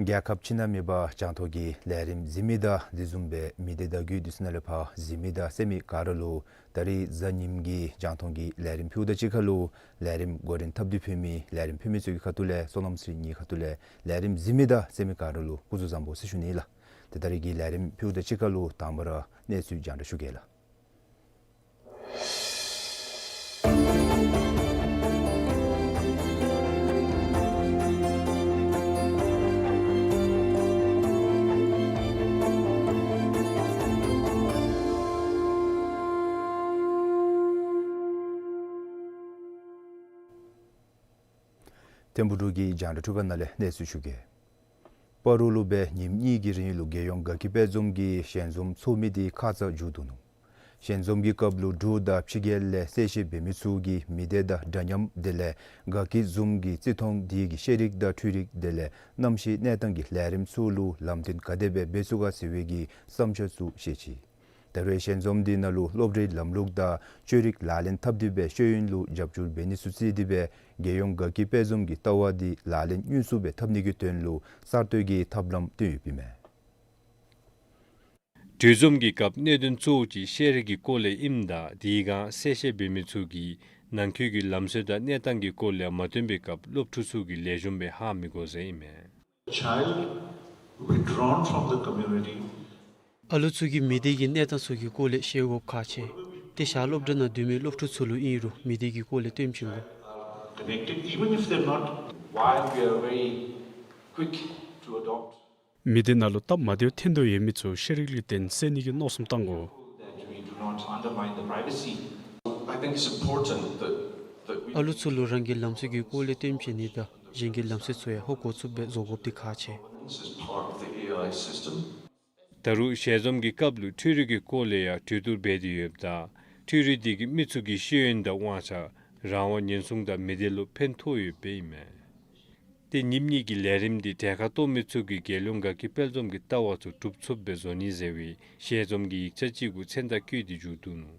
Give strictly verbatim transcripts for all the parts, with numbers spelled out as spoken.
རྒྱལ་ཁབ་ཕྱི་ནང་མེད་པར་རྒྱང་མཐོང་གི་ལས་རིམ་གཟིགས་མི་དང་དེ་བཟུམ་སྦེ་མི་སྡེ་བརྡ་བརྒྱུད་འདི་ཚུ་ནང་ལས་ཕར་གཟིགས་མི་དང་གསན་མི་ག་ར་ལུ་ད་རིས་གཟའ་ཉིམ་གི་རྒྱང་མཐོང་གི་ལས་རིམ་ཕུལཝ་དང་གཅིག་ཁར་ལུ་ལས་རིམ་འགོ་འདྲེན་འཐབ་སྟེ་ཕུལ་མི་ལས་རིམ་ཕུལ་མི་ཚུ་གི་ཁ་ཐུག་ལས་བསོད་ནམས་ཚེ་རིང་གི་ཁ་ཐུག་ལས་ལས་རིམ་གཟིགས་མི་དང་གསན་མི་ག་ར་ལུ་སྐུ་གཟུགས་བཟང་པོ་ཟེར་ཞུ་ནི་ལགས། ཏེ་ད་རིས་ཀྱི་ལས་རིམ་ཕུལཝ་དང་གཅིག་ཁར་ལུ་དང་པ་ར་གནས་ཚུལ་རྒྱང་བསྒྲགས་ཞུ་གེ་ལགས། ཐིམ་ཕུག་འབྲུག་གི་རྒྱང་བསྒྲགས་འཕྲུལ་ཁང་ནང་ལས་གནས་ཚུལ་ཞུ་གེ། སྤ་རོ་ལུ་སྦེ་ཉིནམ་གཉིས་ཀྱི་རིང་ལུ་རྒྱལ་ཡོངས་དགའ་སྐྱིད་དཔལ་འཛོམས་ཀྱི་ཞལ་འཛོམས་ཚོགས་མི་འདི་ཁ་ཙ་མཇུག་བསྡུ་ནུག། ཞལ་འཛོམས་ཀྱི་སྐབས་ལུ་འབྲུག་དང་ཕྱི་རྒྱལ་ལས་གསལ་བཤད་འབད་མི་ཚུ་གིས་མི་སྡེ་དང་འདྲ་མཉམ་དེ་ལས་དགའ་སྐྱིད་འཛོམས་ཀྱི་བརྩི་མཐོང་འདི་གི་ཤེས་རིག་དང་འཕྲུལ་རིག་དེ་ལས་གནམ་གཤིས་གནས་སྟངས་ཀྱི་ལས་རིམ་ཚུ་ལུ་ལམ་སྟོན་ག་དེ་སྦེ་འབད་ཚུགས་ག་ཟེར་བའི་གི་བསམ་འཆར་ཚུ་བཤད་ཅི། ད་རུང་ཞལ་འཛོམས་འདི་ནང་ལུ་སློབ་གྲྭའི་ལམ་ལུགས་དང་ཆོས་རིག་ལག་ལེན་འཐབ་སྟེ་སྦེ་ཤེས་ཡོན་ལུ་རྒྱབ་སྐྱོར་འབད་ནི་ཚུ་བརྩིས་ཏེ་སྦེ་རྒྱལ་ཡོངས་དགའ་སྐྱིད་དཔལ་འཛོམས་ཀྱི་ལྟ་བ་འདི་ལག་ལེན་དངོས་སུ་སྦེ་འཐབ་ནི་གི་དོན་ལུ་གསར་གཏོད་ཀྱི་ཐབས་ལམ་བཏོན་ཡོདཔ་ཨིན་མས། གྲོས་འཛོམས་ཀྱི་སྐབས་གནད་དོན་གཙོ་བོ་ཅིག་ཤེས་རིག་གི་སྐོར་ལས་ཨིནམ་ད་དེའི་སྒང་གསལ་བཤད་འབད་མི་ཚུ་གིས་ནང་འཁོད་ཀྱི་ལམ་སྲོལ་དང་གནས་སྟངས་ཀྱི་སྐོར་ལས་མ་བཏོན་པའི་སྐབས་སློབ་ཕྲུག་ཚུ་གིས་ལེགས་ཤོམ་སྦེ་ཧ་མི་གོ་ཟེར་ཨིན་མས། Child withdrawn from the community. ཨ་ལུ་ཚུ་གིས་མི་སྡེ་གི་གནས་སྟངས་ཚུ་གི་སྐོར་ལས་ཤེས་དགོཔ་ཁག་ཆེ། ཏེ་ཞག་སློབ་གྲྭ་ནང་སྡོད་མི་སློབ་ཕྲུག་ཚུ་ལུ་ཨིན་རུང་མི་སྡེ་གི་སྐོར་ལས་སྟོནམ་བྱིན་དགོ། Connected, even if they're not. While we are very quick to adopt མི་སྡེ་ནང་ལུ་སྟབས་མ་བདེཝ་ཐོན་དོ་ཡོད་མི་ཚུ་ཤེས་རིག་ལུ་བརྟེན་སེལ་ནི་གི་མནོ་བསམ་བཏང་དགོ། That we do not undermine the privacy. I think it's important that, that we ཨ་ལུ་ཚུ་ལུ་རང་གི་ལམ་སྲོལ་གྱི་སྐོར་ལས་སྟོནམ་བྱིན་ནི་དང་གཞན་གྱི་ལམ་སྲོལ་ཚུ་ཡང་ཧ་གོ་ཚུགསཔ་སྦེ་བཟོ་དགོཔ་འདི་ཁག་ཆེ། As part of the A I system. ད་རུང་ཞལ་འཛོམས་ཀྱི་སྐབས་ལུ་འཕྲུལ་རིག་གི་སྐོར་ལས་ཡང་གྲོས་བསྡུར་འབད་དེ་ཡོདཔ་ད་འཕྲུལ་རིག་འདི་གིས་མི་ཚུ་གི་ཤེས་ཡོན་དང་དབང་ཆ་རང་དབང་ཉེན་སྲུང་དང་མི་སྡེ་ལུ་ཕན་ཐོགས་ཡོདཔ་ཨིན་མས། ཏེ་ཉིནམ་གཉིས་ཀྱི་ལས་རིམ་འདི་གྲལ་ཁར་གཏོགས་མི་ཚུ་གིས་རྒྱལ་ཡོངས་དགའ་སྐྱིད་དཔལ་འཛོམས་ཀྱི་ལྟ་བ་ཚུ་སྒྲུབ་ཚུགསཔ་སྦེ་བཟོ་ནི་ཟེར་བའི་ཞལ་འཛོམས་ཀྱི་ཡིག་ཆ་ཅིག་གུ་མཚན་རྟགས་བཀོད་དེ་མཇུག་བསྡུ་ནུག།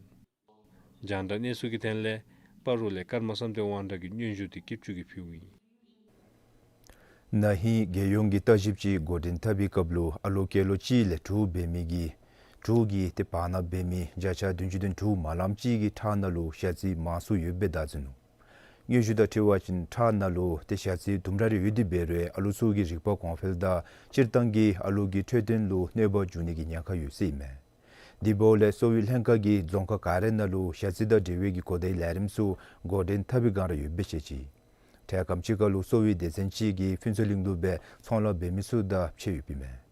རྒྱང་བསྒྲགས་གནས་ཚུལ་གྱི་དོན་ལས་སྤ་རོ་ལས་ཀརྨ་བསམ་གཏན་དབང་གྲགས་ཀྱི་སྙན་ཞུ་འདི་སྐྱིད་ཆུ་གིས་ཕུལཝ་ཨིན། ན་ཧིང་རྒྱལ་ཡོངས་ཀྱི་ལྟ་ཞིབ་ཅིག་འགོ་འདྲེན་འཐབ་པའི་སྐབས་ལུ་ཨ་ལོ་སྐྱེས་ལོ་གཅིག་ལས་དྲུག་འབད་མི་གི་དྲུག་གི་ཏེ་བར་ན་འབད་མི་བརྒྱ་ཆ་བདུན་ཅུ་དོན་དྲུག་མ་ལངམ་ཅིག་གི་ཁྲག་ནང་ལུ་ཞ་རྩི་མང་སུ་ཡོདཔ་སྦེ་བདའ་འཛིན་ནུག། སྙན་ཞུ་དང་འཁྲིལ་བ་ཅིན་ཁྲག་ནང་ལུ་ཏེ་ཞ་རྩི་དུམ་གྲ་རེ་ཡོད་དེ་འབད་རུང་ཨ་ལུ་ཚུ་གི་རིག་པ་གོང་འཕེལ་དང་སྤྱིར་བཏང་གི་ཨ་ལུ་གི་འཕྲོད་བསྟེན་ལུ་གནོད་པ་འབྱུང་ནི་གི་ཉེན་ཁ་ཡོད་ཟེར་ཨིན་མས། དེ་འབདཝ་ལས་གསོ་བའི་ལྷན་ཁག་གིས་རྫོང་ཁག་ག་རའི་ནང་ལུ་ཞ་རྩི་དང་འབྲེལ་བའི་གི་གོ་བརྡའི་ལས་རིམ་ཚུ་འགོ་འདྲེན་འཐབ་པའི་བསྒང་ར་ཡོདཔ་སྦེ་བཤད་ཅི། འཕྲལ་ཁམས་ཅིག་ཁར་ལུ་གསོ་བའི་སྡེ་ཚན་ཅིག་གིས་ཕུན་ཚོགས་གླིང་ལུ་སྦེ་ཚོང་ལཱ་འབད་མི་ཚུ་དང་ཕྱད་ཡོདཔ་ཨིན་མས།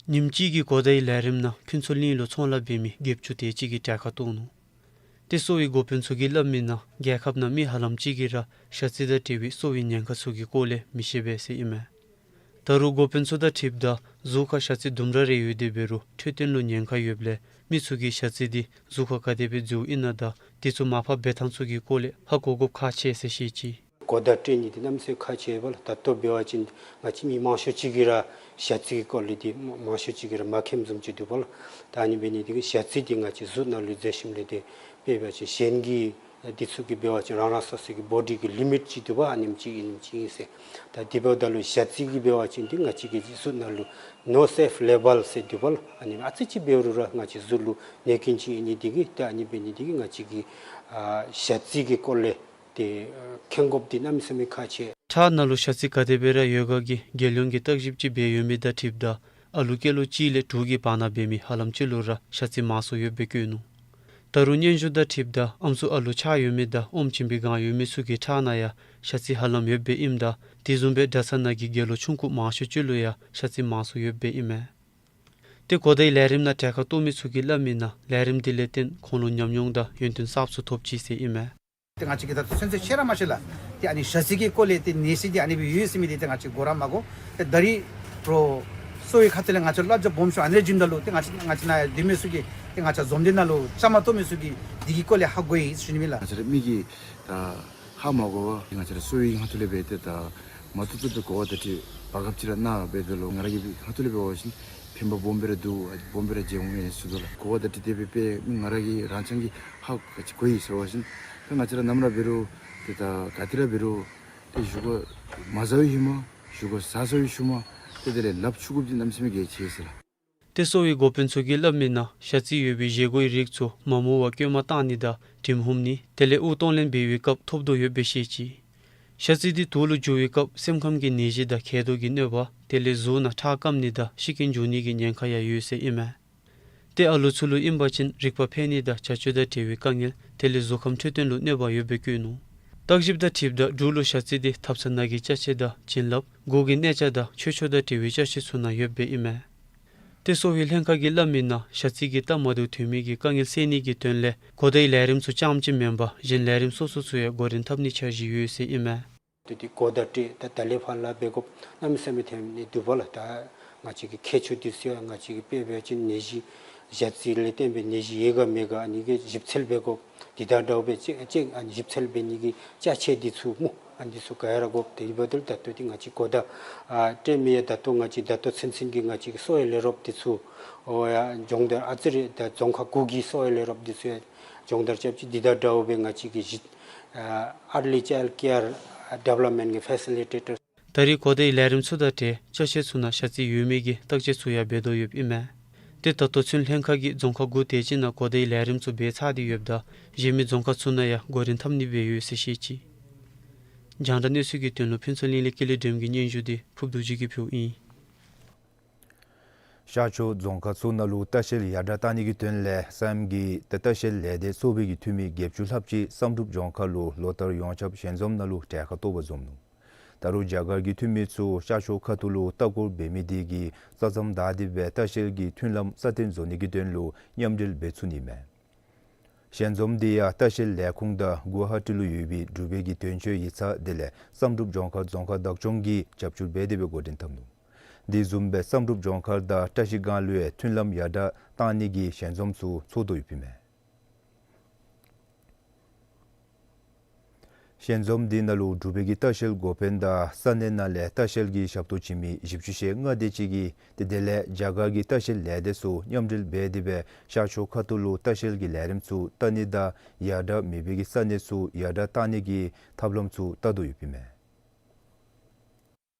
ཉིནམ་གཅིག་གི་གོ་བརྡའི་ལས་རིམ་ནང་ཕུན་ཚོགས་གླིང་ལུ་ཚོང་ལཱ་འབད་མི་བརྒྱད་ཅུ་དེ་ཅིག་གིས་གྲལ་ཁར་གཏོགས་ནུག། ཏེ་གསོ་བའི་འགོ་དཔོན་ཚུ་གིས་སླབ་མིའི་ནང་རྒྱལ་ཁབ་ནང་མི་ཧ་ལམ་ཅིག་གིས་ར་ཞ་རྩི་དང་འབྲེལ་བའི་གསོ་བའི་ཉེན་ཁ་ཚུ་གི་སྐོར་ལས་མི་ཤེས་པས་ཟེར་ཨིན་མས། ད་རུང་འགོ་དཔོན་ཚུ་དང་འཁྲིལཝ་ད་ གཟུགས་ཁར་ཞ་རྩི་དུམ་གྲ་རེ་ཡོད་དེ་འབད་རུང་འཕྲོད་བསྟེན་ལུ་ཉེན་ཁ་ཡོདཔ་ལས་མི་ཚུ་གིས་ཞ་རྩི་འདི་གཟུགས་ཁར་ག་དེ་སྦེ་འཛུལཝ་ཨིན་ན་དང་དེ་ཚུ་མར་ཕབ་འབད་ཐངས་ཚུ་གི་སྐོར་ལས་ཧ་གོ་དགོཔ་ཁག་ཆེ་ཟེར་བཤད་ཅི། གོ་བརྡ་སྤྲོད་ནི་འདི་གནམ་མེད་ས་མེད་ཁག་ཆེ་བས་ལགས། ད་ལྟོ་འབད་བ་ཅིན་ང་བཅས་མི་མང་ཤོས་ཅིག་གིས་ར་ཞ་རྩི་གི་སྐོར་ལས་འདི་མང་ཤོས་ཅིག་གིས་ར་མ་མཁྱེནམ་བཟུམ་ཅིག་འདུག་པ་ལགས། ད་ཨ་ནི་འབད་ནི་འདི་གིས་ཞ་རྩི་འདི་ང་བཅས་གཟུགས་ནང་ལུ་འཛུལ་ཞིནམ་ལས་འདི་དཔེ་འབད་བ་ཅིན་གཞན་གྱི་འདི་ཚུ་གིས་འབད་བ་ཅིན་རང་རང་སོ་སོ་གི་བོ་ཌི་གི་ལི་མིཊ་ཅིག་འདུག་པ། ཨ་ནེམ་ཅིག་ཨིནམ་ཅིག་ཨིན་ཟེར། ད་དེ་འབདཝ་ད་ལུ་ཞ་རྩི་གིས་འབད་བ་ཅིན་འདི་ང་བཅས་ཀྱི་གཟུགས་ནང་ལུ་ནོ་སེབ་ལེ་བཱལ་ཟེར་འདུག་པ་ལགས། ཨ་ནི་ཨ་ཙི་ཅིག་འབད་རུང་ར་ང་བཅས་གཟུགས་ལུ་གནོད་རྐྱེན་ཅིག་ཨིན་ནི་འདི་གིས་ད་ཨ་ནི་འབད་ནི་འདི་གིས་ང་བཅས་ཀྱིས་ཨ་ཞ་རྩི་གི་སྐོར་ལས་ཏེ་མཁྱེན་དགོཔ་འདི་གནམ་མེད་ས་མེད་ཁག་ཆེ། ཁྲག་ནང་ལུ་ཞ་རྩི་ག་དེ་སྦེ་ར་ཡོད་ག་གི་རྒྱལ་ཡོངས་ཀྱི་བརྟག་ཞིབ་ཅིག་འབད་ཡོད་མི་དང་འཁྲིལཝ་ད་ཨ་ལུ་སྐྱེས་ལོ་གཅིག་ལས་དྲུག་གི་བར་ན་འབད་མི་ཧ་ལམ་ཅིག་ལུ་ར་ཞ་རྩི་མང་སུ་ཡོདཔ་སྦེ་བཀོད་ནུག། ད་རུང་སྙན་ཞུ་དང་འཁྲིལཝ་ད་ཨམ་སྲུ་ཨ་ལུ་ཆགས་ཡོད་མི་དང་ཨོམ་བྱིན་པའི་སྒང་ཡོད་མི་ཚུ་གི་ཁྲག་ནང་ཡང་ཞ་རྩི་ཧ་ལམ་ཡོདཔ་སྦེ་ཨིནམ་ད་དེ་བཟུམ་སྦེ་གྲྭ་ཚང་ནང་གི་དགེ་སློང་ཆུང་ཀུ་མང་ཤོས་ཅིག་ལུ་ཡང་ཞ་རྩི་མང་སུ་ཡོདཔ་སྦེ་ཨིན་མས། ཏེ་གོ་བརྡའི་ལས་རིམ་ནང་གྲལ་ཁར་གཏོགས་མི་ཚུ་གིས་སླབ་མི་ནང་ལས་རིམ་འདི་ལས་བརྟེན་ཁོང་ལུ་ཉམས་མྱོང་དང་ཡོན་ཏན་གསརཔ་ཚུ་ཐོབ་ཅི་ཟེར་ཨིན་མས། ཏེ་ང་བཅས་ཀྱིས་ད་ཚུན་ཚོད་ཤེས་ར་མ་ཤེས་ལགས། ཏེ་ཨ་ནི་ཞ་རྩི་གི་སྐོར་ལས་ཏེ་ནད་གཞི་འདི་ཨ་ནི་སྦེ་ཡོད་ཟེར་མི་འདི་ཏེ་ང་བཅས་གོ་ར་མ་གོ། ཏེ་ད་རིས་པྲོ་གསོ་བའི་ཁ་ཐུག་ལས་ང་བཅས་སླབ་བྱ་སྦོམ་ཤོས་ཨ་ནི་རེ་བྱིནམ་ད་ལུ་ཏེ་ང་བཅས་ང་བཅས་ནཱ་ཡང་སྡོད་མི་ཚུ་གིས་ཏེ་ང་བཅས་འཛོམས་སྡེ་ནང་ལུ་བཅའ་མར་གཏོགས་མི་ཚུ་གིས་འདི་གི་སྐོར་ལས་ཧ་གོ་ཡི་ཟེར་ཞུ་ནི་མས་ལགས། ང་བཅས་ར་མི་གིས་ད་ཧ་མ་གོ་བར་ང་བཅས་ར་གསོ་བའི་ཁ་ཐུག་ལས་འབད་དེ་ད་མ་ཐུབ་ཐུབ་སྦེ་གོ་བ་ད་ཅིག་བར་སྐབས་ཅིག་ར་ནཱ་འབད་དེ་ལུ་ང་ར་གི་ཁ་ཐུག་ལས་འབད་བ་ཅིན་ཕན་པ་སྦོམ་སྦེ་ར་འདུག། སྦོམ་སྦེ་ར་མཇལ་འོང་ཡི་ཟེར་དོ་ལགས། གོ་བ་ད་ཅིག་དེ་སྦེ་དཔེ་མི་ང་ར་གིས་རང་རྐྱང་གིས་ཧ་ཅིག་གོ་ཡི་ཟེར་བ་ཅིན་ད་ང་བཅས་ར་ནམ་ར་འབད་རུང་ཏེ་ད་ག་ཏེ་ར་འབད་རུང་ཏེ་བཞེས་སྒོ་མ་ཟ་བའི་ཧེ་མ་བཞེས་སྒོ་ཟ་ཚར་བའི་ཤུལ་མ་ཏེ་དེ་ལས་ལགཔ་འཁྱུ་དགོཔ་འདི་གནམ་མེད་ས་མེད་གལ་ཆེ་ཟེར་ལགས། ཏེ་གསོ་བའི་འགོ་དཔོན་ཚུ་གིས་སླབ་མི་ནང་ཞ་རྩི་ཡོད་པའི་བཞེས་སྒོའི་རིགས་ཚུ་མ་རྨོ་བར་བསྐྱོད་མར་བཏང་ནི་དང་དྲིམ་ཧུམ་ནི་དེ་ལས་དབུགས་གཏོང་ལེན་འབད་བའི་སྐབས་ཐོབ་དོ་ཡོདཔ་སྦེ་བཤད་ཅི། ཞ་རྩི་འདི་དུག་ལུ་འགྱུར་བའི་སྐབས་སེམས་ཁམས་ཀྱི་ནད་གཞི་དང་མཁལ་རྡོག་གི་གནོད་པ་དེ་ལས་གཟུགས་ནང་ཁྲག་སྐམ་ནི་དང་ཤི་རྐྱེན་འབྱུང་ནི་གི་ཉེན་ཁ་ཡང་ཡོད་ཟེར་ཨིན་མས། ཏེ་ཨ་ལུ་ཚུ་ལུ་ཨིན་པ་ཅིན་རིག་པ་འཕེལ་ནི་དང་བྱ་སྤྱོད་དང་འབྲེལ་བའི་དཀའ་ངལ་དེ་ལས་གཟུགས་ཁམས་འཕྲོད་བསྟེན་ལུ་གནོད་པ་ཡོདཔ་སྦེ་བཀོད་ནུག། བརྟག་ཞིབ་དང་འཁྲིལཝ་ད་འབྲུག་ལུ་ཞ་རྩི་འདི་ཐབ་ཚང་ནང་གི་ཅ་ཆས་དང་བྱིན་རླབས་མགུ་གི་གནས་ཆས་དང་ཆོས་ཕྱོགས་དང་འབྲེལ་བའི་ཅ་ཆས་ཚུ་ནང་ཡོདཔ་སྦེ་ཨིན་མས། ཏེ་གསོ་བའི་ལྷན་ཁག་གིས་སླབ་མི་ནང་ཞ་རྩི་གིས་སྟབས་མ་བདེཝ་ཐོན་མི་གི་དཀའ་ངལ་སེལ་ནི་གི་དོན་ལས་གོ་བརྡའི་ལས་རིམ་ཚུ་རྐྱངམ་ཅིག་མེན་པར་གཞན་ལས་རིམ་སོ་སོ་ཚུ་ཡང་འགོ་འདྲེན་འཐབ་ནིའི་འཆར་གཞི་ཡོད་ཟེར་ཨིན་མས། ཏེ་འདི་གོ་བརྡ་སྤྲོད་ད་ད་ལས་ཕར་ལཱ་འབད་དགོཔ་གནམ་མེད་ས་མེད་ཐོན་ནི་འདུག་པ་ལགས། ད་ང་བཅས་ཀྱི་མཁས་མཆོག་འདི་ཚུ་ཡང་ང་བཅས་ཀྱི་དཔེ་འབད་བ་ཅིན་ནད་གཞི་ཞ་རྩི་ལས་བརྟེན་པའི་ནད་གཞི་ཡོད་ག་མེད་ག་ཨ་ནི་གི་ཞིབ་འཚོལ་འབད་དགོཔ་འདི་དང་འདྲཝ་སྦེ་ཅིག་ཅིག་ཨ་ནི་ཞིབ་འཚོལ་འབད་ནི་གི་ཅ་ཆས་འདི་ཚུ་སྨོ། ཨ་ནི་འདི་ཚུ་ག་ར་དགོཔ་དེ་འབདཝ་ད་ལུ་ད་ལྟོ་འདི་ང་བཅས་གོ་བརྡ་ཨ་སྤྲོད་མི་ཡང་ད་ལྟོ་ང་བཅས་ད་ལྟོ་ཚུན་ཚོད་ཀྱི་ང་བཅས་ཀྱི་གསོ་བའི་ལས་རོགསཔ་འདི་ཚུ་ཨོ་ཡ་སྦྱོང་བརྡར་ཨ་ཙི་རེ་ད་རྫོང་ཁག་དགུ་གི་གསོ་བའི་ལས་རོགསཔ་འདི་ཚུ་ཡང་སྦྱོང་བརྡར་རྐྱབ་ཅི། འདི་དང་འདྲཝ་སྦེ་ང་བཅས་ཀྱི་གཞི་ཨ་early child care development གི་ཕེ་སི་ལི་ཊེ་ཊར། ད་རེས་གོ་བརྡའི་ལས་རིམ་ཚུ་དང་འབྲེལ་ཅ་ཆས་ཚུ་ནང་ཞ་རྩི་ཡོད་མེད་ཀྱི་བརྟག་དཔྱད་ཚུ་ཡང་འབད་དོ་ཡོདཔ་ཨིན་མས། ཏེ་ད་ལྟོ་ཚུན་ལྷན་ཁག་གིས་རྫོང་ཁག་དགུ་དེ་ཅིག་ནང་གོ་བརྡའི་ལས་རིམ་ཚུ་འབད་ཚར་ཏེ་ཡོདཔ་ད་གཞན་མི་རྫོང་ཁག་ཚུ་ནང་ཡང་འགོ་འདྲེན་འཐབ་ནི་སྦེ་ཡོད་ཟེར་བཤད་ཅི། རྒྱང་བསྒྲགས་གནས་ཚུལ་གྱི་དོན་ལུ་ཕུན་ཚོགས་གླིང་ལས་ཀུན་ལེགས་སྒྲོལམ་གྱི་སྙན་ཞུ་འདི་ཕུརབ་རྡོ་རྗེ་གིས་ཕུལཝ་ཨིན། ཤར་ཕྱོགས་རྫོང་ཁག་ཚུ་ནང་ལུ་ལྟ་བཤལ་ཡར་དྲག་གཏང་ནི་གི་དོན་ལས་ས་གནས་ཀྱི་ལྟ་བཤལ་ལས་སྡེ་ཚོགས་པའི་གི་འཐུས་མི་བརྒྱད་ཅུ་ལྷགཔ་ཅིག་བསམ་གྲུབ་ལྗོངས་མཁར་ལུ་ལོ་ལྟར་ཡོངས་ཁྱབ་ཞལ་འཛོམས་ནང་ལུ་གྲལ་ཁར་གཏོགས་པར་འཛོམས་ནུག། ད་རུང་རྒྱ་གར་གྱི་འཐུས་མི་ཚུ་ཤར་ཕྱོགས་ཁ་ཐུག་ལུ་ལྟ་སྐོར་འབད་མི་དེ་གིས་ས་མཚམས་བདའ་སྟེ་སྦེ་ལྟ་བཤལ་གྱི་མཐུན་ལམ་སྲ་བརྟན་བཟོ་ནི་གི་དོན་ལུ་མཉམ་འབྲེལ་འབད་ཚུགས་ནི་མས། ཞལ་འཛོམས་དེ་ཡང་ལྟ་བཤལ་ལས་ཁུངས་དང་གུ་ཝ་ཧ་ཊི་ལུ་ཡོད་པའི་འབྲུག་པའི་གི་དོན་གཅོད་ཡིག་ཚང་དེ་ལས་བསམ་གྲུབ་ལྗོངས་མཁར་རྫོང་ཁག་བདག་སྐྱོང་གིས་རྒྱབ་སྐྱོར་འབད་དེ་སྦེ་འགོ་འདྲེན་འཐབ་ནུག། དེ་བཟུམ་སྦེ་བསམ་གྲུབ་ལྗོངས་མཁར་དང་བཀྲ་ཤིས་སྒང་ལུ་ཡང་མཐུན་ལམ་ཡར་དྲག་གཏང་ནི་གི་ཞལ་འཛོམས་ཚུ་ཚོགས་དོ་ཡོདཔ་ཨིན་མས། ཞལ་འཛོམས་དེ་ནང་ལུ་འབྲུག་པའི་གི་ལྟ་བཤལ་འགོ་དཔོན་དང་ས་གནས་ནང་ལས་ལྟ་བཤལ་གྱི་ཞབས་ཏོག་བྱིན་མི་བཞི་བཅུ་ཞེ་ལྔ་དེ་ཅིག་གིས་ཏེ་དེ་ལས་རྒྱ་གར་གྱི་ལྟ་བཤལ་ལས་སྡེ་ཚུ་མཉམ་འབྲེལ་འབད་དེ་སྦེ་ཤར་ཕྱོགས་ཁ་ཐུག་ལུ་ལྟ་བཤལ་གྱི་ལས་རིམ་ཚུ་བལྟ་ནི་དང་ཡར་དྲག་མེད་པའི་གི་ས་གནས་ཚུ་ཡར་དྲག་གཏང་ནི་གི་ཐབས་ལམ་ཚུ་བལྟ་དོ་ཡོདཔ་ཨིན་མས།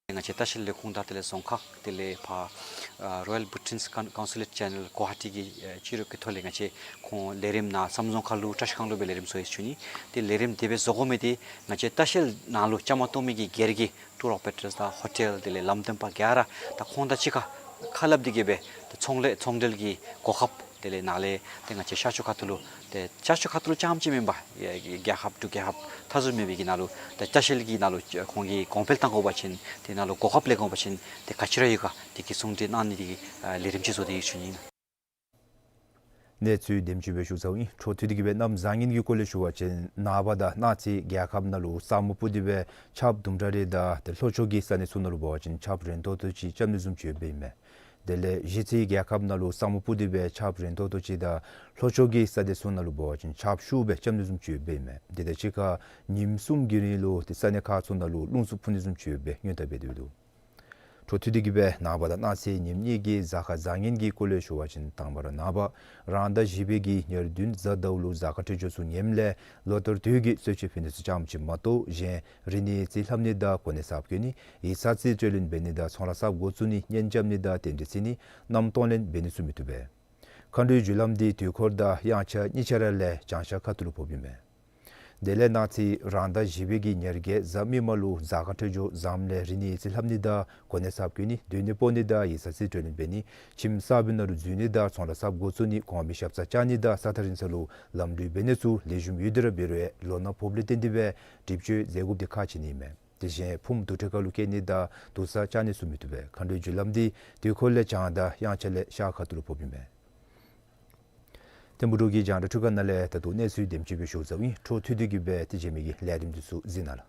ང་བཅས་ལྟ་བཤལ་ལས་ཁུངས་དང་དེ་ལས་རྫོང་ཁག་དེ་ལས་ཕར་ཨ་Royal Bhutanese Con- Consulate General Guwahati གི་ཨ་བཅའ་རོགས་ཀྱི་ཐོག་ལས་ང་བཅས་ཁོང་ལས་རིམ་ནཱ་བསམ་རྫོང་ཁག་ལུ་བཀྲ་ཤིས་སྒང་ལུ་སྦེ་ལས་རིམ་བཟོ་ཡི་ཟེར་ཞུ་ནི། ཏེ་ལས་རིམ་དེ་སྦེ་བཟོ་དགོ་མི་དེ་ང་བཅས་ལྟ་བཤལ་ནང་ལུ་བཅའ་མར་གཏོགས་མི་གི་སྒེར་གྱི་ཊུར་ཨོ་པེ་རེ་ཊརསི་དང་ཧོ་ཊེལ་དེ་ལས་ལམ་སྟོན་པ་ག་ར་ད་ཁོང་དང་གཅིག་ཁར་ཁ་སླབ་སྟེ་གི་སྦེ་ད་ཚོང་ལས་ཚོང་འབྲེལ་གྱི་གོ་སྐབས་དེ་ལས་ནཱ་ལས་ཏེ་ང་བཅས་ཤར་ཕྱོགས་ཁ་ཐུག་ལུ་ཏེ་ཤར་ཕྱོགས་ཁ་ཐུག་ལུ་རྐྱངམ་ཅིག་མེན་པར་ཡ་རྒྱལ་ཁབ་འབྲུག་རྒྱལ་ཁབ་མཐའ་ཟུར་མེད་པའི་གི་ནང་ལུ་ཏེ་ལྟ་བཤལ་གྱི་ནང་ལུ་ཁོང་གིས་གོང་འཕེལ་གཏང་དགོ་པ་ཅིན་ཏེ་ནཱ་ལུ་གོ་སྐབས་ལེན་དགོ་པ་ཅིན་ཏེ་ག་ཅི་ར་ཡོད་ག་དེ་གི་ཚོང་འབྲེལ་གནང་ནི་དེ་གི་ཨ་ལས་རིམ་ཅིག་བཟོ་སྟེ་ཡོད་ཟེར་ཞུ་ནི་ཨིན། གནས་ཚུལ་དེམ་ཅིག་སྦེ་ཞུ་ཚརཝ་ཨིན། འཕྲོ་མཐུད་དེ་གི་སྦེ་གནམ་བཟང་ངན་གྱི་སྐོར་ལས་ཞུ་བ་ཅིན་ནངས་པ་དང་གནངས་ཚེ་རྒྱལ་ཁབ་ནང་ལུ་ས་སྨུག་སྤུབས་ཏེ་སྦེ་ཆརཔ་དུམ་གྲ་རེ་དང་ཏེ་ལྷོ་ཕྱོགས་ཀྱི་ས་གནས་ཚུ་ནང་ལུ་འབད་བ་ཅིན་ཆརཔ་རན་ཏོག་ཏོ་ཅིག་རྐྱབ་ནི་བཟུམ་ཅིག་ཡོདཔ་ཨིན་མས། དེ་ལས་གཞི་རྩའི་རྒྱལ་ཁབ་ནང་ལུ་ས་སྨུག་སྤུབ་སྟེ་སྦེ་ཆརཔ་རན་ཏོག་ཏོ་ཅིག་དང་ལྷོ་ཕྱོགས་ཀྱི་ས་སྡེ་ཚུ་ནང་ལུ་འབད་བ་ཅིན་ཆརཔ་ཤུགས་སྦེ་རྐྱབ་ནི་བཟུམ་ཅིག་ཡོདཔ་ཨིན་མས། དེ་དང་གཅིག་ཁར་ཉིནམ་གསུམ་གྱི་རིང་ལུ་ཏེ་ས་གནས་ཁག་ཚུ་ནང་ལུ་རླུང་འཚུབ་འཕུ་ནི་བཟུམ་ཅིག་ཡོདཔ་སྦེ་སྔོན་བརྡ་འབད་དེ་འདུག། འཕྲོ་མཐུད་དེ་གི་སྦེ་ནངས་པ་དང་གནངས་ཚེ་ཉིནམ་གཉིས་ཀྱི་གཟའ་སྐར་བཟང་ངན་གྱི་སྐོར་ལས་ཞུ་བ་ཅིན་དང་པ་ར་ནངས་པ་རང་ཟླ་བཞི་པའི་གི་ཉེར་བདུན་གཟའ་ཟླཝ་ལུ་གཟའ་སྐར་འཕྲོད་སྦྱོར་ཚུ་ངནམ་ལས་ལོ་ལྟར་དུས་ཀྱི་གསོལ་མཆོད་ཕུལ་ནི་ཚུ་ཙམ་ཅིག་མ་གཏོགས་གཞན་རིག་གནས་རྩིས་ལྷབ་ནི་དང་གོ་གནས་གསརཔ་བསྐོ་ནི་ཡིག་ཚང་རྩིས་སྤྲོད་ལེན་འབད་ནི་དང་ཚོང་ལཱ་གསརཔ་འགོ་བཙུགས་ནི་གཉེན་རྐྱབ་ནི་དང་གདན་འདྲེན་འཚོལ་ནི་གནམ་གཏོང་ལེན་འབད་ནི་ཚུ་མི་བཏུབ་པས། མཁའ་འགྲོའི་རྒྱུ་ལམ་འདི་དུས་འཁོར་དང་དབྱངས་འཆར་གཉིས་ཆ་ར་ལས་བྱང་ཤར་ཁ་ཐུག་ལུ་ཕོགཔ་ཨིན་མས། དེ་ལས་གནངས་ཚེ་རང་ཟླ་བཞི་པའི་གི་ཉེར་བརྒྱད་གཟའ་མིག་དམར་ལུ་གཟའ་སྐར་འཕྲོད་སྦྱོར་བཟངམ་ལས་རིག་གནས་རྩིས་ལྷབ་ནི་དང་གོ་གནས་གསརཔ་བསྐོ་ནི་སྡོད་གནས་སྤོ་ནི་དང་ཡིག་ཚང་རྩིས་སྤྲོད་ལེན་འབད་ནི་ཁྱིམ་གསརཔ་ནང་ལུ་འཛུལ་ནི་དང་ཚོང་ལཱ་གསརཔ་འགོ་བཙུགས་ནི་གོང་མའི་ཞབས་སར་བཅར་ནི་དང་ས་ཐག་རིང་ས་ལུ་ལམ་འགྲུལ་འབད་ནི་ཚུ་ལེགས་ཤོམ་ཡོད་དེ་ར་འབད་རུང་ལོ་ན་ཕོགཔ་ལས་བརྟེན་ཏེ་སྦེ་སྒྲིབ་སྦྱོར་མཛད་དགོཔ་འདི་ཁག་ཆེ་ནི་ཨིན་མས། དེ་བཞིན་ཕུངམ་དུར་ཁྲོད་ཁ་ལུ་བསྐྱལ་ནི་དང་དུར་ས་བཅག་ནི་ཚུ་མི་བཏུབ་པས། མཁའ་འགྲོའི་རྒྱུ་ལམ་འདི་དུས་འཁོར་ལས་བྱང་དང་དབྱངས་འཆར་ལས་ཤར་ཁ་ཐུག་ལུ་ཕོགཔ་ཨིན་མས། ཐིམ་ཕུག་འབྲུག་གི་རྒྱང་བསྒྲགས་འཕྲུལ་ཁང་ནང་ལས་ད་ལྟོ་གནས་ཚུལ་དེམ་ཅིག་སྦེ་ཞུ་ཚརཝ་ཨིན། འཕྲོ་མཐུད་དེ་གི་སྦེ་ཏེ་རྗེས་མའི་གི་ལས་རིམ་འདི་ཚུ་གཟིགས་གནང་ལགས།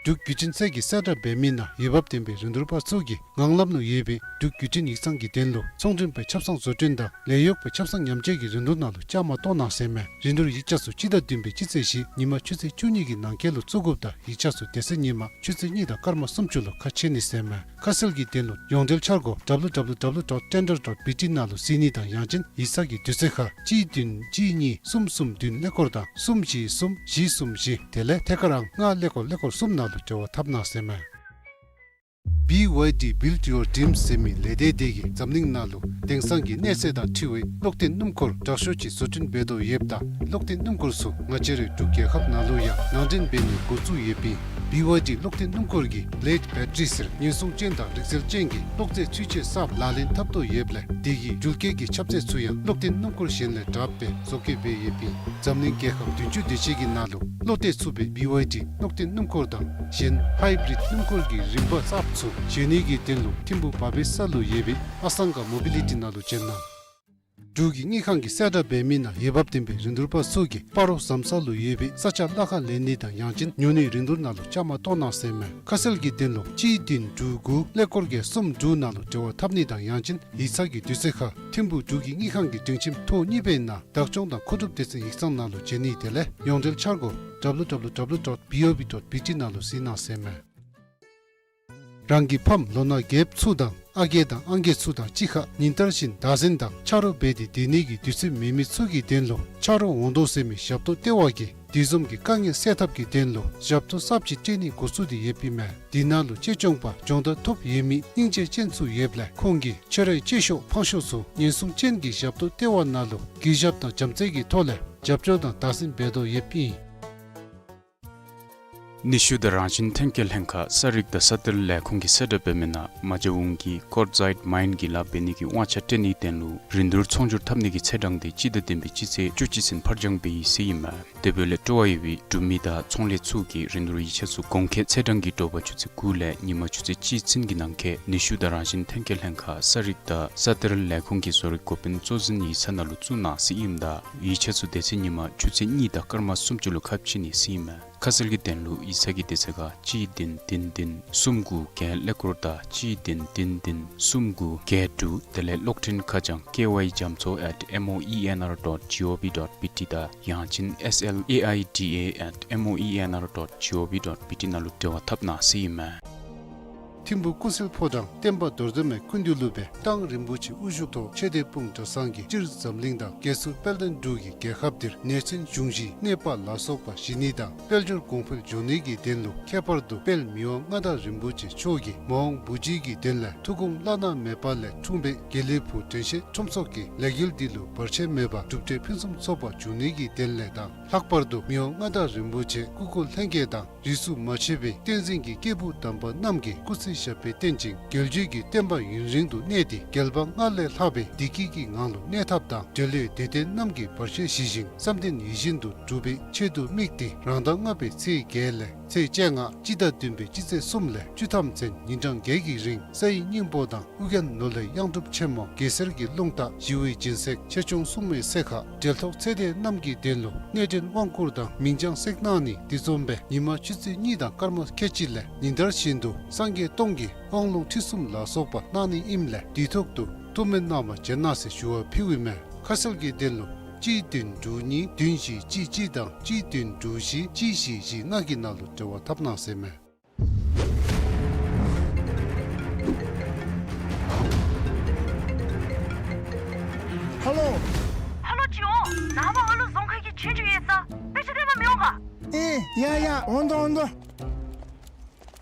འབྲུག་བརྒྱུད་འཕྲིན་ཚད་ཀྱི་གསལ་བསྒྲགས་འབད་མི་ནང་འོས་འབབ་ལྡན་པའི་རིན་བསྡུར་པ་ཚུ་གིས་ངང་ལམ་ལུ་ཡོད་པའི་འབྲུག་བརྒྱུད་འཕྲིན་ཡིག་ཚང་གི་དོན་ལུ་ཚོང་མགྲོན་པའི་ཆབ་གསང་བཟོ་སྐྲུན་དང་ལས་གཡོག་པའི་ཆབ་གསང་ཉམས་བཅོས་ཀྱི་རིན་བསྡུར་ནང་ལུ་བཅའ་མར་གཏོགས་གནང་ཟེར་མས། རིན་བསྡུར་ཡིག་ཆ་ཚུ་སྤྱི་ཟླ་བདུན་པའི་སྤྱི་ཚེས་བཞི་ཉིན་མ་ཆུ་ཚོད་བཅུ་གཉིས་ཀྱི་ནང་འཁོད་ལུ་བཙུགས་དགོཔ་དང་ཡིག་ཆ་ཚུ་དེ་ཚེ་ཉིན་མ་ཆུ་ཚོད་གཉིས་དང་སྐར་མ་སུམ་ཅུ་ལུ་ཁ་ཕྱེ་ནི་ཟེར་མས། ཁ་གསལ་གྱི་དོན་ལུ་ཡོངས་འབྲེལ་འཆར་སྒོ་W W W dot tender dot B T ནང་ལུ་གཟིགས་ནི་དང་ཡང་ཅིན་ཡིག་ཚང་གི་དུས་ཚོད་ཁར་གཅིག་བདུན་གཅིག་གཉིས་གསུམ་གསུམ་བདུན་ཀླད་ཀོར་དང་གསུམ་བཞི་གསུམ་བཞི་གསུམ་བཞི་དེ་ལས་ཐད་ཀར་ཨང་ལྔ་ཀླད་ཀོར་ཀླད་ཀོར་གསུམ་ནང་ལུ་འབྲེལ་བ་འཐབ་གནང་ཟེར་མས། B Y D Build Your Dreams ཟེར་མི་ལས་སྡེ་དེ་གིས་འཛམ་གླིང་ནང་ལུ་དེང་སང་གི་གནས་ཚད་དང་འཁྲིལ་བའི་གློག་འཐེན་སྣུམ་འཁོར་དྲག་ཤོས་ཅིག་བཟོ་སྐྲུན་འབད་དོ་ཡོདཔ་ད་གློག་འཐེན་སྣུམ་འཁོར་ཚུ་ང་བཅས་རའི་འབྲུག་རྒྱལ་ཁབ་ནང་ལུ་ཡང་ནང་འདྲེན་འབད་ནི་འགོ་བཙུགས་ཡོདཔ་ཨིན། B Y D གློག་འཐེན་སྣུམ་འཁོར་གྱི་Blade Battery ཟེར་ཉེན་སྲུང་ཅན་དང་རིག་རྩལ་ཅན་གྱི་གློག་རྫས་ཚུན་ཆད་གསརཔ་ལག་ལེན་འཐབ་དོ་ཡོདཔ་ལས་དེ་གི་འགུལ་སྐྱོད་ཀྱི་ཁྱབ་ཚད་ཚུ་ཡང་གློག་འཐེན་སྣུམ་འཁོར་གཞན་ལས་དྲགཔ་སྦེ་བཟོ་བཀོད་འབད་ཡོདཔ་ཨིན། འཛམ་གླིང་རྒྱལ་ཁབ་བདུན་ཅུ་དེ་ཅིག་གི་ནང་ལུ་བློ་གཏད་ཚུགས་པའི་B Y D གློག་འཐེན་སྣུམ་འཁོར་དང་གཞན་Hybrid སྣུམ་འཁོར་གྱི་རིམ་པ་གསརཔ་ཚུ་བཞེས་ནི་གི་དོན་ལུ་ཐིམ་ཕུག་བ་བེ་ས་ལུ་ཡོད་པའི་ཨ་སང་ག་Mobility ནང་ལུ་བྱོན་གནང་། འབྲུག་གི་དངུལ་ཁང་གི་གསལ་བསྒྲགས་འབད་མི་ནང་འོས་འབབ་ལྡན་པའི་རིན་བསྡུར་པ་ཚུ་གིས་སྤ་རོ་ཟམ་ས་ལུ་ཡོད་པའི་ས་ཆ་གླ་ཁར་ལེན་ནི་དང་ཡང་ཅིན་ཉོ་ནིའི་རིན་བསྡུར་ནང་ལུ་བཅའ་མར་གཏོགས་གནང་ཟེར་མས། ཁ་གསལ་གྱི་དོན་ལུ་གཅིག་བདུན་དྲུག་དགུ་ཀླད་ཀོར་བརྒྱད་གསུམ་དྲུག་ནང་ལུ་འབྲེལ་བ་འཐབ་ནི་དང་ཡང་ཅིན་ཡིག་ཚང་གི་དུས་ཚོད་ཁར་ཐིམ་ཕུག་འབྲུག་གི་དངུལ་ཁང་གི་སྒྲིང་ཁྱིམ་ཐོག་གཉིས་པའི་ནང་བདག་སྐྱོང་དང་མཁོ་སྒྲུབ་སྡེ་ཚན་ཡིག་ཚང་ནང་ལུ་བྱོན་ནི་དེ་ལས་ཡོངས་འབྲེལ་འཆར་སྒོ་W W W dot B O B dot B T ནང་ལུ་གཟིགས་གནང་ཟེར་མས། རང་གི་ཕམ་ལོ་ན་རྒསཔ་ཚུ་དང་ཨ་རྒས་དང་ཨང་རྒས་ཚུ་དང་གཅིག་ཁར་ཉིན་ལྟར་བཞིན་བདག་འཛིན་དང་ཆ་རོགས་འབད་དེ་སྡོད་ནི་གི་དུས་ཚོད་མེད་མི་ཚུ་གི་དོན་ལུ་ཆ་རོགས་འོང་དོ་ཟེར་མི་ཞབས་ཏོག་ལྟེ་བ་གིས་དེ་བཟུམ་གྱི་དཀའ་ངལ་སེལ་ཐབས་ཀྱི་དོན་ལུ་ཞབས་ཏོག་གསརཔ་ཅིག་སྤྲོད་ནི་འགོ་བཙུགས་ཏེ་ཡོདཔ་ཨིན་མས། དེ་ནང་ལུ་གཅེས་སྐྱོང་པ་སྦྱོང་བརྡར་ཐོབ་ཡོད་མི་སྙིང་རྗེ་ཅན་ཚུ་ཡོདཔ་ལས་ཁོང་གིས་ཁྱོད་རའི་གཅེས་ཤོག་ཕངས་ཤོག་ཚུ་ཉེན་སྲུང་ཅན་གྱི་ཞབས་ཏོག་ལྟེ་བ་ནང་ལུ་གུས་ཞབས་དང་བྱམས་བརྩེ་གི་ཐོག་ལས་རྒྱབ་སྐྱོར་དང་བདག་འཛིན་འབད་དོ་ཡོདཔ་ཨིན། ནུས་ཤུགས་དང་རང་བཞིན་ཐོན་སྐྱེད་ལྷན་ཁག་ས་རིག་དང་ས་གཏེར་ལས་ཁུངས་ཀྱི་གསལ་བསྒྲགས་འབད་མི་ནང་མ་ཇ་ཝུང་གི་ཀོར་ཛའིཊ་མའིན་གྱི་ལཱ་འབད་ནི་གི་དབང་ཆ་སྤྲོད་ནིའི་དོན་ལུ་རིན་བསྡུར་ཚོང་སྒྱུར་འཐབ་ནི་གི་ཚེས་གྲངས་དེ་སྤྱི་ཟླ་བདུན་པའི་སྤྱི་ཚེས་བཅུ་གཅིག་ཚུན་ཕར་འགྱངས་འབད་ཡི་ཟེར་ཨིན་མས། དེ་འབདཝ་ལས་སྤྲོ་བ་ཡོད་པའི་འབྲུག་མི་དང་ཚོང་ལས་ཚུ་གིས་རིན་བསྡུར་ཡིག་ཆ་ཚུ་གོང་འཁོད་ཚེས་གྲངས་ཀྱི་དྲོ་པ་ཆུ་ཚོད་དགུ་ལས་ཉིན་མ་ཆུ་ཚོད་གཅིག་ཚུན་གྱི་ནང་འཁོད་ནུས་ཤུགས་དང་རང་བཞིན་ཐོན་སྐྱེད་ལྷན་ཁག་ས་རིག་དང་ས་གཏེར་ལས་ཁུངས་ཀྱི་བཟོ་རིག་འགོ་དཔོན་གཙོ་འཛིན་ཡིག་ཚང་ནང་ལུ་བཙུགས་གནང་ཟེར་ཨིནམ་ད་ཡིག་ཆ་ཚུ་དེ་ཚེ་ཉིན་མ་ཆུ་ཚོད་གཉིས་དང་སྐར་མ་སུམ་ཅུ་ལུ་ཁ་ཕྱེ་ནི་ཟེར་ཨིན་མས། ཁ་གསལ་གྱི་དོན་ལུ་ཡིག་ཚང་གི་དེ་ཚེ་ཁར་གཅིག་བདུན་བདུན་བདུན་གསུམ་དགུ་བརྒྱད་ཀླད་ཀོར་དང་གཅིག་བདུན་བདུན་བདུན་གསུམ་དགུ་བརྒྱད་དྲུག་དེ་ལས་གློག་འཕྲིན་ཁ་བྱང་K Y Jamtso at M O E N R dot G O V dot B T དང་ཡང་ཅིན་S L A I D A at M O E N R dot G O V dot B T ནང་ལུ་འབྲེལ་བ་འཐབ་གནང་ཟེར་ཨིན་མས། ཐིམ་ཕུག་ཀུན་གསལ་ཕོ་བྲང་བསྟན་པ་རྡོར་གདན་མའི་སྐུ་མདུན་ལུ་སྦེ་ཏང་རིན་པོ་ཆེ་དབུ་བཞུགས་ཐོག་ཆོས་སྡེ་སྤུངས་གྲྭ་ཚང་གིས་སྤྱིར་འཛམ་གླིང་དང་རྒྱལ་སྲུང་དཔལ་ལྡན་འབྲུག་གི་རྒྱལ་ཁབ་འདིར་ནད་ཚན་འབྱུང་བཞིའི་གནོད་པ་ལ་སོགས་པ་ཞི་ནི་དང་དཔལ་འབྱོར་གོང་འཕེལ་འགྱོ་ནི་གི་དོན་ལུ་ཁྱད་པར་དུ་དཔལ་མི་དབང་མངའ་བདག་རིན་པོ་ཆེ་མཆོག་གིས་མ་འོངས་བུ་བརྒྱུད་ཀྱི་དོན་ལས་ཐུགས་དགོངས་བླ་ན་མེད་པ་ལས་འཁྲུངས་པའི་དགེ་ལེགས་ཕུག་དྲན་ཤེས་ཁྲོམ་ཚོགས་ཀྱི་ལས་འགུལ་འདི་ལུ་བར་ཆད་མེད་པར་གྲུབ་འབྲས་ཕུན་སུམ་ཚོགས་པ་འབྱུང་ནི་གི་དོན་ལས་དང་ལྷག་པར་དུ་མི་དབང་མངའ་བདག་རིན་པོ་ཆེ་སྐུ་འཁོར་ལྷན་རྒྱས་དང་རིས་སུ་མ་ཆད་པའི་བསྟན་འཛིན་གྱི་སྐྱེས་བུ་དམ་པ་རྣམས་ཀྱིས་སྐུ་ཚེ་ཞབས་པད་བརྟན་ཅིང་རྒྱལ་བརྒྱུད་ཀྱི་བསྟན་པ་ཡུན་རིང་དུ་གནས་ཏེ་རྒྱལ་བ་སྔར་ལས་ལྷག་པའི་བདེ་སྐྱིད་ཀྱི་ངང་ལུ་གནས་ཐབས་དང་འབྲེལ་ཡོད་དད་ལྡན་རྣམས་ཀྱི་བར་ཆད་ཞི་ཞིང་བསམ་དོན་ཡིད་བཞིན་དུ་འགྲུབ་པའི་ཆེད་དུ་དམིགས་ཏེ་རང་ཟླ་ལྔ་པའི་ཚེས་བརྒྱད་ལས་ ཚེས་བཅོ་ལྔ་སྤྱི་ཟླ་བདུན་པའི་སྤྱི་ཚེས་གསུམ་ལས་བཅུ་ཐམ་ཚུན་ཉིན་གྲངས་བརྒྱད་ཀྱི་རིང་སའི་སྙིང་པོ་དང་ཨོ་རྒྱན་ནོར་གླིང་གཡང་སྒྲུབ་ཆེན་མོ་གེ་སར་གྱི་རླུང་རྟ་ཞི་བའི་སྦྱིན་སྲེག་ཆེ་ཆུང་གསུམ་མའི་སྲེག་ཁར་གྲལ་ཐོག་ཚེ་འདས་རྣམས་ཀྱི་དོན་ལུ་གནས་འདྲེན་དབང་བསྐུར་དང་མིང་བྱང་སྲེག་གནང་ནི་འདི་བཟུམ་སྦེ་ཉིན་མ་ཆུ་ཚོད་གཉིས་དང་སྐར་མ་ཁལ་གཅིག་ལས་ཉིན་ལྟར་བཞིན་དུ་སངས་རྒྱས་སྟོང་གི་དབང་ལུང་ཁྲིད་གསུམ་ལ་སོགས་པ་གནང་ནི་ཨིནམ་ལས་དུས་ཐོག་ཏུ་ཐུགས་སྨོན་གནང་བར་བྱོན་གནང་ཟེར་ཞུ་བ་ཕུལཝ་ཨིན་མས། ཁ་གསལ་གྱི་དོན་ལུ་གཅིག་བདུན་དྲུག་གཉིས་བདུན་བཞི་གཅིག་གཅིག་དང་གཅིག་བདུན་དྲུག་བཞི་གཅིག་བཞི་བཞི་ལྔ་གི་ནང་ལུ་འབྲེལ་བ་འཐབ་གནང་ཟེར་མས། ཧ་ལོ། ཧ་ལོ་ཅིག་འོང་། ནངས་པ་ཨ་ལུ་རྫོང་ཁ་གི་ཆོས་རྒྱུགས་ཡོད་ས་དཔེ་ཆ་སྟོན་པར་མི་འོང་ག། ཨེ་ཡ་ཡ་འོང་དོ་འོང་དོ།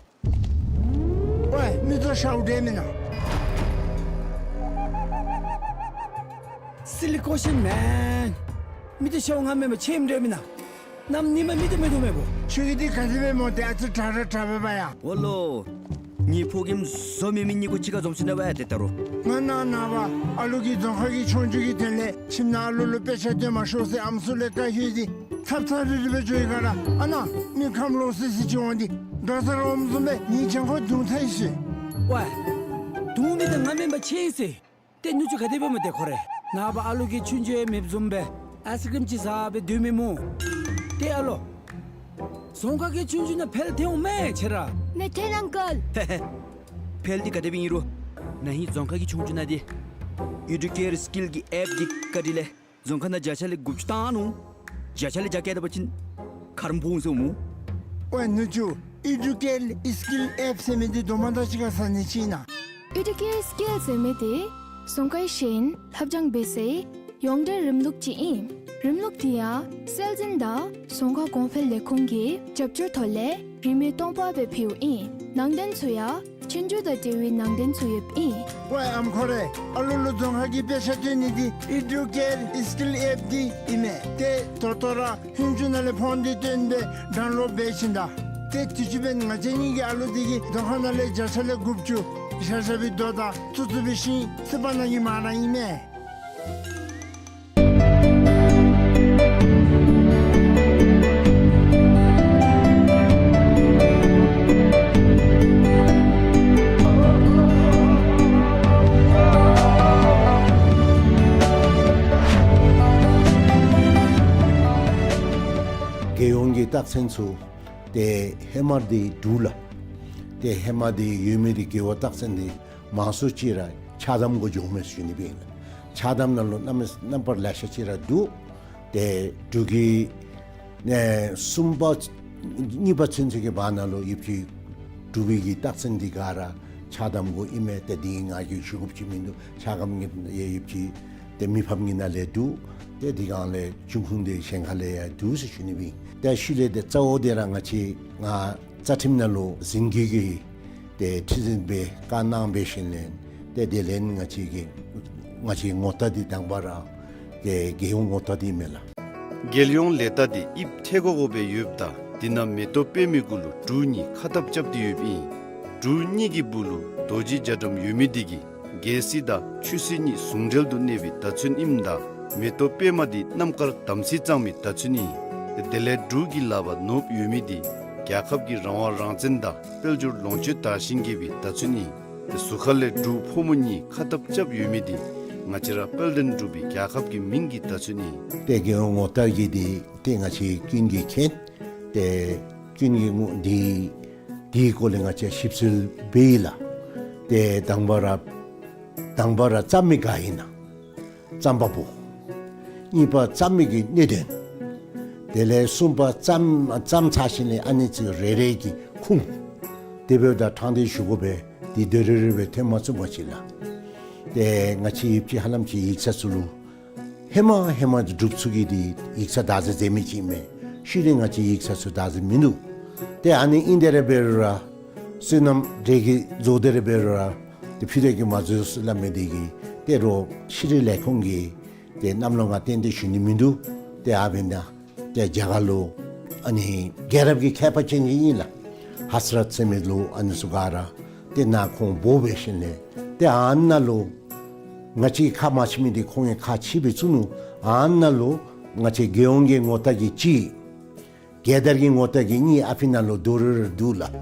ཝའི་མི་ཚུ་ཤཝ་འདྲེ་མེན་ན། སི་ལི་ཀོ་ཤིན་མེན། མི་ཚུ་ཤཝ་ང་མེན་པར་ཆེམ་འདྲེ་མེན་ན། གནམ་ཉིནམ་མི་ཚུ་མེད་དོ་མེད་པོ། ཁྱོད་ཀྱིས་འདི་ག་དེ་སྦེ་སྨོ། ཏེ་ཨ་ཙི་དྲག་ར་དྲག་པས་པ་ཡ། འོ་ལོ། ངེའི་ཕོ་རྒནམ་བཟོ་མེད་མི་གཉིས་པོ་གཅིག་ཁར་འཛོམས་ཅི་ན་བ་ཡ་ཏེ་ད་རུང་། ང་ནངས་པ་ཨ་ལུ་གི་རྫོང་ཁ་གི་ཆོས་རྒྱུགས་ཀྱི་དོན་ལས་ཁྱིམ་ནང་ཨ་ལུ་ལུ་དཔེ་ཆ་སྟོན་མ་ཤོག་ཟེར་ཨམ་སྲུ་ལས་བཀའ་ཡོད་དེ། ཚབ་ཚབ་རིལ་རི་སྦེ་འགྱོ་ཡི་ག་ར། ཨ་ནཱ་མི་ཁམས་ལོག་སི་སི་ཅིག་འོང་སྟེ་རྡོག་རྩ་ར་འོངམ་བཟུམ་སྦེ་ངེའི་གྱང་ཁར་རྡུང་ཚར་ཡི་ཟེར། ཝའི། རྡུང་ནི་དང་ང་མེན་པར་ཆེ་ཡི་ཟེར། ཏེ་ནུ་གཅུང་ག་དེ་སྦེ་སྨོ་ཏེ་ཁོ་རེ། ནངས་པ་ཨ་ལུ་གིས་ཆུང་ཆུང་ཡང་མེདཔ་བཟུམ་སྦེ་ཨའི་སི་ཀྲིམ་ཅིག་བཟའ་སྦེ་སྡོད་མི་སྨོ། ཏེ་ཨ་ལོ། རྫོང་ཁ་གི་ཆུང་ཆུང་ནང་འཕེལ་ཐོན་འོང་མས་ཁྱེད་ར། མེད་ཐོན་ཨང་ཀལ། ཧེ་ཧེ། འཕེལ་འདི་ག་དེ་སྦེ་ཨིན་རུང་ནཱ་ཧིང་རྫོང་ཁ་གི་ཆུང་ཆུང་ནང་འདི་ཨི་ཌུ་ཀེར་སི་ཀིལ་གྱི་ཨེཔ་འདི་བཀའ་དྲིན་ལས་རྫོང་ཁ་ནང་བརྒྱ་ཆ་ལས་དགུ་བཅུ་བཏང་ནུག། བརྒྱ་ཆ་ལས་བརྒྱ་བཀལ་ད་པ་ཅིན་ཁར་འབོ་འོང་ཟེར་སྨོ། ཝའི་ནུ་གཅུང་ཨི་ཌུ་ཀེར་སི་ཀིལ་ཨེཔ་ཟེར་མི་འདི་དོ་མ་དག་ཅིག་ཁར་ཟ་ནི་ཅིག་ཨིན་ན། ཨི་ཌུ་ཀེར་སི་ཀིལ་ཟེར་མི་འདི་རྫོང་ཁའི་ཤེས་ཡོན་ལྷབ་སྦྱང་འབད་སའི་ཡོངས་འབྲེལ་རིམ་ལུགས་ཅིག་ཨིན། རིམ་ལུགས་འདི་ཡང་སྲོལ་འཛིན་དང་རྫོང་ཁ་གོང་འཕེལ་ལས་ཁུངས་ཀྱི་རྒྱབ་སྐྱོར་ཐོག་ལས་རིན་མེད་སྟོང་པ་སྦེ་ཕུལཝ་ཨིན། ནང་དོན་ཚུ་ཡང་ཆོས་རྒྱུགས་དང་འབྲེལ་བའི་ནང་དོན་ཚུ་ཡོདཔ་ཨིན། ཝའི་ཨམ་ཁོ་རེ། ཨ་ལུ་ལུ་རྫོང་ཁ་གི་དཔེ་ཆ་སྟོན་ནི་འདི་ཨི་ཌུ་ཀེར་སི་ཀིལ་ཨེཔ་འདི་ཨིན་མས། ཏེ་ད་ལྟོ་ར་ཧུན་ཅུ་ནང་ལས་ཕོན་འདི་བཏོན་སྦེ་ཌའུན་ལོཌ་འབད་ཞིནམ་ད། ཏེ་དུས་ཅི་འབདན་ང་བཅས་གཉིས་ཀྱི་ཨ་ལུ་འདི་གིས་རྫོང་ཁ་ནང་ལས་བརྒྱ་ཆ་ལས་དགུ་བཅུ་བཞག་བཞགཔ་སྦེ་དོ་དང་བཙུགས་བཙུགས་འབད་ཞིནམ་ཚེ་དཔག་ནང་གི་མ་ར་ཨིན་མས། རྒྱལ་ཡོངས་ཀྱི་རྟགས་མཚན་ཚུ་ཏེ་ཧེ་མ་འདི་འབྲུག་ལགས། ཏེ་ཧེ་མ་འདི་ཡོད་མི་འདི་རྒྱལ་བ་རྟགས་མཚན་འདི་མང་སུ་ཅིག་ར་ཆགས་དམ་གུ་འགྱོཝ་མས་ཟེར་ཞུ་ནི་སྦེ་ཨིན་ལགས། ཆགས་དམ་ནང་ལུ་གནམ་མེད་ས་མེད་རྣམ་པ་ལེ་ཤ་ཅིག་ར་འདུག། ཏེ་འབྲུག་གི་ཨེ་གསུམ་པ་གཉིས་པ་ཚུན་ཚོད་ཀྱི་བར་ན་ལུ་ཡོདཔ་ཅིག་འབྲུག་པའི་གི་རྟགས་མཚན་འདི་ག་ར་ཆགས་དམ་གུ་ཨིན་མས། ཏེ་འདི་ང་གིས་ཞུ་དགོཔ་ཅིག་མིན་འདུག། ཆགས་དམ་གྱི་ཡོདཔ་ཅིག་ཏེ་མི་ཕམ་གྱི་ནང་ལས་འདུག། ཏེ་འདི་སྒང་ལས་འབྱུང་ཁུངས་འདི་གཞན་ཁ་ལས་ཡང་འདུག་ཟེར་ཞུ་ནི་སྦེ་ཨིན། ཏེ་ཤུལ་ལས་ཏེ་རྩ་བོ་འདི་ར་ང་བཅས་ང་རྩ་ཁྲིམས་ནང་ལུ་ཟིན་བྲིས་ཀྱི་ཏེ་ཁྲི་འཛིན་སྦེ་བཀའ་གནང་འབད་ཞིནམ་ལས་ཏེ་དེ་ལས་ང་བཅས་ཀྱི་ང་བཅས་ངོ་རྟགས་འདི་དང་པ་ར་ཏེ་རྒྱལ་ཡོངས་ངོ་རྟགས་འདི་མས་ལགས། རྒྱལ་ཡོངས་ལས་རྟགས་འདི་དབྱིབས་ཐལ་གོ་གོ་སྦེ་ཡོདཔ་ད་འདི་ནང་མེ་ཏོག་པདྨའི་གུ་ལུ་འབྲུག་གཉིས་ཁ་ཐབ་རྐྱབ་སྟེ་ཡོདཔ་ཨིན། འབྲུག་གཉིས་ཀྱི་སྦུག་ལུ་རྡོ་རྗེ་རྒྱ་གྲམ་ཡོད་མི་འདི་གིས་རྒྱལ་སྲིད་དང་ཆོས་སྲིད་གཉིས་ཟུང་འབྲེལ་དུ་གནས་པའི་བརྡ་མཚོན་ཨིནམ་ད་མེ་ཏོག་པདྨ་འདི་རྣམ་དཀར་དམ་ཚིག་གཙང་མའི་བརྡ་མཚོན་ཨིན། དེ་ལས་འབྲུག་གི་ལག་པར་ནོར་བུ་ཡོད་མི་འདི་རྒྱལ་ཁབ་ཀྱི་རང་དབང་རང་བཙན་དང་དཔལ་འབྱོར་ལོངས་སྤྱོད་དར་ཞིང་རྒྱས་པའི་བརྡ་མཚོན་ཨིན། ཏེ་ཟུར་ཁ་ལས་འབྲུག་ཕོ་མོ་གཉིས་ཁ་ཐབ་རྐྱབ་ཡོད་མི་འདི་ང་བཅས་ར་དཔལ་ལྡན་འབྲུག་པའི་རྒྱལ་ཁབ་ཀྱི་མིང་གི་བརྡ་མཚོན་ཨིན། ཏེ་རྒྱལ་ཡོངས་ངོ་རྟགས་ཀྱི་འདི་ཏེ་ང་བཅས་ཀུན་གྱིས་མཁྱེན། ཏེ་ཀུན་གྱིས་ངོ་འདི་འདིའི་སྐོར་ལས་ང་བཅས་ཞིབ་འཚོལ་འབད་ཡི་ལགས། ཏེ་དང་པ་ར་དང་པ་ར་རྩོམ་མི་ག་ཨིན་ན་རྩོམ་པ་པོ། གཉིས་པ་རྩོམ་མི་གི་གནད་དོན། དེ་ལས་གསུམ་པ་རྩོམ་རྩོམ་ཚར་ཞིནམ་ལས་ཨ་ནི་ཚུ་རེ་རེ་གི་ཁུངས། དེ་འབདཝ་ད་དྲང་བདེན་ཞུ་དགོ་པས། འདི་དོན་རེ་རེ་སྦེ་ཐོནམ་ཚུ་མ་ཅིག་ལགས། ཏེ་ང་བཅས་ཡོདཔ་ཅིག་ཧ་ལམ་ཅིག་ཡིག་ཚང་ཚུ་ལུ་ཧེ་མ་ཧེ་མ་འབྲུགཔ་ཚུ་གིས་འདི་ཡིག་ཚང་བདག་འཛིན་མཛད་མི་ཅིག་མས། ཤུལ་ལས་ང་བཅས་ཡིག་ཚང་ཚུ་བདག་འཛིན་མིན་འདུག། ཏེ་ཨ་ནི་ཨིན་དེ་ར་འབད་རུང་ར་བསོད་ནམས་འདྲེ་གིས་རྫོགས་དེ་ར་འབད་རུང་ར་ཏེ་ཕུད་རྒྱས་ཀྱིས་མ་རྫོགས་ཟེར་སླབ་མི་འདི་གིས་ཏེ་རོགས་ཤེས་རིག་ལས་ཁུངས་ཀྱི་ཏེ་གནམ་ལོ་ང་གཏན་གཏན་ཞུ་ནི་མིན་འདུག། ཏེ་ཨ་འབདན་ཏེ་རྒྱ་གར་ལུ་ཨ་ནི་རྒྱལ་རབས་ཀྱི་མཁས་པ་ཅན་ཅིག་ཨིན་ལགས། ཧ་སི་རཏ་ཟེར་མི་ལུ་ཨ་ནི་ཚུ་ག་ར་ཏེ་ནཱ་ཁོང་འབོ་འབད་ཞིནམ་ལས་ཏེ་ཨ་ནཱ་ལུ་ང་བཅས་ཁ་མ་ཕྱེ་མི་འདི་ཁོང་གིས་ཁ་ཕྱེ་སྦེ་བཙུགས་ནུག། ཨ་ནཱ་ལུ་ང་བཅས་རྒྱལ་ཡོངས་ཀྱི་ངོ་རྟགས་ཀྱི་ཅིག་ རྒྱལ་དར་གྱི་ངོ་རྟགས་ཀྱི་གཉིས་ཨ་ཕི་ནང་ལུ་རྡོག་རིལ་རི་འདུག་ལགས།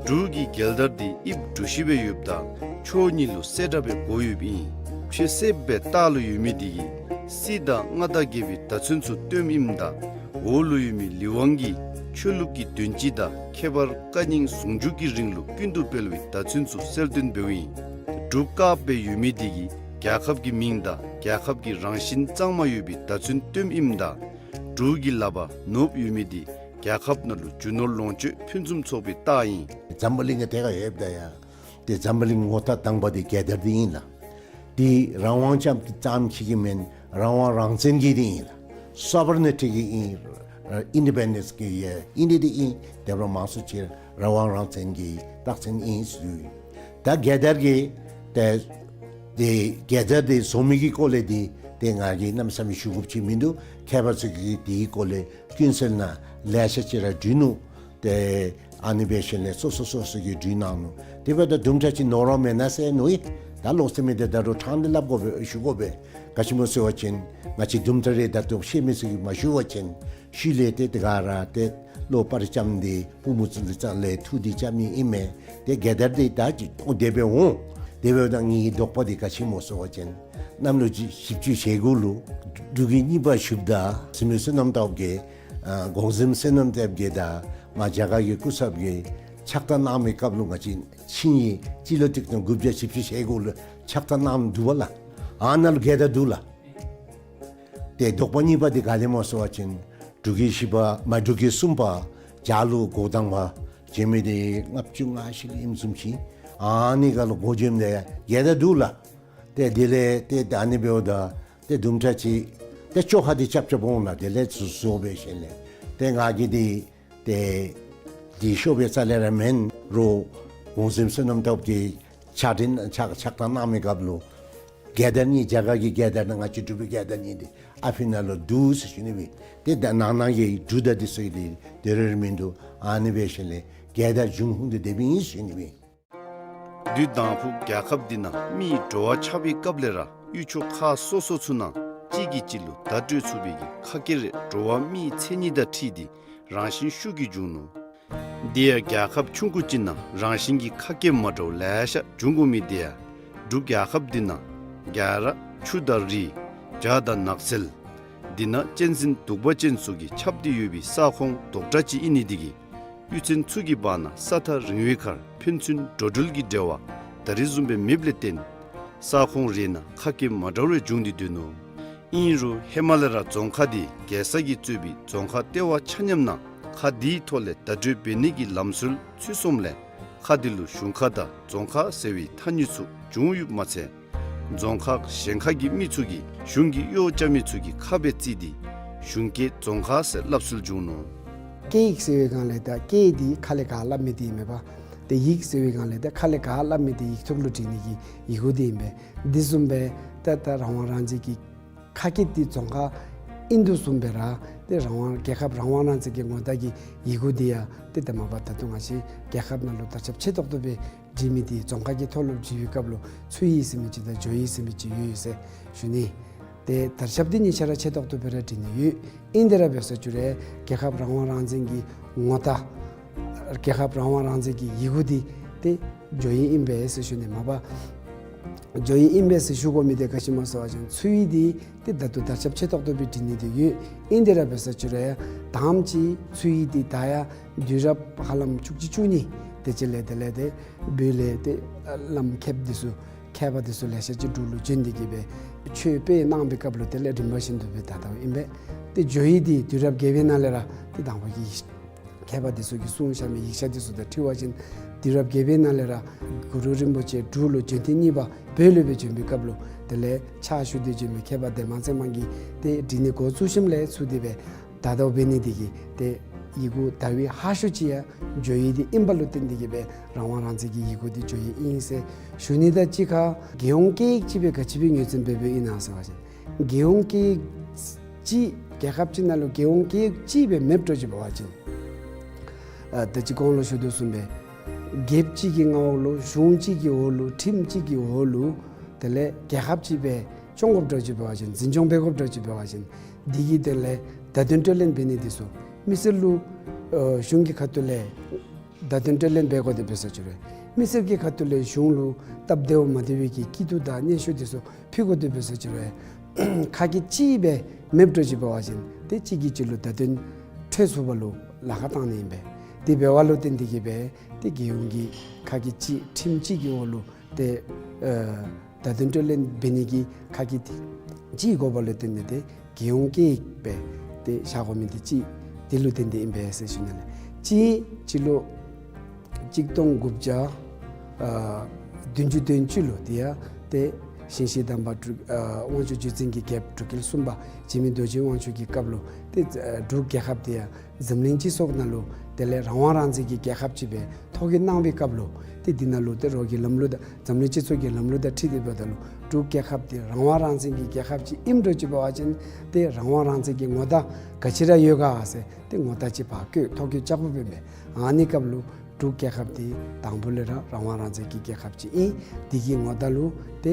འབྲུག་གི་རྒྱལ་དར་འདི་དབྱིབས་གྲུ་བཞི་སྦེ་ཡོདཔ་ད་ཕྱོགས་གཉིས་ལུ་གསེར་སྒྲ་སྦེ་བགོ་ཡོདཔ་ཨིན། ཕྱེ་སེརཔོ་སྦེ་ལྟག་ལུ་ཡོད་མི་འདི་གིས་སྲིད་དང་མངའ་བདག་རྒྱལ་པོའི་བརྡ་མཚོན་ཚུ་སྟོནམ་ཨིནམ་ད་འོག་ལུ་ཡོད་མི་ལི་ཝང་གིས་ཆོས་ལུགས་ཀྱི་དོན་སྤྱི་དང་ཁྱད་པར་བཀའ་རྙིང་ཟུང་འཇུག་གི་རིང་ལུགས་ཀུན་ཏུ་སྤེལ་བའི་བརྡ་མཚོན་ཚུ་གསལ་སྟོན་འབདཝ་ཨིན། འབྲུག་དཀརཔོ་སྦེ་ཡོད་མི་འདི་གིས་རྒྱལ་ཁབ་ཀྱི་མིང་དང་རྒྱལ་ཁབ་ཀྱི་རང་བཞིན་གཙང་མ་ཡོད་པའི་བརྡ་མཚོན་སྟོནམ་ཨིནམ་ད་འབྲུག་གི་ལགཔ་ནོརབུ་ཡོད་མི་འདི་རྒྱལ་ཁབ་ནང་ལུ་རྒྱུ་ནོར་ལོངས་སྤྱོད་ཕུན་སུམ་ཚོགས་པའི་རྟགས་ཨིན། འཛམ་བུ་གླིང་གི་ཐད་ཁར་ཡོདཔ་ད་ཡང་ཏེ་འཛམ་བུ་གླིང་ངོ་རྟགས་དང་པ་འདི་རྒྱལ་དར་འདི་ཨིན་ལགས། འདི་རང་དབང་ཙམ་ཙམ་ཅིག་གི་མེན། རང་དབང་རང་བཙན་གྱི་འདི་ཨིན་ལགས། སོ་བར་ནི་ཊི་གི་ཨིན། ཨིན་ཌི་པེན་ཌེནསི་གི་ཡང་ཨིན་འདི་འདི་ཨིན། དེ་འབདཝ་མང་སུ་ཅིག་རང་དབང་རང་བཙན་གྱི་རྟགས་མཚན་ཨིན་ཟེར་ཞུ་ཡི། ད་རྒྱལ་དར་གྱི་ཏེ་ཏེ་རྒྱལ་དར་འདི་བཟོ་མི་གི་སྐོར་ལས་འདི་ཏེ་ང་གིས་གནམ་མེད་ས་མེད་ཞུ་དགོཔ་ཅིག་མིན་འདུག། མཁས་པ་ཚུ་གིས་དེའི་སྐོར་ལས་ཀུན་གསལ་ནང་ལེ་ཤ་ཅིག་ར་བྲིས་ནུག། ཏེ་ཨ་ནི་འབད་ཞིནམ་ལས་སོ་སོ་སོ་སོ་གིས་བྲིས་གནང་ནུག། དེ་འབདཝ་ད་དུམ་གྲ་ཅིག་ནོར་བ་མེན་ན་ཟེར་མནོ་ཡི། ད་ལོག་སྟེ་མི་འདི་ད་རུང་ཕྲང་སྟེ་སླབ་དགོ་པས་ཞུ་དགོ་པས། ག་ཅི་སྨོ་ཟེར་བ་ཅིན་ང་བཅས་དུམ་གྲ་རེ་ད་ལྟོ་ཤེས་མི་ཚུ་གིས་མ་ཞུ་བ་ཅིན་ཤུལ་ལས་ཏེ་དེ་ག་ར་ཏེ་བློ་པར་རྐྱབ་སྟེ་པུས་མོ་ཚུ་ལུ་རྩ་ལས་ཐུག་སྟེ་རྐྱབ་མི་ཨིན་མས། ཏེ་རྒྱལ་དར་འདི་ད་ཅི་འོང་དེ་སྦེ་འོང་། དེ་འབདཝ་ད་ངེའི་དོགས་པ་འདི་ག་ཅི་སྨོ་ཟེར་བ་ཅིན་གནམ་ལོ་བཞི་བཅུ་ཞེ་དགུ་ལུ་འབྲུག་རྒྱལ་གཉིས་པ་བཞུགསཔ་ད་བཙུན་མོ་བསོད་ནམས་སྟོབས་རྒྱས་ཨ་གོང་གཟིམ་བསོད་ནམས་སྟོབས་རྒྱས་དང་མར་རྒྱ་གར་གྱི་སྐུ་ཚབ་ཀྱིས་ཕྱག་རྟགས་གནང་མི་སྐབས་ལུ་ང་བཅས་ཆིངས་ཡིག་སྤྱི་ལོ་ཆིག་སྟོང་དགུ་བརྒྱ་བཞི་བཅུ་ཞེ་དགུ་ལུ་ཕྱག་རྟགས་གནངམ་འདུག་པ་ལགས། ཨ་ནཱ་ལུ་རྒྱལ་དར་འདུག་ལགས། ཏེ་དོགས་པ་གཉིས་པ་འདི་ག་དེ་སྨོ་ཟེར་བ་ཅིན་འབྲུག་རྒྱལ་བཞི་པ་མ་འབྲུག་རྒྱལ་གསུམ་པ་བྱ་ལུ་འགོ་དང་པ་བྱོན་མི་འདི་ལྔ་བཅུ་ང་བཞི་ལུ་ཨིནམ་བཟུམ་ཅིག། ཨ་ནི་ཁར་ལུ་འགོ་བྱོནམ་ད་ཡང་རྒྱལ་དར་འདུག་ལགས། ཏེ་དེ་ལས་ཏེ་ད་ཨ་ནི་འབདཝ་ད་ཏེ་དུམ་གྲ་ཅིག་ཏེ་བཅོ་ཁ་འདི་རྐྱབ་རྐྱབ་འོང་ལགས། དེ་ལས་བཟོ་བཟོ་འབད་ཞིནམ་ལས་ཏེ་ང་གིས་འདི་ཏེ་འདི་ཤོབ་པའི་རྩ་ལས་ར་མེན། རོགས་གོང་གཟིམ་བསོད་ནམས་སྟོབས་རྒྱས་ཕྱག་དྲིན་ཕྱག་ཕྱག་རྟགས་གནང་མི་སྐབས་ལུ་རྒྱལ་དར་གཉིས་རྒྱ་གར་གྱི་རྒྱལ་དར་དང་ང་བཅས་འབྲུག་པའི་རྒྱལ་དར་གཉིས་འདི་ཨ་ཕི་ནང་ལུ་འདུག་ཟེར་ཞུ་ནི་སྦེ། ཏེ་ད་ནང་ན་གི་འབྲུག་དང་འདི་ཚུ་གི་འདི་དེ་རེ་རེ་མིན་འདུག། ཨ་ནི་འབད་ཞིནམ་ལས་རྒྱལ་དར་འབྱུང་ཁུངས་འདི་དེ་སྦེ་ཨིན་ཞུ་ནི་སྦེ། དུས་དང་ཕུ་རྒྱལ་ཁབ་འདི་ནང་མིའི་འགྲོ་བ་ཆགས་པའི་སྐབས་ལས་ར་ཡུལ་ཕྱོགས་ཁག་སོ་སོ་ཚུ་ནང་གཅིག་གིས་གཅིག་ལུ་བརྡ་སྤྲོད་ཚུགས་པའི་གི་ཁ་སྐད་རེ་འགྲོ་བ་མིའི་མཚན་ཉིད་དང་འཁྲིལ་ཏེ་རང་བཞིན་ཤུགས་ཀྱིས་འབྱུང་ནུག། དེ་ཡང་རྒྱལ་ཁབ་ཆུང་ཀུ་ཅིག་ནང་རང་བཞིན་གྱི་ཁ་སྐད་མ་འདྲཝ་ལེ་ཤ་འབྱུང་དགོ་མི་དེ་ཡང་འབྲུག་རྒྱལ་ཁབ་འདི་ནང་རྒྱ་ར་ཆུ་དང་རི་བྱ་དང་ནགས་ཚལ་འདི་ནང་གཅན་གཟན་གདུག་པ་ཅན་སོགས་ཀྱིས་ཁྱབ་སྟེ་ཡོད་པའི་ས་ཁོངས་རྡོག་ཁྲ་ཅིག་ཨིན་ནི་འདི་གིས་གཡུས་ཚན་ཚུ་གི་བར་ན་ས་ཐག་རིང་བའི་ཁར་ཕན་ཚུན་འགྲོ་འགྲུལ་གྱི་འབྲེལ་བ་ད་རེས་བཟུམ་སྦེ་མེདཔ་ལས་བརྟེན་ས་ཁོངས་རེ་ནང་ཁ་སྐད་མ་འདྲཝ་རེ་འབྱུང་སྟེ་སྡོད་ནུག། ཨིན་རུང་ཧེ་མ་ལས་ར་རྫོང་ཁག་འདི་རྒྱལ་ས་གིས་གཙོས་པའི་རྫོང་ཁག་ལྟེ་བ་ཆ་མཉམ་ནང་ཁག་འདིའི་ཐོག་ལས་བརྡ་སྤྲོད་འབད་ནི་གི་ལམ་སྲོལ་ཚུད་སོངམ་ལས་ཁག་འདི་ལུ་གཞུང་ཁག་དང་རྫོང་ཁག་ཟེར་བའི་ཐ་སྙད་ཚུ་བྱུང་ཡོདཔ་མ་ཚད་རྫོང་ཁག་གཞན་ཁག་གི་མི་ཚུ་གིས་གཞུང་གི་གཡོག་རྐྱབ་མི་ཚུ་གི་ཁ་སྦེ་བརྩིས་ཏེ་གཞུང་སྐད་རྫོང་ཁ་ཟེར་སླབ་སྲོལ་བྱུང་ནུག། སྐད་ཡིག་ཟེར་བའི་སྒང་ལས་ད་སྐད་འདི་ཁ་ལས་ག་སླབ་མི་འདི་མེན་པ། ཏེ་ཡིག་ཟེར་བའི་སྒང་ལས་ད་ཁ་ལས་ག་སླབ་མི་འདི་ཡིག་ཐོག་ལུ་བྲི་ནི་གི་ཡི་གུ་འདི་ཨིན་པས། འདི་བཟུམ་སྦེ་ད་ད་རང་དབང་རང་བཙན་གྱི་ཁ་སྐད་འདི་རྫོང་ཁ་ཨིན་དོ་བཟུམ་སྦེ་ར་ཏེ་རང་དབང་རྒྱལ་ཁབ་རང་དབང་རང་བཙན་གྱི་ངོ་རྟགས་ཀྱི་ཡི་གུ་འདི་ཡང་ཏེ་ད་མ་པ་ད་ལྟོ་ང་བཅས་རྒྱལ་ཁབ་ནང་ལུ་དར་ཁྱབ་ཆེ་ཏོག་ཏོ་སྦེ་བྲི་མི་འདི་རྫོང་ཁ་གི་ཐོག་ལུ་བྲི་བའི་སྐབས་ལུ་ཚུའི་ཡིག་ཟེར་མི་ཅིག་དང་ཇོ་ཡིག་ཟེར་མི་ཅིག་ཡོད་ཡོད་ཟེར་ཞུ་ནི། ཏེ་དར་ཁྱབ་འདི་གཉིས་ཆ་ར་ཆེ་ཏོག་ཏོ་སྦེ་ར་བྲི་ནི་ཡོད། ཨིན་ཏེ་ར་འབད་ས་ཅིག་རུང་རྒྱལ་ཁབ་རང་དབང་རང་བཙན་གྱི་ངོ་རྟགས་རྒྱལ་ཁབ་རང་དབང་རང་བཙན་གྱི་ཡི་གུ་འདི་ཏེ་ཇོ་ཡིག་ཨིན་པས་ཟེར་ཞུ་ནི། མ་པ་ཇོ་ཡིག་ཨིན་པས་ཟེར་ཞུ་དགོ་མི་འདི་ག་ཅི་སྨོ་ཟེར་བ་ཅིན་ཚུའི་འདི་ཏེ་ད་ལྟོ་དར་ཁྱབ་ཆེ་ཏོག་ཏོ་སྦེ་བྲི་ནི་འདི་ཡོད། ཨིན་ཏེ་ར་འབད་ས་ཅིག་རུང་དང་པ་ཅིག་ཚུའི་འདི་ད་ཡང་དུས་རབས་ཧ་ལམ་བཅུ་གཅིག་བཅུ་གཉིས་དེ་ཅིག་ལས་དེ་ལས་ཏེ་བོད་ལས་ཏེ་བླམ་མཁསཔ་འདི་ཚུ་མཁས་པ་འདི་ཚུ་ལེ་ཤ་ཅིག་འབྲུག་ལུ་བྱོན་ཏེ་གིས་སྦེ་ཆོས་སྤེལ་གནང་བའི་སྐབས་ལུ་དེ་ལས་རིམ་པ་བཞིན་དུ་སྦེ་ད་ལྟོ་ཨིན་པས། ཏེ་ཇོ་ཡིག་འདི་དུས་རབས་བརྒྱད་པའི་ནང་ལས་ར་ཏེ་དང་པ་གི་མཁས་པ་འདི་ཚུ་གིས་གསུངས་བཞག་མི་ཡིག་ཆ་འདི་ཚུ་དང་འཁྲིལ་བ་ཅིན་དུས་རབས་བརྒྱད་པའི་ནང་ལས་ར་གུ་རུ་རིན་པོ་ཆེ་འབྲུག་ལུ་བྱོན་ཐེངས་གཉིས་པ་བོད་ལུ་སྦེ་བྱོན་པའི་སྐབས་ལུ་དེ་ལས་ཕྱག་ཞུ་སྟེ་བྱོན་མི་མཁས་པ་འདན་མ་ཚེ་དམན་གྱིས་ཏེ་བྲི་ནི་འགོ་བཙུགས་ཞིནམ་ལས་ཚུར་དེ་སྦེ་ད་ལྟོ་འབད་ནི་འདི་གིས་ཏེ་ཡི་གུ་དར་བའི་ཧ་ཤོས་ཅིག་ཡང་ཇོ་ཡིག་འདི་ཨིན་པ་ལུ་བརྟེན་ཏེ་གིས་སྦེ་རང་དབང་རང་བཙན་གྱི་ཡི་གུ་འདི་ཇོ་ཡིག་ཨིན་ཟེར་ཞུ་ནི། ད་གཅིག་ཁར་རྒྱལ་ཡོངས་སྐད་ཡིག་ཅིག་སྦེ་ག་ཅི་སྦེ་ངོས་འཛིན་འབད་འབདཝ་ཨིན་ན་ཟེར་བ་ཅིན་རྒྱལ་ཡོངས་སྐད་ཡིག་ཅིག་རྒྱལ་ཁབ་ཅིག་ནང་ལུ་རྒྱལ་ཡོངས་སྐད་ཡིག་ཅིག་སྦེ་མེདཔ་འདྲཝ་ཅིག་འབད་བ་ཅིན་ཨ་ད་ཅི་གོང་ལུ་ཞུ་དོ་བཟུམ་སྦེ་རྒྱལཔོ་ཅིག་གི་མངའ་འོག་ལུ་གཞུང་གཅིག་གི་འོག་ལུ་ཁྲིམས་གཅིག་གི་འོག་ལུ་དེ་ལས་རྒྱལ་ཁབ་ཅིག་སྦེ་སྐྱོང་དགོཔ་འདྲཝ་ཅིག་འབད་བ་ཅིན་འཛིན་སྐྱོང་འབད་དགོཔ་འདྲཝ་ཅིག་འབད་བ་ཅིན་འདི་གི་དོན་ལས་བརྡ་དོན་སྤྲོད་ལེན་འབད་ནི་འདི་ཚུ་ མི་སེར་ལུ་ཨ་གཞུང་གི་ཁ་ཐུག་ལས་བརྡ་དོན་སྤྲོད་ལེན་འབད་དགོ་དེ་འབད་ས་ཅིག་རུང་མི་སེར་གྱི་ཁ་ཐུག་ལས་གཞུང་ལུ་སྟབས་བདེཝ་མ་བདེ་བའི་གི་སྐྱིད་སྡུག་དང་སྙན་ཞུ་དེ་ཚུ་ཕུལ་དགོ་དེ་འབད་ས་ཅིག་རུང་ཁ་སྐད་གཅིག་སྦེ་མེདཔ་འགྱོ་ཅི་འབད་བ་ཅིན་ཏེ་གཅིག་གིས་གཅིག་ལུ་བརྡ་དོན་འཕྲོད་ཚུགསཔ་ལུ་ལཱ་ཁག་བཏང་ནི་ཨིན་པས། དེ་འབདཝ་ལུ་བརྟེན་ཏེ་གིས་སྦེ་ཏེ་རྒྱལ་ཡོངས་ཀྱི་ཁ་སྐད་གཅིག་ཁྲིམས་གཅིག་གི་འོག་ལུ་ཏེ་ཨ་བརྡ་དོན་སྤྲོད་ལེན་འབད་ནི་གི་ཁ་སྐད་དེ་གཅིག་དགོཔ་ལུ་བརྟེན་ཏེ་ཏེ་རྒྱལ་ཡོངས་སྐད་ཡིག་སྦེ་ཏེ་བཞག་དགོ་མི་དེ་གཅིག་དེ་ལུ་བརྟེན་ཏེ་ཨིན་པས་ཟེར་ཞུ་ནི་ལགས། གཅིག་སྤྱི་ལོ་གཅིག་སྟོང་དགུ་བརྒྱ་ཨ་བདུན་ཅུ་དོན་གཅིག་ལུ་དེ་ཡང་ཏེ་ཞིང་གཤེགས་དམ་པ་འབྲུག་ཨ་དབང་ཕྱུག་བརྒྱུད་འཛིན་གྱི་རྒྱལཔོ་འབྲུག་རྒྱལ་གསུམ་པ་འཇིགས་མེད་རྡོ་རྗེ་དབང་ཕྱུག་གི་སྐབས་ལུ་ཏེ་ཨ་འབྲུག་རྒྱལ་ཁབ་དེ་ཡང་འཛམ་གླིང་སྤྱི་ཚོགས་ནང་ལུ་དེ་ལས་རང་དབང་རང་བཙན་གྱི་རྒྱལ་ཁབ་ཅིག་སྦེ་ཐོ་བཀོད་གནང་བའི་སྐབས་ལུ་ཏེ་དེ་ནང་ལུ་ཏེ་རོགས་ཀྱི་ལམ་ལུགས་དང་འཛམ་གླིང་སྤྱི་ཚོགས་ཀྱི་ལམ་ལུགས་དང་འཁྲིལ་ཏེ་འབདཝ་ད་ལུ་འབྲུག་རྒྱལ་ཁབ་དེ་རང་དབང་རང་བཙན་གྱི་རྒྱལ་ཁབ་ཅིག་ཨིནམ་འགྱོ་ཅི་འབད་བ་ཅིན་ཏེ་རང་དབང་རང་བཙན་གྱི་ངོ་རྟགས་ག་ཅི་ར་ཡོད་ག་ཟེར་ཏེ་ངོ་རྟགས་ཅིག་ཕར་བཀོད་ཐོ་བཀོད་རྐྱབ་དགོཔ་ཨིན་པས། ཨ་ནི་སྐབས་ལུ་འབྲུག་རྒྱལ་ཁབ་དེ་དང་པོ་ལས་ར་རང་དབང་རང་བཙན་གྱི་རྒྱལ་ཁབ་ཅིག་ཨིན། དེ་གི་ངོ་རྟགས་ལུ་ཏེ་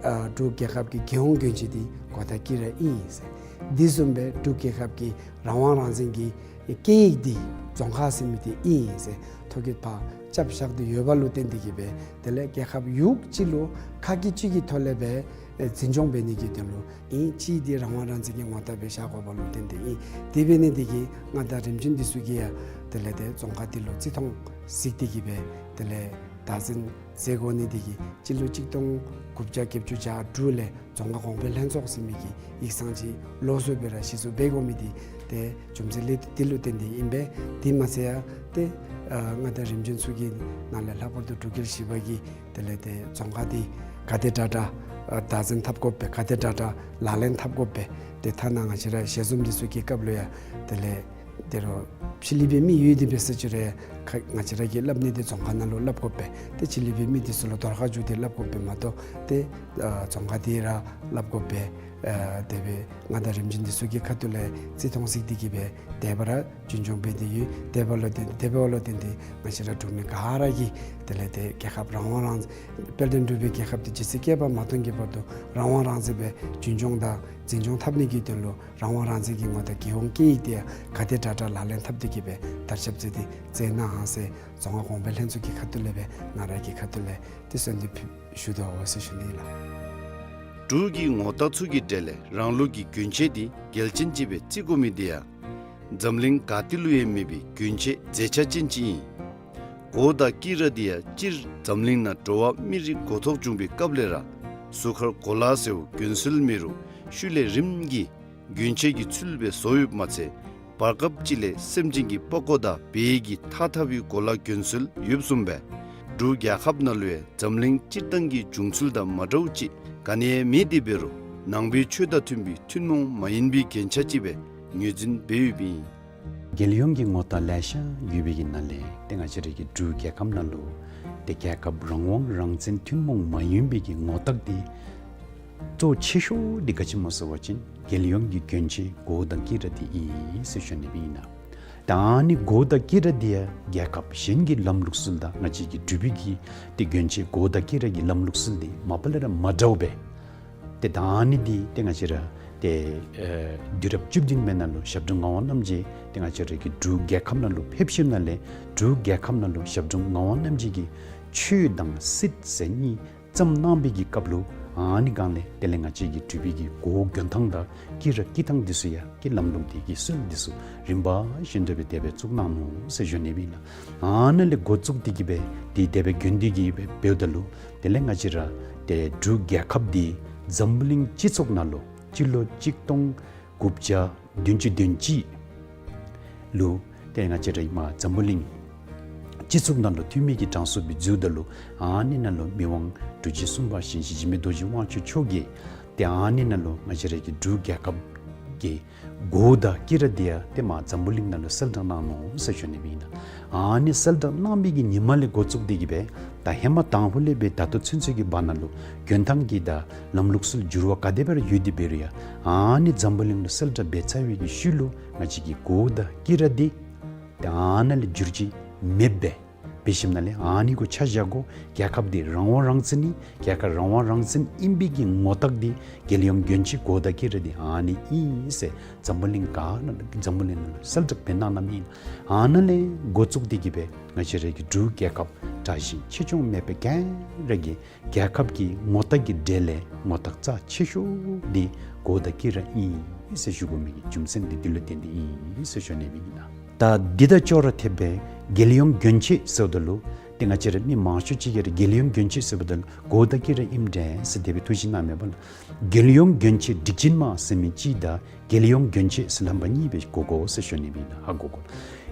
ཨ་འབྲུག་རྒྱལ་ཁབ་ཀྱི་རྒྱལ་ཡོངས་གྱོན་ཆས་དེ་གོ་ད་ཀི་ར་ཨིན་ཟེར། དེ་བཟུམ་སྦེ་འབྲུག་རྒྱལ་ཁབ་ཀྱི་རང་དབང་རང་བཙན་གྱི་སྐད་ཡིག་དེ་རྫོང་ཁ་ཟེར་མི་དེ་ཨིན་ཟེར་ཐོ་བཀོད་ཕར་རྐྱབ་བཞག་སྟེ་ཡོདཔ་ལུ་བརྟེན་ཏེ་གིས་སྦེ་དེ་ལས་རྒྱལ་ཁབ་ཡོངས་ཀྱི་ལུ་ཁ་སྐད་གཅིག་གི་ཐོག་ལས་སྦེ་ཨེ་འཛིན་སྐྱོང་འབད་ནི་གི་དོན་ལུ་ཨིན། གཅིག་དེ་རང་དབང་རང་བཙན་གྱི་ངོ་རྟགས་སྦེ་བཞག་དགོཔ་ལུ་བརྟེན་ཏེ་ཨིན། དེ་འབད་ནི་དེ་གིས་མངའ་བདག་རིམ་བྱོན་འདི་ཚུ་གིས་ཡང་དེ་ལས་ཏེ་རྫོང་ཁ་དེ་ལུ་རྩིས་མཐོང་གཟིགས་ཏེ་གིས་སྦེ་དེ་ལས་བདག་འཛིན་མཛད་དགོ་ནི་དེ་གིས་སྤྱི་ལོ་གཅིག་སྟོང་དགུ་བརྒྱ་བརྒྱད་ཅུ་གྱ་དྲུག་ལས་རྫོང་ཁ་གོང་འཕེལ་ལྷན་ཚོགས་ཟེར་མི་གི་ཡིག་ཚང་ཅིག་ལོགས་སུ་སྦེ་ར་གཞི་བཙུགས་འབད་དགོ་མི་དེ་ཏེ་རྒྱུ་མཚན་ལས་དེ་ལུ་བརྟེན་ཏེ་ཨིན་པས། དེ་མ་ཚད་ཡང་ཏེ་ཨ་མངའ་བདག་རིམ་བྱོན་ཚུ་གི་ནང་ལས་ལྷག་པར་དུ་འབྲུག་རྒྱལ་བཞི་པ་གིས་དེ་ལས་ཏེ་རྫོང་ཁ་དེ་ག་དེ་དྲག་དྲག་ཨ་བདག་འཛིན་འཐབ་དགོ་པས། ག་དེ་དྲག་དྲག་ལག་ལེན་འཐབ་དགོ་པས། ཏེ་ཐ་ན་ང་བཅས་ར་ཞལ་འཛོམས་འདི་ཚུ་གི་སྐབས་ལུ་ཡང་དེ་ལས་ཏེ་རོགས་ཕྱི་གླིང་པའི་མི་ཡོད་དེ་འབད་ས་ཅིག་རུང་ཁ་ང་བཅས་ར་གིས་སླབ་ནི་དེ་རྫོང་ཁ་ནང་ལུ་སླབ་དགོ་པས། ཏེ་ཕྱི་གླིང་པའི་མི་འདི་ཚུ་ལུ་དོར་ཁ་བཅུག་སྟེ་སླབ་དགོ་པས་མ་གཏོགས་ཏེ་ཨ་རྫོང་ཁ་དེ་ར་སླབ་དགོ་པས། ཨ་དེ་སྦེ་མངའ་བདག་རིམ་བྱོན་འདི་ཚུ་གི་ཁ་ཐུག་ལས་རྩིས་མཐོང་གཟིགས་ཏེ་གིས་སྦེ་དེ་སྦེ་ར་རྒྱུན་སྐྱོང་འབད་དེ་ཡོད། དེ་འབདཝ་ལུ་བརྟེན་དེ་འབདཝ་ལུ་བརྟེན་ཏེ་ང་བཅས་ར་འབྲུག་མི་ག་ར་གིས་དེ་ལས་ཏེ་རྒྱལ་ཁབ་རང་དབང་རང་དཔལ་ལྡན་འབྲུག་པའི་རྒྱལ་ཁབ་དེ་ཇི་སྲིད་བསྐལ་པ་མ་སྟོངས་ཀྱི་བར་དུ་རང་དབང་རང་བཙན་སྦེ་རྒྱུན་སྐྱོང་དང་འཛིན་སྐྱོང་འཐབ་ནི་གི་དོན་ལུ་རང་དབང་རང་བཙན་གྱི་ངོ་རྟགས་རྒྱལ་ཡོངས་སྐད་ཡིག་དེ་ཡང་ག་དེ་དྲག་དྲག་ལག་ལེན་འཐབ་སྟེ་གིས་སྦེ་དར་ཁྱབ་མཛད་དེ་མཛད་གནང་ཟེར་རྫོང་ཁ་གོང་འཕེལ་ལྷན་ཚོགས་ཀྱི་ཁ་ཐུག་ལས་སྦེ་ང་ར་གི་ཁ་ཐུག་ལས་ཏེ་གསོལ་འདེབས་ཞུ་དོ་ཟེར་ཞུ་ནི་ལགས། འབྲུག་གི་ངོ་རྟགས་ཚུ་གི་གྲས་ལས་རང་ལུགས་ཀྱི་གྱོན་ཆས་འདི་གལ་ཅན་ཅིག་སྦེ་བརྩི་དགོ་མི་འདི་ཡང་འཛམ་གླིང་ག་ཏེ་ལུ་ཡང་མེད་པའི་གྱོན་ཆས་མཛེས་ཆ་ཅན་ཅིག་ཨིན། གོ་དང་དཀྱི་ར་འདི་ཡང་སྤྱིར་འཛམ་གླིང་ནང་འགྲོ་བ་མི་རིགས་འགོ་ཐོག་བྱུང་པའི་སྐབས་ལས་ར་གཟུགས་ཁར་གོ་ལ་ཟེརཝ་གྱོན་སྲོལ་མེད་རུང་ཤུལ་ལས་རིམ་གྱིས་གྱོན་ཆས་ཀྱི་ཚུལ་སྦེ་བཟོ་ཡོདཔ་མ་ཚད་བར་སྐབས་ཅིག་ལས་སེམས་ཅན་གྱི་པགས་ཀོ་དང་བལ་གྱི་ཐགས་འཐག་པའི་གོ་ལ་གྱོན་སྲོལ་ཡོདཔ་བཟུམ་སྦེ་འབྲུག་རྒྱལ་ཁབ་ནང་ལུ་ཡང་འཛམ་གླིང་སྤྱིར་བཏང་གི་བྱུང་ཚུལ་དང་མ་འདྲཝ་ཅིག་ག་ནི་ཡང་མེད་དེ་འབད་རུང་ནང་པའི་ཆོས་དང་མཐུན་པའི་ཐུན་མོང་མ་ཡིན་པའི་རྒྱན་ཆ་ཅིག་སྦེ་ངོས་འཛིན་འབད་ཡོདཔ་ཨིན། རྒྱལ་ཡོངས་ཀྱི་ངོ་རྟགས་ལེ་ཤ་ཡོད་པའི་གི་ནང་ལས་ཏེ་ང་བཅས་རའི་གི་འབྲུག་རྒྱལ་ཁབ་ནང་ལུ་ཏེ་རྒྱལ་ཁབ་རང་དབང་རང་བཙན་ཐུན་མོང་མ་ཡིན་པའི་གི་ངོ་རྟགས་འདི་གཙོ་ཆེ་ཤོས་འདི་ག་ཅི་སྨོ་ཟེར་བ་ཅིན་རྒྱལ་ཡོངས་ཀྱི་གྱོན་ཆས་གོ་དང་དཀྱི་ར་འདི་ཨིན་ཟེར་ཞུ་ནི་ཨིན་ལགས། ད་ཨ་ནི་གོ་དང་དཀྱི་ར་འདི་ཡང་རྒྱལ་ཁབ་གཞན་གྱི་ལམ་ལུགས་སྲོལ་དང་ང་བཅས་ཀྱི་འབྲུག་པའི་གི་ཏེ་གྱོན་ཆས་གོ་དང་དཀྱི་ར་གི་ལམ་ལུགས་སྲོལ་འདི་མ་པ་ལས་ར་མ་འདྲཝ་སྦེ། ཏེ་ད་ཨ་ནི་འདི་ཏེ་ང་བཅས་ར་ཏེ་ཨེ་དུས་རབས་བཅུ་བདུན་པའི་ནང་ལུ་ཞབས་དྲུང་ངག་དབང་རྣམ་རྒྱལ་ཏེ་ང་བཅས་རའི་གི་འབྲུག་རྒྱལ་ཁབ་ནང་ལུ་ཕེབས་ཞིནམ་ལས་འབྲུག་རྒྱལ་ཁབ་ནང་ལུ་ཞབས་དྲུང་ངག་དབང་རྣམ་རྒྱལ་གྱི་ཆོས་དང་སྲིད་ཟེར་གཉིས་བརྩམས་གནང་བའི་གི་སྐབས་ལུ་ཨ་ནི་སྒང་ལས་དེ་ལས་ང་བཅས་ཀྱི་འབྲུག་པའི་གི་གོ་གྱོན་ཐངས་དང་དཀྱི་ར་དཀྱི་ཐངས་འདི་ཚུ་ཡང་གི་ལམ་ལུགས་འདི་གི་སྲོལ་འདི་ཚུ་རིམ་པ་བཞིན་དུ་སྦེ་དེ་སྦེ་བཙུགས་གནང་ནུག་ཟེར་ཞུ་ནི་ཨིན་ལགས། ཨ་ནཱ་ལས་འགོ་བཙུགས་ཏེ་གིས་སྦེ་ཏེ་དེ་སྦེ་གྱོན་ཏེ་གིས་སྦེ་འབདཝ་ད་ལུ་དེ་ལས་ང་བཅས་ར་ཏེ་འབྲུག་རྒྱལ་ཁབ་འདི་འཛམ་བུ་གླིང་སྤྱི་ཚོགས་ནང་ལུ་སྤྱི་ལོ་གཅིག་སྟོང་དགུ་བརྒྱ་བདུན་ཅུ་དོན་གཅིག་ལུ་ཏེ་ང་བཅས་ར་ཨིན་མས་འཛམ་བུ་གླིང་སྤྱི་ཚོགས་ནང་ལུ་འཐུས་མི་གི་གྲངས་སུ་སྦེ་འཛུལཝ་ད་ལུ་ཨ་ནི་ནང་ལུ་མི་དབང་འབྲུག་རྒྱལ་གསུམ་པ་ཞིང་གཤེགས་འཇིགས་མེད་རྡོ་རྗེ་དབང་ཕྱུག་མཆོག་གིས་ཏེ་ཨ་ནི་ནང་ལུ་ང་བཅས་ར་གི་འབྲུག་རྒྱལ་ཁབ་ཀྱི་གོ་དང་དཀྱི་ར་འདི་ཡང་ཏེ་མར་འཛམ་བུ་གླིང་ནང་ལུ་གསལ་བསྒྲགས་གནང་ནུག་ཟེར་ཞུ་ནི་ཨིན་ལགས། ཨ་ནི་གསལ་བསྒྲགས་གནང་བའི་གི་ཉིནམ་ལས་འགོ་བཙུགས་ཏེ་གིས་སྦེ་ད་ཧེ་མ་དང་ཕུ་ལས་སྦེ་ད་ལྟོ་ཚུན་ཚོད་ཀྱི་བར་ན་ལུ་གྱོན་ཐངས་ཀྱི་དང་ལམ་ལུགས་སྲོལ་འགྱུར་བ་ག་དེ་སྦེ་ར་ཡོད་དེ་འབད་རུང་ཡང་ཨ་ནི་འཛམ་བུ་གླིང་ལུ་གསལ་བསྒྲགས་འབད་ཚར་བའི་གི་ཤུལ་ལུ་ང་བཅས་ཀྱི་གོ་དང་དཀྱི་ར་འདི་ཏེ་ཨ་ནཱ་ལས་འགྱུར་བཅོས་མེདཔ་སྦེ་ འབད་ཞིནམ་ལས་ཨ་ནི་གུ་ཆ་བཞག་དགོ། རྒྱལ་ཁབ་འདི་རང་དབང་རང་བཙན་ཨིན། རྒྱལ་ཁབ་རང་དབང་རང་བཙན་ཨིན་པའི་གི་ངོ་རྟགས་འདི་རྒྱལ་ཡོངས་གྱོན་ཆས་གོ་དང་དཀྱི་ར་འདི་ཨ་ནི་ཨིན་ཟེར་འཛམ་བུ་གླིང་ག་ནང་འཛམ་བུ་གླིང་ནང་གསལ་བསྒྲགས་འབད་གནང་གནངམ་ཨིན། ཨ་ནཱ་ལས་འགོ་བཙུགས་ཏེ་གི་སྦེ་ང་བཅས་ར་གི་འབྲུག་རྒྱལ་ཁབ་དྲག་ཞན་ཆེ་ཆུང་མེད་པར་ག་ར་གིས་རྒྱལ་ཁབ་ཀྱི་ངོ་རྟགས་ཀྱི་གྲས་ལས་ངོ་རྟགས་རྩ་ཆེ་ཤོས་འདི་གོ་དང་དཀྱི་ར་ཨིན་ཟེར་ཞུ་དགོ་མི་གི་རྒྱུ་མཚན་འདི་འདི་ལུ་བརྟེན་ཏེ་ཨིན་ཟེར་ཞུ་ནི་ཨིན་ལགས། ད་འདི་དང་ཅོག་ར་འཐདཔ་སྦེ་རྒྱལ་ཡོངས་གྱོན་ཆས་ཟེརཝ་ད་ལུ་ཏེ་ང་བཅས་ར་མི་མང་ཤོས་ཅིག་གིས་ར་རྒྱལ་ཡོངས་གྱོན་ཆས་ཟེརཝ་ད་ལུ་གོ་དང་དཀྱི་ར་ཨིནམ་འདྲས་ཟེར་དེ་སྦེ་ཐུགས་བཞེད་གནང་མས་པ་ལགས། རྒྱལ་ཡོངས་གྱོན་ཆས་སྒྲིག་ཆེན་མ་ཟེར་མི་གཅིག་དང་རྒྱལ་ཡོངས་གྱོན་ཆས་ཟེར་ལྷམ་པ་གཉིས་སྦེ་གོ་དགོ་ཟེར་ཞུ་ནི་ཨིན་ལགས། ཧ་གོ་དགོ།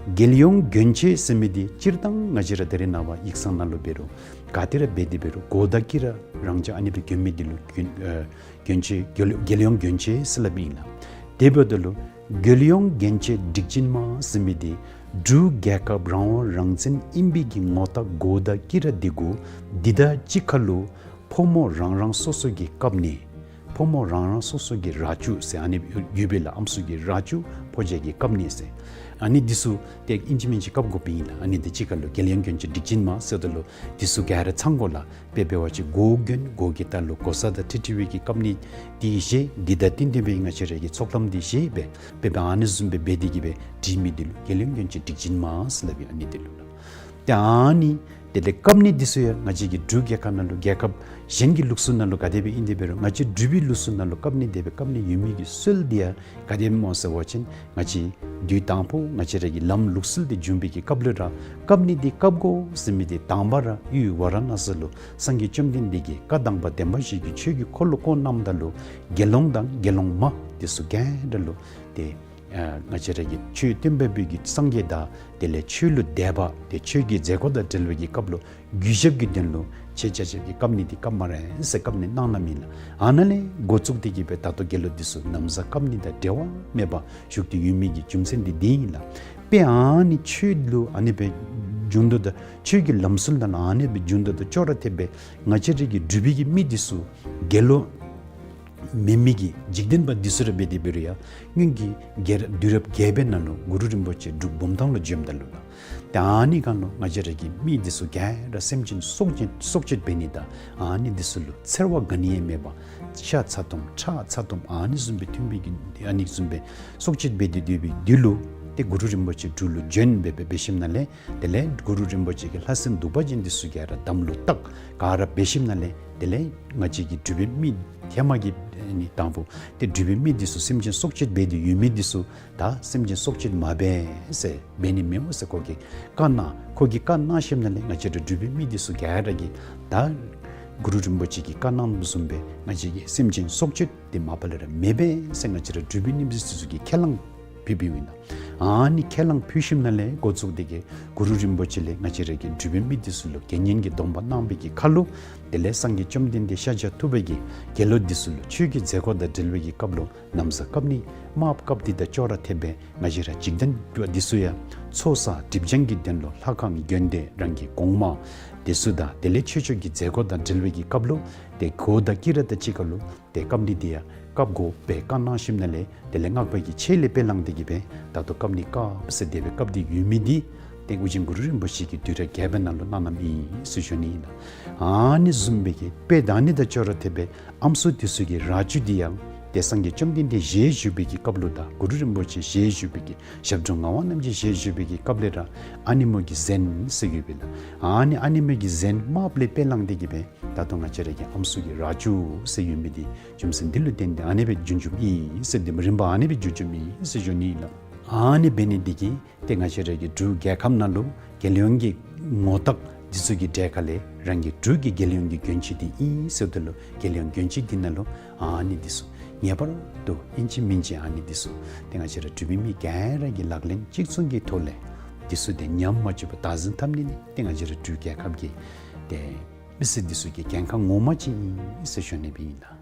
རྒྱལ་ཡོངས་གྱོན་ཆས་ཟེར་མི་འདི་སྤྱིར་བཏང་ང་བཅས་ར་ད་རེས་ནངས་པ་ཡིག་ཚང་ནང་ལུ་འབད་རུང་ག་ཏེ་ར་འབད་དེ་འབད་རུང་གོ་དང་དཀྱི་ར་རང་འཇགས་ཨ་ནི་སྦེ་གྱོན་མི་འདི་ལུ་གྱོན་ཨ་གྱོན་ཆས་རྒྱལ་རྒྱལ་ཡོངས་གྱོན་ཆས་ཟེར་སླབ་ཨིན་ལགས། དེ་འབདཝ་ད་ལུ་རྒྱལ་ཡོངས་གྱོན་ཆས་སྒྲིག་ཆེན་མ་ཟེར་མི་འདི་འབྲུག་རྒྱལ་ཁབ་རང་དབང་རང་བཙན་ཨིན་པའི་གི་ངོ་རྟགས་གོ་དང་དཀྱི་ར་འདི་གུ་འདི་དང་གཅིག་ཁར་ལུ་ཕོ་མོ་རང་རང་སོ་སོ་གི་ཀབ་ནི་ཕོ་མོ་རང་རང་སོ་སོ་གི་ར་ཅུ་ཟེར་ཨ་ནི་ཡོད་པས་ལགས། ཨམ་སྲུ་གི་ར་ཅུ་ཕོ་རྒྱས་ཀྱི་ཀབ་ནི་ཟེར་ཨ་ནི་འདི་ཚུ་ཏེ་ཨིན་ཅི་མིན་ཅི་བཀབ་དགོཔ་ཨིན་ལགས། ཨ་ནི་འདི་གཅིག་ཁར་ལུ་རྒྱལ་ཡོངས་གྱོན་ཆས་སྒྲིག་ཆེན་མ་ཟེརཝ་ད་ལུ་འདི་ཚུ་ག་ར་ཚང་དགོ་ལགས། དཔེ་འབད་བ་ཅིན་གོ་གྱོན་གོ་གི་ལྟག་ལུ་གོ་ས་དང་འཁྲིལ་འཁྲིལ་བའི་གི་ཀབ་ནི་འདི་བཞེས། འདི་དང་བསྟུན་ཏེ་སྦེ་ང་བཅས་ར་གི་ཚོགས་ལམ་འདི་བཞེས་སྦེ་དཔེ་འབད་ཨ་ནི་བཟུམ་སྦེ་འབད་དེ་གི་སྦེ་སྒྲིག་མི་འདི་ལུ་རྒྱལ་ཡོངས་གྱོན་ཆས་སྒྲིག་ཆེན་མ་ཟེར་སླབ་ཨིན། ཨ་ནི་འདི་ལུ་ལགས། ཏེ་ཨ་ནི་དེ་ལས་ཀབ་ནི་འདི་ཚུ་ཡང་ང་བཅས་ཀྱི་འབྲུག་རྒྱལ་ཁབ་ནང་ལུ་རྒྱལ་ཁབ་གཞན་གྱི་ལུགས་སྲོལ་ནང་ལུ་ག་དེ་སྦེ་ཨིན་དེ་འབད་རུང་ང་བཅས་འབྲུག་པའི་ལུགས་སྲོལ་ནང་ལུ་ཀབ་ནི་དེ་སྦེ་ཀབ་ནི་ཡོད་མི་གི་སྲོལ་འདི་ཡང་ག་དེ་སྦེ་སྨོ་ཟེར་བ་ཅིན་ང་བཅས་དུས་དང་པོ་ང་བཅས་ར་གི་ལམ་ལུགས་སྲོལ་འདི་བྱུང་བའི་གི་སྐབས་ལུ་ར་ཀབ་ནི་འདི་བཀབ་དགོ་ཟེར་མི་འདི་དང་པ་ར་ཡུལ་ཝཱ་ར་ཎ་སི་ལུ་སངས་རྒྱས་བཅོམ་ལྡན་འདས་ཀྱིས་བཀའ་དང་པ་བདེན་པ་བཞི་གི་ཆོས་ཀྱི་འཁོར་ལོ་བསྐོར་གནངམ་ད་ལུ་དགེ་སློང་དང་དགེ་སློང་མ་འདི་ཚུ་ག་ར་ལུ་ཏེ་ཨ་ང་བཅས་ར་གི་ཆོས་སྟོན་པ་པོ་གི་སངས་རྒྱས་དང་དེ་ལས་ཆོས་ལུ་དད་པ་ཏེ་ཆོས་ཀྱི་མཛད་སྒོ་དང་འབྲེལ་བའི་གི་སྐབས་ལུ་གུས་ཞབས་ཀྱི་དོན་ལུ་ཆེ་ཆ་ཆེ་གི་ཀབ་ནི་འདི་བཀབ་སྨ་རེ་ཟེར་བཀབ་ནི་གནང་གནངམ་ཨིན་ལགས། ཨ་ནཱ་ལས་འགོ་བཙུགས་ཏེ་གི་སྦེ་ད་ལྟོ་དགེ་སློང་འདི་ཚུ་ན་བཟའ་བཀབ་ནི་དང་འབྲལ་བ་མེད་པར་བཞུགས་ཏེ་ཡོད་མི་གི་རྒྱུ་མཚན་འདི་འདི་ཨིན་ལགས། དཔེ་ཨ་ནི་ཆོས་ལུ་ཨ་ནི་སྦེ་བྱུང་དོ་ད་ཆོས་ཀྱི་ལམ་སྲོལ་དང་ཨ་ནི་སྦེ་བྱུང་དོ་ད་ཅོག་ར་འཐདཔ་སྦེ་ང་བཅས་ར་གི་འབྲུག་པའི་གི་མི་འདི་ཚུ་དགེ་སློང་མེན་མི་གི་འཇིག་རྟེན་པ་འདི་ཚུ་ར་འབད་དེ་འབད་རུང་ཡང་སྔོན་གྱི་རྒྱལ་རབས་དུས་རབས་བརྒྱད་པའི་ནང་ལུ་གུ་རུ་རིན་པོ་ཆེ་འབྲུག་བུམ་ཐང་ལུ་བྱོནམ་ད་ལུ་ལགས། ཏེ་ཨ་ནི་སྒང་ལུ་ང་བཅས་ར་གི་མི་འདི་ཚུ་ག་ར་སེམས་ཅན་སྲོག་གཅོད་སྲོག་གཅོད་འབད་ནི་དང་ཨ་ནི་འདི་ཚུ་ལུ་འཚེར་བ་ག་ནི་ཡང་མེད་པར་ཤ་ཚ་ཏོམ་ཁྲག་ཚ་ཏོམ་ཨ་ནི་བཟུམ་སྦེ་འཐུང་བའི་གི་ཨ་ནི་བཟུམ་སྦེ་སྲོག་གཅོད་འབད་དེ་སྡོད་པའི་དུས་ལུ་ཏེ་གུ་རུ་རིན་པོ་ཆེ་འབྲུག་ལུ་བྱོན་སྦེ་སྦེ་འབད་ཞིནམ་ལས་དེ་ལས་གུ་རུ་རིན་པོ་ཆེ་གིས་ལྷ་སྲིན་གདུག་པ་ཅན་འདི་ཚུ་ག་ར་དམ་ལུ་བཏགས་ག་ར་འབད་ཞིནམ་ལས་དེ་ལས་ང་བཅས་ཀྱི་འབྲུག་པའི་མི་ཧེ་མ་གི་ཨ་ནི་དང་པོ་ཏེ་འབྲུག་པའི་མི་འདི་ཚུ་སེམས་ཅན་སྲོག་གཅོད་འབད་དེ་ཡོད་མི་འདི་ཚུ་ད་སེམས་ཅན་སྲོག་གཅོད་མ་འབད་ཟེར་འབད་ནི་མི་འོང་ཟེར་ཁོ་གིས་བཀའ་གནང་། ཁོ་གིས་བཀའ་གནང་ཞིནམ་ལས་ང་བཅས་ར་འབྲུག་པའི་མི་འདི་ཚུ་ག་ར་གིས་ད་གུ་རུ་རིན་པོ་ཆེ་གིས་བཀའ་གནངམ་བཟུམ་སྦེ་ང་བཅས་ཀྱིས་སེམས་ཅན་སྲོག་གཅོད་འདི་མ་པ་ལས་ར་མི་འབད་ཟེར་ང་བཅས་ར་འབྲུག་པའི་མི་འདི་ཚུ་གིས་ཁས་བླངས་ཕུལ་བའི་ཨིན་ལགས། ཨ་ནི་ཁས་བླངས་ཕུལ་ཞིནམ་ལས་འགོ་བཙུགས་ཏེ་གི་གུ་རུ་རིན་པོ་ཆེ་ལས་ང་བཅས་ར་གི་འབྲུག་པའི་མི་འདི་ཚུ་ལུ་དགེ་བསྙེན་གྱི་སྡོམ་པ་གནང་བའི་གི་ཁར་ལུ་དེ་ལས་སངས་རྒྱས་བཅོམ་ལྡན་འདས་ཤཱཀྱ་ཐུབ་པ་གིས་དགེ་སློང་འདི་ཚུ་ལུ་ཆོས་ཀྱི་མཛད་སྒོ་དང་འབྲེལ་བའི་གི་སྐབས་ལུ་ན་བཟའ་བཀབ་ནི་དམརཔོ་བཀབ་སྟེ་ད་ཅོག་ར་འཐདཔ་སྦེ་ང་བཅས་ར་འཇིག་རྟེན་པ་འདི་ཚུ་ཡང་ཚོགས་བསགས་སྒྲིབ་སྦྱང་གི་དོན་ལུ་ལྷ་ཁང་དགོན་སྡེ་རང་གི་གོང་མ་འདི་ཚུ་དང་དེ་ལས་ཆོས་ཕྱོགས་ཀྱི་མཛད་སྒོ་དང་འབྲེལ་བའི་གི་སྐབས་ལུ་ཏེ་གོ་དང་དཀྱི་ར་དང་གཅིག་ཁར་ལུ་ཏེ་བཀབ་ནི་འདི་ཡང་བཀབ་དགོ་པའི་བཀའ་གནང་ཞིནམ་ལས་དེ་ལས་སྔགས་པ་གི་ཆས་ལས་དཔེ་བླངས་ཏེ་གི་སྦེ་ད་ལྟོ་བཀབ་ནི་བཀབ་ཟེར་དེ་སྦེ་བཀབ་སྟེ་ཡོད་མི་འདི་ཏེ་ཨོ་རྒྱན་གུ་རུ་རིན་པོ་ཆེ་གིས་དུས་རབས་བརྒྱད་པའི་ནང་ལུ་གནང་གནངམ་ཨིན་ཟེར་ཞུ་ནི་ཨིན་ལགས། ཨ་ནི་བཟུམ་སྦེ་གི་དཔེ་ད་ཨ་ནི་དང་ཅོག་ར་འཐདཔ་སྦེ་ཨམ་སྲུ་འདི་ཚུ་གི་ར་ཅུ་འདི་ཡང་ཏེ་སངས་རྒྱས་བཅོམ་ལྡན་འདས་ཞལ་བཞུགས་པའི་གི་སྐབས་ལུ་དང་གུ་རུ་རིན་པོ་ཆེ་ཞལ་བཞུགས་པའི་གི་ཞབས་དྲུང་ངག་དབང་རྣམ་རྒྱལ་ཞལ་བཞུགས་པའི་གི་སྐབས་ལས་ར་ཨ་ནི་མོ་གི་གཟན་ཟེར་ཡོད་པས་ལགས། ཨ་ནི་ཨ་ནི་མོ་གི་གཟན་དམརཔོ་ལས་དཔེ་བླངས་ཏེ་གི་སྦེ་ད་ལྟོ་ང་བཅས་ར་གི་ཨམ་སྲུ་གི་ར་ཅུ་ཟེར་ཡོད་མི་འདི་རྒྱུ་མཚན་འདི་ལུ་བརྟེན་ཏེ་ཨ་ནི་སྦེ་བྱུང་བྱུངམ་ཨིན་ཟེར་འདི་རིམ་པ་ཨ་ནི་སྦེ་བྱུང་བྱུངམ་ཨིན་ཟེར་ཞུ་ནི་ཨིན་ལགས། ཨ་ནི་འབད་ནི་འདི་གིས་ཏེ་ང་བཅས་ར་གི་འབྲུག་རྒྱལ་ཁབ་ནང་ལུ་རྒྱལ་ཡོངས་ཀྱི་ངོ་རྟགས་འདི་ཚུ་གི་གྲས་ཁ་ལས་རང་གི་འབྲུག་གི་རྒྱལ་ཡོངས་ཀྱི་གྱོན་ཆས་འདི་ཨིན་ཟེརཝ་ད་ལུ་རྒྱལ་ཡོངས་གྱོན་ཆས་འདི་ནང་ལུ་ཨ་ནི་འདི་ཚུ་ངེས་པར་དུ་ཨིན་ཅི་མིན་ཅི་ཨ་ནི་འདི་ཚུ་ཏེ་ང་བཅས་ར་འབྲུག་པའི་མི་ག་ར་གིས་ལག་ལེན་གཅིག་མཚུངས་ཀྱི་ཐོག་ལས་འདི་ཚུ་ཏེ་ཉམས་མ་བཅུག་པར་བདག་འཛིན་འཐབ་ནི་འདི་ཏེ་ང་བཅས་ར་འབྲུག་རྒྱལ་ཁབ་ཀྱི་ཏེ་མི་སེར་འདི་ཚུ་གི་འགན་ཁག་ངོ་མ་ཅིག་ཨིན་ཟེར་ཞུ་ནི་སྦེ་ཨིན་ལགས།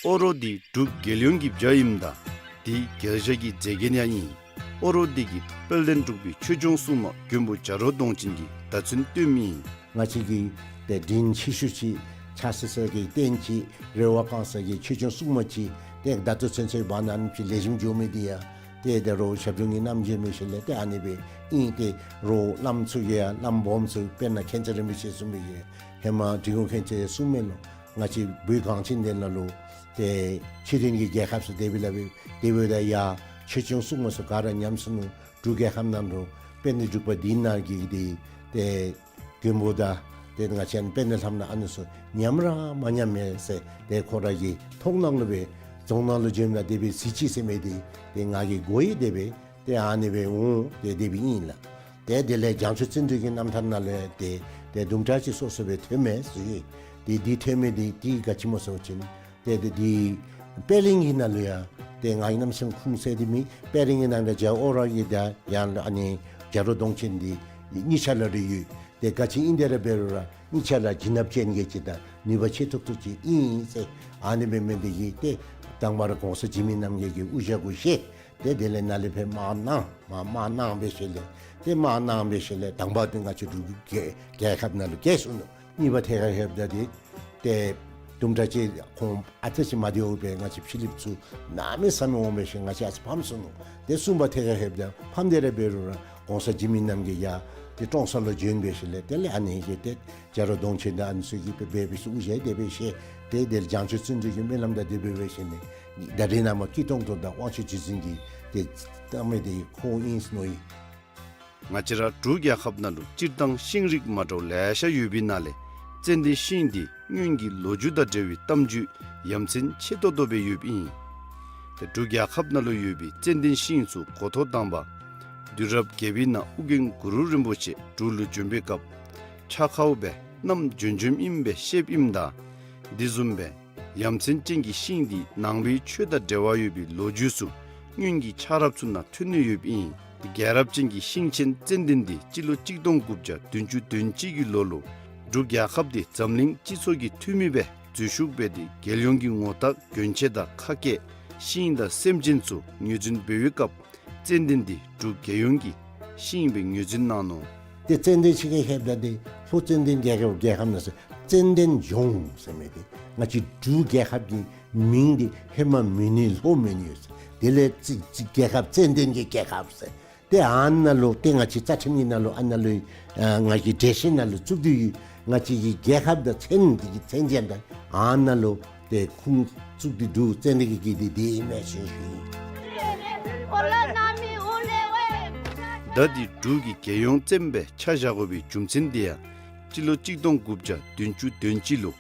ཨོ་རོག་འདི་འབྲུག་རྒྱལ་ཡོངས་ཀྱི་བྱ་ཨིནམ་ད་འདི་རྒྱལ་བྱ་གི་མཛེས་རྒྱན་ཡང་ཨིན། ཨོ་རོག་འདི་གིས་དཔལ་ལྡན་འབྲུག་པའི་ཆོས་སྐྱོང་སྲུང་མ་མགོན་པོ་བྱ་རོག་གདོང་ཅན་གྱིས་བརྡ་མཚོན་སྟོན་མི་ཨིན། ང་བཅས་ཀྱི་ཏེ་དྲིན་ཆེ་ཤོས་ཅིག་ཕྱག་འཚལ་ས་གི་རྟེན་ཅིག་རེ་བ་བསྐང་ས་གི་ཆོས་སྐྱོང་སྲུང་མ་ཅིག་ཏེ་ད་ལྟོ་ཚུན་ཚོད་བར་ན་ཨ་ནི་ཅིག་ལེགས་ཤོམ་འགྱོ་མི་འདི་ཡང་ ཏེ་ད་རུང་ཞབས་དྲུང་གི་རྣམ་འབྱེད་འབད་ཞིནམ་ལས་ཏེ་ཨ་ནི་སྦེ་ཨིན། ཏེ་རོགས་བླམ་ཚུ་གིས་ཡང་བླམ་སྦོམ་ཚུ་དཔེར་ན་མཁྱེན་བརྩེ་རིན་པོ་ཆེ་གསུངས་མི་གི་ཧེ་མ་འབྲི་གུང་མཁྱེན་བརྩེ་གསུངས་མི་ལུ་ང་བཅས་བོད་གངས་ཅན་ལྗོངས་ནང་ལུ་ཏེ་ཕྱི་རོལ་གྱི་རྒྱལ་ཁབ་ཚུ་དེ་སྦེ་སླབ་སྦེ་དེ་འབདཝ་ད་ཡང་ཆོས་སྐྱོང་སྲུང་མ་ཚུ་ག་ར་ཉམས་སོ་ནུག། འབྲུག་རྒྱལ་ཁབ་ནང་ལུ་དཔལ་ལྡན་འབྲུག་པ་འདི་ནང་གི་འདི་ཏེ་མགོན་པོ་དང་ཏེ་ང་བཅས་དཔལ་ལྡན་ལྷ་མོ་ཨ་ནི་ཚུ་ཉམས་ར་མ་ཉམས་མས་ཟེར་ཏེ་ཁོ་ར་གི་མཐོང་སྣང་ལུ་སྦེ་རྫོང་ནང་ལུ་བྱོནམ་ད་དེ་སྦེ་གཟིགས་ཅི་ཟེར་མི་འདི་ཏེ་ང་གིས་གོ་ཡི། དེ་སྦེ་ཏེ་ཨ་ནི་སྦེ་འོང་། ཏེ་དེ་སྦེ་ཨིན་ལགས། ཏེ་དེ་ལས་བྱང་ཆུབ་བརྩོན་འགྲུས་ཀྱི་རྣམ་ཐར་ནང་ལུ་ཏེ་ཏེ་དུམ་གྲ་ཅིག་སོ་སོ་སྦེ་ཐོན་མས་ཟེར། ཏེ་འདི་ཐོན་མི་འདི་ཏེ་ག་ཅི་སྨོ་ཟེར་བ་ཅིན་ཏེ་ཏེ་འདི་པད་གླིང་གི་ནང་ལུ་ཡང་ཏེ་ང་གིས་གནམ་མེད་ས་མེད་ཁུངས་བཙན་ཏེ་མེད། པད་གླིང་གི་ནང་ལུ་རྒྱལ་བ་ཨོ་ར་གི་དང་ཡང་ཨ་ནི་རྒྱ་རོ་གདོང་ཅན་འདི་གཉིས་ཆ་ལ་རེ་ཡོད། ཏེ་ག་ཅི་ཨིན་དེ་ར་འབད་རུང་ར་གཉིས་ཆ་ལ་བྱིན་རླབས་ཅན་གྱི་ཅིག་དང་ནུས་པ་ཆེ་ཏོག་ཏོ་ཅིག་ཨིན་ཟེར། ཨ་ནི་སྦེ་མི་འདི་གིས་ཏེ་དང་པ་ར་གོང་ས་འཇིགས་མེད་རྣམ་རྒྱལ་གྱི་དབུ་ཞྭ་གུ་བཞེས། ཏེ་དེ་ལས་ནཱ་ལས་ཕར་དམག་གནང་མར་དམག་གནང་འབད་ཞིནམ་ལས་ཏེ་དམག་གནང་འབད་ཞིནམ་ལས་དང་པ་འདི་ང་བཅས་འབྲུག་གི་རྒྱལ་ཁབ་ནང་ལུ་རྒྱལ་སོང་ནུག། གཉིས་པ་ཐད་ཁར་ལྷོདཔ་ད་འདི་ཏེ་དུམ་གྲ་ཅིག་ཁོང་ཨ་ཙི་ཅིག་མ་བདེཝ་སྦེ་ང་བཅས་ཕྱི་གླིངཔ་ཚུ་གནམ་མེད་ས་མེད་འོང་འབད་ཞིནམ་ང་བཅས་ཨ་ཙི་ཕམ་སོང་ནུག། ཏེ་གསུམ་པ་ཐད་ཁར་ལྷོདཔ་ད་ཕམ་སྟེ་ར་འབད་རུང་ར་གོང་ས་འཇིགས་མེད་རྣམ་རྒྱལ་ཡར་ཏེ་ཀྲོང་གསར་ལུ་བྱོན་འབད་ཞིནམ་ལས་དེ་ལས་ཨ་ནི་གིས་ཏེ་རྒྱ་རོ་གདོང་ཅན་དང་ཨ་ནི་ཚུ་གིས་འབད་འབད་ཞིནམ་དབུ་ཞྭ་དེ་སྦེ་བཞེས། ཏེ་དེ་ལས་བྱང་ཆུབ་བརྩོན་འགྲུས་ཀྱི་སྨོན་ལམ་དང་དེ་སྦེ་འབད་ཞིནམ་ལས་ད་རེས་ནངས་པ་སྐྱིད་གཏོང་དོ་དང་དབང་ཕྱུག་རྗེ་བཙུན་གྱིས་ཏེ་བཏགས་མི་འདི་ཁོ་ཨིན་ཟེར་མནོ་ཡི། ང་བཅས་ར་འབྲུག་རྒྱལ་ཁབ་ནང་ལུ་སྤྱིར་བཏང་ཤིང་རིགས་མ་འདྲཝ་ལེ་ཤ་ཡོད་པའི་ནང་ལས་ཙན་དན་ཤིང་འདི་སྔོན་གྱི་ལོ་རྒྱུས་དང་འབྲེལ་བའི་གཏམ་རྒྱུད་ཡ་མཚན་ཆེ་ཏོག་ཏོ་སྦེ་ཡོདཔ་ཨིན། ཏེ་འབྲུག་རྒྱལ་ཁབ་ནང་ལུ་ཡོད་པའི་ཙན་དན་ཤིང་ཚུ་འགོ་ཐོག་དང་པ་དུས་རབས་བརྒྱད་པའི་ནང་ཨོ་རྒྱན་གུ་རུ་རིན་པོ་ཆེ་འབྲུག་ལུ་བྱོན་པའི་སྐབས་ཕྱག་ཁར་སྦེ་བསྣམས་བྱོན་བྱོནམ་ཨིནམ་སྦེ་བཤདཔ་ཨིནམ་ད་དེ་བཟུམ་སྦེ་ཡ་མཚན་ཅན་གྱི་ཤིང་འདི་ནང་པའི་ཆོས་དང་འབྲེལ་བ་ཡོད་པའི་ལོ་རྒྱུས་ཚུ་སྔོན་གྱི་ཆགས་རབས་ཚུ་ནང་ཐོན་ནི་ཡོདཔ་ཨིན། རྒྱལ་རབས་ཅན་གྱི་ཤིང་ཆེན་ཙན་དན་འདི་སྤྱི་ལོ་གཅིག་སྟོང་དགུ་བརྒྱ་བདུན་ཅུ་དོན་གཅིག་གི་ལོ་ལུ་འབྲུག་རྒྱལ་ཁབ་འདི་འཛམ་གླིང་སྤྱི་ཚོགས་ཀྱི་འཐུས་མི་སྦེ་འཛུལ་ཞུགས་འབད་དེ་རྒྱལ་ཡོངས་ཀྱི་ངོ་རྟགས་གྱོན་ཆས་དང་ཁ་སྐད་ཤིང་དང་སེམས་ཅན་ཚུ་ངོས་འཛིན་འབད་བའི་སྐབས་ཙན་དན་འདི་འབྲུག་རྒྱལ་ཡོངས་ཀྱི་ཤིང་སྦེ་ངོས་འཛིན་གནང་ནུག། ཏེ་ཙན་དན་ཤིང་གི་ཧེ་མ་འདི་ལྷོ་ཙན་དན་རྒྱལ་ཁབ་རྒྱལ་ཁབ་ནང་ཟེར་ཙན་དན་ལྗོངས་ཟེར་མི་འདི་ང་བཅས་འབྲུག་རྒྱལ་ཁབ་ཀྱི་མིང་འདི་ཧེ་མ་མོན་ཡུལ་ལྷོ་མོན་ཡུལ་ཟེར། དེ་ལས་ཙི་ཙི་རྒྱལ་ཁབ་ཙན་དན་གྱི་རྒྱལ་ཁབ་ཟེར། ཏེ་ཨ་ནཱ་ལུ་ཏེ་ང་བཅས་རྩ་ཁྲིམས་ཀྱི་ནང་ལུ་ཨ་ནཱ་ལུ་ཨ་ང་གི་འགྲེལ་བཤད་ནང་ལུ་བཙུགས་ཏེ་ཡོད། ང་བཅས་ཀྱི་རྒྱལ་ཁབ་དང་མཚན་འདི་གི་མཚན་ཅན་དང་ཨ་ནཱ་ལུ་ཏེ་ཁུངས་བཙུགས་ཏེ་འདུག། ཙན་དན་གྱི་གི་འདི་འདི་ཨིན་མས་ཟེར་ཞུ་ཡི། ད་འདི་འབྲུག་གི་རྒྱལ་ཡོངས་ཙན་དན་སྦེ་ཆ་བཞག་དགོ་པའི་རྒྱུ་མཚན་འདི་ཡང་སྤྱི་ལོ་གཅིག་སྟོང་དགུ་བརྒྱ་བདུན་ཅུ་དོན་གཅིག་ལུ་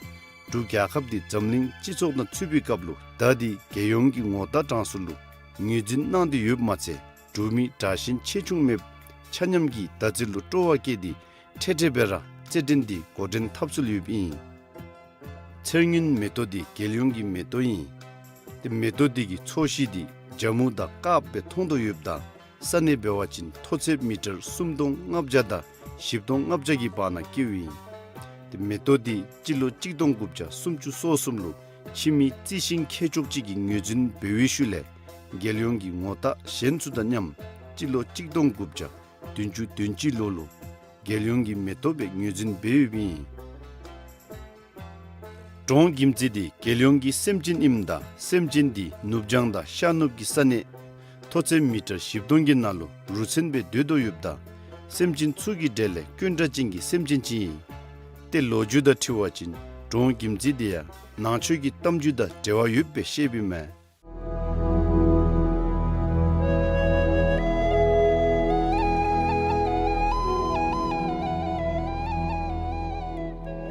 འབྲུག་རྒྱལ་ཁབ་འདི་འཛམ་གླིང་སྤྱི་ཚོགས་ནང་ཚུད་པའི་སྐབས་ལུ་ད་འདི་རྒྱལ་ཡོངས་ཀྱི་ངོ་རྟགས་གྲངས་སུ་ལུ་ངོས་འཛིན་གནང་སྟེ་ཡོདཔ་མ་ཚད་འབྲུག་མི་དྲག་ཞན་ཆེ་ཆུང་མེདཔ་ཆ་མཉམ་གྱིས་ཟླ་རྩིས་ལུ་སྤྲོ་བ་བསྐྱེད་དེ་འཕྲལ་འཕྲལ་སྦེ་ར་རྩེད་འགྲན་འདི་འགོ་འདྲེན་འཐབ་སྲོལ་ཡོདཔ་ཨིན། ཚེར་སྔོན་མེ་ཏོག་འདི་རྒྱལ་ཡོངས་ཀྱི་མེ་ཏོག་ཨིན། ཏེ་མེ་ཏོག་འདི་གི་ཚོས་གཞི་འདི་ཇ་མུ་དང་དཀརཔོ་སྦེ་མཐོང་དོ་ཡོདཔ་ད་ས་གནས་འབད་བ་ཅིན་མཐོ་ཚད་མི་ཊར་སུམ་སྟོང་ལྔ་བརྒྱ་དང་བཞི་སྟོང་ལྔ་བརྒྱ་གི་བར་ན་སྐྱེཝ་ཨིན། ཏེ་མེ་ཏོག་འདི་སྤྱི་ལོ་གཅིག་སྟོང་དགུ་བརྒྱ་སུམ་ཅུ་སོ་གསུམ་ལུ་ཕྱི་མི་རྩི་ཤིང་མཁས་མཆོག་ཅིག་གིས་ངོས་འཛིན་འབད་བའི་ཤུལ་ལས་རྒྱལ་ཡོངས་ཀྱི་ངོ་རྟགས་གཞན་ཚུ་དང་མཉམ་སྤྱི་ལོ་གཅིག་སྟོང་དགུ་བརྒྱ་བདུན་ཅུ་དོན་གཅིག་ལོ་ལུ་རྒྱལ་ཡོངས་ཀྱི་མེ་ཏོག་སྦེ་ངོས་འཛིན་འབད་ཡོདཔ་ཨིན། འབྲོང་གྱིམ་ཙི་འདི་རྒྱལ་ཡོངས་ཀྱི་སེམས་ཅན་ཨིནམ་ད་སེམས་ཅན་འདི་ནུབ་བྱང་དང་ཤར་ནུབ་ཀྱི་ས་གནས་མཐོ་ཚད་མི་ཊར་བཞི་སྟོང་གི་ནང་ལུ་རུ་མཚོན་སྦེ་སྡོད་དོ་ཡོདཔ་ད་སེམས་ཅན་ཚུ་གི་གྲས་ལས་དཀོན་དྲགས་ཅན་གྱི་སེམས་ཅན་ཅིག་ཨིན། ཏེ་ལོ་རྒྱུས་དང་འཁྲིལ་བ་ཅིན་འབྲོང་གྱིམ་ཙི་འདི་ཡང་ནང་ཆོས་ཀྱི་གཏམ་རྒྱུད་དང་འབྲེལ་བ་ཡོདཔ་སྦེ་བཤདཔ་ཨིན་མས།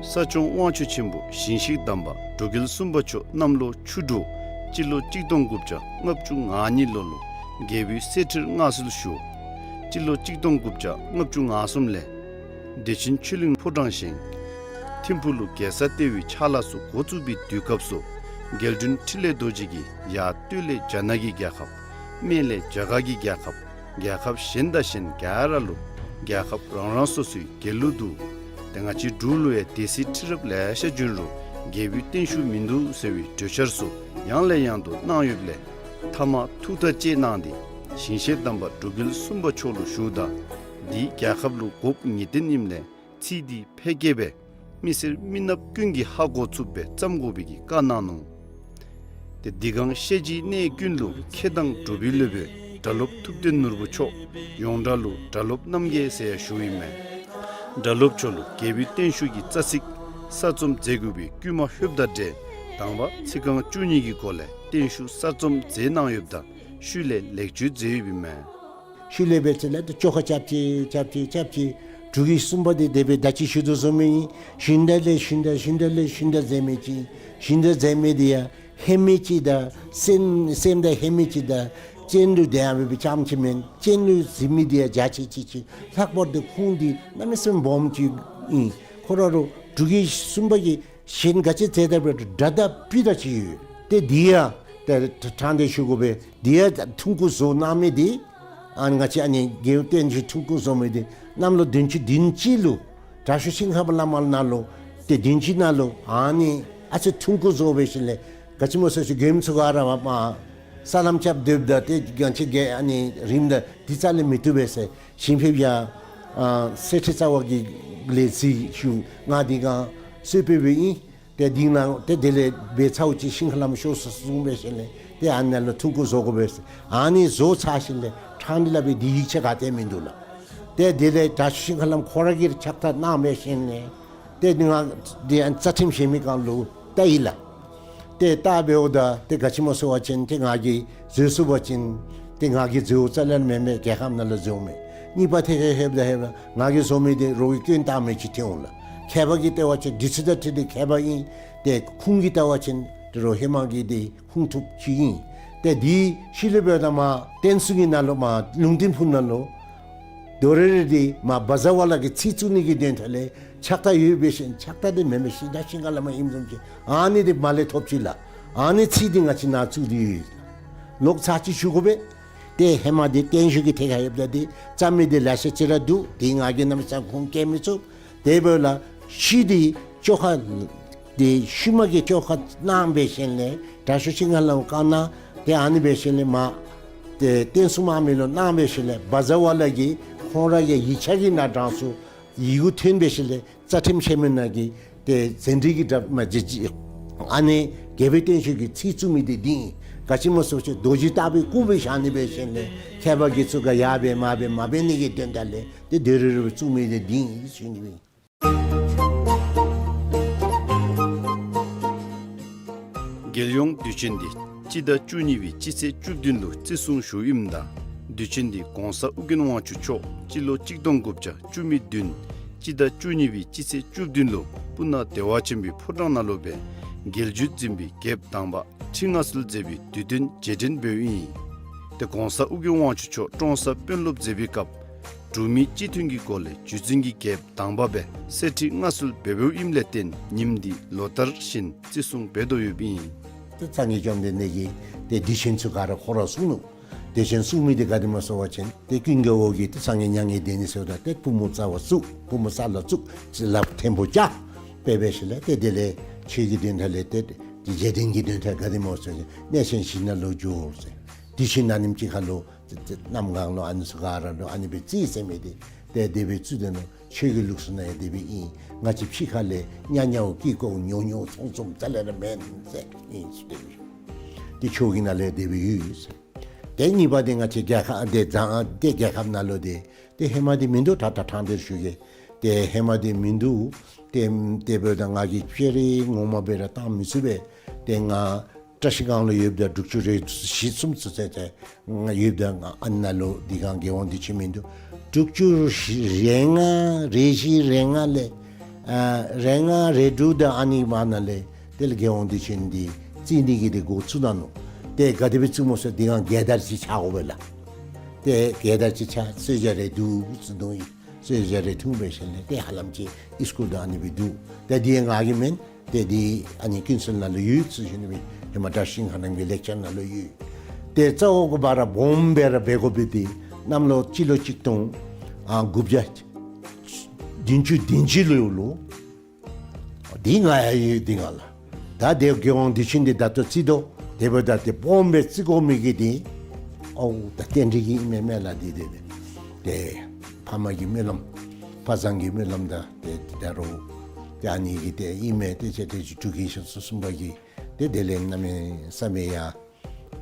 ས་སྐྱོང་དབང་ཕྱུག་ཆེན་པོ་ཞིང་གཤེགས་དམ་པ་འབྲུག་རྒྱལ་གསུམ་པ་མཆོག་གནམ་ལོ་ཆུ་འབྲུག་སྤྱི་ལོ་གཅིག་སྟོང་དགུ་བརྒྱ་ལྔ་བཅུ་ང་གཉིས་ལོ་ལུ་རྒྱལ་པོའི་གསེར་ཁྲིར་མངའ་གསོལ་ཞུ། སྤྱི་ལོ་གཅིག་སྟོང་དགུ་བརྒྱ་ལྔ་བཅུ་ང་གསུམ་ལས་བདེ་ཆེན་ཆོས་གླིང་ཕོ་བྲང་བཞེངས། ཐིམ་ཕུག་ལུ་རྒྱལ་ས་ལྟེ་བའི་ཕྱག་ལཱ་ཚུ་འགོ་བཙུགས་པའི་དུས་སྐབས་སུ་རྒྱལ་དྲུང་འཕྲིན་ལས་རྡོ་རྗེ་གིས་ཡར་སྟོད་ལས་རྒྱ་ནག་གི་རྒྱལ་ཁབ། སྨད་ལས་རྒྱ་གར་གྱི་རྒྱལ་ཁབ། རྒྱལ་ཁབ་གཞན་དང་གཞན་ག་ར་ལུ་རྒྱལ་ཁབ་རང་རང་སོ་སོའི་རྒྱལ་གླུ་འདུག། ཏེ་ང་བཅས་འབྲུག་ལུ་ཡང་སྡེ་སྲིད་ཁྲི་རབས་ལེ་ཤ་བྱོན་རུང་རྒྱལ་པོའི་བརྟན་བཞུགས་མིན་འདུག་ཟེར་བའི་གྲོས་འཆར་ཚུ་ཡང་ལས་ཡང་དུ་གནང་ཡོདཔ་ལས་མཐའ་མ་ཐུགས་ཐག་བཅད་གནང་སྟེ་ཞིང་གཤེགས་དམ་པ་འབྲུག་རྒྱལ་གསུམ་པ་མཆོག་ལུ་ཞུཝ་ད་འདི་རྒྱལ་ཁབ་ལུ་དགོཔ་ངེས་གཏན་ཨིནམ་ལས་ཚིག་འདི་ཕལ་སྐད་སྦེ་མི་སེར་མི་ནགཔ་ཀུན་གྱིས་ཧ་གོ་ཚུགསཔ་སྦེ་བརྩམ་དགོ་པའི་གི་བཀའ་གནང་ནུག། ཏེ་འདི་གང་ཤེས་བྱའི་གནས་ཀུན་ལུ་མཁས་དང་གྲུབ་པའི་སློབ་དཔོན་ སྒྲ་སློབ་ཐུབ་བསྟན་ནོར་བུ་མཆོག་ཡོངས་གྲགས་ལུ་སྒྲ་སློབ་རྣམ་རྒྱལ་ཟེར་ཡང་ཞུཝ་ཨིན་མས། སྒྲ་སློབ་མཆོག་ལུ་རྒྱལ་པོའི་བརྟན་བཞུགས་ཀྱི་རྩ་ཚིག་གསར་རྩོམ་མཛད་དགོ་པའི་བསྐུལ་མ་ལྷོདཔ་དང་འབྲེལ་དང་པ་ཚིག་རྐང་བཅུ་གཉིས་ཀྱི་སྒོ་ལས་བརྟན་བཞུགས་གསར་རྩོམ་མཛད་གནང་ཡོདཔ་ད་ཤུལ་ལས་ལེགས་བཅོས་མཛད་ཡོདཔ་ཨིན་མས། ཤུལ་ལས་འབད་ཚེ་ལས་ཏེ་བཅོ་ཁ་རྐྱབ་ཅི་རྐྱབ་ཅི་རྐྱབ་ཅི། འབྲུག་གི་སུམ་པ་འདི་དེ་སྦེ་ད་ཅི་ཞུ་དོ་བཟུམ་ཨིན། ཞུན་དག་ལས་ཞུན་དག་ཞུན་དག་ལས་ཞུན་དག་མཛད་མི་ཅིག་ཨིན། ཞུན་དག་མཛད་མི་འདི་ཡང་ཧེ་མའི་ཅིག་དང་སེམས་སེམས་དང་ཧེ་མའི་ཅིག་དང་སྤྱན་ལུ་དེ་ཡང་འབད་བའི་རྐྱངམ་ཅིག་མེན། སྤྱན་ལུ་གཟིགས་མི་འདི་ཡང་འཇའ་ཆི་ཆི་ཅིག། ལྷག་པར་དུ་ཁོང་འདི་གནམ་མེད་ས་མེད་སྦོམ་ཅིག་ཨིན། ཁོ་ར་རུང་འབྲུག་གི་སུམ་པ་གིས་གཞན་ག་ཅི་མཛད་ད་འབད་རུང་སྒྲ་དང་སྤུས་དག་ཅིག་ཡོད། ཏེ་འདི་ཡང་ཏེ་དྲང་སྟེ་ཞུ་དགོ་པས། འདི་ཡང་ཐུང་ཀུ་བཟོ་གནང་མི་འདི་ཨ་ང་བཅས་ཨ་ནི་རྒྱལ་བསྟན་བཅོས་ཐུང་ཀུ་བཟོ་མི་འདི་གནམ་ལོ་བདུན་ཅུ་བདུན་ཅུ་ལུ་དྲག་ཤོས་ཤིང་ཁ་བ་བླ་མ་ནང་ལུ་ཏེ་བདུན་ཅུ་ནང་ལུ་ཨ་ནི་ཨ་ཙི་ཐུང་ཀུ་བཟོ་འབད་ཞིནམ་ལས་ག་ཅི་སྨོ་ཟེར་ཞུ་མགྱོནམ་ཚུ་ག་ར་མ་མ་ས་ལམ་རྐྱབ་སྡོདཔ་ད་ཏེ་ག་ཅི་གེ་ཨ་ནི་རིངམ་ད་འདི་རྩ་ལས་མི་བཏུབ་པས་ཟེར་ཞིང་ཕེབས་ཡང་ཨ་གསེར་ཁྲི་རྩ་བ་གི་ལས་གཟིགས་ཞུ་ང་འདི་གང་གསོལ་ཕེབས་འབདཝ་ཨིན། ཏེ་འདི་ནང་ཏེ་དེ་ལས་འབད་ཚརཝ་ཅིག་ཤིང་ཁ་བླམ་ཤོག་ཟེར་གསུངས་འབད་ཞིནམ་ལས་ཏེ་ཨ་ནཱ་ལུ་ཐུང་ཀུ་བཟོ་དགོ་པས་ཟེར། ཨ་ནི་བཟོ་ཚར་ཞིནམ་ལས་ཕྲང་སྟེ་སླབ་པའི་འདི་ཡིག་ཆ་ག་ཏེ་མིན་འདུག་ལགས། ཏེ་དེ་ལས་དྲག་ཤོས་ཤིང་ཁ་བླམ་ཁོ་ར་གིས་ཕྱག་བཏབ་གནང་འབད་ཞིནམ་ལས་ཏེ་ང་འདི་ཨ་རྩ་ཁྲིམས་བཞེས་མི་སྒང་ལུ་བལྟ་ཡི་ལགས། ཏེ་བལྟ་འབདཝ་ད་ཏེ་ག་ཅི་སྨོ་ཟེར་བ་ཅིན་ཏེ་ང་གིས་བཟོ་ཚུགས་པ་ཅིན་ཏེ་ང་གིས་བཟོཝ་རྩ་ལས་མེན་མས། རྒྱལ་ཁབ་ནང་ལུ་བཟོཝ་མས། གཉིས་པ་ཐད་ཁར་ལྷོདཔ་ད་ལྷོདཔ་ད་ང་གིས་བཟོ་མི་འདི་རོགས་ཀྱིས་སྐྱོན་བཏགས་མི་ཅིག་ཐོན་འོང་ལགས། མཁས་པ་གིས་བལྟ་བ་ཅིན་འདི་ཚུ་དང་འཁྲིལ་ཏེ་མཁས་པ་ཨིན། ཏེ་ཁོང་གིས་བལྟ་བ་ཅིན་ཏེ་རོགས་ཧེ་མ་གི་འདི་ཁུངས་ཐུབ་ཅིག་ཨིན། ཏེ་འདི་ཤུལ་ལས་འབདཝ་ད་མར་བསྟན་སྲུང་གི་ནང་ལུ་མར་ལུང་བསྟན་ཕུག་ནང་ལུ་དོ་རེ་རེ་འདི་མར་བཛྲ་ཝཱ་ལ་གི་ཚིག་བཙུགས་ནི་གི་དོན་དག་ལས་ཕྱག་རྟགས་ཡོད་པའི་ཤིང་ཕྱག་རྟགས་འདི་མེན་མས། ཤིང་རྟ་ཤིང་ཁ་བླམ་ཨིནམ་བཟུམ་ཅིག་ཨ་ནི་འདི་མར་ལས་ཐོབ་ཅི་ལགས། ཨ་ནི་ཚིག་འདི་ང་བཅས་ནཱ་བཙུགས་ཏེ་ཡོད། ལོག་ཚར་ཅིག་ཞུ་དགོ་པས། ཏེ་ཧེ་མ་འདི་བརྟན་བཞུགས་ཀྱི་ཐད་ཁར་ཡོདཔ་ད་འདི་རྩ་མི་འདི་ལེ་ཤ་ཅིག་ར་འདུག། འདི་ང་གིས་གནམ་མེད་ས་མེད་ཁུངས་བཀལ་མི་ཚུགས། དེ་འབདཝ་ལས་ཤུལ་འདི་བཅོ་ཁ་འདི་ཤུལ་མ་གི་བཅོ་ཁ་གནང་འབད་ཞིནམ་ལས་དྲག་ཤོས་ཤིང་ཁ་བླམ་བཀའ་གནང་། ཏེ་ཨ་ནི་འབད་ཞིནམ་ལས་མར་ཏེ་བསྟན་སྲུང་དམག་མི་ལུ་གནང་འབད་ཞིནམ་ལས་བཛྲ་ཝཱ་ལ་གིས་ཁོང་ར་གི་ཡིག་ཆ་གི་ནང་དྲངས་སོ། ཡི་གུ་ཐོན་འབད་ཞིནམ་ལས་རྩ་ཁྲིམས་བཞེས་མི་ནང་གི་ཏེ་ཟན་དྲི་གི་དྲ་མ་ཅིག་ཅིག་ཨ་ནི་རྒྱལ་པོའི་བརྟན་བཞུགས་ཀྱི་ཚིག་བཙུགས་མི་འདི་འདི་ཨིན། ག་ཅི་སྨོ་ཟེར་བ་ཅིན་རྡོ་རྗེ་ལྟ་བུའི་སྐུ་སྦེ་བཞག་ནི་འབད་ཞིནམ་ལས་མཁས་པ་གིས་ཚུ་ག་ཡར་འབད་མར་འབད་མ་འབད་ནི་གི་དོན་དག་ལས་ཏེ་དོ་རེ་རེ་སྦེ་བཙུགས་མི་འདི་འདི་ཨིན་ཞུ་ནི་ཨིན། རྒྱལ་ཡོངས་དུས་ཆེན་འདི་སྤྱི་ཟླ་བཅུ་གཉིས་པའི་སྤྱི་ཚེས་བཅུ་བདུན་ལུ་བརྩི་སྲུང་ཞུཝ་ཨིནམ་ད་དུས་ཆེན་འདི་གོང་ས་ཨོ་རྒྱན་དབང་ཕྱུག་མཆོག་སྤྱི་ལོ་གཅིག་སྟོང་དགུ་བརྒྱ་བཅུ་མེད་བདུན་སྤྱི་ཟླ་བཅུ་གཉིས་པའི་སྤྱི་ཚེས་བཅུ་བདུན་ལུ་སྤུ་ན་བདེ་བ་ཆེན་པོའི་ཕོ་བྲང་ནང་ལུ་སྦེ་རྒྱལ་བརྒྱུད་འཛིན་པའི་རྒྱལཔོ་དང་པ་ཁྲི་མངའ་གསོལ་མཛད་པའི་དུས་སྟོན་རྗེས་དྲན་འབདཝ་ཨིན། ཏེ་གོང་ས་ཨོ་རྒྱན་དབང་ཕྱུག་མཆོག་ཀྲོང་གསར་དཔོན་སློབ་མཛད་པའི་སྐབས་འབྲུག་མི་སྤྱི་མཐུན་གྱི་སྒོ་ལས་བརྒྱུད་འཛིན་གྱི་རྒྱལཔོ་དང་པ་སྦེ་གསེར་ཁྲི་མངའ་གསོལ་འབད་འབདཝ་ཨིནམ་ལས་བརྟེན་ཉིནམ་འདི་ལོ་ལྟར་བཞིན་བརྩི་སྲུང་འབད་དོ་ཡོདཔ་ཨིན། ཏེ་སངས་རྒྱས་བཅོམ་ལྡན་འདས་ཀྱིས་ཏེ་དུས་ཆེན་ཚུ་ག་ར་ཁོ་ར་གསུངས་ནུག། དུས་ཆེན་གསུངས་མི་འདི་ག་དེ་སྨོ་ཟེར་བ་ཅིན་ཏེ་ཀུན་དགའ་བོ་གིས་ཏེ་སངས་རྒྱས་མྱ་ངན་འདས་ནི་ཟེརཝ་ད་ཏེ་པུས་མོ་རྩ་བར་བཙུགས། པུས་མོ་ས་ལུ་བཙུགས། ལགཔ་མཐོན་པོ་བཅའ། དཔེ་འབད་ཞིནམ་ལས་ཏེ་དེ་ལས་ཆོས་ཀྱི་དོན་དག་ལས་ཏེ་རྗེས་དྲན་གྱི་དོན་དག་ག་དེ་སྨོ་ཟེར་བ་ཅིན་གནས་ཆེན་བཞི་ནང་ལུ་འགྱོ་ཟེར། དུས་ཆེན་ཨ་ནེམ་ཅིག་ཁར་ལུ་གནམ་གང་ལུ་ཨ་ནི་ཚུ་ག་ར་ལུ་ཨ་ནི་སྦེ་བརྩི་ཟེར་མི་འདི་ཏེ་དེ་སྦེ་བརྩི་དོ་ནུག། ཆོས་ཀྱི་ལུགས་སྲོལ་ནང་ཡང་དེ་སྦེ་ཨིན། ང་བཅས་ཕྱི་ཁ་ལས་ཉ་ཉའོ་ཀི་ཀོ་ཉོ་ཉོ་ཚོང་ཚོང་རྩ་ལས་ར་མེན་ཟེར་ཨིན་ཟེར་དེ་སྦེ། ཏེ་ཆོས་ཀྱི་ནང་ལས་དེ་སྦེ་ཡོད་ཟེར། ཏེ་གཉིས་པ་འདི་ང་བཅས་རྒྱལ་ཁབ་འདི་བཟང་ཏེ་རྒྱལ་ཁབ་ནང་ལུ་འདི་ཏེ་ཧེ་མ་འདི་མིན་འདུག། ད་ད་ཐང་འདིར་ཞུ་གེ། ཏེ་ཧེ་མ་འདི་མིན་འདུག། ཏེ་ཏེ་འབདཝ་ད་ང་གིས་སྤྱིར་ངོ་མ་སྦེ་ར་བཏང་མི་ཚུགས་པས། ཏེ་ང་བཀྲ་ཤིས་སྒང་ལུ་ཡོདཔ་ད་དྲུག་ཅུ་རེ་བཞི་གསུམ་ཚུན་ཚོད་ཏེ་ང་ཡོདཔ་ད་ང་ཨ་ནཱ་ལུ་འདི་གང་རྒྱལ་དབང་དུས་ཆེན་མིན་འདུག། དྲུག་ཅུ་རེ་ལྔ་རེ་བཞི་རེ་ལྔ་ལས་ཨ་རེ་ལྔ་རེ་དྲུག་དང་ཨ་ནི་བར་ན་ལས་དེ་ལས་རྒྱལ་དབང་དུས་ཆེན་འདི་བརྩི་ནི་གི་འདི་འགོ་བཙུགས་ད་ནུག། ཏེ་ག་དེ་སྦེ་བཙུགསཔ་སྨོ་ཟེར་འདི་གང་རྒྱལ་དར་ཅིག་འཕྱར་དགོ་པས་ལགས། ཏེ་རྒྱལ་དར་ཅིག་འཕྱར་གསོལ་ཇ་རེ་འཐུང་ཟེར་འདུག་ཨིན། གསོལ་ཇ་རེ་འཐུང་འབད་ཞིནམ་ལས་ཏེ་ཧ་ལམ་ཅིག་ཨིས་ཀུལ་དང་ཨ་ནི་སྦེ་འདུག། ཏེ་འདི་ང་གི་མེན། ཏེ་འདི་ཨ་ནི་ཀུན་གསལ་ནང་ལུ་ཡོད་ཟེར་ཞུ་ནི་སྦེ་ཧེ་མ་བཀྲ་ཤིས་ཤིང་ཁ་རྣམ་རྒྱལ་ལེགས་སྦྱར་ནང་ལུ་ཡོད། ཏེ་རྩ་བ་གུ་བ་ར་སྦོམ་སྦེ་ར་འབད་དགོ་པའི་འདི་གནམ་ལོ་སྤྱི་ལོ་གཅིག་སྟོང་ཨ་དགུ་བརྒྱ་བདུན་ཅུ་དོན་གཅིག་ལོ་ལུ་འདི་ང་ཡང་ཡོད་འདི་ང་ལགས། ད་དེ་རྒྱལ་དབང་དུས་ཆེན་འདི་ད་ལྟོ་བརྩི་དོ། དེ་འབདཝ་ད་ཏེ་སྦོམ་སྦེ་བརྩི་དགོ་མི་གི་འདི་ཨོ་ད་རྟེན་འབྲེལ་གྱི་ཨིན་མས་མེན་ལགས། འདི་འདི་འདི་ཏེ་ཕ་མ་གི་སྨོན་ལམ་ཕ་བཟང་གི་སྨོན་ལམ་དང་ཏེ་ད་རུང་ཏེ་ཨ་ནི་གི་ཏེ་ཨིན་མས། ཏེ་ཅིག་ཏེ་ཅིག་འབྲུག་གི་ཞིང་སོ་གསུམ་པ་གིས་ཏེ་དེ་ལས་གནམ་མེད་ས་མེད་ཡང་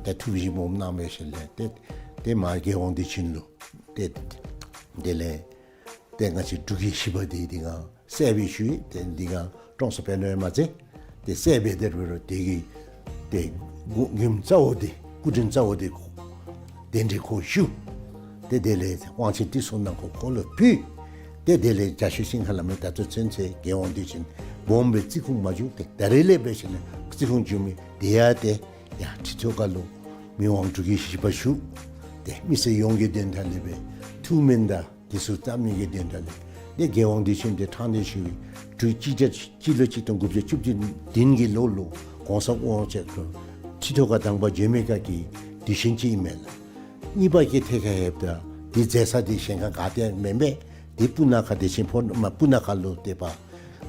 ཏེ་ཐུགས་བཞེད་སྦོམ་གནང་འབད་ཞིནམ་ལས་ཏེ་ ཏེ་མར་རྒྱལ་དབང་བདེ་ཆེན་ལུ་ཏེ་དེ་ལས་ཏེ་ང་བཅས་འབྲུག་གི་བཞི་པ་འདི་འདི་སྒང་བསད་པའི་ཤུལ་ཏེ་འདི་སྒང་ཀྲོང་གསར་དཔོན་སློབ་ཡང་མ་མཛད། ཏེ་བསད་པའི་དེ་རུ་དེ་གི་ཏེ་མགུ་མགུནམ་རྩ་བོ་འདི་སྐུ་དྲིན་རྩ་བོ་འདི་གདན་འདྲེན་ཁོ་ཞུ། ཏེ་དེ་ལས་དབང་ཆེན་ཏི་སེ་ནང་ཁོ་ཁོ་ལུ་ཕུལ། ཏེ་དེ་ལས་རྒྱ་ཤོད་ཤིང་ཁ་ལ་མེ་ད་ལྟོ་ཚུན་ཚོད་རྒྱལ་དབང་བདེ་ཆེན་སྦོམ་སྦེ་བརྩི་ཁུངས་མ་བྱུང་། ཏེ་ད་རེས་ལས་འབད་ཞིནམ་ལས་བརྩི་ཁུངས་བྱུང་མི་དེ་ཡང་ཏེ་ཡར་ཁྲི་ཐོག་ཁ་ལུ་མི་དབང་འབྲུག་གི་བཞི་པ་བཞུགས། ཏེ་མི་སེར་ཡོངས་ཀྱི་དོན་དག་ལས་སྦེ་ཐུགས་སྨོན་དང་དེ་ཚུ་བཏབ་ནི་གི་དོན་དག་ལས་ཏེ་རྒྱལ་དབང་བདེ་ཆེན་འདི་ཕྲང་སྟེ་ཞུ་བའི་འབྲུག་གཅིག་བརྒྱ་སྤྱི་ལོ་གཅིག་སྟོང་དགུ་བརྒྱ་བཅུ་བདུན་གྱི་ལོ་ལུ་གོང་ས་དབང་ཆེན་ཁོ་ཁྲི་ཐོག་ཁ་དང་པ་བྱོན་མི་སྐབས་ཀྱི་གདུལ་ཞིང་ཅིག་ཨིན་མས་ལགས། གཉིས་པ་གི་ཐད་ཁར་ལྷོདཔ་ད་འདི་མཛད་ས་འདི་གཞན་ཁར་ག་ཏེ་མེན་པས། འདི་སྤུ་ན་ཁ་བདེ་ཆེན་ཕོ་མ་སྤུ་ན་ཁ་ལུ་ཏེ་པ་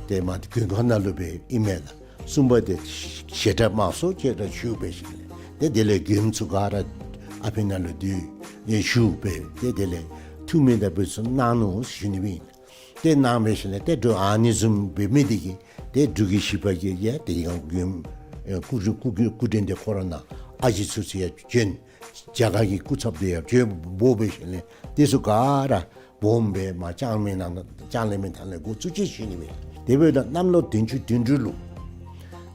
ཏེ་མ་མགོན་ཁང་ནང་ལུ་སྦེ་ཨིན་མས་ལགས། གསུམ་པ་འདི་བཤད་གྲྭ་དམར་གསོལ་བྱེད་གྲྭ་ཞུ་འབད་ཞིནམ་ལས་ཏེ་དེ་ལས་མགྱོནམ་ཚུ་ག་ར་ཨ་ཕི་ནང་ལུ་འདི་ཡང་ཞུ་འབད་ཏེ་དེ་ལས་ཐུགས་སྨོན་དང་འབད་ཚུ་གནང་ནུག་ཟེར་ཞུ་ནི་སྦེ་ཨིན། ཏེ་གནང་འབད་ཞིནམ་ལས་ཏེ་འབྲུག་ཨ་ནི་བཟུམ་འབད་མི་འདི་གིས་ཏེ་འབྲུག་གི་བཞི་པ་གིས་ཡང་ཏེ་ཡང་མགྱོནམ་སྐུ་སྐུ་སྐུ་སྐུ་དྲིན་འདི་ཁོ་ར་ནང་ཨ་ཞེ་ཚུ་ཚུ་ཡང་བྱོན། རྒྱ་གར་གྱི་སྐུ་ཚབ་འདི་ཡང་བྱོན་འབོ་འབད་ཞིནམ་ལས་དེ་ཚུ་ག་ར་སྦོམ་སྦེ་མར་ལྕང་གླིང་ནང་ལྕང་གླིང་མི་ཐང་ལས་འགོ་བཙུགས་ཅི་ཞུ་ནི་སྦེ། དེ་འབདཝ་ད་གནམ་ལོ་བདུན་ཅུ་དོན་དྲུག་ལུ་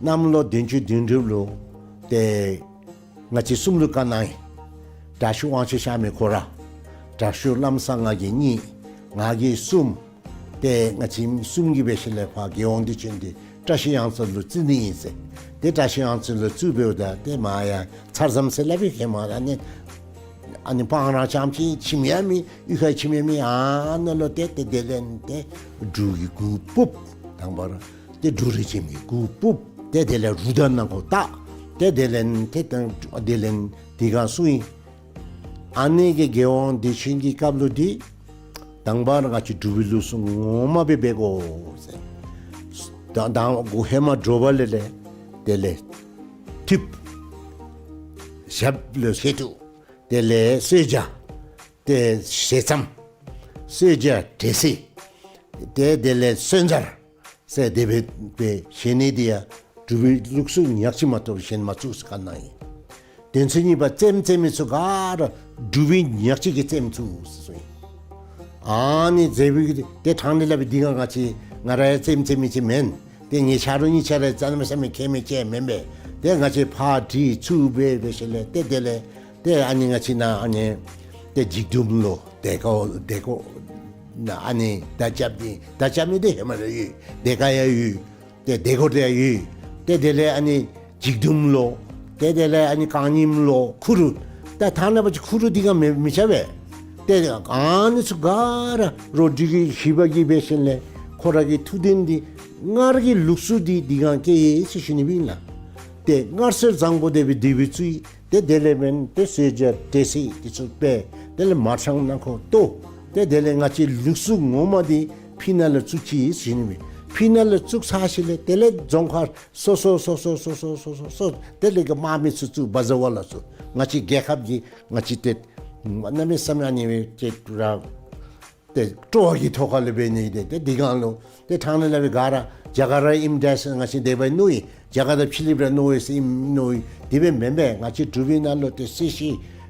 གནམ་ལོ་བདུན་ཅུ་དོན་དྲུག་ལུ་ཏེ་ང་བཅས་གསུམ་ལུ་བཀའ་གནང་ཡི། དྲག་ཤོས་དབང་ཕྱུག་གཤགས་མི་ཁོ་ར། དྲག་ཤོས་ལམ་བཟང་ང་གིས་གཉིས། ང་གིས་གསུམ། ཏེ་ང་བཅས་གསུམ་གྱིས་འབད་ཞིནམ་ལས་ཕར་རྒྱལ་དབང་བདེ་ཆེན་འདི་བཀྲ་ཤིས་གཡང་རྩེ་ལུ་བརྩི་ནི་ཨིན་ཟེར། ཏེ་བཀྲ་ཤིས་གཡང་རྩེ་ལུ་བཙུགས་འབདཝ་ད་ཏེ་མར་ཡང་ཚར་ཟམ་ཟེར་སླབ་ཨིན། ཧེ་མ་ཨ་ནི་ཨ་ནི་སྤང་རང་རྐྱངམ་ཅིག་ཁྱིམ་ཡང་མེད། གཡུས་ཁར་ཁྱིམ་ཡང་མེད། ཨ་ནཱ་ལུ་ཏེ་ཏེ་དེ་ལས་ཏེ་འབྲུག་གི་གུར་ཕུབ། དང་པ་ར་ཏེ་འབྲུག་རིས་ཆེན་གྱི་གུར་ཕུབ། ཏེ་དེ་ལས་རུ་དར་ནང་ཁོ་བཏགས། ཏེ་དེ་ལས་ཏེ་དང་དེ་ལས་དེ་སྒང་སོང་ཡི། ཨ་ནི་གི་རྒྱལ་དབང་བདེ་ཆེན་གྱི་སྐབས་ལུ་འདི་དང་པ་ར་ང་བཅས་འབྲུག་པའི་ལུགས་སྲོལ་ངོ་མ་སྦེ་འབད་དགོ་ཟེར། ད་ད་འགོ་ཧེ་མ་དྲོ་པ་ལས་ལས་དེ་ལས་ཐུབ། ཞབས་ལུ་ཞལ་ཏོག། དེ་ལས་གསོལ་ཇ། ཏེ་ཞལ་ཙམ། གསོལ་ཇ་འབྲས་སིལ། ཏེ་དེ་ལས་གསོལ་ཇ་ཟེར་དེ་སྦེ་སྦེ་བཞེས་ནི་འདི་ཡང་འབྲུག་པའི་ལུགས་སྲོལ་ཉག་གཅིག་མ་གཏོགས་གཞན་མ་བཙུགས་ཟེར་བཀའ་གནང་ཡི། དོན་ཚན་གཉིས་པ་རྩེདམོ་རྩེ་མི་ཚུ་ག་ར་འབྲུག་པའི་ཉག་གཅིག་གིས་རྩེདམོ་བཙུགས་ཟེར་གསུངས་ཡི། ཨ་ནི་རྩེདམོ་གི་ཏེ་ཕྲང་སྟེ་སླབ་པའི་འདི་སྒང་ང་བཅས་ང་ར་ཡང་རྩེདམོ་རྩེ་མི་ཅིག་མེན། ཏེ་ངེའི་ཆ་རོགས་གཉིས་ཆ་ར་རྩེདམོ་རྩེ་མི་མཁས་མི་ཅིག་མེན་པས། ཏེ་ང་བཅས་ཕར་དྲི་ཚུར་འབད་འབད་ཞིནམ་ལས་ཏེ་དེ་ལས་ཏེ་ཨ་ནི་ང་བཅས་ནཱ་ཨ་ནི་ཏེ་འཇིགས་འདུམ་ལོ་དེ་ཀོ་དེ་ཀོ་ནཱ་ཨ་ནི་མདའ་རྐྱབ་ནི་མདའ་རྐྱབ་ནི་འདི་ཧེ་མ་ར་ཡོད། དེ་ཀ་ཡང་ཡོད། ཏེ་དེ་ཀོ་དེ་ཡང་ཡོད། ཏེ་དེ་ལས་ཨ་ནི་འཇིགས་འདུམ་ལོ། ཏེ་དེ་ལས་ཨ་ནི་རྐང་རྙིངམ་ལོ། ཁུ་རུ། ད་ཐ་ན་པ་ཅིག་ཁུ་རུ་འདི་སྒང་མི་མི་ཆགས་པས། ཏེ་ཨ་ནི་ཚུ་ག་ར་རོགས་འབྲུག་གི་བཞི་པ་གིས་འབད་ཞིནམ་ལས་ཁོ་ར་གི་ཐུགས་དོན་འདི་སྔར་གྱི་ལུགས་སྲོལ་འདི་འདི་སྒང་བསྐྱལ་ཡི་ཟེར་ཞུ་ནི་སྦེ་ཨིན་ལགས། ཏེ་སྔར་སྲོལ་བཟང་པོ་དེ་སྦེ་དེ་སྦེ་བཙུགས་ཡི། ཏེ་དེ་ལས་མེན་ཏེ་གསོལ་ཇ་འབྲས་སིལ་དེ་ཚུ་སྦེ་དེ་ལས་མར་ཆང་ནང་ཁོ་གཏོར། ཏེ་དེ་ལས་ང་བཅས་ལུགས་སྲོལ་ངོ་མ་འདི་ཕི་ནང་ལུ་བཙུགས་ཅི་ཟེར་ཞུ་ནི་སྦེ། ཕི་ནང་ལུ་བཙུགས་ཚར་ཞིནམ་ལས་དེ་ལས་རྫོང་ཁག་སོ་སོ་སོ་སོ་དེ་ལས་གི་དམག་མི་ཚུ་བཙུགས་བ་ཟ་བ་ལ་བཙུགས། ང་བཅས་རྒྱལ་ཁབ་ཀྱི་ང་བཅས་ཏེ་གནམ་མེད་ས་མེད་ཨ་ནི་སྦེ་ཅིག་ར་ཏེ་སྤྲོ་བ་གི་ཐོག་ཁ་ལས་འབད་ནི་འདི་ཏེ་འདི་སྒང་ལུ་ཏེ་ཕྲང་སྟེ་སླབ་པའི་ག་ར་རྒྱ་གར་ར་ཨིནམ་འདྲས་ཟེར་ང་བཅས་དེ་སྦེ་མནོ་ཡི། རྒྱ་གར་དང་ཕྱི་གླིངཔ་ར་མནོ་ཡི་ཟེར་ཨིནམ་མནོ་ཡི། དེ་སྦེ་མེན་པས། ང་བཅས་འབྲུག་པའི་ནང་ལུ་ཏེ་གསོལ་ཇ་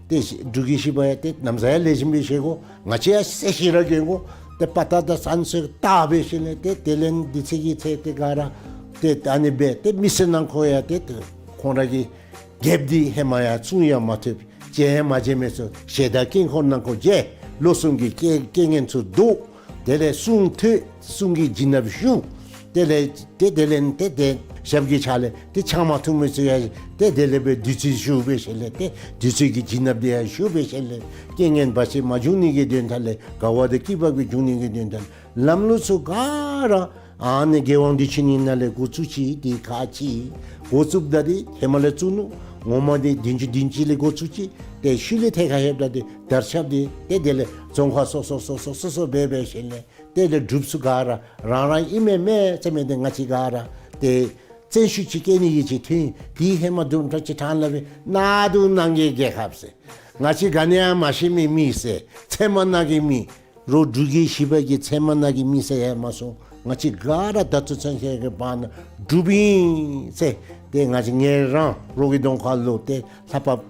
ཏེ་འབྲུག་གི་བཞི་པ་ཡང་ཏེ་ནམ་ཟ་ཡང་ལེགས་ཤོམ་སྦེ་བཞེས་དགོ། ང་བཅས་ཡང་གསོལ་ཇ་ར་གྱོན་དགོ། ཏེ་དཔའ་རྟགས་དང་བསངས་གསོལ་བཏབ་འབད་ཞིནམ་ལས་ཏེ་དེ་ལས་འདི་ཚེ་གི་ཚེ་ཏེ་ག་ར་ཏེ་ཨ་ནི་སྦེ་ཏེ་མི་སེར་ནང་ཁོ་ཡང་ཏེ་ཏེ་ཁོང་ར་གི་རྒྱལཔོ་འདི་ཧེ་མ་ཡང་བཙུགས་ཡང་མ་ཐུབ། བྱོན་ཡང་མ་བྱོན་མི་ཚུ་ཞལ་ཏ་དཀྱིལ་འཁོར་ནང་ཁོ་མཇལ། ལོ་གསུམ་གྱི་རྐྱེན་རྐྱེན་ངན་ཚུ་བཟློག། དེ་ལས་གསུང་ཐོས། གསུང་གི་བྱིན་རླབས་ཞུགས། དེ་ལས་ཏེ་དེ་ལས་ཏེ་ཏེ་ཞབས་ཀྱི་ཕྱག་ལས་ཏེ་ཕྱག་མ་ཐུབ་མི་ཚུ་ཡང་ཏེ་དེ་ལས་སྦེ་བདུད་རྩི་ཞུགས་འབད་ཞིནམ་ལས་ཏེ་བདུད་རྩི་གི་བྱིན་རླབས་འདི་ཡང་ཞུགས་འབད་ཞིནམ་ལས་རྐྱེན་ངན་བར་ཆད་མ་འབྱུང་ནི་གི་དོན་དག་ལས་དགའ་བ་དང་སྐྱིད་པ་གི་འབྱུང་ནི་གི་དོན་དག་ལམ་ལུགས་ཚུ་ག་ར་ཨ་ནི་རྒྱལ་དབང་བདེ་ཆེན་གྱི་ནང་ལས་འགོ་བཙུགས་ཅི། འདི་ཁག་ཅིག་འགོ་བཙུགསཔ་ད་འདི་ཧེ་མ་ལས་བཙུགས་ནུག། ངོ་མ་འདི་བདུན་ཅུ་བདུན་ཅུ་ལས་འགོ་བཙུགས་ཅི། ཏེ་ཤུལ་ལས་ཐད་ཁར་ལྷོདཔ་ད་འདི་དར་ཁྱབ་སྟེ་ཏེ་དེ་ལས་རྫོང་ཁག་སོ་སོ་སོ་སོ་སོ་སོ་འབད་འབད་ཞིནམ་ལས་དེ་ལས་འབྲུགཔ་ཚུ་ག་ར་རང་རང་ཨིན་མས་མས་ཟེར་མི་འདི་ང་བཅས་ག་ར་ཏེ་བཙན་ཤུགས་ཅིག་བསྐྱེད་ནི་ཡོད་ཅིག་ཐོན། དེ་ཧེ་མ་དུམ་གྲ་ཅིག་ཕྲང་སླབ་པའི་གནག་དུང་ནང་གི་རྒྱལ་ཁབ་ཟེར། ང་བཅས་ག་ནི་ཡང་མ་ཤེས་མི་མི་ཟེར། ཚལ་མ་ནང་གི་མི། རོགས་འབྲུག་གི་བཞི་པ་གི་ཚལ་མ་ནང་གི་མི་ཟེར་ཡང་མ་སོང་། ང་བཅས་ག་ར་ད་ལྟོ་ཚུན་ཆད་ཀྱི་བར་ན་འབྲུགཔ་ཨིན་ཟེར། ཏེ་ང་བཅས་ངེ་རང་རོགས་ཀྱི་གདོང་ཁ་ལུ་ཏེ་ལྷ་པ་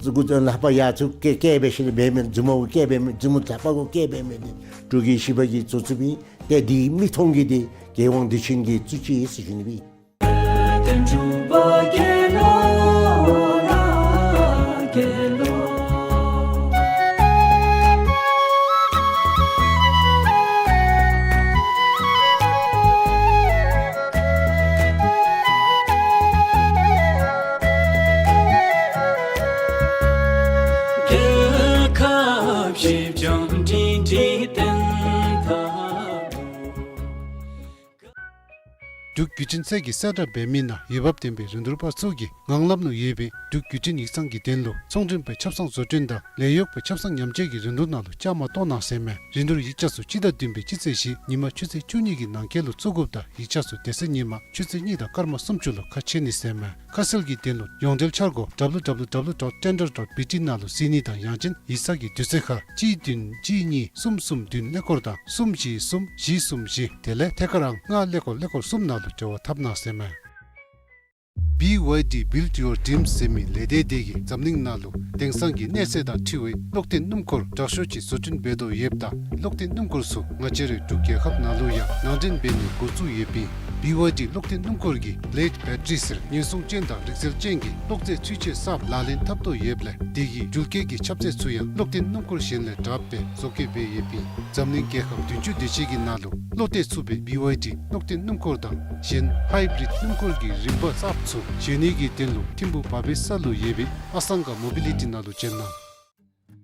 ཟེར་གུ་ལྷ་པ་ཡ་ཚུ་སྐད་སྐད་འབད་ཞིནམ་ལས་འབད་མི་མཛུབ་མོ་གུ་སྐད་འབད་མི་མཛུབ་མོ་ལྷ་པ་གུ་སྐད་འབད་མི་འདི་འབྲུག་གི་ཞི་བ་གིས་བཟོ་བཙུགསཔ་ཨིན། ཏེ་འདི་མིག་མཐོང་གི་འདི་རྒྱལ་དབང་དུས་ཆེན་གྱི་གཙོ་ཆེ་ཟེར་ཞུ་ནི་ཨིན། རྒྱལ་ཁབ་ཞི་འཇམ་སྒྲིང་སྒྲིང་བརྟན་ཐབས། འབྲུག་བརྒྱུད་འཕྲིན་ཚད་ཀྱི་གསལ་བསྒྲགས་འབད་མི་ནང་འོས་འབབ་ལྡན་པའི་རིན་བསྡུར་པ་ཚུ་གིས་ངང་ལམ་ལུ་ཡོད་པའི་འབྲུག་བརྒྱུད་འཕྲིན་ཡིག་ཚང་གི་དོན་ལུ་ཚོང་མགྲོན་པའི་ཆབ་གསང་བཟོ་སྐྲུན་དང་ལས་གཡོག་པའི་ཆབ་གསང་ཉམས་བཅོས་ཀྱི་རིན་བསྡུར་ནང་ལུ་བཅའ་མར་གཏོགས་གནང་ཟེར་མས། རིན་བསྡུར་ཡིག་ཆ་ཚུ་སྤྱི་ཟླ་བདུན་པའི་སྤྱི་ཚེས་བཞི་ཉིན་མ་ཆུ་ཚོད་བཅུ་གཉིས་ཀྱི་ནང་འཁོད་ལུ་བཙུགས་དགོཔ་དང་ཡིག་ཆ་ཚུ་དེ་ཚེ་ཉིན་མ་ཆུ་ཚོད་གཉིས་དང་སྐར་མ་སུམ་ཅུ་ལུ་ཁ་ཕྱེ་ནི་ཟེར་མས། ཁ་གསལ་གྱི་དོན་ལུ་ཡོངས་འབྲེལ་འཆར་སྒོ་W W W dot tender dot B T ནང་ལུ་གཟིགས་ནི་དང་ཡང་ཅིན་ཡིག་ཚང་གི་དུས་ཚོད་ཁར་གཅིག་བདུན་གཅིག་གཉིས་གསུམ་གསུམ་བདུན་ཀླད་ཀོར་དང་གསུམ་བཞི་གསུམ་བཞི་གསུམ་བཞི་དེ་ལས་ཐད་ཀར་ཨང་ལྔ་ཀླད་ཀོར་ཀླད་ཀོར་གསུམ་ནང་ལུ་འབྲེལ་བ་འཐབ་གནང་ཟེར་མས། B Y D Build Your Dreams ཟེར་མི་ལས་སྡེ་དེ་གིས་འཛམ་གླིང་ནང་ལུ་དེང་སང་གི་གནས་ཚད་དང་འཁྲིལ་བའི་གློག་འཐེན་སྣུམ་འཁོར་དྲག་ཤོས་ཅིག་བཟོ་སྐྲུན་འབད་དོ་ཡོདཔ་ད་གློག་འཐེན་སྣུམ་འཁོར་ཚུ་ང་བཅས་རའི་འབྲུག་རྒྱལ་ཁབ་ནང་ལུ་ཡང་ནང་འདྲེན་འབད་ནི་འགོ་བཙུགས་ཡོདཔ་ཨིན། B Y D གློག་འཐེན་སྣུམ་འཁོར་གྱིས་Blade Battery ཟེར་ཉེན་སྲུང་ཅན་དང་རིག་རྩལ་ཅན་གྱི་གློག་རྫས་འཕྲུལ་ཆས་གསརཔ་ལག་ལེན་འཐབ་དོ་ཡོདཔ་ལས་དེ་གི་འགྲུལ་སྐྱེལ་གྱི་ཁྱབ་ཚད་ཚུ་ཡང་གློག་འཐེན་སྣུམ་འཁོར་གཞན་ལས་དྲགཔ་སྦེ་བཟོ་བཀོད་འབད་ཡོདཔ་ཨིན། འཛམ་གླིང་རྒྱལ་ཁབ་བདུན་ཅུ་དེ་ཅིག་གི་ནང་ལུ་བློ་གཏད་ཚུགས་པའི་B Y D གློག་འཐེན་སྣུམ་འཁོར་དང་གཞན་Hybrid སྣུམ་འཁོར་གྱི་རིམ་པ་གསརཔ་ཚུ་བཞེས་ནི་གི་དོན་ལུ་ཐིམ་ཕུ་བ་བེ་ས་ལུ་ཡོད་པའི་ཨ་སང་ག་མོ་བི་ལི་ཊི་ནང་ལུ་བྱོན་གནང་།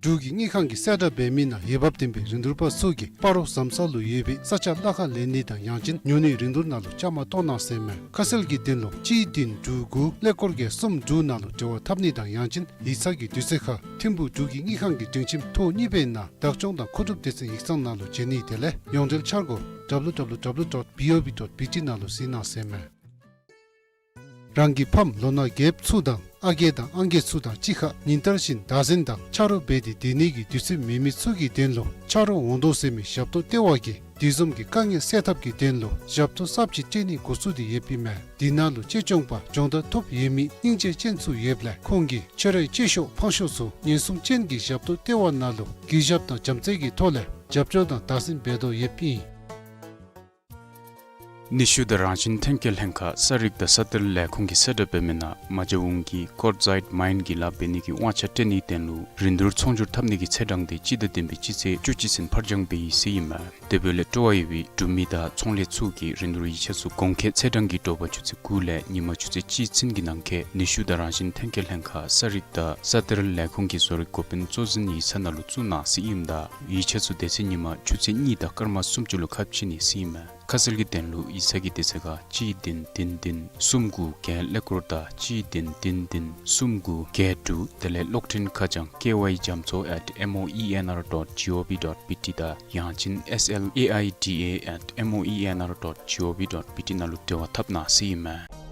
འབྲུག་གི་དངུལ་ཁང་གིས་གསལ་བསྒྲགས་འབད་མི་ནང་འོས་འབབ་ལྡན་པའི་རིན་བསྡུར་པ་ཚུ་གིས་སྤ་རོ་ཟམ་ས་ལུ་ཡོད་པའི་ས་ཆ་གླ་ཁར་ལེན་ནི་དང་ཡང་ཅིན་ཉོ་ནིའི་རིན་བསྡུར་ནང་ལུ་བཅའ་མར་གཏོགས་གནང་ཟེར་མས། ཁ་གསལ་གྱི་དོན་ལུ་གཅིག་བདུན་དྲུག་དགུ་ཀླད་ཀོར་བརྒྱད་གསུམ་དྲུག་ནང་ལུ་འབྲེལ་བ་འཐབ་ནི་དང་ཡང་ཅིན་ཡིག་ཚང་གི་དུས་ཚོད་ཁར་ཐིམ་ཕུ་འབྲུག་གི་དངུལ་ཁང་གི་སྒྲིང་ཁྱིམ་ཐོག་གཉིས་པའི་ནང་བདག་སྐྱོང་དང་མཁོ་སྒྲུབ་སྡེ་ཚན་ཡིག་ཚང་ནང་ལུ་བྱོན་ནི་དེ་ལས་ཡོངས་འབྲེལ་འཆར་སྒོ་W W W dot B O B dot B T ནང་ལུ་གཟིགས་གནང་ཟེར་མས། རང་གི་ཕམ་ལོ་ན་རྒསཔ་ཚུ་དང་ཨ་རྒས་དང་ཨང་རྒས་ཚུ་དང་གཅིག་ཁར་ཉིན་ལྟར་བཞིན་བདག་འཛིན་དང་ཆ་རོགས་འབད་དེ་སྡོད་ནི་གི་དུས་ཚོད་མེད་མི་ཚུ་གི་དོན་ལུ་ཆ་རོགས་འོང་དོ་ཟེར་མི་ཞབས་ཏོག་ལྟེ་བ་གིས་དུས་འཛོམས་ཀྱི་དཀའ་ངལ་སེལ་ཐབས་ཀྱི་དོན་ལུ་ཞབས་ཏོག་གསརཔ་ཅིག་སྤྲོད་ནི་འགོ་བཙུགས་ཏེ་ཡོདཔ་ཨིན་མས། དེ་ནང་ལུ་གཅེས་སྐྱོང་པ་སྦྱོང་བརྡར་ཐོབ་ཡོད་མི་སྙིང་རྗེ་ཅན་ཚུ་ཡོདཔ་ལས་ཁོང་གིས་ཁྱོད་རའི་གཅེས་ཤོས་ཕངས་ཤོས་ཚུ་ཉེན་སྲུང་ཅན་གྱི་ཞབས་ཏོག་ལྟེ་བ་ནང་ལུ་གུས་ཞབས་དང་བྱམས་བརྩེ་གི་ཐོག་ལས་རྒྱབ་སྐྱོར་དང་བདག་འཛིན་འབད་དོ་ཡོདཔ་ཨིན། ནུས་ཤུགས་དང་རང་བཞིན་ཐོན་སྐྱེད་ལྷན་ཁག་ས་རིག་དང་ས་གཏེར་ལས་ཁུངས་ཀྱིས་གསལ་བསྒྲགས་འབད་མི་ནང་མ་ཇ་འོང་གི་ཀོར་ཛའིཊ་མའིན་གྱི་ལཱ་འབད་ནི་གི་དབང་ཆ་སྤྲོད་ནིའི་དོན་ལུ་རིན་བསྡུར་ཚོང་སྒྱུར་འཐབ་ནི་གི་ཚེས་གྲངས་དེ་སྤྱི་ཟླ་བདུན་པའི་སྤྱི་ཚེས་བཅུ་གཅིག་ཚུན་ཕར་འགྱངས་འབད་ཡི་ཟེར་ཨིན་མས། དེ་འབདཝ་ལས་སྤྲོ་བ་ཡོད་པའི་འབྲུག་མི་དང་ཚོང་ལས་ཚུ་གིས་རིན་བསྡུར་ཡིག་ཆ་ཚུ་གོང་འཁོད་ཚེས་གྲངས་ཀྱི་དྲོ་པ་ཆུ་ཚོད་དགུ་ལས་ཉིན་མ་ཆུ་ཚོད་གཅིག་ཚུན་གྱི་ནང་འཁོད་ནུས་ཤུགས་དང་རང་བཞིན་ཐོན་སྐྱེད་ལྷན་ཁག་ས་རིག་དང་ས་གཏེར་ལས་ཁུངས་ཀྱི་བཟོ་རིག་འགོ་དཔོན་གཙོ་འཛིན་ཡིག་ཚང་ནང་ལུ་བཙུགས་གནང་ཟེར་ཨིནམ་ད་ཡིག་ཆ་ཚུ་དེ་ཚེ་ཉིན་མ་ཆུ་ཚོད་གཉིས་དང་སྐར་མ་སུམ་ཅུ་ལུ་ཁ་ཕྱེ་ནི་ཟེར་ཨིན་མས། ཁ་གསལ་གྱི་དོན་ལུ་ཡིག་ཚང་གི་དུས་ཚོད་ཁར་གཅིག་བདུན་བདུན་བདུན་གསུམ་དགུ་བརྒྱད་ཀླད་ཀོར་དང་གཅིག་བདུན་བདུན་བདུན་གསུམ་དགུ་བརྒྱད་དྲུག་དེ་ལས་གློག་འཕྲིན་ཁ་བྱང་K Y Jamtso at M O E N R dot G O V dot B T དང་ཡང་ཅིན་S L A I D A at M O E N R dot G O V dot B T ནང་ལུ་འབྲེལ་བ་འཐབ་གནང་ཟེར་ཨིན་མས།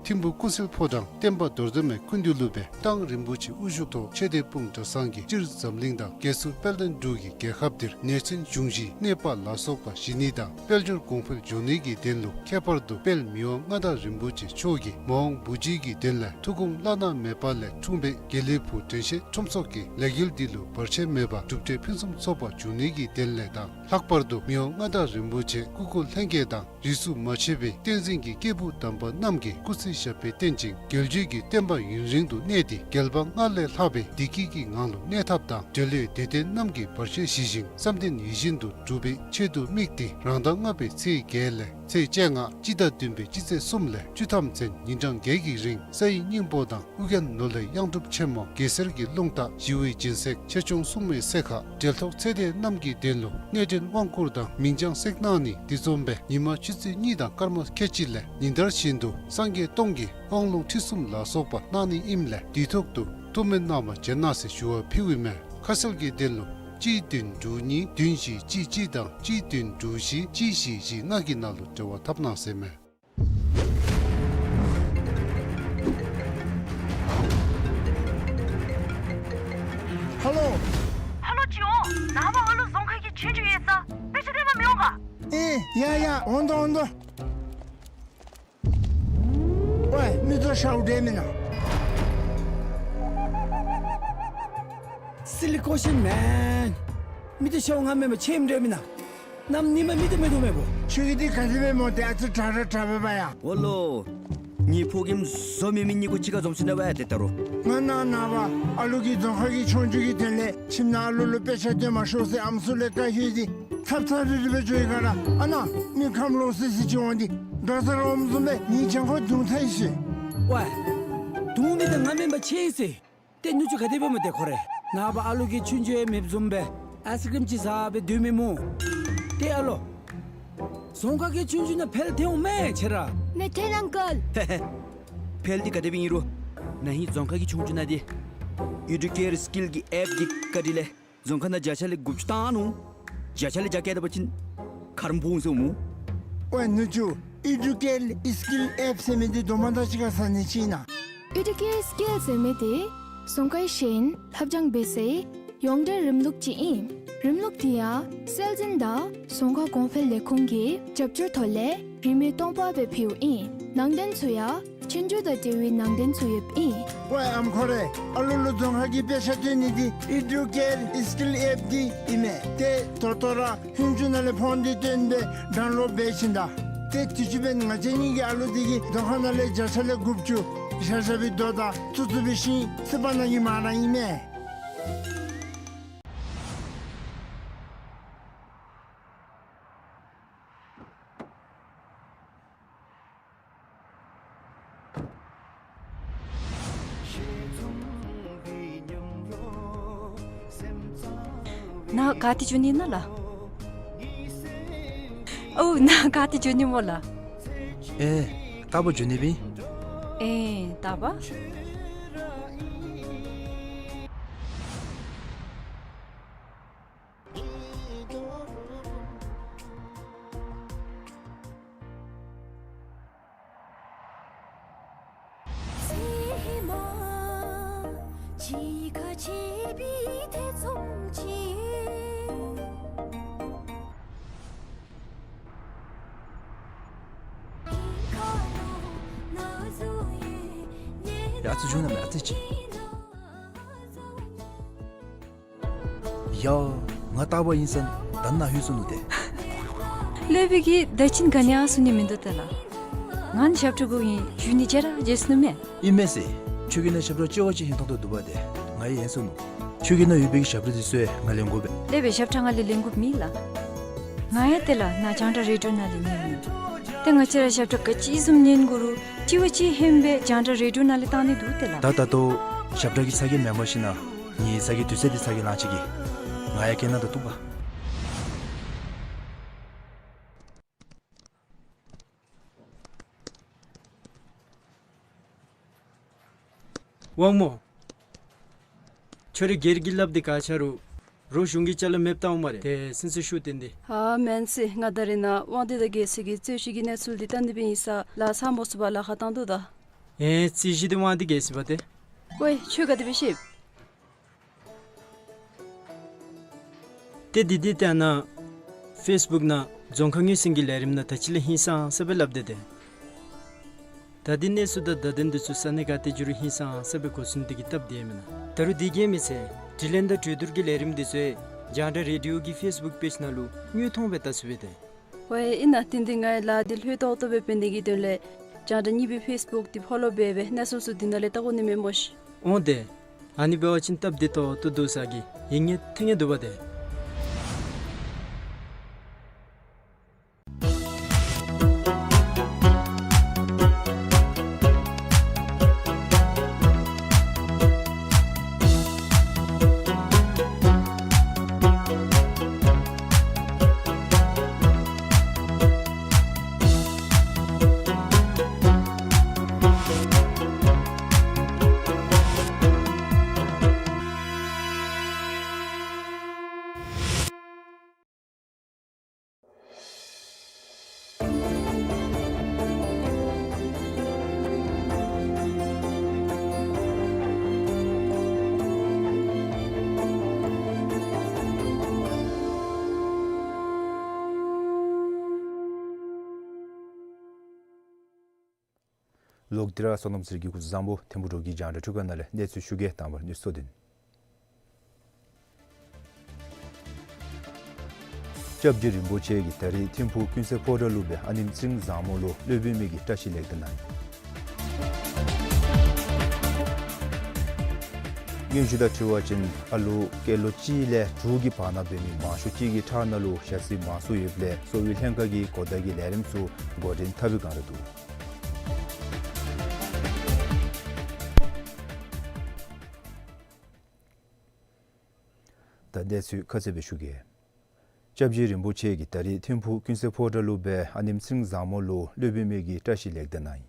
ཐིམ་ཕུ་ཀུན་གསལ་ཕོ་བྲང་བསྟན་པ་རྡོར་འཛོམས་མའི་སྐུ་མདུན་ལུ་སྦེ་གདང་རིན་པོ་ཆེ་དབུ་བཞུགས་ཐོག་ཆོས་སྡེ་སྤུངས་གྲྭ་ཚང་གིས་སྤྱིར་འཛམ་གླིང་དང་རྒྱལ་སྲུང་དཔལ་ལྡན་འབྲུག་གི་རྒྱལ་ཁབ་འདིར་ནད་ཚན་འབྱུང་བཞི་ནད་པ་ལ་སོགས་པ་ཞི་ནི་དང་དཔལ་འབྱོར་གོང་འཕེལ་འགྱོ་ནི་གི་དོན་ལུ་ཁྱད་པར་དུ་དཔལ་མི་དབང་མངའ་བདག་རིན་པོ་ཆེ་མཆོག་གིས་མ་འོངས་བུ་བརྒྱུད་ཀྱི་དོན་ལས་ཐུགས་དགོངས་བླ་ན་མེད་པ་ལས་འཁྲུངས་པའི་དགེ་ལེགས་ཕུག་དྲན་ཤེས་ཁྲོམ་ཚོགས་ཀྱི་ལས་འགུལ་འདི་ལུ་བར་ཆད་མེད་པར་གྲུབ་འབྲས་ཕུན་སུམ་ཚོགས་པ་འབྱུང་ནི་གི་དོན་ལས་དང་ལྷག་པར་དུ་མི་དབང་མངའ་བདག་རིན་པོ་ཆེ་སྐུ་འཁོར་ལྷན་རྒྱས་དང་རིས་སུ་མ་ཆད་པའི་བསྟན་འཛིན་གྱི་སྐྱེས་བུ་དམ་པ་རྣམས་ཀྱིས་སྐུ་ཚེ་ཞབས་པད་བརྟན་ཅིང་རྒྱལ་བརྒྱུད་ཀྱི་བསྟན་པ་ཡུན་རིང་དུ་གནས་ཏེ་རྒྱལ་བ་སྔར་ལས་ལྷག་པའི་བདེ་སྐྱིད་ཀྱི་ངང་ལུ་གནས་ཐབས་དང་འབྲེལ་ཡོད་སྡེ་ཚན་རྣམས་ཀྱིས་བར་ཆད་ཞི་ཞིང་བསམ་དོན་ཡིད་བཞིན་དུ་འགྲུབ་པའི་ཆེད་དུ་དམིགས་ཏེ་རང་ཟླ་ལྔ་པའི་ཚེས་བརྒྱད་ལས་ཚེས་བཅོ་ལྔ་སྤྱི་ཟླ་བདུན་པའི་སྤྱི་ཚེས་གསུམ་ལས་བཅུ་ཐམ་ཚུན་ཉིན་གྲངས་བརྒྱད་ཀྱི་རིང་སའི་སྙིང་པོ་དང་ཨོ་རྒྱན་ནོར་གླིང་གཡང་སྒྲུབ་ཆེན་མོ་གེ་སར་གྱི་རླུང་རྟ་ཞི་བའི་སྦྱིན་སྲེག་ཆེ་ཆུང་སྲུང་མའི་སྲེག་ཁ་འབྲེལ་ཐོགས་ཚེ་འདས་རྣམས་ཀྱི་དོན་ལུ་གནས་འདྲེན་དབང་བསྐུར་དང་མིང་བྱང་སྲེག་གནང་ནི་འདི་བཟུམ་སྦེ་ཉིན་མ་ཆུ་ཚོད་གཉིས་དང་སྐར་མ་ཁལ་གཅིག་ལས་ཉིན་ལྟར་བཞིན་དུ་སངས་རྒྱས་སྟོང་གི་དབང་ལུང་ཁྲིད་གསུམ་ལ་སོགས་པ་གནང་ནི་ཨིནམ་ལས་དུས་ཐོག་ཏུ་ཐུགས་སྨོན་གནང་བར་བྱོན་གནང་ཟེར་ཞུ་བ་ཕུལཝ་ཨིན་མས། ཁ་གསལ་གྱི་དོན་ལུ་གཅིག་བདུན་དྲུག་གཉིས་བདུན་བཞི་གཅིག་གཅིག་དང་གཅིག་བདུན་དྲུག་བཞི་གཅིག་བཞི་བཞི་ལྔ་གི་ནང་ལུ་འབྲེལ་བ་འཐབ་གནང་ཟེར་མས། ཧ་ལོ། ཧ་ལོ་ཅིག་འོང་། ནངས་པ་ཨ་ལུ་རྫོང་ཁ་གི་ཆོས་རྒྱུགས་ཡོད་ས་དཔེ་ཆ་སྟོན་པར་མི་འོང་ག། ཨེ་ཡ་ཡ་འོང་དོ་འོང་དོ། ཝའི་མི་ཚོ་ཤཝ་འདྲེ་མེན་ན། Silly question, man. མི་འདི་ཤོག་ང་མེན་པ་ཆེམ་འདྲ་མིན་ན། གནམ་ཉིམ་མི་འདི་མེད་དོ་མེད་པོ། ཁྱོད་ཀྱིས་འདི་ག་དེ་སྦེ་སྨོ། ཏེ་ཨ་ཙི་དྲག་དྲག་དྲག་པས་པ་ཡ། འོ་ལོ། ངེའི་ཕོ་རྒནམ་བཟོ་མེད་མི་གཉིས་ཀོ་གཅིག་ཁར་འཛོམས་སོ་ནུག་པ་ཡ་ཏེ་ད་རུང་། ང་ནཱ་ནངས་པ་ཨ་ལུ་གི་རྫོང་ཁ་གི་ཆོས་རྒྱུགས་ཀྱི་དོན་ལས་ཁྱིམ་ནང་ཨ་ལུ་ལུ་དཔེ་ཆ་སྟོན་མ་ཤོག་ཟེར་ཨམ་སྲུ་ལས་བཀའ་ཞུ་ཡི། ཚབ་ཚབ་རི་རི་སྦེ་འགྱོ་ཡི་ག་ར། ཨ་ནཱ་མི་ཁམས་ལོག་སི་སི་ཅིག་འོང་སྟེ་འབད་སར་འོངམ་བཟུམ་སྦེ་ངེའི་གྱང་ཁར་རྡུང་ཚར་ཡི་ཤིག། ཝའི། རྡུང་མི་འདི་ང་མེན་པ་ཆེ་ཟེར། ཏེ་ནུ་གཅུང་ག་དེ་སྦེ་སྨོ་ཏེ་ཁོ་རེ། ནངས་པ་ཨ་ལུ་གི་ཆོས་རྒྱུགས་ཡང་མེདཔ་བཟུམ་སྦེ་ཨའིསི་ཀྲིམ་ཅིག་ཟ་སྦེ་སྡོད་མི་སྨོ། ཏེ་ཨ་ལོ། རྫོང་ཁ་གི་ཆོས་རྒྱུགས་ནང་ཕེལ་ཐལ་འོང་མས་ཁྱོད་ར། མི་ཐལ་ཨང་ཀལ། ཕེལ་འདི་ག་དེ་སྦེ་ཨིན་རུང་ན་ཧིང་རྫོང་ཁ་གི་ཆོས་རྒྱུགས་ནང་འདི་ཨི་ཌུ་ཀེར་སི་ཀིལ་གྱི་ཨེཔ་འདི་བཀའ་དྲིན་ལས་རྫོང་ཁ་ནང་བརྒྱ་ཆ་ལས་དགུ་བཅུ་བཏང་ནུག། བརྒྱ་ཆ་ལས་བརྒྱ་བཀལ་ད་པ་ཅིན་ཁ་ར་འབུ་འོང་ཟེར་སྨོ། ཝའི་ནུ་གཅུང་ཨི་ཌུ་ཀེར་སི་ཀིལ་ཨེཔ་ཟེར་མི་འདི་དོ་མ་དང་གཅིག་ཁར་ཟ་ནི་ཅིག་ཨིན་ན། ཨི་ཌུ་ཀེར་སི་ཀིལ་ཟེར་མི་འདི་རྫོང་ཁའི་ཤེས་ཡོན་ལྷབ་སྦྱང་འབད་སའི་ཡོངས་འབྲེལ་རིམ་ལུགས་ཅིག་ཨིན། རིམ་ལུགས་འདི་ཡང་སྲོལ་འཛིན་དང་རྫོང་ཁ་གོང་འཕེལ་ལས་ཁུངས་ཀྱི་རྒྱབ་སྐྱོར་ཐོག་ལས་རིན་མེད་སྟོང་པ་སྦེ་ཕུལཝ་ཨིན། ནང་རྟེན་ཚུ་ཡང་ཆོས་རྒྱུགས་དང་འབྲེལ་བའི་ནང་རྟེན་ཚུ་ཡོདཔ་ཨིན། ཝའི་ཨམ་ཁོ་རེ། ཨ་ལུ་ལུ་རྫོང་ཁ་གི་དཔེ་ཆ་སྟོན་ནི་འདི་ཨི་ཌུ་ཀེར་སི་ཀིལ་ཨེཔ་འདི་ཨིན་མས། ཏེ་ད་ལྟོ་ར་ཧོན་ཆུ་ནང་ལས་ཕོན་འདི་བཏོན་སྦེ་ཌའུན་ལོཌ་འབད་བྱིན་ད། ཏེ་དུས་ཅི་འབདན་ང་བཅས་གཉིས་ཀྱི་ཨ་ལུ་འདི་གིས་རྫོང་ཁ་ནང་ལས་བརྒྱ་ཆ་ལས་དགུ་བཅུ་བཞག་བཞག་པའི་རྡོ་དང་བཙུགས་བཙུགས་པའི་ཤིང་བསིལ་བ་ནང་གི་མར་ར་ཨིན་མས། ནཱ་ག་ཏེ་འགྱོ་ནི་ཨིན་ན་ལགས། ཨོ་ནཱ་ག་ཏེ་འགྱོ་ནི་སྨོ་ལགས། ཨེ་རྟག་པར་འགྱོ་ནི་སྦེ་ཨིན། ཨེ་རྟག་པར། ཡ་ཨ་ཙི་བྱོན་གནང་མས། ཨ་ཙི་ཅིག། ཡ་ང་རྟག་པར་ཨིན་ས་ནུག། ད་ནཱ་ལྷོད་སོ་ནུག་ཏེ། ལྷོད་པའི་གི་ད་ཅི་ག་ནི་ཡང་གསུང་ནི་མིན་འདུག་ཏེ་ལགས། ང་ནི་ཞབས་ཁྲ་གུ་ཨིན། བྱོན་ནི་བརྗེད་ར་བརྗེད་སོ་ནུག་མས། ཨིན་མས་ཟེར། ཁྱོད་ཀྱི་ནང་ཞབས་ཁྲ་ཅོག་ཅིག་ཧིང་ཐང་ཐོག་འདུག་པ་ཏེ། ང་ཡང་ཡེངས་སོ་ནུག། ཁྱོད་ཀྱི་ནང་ཡོད་པའི་གི་ཞབས་ཁྲ་འདི་ཚུ་ཡང་ང་ལེན་དགོ་པས། ལེགས་པའི་ཞབས་ཁྲ་ང་ལས་ལེན་དགོཔ་མེད་ལགས། ང་ཡང་ཏེ་ལགས་ནཱ་རྒྱང་བསྒྲགས་རེ་ཌི་ཡོ་ནང་ལས་ཉན་ནི། ཏེ་ང་བཅས་ར་ཞབས་ཁྲ་ག་ཅི་བཟུམ་ཉན་དགོ་རུང་གཅིག་བ་གཅིག་ཧེང་སྦེ་རྒྱང་བསྒྲགས་རེ་ཌི་ཡོ་ནང་ལས་བཏང་ནི་འདུག་ཏེ་ལགས། ད་ད་ལྟོ་ཞབས་ཁྲ་གི་ཚ་གྱང་མེན་པར་ཞིན་ན་ངེའི་ཚ་གྱང་དུས་ཚོད་འདི་ཚ་གྱང་ལང་ཅི་གི། ང་ཡང་སྐད་ནང་ད་བཏུབ་པ། དབང་མོ། ཁྱོད་ར་སྒེར་གྱི་སླབ་འདི་ག་ཅི་རུང་རོགས་གཞུང་གི་ཅ་ལ་མེདཔ་བཏང་འོང་སྨ་རེ། ཏེ་སེམས་སུ་ཤུགས་བཏོན་ཏེ། ཨ་མེན་ཟེར། ང་ད་རེས་ནཱ་དབང་འདུས་དང་རྒྱལ་སྲས་ཀྱི་རྩོད་གཞི་གི་གནས་ཚུལ་འདི་བལྟ་ནི་སྦེ་ཨིན་ས་ལགས། ཚར་མ་ཚུགས་པར་ལཱ་ཁག་བཏང་དོ་ད། ཨེ་རྩོད་གཞི་འདི་དབང་འདུས་རྒྱལ་སྲས་པ་ཏེ། ཝའི་ཁྱོད་ག་དེ་སྦེ་ཤེས། ཏེ་འདི་འདི་ཏེ་ཨ་ནཱ་ཕེསི་བུཀ་ནང་རྫོང་ཁ་ངོས་ཟིན་གྱི་ལས་རིམ་ནང་ད་ཅི་ལས་ཧིང་སངས་ས་སྦེ་སླབ་སྟེ་ཏེ། ད་འདི་གནས་ཚུལ་དང་བརྡ་དོན་འདི་ཚུ་ས་གནས་ག་ཏེ་འགྱོ་རུང་ཧིང་སངས་ས་སྦེ་གོ་ཚུགས་ནི་དེ་གིས་སྟབས་བདེ་མེན་ན། ད་རུང་འདི་གིས་མེན་ཟེར། དྲི་ལན་དང་གྲོས་བསྡུར་གྱི་ལས་རིམ་འདི་ཚུ་ཡང་རྒྱང་བསྒྲགས་རེ་ཌི་ཡོ་གི་ཕེསི་བུཀ་པེཇ་ནང་ལུ་དངོས་མཐོང་སྦེ་བལྟ་ཚུགས་པས་ཏེ། ཝའི་ཨིན་ན། དེ་འདི་ང་ཡང་ལཱ་འདི་ལྷོད་ཏོག་ཏོ་སྦེ་འབད་ནི་གི་དོན་ལས་རྒྱང་བསྒྲགས་གཉིས་པའི་ཕེསི་བུཀ་འདི་ཕོ་ལོ་འབད་སྦེ་གནས་ཚུལ་ཚུ་འདི་ནང་ལས་བལྟ་དགོ་ནི་མས་སྨོ་ཤིག། འོང་ཏེ། ཨ་ནི་འབད་བ་ཅིན་སྟབས་བདེ་ཏོག་ཏོ་འདུག་ས་གི་ཡིད་ངེས་ཐིང་ངེ་འདུག་པ་ཏེ། ལོག་སྟེ་ར་སོ་ནམ་ཟེར་གྱི་སྐུ་གཟུགས་བཟང་པོ་ཐིམ་ཕུག་འབྲུག་གི་རྒྱང་བསྒྲགས་ཁྲུ་ཁ་ནང་ལས་གནས་ཚུལ་ཞུ་གེ། དང་པ་ར་ནུས་སོ་བདུན། སྐྱབས་རྗེ་རིན་པོ་ཆེ་གིས་ད་རིས་ཐིམ་ཕུག་ཀུན་གསལ་ཕོ་བྲང་ལུ་སྦེ་ཨ་ནེམ་ཚེ་རིང་བཟང་མོ་ལུ་སློབ་དཔོན་མའི་གི་བཀྲ་ཤིས་ལེགས་དར་གནང་ཡི། སྙན་ཞུ་དང་འཁྲིལ་བ་ཅིན་ཨ་ལུ་སྐྱེས་ལོ་གཅིག་ལས་དྲུག་གི་བར་ན་འབད་མི་མང་ཤོས་ཅིག་གི་ཕྲག་ནང་ལུ་ཞ་རྩི་མང་སུ་ཡོདཔ་ལས་གསོ་བའི་ལྷན་ཁག་གིས་གོ་བརྡ་གི་ལས་རིམ་ཚུ་འགོ་འདྲེན་འཐབ་པའི་བསྒང་ར་འདུག། ད་གནས་ཚུལ་ཁ་གསལ་སྦེ་ཞུ་གེ། སྐྱབས་རྗེ་རིན་པོ་ཆེ་གིས་ད་རིས་ཐིམ་ཕུག་ཀུན་གསལ་ཕོ་བྲང་ལུ་སྦེ་ཨ་ནེམ་ཚེ་རིང་བཟང་མོ་ལུ་སློབ་དཔོན་མའི་གི་བཀྲ་ཤིས་ལེགས་དར་གནང་ཡི།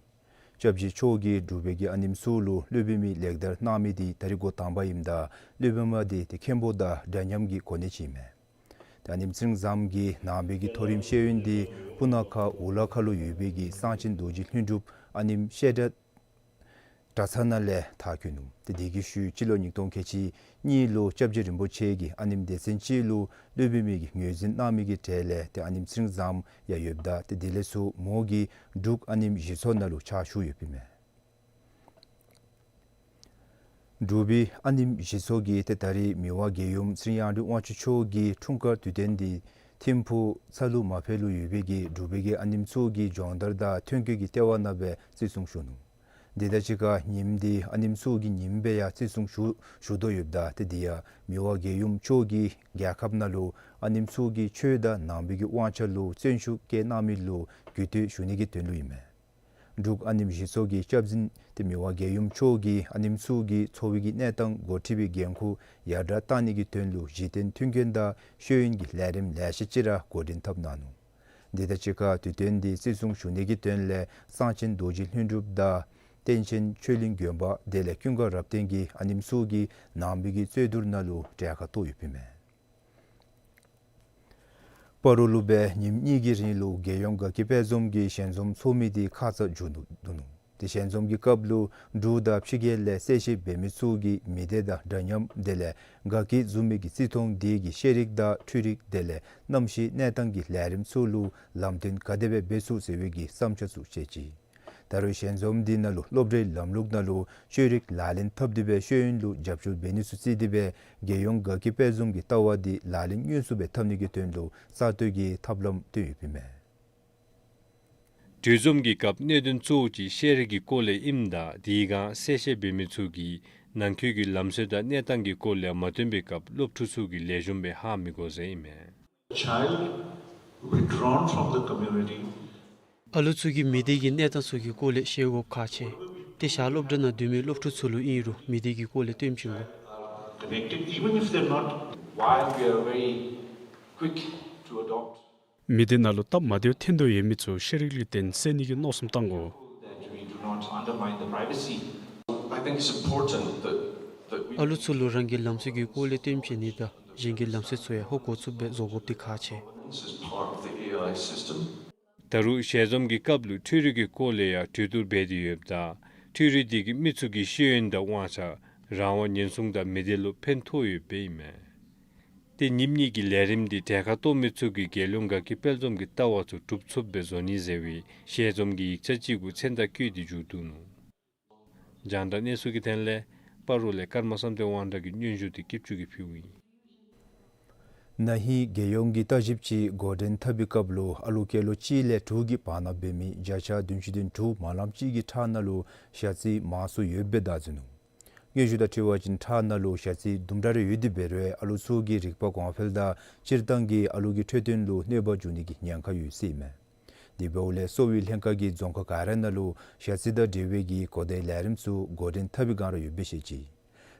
སྐྱབས་རྗེ་མཆོག་གིས་འབྲུག་པའི་གི་ཨ་ནེམ་ཚུ་ལུ་སློབ་དཔོན་མའི་ལེགས་དར་གནང་མི་འདི་ད་རིས་འགོ་དང་པ་ཨིནམ་ད་སློབ་དཔོན་མ་འདི་ཏེ་མཁན་པོ་དང་འདྲ་མཉམ་གྱི་གོ་གནས་ཅིག་ཨིན་མས། ཏེ་ཨ་ནེམ་ཚེ་རིང་བཟང་མོ་གི་ནང་པའི་གི་མཐོ་རིམ་ཤེས་ཡོན་འདི་སྤུ་ན་ཁ་འུ་ལ་ཁ་ལུ་ཡོད་པའི་གི་གསང་ཆེན་རྡོ་རྗེ་ལྷུན་གྲུབ་ཨ་ནེམ་བཤད་གྲྭ་གྲྭ་ཚང་ནང་ལས་མཐར་འཁྱོལ་ནུག། ཏེ་དེ་གི་ཤུལ་སྤྱི་ལོ་ཉིས་སྟོང་ཁལ་གཅིག་གཉིས་ལུ་སྐྱབས་རྗེ་རིན་པོ་ཆེ་གིས་ཨ་ནེམ་སྡེ་ཚན་ཅིག་ལུ་སློབ་དཔོན་མའི་གི་ངོས་འཛིན་གནང་མི་གི་གྲས་ལས་ཏེ་ཨ་ནེམ་ཚེ་རིང་བཟང་མོ་ཡང་ཡོདཔ་ད་ཏེ་དེ་ལས་ཚུར་མོ་གིས་འབྲུག་ཨ་ནེམ་གཞི་ཚོགས་ནང་ལུ་ཕྱག་ཞུ་ཡོདཔ་ཨིན་མས། འབྲུག་པའི་ཨ་ནེམ་གཞི་ཚོགས་ཀྱིས་ཏེ་ད་རིས་མི་དབང་རྒྱལ་ཡུམ་ཚེ་རིང་གཡང་སྒྲོན་དབང་ཕྱུག་མཆོག་གི་འཁྲུངས་སྐར་དུས་སྟོན་འདི་ཐིམ་ཕུག་ཚ་ལུ་མ་ཕེ་ལུ་ཡོད་པའི་གི་འབྲུག་པའི་གི་ཨ་ནེམ་ཚུ་གི་སྦྱོང་བརྡར་དང་ཐོན་སྐྱེད་ཀྱི་ལྟེ་བ་ནང་སྦེ་བརྩི་སྲུང་ཞུ་ནུག། དེ་དང་གཅིག་ཁར་ཉིནམ་འདི་ཨ་ནེམ་ཚུ་གི་ཉིནམ་སྦེ་ཡང་བརྩི་སྲུང་ཞུ་ཞུ་དོ་ཡོདཔ་ད་ཏེ་དེ་ཡང་མི་དབང་རྒྱལ་ཡུམ་མཆོག་གིས་རྒྱལ་ཁབ་ནང་ལུ་ཨ་ནེམ་ཚུ་གི་ཆོས་དང་ནང་པའི་གི་དབང་ཆ་ལུ་བརྩོན་ཤུགས་བསྐྱེད་གནང་མི་ལུ་གུས་བཏུད་ཞུ་ནི་གི་དོན་ལུ་ཨིན་མས། འབྲུག་ཨ་ནེམ་གཞི་ཚོགས་ཀྱི་སྐྱབས་འཛིན་ཏེ་མི་དབང་རྒྱལ་ཡུམ་མཆོག་གིས་ཨ་ནེམ་ཚུ་གི་འཚོ་བའི་གི་གནས་སྟངས་འགོ་ཁྲིད་པའི་འགན་ཁུར་ཡར་དྲག་གཏང་ནི་གི་དོན་ལུ་གཞི་རྟེན་མཐུན་རྐྱེན་དང་ཤེས་ཡོན་གྱི་ལས་རིམ་ལེ་ཤ་ཅིག་ར་འགོ་འདྲེན་འཐབ་གནང་ནུག། དེ་དང་གཅིག་ཁར་དུས་སྟོན་འདི་བརྩི་སྲུང་ཞུ་ནི་གི་དོན་ལས་གསང་ཆེན་རྡོ་རྗེ་ལྷུན་གྲུབ་དང་བསྟན་ཆེན་ཆོས་གླིང་དགོན་པ་དེ་ལས་ཀུན་དགའ་རབ་བརྟན་གྱིས་ཨ་ནེམ་ཚུ་གི་ནང་པའི་གི་རྩོད་བསྡུར་ནང་ལུ་གྲལ་ཁར་གཏོགས་ཡོདཔ་ཨིན་མས། སྤ་རོ་ལུ་སྦེ་ཉིནམ་གཉིས་ཀྱི་རིང་ལུ་རྒྱལ་ཡོངས་དགའ་སྐྱིད་དཔལ་འཛོམས་ཀྱི་ཞལ་འཛོམས་ཚོགས་མི་འདི་ཁ་ཙ་མཇུག་བསྡུ་ནུག། ཏེ་ཞལ་འཛོམས་ཀྱི་སྐབས་ལུ་འབྲུག་དང་ཕྱི་རྒྱལ་ལས་གསལ་བཤད་འབད་མི་ཚུ་གིས་མི་སྡེ་དང་འདྲ་མཉམ་དེ་ལས་དགའ་སྐྱིད་འཛོམས་མི་གི་བརྩི་མཐོང་འདི་གིས་ཤེས་རིག་དང་འཕྲུལ་རིག་དེ་ལས་གནམ་གཤིས་གནས་སྟངས་ཀྱི་ལས་རིམ་ཚུ་ལུ་ལམ་སྟོན་ག་དེ་སྦེ་འབད་ཚུགས་ཟེར་བའི་གི་བསམ་འཆར་ཚུ་བཤད་ཅི། ད་རུང་ཞལ་འཛོམས་འདི་ནང་ལུ་སློབ་གྲྭའི་ལམ་ལུགས་ནང་ལུ་ཤེས་རིག་ལག་ལེན་འཐབ་སྟེ་སྦེ་ཤེས་ཡོན་ལུ་རྒྱབ་སྐྱོར་འབད་ནི་ཚུ་བརྩིས་ཏེ་སྦེ་རྒྱལ་ཡོངས་དགའ་སྐྱིད་དཔལ་འཛོམས་ཀྱི་ལྟ་བ་འདི་ལག་ལེན་དངོས་སུ་སྦེ་འཐབ་ནི་གི་དོན་ལུ་གསར་གཏོད་ཀྱི་ཐབས་ལམ་བཏོན་ཡོདཔ་ཨིན་མས། གྲོས་འཛོམས་ཀྱི་སྐབས་གནད་དོན་གཙོ་བོ་ཅིག་ཤེས་རིག་གི་སྐོར་ལས་ཨིནམ་ད་དེའི་སྒང་གསལ་བཤད་འབད་མི་ཚུ་གིས་ནང་འཁོད་ཀྱི་ལམ་སྲོལ་དང་གནས་སྟངས་ཀྱི་སྐོར་ལས་མ་བཏོན་པའི་སྐབས་སློབ་ཕྲུག་ཚུ་གིས་ལེགས་ཤོམ་སྦེ་ཧ་མི་གོ་ཟེར་ཨིན་མས། Child withdrawn from the community. ཨ་ལུ་ཚུ་གིས་མི་སྡེ་གི་གནས་སྟངས་ཚུ་གི་སྐོར་ལས་ཤེས་དགོཔ་ཁག་ཆེ། ཏེ་ཞག་སློབ་གྲྭ་ནང་སྡོད་མི་སློབ་ཕྲུག་ཚུ་ལུ་ཨིན་རུང་མི་སྡེ་གི་སྐོར་ལས་སྟོན་བྱིན་དགོ། Connected, even if they're not, while we are very quick to adopt མི་སྡེ་ནང་ལུ་སྟབས་མ་བདེཝ་ཐོན་དོ་ཡོད་མི་ཚུ་ཤེས་རིག་ལུ་བརྟེན་སེལ་ནི་གི་མནོ་བསམ་གཏང་དགོ། That we do not undermine the privacy. I think it's important that, that we ཨ་ལུ་ཚུ་ལུ་རང་གི་ལམ་སྲོལ་གྱི་སྐོར་ལས་སྟོན་བྱིན་ནི་དང་གཞན་གྱི་ལམ་སྲོལ་ཚུ་ཡང་ཧ་གོ་ཚུགསཔ་སྦེ་བཟོ་དགོཔ་འདི་ཁག་ཆེ། This is part of the A I system. ད་རུང་ཞལ་འཛོམས་ཀྱི་སྐབས་ལུ་འཕྲུལ་རིག་གི་སྐོར་ལས་ཡང་གྲོས་བསྡུར་འབད་དེ་ཡོདཔ་ད་འཕྲུལ་རིག་འདི་གིས་མི་ཚུ་གི་ཤེས་ཡོན་དང་དབང་ཆ་རང་དབང་ཉེན་སྲུང་དང་མི་སྡེ་ལུ་ཕན་ཐོགས་ཡོདཔ་ཨིན་མས། ཏེ་ཉིནམ་གཉིས་ཀྱི་ལས་རིམ་འདི་གྲལ་ཁར་གཏོགས་མི་ཚུ་གིས་རྒྱལ་ཡོངས་དགའ་སྐྱིད་དཔལ་འཛོམས་ཀྱི་ལྟ་བ་ཚུ་སྒྲུབ་ཚུགསཔ་སྦེ་བཟོ་ནི་ཟེར་བའི་ཞལ་འཛོམས་ཀྱི་ཡིག་ཆ་ཅིག་གུ་མཚན་རྟགས་བཀོད་དེ་མཇུག་བསྡུ་ནུག། རྒྱང་བསྒྲགས་གནས་ཚུལ་གྱི་དོན་ལས་སྤ་རོ་ལས་ཀརྨ་བསམ་གཏན་དབང་གྲགས་ཀྱི་སྙན་ཞུ་འདི་སྐྱིད་ཆུ་གིས་ཕུལཝ་ཨིན། ན་ཧིང་རྒྱལ་ཡོངས་ཀྱི་བརྟག་ཞིབ་ཅིག་འགོ་འདྲེན་འཐབ་པའི་སྐབས་ལུ་ཨ་ལུ་སྐྱེས་ལོ་གཅིག་ལས་དྲུག་གི་བར་ན་འབད་མི་བརྒྱ་ཆ་བདུན་ཅུ་དོན་དྲུག་མ་ལམ་ཅིག་གི་ཕྲག་ནང་ལུ་ཞ་རྩི་མང་སུ་ཡོདཔ་སྦེ་བརྡ་བརྩི་ནུག། སྙན་ཞུ་དང་འཁྲིལ་བ་ཅིན་ཕྲག་ནང་ལུ་ཞ་རྩི་དུམ་གྲ་རེ་ཡོད་དེ་འབད་རུང་ཨ་ལུ་ཚུ་གི་རིག་པ་གོང་འཕེལ་དང་སྤྱིར་བཏང་གི་ཨ་ལུ་གི་འཕྲོད་བསྟེན་ལུ་གནོད་པ་འབྱུང་ནི་གི་ཉེན་ཁ་ཡོད་ཟེར་ཨིན་མས། དེ་འབདཝ་ལས་གསོ་བའི་ལྷན་ཁག་གིས་རྫོང་ཁག་ག་ར་ནང་ལུ་ཞ་རྩི་དང་འབྲེལ་བའི་གི་གོ་བརྡའི་ལས་རིམ་ཚུ་འགོ་འདྲེན་འཐབ་པའི་བསྒང་ར་ཡོདཔ་སྦེ་བཤད་ཅི།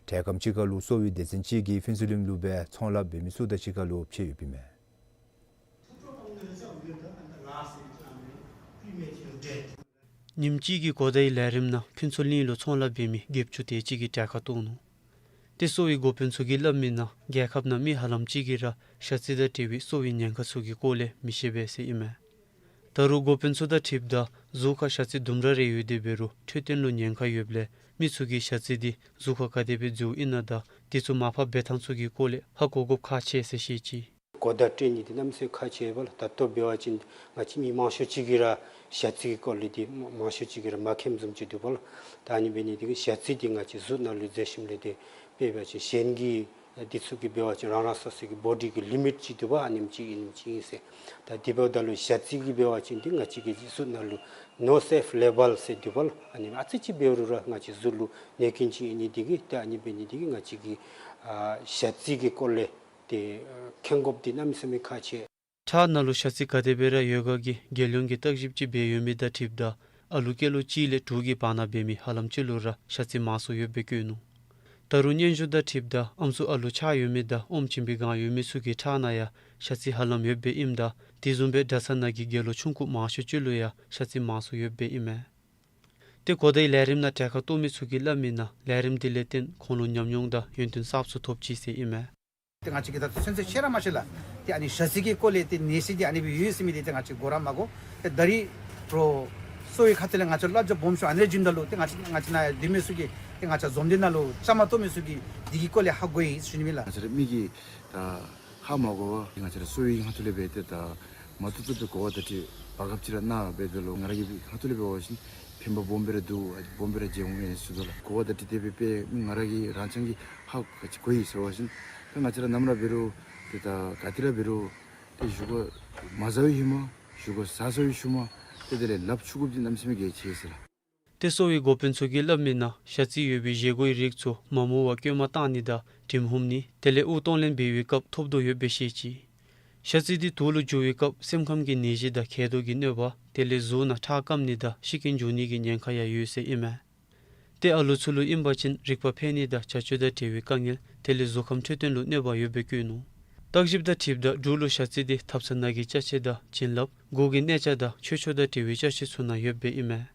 འཕྲལ་ཁམས་ཅིག་ཁར་ལུ་གསོ་བའི་སྡེ་ཚན་ཅིག་གིས་ཕུན་ཚོགས་གླིང་ལུ་སྦེ་ཚོང་ལཱ་འབད་མི་ཚུ་དང་གཅིག་ཁར་ལུ་ཕྱད་ཡོདཔ་ཨིན་མས། ཉིནམ་གཅིག་གི་གོ་བརྡའི་ལས་རིམ་ནང་ཕུན་ཚོགས་གླིང་ལུ་ཚོང་ལཱ་འབད་མི་བརྒྱད་ཅུ་དེ་ཅིག་གིས་གྲལ་ཁར་གཏོགས་ནུག། ཏེ་གསོ་བའི་འགོ་དཔོན་ཚུ་གིས་སླབ་མི་ནང་རྒྱལ་ཁབ་ནང་མི་ཧ་ལམ་ཅིག་གིས་ར་ཞ་རྩི་དང་འབྲེལ་བའི་གསོ་བའི་ཉེན་ཁ་ཚུ་གི་སྐོར་ལས་མི་ཤེས་པས་ཟེར་ཨིན་མས། ད་རུང་འགོ་དཔོན་ཚུ་དང་འཁྲིལཝ་ད་གཟུགས་ཁར་ཞ་རྩི་དུམ་གྲ་རེ་ཡོད་དེ་འབད་རུང་འཕྲོད་བསྟེན་ལུ་ཉེན་ཁ་ཡོདཔ་ལས་མི་ཚུ་གིས་ཞ་རྩི་འདི་གཟུགས་ཁར་ག་དེ་སྦེ་འཛུལཝ་ཨིན་ན་དང་དེ་ཚུ་མར་ཕབ་འབད་ཐངས་ཚུ་གི་སྐོར་ལས་ཧ་གོ་དགོཔ་ཁག་ཆེ་ཟེར་བཤད་ཅི། གོ་བརྡ་སྤྲོད་ནི་འདི་གནམ་མེད་ས་མེད་ཁག་ཆེ་བས་ལགས། ད་ལྟོ་འབད་བ་ཅིན་ང་བཅས་མི་མང་ཤོས་ཅིག་གིས་ར་ཞ་རྩི་གི་སྐོར་ལས་འདི་མ་མང་ཤོས་ཅིག་གིས་ར་མ་མཁྱེནམ་བཟུམ་ཅིག་འདུག་པ་ལགས། ད་ཨ་ནི་འབད་ནི་འདི་གིས་ཞ་རྩི་འདི་ང་བཅས་གཟུགས་ནང་ལུ་འཛུལ་ཞིནམ་ལས་འདི་དཔེ་འབད་བ་ཅིན་གཞན་གྱི་ འདི་ཚུ་གིས་འབད་བ་ཅིན་རང་རང་སོ་སོ་གི་བོ་ཌི་གི་ལི་མིཊ་ཅིག་འདུག་པ། ཨ་ནེམ་ཅིག་ཨ་ནེམ་ཅིག་ཨིན་ཟེར། ད་དེ་འབདཝ་ད་ལུ་ཞ་རྩི་གིས་འབད་བ་ཅིན་འདི་ང་བཅས་ཀྱི་གཟུགས་ནང་ལུ་ནོ་སེཕ་ལེ་བཱལ་ཟེར་འདུག་པ་ལགས། ཨ་ནི་ཨ་ཙི་ཅིག་འབད་རུང་ར་ང་བཅས་གཟུགས་ལུ་ནད་རྐྱེན་ཅིག་ཨིན་ནི་འདི་གིས། ད་ཨ་ནི་འབད་ནི་འདི་གིས་ང་བཅས་ཀྱིས་ཨ་ཞ་རྩི་གི་སྐོར་ལས་ཏེ་ཨ་མཁྱེན་དགོཔ་འདི་གནམ་མེད་ས་མེད་ཁག་ཆེ། ཁྲག་ནང་ལུ་ཞ་རྩི་ག་དེ་སྦེ་ར་ཡོད་ག་གི་རྒྱལ་ཡོངས་ཀྱི་བརྟག་ཞིབ་ཅིག་འབད་ཡོད་མི་དང་འཁྲིལཝ་ད་ཨ་ལུ་སྐྱེས་ལོ་གཅིག་ལས་དྲུག་གི་བར་ན་འབད་མི་ཧ་ལམ་ཅིག་ལུ་ར་ཞ་རྩི་མང་སུ་ཡོདཔ་སྦེ་བཀོད་ནུག། ད་རུང་སྙན་ཞུ་དང་འཁྲིལཝ་ད་ཨམ་སྲུ་ཨ་ལུ་ཆགས་ཡོད་མི་དང་ཨོམ་བྱིན་པའི་སྒང་ཡོད་མི་ཚུ་གི་ཁྲག་ནང་ཡང་ཞ་རྩི་ཧ་ལམ་ཡོདཔ་སྦེ་ཨིནམ་ད་དེ་བཟུམ་སྦེ་གྲྭ་ཚང་ནང་གི་དགེ་སློང་ཆུང་ཀུ་མང་ཤོས་ཅིག་ལུ་ཡང་ཞ་རྩི་མང་སུ་ཡོདཔ་སྦེ་ཨིན་མས། ཏེ་གོ་བརྡའི་ལས་རིམ་ནང་གྲལ་ཁར་གཏོགས་མི་ཚུ་གིས་སླབ་མི་ནང་ལས་རིམ་འདི་ལས་བརྟེན་ཁོང་ལུ་ཉམས་མྱོང་དང་ཡོན་ཏན་གསརཔ་ཚུ་ཐོབ་ཅི་ཟེར་ཨིན་མས། ཏེ་ང་བཅས་ཀྱིས་ད་ཚུན་ཚོད་ཤེས་ར་མ་ཤེས་ལགས། ཏེ་ཨ་ནི་ཞ་རྩི་གི་སྐོར་ལས་ཏེ་ནད་གཞི་འདི་ཨ་ནི་སྦེ་ཡོད་ཟེར་མི་འདི་ཏེ་ང་བཅས་གོ་ར་མ་གོ། ཏེ་ད་རིས་ལོག་གསོ་བའི་ཁ་ཐུག་ལས་ང་བཅས་སླབ་བྱ་སྦོམ་ཤོས་ཨ་ནི་རེ་བྱིནམ་ད་ལུ་ཏེ་ང་བཅས་ང་བཅས་ནཱ་ཡང་སྡོད་མི་ཚུ་གིས་ཏེ་ང་བཅས་འཛོམས་སྡེ་ནང་ལུ་བཅའ་མར་གཏོགས་མི་ཚུ་གིས་འདི་གི་སྐོར་ལས་ཧ་གོ་ཡི་ཟེར་ཞུ་ནི་ཨིན་ལགས། ང་བཅས་ར་མི་གིས་ད་ཧ་མ་གོ་བར་ང་བཅས་ར་གསོ་བའི་ཁ་ཐུག་ལས་འབད་དེ་ད་མ་བཏུབ་བཏུབ་སྦེ་གོ་བ་དང་འཁྲིལ་བར་སྐབས་ཅིག་ར་ནཱ་འབད་དེ་ལོག་ང་ར་གི་ཁ་ཐུག་ལས་འབད་བ་ཅིན་ཕན་པ་སྦོམ་སྦེ་ར་འདུག། སྦོམ་སྦེ་ར་མཇལ་འོང་ཡི་ཟེར་དོ་ལགས། གོ་བ་དང་འཁྲིལ་ཏེ་འབད་འབད་མི་ང་ར་གིས་རང་རྐྱང་གིས་ཧ་ག་ཅི་གོ་ཡི་ཟེར་བ་ཅིན་ད་ང་བཅས་ར་ནམ་ར་འབད་རུང་ཏེ་ད་ག་ཏེ་ར་འབད་རུང་ཏེ་བཞེས་སྒོ་མ་ཟ་བའི་ཧེ་མ་བཞེས་སྒོ་ཟ་ཚར་བའི་ཤུལ་མ་ཏེ་དེ་ལས་ལགཔ་འཁྱུ་དགོཔ་འདི་གནམ་མེད་ས་མེད་གལ་ཆེ་ཟེར་ལགས། ཏེ་གསོ་བའི་འགོ་དཔོན་ཚུ་གིས་སླབ་མི་ནང་ཞ་རྩི་ཡོད་པའི་བཞེས་སྒོའི་རིགས་ཚུ་མ་རྨོ་བར་ལྐོད་མར་བཏང་ནི་དང་དྲིམ་ཧུམ་ནི་དེ་ལས་དབུགས་གཏོང་ལེན་འབད་བའི་སྐབས་ཐོབ་དོ་ཡོདཔ་སྦེ་བཤད་ཅི། ཞ་རྩི་འདི་དུག་ལུ་འགྱུར་བའི་སྐབས་སེམས་ཁམས་ཀྱི་ནད་གཞི་དང་མཁལ་རྡོག་གི་གནོད་པ་དེ་ལས་གཟུགས་ནང་ཁྲག་སྐམ་ནི་དང་ཤི་རྐྱེན་འབྱུང་ནི་གི་ཉེན་ཁ་ཡང་ཡོད་ཟེར་ཨིན་མས། ཏེ་ཨ་ལུ་ཚུ་ལུ་ཨིན་པ་ཅིན་རིག་པ་འཕེལ་ནི་དང་བྱ་སྤྱོད་དང་འབྲེལ་བའི་དཀའ་ངལ་དེ་ལས་གཟུགས་ཁམས་འཕྲོད་བསྟེན་ལུ་གནོད་པ་ཡོདཔ་སྦེ་བཀོད་ནུག། བརྟག་ཞིབ་དང་འཁྲིལཝ་ད་འབྲུག་ལུ་ཞ་རྩི་འདི་ཐབ་ཚང་ནང་གི་ཅ་ཆས་དང་བྱིན་རླབས་མགུ་གི་གནས་ཆས་དང་ཆོས་ཕྱོགས་དང་འབྲེལ་བའི་ཅ་ཆས་ཚུ་ནང་ཡོདཔ་སྦེ་ཨིན་མས།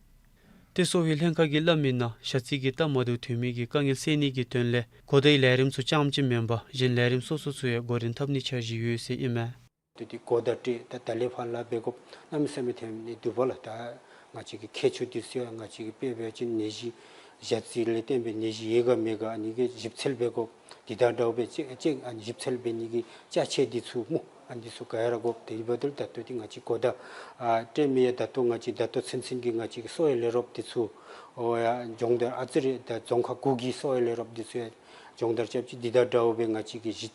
ཏེ་གསོ་བའི་ལྷན་ཁག་གིས་སླབ་མི་ནང་ཞ་རྩི་གིས་སྟབས་མ་བདེཝ་ཐོན་མི་གི་དཀའ་ངལ་སེལ་ནི་གི་དོན་ལས་གོ་བརྡའི་ལས་རིམ་ཚུ་རྐྱངམ་ཅིག་མེན་པར་གཞན་ལས་རིམ་སོ་སོ་ཚུ་ཡང་འགོ་འདྲེན་འཐབ་ནིའི་འཆར་གཞི་ཡོད་ཟེར་ཨིན་མས། ཏེ་འདི་གོ་བརྡ་སྤྲོད་ད་ད་ལས་ཕར་ལཱ་འབད་དགོཔ་གནམ་མེད་ས་མེད་ཐོན་ནི་འདུག་པ་ལགས། ད་ང་བཅས་ཀྱི་ཁྱད་ཆོས་འདི་ཚུ་ཡང་ང་བཅས་ཀྱིས་དཔེ་འབད་བ་ཅིན་ནད་གཞི་ཞ་རྩི་ལས་བརྟེན་པའི་ནད་གཞི་ཡོད་ག་མེད་ག་ཨ་ནི་གི་ཞིབ་འཚོལ་འབད་དགོཔ་འདི་དང་འདྲཝ་སྦེ་ཅིག་ཅིག་ཨ་ནི་ཞིབ་འཚོལ་འབད་ནི་གི་ཅ་ཆས་འདི་ཚུ་སྨོ། ཨ་ནི་འདི་ཚུ་ག་ར་དགོཔ་དེ་འབདཝ་ད་ལུ་ད་ལྟོ་འདི་ང་བཅས་གོ་བརྡ་ཨ་སྤྲོད་མི་ཡང་ད་ལྟོ་ང་བཅས་ད་ལྟོ་ཚུན་ཚོད་ཀྱི་ང་བཅས་ཀྱི་གསོ་བའི་ལས་རོགསཔ་འདི་ཚུ་ཨོ་ཡང་སྦྱོང་བརྡར་ཨ་ཙི་རེ་ད་རྫོང་ཁག་དགུ་གི་གསོ་བའི་ལས་རོགསཔ་འདི་ཚུ་ཡང་སྦྱོང་བརྡར་རྐྱབ་ཅི། འདི་དང་འདྲཝ་སྦེ་ང་བཅས་ཀྱི་གཞི་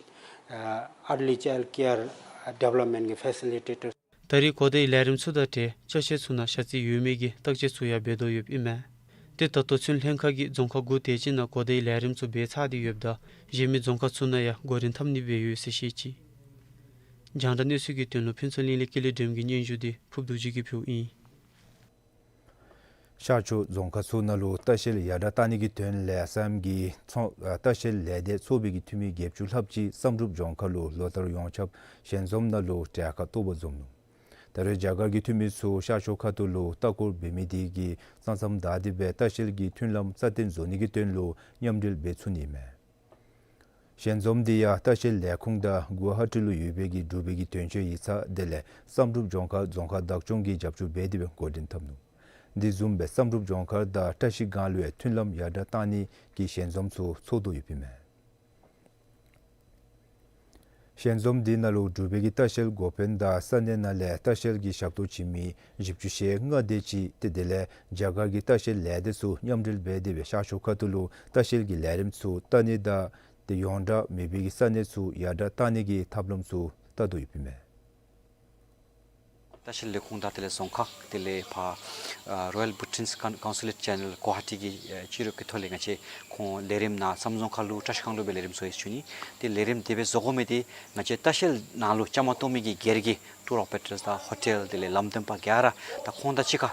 ཨ་early child care development གི་ཕེ་སི་ལི་ཊེ་ཊར། ད་རེས་གོ་བརྡའི་ལས་རིམ་ཚུ་དང་འབྲེལ་ཅ་ཆས་ཚུ་ནང་ཞ་རྩི་ཡོད་མེད་ཀྱི་བརྟག་དཔྱད་ཚུ་ཡང་འབད་དོ་ཡོདཔ་ཨིན་མས། ཏེ་ད་ལྟོ་ཚུན་ལྷན་ཁག་གིས་རྫོང་ཁག་དགུ་དེ་ཅིག་ནང་གོ་བརྡའི་ལས་རིམ་ཚུ་འབད་ཚར་ཏེ་ཡོདཔ་ད་གཞན་མི་རྫོང་ཁག་ཚུ་ནང་ཡང་འགོ་འདྲེན་འཐབ་ནི་སྦེ་ཡོད་ཟེར་བཤད་ཅི། རྒྱང་བསྒྲགས་གནས་ཚུལ་གྱི་དོན་ལུ་ཕུན་ཚོགས་གླིང་ལས་ཀུན་ལེགས་སྒྲོལམ་གྱི་སྙན་ཞུ་འདི་ཕུརབ་རྡོ་རྗེ་གིས་ཕུལཝ་ཨིན། ཤར་ཕྱོགས་རྫོང་ཁག་ཚུ་ནང་ལུ་ལྟ་བཤལ་ཡར་དྲགས་གཏང་ནི་གི་དོན་ལས་ཨ་སམ་གྱི་ཚོང་ཨ་ལྟ་བཤལ་ལས་སྡེ་ཚོགས་པའི་གི་འཐུས་མི་བརྒྱད་ཅུ་ལྷགཔ་ཅིག་བསམ་གྲུབ་ལྗོངས་མཁར་ལུ་ལོ་ལྟར་ཡོངས་ཁྱབ་ཞལ་འཛོམས་ནང་ལུ་གྲལ་ཁར་གཏོགས་པར་འཛོམས་ནུག། ད་རེས་རྒྱ་གར་གྱི་འཐུས་མི་ཚུ་ཤར་ཕྱོགས་ཁ་ཐུག་ལུ་ལྟ་སྐོར་འབད་མི་དེ་གིས་ས་མཚམས་བདའ་སྟེ་སྦེ་ལྟ་བཤལ་གྱི་མཐུན་ལམ་སྲ་བརྟན་བཟོ་ནི་གི་དོན་ལུ་མཉམ་འབྲེལ་འབད་ཚུགས་ནི་མས། ཞལ་འཛོམས་འདི་ཡང་ལྟ་བཤལ་ལས་ཁུངས་དང་གུ་ཝ་ཧ་ཊི་ལུ་ཡོད་པའི་གི་འབྲུག་པའི་གི་དོན་གཅོད་ཡིག་ཚང་དེ་ལས་བསམ་གྲུབ་ལྗོངས་མཁར་རྫོང་ཁག་བདག་སྐྱོང་གིས་རྒྱབ་སྐྱོར་འབད་དེ་སྦེ་འགོ་འདྲེན་འཐབ་ནུག། འདི་བཟུམ་སྦེ་བསམ་གྲུབ་ལྗོངས་མཁར་དང་བཀྲ་ཤིས་སྒང་ལུ་ཡང་མཐུན་ལམ་ཡར་དྲགས་གཏང་ནི་གི་ཞལ་འཛོམས་ཚུ་ཚོགས་དོ་ཡོདཔ་ཨིན་མས། ཞལ་འཛོམས་འདི་ནང་ལུ་འབྲུག་པའི་གི་ལྟ་བཤལ་འགོ་དཔོན་དང་ས་གནས་ནང་ལས་ལྟ་བཤལ་གྱི་ཞབས་ཏོག་བྱིན་མི་བཞི་བཅུ་ཞེ་ལྔ་དེ་ཅིག་ཏེ་དེ་ལས་རྒྱ་གར་གྱི་ལྟ་བཤལ་ལས་སྡེ་ཚུ་མཉམ་འབྲེལ་འབད་དེ་སྦེ་ཤར་ཕྱོགས་ཁ་ཐུག་ལུ་ལྟ་བཤལ་གྱི་ལས་རིམ་ཚུ་བལྟ་ནི་དང་ཏེ་ཡོངས་གྲགས་མེད་པའི་གི་ས་གནས་ཚུ་ཡར་དྲགས་གཏང་ནི་གི་ཐབས་ལམ་ཚུ་བལྟ་དོ་ཡོདཔ་ཨིན་མས། ལྟ་བཤལ་ལས་ཁུངས་དང་དེ་ལས་རྫོང་ཁག་དེ་ལས་ཕར་ཨ་Royal Bhutanese Con- Consulate General Guwahati གི་ཨ་ཕྱི་རོལ་གྱི་ཐོག་ལས་ང་བཅས་ཁོང་ལས་རིམ་ནཱ་བསམ་རྫོང་ཁག་ལུ་བཀྲ་ཤིས་སྒང་ལུ་སྦེ་ལས་རིམ་ཚོགས་ཡི་ཟེར་ཞུ་ནི། ཏེ་ལས་རིམ་དེ་སྦེ་བཟོ་དགོ་མི་འདི་ང་བཅས་ལྟ་བཤལ་ནང་ལུ་བཅའ་མར་གཏོགས་མི་གི་སྒེར་གྱི་ཊུར་ཨོ་པེ་རེ་ཊརསི་དང་ཧོ་ཊེལ་དེ་ལས་ལམ་སྟོན་པ་ག་ར་ད་ཁོང་དང་གཅིག་ཁར་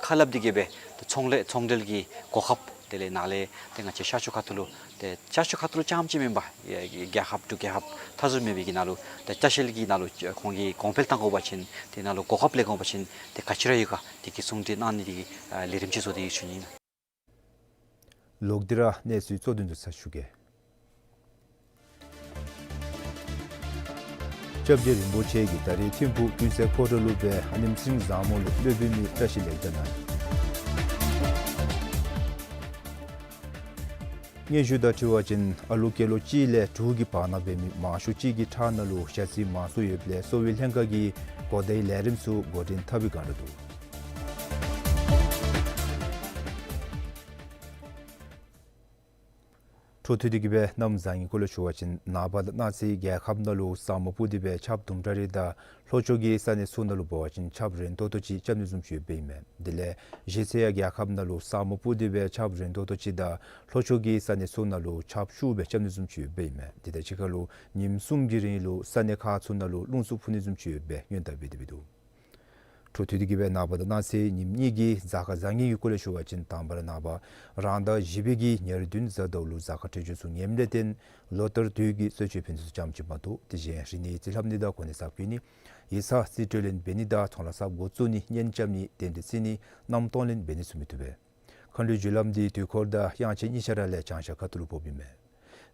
ཁ་སླབ་སྟེ་གི་སྦེ་ད་ཚོང་ལས་ཚོང་འབྲེལ་གྱི་གོ་སྐབས་དེ་ལས་ནཱ་ལས་ཏེ་ང་བཅས་ཤར་ཕྱོགས་ཁ་ཐུག་ལུ་ཏེ་ཤར་ཕྱོགས་ཁ་ཐུག་ལུ་རྐྱངམ་ཅིག་མེན་པར་ཡ་རྒྱལ་ཁབ་འབྲུག་རྒྱལ་ཁབ་མཐའ་ཟུར་མེད་པའི་གི་ནང་ལུ་ཏེ་ལྟ་བཤལ་གྱི་ནང་ལུ་ཁོང་གིས་གོང་འཕེལ་གཏང་དགོ་པ་ཅིན་དེ་ནང་ལུ་གོ་སྐབས་ལེན་དགོ་པ་ཅིན་ཏེ་ག་ཅི་ར་ཡོད་ག་དེ་གི་ཚོང་འབྲེལ་གནང་ནི་དེ་གི་ཨ་ལས་རིམ་ཅིག་བཟོ་སྟེ་ཡོད་ཟེར་ཞུ་ནི་ཨིན། ལོག་སྟེ་ར་གནས་ཚུལ་གཙོ་དོན་ཚུ་ཚར་ཞུ་གེ། སྐྱབས་རྗེ་རིན་པོ་ཆེ་གིས་ད་རེས་ཐིམ་ཕུག་ཀུན་གསལ་ཕོ་བྲང་ལུ་སྦེ་ཨ་ནེམ་སྲིང་བཟང་མོ་ལུ་སློབ་དཔོན་མི་བཀྲ་ཤིས་ལེགས་དར་གནང་ཡི། སྙན་ཞུ་དང་འཁྲིལ་བ་ཅིན་ཨ་ལུ་སྐྱེས་ལོ་གཅིག་ལས་དྲུག་གི་བར་ན་འབད་མི་མང་ཤོས་ཅིག་གི་ཁྲག་ནང་ལུ་ཞ་རྩི་མང་སུ་ཡོདཔ་ལས་གསོ་བའི་ལྷན་ཁག་གིས་གོ་བརྡའི་ལས་རིམ་ཚུ་འགོ་འདྲེན་འཐབ་པའི་བསྒང་ར་འདུག། འཕྲོ་མཐུད་དེ་གི་སྦེ་གནམ་བཟང་ངན་སྐོར་ལས་ཞུ་བ་ཅིན་ནངས་པ་དང་གནངས་ཚེ་རྒྱལ་ཁབ་ནང་ལུ་ས་སྨུག་སྤུབས་ཏེ་སྦེ་ཆརཔ་དུམ་གྲ་རེ་དང་ལྷོ་ཕྱོགས་ཀྱི་ས་གནས་ཚུ་ནང་ལུ་འབད་བ་ཅིན་ཆརཔ་རན་ཏོག་ཏོ་ཅིག་རྐྱབ་ནི་བཟུམ་ཅིག་ཡོདཔ་ཨིན་མས། དེ་ལས་གཞེས་ཚེ་ཡང་རྒྱལ་ཁབ་ནང་ལུ་ས་སྨུག་སྤུབས་ཏེ་སྦེ་ཆརཔ་རན་ཏོག་ཏོ་ཅིག་དང་ལྷོ་ཕྱོགས་ཀྱི་ས་གནས་ཚུ་ནང་ལུ་ཆརཔ་ཤུགས་སྦེ་རྐྱབ་ནི་བཟུམ་ཅིག་ཡོདཔ་ཨིན་མས། དེ་དང་གཅིག་ཁར་ལུ་ཉིནམ་གསུམ་གྱི་རིང་ལུ་ས་གནས་ཁག་ཚུ་ནང་ལུ་རླུང་འཚུབ་འཕུ་ནི་བཟུམ་ཅིག་ཡོདཔ་སྦེ་སྔོན་བརྡ་འབད་དེ་འབད་དོ། འཕྲོ་མཐུད་དེ་གི་སྦེ་ནངས་པ་དང་གནངས་ཚེ་ཉིནམ་གཉིས་ཀྱི་གཟའ་སྐར་བཟང་ངན་གྱི་སྐོར་ལས་ཞུ་བ་ཅིན་དང་པ་ར་ནངས་པ་རང་ཟླ་བཞི་པའི་གི་ཉེར་བདུན་གཟའ་ཟླ་བ་ལུ་གཟའ་སྐར་འཕྲོད་སྦྱོར་ཚུ་ངནམ་ལས་བརྟེན་ལོ་ལྟར་དུས་ཀྱི་གསོལ་མཆོད་ཕུལ་ནི་ཚུ་ཙམ་ཅིག་མ་གཏོགས་དེ་བཞིན་རིག་གནས་ཡིག་རྩིས་ལྷབ་ནི་དང་གོ་གནས་གསརཔ་བསྐོ་ནི་ཡིག་ཚང་རྩིས་སྤྲོད་ལེན་འབད་ནི་དང་ཚོང་ལཱ་གསརཔ་འགོ་བཙུགས་ནི་གཉེན་རྐྱབ་ནི་གདན་འདྲེན་བརྩི་ནི་མནའམ་གཏོང་ལེན་འབད་ནི་ཚུ་མི་བཏུབ་པས། མཁའ་འགྲོའི་རྒྱུ་ལམ་འདི་དུས་འཁོར་དང་དབྱངས་ཅན་གཉིས་ཆ་ར་ལས་བྱང་ཤར་ཁ་ཐུག་ལུ་ཕོགཔ་ཨིན་མས།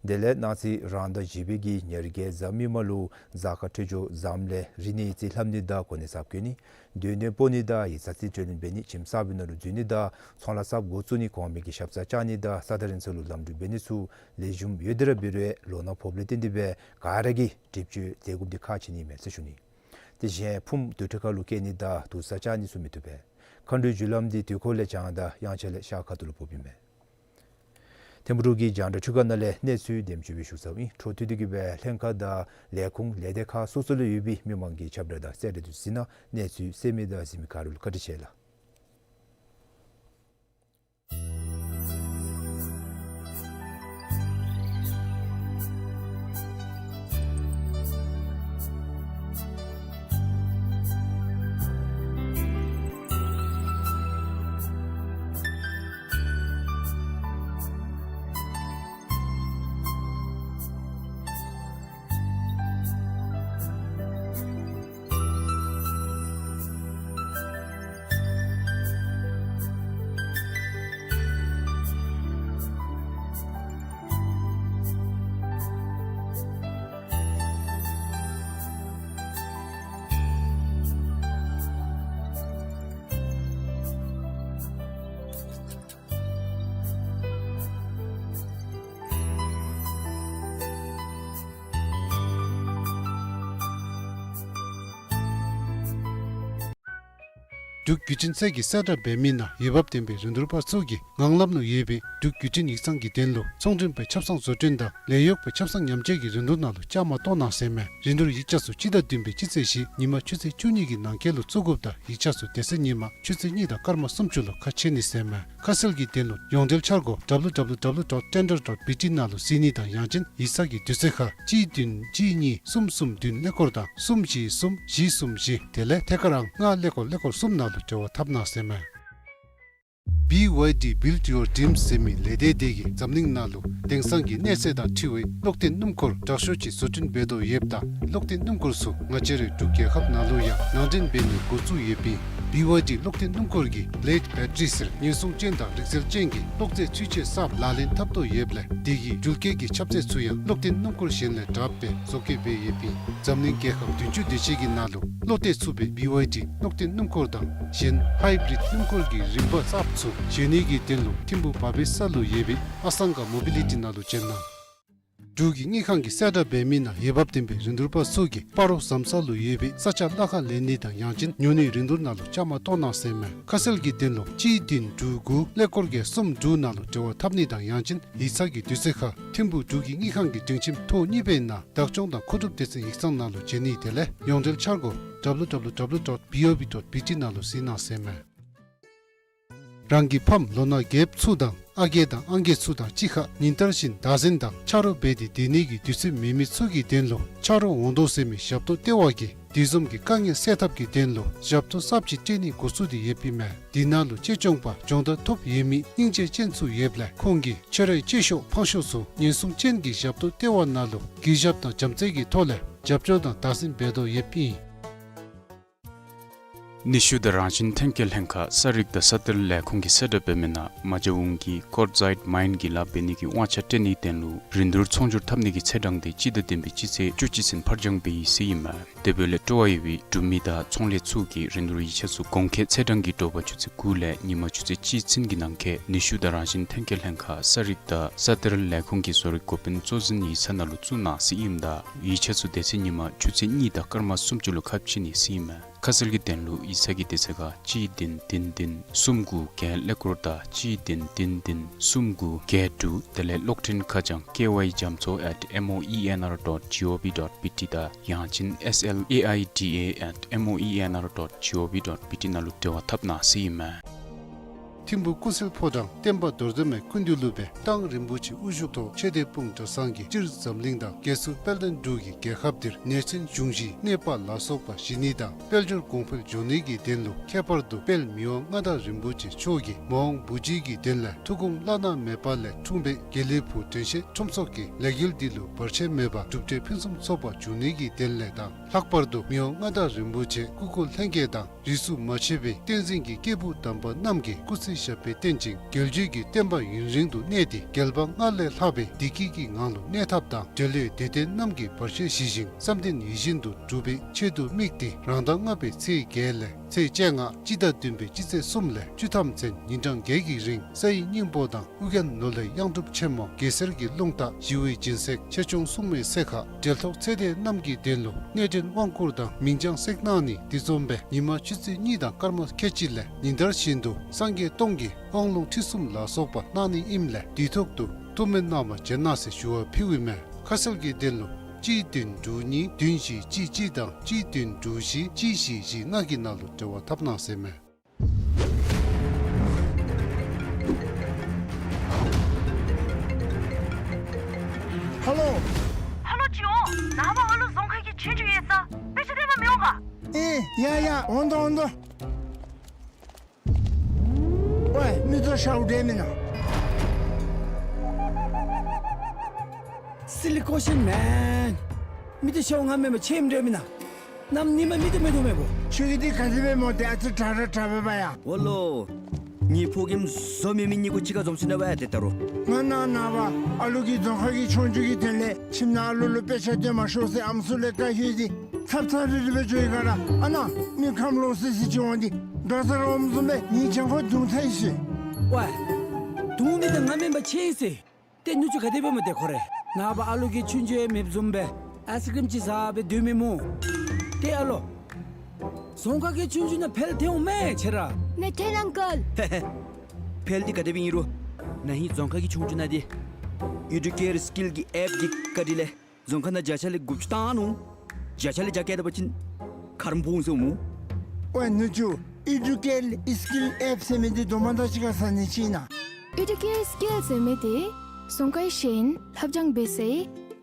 དེ་ལས་གནངས་ཚེ་རང་ཟླ་བཞི་པའི་གི་ཉེར་བརྒྱད་གཟའ་མིག་དམར་ལུ་གཟའ་སྐར་འཕྲོད་སྦྱོར་བཟངམ་ལས་རིག་གནས་ཡིག་རྩིས་ལྷབ་ནི་དང་གོ་གནས་གསརཔ་བསྐོ་ནི་སྡོད་གནས་སྤོ་ནི་དང་ཡིག་ཚང་རྩིས་སྤྲོད་ལེན་འབད་ནི་ཁྱིམ་གསརཔ་ནང་ལུ་འཛུལ་ནི་དང་ཚོང་ལཱ་གསརཔ་འགོ་བཙུགས་ནི་གོང་མའི་གི་ཞབས་སར་བཅར་ནི་དང་ས་གདན་རིང་ཚད་ལུ་ལམ་འགྲུལ་འབད་ནི་ཚུ་ལེགས་ཤོམ་ཡོད་དེ་ར་འབད་རུང་ལོ་ན་ཕོགཔ་ལས་བརྟེན་ཏེ་སྦེ་ག་ར་གིས་སྒྲིབ་སྦྱོར་མཛད་དགོཔ་འདི་ཁག་ཆེ་ནི་ཨིན་མས་ཟེར་ཞུ་ནི། དེ་བཞིན་ཕུངམ་དུར་ཁྲོད་ཁ་ལུ་བསྐྱལ་ནི་དང་དུར་ས་བཅག་ནི་ཚུ་མི་བཏུབ་པས། མཁའ་འགྲོའི་རྒྱུ་ལམ་འདི་དུས་འཁོར་ལས་བྱང་དང་དབྱངས་འཆར་ལས་ཤར་ཁ་ཐུག་ལུ་ཕོགཔ་ཨིན་མས། ཐིམ་ཕུ་འབྲུག་གི་རྒྱང་བསྒྲགས་ཁྲུས་ཁང་ནང་ལས་གནས་ཚུལ་དེམ་ཅིག་སྦེ་ཞུ་ཚརཝ་ཨིན། འཕྲོ་མཐུད་དེ་གི་སྦེ་ལྷན་ཁག་དང་ལས་ཁུངས་ལས་སྡེ་ཁག་སོ་སོ་ལུ་ཡོད་པའི་མི་མང་གི་ཁྱབ་བསྒྲགས་དང་གསལ་བསྒྲགས་འདི་གཟིགས་གནང་། གནས་ཚུལ་གསན་མི་དང་གཟིགས་མི་ག་ར་ལུ་བཀའ་དྲིན་ཆེ་ལགས། འབྲུག་བརྒྱུད་འཕྲིན་ཚད་ཀྱི་གསལ་བསྒྲགས་འབད་མི་ནང་འོས་འབབ་ལྡན་པའི་རིན་བསྡུར་པ་ཚུ་གིས་ངང་ལམ་ནང་ཡོད་པའི་འབྲུག་བརྒྱུད་འཕྲིན་ཡིག་ཚང་གི་དོན་ལུ་ཚོང་མགྲོན་པའི་ཆབ་གསང་བཟོ་སྐྲུན་དང་ལས་གཡོག་པའི་ཆབ་གསང་ཉམས་བཅོས་ཀྱི་རིན་བསྡུར་ནང་ལུ་བཅའ་མར་གཏོགས་གནང་ཟེར་མས། རིན་བསྡུར་ཡིག་ཆ་ཚུ་སྤྱི་ཟླ་བདུན་པའི་སྤྱི་ཚེས་བཞི་ཉིན་མ་ཆུ་ཚོད་བཅུ་གཉིས་ཀྱི་ནང་འཁོད་ལུ་བཙུགས་དགོཔ་དང་ཡིག་ཆ་ཚུ་དེ་ཚེ་ཉིན་མ་ཆུ་ཚོད་གཉིས་དང་སྐར་མ་སུམ་ཅུ་ལུ་ཁ་ཕྱེ་ནི་ཟེར་མས། ཁ་གསལ་གྱི་དོན་ལུ་ཡོངས་འབྲེལ་འཆར་སྒོ་W W W dot tender dot B T ནང་ལུ་གཟིགས་ནི་དང་ཡང་ཅིན་ཡིག་ཚང་གི་དུས་ཚོད་ཁར་གཅིག་བདུན་གཅིག་གཉིས་གསུམ་གསུམ་བདུན་ཀླད་ཀོར་དང་གསུམ་བཞི་གསུམ་བཞི་གསུམ་བཞི་དེ་ལས་ཐད་ཀར་ཨང་ལྔ་ཀླད་ཀོར་ཀླད་ཀོར་གསུམ་ནང་ལུ་འབྲེལ་བ་འཐབ་གནང་ཟེར་མས། B Y D Build Your Dreams ཟེར་མི་ལས་སྡེ་དེ་གིས་འཛམ་གླིང་ནང་ལུ་དེང་སང་གི་གནས་ཚད་དང་འཁྲིལ་བའི་གློག་སྟེང་སྣུམ་འཁོར་དྲག་ཤོས་ཅིག་བཟོ་སྐྲུན་འབད་དོ་ཡོདཔ་ད་གློག་སྟེང་སྣུམ་འཁོར་ཚུ་ང་བཅས་རའི་འབྲུག་རྒྱལ་ཁབ་ནང་ལུ་ཡང་ནང་འདྲེན་འབད་ནི་འགོ་བཙུགས་ཡོདཔ་ཨིན། B Y D གློག་སྟེང་སྣུམ་འཁོར་གྱིས་Blade Battery ཟེར་ཉེན་སྲུང་ཅན་དང་རིག་རྩལ་ཅན་གྱི་གློག་རྫས་ཚུན་ཆད་གསརཔ་ལག་ལེན་འཐབ་དོ་ཡོདཔ་ལས་དེ་གི་འགྲུལ་སྐྱེལ་གྱི་ཁྱབ་ཚད་ཚུ་ཡང་གློག་སྟེང་སྣུམ་འཁོར་གཞན་ལས་དྲགཔ་སྦེ་བཟོ་བཀོད་འབད་ཡོདཔ་ཨིན། འཛམ་གླིང་རྒྱལ་ཁབ་བདུན་ཅུ་དེ་ཅིག་གི་ནང་ལུ་བློ་གཏད་ཚུགས་པའི་B Y D གློག་སྟེང་སྣུམ་འཁོར་དང་གཞན་Hybrid སྣུམ་འཁོར་གྱི་རིམ་པ་གསརཔ་ཚུ་བཞེས་ནི་གི་དོན་ལུ་ཐིམ་ཕུ་བ་བེ་ས་ལུ་ཡོད་པའི་ཨ་སང་ག་མོ་བི་ལི་ཊི་ནང་ལུ་བྱོན་གནང་། འབྲུག་གི་དངུལ་ཁང་གི་གསལ་བསྒྲགས་འབད་མི་ནང་འོས་འབབ་ལྡན་པའི་རིན་བསྡུར་པ་ཚུ་གིས་སྤ་རོ་ཟམ་ས་ལུ་ཡོད་པའི་ས་ཆ་གླ་ཁར་ལེན་ནི་དང་ཡང་ཅིན་ཉོ་ནིའི་རིན་བསྡུར་ནང་ལུ་བཅའ་མར་གཏོགས་གནང་ཟེར་མས། ཁ་གསལ་གྱི་དོན་ལུ་གཅིག་བདུན་དྲུག་དགུ་ཀླད་ཀོར་བརྒྱད་གསུམ་དྲུག་ནང་ལུ་འབྲེལ་བ་འཐབ་ནི་དང་ཡང་ཅིན་ཡིག་ཚང་གི་དུས་ཚོད་ཁར་ཐིམ་ཕུ་འབྲུག་གི་དངུལ་ཁང་གི་སྒྲིང་ཁྱིམ་ཐོག་གཉིས་པའི་ནང་བདག་སྐྱོང་དང་མཁོ་སྒྲུབ་སྡེ་ཚན་ཡིག་ཚང་ནང་ལུ་བྱོན་ནི་དེ་ལས་ཡོངས་འབྲེལ་འཆར་སྒོ་W W W dot B O B dot B T ནང་ལུ་གཟིགས་གནང་ཟེར་མས། རང་གི་ཕམ་ལོ་ན་རྒསཔ་ཚུ་དང་ཨ་རྒས་དང་ཨང་རྒས་ཚུ་དང་གཅིག་ཁར་ཉིན་ལྟར་བཞིན་བདག་འཛིན་དང་ཆ་རོགས་འབད་དེ་སྡོད་ནི་གི་དུས་ཚོད་མེད་མི་ཚུ་གི་དོན་ལུ་ཆ་རོགས་འོང་དོ་ཟེར་མི་ཞབས་ཏོག་ལྟེ་བ་གིས་དེ་བཟུམ་གྱི་དཀའ་ངལ་སེལ་ཐབས་ཀྱི་དོན་ལུ་ཞབས་ཏོག་གསརཔ་ཅིག་སྤྲོད་ནི་འགོ་བཙུགས་ཏེ་ཡོདཔ་ཨིན་མས། དེ་ནང་ལུ་གཅེས་སྐྱོང་པ་སྦྱོང་བརྡར་ཐོབ་ཡོད་མི་སྙིང་རྗེ་ཅན་ཚུ་ཡོདཔ་ལས་ཁོང་གིས་ཁྱོད་རའི་གཅེས་ཤོག་ཕངས་ཤོག་ཚུ་ཉེན་སྲུང་ཅན་གྱི་ཞབས་ཏོག་ལྟེ་བ་ནང་ལུ་གུས་ཞབས་དང་བྱམས་བརྩེ་གི་ཐོག་ལས་རྒྱབ་སྐྱོར་དང་བདག་འཛིན་འབད་དོ་ཡོདཔ་ཨིན། ནུས་ཤུགས་དང་རང་བཞིན་ཐོན་སྐྱེད་ལྷན་ཁག་ས་རིག་དང་ས་གཏེར་ལས་ཁུངས་ཀྱི་གསལ་བསྒྲགས་འབད་མི་ནང་མ་ཇ་ཝུང་གི་ཀོར་ཛའིཊ་མའིན་གྱི་ལཱ་འབད་ནི་གི་དབང་ཆ་སྤྲོད་ནིའི་དོན་ལུ་རིན་བསྡུར་ཚོང་སྒྱུར་འཐབ་ནི་གི་ཚེས་གྲངས་དེ་སྤྱི་ཟླ་བདུན་པའི་སྤྱི་ཚེས་བཅུ་གཅིག་ཚུན་ཕར་འགྱངས་འབད་ཡི་ཟེར་ཨིན་མས། དེ་འབདཝ་ལས་སྤྲོ་བ་ཡོད་པའི་འབྲུག་མི་དང་ཚོང་ལས་ཚུ་གིས་རིན་བསྡུར་ཡིག་ཆ་ཚུ་གོང་འཁོད་ཚེས་གྲངས་ཀྱི་དྲོ་པ་ཆུ་ཚོད་དགུ་ལས་ཉིན་མ་ཆུ་ཚོད་གཅིག་ཚུན་གྱི་ནང་འཁོད་ནུས་ཤུགས་དང་རང་བཞིན་ཐོན་སྐྱེད་ལྷན་ཁག་ས་རིག་དང་ས་གཏེར་ལས་ཁུངས་ཀྱི་བཟོ་རིག་འགོ་དཔོན་གཙོ་འཛིན་ཡིག་ཚང་ནང་ལུ་བཙུགས་གནང་ཟེར་ཨིནམ་ད་ཡིག་ཆ་ཚུ་དེ་ཚེ་ཉིན་མ་ཆུ་ཚོད་གཉིས་དང་སྐར་མ་སུམ་ཅུ་ལུ་ཁ་ཕྱེ་ནི་ཟེར་ཨིན་མས། ཁ་གསལ་གྱི་དོན་ལུ་ཡིག་ཚང་གི་དུས་ཚོད་ཁར་གཅིག་བདུན་བདུན་བདུན་གསུམ་དགུ་བརྒྱད་ཀླད་ཀོར་དང་གཅིག་བདུན་བདུན་བདུན་གསུམ་དགུ་བརྒྱད་དྲུག། དེ་ལས་གློག་འཕྲིན་ཁ་བྱང་ཀེ་ཝའི་རྒྱ་མཚོ་at M O E N R dot G O V dot B T དང་ཡང་ཅིན་S L A I D A at M O E N R dot G O V dot B T ནང་ལུ་འབྲེལ་བ་འཐབ་གནང་ཟེར་ཨིན་མས། ཐིམ་ཕུ་ཀུན་གསལ་ཕོ་བྲང་བསྟན་པ་རྡོར་གདན་མའི་སྐུ་མདུན་ལུ་སྦེ་གཏང་རིན་པོ་ཆེ་དབུ་བཞུགས་ཐོག་ཆོས་སྡེ་སྤུངས་གྲྭ་ཚང་གིས་སྤྱིར་འཛམ་གླིང་དང་རྒྱལ་སྲུང་དཔལ་ལྡན་འབྲུག་གི་རྒྱལ་ཁབ་འདིར་ནད་ཆེན་འབྱུང་བཞིའི་གནས་པ་ལ་སོགས་པ་ཞི་ནི་དང་དཔལ་འབྱོར་གོང་འཕེལ་འབྱུང་ནི་གི་དོན་ལུ་ཁྱད་པར་དུ་དཔལ་མི་དབང་མངའ་བདག་རིན་པོ་ཆེ་མཆོག་གིས་མ་འོངས་བུ་རྒྱུད་ཀྱི་དོན་ལས་ཐུགས་དགོངས་བླ་ན་མེད་པ་ལས་འཁྲུངས་པའི་དགེ་ལེགས་ཕུག་དྲན་ཤེས་ཁྲོམ་ཚོགས་ཀྱི་ལས་འགུལ་འདི་ལུ་བར་ཆད་མེད་པར་གྲུབ་འབྲས་ཕུན་སུམ་ཚོགས་པ་འབྱུང་ནི་གི་དོན་ལས་དང་ལྷག་པར་དུ་མི་དབང་མངའ་བདག་རིན་པོ་ཆེ་སྐུ་འཁོར་ལྷན་རྒྱས་དང་རིས་སུ་མ་ཆད་པའི་བསྟན་འཛིན་གྱི་སྐྱེས་བུ་དམ་པ་རྣམས་ཀྱིས་སྐུ་ཚེ་ཞབས་པད་བརྟན་ཅིང་རྒྱལ་བརྒྱུད་ཀྱི་བསྟན་པ་ཡུན་རིང་དུ་གནས་ཏེ་རྒྱལ་བ་སྔར་ལས་ལྷག་པའི་བདེ་སྐྱིད་ཀྱི་ངང་ལུ་གནས་ཐབས་དང་འབྲེལ་ཡོད་དད་ལྡན་རྣམས་ཀྱི་བར་ཆད་ཞི་ཞིང་བསམ་དོན་ཡིད་བཞིན་དུ་འགྲུབ་པའི་ཆེད་དུ་དམིགས་ཏེ་རང་ཟླ་ལྔ་པའི་ཚེས་བརྒྱད་ལས་ཚེས་བཅོ་ལྔ་སྤྱི་ཟླ་བདུན་པའི་སྤྱི་ཚེས་གསུམ་ལས་བཅུ་ཐམ་ཚུན་ཉིན་གྲངས་བརྒྱད་ཀྱི་རིང་ས་ཡི་སྙིང་པོ་དང་ཨོ་རྒྱན་ནོར་ལྷའི་གཡང་སྒྲུབ་ཆེན་མོ་གེ་སར་གྱི་རླུང་རྟ་ཞི་བའི་སྦྱིན་སྲེག་ཆོས་སྐྱོང་སྲུང་མའི་སྲེག་ཁ་འབྲེལ་ཐོགས་ཚེ་འདས་རྣམས་ཀྱི་དོན་ལུ་གནས་འདྲེན་དབང་བསྐུར་དང་མིང་བྱང་སྲེག་གནང་ནི་དེ་བཟུམ་སྦེ་ཉིན་མ་ཆུ་ཚོད་གཉིས་དང་སྐར་མ་ཁལ་གཅིག་ལས་ཉིན་ལྟར་བཞིན་དུ་སངས་རྒྱས་སྟོང་གི་དབང་ལུང་ཁྲིད་གསུམ་ལ་སོགས་པ་གནང་ནི་ཨིནམ་ལས་དུས་ཐོག་ཏུ་ཐུགས་སྨོན་གནང་བར་བྱོན་གནང་ཟེར་ཞུ་བ་ཕུལཝ་ཨིན་མས། ཁ་གསལ་གྱི་དོན་ལུ་གཅིག་བདུན་དྲུག་གཉིས་བདུན་བཞི་གཅིག་གཅིག་དང་གཅིག་བདུན་དྲུག་བཞི་གཅིག་བཞི་བཞི་ལྔ་གི་ནང་ལུ་འབྲེལ་བ་འཐབ་གནང་ཟེར་མས། ཧ་ལོ། ཧ་ལོ་ཅིག་འོང་། ནངས་པ་ཨ་ལུ་རྫོང་ཁ་གི་ཆོས་རྒྱུགས་ཡོད་ས། དཔེ་ཆ་སྟོན་པར་མི་འོང་ག། ཨེ་ཡ་ཡ་འོང་དོ་འོང་དོ། ཝའེ་མི་ཚུ་ཤཝ་འདྲ་མེན་ན། Silly question man. མི་ཚུ་ཤཝ་ང་མེན་པར་ཁྱོད་འདྲ་མེན་ན། གནམ་ཉིནམ་མི་ཚུ་མེད་དོ་མེན་པོ། ཁྱོད་ཀྱིས་འདི་ག་དེ་སྦེ་སྨོ། ཏེ་ཨ་ཙི་དྲག་དྲག་དྲག་སྦེ་འབད་ཡ། འོ་ལོ། ངེའི་ཕོ་རྒནམ་བཟོ་མི་མི་གཉིས་ཀོ་གཅིག་ཁར་འཛོམས་ཅི་ན་འབད་ཡ། ཏེ་ད་རུང་ང་ནཱ་ནངས་པ་ཨ་ལུ་གི་རྫོང་ཁ་གི་ཆོས་རྒྱུགས་ཀྱི་དོན་ལས་ཁྱིམ་ནང་ཨ་ལུ་ལུ་དཔེ་ཆ་སྟོན་མ་ཤོག་ཟེར་ཨམ་སྲུ་ལས་བཀའ་ཡོད་དེ་ཚབ་ཚབ་རི་རི་སྦེ་འགྱོ་ཡི་ག་ར། ཨ་ནཱ་མི་ཁམས་ལོག་སི་སི་ཅིག་འོང་སྟེ་དགའ་ཚོར་འོངམ་བཟུམ་སྦེ་ངེའི་གྱང་ཁར་རྡུང་ཚར་ཡི་ཟེར། ཝའེ། རྡུང་མི་འདི་ང་མེན་པར་ཁྱོད་ཨིན་ཟེར། ཏེ་ནུ་གཅུང་ག་དེ་སྦེ་སྨོ་ཏེ་ཁོ་རེ། ནངས་པ་ཨ་ལུ་གིས་ཆུང་ཆུང་ཡང་མེདཔ་བཟུམ་སྦེ་ཨའིསི་ཀྲིམ་ཅིག་བཟའ་སྦེ་སྡོད་མི་སྨོ། ཏེ་ཨ་ལོ། རྫོང་ཁ་གི་ཆུང་ཆུང་ནང་འཕེལ་ཐོན་འོང་མས་ཁྱོད་ར། མེད་ཐོན་ཨང་ཀལ། འཕེལ་འདི་ག་དེ་སྦེ་ཨིན་རུང་ནཱ་ཧིང་རྫོང་ཁ་གི་ཆུང་ཆུང་ནང་འདི་ཨེ་ཌུ་ཀེར་སི་ཀིལ་གྱི་ཨེཔ་གི་བཀའ་དྲིན་ལས་རྫོང་ཁ་ནང་བརྒྱ་ཆ་ལས་དགུ་བཅུ་བཏང་ནུག། བརྒྱ་ཆ་ལས་བརྒྱ་བཀལ་ད་པ་ཅིན་ཁ་རམ་ཕོག་འོང་ཟེར་སྨོ། ཝའེ་ནུ་གཅུང་ཨེ་ཌུ་ཀེར་སི་ཀིལ་ཨེཔ་ཟེར་མི་འདི་དོ་མ་དང་གཅིག་ཁར་ཟ་ནི་ཅིག་ཨིན་ན། ཨེ་ཌུ་ཀེར་སི་ཀིལ་ཟེར་མི་འདི་རྫོང་ཁའི་ཤེས་ཡོན་ལྷབ་སྦྱང་འབད་སའི་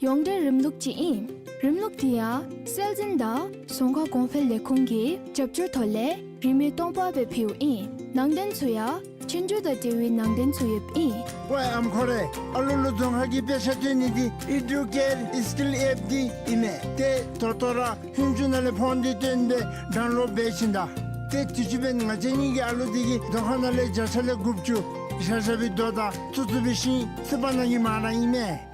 ཡོངས་འབྲེལ་རིམ་ལུགས་ཅིག་ཨིན། རིམ་ལུགས་འདི་ཡང་སྲོལ་འཛིན་དང་རྫོང་ཁ་གོང་འཕེལ་ལས་ཁུངས་ཀྱི་རྒྱབ་སྐྱོར་ཐོག་ལས་རིན་མེད་སྟོང་པ་སྦེ་ཕུལཝ་ཨིན། ནང་དོན་ཚུ་ཡང་ཆོས་རྒྱུགས་དང་འབྲེལ་བའི་ནང་དོན་ཚུ་ཡོདཔ་ཨིན། ཝའེ་ཨམ་ཁོ་རེ། ཨ་ལུ་ལུ་རྫོང་ཁ་གི་དཔེ་ཆ་སྟོན་ནི་འདི་ཨེ་ཌུ་ཀེར་སི་ཀིལ་ཨེཔ་འདི་ཨིན་མས། ཏེ་ད་ལྟོ་ར་ཧུན་ཅུ་ནང་ལས་ཕོན་འདི་བཏོན་སྦེ་ཌའུན་ལོཌ་འབད་ཞིནམ་ད། ཏེ་དུས་ཅི་འབདན་ང་བཅས་གཉིས་ཀྱི་ཨ་ལུ་འདི་གིས་རྫོང་ཁ་ནང་ལས་བརྒྱ་ཆ་ལས་དགུ་བཅུ་བཞག་བཞག་པའི་རྡོ་དང་བཙུགས་བཙུགས་པའི་ཤིང་བསིལ་བ་གནང་གི་མ་གནང་ཨིན་མས།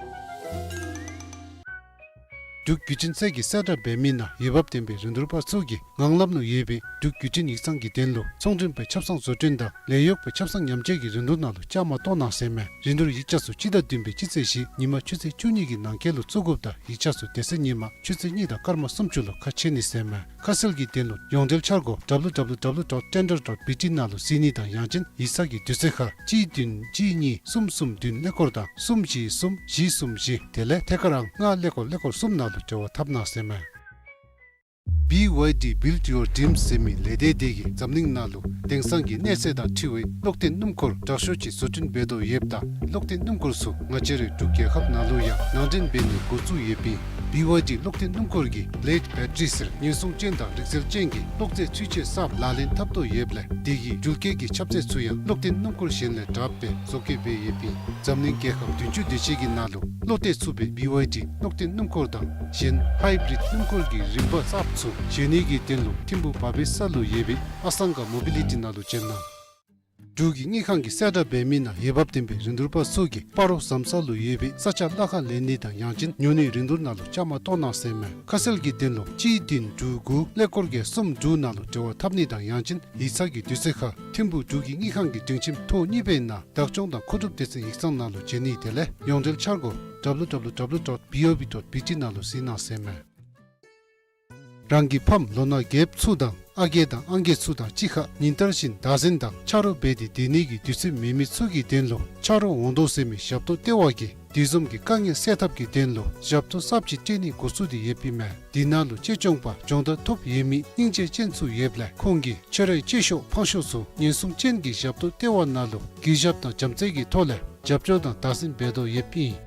འབྲུག་བརྒྱུད་འཕྲིན་ཚད་ཀྱི་གསལ་བསྒྲགས་འབད་མི་ནང་འོས་འབབ་ལྡན་པའི་རིན་བསྡུར་པ་ཚུ་གིས་ངང་ལམ་ལུ་ཡོད་པའི་འབྲུག་བརྒྱུད་འཕྲིན་ཡིག་ཚང་གི་དོན་ལུ་ཚོང་མགྲོན་པའི་ཆབ་གསང་བཟོ་སྐྲུན་དང་ལས་གཡོག་པའི་ཆབ་གསང་ཉམས་བཅོས་ཀྱི་རིན་བསྡུར་ནང་ལུ་བཅའ་མར་གཏོགས་གནང་ཟེར་མས། རིན་བསྡུར་ཡིག་ཆ་ཚུ་སྤྱི་ཟླ་བདུན་པའི་སྤྱི་ཚེས་བཞི་ཉིན་མ་ཆུ་ཚོད་བཅུ་གཉིས་ཀྱི་ནང་འཁོད་ལུ་བཙུགས་དགོཔ་དང་ཡིག་ཆ་ཚུ་དེ་ཚེ་ཉིན་མ་ཆུ་ཚོད་གཉིས་དང་སྐར་མ་སུམ་ཅུ་ལུ་ཁ་ཕྱེ་ནི་ཟེར་མས། ཁ་གསལ་གྱི་དོན་ལུ་ཡོངས་འབྲེལ་འཆར་སྒོ་W W W dot tender dot B T ནང་ལུ་གཟིགས་ནི་དང་ཡང་ཅིན་ཡིག་ཚང་གི་དུས་ཚོད་ཁར་གཅིག་བདུན་གཅིག་གཉིས་གསུམ་གསུམ་བདུན་ཀླད་ཀོར་དང་གསུམ་བཞི་གསུམ་བཞི་གསུམ་བཞི་དེ་ལས་ཐད་ཀར་ཨང་ལྔ་ཀླད་ཀོར་ཀླད་ཀོར་གསུམ་ནང་ལུ་འབྲེལ་བ་འཐབ་གནང་ཟེར་མས། B Y D Build Your Dreams ཟེར་མི་ལས་སྡེ་དེ་གིས་འཛམ་གླིང་ནང་ལུ་དེང་སང་གི་གནས་ཚད་དང་འཁྲིལ་བའི་གློག་བརྟེན་སྣུམ་འཁོར་དྲག་ཤོས་ཅིག་བཟོ་སྐྲུན་འབད་དོ་ཡོདཔ་ད་གློག་བརྟེན་སྣུམ་འཁོར་ཚུ་ང་བཅས་རའི་འབྲུག་རྒྱལ་ཁབ་ནང་ལུ་ཡང་ནང་འདྲེན་འབད་ནི་འགོ་བཙུགས་ཡོདཔ་ཨིན། B Y D གློག་བརྟེན་སྣུམ་འཁོར་གྱིས་Blade Battery ཟེར་ཉེན་སྲུང་ཅན་དང་རིག་རྩལ་ཅན་གྱི་གློག་རྫས་ཚུན་ཆད་གསརཔ་ལག་ལེན་འཐབ་དོ་ཡོདཔ་ལས་དེ་གི་འགྲུལ་སྐྱེལ་གྱི་ཁྱབ་ཚད་ཚུ་ཡང་གློག་བརྟེན་སྣུམ་འཁོར་གཞན་ལས་དྲགཔ་སྦེ་བཟོ་བཀོད་འབད་ཡོདཔ་ཨིན། འཛམ་གླིང་རྒྱལ་ཁབ་བདུན་ཅུ་དེ་ཅིག་གི་ནང་ལུ་བློ་གཏད་ཚུགས་པའི་B Y D གློག་བརྟེན་སྣུམ་འཁོར་དང་གཞན་Hybrid སྣུམ་འཁོར་གྱི་རིམ་པ་གསརཔ་ཚུ་བཟོ་ནི་གི་དོན་ལུ་ཐིམ་ཕུ་བ་བེ་ས་ལུ་ཡོད་པའི་ཨ་སང་ག་མོ་བི་ལི་ཊི་ནང་ལུ་བྱོན་གནང་། འབྲུག་གི་དངུལ་ཁང་གིས་གསལ་བསྒྲགས་འབད་མི་ནང་འོས་འབབ་ལྡན་པའི་རིན་བསྡུར་པ་ཚུ་གིས་སྤ་རོ་ཟམ་ས་ལུ་ཡོད་པའི་ས་ཆ་གླ་ཁར་ལེན་ནི་དང་ཡང་ཅིན་ཉོ་ནི་རིན་བསྡུར་ནང་ལུ་བཅའ་མར་གཏོགས་གནང་ཟེར་མས། ཁ་གསལ་གྱི་དོན་ལུ་གཅིག་བདུན་དྲུག་དགུ་ཀླད་ཀོར་བརྒྱད་གསུམ་དྲུག་ནང་ལུ་འབྲེལ་བ་འཐབ་ནི་དང་ཡང་ཅིན་ཡིག་ཚང་གི་དུས་ཚོད་ཁར་ཐིམ་ཕུ་འབྲུག་གི་དངུལ་ཁང་གི་སྒྲིང་ཁྱིམ་ཐོག་གཉིས་པའི་ནང་བདག་སྐྱོང་དང་མཁོ་སྒྲུབ་སྡེ་ཚན་ཡིག་ཚང་ནང་ལུ་བྱོན་ནི་དེ་ལས་ཡོངས་འབྲེལ་འཆར་སྒོ་W W W dot B O B dot B T ནང་ལུ་གཟིགས་གནང་ཟེར་མས། རང་གི་ཕམ་ལོ་ན་རྒསཔ་ཚུ་དང་ཨ་རྒས་དང་ཨང་རྒས་ཚུ་དང་གཅིག་ཁར་ཉིན་ལྟར་བཞིན་བདག་འཛིན་དང་ཆ་རོགས་འབད་དེ་སྡོད་ནི་གི་དུས་ཚོད་མེད་མི་ཚུ་གི་དོན་ལུ་ཆ་རོགས་འོང་དོ་ཟེར་མི་ཞབས་ཏོག་ལྟེ་བ་གིས་དེ་བཟུམ་གྱི་དཀའ་ངལ་སེལ་ཐབས་ཀྱི་དོན་ལུ་ཞབས་ཏོག་གསརཔ་ཅིག་སྤྲོད་ནི་འགོ་བཙུགས་ཏེ་ཡོདཔ་ཨིན་མས། དེ་ནང་ལུ་གཅེས་སྐྱོང་པ་སྦྱོང་བརྡར་ཐོབ་ཡོད་མི་སྙིང་རྗེ་ཅན་ཚུ་ཡོདཔ་ལས་ཁོང་གིས་ཁྱོད་རའི་གཅེས་ཤོག་ཕངས་ཤོག་ཚུ་ཉེན་སྲུང་ཅན་གྱི་ཞབས་ཏོག་ལྟེ་བ་ནང་ལུ་གུས་ཞབས་དང་བྱམས་བརྩེ་གི་ཐོག་ལས་རྒྱབ་སྐྱོར་དང་བདག་འཛིན་འབད་དོ་ཡོདཔ་ཨིན།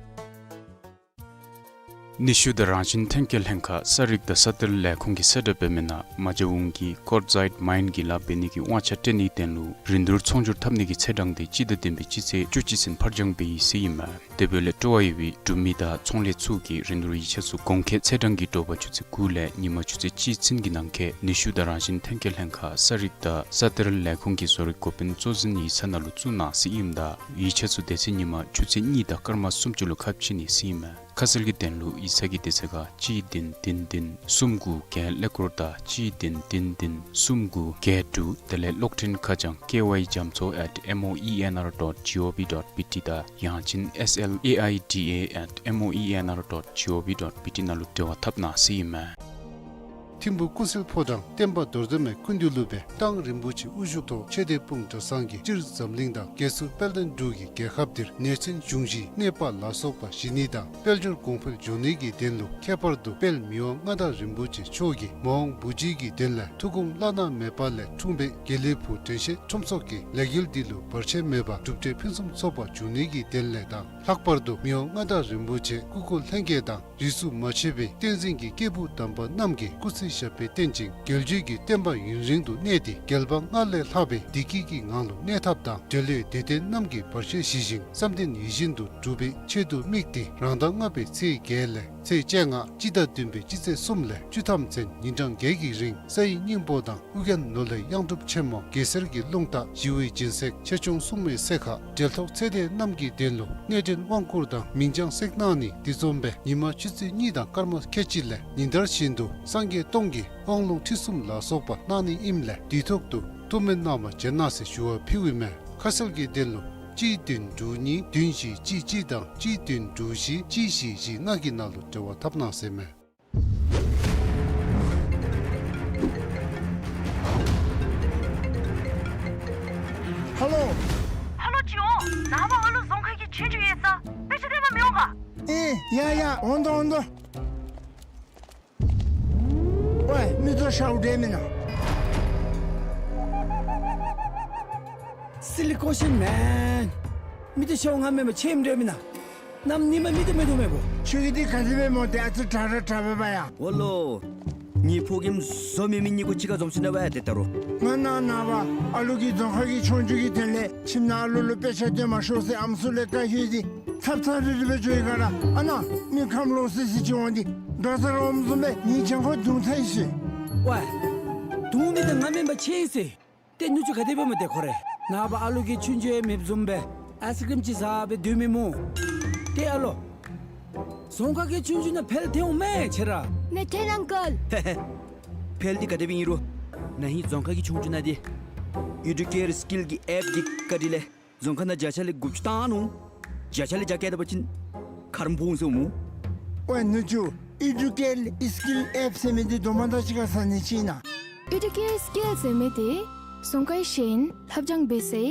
ནུས་ཤུགས་དང་རང་བཞིན་ཐོན་སྐྱེད་ལྷན་ཁག་ས་རིག་དང་ས་གཏེར་ལས་ཁུངས་ཀྱིས་གསལ་བསྒྲགས་འབད་མི་ནང་མ་ཇ་བུང་གི་ཀོར་ཛའིཊ་མའིན་གྱི་ལཱ་འབད་ནི་གི་དབང་ཆ་སྤྲོད་ནིའི་དོན་ལུ་རིན་བསྡུར་ཚོང་སྒྱུར་འཐབ་ནི་གི་ཚེས་གྲངས་དེ་སྤྱི་ཟླ་བདུན་པའི་སྤྱི་ཚེས་བཅུ་གཅིག་ཚུན་ཕར་འགྱངས་འབད་ཡི་ཟེར་ཨིན་མས། དེ་འབདཝ་ལས་སྤྲོ་བ་ཡོད་པའི་འབྲུག་མི་དང་ཚོང་ལས་ཚུ་གིས་རིན་བསྡུར་ཡིག་ཆ་ཚུ་གོང་འཁོད་ཚེས་གྲངས་ཀྱི་དྲོ་པ་ཆུ་ཚོད་དགུ་ལས་ཉིན་མ་ཆུ་ཚོད་གཅིག་ཚུན་གྱི་ནང་འཁོད་ནུས་ཤུགས་དང་རང་བཞིན་ཐོན་སྐྱེད་ལྷན་ཁག་ས་རིག་དང་ས་གཏེར་ལས་ཁུངས་ཀྱི་བཟོ་རིག་འགོ་དཔོན་གཙོ་འཛིན་ཡིག་ཚང་ནང་ལུ་བཙུགས་གནང་ཟེར་ཨིནམ་ད་ཡིག་ཆ་ཚུ་དེ་ཚེ་ཉིན་མ་ཆུ་ཚོད་གཉིས་དང་སྐར་མ་སུམ་ཅུ་ལུ་ཁ་ཕྱེ་ནི་ཟེར་ཨིན་མས། ཁ་གསལ་གྱི་དོན་ལུ་ཡིག་ཚང་གི་དེ་ཚེ་ཁ་གཅིག་བདུན་བདུན་བདུན་གསུམ་དགུ་བརྒྱད་ཀླད་ཀོར་དང་གཅིག་བདུན་བདུན་བདུན་གསུམ་དགུ་བརྒྱད་དྲུག། དེ་ལས་གློག་འཕྲིན་ཁ་བྱང་ཀེ་ཝའི་རྒྱ་མཚོ་ཨེཊ་ཨེམ་ཨོ་ཨི་ཨེན་ཨར་ཌོཊ་ཇི་ཨོ་ཝི་ཌོཊ་བི་ཊི་དང་ཡང་ཅིན་ཨེསི་ཨེལ་ཨེ་ཨའི་ཌི་ཨེ་ཨེཊ་ཨེམ་ཨོ་ཨི་ཨེན་ཨར་ཌོཊ་ཇི་ཨོ་ཝི་ཌོཊ་བི་ཊི་ནང་ལུ་འབྲེལ་བ་འཐབ་གནང་ཟེར་ཨིན་མས། ཐིམ་ཕུག་ཀུན་གསལ་ཕོ་བྲང་བསྟན་པ་རྡོར་འཛོམས་མའི་སྐུ་མདུན་ལུ་སྦེ་གཏང་རིན་པོ་ཆེ་དབུ་བཞུགས་ཐོག་ཆོས་སྡེ་དཔུང་གྲྭ་ཚང་གིས་སྤྱིར་འཛམ་གླིང་དང་རྒྱལ་སྲུང་དཔལ་ལྡན་འབྲུག་གི་རྒྱལ་ཁབ་འདིར་ནད་མཚོན་འབྱུང་བཞིའི་གནོད་པ་ལ་སོགས་པ་ཞི་ནི་དང་དཔལ་འབྱོར་གོང་འཕེལ་འགྱོ་ནི་གི་དོན་ལུ་ཁྱད་པར་དུ་དཔལ་མི་དབང་མངའ་བདག་རིན་པོ་ཆེ་མཆོག་གིས་མ་འོངས་བུ་བརྒྱུད་ཀྱི་དོན་ལས་ཐུགས་དགོངས་བླ་ན་མེད་པ་ལས་འཁྲུངས་པའི་དགེ་ལེགས་ཕུག་དྲན་ཤེས་ཁྲོམ་ཚོགས་ཀྱི་ལས་འགུལ་འདི་ལུ་བར་ཆད་མེད་པར་གྲུབ་འབྲས་ཕུན་སུམ་ཚོགས་པ་འབྱུང་ནི་གི་དོན་ལས་དང་ལྷག་པར་དུ་མི་དབང་མངའ་བདག་རིན་པོ་ཆེ་སྐུ་འཁོར་ལྷན་རྒྱས་དང་རིས་སུ་མ་ཆད་པའི་བསྟན་འཛིན་གྱི་སྐྱེས་བུ་དམ་པ་རྣམས་ཀྱིས་སྐུ་ཚེ་ཞབས་པད་བརྟན་ཅིང་རྒྱལ་བརྒྱུད་ཀྱི་བསྟན་པ་ཡུན་རིང་དུ་གནས་ཏེ་རྒྱལ་བ་སྔར་ལས་ལྷག་པའི་བདེ་སྐྱིད་ཀྱི་ངང་ལུ་གནས་ཐབས་དང་འབྲེལ་ཡོད་དད་ལྡན་རྣམས་ཀྱིས་བར་ཆད་ཞི་ཞིང་བསམ་དོན་ཡིད་བཞིན་དུ་འགྲུབ་པའི་ཆེད་དུ་དམིགས་ཏེ་རང་ཟླ་ལྔ་པའི་ཚེས་བརྒྱད་ལས་ཚེས་བཅོ་ལྔ་སྤྱི་ཟླ་བདུན་པའི་སྤྱི་ཚེས་གསུམ་ལས་བཅུ་ཐམ་ཚུན་ཉིན་གྲངས་བརྒྱད་ཀྱི་རིང་ས་ཡི་སྙིང་པོ་དང་ཨོ་རྒྱན་ནོར་ལྷའི་གཡང་སྒྲུབ་ཆེན་མོ་གེ་སར་གྱི་རླུང་རྟ་ཞི་བའི་སྦྱིན་སྲེག་ཆེ་ཆུང་སྲུང་མའི་སྲེག་ཁ་འབྲེལ་ཐོགས་ཚེ་འདས་རྣམས་ཀྱི་དོན་ལུ་གནས་འདྲེན་དབང་བསྐུར་དང་མིང་བྱང་སྲེག་གནང་ནི་དེ་བཟུམ་སྦེ་ཉིན་མ་ཆུ་ཚོད་གཉིས་དང་སྐར་མ་ཁལ་གཅིག་ལས་ཉིན་ལྟར་བཞིན་དུ་སངས་རྒྱས་སྟོང་གི་དབང་ལུང་ཁྲིད་གསུམ་ལ་སོགས་པ་གནང་ནི་ཨིནམ་ལས་དུས་ཐོག་ཏུ་ཐུགས་སྨོན་གནང་བར་བྱོན་གནང་ཟེར་ཞུ་བ་ཕུལཝ་ཨིན་མས། ཁ་གསལ་གྱི་དོན་ལུ་གཅིག་བདུན་དྲུག་གཉིས་བདུན་བཞི་གཅིག་གཅིག་དང་གཅིག་བདུན་དྲུག་བཞི་གཅིག་བཞི་བཞི་ལྔ་གི་ནང་ལུ་འབྲེལ་བ་འཐབ་གནང་ཟེར་མས། ཧ་ལོ། ཧ་ལོ་ཅིག་འོང་། ནངས་པ་ཨ་ལུ་རྫོང་ཁ་གི་ཆོས་རྒྱུགས་ཡོད་ས། དཔེ་ཆ་སྟོན་པར་མི་འོང་ག། ཨེ་ཡ་ཡ་འོང་དོ་འོང་དོ། ཝའི་མི་ཚུ་ཤཝ་འདྲ་མེན་ན། སི་ལི་ཀོ་ཤིན་མེན། མི་ཚུ་ཤཝ་ང་མེན་པར་ཆེམ་འདྲ་མེན་ན། གནམ་ཉིནམ་མི་ཚུ་མེད་དོ་མེད་པོ། ཁྱོད་ཀྱིས་འདི་ག་དེ་སྦེ་སྨོ། ཏེ་ཨ་ཙི་དྲག་ར་དྲག་པས་པ་ཡ། འོ་ལོ། ངེའི་ཕོ་རྒནམ་བཟོ་མེད་མི་གཉིས་ཀོ་གཅིག་ཁར་འཛོམས་ཅི་ན་པ་ཡ་ཏེ་ད་རུང་། ང་ནཱ་ནངས་པ་ཨ་ལུ་གི་རྫོང་ཁ་གི་ཆོས་རྒྱུགས་ཀྱི་དོན་ལས་ཁྱིམ་ནང་ཨ་ལུ་ལུ་དཔེ་ཆ་སྟོན་མ་ཤོག་ཟེར་ཨམ་སྲུ་ལས་བཀའ་ཞུ་ཡི། ཚབ་ཚབ་རི་རི་སྦེ་འགྱོ་ཡི་ག་ར། ཨ་ནཱ་མི་ཁམས་ལོག་སི་སི་ཅིག་འོང་སྟེ་འགྲོ་ས་རོམ་བཟུམ་སྦེ་ངེའི་གྱང་ཁར་རྡུང་ཚར་ཡི་ཟེར། ཝའི། རྡུང་མི་འདི་ང་མེན་པར་ཆེ་ཡི་ཟེར། ཏེ་ནུ་གཅུང་ག་དེ་སྦེ་སྨོ་ཏེ་ཁོ་རེ། ནངས་པ་ཨ་ལུ་གིས་ཆོས་རྒྱུགས་ཡང་མེདཔ་བཟུམ་སྦེ་ཨའི་སི་ཀྲིམ་ཅིག་ཟ་སྦེ་སྡོད་མི་སྨོ། ཏེ་ཨ་ལོ། རྫོང་ཁ་གི་ཆོས་རྒྱུགས་ནང་ཕེལ་ཐལ་འོང་མས་ཁྱོད་ར། མེད་ཐལ་ཨང་ཀལ། ཧེ་ཧེ། ཕེལ་འདི་ག་དེ་སྦེ་ཨིན་རུང་ན་ཧིང་རྫོང་ཁ་གི་ཆོས་རྒྱུགས་ནང་འདི་ཨེ་ཌུ་ཀེར་སི་ཀིལ་གྱི་ཨེཔ་འདི་བཀའ་དྲིན་ལས་རྫོང་ཁ་ནང་བརྒྱ་ཆ་ལས་དགུ་བཅུ་བཏང་ནུག། བརྒྱ་ཆ་ལས་བརྒྱ་བཀལ་ད་པ་ཅིན་ཁ་རམ་ཕོག་འོང་ཟེར་སྨོ། ཝའི་ནུ་གཅུང་ཨེ་ཌུ་ཀེར་སི་ཀིལ་ཨེཔ་ཟེར་མི་འདི་དོ་མ་དང་གཅིག་ཁར་ཟ་ནི་ཅིག་ཨིན་ན། ཨེ་ཌུ་ཀེར་སི་ཀིལ་ཟེར་མི་འདི་རྫོང་ཁའི་ཤེས་ཡོན་ལྷབ་སྦྱང་འབད་སའི་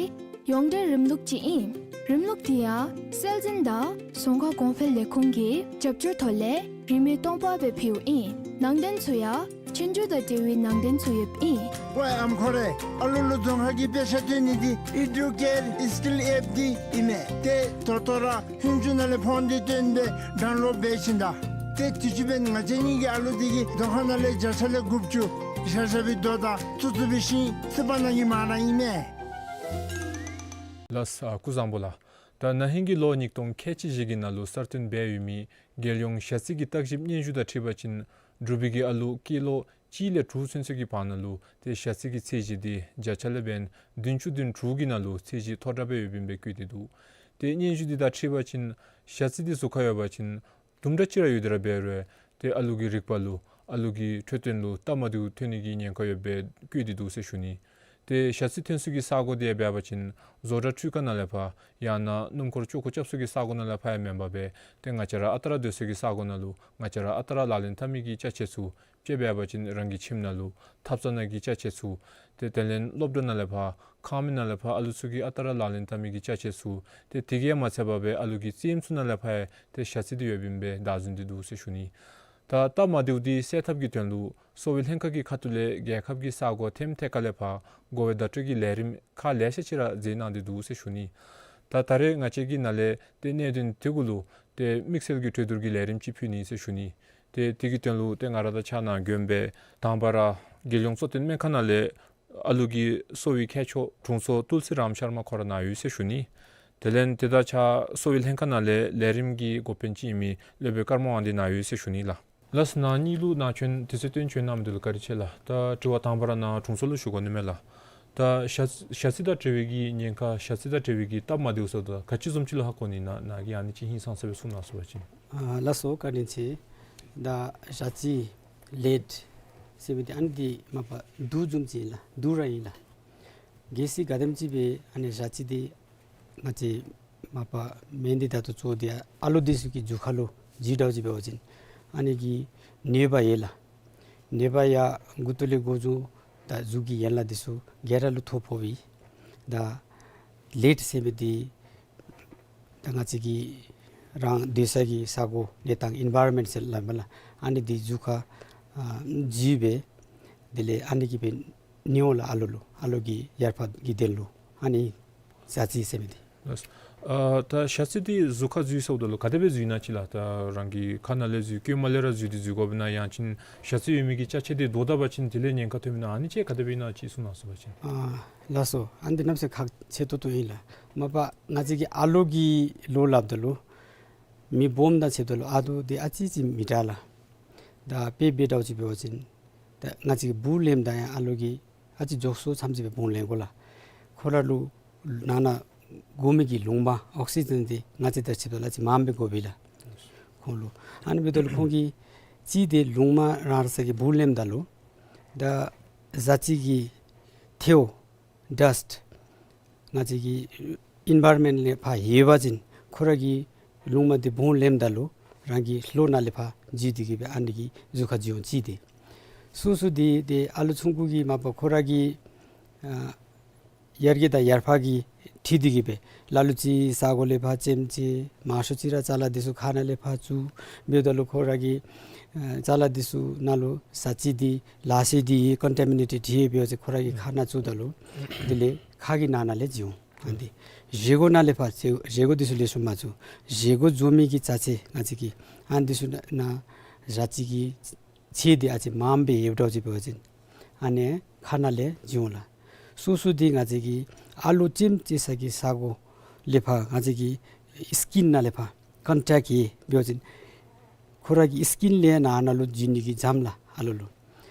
ཡོངས་འབྲེལ་རིམ་ལུགས་ཅིག་ཨིན། རིམ་ལུགས་འདི་ཡང་སྲོལ་འཛིན་དང་རྫོང་ཁ་གོང་འཕེལ་ལས་ཁུངས་ཀྱི་རྒྱབ་སྐྱོར་ཐོག་ལས་རིན་མེད་སྟོང་པ་སྦེ་ཕུལཝ་ཨིན། ནང་རྟེན་ཚུ་ཡང་ཆོས་རྒྱུགས་དང་འབྲེལ་བའི་ནང་རྟེན་ཚུ་ཡོདཔ་ཨིན། ཝའི་ཨམ་ཁོ་རེ། ཨ་ལུ་ལུ་རྫོང་ཁ་གི་དཔེ་ཆ་སྟོན་ནི་འདི་ཨེ་ཌུ་ཀེར་སི་ཀིལ་ཨེཔ་འདི་ཨིན་མས། ཏེ་ད་ལྟོ་ར་ཧིན་ཇུ་ནང་ལས་ཕོན་འདི་བཏོན་སྦེ་ཌའུན་ལོཌ་འབད་བྱིན་ད། ཏེ་དུས་ཅི་འབདན་ང་བཅས་གཉིས་ཀྱི་ཨ་ལུ་འདི་གིས་རྫོང་ཁ་ནང་ལས་བརྒྱ་ཆ་ལས་དགུ་བཅུ་བཞག་བཞག་པའི་རྡོ་དང་བཙུགས་བཙུགས་པའི་ཤིང་བསིལ་བ་ནང་གི་མ་ར་ཨིན་མས། ལགས་སོ། སྐུ་བཟང་པོ་ལགས། ད་ན་ཧིང་གི་ལོ་ཉིས་སྟོང་ཁལ་གཅིག་བཞི་གི་ནང་ལུ་གསར་བཏོན་འབད་ཡོད་མི་རྒྱལ་ཡོངས་ཞ་རྩི་གི་བརྟག་ཞིབ་སྙན་ཞུ་དང་འཁྲིལ་བ་ཅིན་འབྲུག་པའི་གི་ཨ་ལུ་སྐྱེས་ལོ་གཅིག་ལས་དྲུག་ཚུན་ཚོད་ཀྱི་བར་ན་ལུ་ཏེ་ཞ་རྩི་གི་ཚད་གཞི་འདི་བརྒྱ་ཆ་ལས་འབདན་བདུན་ཅུ་དོན་དྲུག་གི་ནང་ལུ་ཚད་གཞི་མཐོ་དྲགས་སྦེ་ཡོདཔ་ཨིན་པའི་བཀོད་དེ་འདུག། ཏེ་སྙན་ཞུ་འདི་དང་འཁྲིལ་བ་ཅིན་ཞ་རྩི་འདི་གཟུགས་ཁར་ཡོད་པ་ཅིན་དུམ་གྲ་ཅིག་ར་ཡོད་དེ་ར་འབད་རུང་ཏེ་ཨ་ལུ་གི་རིག་པ་ལུ་ཨ་ལུ་གི་འཕྲོད་བསྟེན་ལུ་སྟབས་མ་བདེཝ་ཐོན་ནི་གི་ཉེན་ཁ་ཡོདཔ་སྦེ་བཀོད་དེ་འདུག་ཟེར་ཞུ་ནི། ཏེ་ཞ་རྩི་ཐོན་ས་གི་ས་གོ་འདི་ཡང་འབད་བ་ཅིན་བཟོ་གྲྭ་འཕྲུལ་ཁང་ནང་ལས་ཕར་ཡང་ན་སྣུམ་འཁོར་ཅོག་ཀོ་རྐྱབ་ས་གི་ས་གོ་ནང་ལས་ཕར་ཡང་མེན་པར་སྦེ་ཏེ་ང་བཅས་ར་ཨ་རྟག་ར་སྡོད་ས་གི་ས་གོ་ནང་ལུ་ང་བཅས་ར་ཨ་རྟག་ར་ལག་ལེན་འཐབ་མི་གི་ཅ་ཆས་ཚུ་དཔྱེ་འབད་བ་ཅིན་རང་གི་ཁྱིམ་ནང་ལུ་ཐབ་ཚང་ནང་གི་ཅ་ཆས་ཚུ་ཏེ་དེ་ལས་སློབ་གྲྭ་ནང་ལས་ཕར་ཁང་མིག་ནང་ལས་ཕར་ཨ་ལུ་ཚུ་གིས་ཨ་རྟག་ར་ལག་ལེན་འཐབ་མི་གི་ཅ་ཆས་ཚུ་ཏེ་དེ་གིས་ཡང་མ་ཚད་པར་སྦེ་ཨ་ལུ་གི་རྩེདམོ་ཚུ་ནང་ལས་ཕར་ཡང་ཏེ་ཞ་རྩི་འདི་ཡོདཔ་ཨིནམ་སྦེ་བདའ་ཟུན་ཏེ་འདུག་ཟེར་ཞུ་ནི། ད་སྟབས་མ་བདེཝ་འདི་སེལ་ཐབས་ཀྱི་དོན་ལུ་གསོ་བའི་ལྷན་ཁག་གི་ཁ་ཐུག་ལས་རྒྱལ་ཁབ་ཀྱི་ས་གོ་ཐེམ་ཐད་ཀར་ལས་ཕར་གོ་བའི་བརྡ་སྤྲོད་ཀྱི་ལས་རིམ་ཁག་ལེ་ཤ་ཅིག་ར་མཛད་གནང་སྟེ་འདུག་ཟེར་ཞུ་ནི། ད་ད་རེས་ང་བཅས་ཀྱི་ནང་ལས་ཏེ་གནད་དོན་དེ་གུ་ལུ་ཏེ་དམིགས་བསལ་གྱི་གྲོས་བསྡུར་གྱི་ལས་རིམ་ཅིག་ཕུལ་ནི་ཟེར་ཞུ་ནི། ཏེ་དེ་གི་དོན་ལུ་ཏེ་ང་ར་དང་གཅིག་ཁར་ནཱ་འགྱོ་མི་སྦེ་དང་པ་ར་རྒྱལ་ཡོངས་གཙོ་བསྟེན་སྨན་ཁང་ནང་ལས་ཨ་ལུ་གི་གསོ་བའི་མཁས་མཆོག་དྲུང་འཚོ་ཏུལ་སི་རམ་ཤར་མ་ཁོ་ར་ནཱ་ཡོད་ཟེར་ཞུ་ནི། དེ་ལས་ཏེ་ད་ཆ་གསོ་བའི་ལྷན་ཁག་ནང་ལས་ལས་རིམ་གྱི་འགོ་དཔོན་ཅིག་ཨིན་མི་སློབ་དཔོན་ཀརྨ་དབང་འདུས་ནཱ་ཡོད་ཟེར་ཞུ་ནི་ལགས། ལགས་སོ། ནཱ་གཉིས་ལུ་ནཱ་བྱོན་དུས་ཚོད་བཏོན་བྱོན་གནང་མི་འདི་ལུ་བཀའ་དྲིན་ཆེ་ལགས། ད་དྲི་བ་དང་པ་ར་ནཱ་དྲུང་འཚོ་ལུ་ཞུ་དགོ་ནི་མས་ལགས། ད་ཞ་ཞ་རྩི་དང་འབྲེལ་བའི་གི་ཉེན་ཁ་ཞ་རྩི་དང་འབྲེལ་བའི་གི་སྟབས་མ་བདེཝ་ཟེརཝ་ད་ག་ཅི་བཟུམ་ཅིག་ལུ་ཧ་གོ་ནི་ནཱ་ནཱ་གིས་ཨ་ནི་ཅིག་ཧིང་སངས་ས་སྦེ་གསུང་གནང་ཟེར་བ་ཅིན། ཨ་ལགས་སོ། བཀའ་དྲིན་ཆེ། ད་ཞ་རྩི་ལེཌ་ཟེར་མི་འདི་ཨ་ནི་འདི་མ་པ་དུག་བཟུམ་ཅིག་ཨིན་ལགས། དུག་ར་ཨིན་ལགས། གལ་སྲིད་ག་དེམ་ཅིག་སྦེ་ཨ་ནི་ཞ་རྩི་འདི་ང་བཅས་མ་པ་སྨན་འདི་ད་ལྟོ་གཙོ་བོ་འདི་ཨ་ལོ་འདི་ཚུ་གི་རྒྱུ་ཁ་ལུ་འཇུ་འདྲཝ་ཅིག་འབད་བ་ཅིན་ཨ་ནི་གིས་ནད་པ་ཡོད་ལགས། ནད་པ་ཡང་མགུ་ཏོ་ལས་འགོ་བཙུགས་ད་གཟུགས་ཀྱི་ཡན་ལག་འདི་ཚུ་ག་ར་ལུ་ཐོ་ཕོགཔ་ཨིན། ད་ལེཌ་ཟེར་མི་འདི་ད་ང་བཅས་ཀྱི་རང་སྡོད་ས་གི་ས་གོ་གནས་སྟངས་ཨིན་ཝའི་རོན་མེནཊ་ཟེར་སླབ་མས་ལགས། ཨ་ནི་འདི་གཟུགས་ཁར་ཨ་འཇུ་སྦེ་དེ་ལས་ཨ་ནི་གིས་སྦེ་ནད་འོང་ལགས། ཨ་ལོ་ལུ་ཨ་ལོ་གི་ཡར་ཕར་གི་དོན་ལུ་ཨ་ནི་ཞ་རྩི་ཟེར་མི་འདི། ལགས། ཨ་ད་ཞ་རྩི་འདི་གཟུགས་ཁར་འཇུ་ཟེརཝ་ད་ལུ་ག་དེ་སྦེ་འཇུ་ནི་ཅིག་ལགས། ད་རང་གི་ཁ་ནང་ལས་འཇུ་ཀྱི་མ་ལས་ར་འཇུ་འདི་འཇུ་དགོཔ་ཨིན་ན་ཡང་ཅིན་ཞ་རྩི་ཡོད་མི་གི་ཅ་ཆས་འདི་བདོག་ད་པ་ཅིན་དེ་ལས་ཉེན་ཁ་ཐོན་མི་ཨིན་ན་ཨ་ནི་ཅིག་ག་དེ་སྦེ་ཨིན་ན་ཅིག་གསུང་གནང་ཟེར་བ་ཅིན། ཨ་ལགས་སོ། ཨ་ནི་འདི་གནམ་མེད་ས་མེད་ཁག་ཆེ་ཏོག་ཏོ་ཨིན་ལགས། མ་པ་ང་བཅས་ཀྱི་ཨ་ལོ་གི་ལོ་སླབ་ད་ལུ་མི་སྦོམ་དང་ཕྱདཔ་ད་ལུ་ཨ་དུ་འདི་ཨ་ཙི་ཅིག་མི་དྲག་ལགས། ད་དཔེ་འབད་འདྲཝ་ཅིག་འབད་བ་ཅིན་ད་ང་བཅས་ཀྱིས་འབུཔ་ལེནམ་ད་ཡང་ཨ་ལོ་གིས་ཨ་ཙི་མགྱོགས་སུ་ཙམ་ཅིག་སྦེ་བོང་ལེན་དགོ་ལགས། ཁོ་ར་ལུ་ནང་ན་དགོ་མི་གི་རླུང་མ་ཨོག་སི་ཇན་འདི་ང་བཅས་དང་ཕྱདཔ་ད་ལུ་ཨ་ཙི་མངམ་སྦེ་དགོ་པས་ལགས། ཁོང་ལུ་ཨ་ནི་འབདཝ་ད་ལུ་ཁོང་གིས་ཅིག་འདི་རླུང་མ་རང་རང་སོ་སོ་གི་འབུཔ་ལེནམ་ད་ལུ་ད་ཞ་རྩི་གི་ཐལཝ་ཌསཊ་ང་བཅས་ཀྱི་ཨིན་ཝའི་རོན་མེནཊ་ལས་ཕར་ཡལ་བ་ཅིན་ཁོ་ར་གིས་རླུང་མ་འདི་བོང་ལེནམ་ད་ལུ་རང་གི་ལྷོ་ནང་ལས་ཕར་འཇུ་སྟེ་གི་སྦེ་ཨ་ནི་གིས་གཟུགས་ཁར་འཇུ་འོང་ཅིག་འདི། སོ་སོ་འདི་ཏེ་ཨ་ལོ་ཆུང་ཀུ་གིས་མ་པ་ཁོ་ར་གི་ཨ་ཡར་རྒྱས་དང་ཡར་འཕར་གྱིས་འཁྲིལ་ཏེ་གི་སྦེ་ལ་ལུ་ཅིག་ས་གོ་ལས་ཕར་ཙེམ་ཅིག་མང་ཤོས་ཅིག་ར་ཅ་ལ་འདི་ཚུ་ཁ་ནང་ལས་ཕར་བཙུགས། འབདཝ་ད་ལུ་ཁོ་ར་གི་ཨ་ཅ་ལ་འདི་ཚུ་ནང་ལུ་ཞ་རྩི་འདི་ལག་ཤེས་འདི་ཀོན་ཊ་མི་ནེ་ཊེཌ་ཡོད་པའི་ཚེ་ཁོ་ར་གི་ཁ་ནང་བཙུགས་ད་ལུ་དེ་ལས་ཁ་གི་ནང་ན་ལས་འཇུ་འོང་། ཨ་ནི་འདི་བཞེས་སྒོ་ནང་ལས་ཕར་ཅིག་བཞེས་སྒོ་འདི་ཚུ་ལེགས་ཤོམ་མ་བཙུགས། བཞེས་སྒོ་བཙུགས་མི་གི་ཅ་ཆས་ང་བཅས་ཀྱི་ཨ་ནི་འདི་ཚུ་ནང་ཞ་རྩི་གི་ཆས་འདི་ཨ་ཙི་མངམ་སྦེ་ཡལཝ་འདྲཝ་ཅིག་འབད་བ་ཅིན་ཨ་ནི་ཁ་ནང་ལས་འཇུ་འོང་ལགས། སོ་སོ་འདི་ང་བཅས་ཀྱི་ཨ་ལོ་ཙེམ་ཅིག་ས་གི་ས་གོ་ལས་ཕར་ང་བཅས་ཀྱི་སི་ཀིན་ནང་ལས་ཕར་ཀོན་ཊེཀཊ་ཡོད་པའི་ཚེ་ཁོ་ར་གི་སི་ཀིན་ལས་ནང་ན་ལུ་འཇུ་ནི་གི་འཇམ་ལགས་ཨ་ལོ་ལུ།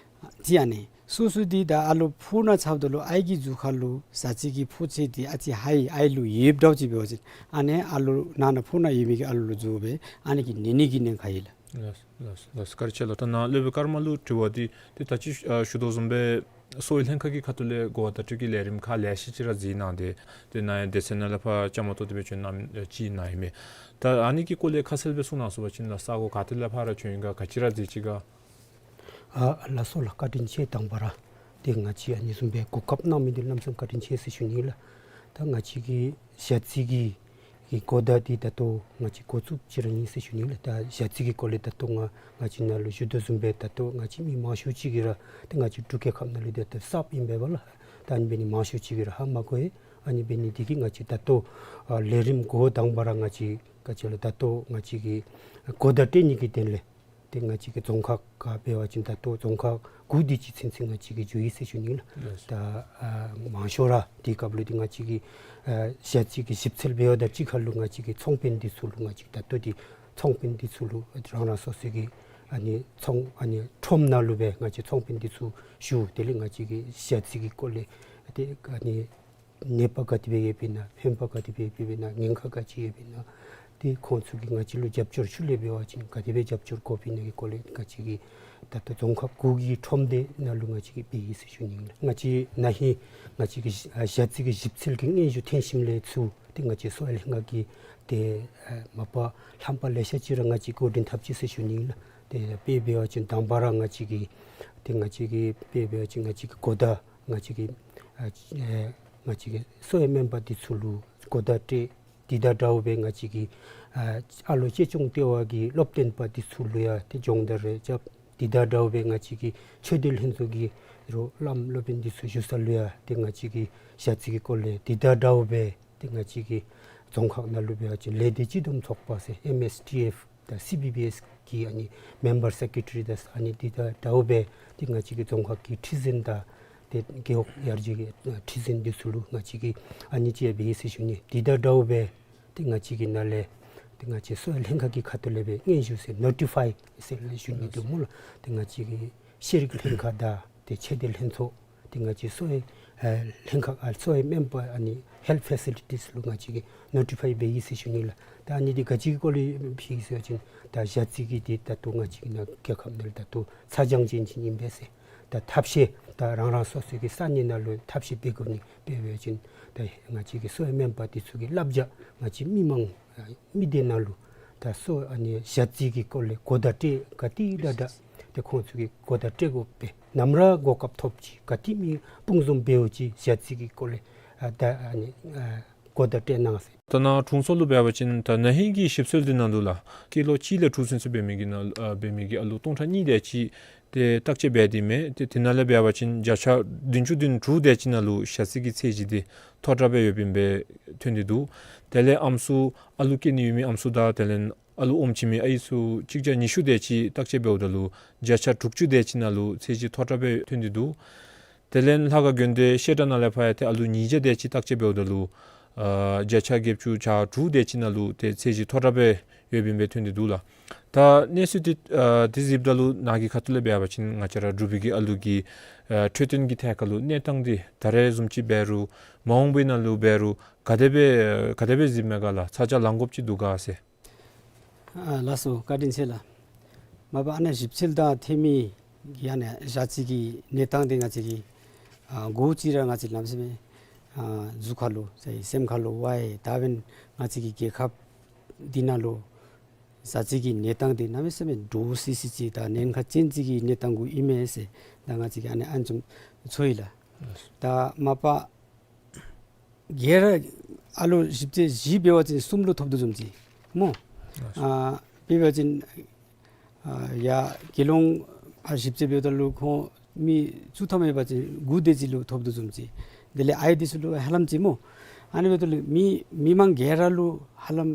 ཅིག་ཨ་ནི་སོ་སོ་འདི་ད་ཨ་ལོ་ཕོཝ་ནང་ཚབ་ད་ལུ་ཨའི་གི་གཟུགས་ཁ་ལུ་ཞ་རྩི་གི་ཕོཝ་ཅིག་འདི་ཨ་ཙི་ཧའི་ཨའི་ལུ་ཡོདཔ་འདྲཝ་ཅིག་འབད་བ་ཅིན་ཨ་ནི་ཨ་ལོ་ནང་ན་ཕོཝ་ནང་ཡོད་མི་གི་ཨ་ལོ་ལུ་འཇུ་སྦེ་ཨ་ནི་གིས་ནད་ནི་གི་ཉེན་ཁ་ཡོད་ལགས། ལགས་ལགས་ལགས། བཀའ་དྲིན་ཆེ་ལགས། ད་ནཱ་སློབ་དཔོན་ཀརྨ་ལུ་དྲི་བ་འདི་ཏེ་ད་ཅི་ཨ་ཞུ་དོ་བཟུམ་སྦེ་གསོ་བའི་ལྷན་ཁག་གི་ཁ་ཐུག་ལས་གོ་བ་བརྡ་སྤྲོད་ཀྱི་ལས་རིམ་ཁག་ལེ་ཤ་ཅིག་ར་མཛད་གནང་སྟེ་ཏེ་ནཱ་ཡང་སྡེ་ཚན་ནང་ལས་ཕར་བཅའ་མར་གཏོགས་ཏེ་སྦེ་བྱོན་གནང་མི་ཅིག་ནཱ་ཨིན་མས། ད་ཨ་ནི་གི་སྐོར་ལས་ཁ་གསལ་སྦེ་གསུང་གནང་ཟེར་བ་ཅིན་ལགས་ས་གོ་ག་ཏེ་ལས་ཕར་ར་བྱོན་ཡི་ག་ག་ཅི་ར་མཛད་ཅི་ག། ཨ་ལགས་སོ་ལགས། བཀའ་དྲིན་ཆེ། དང་པ་ར་ཏེ་ང་བཅས་ཨ་ནི་བཟུམ་སྦེ་གོ་སྐབས་གནང་མི་འདི་གནམ་མེད་ས་མེད་བཀའ་དྲིན་ཆེ་ཟེར་ཞུ་ནི་ལགས། ད་ང་བཅས་ཀྱི་ཞ་རྩི་གི་གི་གོ་བརྡ་འདི་ད་ལྟོ་ང་བཅས་འགོ་བཙུགསཔ་ཅིག་ར་ཨིན་ཟེར་ཞུ་ནི་ལགས། ད་ཞ་རྩི་གི་སྐོར་ལས་ད་ལྟོ་ང་ང་བཅས་ནཱ་ལུ་ཞུ་དོ་བཟུམ་སྦེ་ད་ལྟོ་ང་བཅས་མི་མང་ཤོས་ཅིག་གིས་ར་ཏེ་ང་བཅས་འབྲུག་རྒྱལ་ཁབ་ནང་ལུ་ཏེ་ད་གསརཔ་ཨིན་པས་ལགས། ད་ཨ་ནི་འབད་ནི་མང་ཤོས་ཅིག་གིས་ར་ཧ་མ་གོ་ཡི། ཨ་ནི་འབད་ནི་འདི་གིས་ང་བཅས་ད་ལྟོ་ཨ་ལས་རིམ་འགོ་དང་པ་ར་ང་བཅས་ག་ཅི་ལོ་ད་ལྟོ་ང་བཅས་ཀྱིས་གོ་བརྡ་སྤྲོད་ནི་གི་དོན་ལས་ཏེ་ང་བཅས་ཀྱི་རྫོང་ཁག་ཁར་འབད་བ་ཅིན་ད་ལྟོ་རྫོང་ཁག་དགུ་དེ་ཅིག་ཚུན་ཚོད་ང་བཅས་ཀྱིས་འགྱོ་ཡི་ཟེར་ཞུ་ནི་ལགས། ལགས། ད་ཨ་མང་ཤོས་ར་དེ་སྐབས་ལུ་ཏེ་ང་བཅས་ཀྱི་ཨ་ཞ་རྩི་གི་ཞིབ་འཚོལ་འབད་བ་དང་གཅིག་ཁར་ལུ་ང་བཅས་ཀྱི་ཚོང་དཔོན་འདི་ཚུ་ལུ་ང་བཅས་ད་ལྟོ་ཏེ་ཚོང་དཔོན་འདི་ཚུ་ལུ་རང་རང་སོ་སོ་གི་ཨ་ནི་ཚོང་ཨ་ནི་ཁྲོམ་ནང་ལུ་སྦེ་ང་བཅས་ཚོང་དཔོན་འདི་ཚུ་ཞུ། དེ་ལས་ང་བཅས་ཀྱི་ཞ་རྩི་གི་སྐོར་ལས་ཏེ་ཨ་ནི་ནད་པ་ག་དེ་སྦེ་ཡོདཔ་ཨིན་ན་ཕན་པ་ག་དེ་སྦེ་ཡོདཔ་ཨིན་ན་ཉེན་ཁ་ག་ཅི་ཡོདཔ་ཨིན་ན་ ཏེ་ཁོང་ཚུ་གིས་ང་བཅས་ལུ་རྒྱབ་སྐྱོར་ཤུལ་ལས་འབད་བ་ཅིན་ག་དེ་སྦེ་རྒྱབ་སྐྱོར་དགོ་པའི་ནང་གི་སྐོར་ལས་ང་བཅས་ཀྱིས་ད་ལྟོ་རྫོང་ཁག་དགུ་གི་ཁྲོམ་སྡེ་ནང་ལུ་ང་བཅས་ཀྱིས་འབད་ཡི་ཟེར་ཞུ་ནི་ཨིན་ལགས། ང་བཅས་ན་ཧིང་ང་བཅས་ཀྱིས་ཨ་ཞ་རྩི་གི་ཞིབ་འཚོལ་གྱི་སྙན་ཞུ་ཐོན་ཞིནམ་ལས་ཚུར་ཏེ་ང་བཅས་གསོ་བའི་ལྷན་ཁག་གིས་ཏེ་ཨ་མ་པ་ལྷམ་པ་ལེ་ཤ་ཅིག་ར་ང་བཅས་འགོ་འདྲེན་འཐབ་ཅི་ཟེར་ཞུ་ནི་ཨིན་ལགས། ཏེ་དཔེ་འབད་བ་ཅིན་དང་པ་ར་ང་བཅས་ཀྱིས་ཏེ་ང་བཅས་ཀྱིས་དཔེ་འབད་བ་ཅིན་ང་བཅས་ཀྱིས་གོ་བརྡ་ང་བཅས་ཀྱིས་ཨ་ཨེ་ང་བཅས་ཀྱིས་གསོ་བའི་སྨན་པ་འདི་ཚུ་ལུ་གོ་བརྡ་སྤྲོད། དེ་དང་འདྲཝ་སྦེ་ང་བཅས་ཀྱིས་ཨ་ཨ་ལོ་གཅེས་སྐྱོང་ལྟེ་བ་གི་སློབ་སྟོན་པ་འདི་ཚུ་ལུ་ཡང་ཏེ་སྦྱོང་བརྡར་རེ་རྐྱབ། དེ་དང་འདྲཝ་སྦེ་ང་བཅས་ཀྱིས་ཆོས་སྡེ་ལྷན་ཚོགས་ཀྱི་རོགས་བླམ་སློབ་དཔོན་འདི་ཚུ་བཞུགས་ས་ལུ་ཡང་ཏེ་ང་བཅས་ཀྱིས་ཞ་རྩི་གི་སྐོར་ལས། དེ་དང་འདྲཝ་སྦེ་ཏེ་ང་བཅས་ཀྱི་རྫོང་ཁག་ནང་ལུ་འབད་བ་ཅིན་ལས་སྡེ་སྤྱི་བསྡོམས་ཚོགས་པ་ཟེར་ཨེམ་ཨེས་ཊི་ཨེཕ་དང་སི་བི་བི་ཨེས་ཀྱི་ཨ་ནི་མེམ་བར་སེཀ་རེ་ཊ་རི་དང་ཨ་ནི་དེ་དང་འདྲཝ་སྦེ་ཏེ་ང་བཅས་ཀྱི་རྫོང་ཁག་གི་ཁྲི་འཛིན་དང་ཏེ་རྒེད་འོག་ཡར་རྒྱས་ཀྱི་ཁྲི་འཛིན་འདི་ཚུ་ལུ་ང་བཅས་ཀྱིས་ཨ་ནི་ཅིག་འབད་ཡི་ཟེར་ཞུ་ནི། དེ་དང་འདྲཝ་སྦེ་ཏེ་ང་བཅས་ཀྱི་ནང་ལས་ཏེ་ང་བཅས་གསོ་བའི་ལྷན་ཁག་གི་ཁ་ཐུག་ལས་སྦེ་སྙན་ཞུ་ཟེར་ནོ་ཊི་ཕའི་ཟེར་ལས་ཞུ་ནི་འདུག་སྨོ་ལགས། ཏེ་ང་བཅས་ཀྱི་ཤེས་རིག་ལྷན་ཁག་དང་ཏེ་ཆོས་སྡེ་ལྷན་ཚོགས་ཏེ་ང་བཅས་གསོ་བའི་ཨ་ལྷན་ཁག་ཨ་གསོ་བའི་སྨན་པ་ཨ་ནི་ཧེལཐ་ཕེ་སི་ལི་ཊིས་ལུ་ང་བཅས་ཀྱིས་ནོ་ཊི་ཕའི་འབད་ཡི་ཟེར་ཞུ་ནི་ལགས། ད་ཨ་ནི་འདི་ག་ཅི་གི་སྐོར་ལས་ཕུལ་ཡི་ཟེར་བ་ཅིན་ད་ཞ་རྩི་གི་འདི་ད་ལྟོ་ང་བཅས་ཀྱི་ནང་རྒྱལ་ཁབ་ནང་ལུ་ད་ལྟོ་ཚ་གྱང་ཅན་ཅིག་ཨིན་པས་ཟེར། ད་ཐབས་ཤེས་ད་རང་རང་སོ་སོ་གི་ས་གནས་ནང་ལུ་ཐབས་ཤེས་འབད་དགོ་ནི། དཔེ་འབད་བ་ཅིན་ད་ང་བཅས་ཀྱི་གསོ་བའི་སྨན་པ་འདི་ཚུ་གི་བསླབ་བྱ་ང་བཅས་མི་མང་མི་སྡེ་ནང་ལུ་ད་གསོ་ཨ་ནི་ཞ་རྩི་གི་སྐོར་ལས་གོ་བརྡ་སྤྲོད་ག་ཏེ་ལས་ད་ཏེ་ཁོང་ཚུ་གིས་གོ་བརྡ་སྤྲོད་དགོ་པས། ནམ་ར་གོ་སྐབས་ཐོབ་ཅི་ག་ཏེ་མི་སྤུངས་འཛོམས་འབདཝ་ཅིག་ཞ་རྩི་གི་སྐོར་ལས་ཨ་ད་ཨ་ནི་ཨ་གོ་བརྡ་སྤྲོད་གནང་ཟེར། ད་ནཱ་དྲུང་འཚོ་ལུ་འབད་བ་ཅིན་ད་ན་ཧིང་གི་ཞིབ་འཚོལ་འདི་ནང་ལུ་ལགས་སྐྱེས་ལོ་གཅིག་ལས་དྲུག་ཚུན་ཚོད་འབད་མི་གི་ནང་ཨ་འབད་མི་གི་ཨ་ལུ་སྟོང་ཕྲག་གཉིས་དེ་ཅིག་ཏེ་བརྟག་དཔྱད་འབད་དེ་མས། ཏེ་དེ་ནང་ལས་འབད་བ་ཅིན་བརྒྱ་ཆ་བདུན་ཅུ་དོན་དྲུག་དེ་ཅིག་ནང་ལུ་ཞ་རྩི་གི་ཚད་གཞི་འདི་མཐོ་དྲགས་སྦེ་ཡོདཔ་ཨིན་པས་ཐོན་ཏེ་འདུག། དེ་ལས་ཨམ་སྲུ་ཨ་ལུ་སྐྱེ་ནི་ཡོད་མི་ཨམ་སྲུ་དང་དེ་ལས་ཨ་ལུ་ཨོམ་བྱིན་མི་ཨའི་ཚུ་གཅིག་བརྒྱ་ཉི་ཤུ་དེ་ཅིག་བརྟག་དཔྱད་འབདཝ་ད་ལུ་བརྒྱ་ཆ་དྲུག་ཅུ་དེ་ཅིག་ནང་ལུ་ཚད་གཞི་མཐོ་དྲགས་སྦེ་ཐོན་ཏེ་འདུག། དེ་ལས་ལྷ་ཁང་དགོན་སྡེ་བཤད་གྲྭ་ནང་ལས་ཕར་ཡང་ཏེ་ཨ་ལུ་ཉིས་བརྒྱ་དེ་ཅིག་བརྟག་དཔྱད་འབདཝ་ད་ལུ་ཨ་བརྒྱ་ཆ་བརྒྱད་ཅུ་གྱ་དྲུག་དེ་ཅིག་ནང་ལུ་ཏེ་ཚད་གཞི་མཐོ་དྲགས་སྦེ་ཡོདཔ་ཨིན་པས་ཐོན་ཏེ་འདུག་ལགས། ད་གནས་ཚུལ་འདི་ཨ་འདི་གཟིགསཔ་ད་ལུ་ནཱ་གི་ཁ་ཐུག་ལས་འབད་བ་ཅིན་ང་བཅས་ར་འབྲུག་པའི་གི་ཨ་ལུ་གི་ཨ་འཕྲོད་བསྟེན་གྱི་ཐད་ཁར་ལུ་གནས་སྟངས་འདི་ད་རེས་བཟུམ་ཅིག་འབད་རུང་མ་འོངས་པའི་ནང་ལུ་འབད་རུང་ག་དེ་སྦེ་ག་དེ་སྦེ་གཟིགསཔ་མས་ག་ལགས། ཚ་གྱང་ལང་དགོཔ་ཅིག་འདུག་ག་ཟེར། ཨ་ལགས་སོ། བཀའ་དྲིན་ཆེ་ལགས། མ་པ་ཨ་ནཱ་ཞིབ་འཚོལ་དང་འཐེན་མི་གི་ཨ་ནཱ་ཞ་རྩི་གི་གནས་སྟངས་འདི་ང་བཅས་ཀྱིས་ཨ་འགོ་ཅིག་ར་ང་བཅས་གནམ་མེད་ས་མེད་ཨ་གཟུགས་ཁར་ལུ་ཟེར་སེམས་ཁར་ལུ་ཝའེ་ད་འབདན་ང་བཅས་ཀྱི་རྒྱལ་ཁབ་འདི་ནང་ལུ་ཞ་རྩི་གི་གནས་སྟངས་འདི་གནམ་མེད་ས་མེད་འདྲོག་སི་སི་ཅིག་དང་ཉེན་ཁ་ཅན་ཅིག་གི་གནས་སྟངས་གུ་ཨིན་མས་ཟེར་ད་ང་བཅས་ཀྱིས་ཨ་ནཱ་ཨ་ནི་བཟུམ་ཚོར་ཡི་ལགས། ད་མ་པ་ག་ར་ཨ་ལོ་ཞིབ་དཔྱད་བཞི་འབད་བ་ཅིན་གསུམ་ལུ་ཐོབ་དོ་བཟུམ་ཅིག་སྨོ། ཨ་དཔེ་འབད་བ་ཅིན་ཨ་ཡ་དགེ་སློང་ཨ་ཞིབ་དཔྱད་འབདཝ་ད་ལུ་ཁོང་མི་བཅུ་ཐམ་ཡོད་པ་ཅིན་དགུ་དེ་ཅིག་ལུ་ཐོབ་དོ་བཟུམ་ཅིག། དེ་ལས་ཨའི་འདི་ཚུ་ལུ་ཧ་ལམ་ཅིག་སྨོ། ཨ་ནི་འབདཝ་ད་ལུ་མི་མི་མང་ག་ར་ལུ་ཧ་ལམ་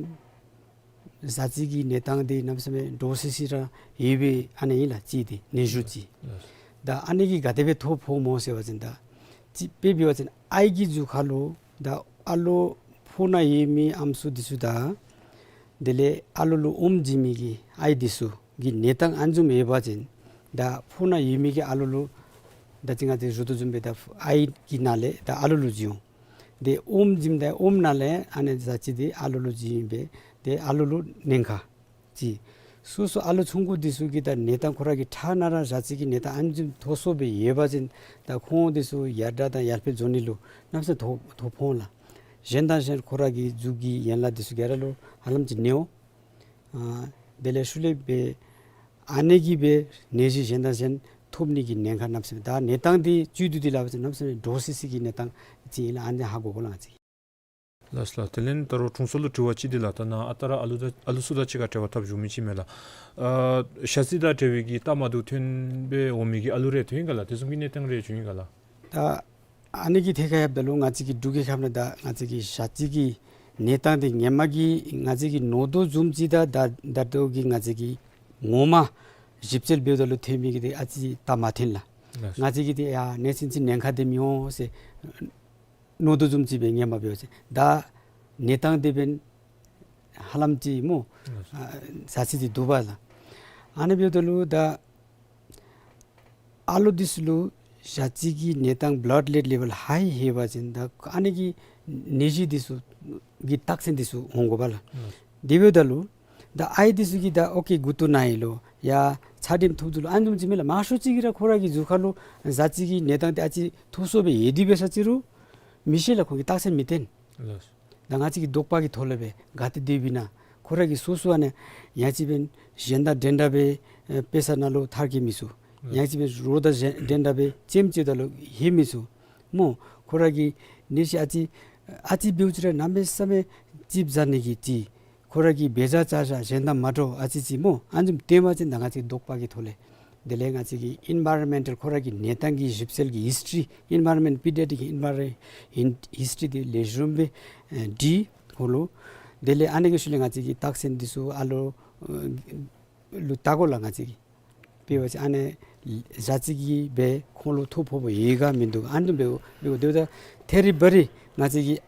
ཞ་རྩི་གི་གནས་སྟངས་འདི་གནམ་མེད་ས་མེད་འདྲོག་སི་སི་ར་ཡོད་པའི་ཨ་ནི་ཨིན་ལགས་ཅིག་འདི་ནད་གཞི་ཅིག། ད་ཨ་ནི་གིས་ག་དེ་སྦེ་ཐོ་ཕོགཔ་སྨོ་ཟེར་བ་ཅིན་ད་ཅིག་དཔེ་འབད་བ་ཅིན་ཨའི་གི་གཟུགས་ཁར་ལུ་ད་ཨ་ལོ་ཕོཝ་ནང་ཡོད་མི་ཨམ་སྲུ་འདི་ཚུ་དང་དེ་ལས་ཨ་ལོ་ལུ་ཨོམ་བྱིན་མི་གི་ཨའི་འདི་ཚུ་གི་གནས་སྟངས་ཨ་ནི་བཟུམ་ཡོད་པ་ཅིན་ད་ཕོཝ་ནང་ཡོད་མི་གི་ཨ་ལོ་ལུ་ད་ཅི་ང་བཅས་ཞུ་དོ་བཟུམ་སྦེ་ད་ཨའི་གི་ནང་ལས་ད་ཨ་ལོ་ལུ་བྱིན་འོང་། ཏེ་ཨོམ་བྱིནམ་ད་ཨོམ་ནང་ལས་ཨ་ནི་ཞ་རྩི་འདི་ཨ་ལོ་ལུ་བྱིན་སྦེ་ཏེ་ཨ་ལོ་ལུ་ཉེན་ཁ་ཅིག། སོ་སོ་ཨ་ལོ་ཆུང་ཀུ་འདི་ཚུ་གི་ད་གནས་སྟངས་ཁོ་ར་གི་ཕྲང་ན་ར་ཞ་རྩི་གི་གནས་སྟངས་ཨ་ནི་བཟུམ་ཐོབ་སོང་སྦེ་ཡོད་པ་ཅིན་ད་ཁོང་འདི་ཚུ་ཡར་དྲག་དང་ཡར་འཕེལ་འགྱོ་ནི་ལུ་གནམ་མེད་ས་མེད་ཐོ་ཐོ་ཕོག་འོང་ལགས། གཞན་དང་གཞན་ཁོ་ར་གི་གཟུགས་ཀྱི་ཡན་ལག་འདི་ཚུ་ག་ར་ལུ་ཧ་ལམ་ཅིག་གནོད་འོང་། ཨ་དེ་ལས་ཤུལ་ལས་སྦེ་ཨ་ནི་གིས་སྦེ་ནད་གཞི་གཞན་དང་གཞན་ཐོབ་ནི་གི་ཉེན་ཁ་གནམ་མེད་ས་མེད། ད་གནས་སྟངས་འདི་བཅུད་བསྡུ་སྟེ་སླབ་པ་ཅིན་གནམ་མེད་ས་མེད་འདྲོག་སི་སི་གི་གནས་སྟངས་ཅིག་ཨིན་ལགས། ཨ་ནི་ཧ་གོ་དགོ་ལགས་ང་བཅས་ཀྱིས། ལགས་ལགས། དེ་ལས་ད་རུང་དྲུང་འཚོ་ལུ་དྲི་བ་ཅིག་འདི་ལགས། ད་ནཱ་ཨ་རྟག་ར་ཨ་ལུ་ད་ཨ་ལུ་ཚུ་དང་གཅིག་ཁར་འབྲེལ་བ་འཐབ་བཞུགས་མི་ཅིག་མས་ལགས། ཨ་ཞ་རྩི་དང་འབྲེལ་བའི་གི་རྟགས་མ་འདི་ཐོན་སྦེ་འོང་མི་གི་ཨ་ལུ་རེ་ཐོན་ཡི་ག་ལགས། དེ་བཟུམ་གྱི་གནས་སྟངས་རེ་བྱུང་ཡི་ག་ལགས། ད་ཨ་ནི་གི་ཐད་ཁར་ཡོདཔ་ད་ལུ་ང་བཅས་ཀྱི་འབྲུག་གི་ཁམས་ནང་ད་ང་བཅས་ཀྱི་ཞ་རྩི་གི་གནས་སྟངས་འདི་ཧེ་མ་གི་ང་བཅས་ཀྱིས་མནོ་དོ་བཟུམ་ཅིག་དང་ད་ད་ལྟོ་གི་ང་བཅས་ཀྱིས་ངོ་མ་ཞིབ་དཔྱད་འབདཝ་ད་ལུ་ཐོན་མི་གི་འདི་ཨ་ཙི་རྟགས་མ་ཐོན་ལགས། ལགས། ང་བཅས་ཀྱིས་འདི་ཡ་ནད་ཅིག་ཅིག་ཉེན་ཁ་འདི་མི་འོང་ཟེར་མནོ་དོ་བཟུམ་ཅིག་སྦེ་ཧེ་མ་འབད་བ་ཅིན་ད་གནས་སྟངས་འདི་འབདན་ཧ་ལམ་ཅིག་སྨོ། ལགས། ཨ་ཞ་རྩི་འདི་འདུག་པ་ལགས། ཨ་ནི་འབདཝ་ད་ལུ་ད་ཨ་ལོ་འདི་ཚུ་ལུ་ཞ་རྩི་གི་གནས་སྟངས་བླཌ་ལེཌ་ལེ་བཱལ་ཧའི་ཡོད་པ་ཅིན་ད་ཨ་ནི་གི་ནད་གཞི་འདི་ཚུ་གི་རྟགས་མཚན་འདི་ཚུ་འོང་དགོ་པ་ལགས། ལགས། དེ་འབདཝ་ད་ལུ་ད་ཨའི་འདི་ཚུ་གིས་ད་ཨོ་ཀེ་མགུ་ཏོ་ན་ཡི་ལོ་ཡ་ཚད་རིམས་ཐུག་འདུག་ལོ་ཨ་ནི་བཟུམ་ཅིག་མས་ལགས། མང་ཤོས་ཅིག་གིས་ར་ཁོ་ར་གི་གཟུགས་ཁར་ལུ་ཞ་རྩི་གི་གནས་སྟངས་འདི་ཨ་ཙི་ཐུག་སོང་སྦེ་ཡོད་དེ་འབད་ས་ཅིག་རུང་མི་ཤེས་ལགས། ཁོང་གིས་རྟགས་མཚན་མི་བསྟན། ལགས། ད་ང་བཅས་ཀྱིས་དོགས་པ་གི་ཐོག་ལས་སྦེ་ག་ཏེ་སྡོདཔ་ཨིན་ན། ཁོ་ར་གིས་སོ་སོ་ཨ་ནི་ཡང་ཅིན་འབདན་གཞན་དང་འདྲན་འདྲ་སྦེ་ཨེ་དཔེ་ས་ནང་ལུ་ཐར་གེ་མི་ཚུགས། ཡང་ཅིན་འབདན་རོགས་དང་གཞན་འདྲན་འདྲ་སྦེ་ལྕེམ་ཅིག་ད་ལུ་ལྷོད་མི་ཚུགས། སྨོ། ཁོ་ར་གི་ནད་གཞི་ཨ་ཙི་ཨ་ཙི་འབདཝ་ཅིག་ར་གནམ་མེད་ས་མེད་ཙིགཔ་ཟ་ནི་གི་ཅིག་ཁོ་ར་གི་འབད་བཞག་བྱ་བཞག་གཞན་དང་མ་འདྲཝ་ཨ་ཙི་ཅིག་སྨོ། ཨ་ནི་བཟུམ་སྟོནམ་ཅིན་ད་ང་བཅས་དོགས་པ་གི་ཐོག་ལས། དེ་ལས་ང་བཅས་ཀྱིས་ཨིན་བཱ་རོན་མེནཊལ་ཁོ་ར་གི་གནས་སྟངས་ཀྱི་ཞིབ་འཚོལ་གྱི་ཧིསི་ཊི་རི་ཨིན་བཱ་རོན་མེནཊ་པི་ཌི་ཡ་ཊི་རིཀ་ཨིན་བཱ་རོན་ཧིན་ཧིསི་ཊི་རི་འདི་ལེགས་ཤོམ་སྦེ་ཨེ་བྲིས་ཁོང་ལུ། དེ་ལས་ཨ་ནི་གི་ཤུལ་ལས་ང་བཅས་ཀྱིས་རྟགས་མཚན་འདི་ཚུ་ཨ་ལོ་ཨེ་ལུ་བལྟ་དགོ་ལགས། ང་བཅས་ཀྱིས་དཔེ་འབད་བ་ཅིན་ཨ་ནི་ཞ་རྩི་གིས་སྦེ་ཁོང་ལུ་ཐོ་ཕོག་པ་ཡོད་ག་མིན་འདུག་ཨ་ནི་འབདཝ་འབདཝ་ད་ཐད་རི་བ་རི་ང་བཅས་ཀྱིས་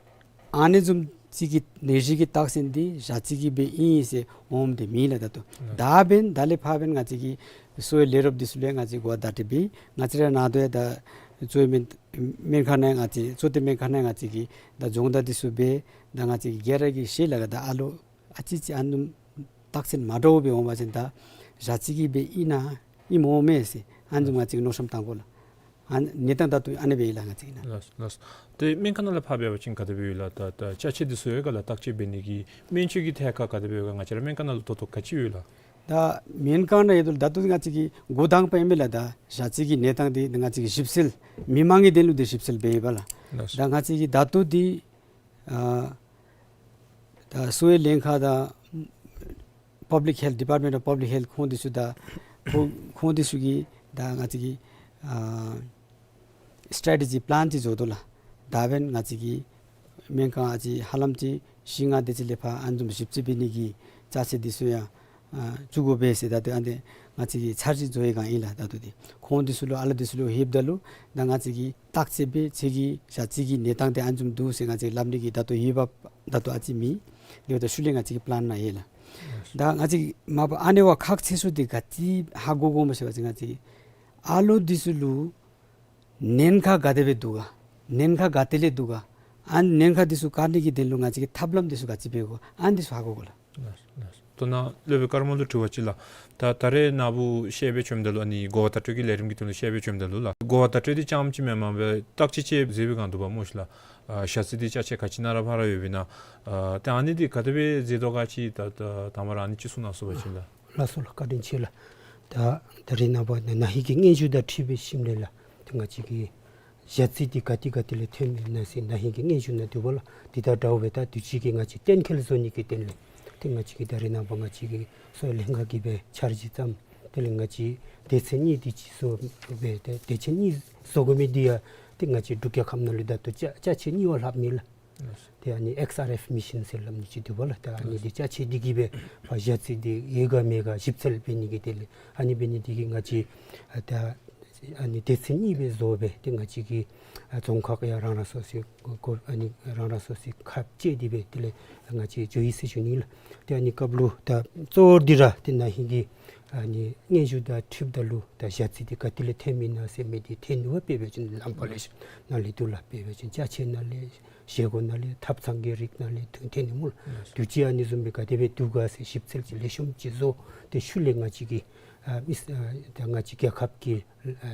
ཨ་ནི་བཟུམ་ཅིག་གི་ནད་གཞི་གི་རྟགས་མཚན་འདི་ཞ་རྩི་གི་སྦེ་ཨིན་ཟེར་འོངམ་དེ་མེད་ལགས། ད་ལྟོ་ད་འབདན་ད་ལས་ཕར་འབདན་ང་བཅས་ཀྱིས་གསོ་བའི་ལས་རོགསཔ་འདི་ཚུ་ལུ་ཡང་ང་བཅས་གོ་བརྡ་སྤྲོད་འབད། ང་བཅས་ར་ནང་དོག་ཡང་ད་གཙོ་བོ་སྨན་སྨན་ཁང་ནང་ང་བཅས་གཙོ་བོ་སྨན་ཁང་ནང་ང་བཅས་ཀྱིས་ད་སྦྱོང་བརྡར་འདི་ཚུ་འབད། ད་ང་བཅས་ཀྱིས་ག་ར་གིས་ཤེས་ལགས། ད་ཨ་ལོ་ཨ་ཙི་ཅིག་ཨ་ནི་རྟགས་མཚན་མ་འདྲཝ་སྦེ་འོང་བ་ཅིན་ད་ཞ་རྩི་གི་སྦེ་ཨིན་ན་ཨིནམ་འོང་མས་ཟེར་ཨ་ནི་ང་བཅས་ཀྱིས་མནོ་བསམ་བཏང་དགོ་ལགས། ཨ་ནི་གནས་སྟངས་ད་ལྟོ་ཨ་ནི་སྦེ་ཨིན་ལགས། ང་བཅས་ཀྱི་ནང་། ལགས་ལགས། ཏེ་སྨན་ཁང་ནང་ལས་ཕར་འབད་བ་ཅིན་ག་དེ་སྦེ་ཡོད་ལགས། ད་ད་ཅ་ཆས་འདི་ཚུ་ཡོད་ག་ལགས། བརྟག་དཔྱད་འབད་ནི་གི་སྨན་བཅོས་ཀྱི་ཐད་ཁར་ག་དེ་སྦེ་ཡོད་ག། ང་བཅས་ར་སྨན་ཁང་ནང་ལུ་ད་ལྟོ་ག་ཅི་ཡོད་ལགས། ད་སྨན་ཁང་ནང་ཡོད་དོ་ལགས། ད་ལྟོ་ང་བཅས་ཀྱིས་འགོ་དང་པ་ཨིན་མས་ལགས། ད་ཞ་རྩི་གི་གནས་སྟངས་འདི་ང་བཅས་ཀྱིས་ཞིབ་འཚོལ་མི་མང་གི་དོན་ལུ་འདི་ཞིབ་འཚོལ་འབད་ཡོདཔ་ལགས། ལགས། ད་ང་བཅས་ཀྱིས་ད་ལྟོ་འདི་ཨ་ད་གསོ་བའི་ལྷན་ཁག་དང་པབ་ལིཀ་ཧེལཐ་ཌི་པཱརཊ་མེནཊ་ཨོཕ་པབ་ལིཀ་ཧེལཐ་ཁོང་འདི་ཚུ་དང་ཁོང་ཁོང་འདི་ཚུ་གིས་ད་ང་བཅས་ཀྱིས་ཨ་སི་ཊེ་ཊེ་ཇི་པི་ལཱན་ཅིག་བཟོ་དོ་ལགས། ད་འབདན་ང་བཅས་ཀྱི་སྨན་ཁང་ཨ་ཙི་ཧ་ལམ་ཅིག་བཞི་ལྔ་དེ་ཅིག་ལས་ཕར་ཨ་ནི་བཟུམ་ཞིབ་འཚོལ་འབད་ནི་གི་ཅ་ཆས་འདི་ཚུ་ཡང་ཨ་བཙུགས་དགོ་པས་ཟེར་ད་ལྟོ་ཨ་ནི་ང་བཅས་ཀྱིས་འཆར་གཞི་བཟོ་བའི་སྒང་ཨིན་ལགས། ད་ལྟོ་འདི་ཁོང་འདི་ཚུ་ལུ་ཨ་ལོ་འདི་ཚུ་ལུ་ལྷོདཔ་ད་ལུ་ད་ང་བཅས་ཀྱིས་བརྟག་དཔྱད་འབད་ཚེ་གི་ཞ་རྩི་གི་གནས་སྟངས་འདི་ཨ་ནི་བཟུམ་འདུག་ཟེར་ང་བཅས་སླབ་ནི་གི་ད་ལྟོ་ཡོདཔ་ད་ལྟོ་ཨ་ཙི་མེད། དེ་འབདཝ་ད་ཤུལ་ལས་ང་བཅས་ཀྱི་པི་ལཱན་ནང་ཡོད་ལགས། ད་ང་བཅས་མ་པ་ཨ་ནི་བ་ཁག་ཆེ་ཤོས་འདི་ག་ཅི་ཧ་གོ་དགོཔ་སྨོ་ཟེར་བ་ཅིན་ང་བཅས་ཨ་ལོ་འདི་ཚུ་ལུ་ཉེན་ཁ་ག་དེ་སྦེ་འདུག་ག། ཉེན་ཁ་ག་ཏེ་ལས་འདུག་ག། ཨ་ཉེན་ཁ་འདི་ཚུ་བཀག་ནི་གི་དོན་ལུ་ང་བཅས་ཀྱིས་ཐབས་ལམ་འདི་ཚུ་ག་ཅི་འབད་དགོ། ཨ་འདི་ཚུ་ཧ་གོ་དགོ་ལགས། ལགས་ལགས། དོ་ན་སློབ་དཔོན་ཀརྨ་ལུ་དྲི་བ་ཅིག་ལགས། ད་ད་རེས་ནཱ་བུ་བཤད་སྦེ་བྱོནམ་ད་ལུ་ཨ་ནི་གོ་བ་བརྡ་སྤྲོད་ཀྱི་ལས་རིམ་གྱི་དོན་ལུ་བཤད་སྦེ་བྱོནམ་ད་ལུ་ལགས། གོ་བ་བརྡ་སྤྲོད་འདི་རྐྱངམ་ཅིག་མེན་པར་སྦེ་བརྟག་དཔྱད་ཅིག་མཛད་པའི་སྒང་འདུག་པ་སྨོ་ཤིག་ལགས། ཨ་ཞ་རྩི་འདི་ཅ་ཆས་ག་ཅི་ནང་ར་ཕར་ཡོདཔ་ཨིན་ན། ཨ་ཏེ་ཨ་ནི་འདི་ག་དེ་སྦེ་མཛད་དོ་ག་ཅིག་ད་ད་དང་པ་ར་ཨ་ནི་ཅིག་གསུང་གནང་ཚུགས་པ་ཅིན་ལགས། ལགས་སོ་ལགས། བཀའ་དྲིན་ཆེ་ལགས། ད་ད་རེས་ནངས་པ་ན་ཧིང་གི་སྙན་ཞུ་དང་འཁྲིལ་བའི་ཞིནམ་ལས་ལགས། ཏེ་ང་བཅས་ཀྱི་ཞ་རྩི་འདི་ག་ཏེ་ག་ཏེ་ལས་ཐོནམ་ཨིན་ན་ཟེར་ན་ཧིང་གི་སྙན་ཞུ་ནང་འདུག་པ་ལགས། འདི་དང་འདྲཝ་སྦེ་ད་དུས་ཅི་གི་ང་བཅས་གཏན་འཁེལ་བཟོ་ནི་གི་དོན་ལས་ཏེ་ང་བཅས་ཀྱི་ད་རེས་ནངས་པ་ང་བཅས་ཀྱི་གསོ་བའི་ལྷན་ཁག་གིས་སྦེ་འཆར་གཞི་བརྩམས། དེ་ལས་ང་བཅས་སྡེ་ཚན་གཉིས་འདི་ཅིག་བཟོ་སྦེ་ཏེ་སྡེ་ཚན་གཉིས་བཟོ་དགོ་མི་འདི་ཡང་ཏེ་ང་བཅས་འབྲུག་རྒྱལ་ཁབ་ནང་ལུ་ད་ལྟོ་ཅ་ཅ་ཆས་གཉིས་བ་ལྷགཔ་མེད་ལགས། ཏེ་ཨ་ནི་ཨེགསི་ཨར་ཨེཕ་མི་ཤིན་ཟེར་སླབ་ནི་ཅིག་འདུག་པ་ལགས། ཏེ་ཨ་ནི་འདི་ཅ་ཆས་འདི་གིས་སྦེ་ཕར་ཞ་རྩི་འདི་ཡོད་ག་མེད་ག་ཞིབ་འཚོལ་འབད་ནི་གི་དོན་ལས་ཨ་ནི་འབད་ནི་འདི་གིས་ང་བཅས་ཨ་ད་ཨ་ནི་སྡེ་ཚན་གཉིས་སྦེ་བཟོ་སྦེ་ཏེ་ང་བཅས་ཀྱི་ཨ་རྫོང་ཁག་ཡང་རང་རང་སོ་སོའི་གོ་ཨ་ནི་རང་རང་སོ་སོའི་ཁ་བཅད་དེ་སྦེ་དེ་ལས་ང་བཅས་འགྱོ་ཡི་ཟེར་ཞུ་ནི་ལགས། ཏེ་ཨ་ནི་སྐབས་ལུ་ད་གཙོ་བོ་འདི་ར་ཏེ་ན་ཧིང་གི་ཨ་ནི་སྙན་ཞུ་དང་འཁྲིལཝ་ད་ལུ་ད་ཞ་རྩི་འདི་ག་ཏེ་ལས་ཐོནམ་ཨིན་ན་ཟེར་མི་འདི་ཐོན་ནུག་པ། དཔེ་འབད་བ་ཅིན་ལམ་པ་ལས་ནཱ་ལས་འདུག་ལགས། དཔེ་འབད་བ་ཅིན་ཅ་ཆས་ནང་ལས་བཞེས་སྒོ་ནང་ལས་ཐབ་ཚང་གི་རིགས་ནང་ལས་ཐོན་ཐོན་ནི་སྨོ་ལགས། དུས་ཅི་ཨ་ནི་བཟུམ་སྦེ་ག་དེ་སྦེ་འདུག་ག་ཟེར་ཞིབ་འཚོལ་ཅིག་ལེགས་ཤོམ་ཅིག་བཟོ་སྟེ་ཤུལ་ལས་ང་བཅས་ཀྱི་ཨ་མི་ཨ་ད་ང་བཅས་རྒྱལ་ཁབ་ཀྱི་ཨ་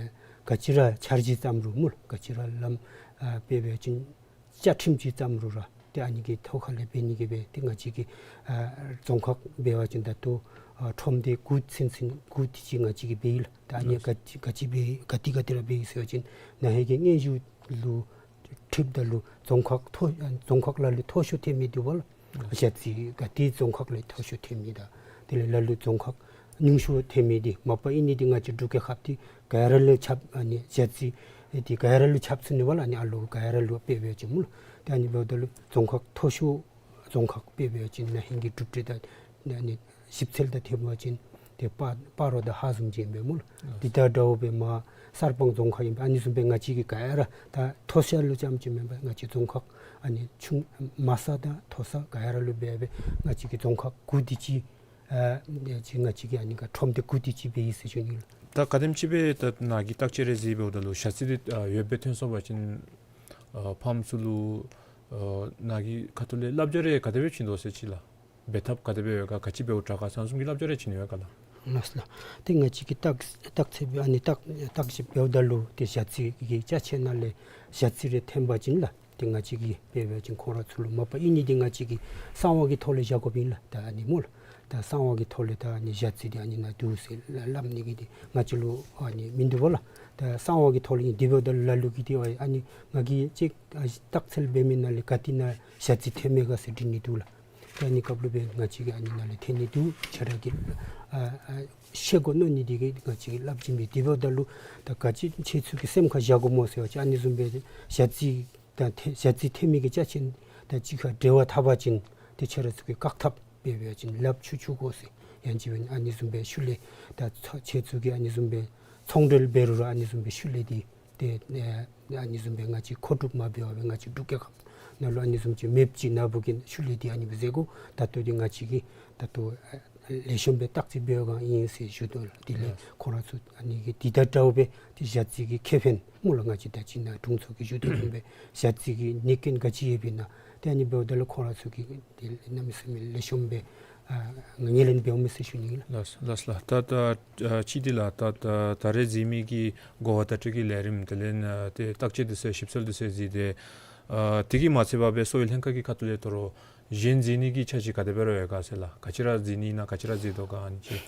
ག་ཅི་ར་འཆར་གཞི་བརྩམ་རུང་སྨོ་ལགས། ག་ཅི་ར་ལམ་ཨ་དཔེ་འབད་བ་ཅིན་བཅའ་ཁྲིམས་ཅིག་བརྩམ་རུང་ར་ཏེ་ཨ་ནི་གི་ཐོག་ཁ་ལས་འབད་ནི་གི་སྦེ་ཏེ་ང་བཅས་ཀྱི་ཨ་རྫོང་ཁག་འབད་བ་ཅིན་ད་ལྟོ་ཨ་ཁྲོམ་སྡེ་དགུ་ཚུན་ཚོད་དགུ་དེ་ཅིག་ང་བཅས་ཀྱིས་འབད་ཡི་ལགས། ད་ཨ་ནི་ག་ཅི་ག་ཅི་འབད་ག་ཏེ་ག་ཏེ་ར་འབད་ཡི་ཟེར་བ་ཅིན་ན་ཧིང་གི་སྙན་ཞུ་ལུ་འཁྲིལཝ་ད་ལུ་རྫོང་ཁག་མཐོ་རྫོང་ཁག་ལ་ལུ་མཐོ་ཤོས་ཐོན་མི་འདུག་པ་ལགས། ཞ་རྩི་ག་ཏེ་རྫོང་ཁག་ལས་མཐོ་ཤོས་ཐོན་མི་དང་དེ་ལས་ལ་ལུ་རྫོང་ཁག་ཉུང་ཤོས་ཐོན་མི་འདི་མ་པ་ཨིན་ནི་འདི་ང་བཅས་འབྲུག་རྒྱལ་ཁབ་འདི་ག་ར་ལུ་ཁྱབ་ཨ་ནི་ཞ་རྩི་འདི་ག་ར་ལུ་ཁྱབ་ཚུགས་ནི་པ་ལགས། ཨ་ནི་ཨ་ལོ་ག་ར་ལུ་དཔེ་འབད་བ་ཅིན་སྨོ་ལགས། ཏེ་ཨ་ནི་འབདཝ་ད་ལུ་རྫོང་ཁག་མཐོ་ཤོས་རྫོང་ཁག་དཔེ་འབད་བ་ཅིན་ན་ཧིང་གི་གྲུབ་འབྲས་དང་ཨ་ནི་ཞིབ་འཚོལ་དང་འཐདཔ་འབད་བ་ཅིན་ཏེ་སྤ་སྤ་རོ་དང་ཧཱ་ཟོམ་ཅིག་ཨིན་པས་སྨོ་ལགས། འདི་དང་འདྲཝ་སྦེ་མར་གསར་སྤང་རྫོང་ཁག་ཨིན་པས། ཨ་ནི་བཟུམ་སྦེ་ང་བཅས་ཀྱི་ག་ར་ད་མཐོ་ཤོས་ལུ་ཙམ་ཅིག་མེན་པར་ང་བཅས་རྫོང་ཁག་ཨ་ནི་ཆུང་དམའ་ས་དང་མཐོ་ས་ག་ར་ལུ་འབད་སྦེ་ང་བཅས་ཀྱི་རྫོང་ཁག་དགུ་དེ་ཅིག་ཨ་ཅིག་ང་བཅས་ཀྱིས་ཨ་ནི་ག་ཁྲོམ་སྡེ་དགུ་དེ་ཅིག་འབད་ཡི་ཟེར་ཞུ་ནི་ལགས། ད་ག་དེམ་ཅིག་སྦེ་ད་ནཱ་གིས་བརྟག་དཔྱད་རེ་མཛད་འབདཝ་ད་ལུ་ཞ་རྩི་འདི་ཨ་ཡོདཔ་སྦེ་ཐོན་སོང་པ་ཅིན་ཨ་ཕམ་ཚུ་ལུ་ཨ་ནཱ་གི་ཁ་ཐུག་ལས་བསླབ་བྱ་རེ་ག་དེ་སྦེ་བྱིན་དོ་ཟེར་ཅིག་ལགས། འབད་ཐབས་ག་དེ་སྦེ་ཡོད་ག་ག་ཅི་འབདཝ་དྲག་ག་ཟེར་ཨ་ནི་བཟུམ་གྱི་བསླབ་བྱ་རེ་བྱིན་ནི་ཡོད་ག་ལགས། ལགས་སོ་ལགས། ཏེ་ང་བཅས་ཀྱིས་བརྟག་བརྟག་དཔྱད་འབད་ཨ་ནི་བརྟག་བརྟག་དཔྱད་འབདཝ་ད་ལུ་ཏེ་ཞ་རྩི་གི་ཅ་ཆས་ནང་ལས་ཞ་རྩི་རེ་འཐོན་པ་ཅིན་ལགས། ཏེ་ང་བཅས་ཀྱིས་འབད་བ་ཅིན་ཁོང་ར་ཚུ་ལུ་མ་པ་ཨིན་ནི་འདི་ང་བཅས་ཀྱིས་གསང་བ་གི་ཐོག་ལས་བཞག་དགོཔ་ཨིན་ལགས། ད་ཨ་ནི་སྨོ་ལགས། ད་གསང་བ་གི་ཐོག་ལས་ད་ཨ་ནི་ཞ་རྩི་འདི་ཨ་ནི་ནང་འདུག་ཟེར་སླབ་ནི་གི་འདི་ང་བཅས་ལུ་ཨ་ནི་མིན་འདུག་པ་ལགས། ད་གསང་བ་གི་ཐོག་ལས་ཨིན། དེ་འབདཝ་ད་ལ་ལུ་གིས་འདི་ཨ་ནི་ང་གིས་ཅིག་ཨ་བརྟག་དཔྱད་འབད་མི་ནང་ལས་ག་ཏེ་ནང་ཞ་རྩི་འཐོན་མས་ག་ཟེར་དྲི་ནི་འདུག་ལགས། ད་ཨ་ནི་སྐབས་ལུ་སྦེ་ང་བཅས་ཀྱིས་ཨ་ནི་ནང་ལས་འཐོན་ནི་འདུག། ཁྱེད་ར་གིས་ཨ་ཨ་ཤེས་དགོ་མནོ་ནི་འདི་གིས་ང་བཅས་ཀྱིས་སླབ་བྱིན་པས། དེ་འབདཝ་ད་ལུ་ད་ག་ཅི་ཁྱེད་ཚུ་གིས་སེམས་ཁར་བཞག་དགོ་སྨོ་ཟེར་བ་ཅིན་ཨ་ནི་བཟུམ་སྦེ་ཞ་རྩི་ད་ཐེ་ཞ་རྩི་འཐོན་མི་གི་ཅ་ཆས་དང་གཅིག་ཁར་འབྲེལ་བ་འཐབ་པ་ཅིན་ཏེ་ཁྱེད་ར་ཚུ་གིས་བཀག་ཐབས་འབད་བ་ཅིན་ལགཔ་འཁྱུ་འཁྱུ་དགོ་ཟེར། ཡང་ཅིན་འབད་ཨ་ནི་བཟུམ་སྦེ་ཤུལ་ལས་ད་ཚ་ཁྱེད་ཚུ་གིས་ཨ་ནི་བཟུམ་སྦེ་ཚོང་འབྲེལ་འབད་རུང་ར་ཨ་ནི་བཟུམ་སྦེ་ཤུལ་ལས་འདི་ཏེ་ཨ་ཨ་ནི་བཟུམ་སྦེ་ང་བཅས་མཁོ་སྒྲུབ་མ་འབད་བར་སྦེ་ང་བཅས་འབྲུག་རྒྱལ་ཁབ་ནང་ལུ་ཨ་ནི་བཟུམ་ཅིག་མེདཔ་ཅིག་ནང་འབད་བ་ཅིན་ཤུལ་ལས་འདི་ཨ་ནི་སྦེ་ཟེར་དགོ། ད་ལྟོ་འདི་ང་བཅས་ཀྱིས་ད་ལྟོ་ཨ་ལེགས་ཤོམ་སྦེ་བརྟག་དཔྱད་འབད་བའི་སྒང་ཨིན་ཟེར་ཞུ་དོ་ལགས། དེ་ལས་ཁོང་ར་ཚུ་ཨ་ནི་གི་འདི་དང་འདྲཝ་སྦེ་ཏེ་ཞ་རྩི་གི་ཁེ་ཕན་སྨོ་ལགས། ང་བཅས་ད་ཅི་ནཱ་དྲུང་འཚོ་གིས་ཞུ་དོ་བཟུམ་སྦེ་ཞ་རྩི་གི་ནད་རྐྱེན་ག་ཅི་ཡོདཔ་ཨིན་ན་ཏེ་ཨ་ནི་འབདཝ་ད་ལུ་ཁོང་ར་ཚུ་གིས་ཏེ་གནམ་མེད་ས་མེད་ལེགས་ཤོམ་སྦེ་ཨ་ངོས་ལེན་འབདཝ་མས་ཟེར་ཞུ་ནི་ལགས། ལགས་ལགས་ལགས། ད་ད་ཨ་ཅི་འདི་ལགས། ད་ད་ད་རེས་མཛད་མི་གི་གོ་བ་བརྡ་སྤྲོད་ཀྱི་ལས་རིམ་དེ་ལས་ཨ་ཏེ་བརྟག་དཔྱད་འདི་ཚུ་ཞིབ་འཚོལ་འདི་ཚུ་མཛད་དེ་ཨ་དེ་གིས་མ་ཚད་པར་སྦེ་གསོ་བའི་ལྷན་ཁག་གི་ཁ་ཐུག་ལས་དོ་རུང་གཞན་མཛད་ནི་གི་འཆར་གཞི་ག་དེ་སྦེ་ར་ཡོད་ག་ཟེར་ལགས། ག་ཅི་ར་མཛད་ནི་ཨིན་ན་ག་ཅི་ར་མཛད་དོ་ག་ཨ་ནི་ཅིག།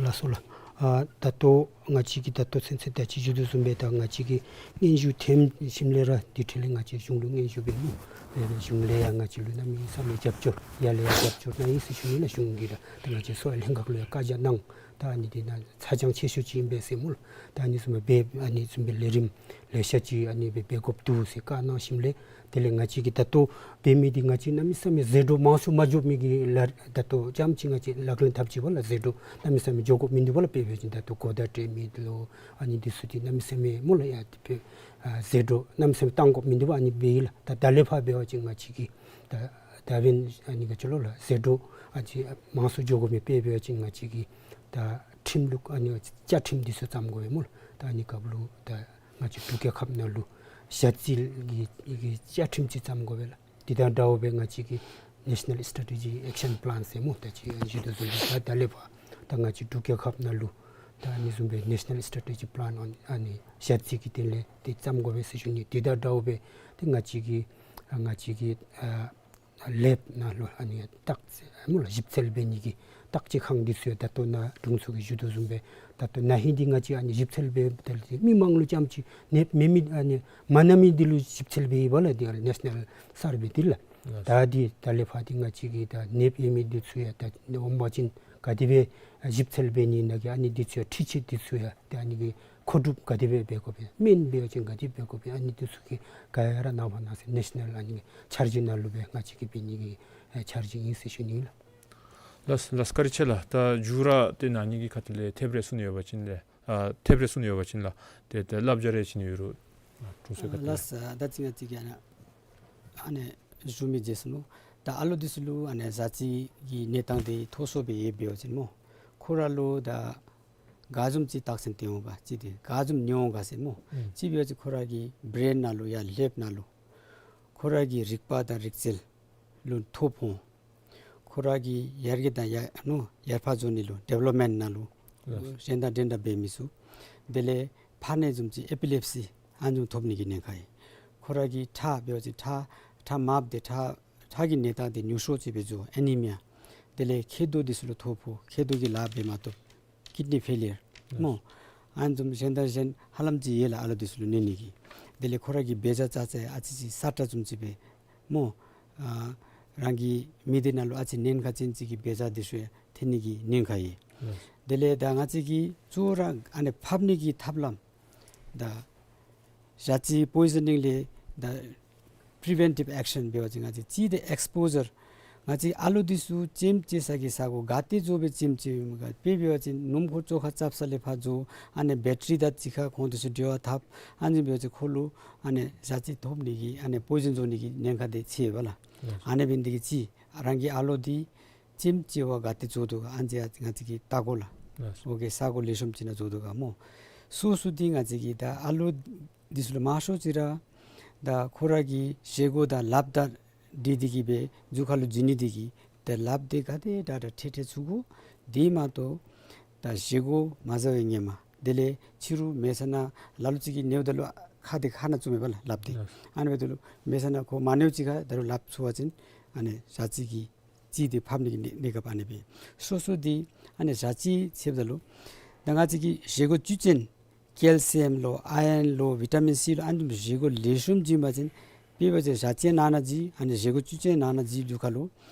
ལགས་སོ་ལགས། ཨ་ད་ལྟོ་ང་བཅས་ཀྱིས་ད་ལྟོ་ཚུན་ཚོད་ད་ཅི་ཞུ་དོ་བཟུམ་སྦེ་ད་ང་བཅས་ཀྱིས་སྙན་ཞུ་འཐོན་ཞིནམ་ལས་ར་དེ་འཕྲོ་ལས་ང་བཅས་གཞུང་ལུ་སྙན་ཞུ་འབད་ནུག། འབད་རུང་གཞུང་ལས་ཡང་ང་བཅས་ལུ་གནམ་མེད་ས་མེད་རྒྱབ་སྐྱོར་ཡར་ལས་ཡར་རྒྱབ་སྐྱོར་གནང་ཡི་ཟེར་ཞུ་ནི་ལགས། གཞུང་གིས་ར་ད་ང་བཅས་གསོ་བའི་ལྷན་ཁག་ལུ་ཡང་བཀའ་རྒྱ་གནང་། ད་ཨ་ནི་འདི་ནང་ཚ་གྱང་ཆེ་ཤོས་ཅིག་ཨིན་པས་ཟེར་སྨོ་ལགས། ད་ཨ་ནི་བཟུམ་སྦེ་ཨ་ནི་བཟུམ་སྦེ་ལས་རིམ་ལེ་ཤ་ཅིག་ཨ་ནི་སྦེ་འབད་དགོཔ་འདུག་ཟེར་བཀའ་གནང་ཞིནམ་ལས་དེ་ལས་ང་བཅས་ཀྱིས་ད་ལྟོ་འབད་མི་འདི་ང་བཅས་གནམ་མེད་ས་མེད་ཟད་འགྲོ་མང་སུ་མ་འགྱོ་མི་གི་ལཱ་ད་ལྟོ་རྐྱངམ་ཅིག་ང་བཅས་ལག་ལེན་འཐབ་ཅི་པ་ལགས། ཟད་འགྲོ་གནམ་མེད་ས་མེད་འགྱོ་དགོཔ་མིན་འདུག་པ་ལགས། དཔེ་འབད་བ་ཅིན་ད་ལྟོ་གོ་བརྡ་སྤྲོད་མི་ལུ་ཨ་ནི་འདི་ཚུ་འདི་གནམ་མེད་ས་མེད་སྨོ་ལགས། ཡ་དེ་སྦེ་ཨ་ཟད་འགྲོ་གནམ་མེད་ས་མེད་བཏང་དགོཔ་མིན་འདུག་པ། ཨ་ནི་སྦེ་ཨིན་ལགས། ད་ད་ལས་ཕར་འབད་བ་ཅིན་ང་བཅས་ཀྱིས་ད་ད་འབདན་ཨ་ནི་ག་ཅི་ལོ་ལགས། ཟད་འགྲོ་ཨ་ཅིག་མང་སུ་འགྱོ་དགོ་མི་དཔེ་འབད་བ་ཅིན་ང་བཅས་ཀྱིས་ད་ཁྲིམས་ལུགས་ཨ་ནི་བཅའ་ཁྲིམས་འདི་ཚུ་བརྩམ་དགོ་པས་སྨོ་ལགས། ད་ཨ་ནི་སྐབས་ལུ་ད་ང་བཅས་འབྲུག་རྒྱལ་ཁབ་ནང་ལུ་ཞ་རྩི་གི་གི་བཅའ་ཁྲིམས་ཅིག་བརྩམ་དགོ་པས་ལགས། འདི་དང་འདྲཝ་སྦེ་ང་བཅས་ཀྱིས་National Strategy Action Plan ཟེར་སྨོ། ད་ཅི་ཞུ་དོ་བཟུམ་སྦེ་ད་ད་ལས་ཕར་ད་ང་བཅས་འབྲུག་རྒྱལ་ཁབ་ནང་ལུ་ད་ཨ་ནི་བཟུམ་སྦེ་National Strategy Plan on ཨ་ནི་ཞ་རྩི་གི་དོན་ལས་འདི་བརྩམ་དགོ་པས་ཟེར་ཞུ་ནི། འདི་དང་འདྲཝ་སྦེ་ཏེ་ང་བཅས་ཀྱི་ང་བཅས་ཀྱི་ཨ་ལེབ་ནང་ལུ་ཨ་ནི་བརྟག་དཔྱད་སྨོ་ལགས། ཞིབ་འཚོལ་འབད་ནི་གི་བརྟག་དཔྱད་ཁང་འདི་ཚུ་ཡང་ད་ལྟོ་ནཱ་དྲུང་འཚོ་གིས་ཞུ་དོ་བཟུམ་སྦེ་ད་ལྟོ་ན་ཧིང་འདི་ང་བཅས་ཨ་ནི་ཞིབ་འཚོལ་འབད་ད་ལྟོ་མི་མང་ལུ་རྐྱངམ་ཅིག་ནདཔ་མེད་མི་ཨ་ནི་མ་ན་མི་འདི་ལུ་ཞིབ་འཚོལ་འབད་ཡི་པ་ལགས། འདི་ཨ་ནེ་ཤ་ནཱལ་སར་ཝེ་འདི་ལགས། ད་འདི་ད་ལས་ཕར་འདི་ང་བཅས་ཀྱིས་ད་ནདཔ་ཡོད་མི་འདི་ཚུ་ཡང་ད་འོང་པ་ཅིན་ག་དེ་སྦེ་ཞིབ་འཚོལ་འབད་ནི་ཨིན་ན་གི་ཨ་ནི་འདི་ཚུ་ཡང་འཕྲུལ་ཆས་འདི་ཚུ་ཡང་ད་ཨ་ནི་གི་མཁོ་སྒྲུབ་ག་དེ་སྦེ་འབད་དགོ་པས། སྨན་འབད་བ་ཅིན་ག་དེ་འབད་དགོ་པས། ཨ་ནི་འདི་ཚུ་གི་ག་ར་ནངས་པ་གནངས་ཚེ་ནེ་ཤ་ནཱལ་ཨ་ནི་འཆར་གཞི་ནང་ལུ་སྦེ་ང་བཅས་ཀྱིས་འབད་ནི་གི་འཆར་གཞི་ཨིན་ཟེར་ཞུ་ནི་ལགས། ལགས་ལགས། བཀའ་དྲིན་ཆེ་ལགས། ད་མཇུག་ར་ཏེ་ན་ཧིང་གི་ཁ་ཐུག་ལས་ཐེབས་རེ་གསུང་ནི་ཡོད་པ་ཅིན་ལགས། ཨ་ཐེབས་རེ་གསུང་ནི་ཡོད་པ་ཅིན་ལགས། ཏེ་ཏེ་བསླབ་བྱ་རེ་བྱིན་ནི་ཡོད་རུང་དྲུང་འཚོ་ཁ་ཐུག་ལས། ལགས། ད་ཅི་ང་བཅས་ཀྱིས་ཨ་ནི་ཨ་ནི་ཞུ་མི་བརྗེད་སོང་ནུག། ད་ཨ་ལོ་འདི་ཚུ་ལུ་ཨ་ནི་ཞ་རྩི་གི་གནས་སྟངས་འདི་མཐོ་སུ་སྦེ་ཡོདཔ་འབད་བ་ཅིན་སྨོ། ཁོ་ར་ལུ་ད་ག་བཟུམ་ཅིག་རྟགས་མཚན་སྟོན་འོང་ག་ཅིག་འདི་ག་བཟུམ་ནི་འོང་ག་ཟེར་སྨོ། ཨུམ། ཅིག་འབད་བ་ཅིན་ཁོ་ར་གི་བྲེན་ནང་ལུ་ཡང་ལེབ་ནང་ལུ་ཁོ་ར་གི་རིག་པ་དང་རིག་རྩལ་ལུ་ཐོ་ཕོག། ཁོ་ར་གི་ཡར་རྒྱས་དང་ཡར་ཨ་ནུ་ཡར་འཕར་འགྱོ་ནི་ལུ་ཌི་ཝེ་ལོབ་མེནཊ་ནང་ལུ་ཡེས། གཞན་དང་འདྲན་འདྲ་འབད་མི་ཚུགས། དེ་ལས་ཕར་ནི་བཟུམ་ཅིག་ཨེ་པི་ལེབ་སི་ཨ་ནི་བཟུམ་ཐོབ་ནི་གི་ཉེན་ཁ་ཡོད། ཁོ་ར་གི་ཁྲག་འབད་བ་ཅིན་ཁྲག་ཁྲག་མངམ་འདི་ཁྲག་ཁྲག་གི་གནས་སྟངས་འདི་ཉུང་སུ་ཅིག་སྦེ་འགྱོ་ཨེ་ནི་མི་ཡ། དེ་ལས་མཁལ་རྡོག་འདི་ཚུ་ལུ་ཐོ་ཕོག། མཁལ་རྡོག་གི་ལཱ་འབད་མ་བཏུབ། ཀིཌ་ནི་ཕེ་ལི་ཡར་སྨོ། ཨ་ནི་བཟུམ་གཞན་དང་གཞན་ཧ་ལམ་ཅིག་ཡོད་ལགས་ཨ་ལོ་འདི་ཚུ་ལུ་ནད་ནི་གི། དེ་ལས་ཁོ་ར་གི་འབད་བྱ་བྱ་བྱ་ཡང་ཨ་ཙི་ཅིག་སྲ་ཀྲག་བཟུམ་ཅིག་སྦེ་སྨོ། ཨ་རང་གི་མི་སྡེ་ནང་ལུ་ཨ་ཙི་ཉེན་ཁ་ཅན་ཅིག་གི་འབད་བྱ་འདི་ཚུ་ཡང་ཐོན་ནི་གི་ཉེན་ཁ་ཡོད། དེ་ལས་ད་ང་བཅས་ཀྱིས་གཙོ་བོ་ར་ཨ་ནི་ཕབ་ནི་གི་ཐབས་ལམ་ད་ཞ་རྩི་པོའི་ཟ་ནིང་ལས་ད་པི་རི་ཝེན་ཊིབ་ཨེག་ཤན་འབད་བ་ཅིན་ང་བཅས་ཅིག་ཏེ་ཨེགསི་པོ་ཟར། ང་བཅས་ཨ་ལོ་འདི་ཚུ་ལྕེམ་ལྕེ་ས་གི་ས་གོ་ག་ཏེ་འགྱོ་སྦེ་ལྕེམ་ལྕེཝ་ཨིན་ག། དཔེ་འབད་བ་ཅིན་སྣུམ་འཁོར་བཅོ་ཁ་རྐྱབ་ས་ལས་ཕར་འགྱོ། ཨ་ནི་བེ་ཊ་རི་དང་གཅིག་ཁར་ཁོང་འདི་ཚུ་འབྲེལ་བ་འཐབ། ཨ་ནི་འབད་བ་ཅིན་ཁོ་ལུ་ཨ་ནི་ཞ་རྩི་ཐོབ་ནི་གི་ཨ་ནི་པོའི་ཟན་འགྱོ་ནི་གི་ཉེན་ཁ་འདི་ཆེ་བས་ལགས། ཨ་ནི་འབད་ནི་འདི་གིས་ཅིག་རང་གི་ཨ་ལོ་འདི་ལྕེམ་ལྕེ་བ་ག་ཏེ་འགྱོ་དོ་ག་ཨ་ནི་ང་བཅས་ཀྱིས་བལྟ་དགོ་ལགས། འོ་གི་ས་གོ་ལེགས་ཤོམ་ཅིག་ནང་འགྱོ་དོ་ག་སྨོ། སོ་སོ་འདི་ང་བཅས་ཀྱིས་ད་ཨ་ལོ་འདི་ཚུ་ལུ་མང་ཤོས་ཅིག་ར་ད་ཁོ་ར་གི་བཞེས་སྒོ་དང་ལགཔ་དང་འདི་འདི་གིས་སྦེ་རྒྱུ་ཁ་ལུ་འཛུལ་ནི་འདི་གིས་ ཏེ་ལགཔ་འདི་ག་དེ་དྲག་དྲག་ཁྲེལ་ཁྲེལ་ཚུགས་དགོ། དེ་མ་གཏོགས་ད་བཞེས་སྒོ་མ་བཟའ་བའི་ཧེ་མ་དེ་ལས་ཕྱི་རུ་མེད་ས་ནང་ལ་ལུ་ཅིག་གིས་ཉལཝ་ད་ལུ་ཁ་འདི་ཁ་ནང་བཙུགས་མས་པ་ལགས་ལགཔ་འདི། ཨ་ནི་འབདཝ་ད་ལུ་མེད་ས་ནང་ཁོ་མ་ཉལཝ་ཅིག་ཁར་ད་རུང་ལགཔ་འཚོལ་བ་ཅིན་ཨ་ནི་ཞ་རྩི་གི་རྩི་འདི་ཕབ་ནི་གི་གནས་གནས་སྐབས་ཨ་ནི་སྦེ། སོ་སོ་འདི་ཨ་ནི་ཞ་རྩི་ཟེརཝ་ད་ལུ་ད་ང་བཅས་ཀྱི་བཞེས་སྒོ་བཅུད་ཅན་ཀེལ་སི་ཡམ་ལོ་ཨའི་རན་ལོ་བི་ཊ་མིན་སི་ལོ་ཨ་ནི་བཟུམ་བཞེས་སྒོ་ལེགས་ཤོམ་བྱིན་པ་ཅིན་དཔེ་འབད་བ་ཅིན་ཞ་རྩི་ནང་ན་བཞེས་ཨ་ནི་བཞེས་སྒོ་བཅུད་ཅན་ནང་ན་བཞེས་འདུག་ག་ལོ།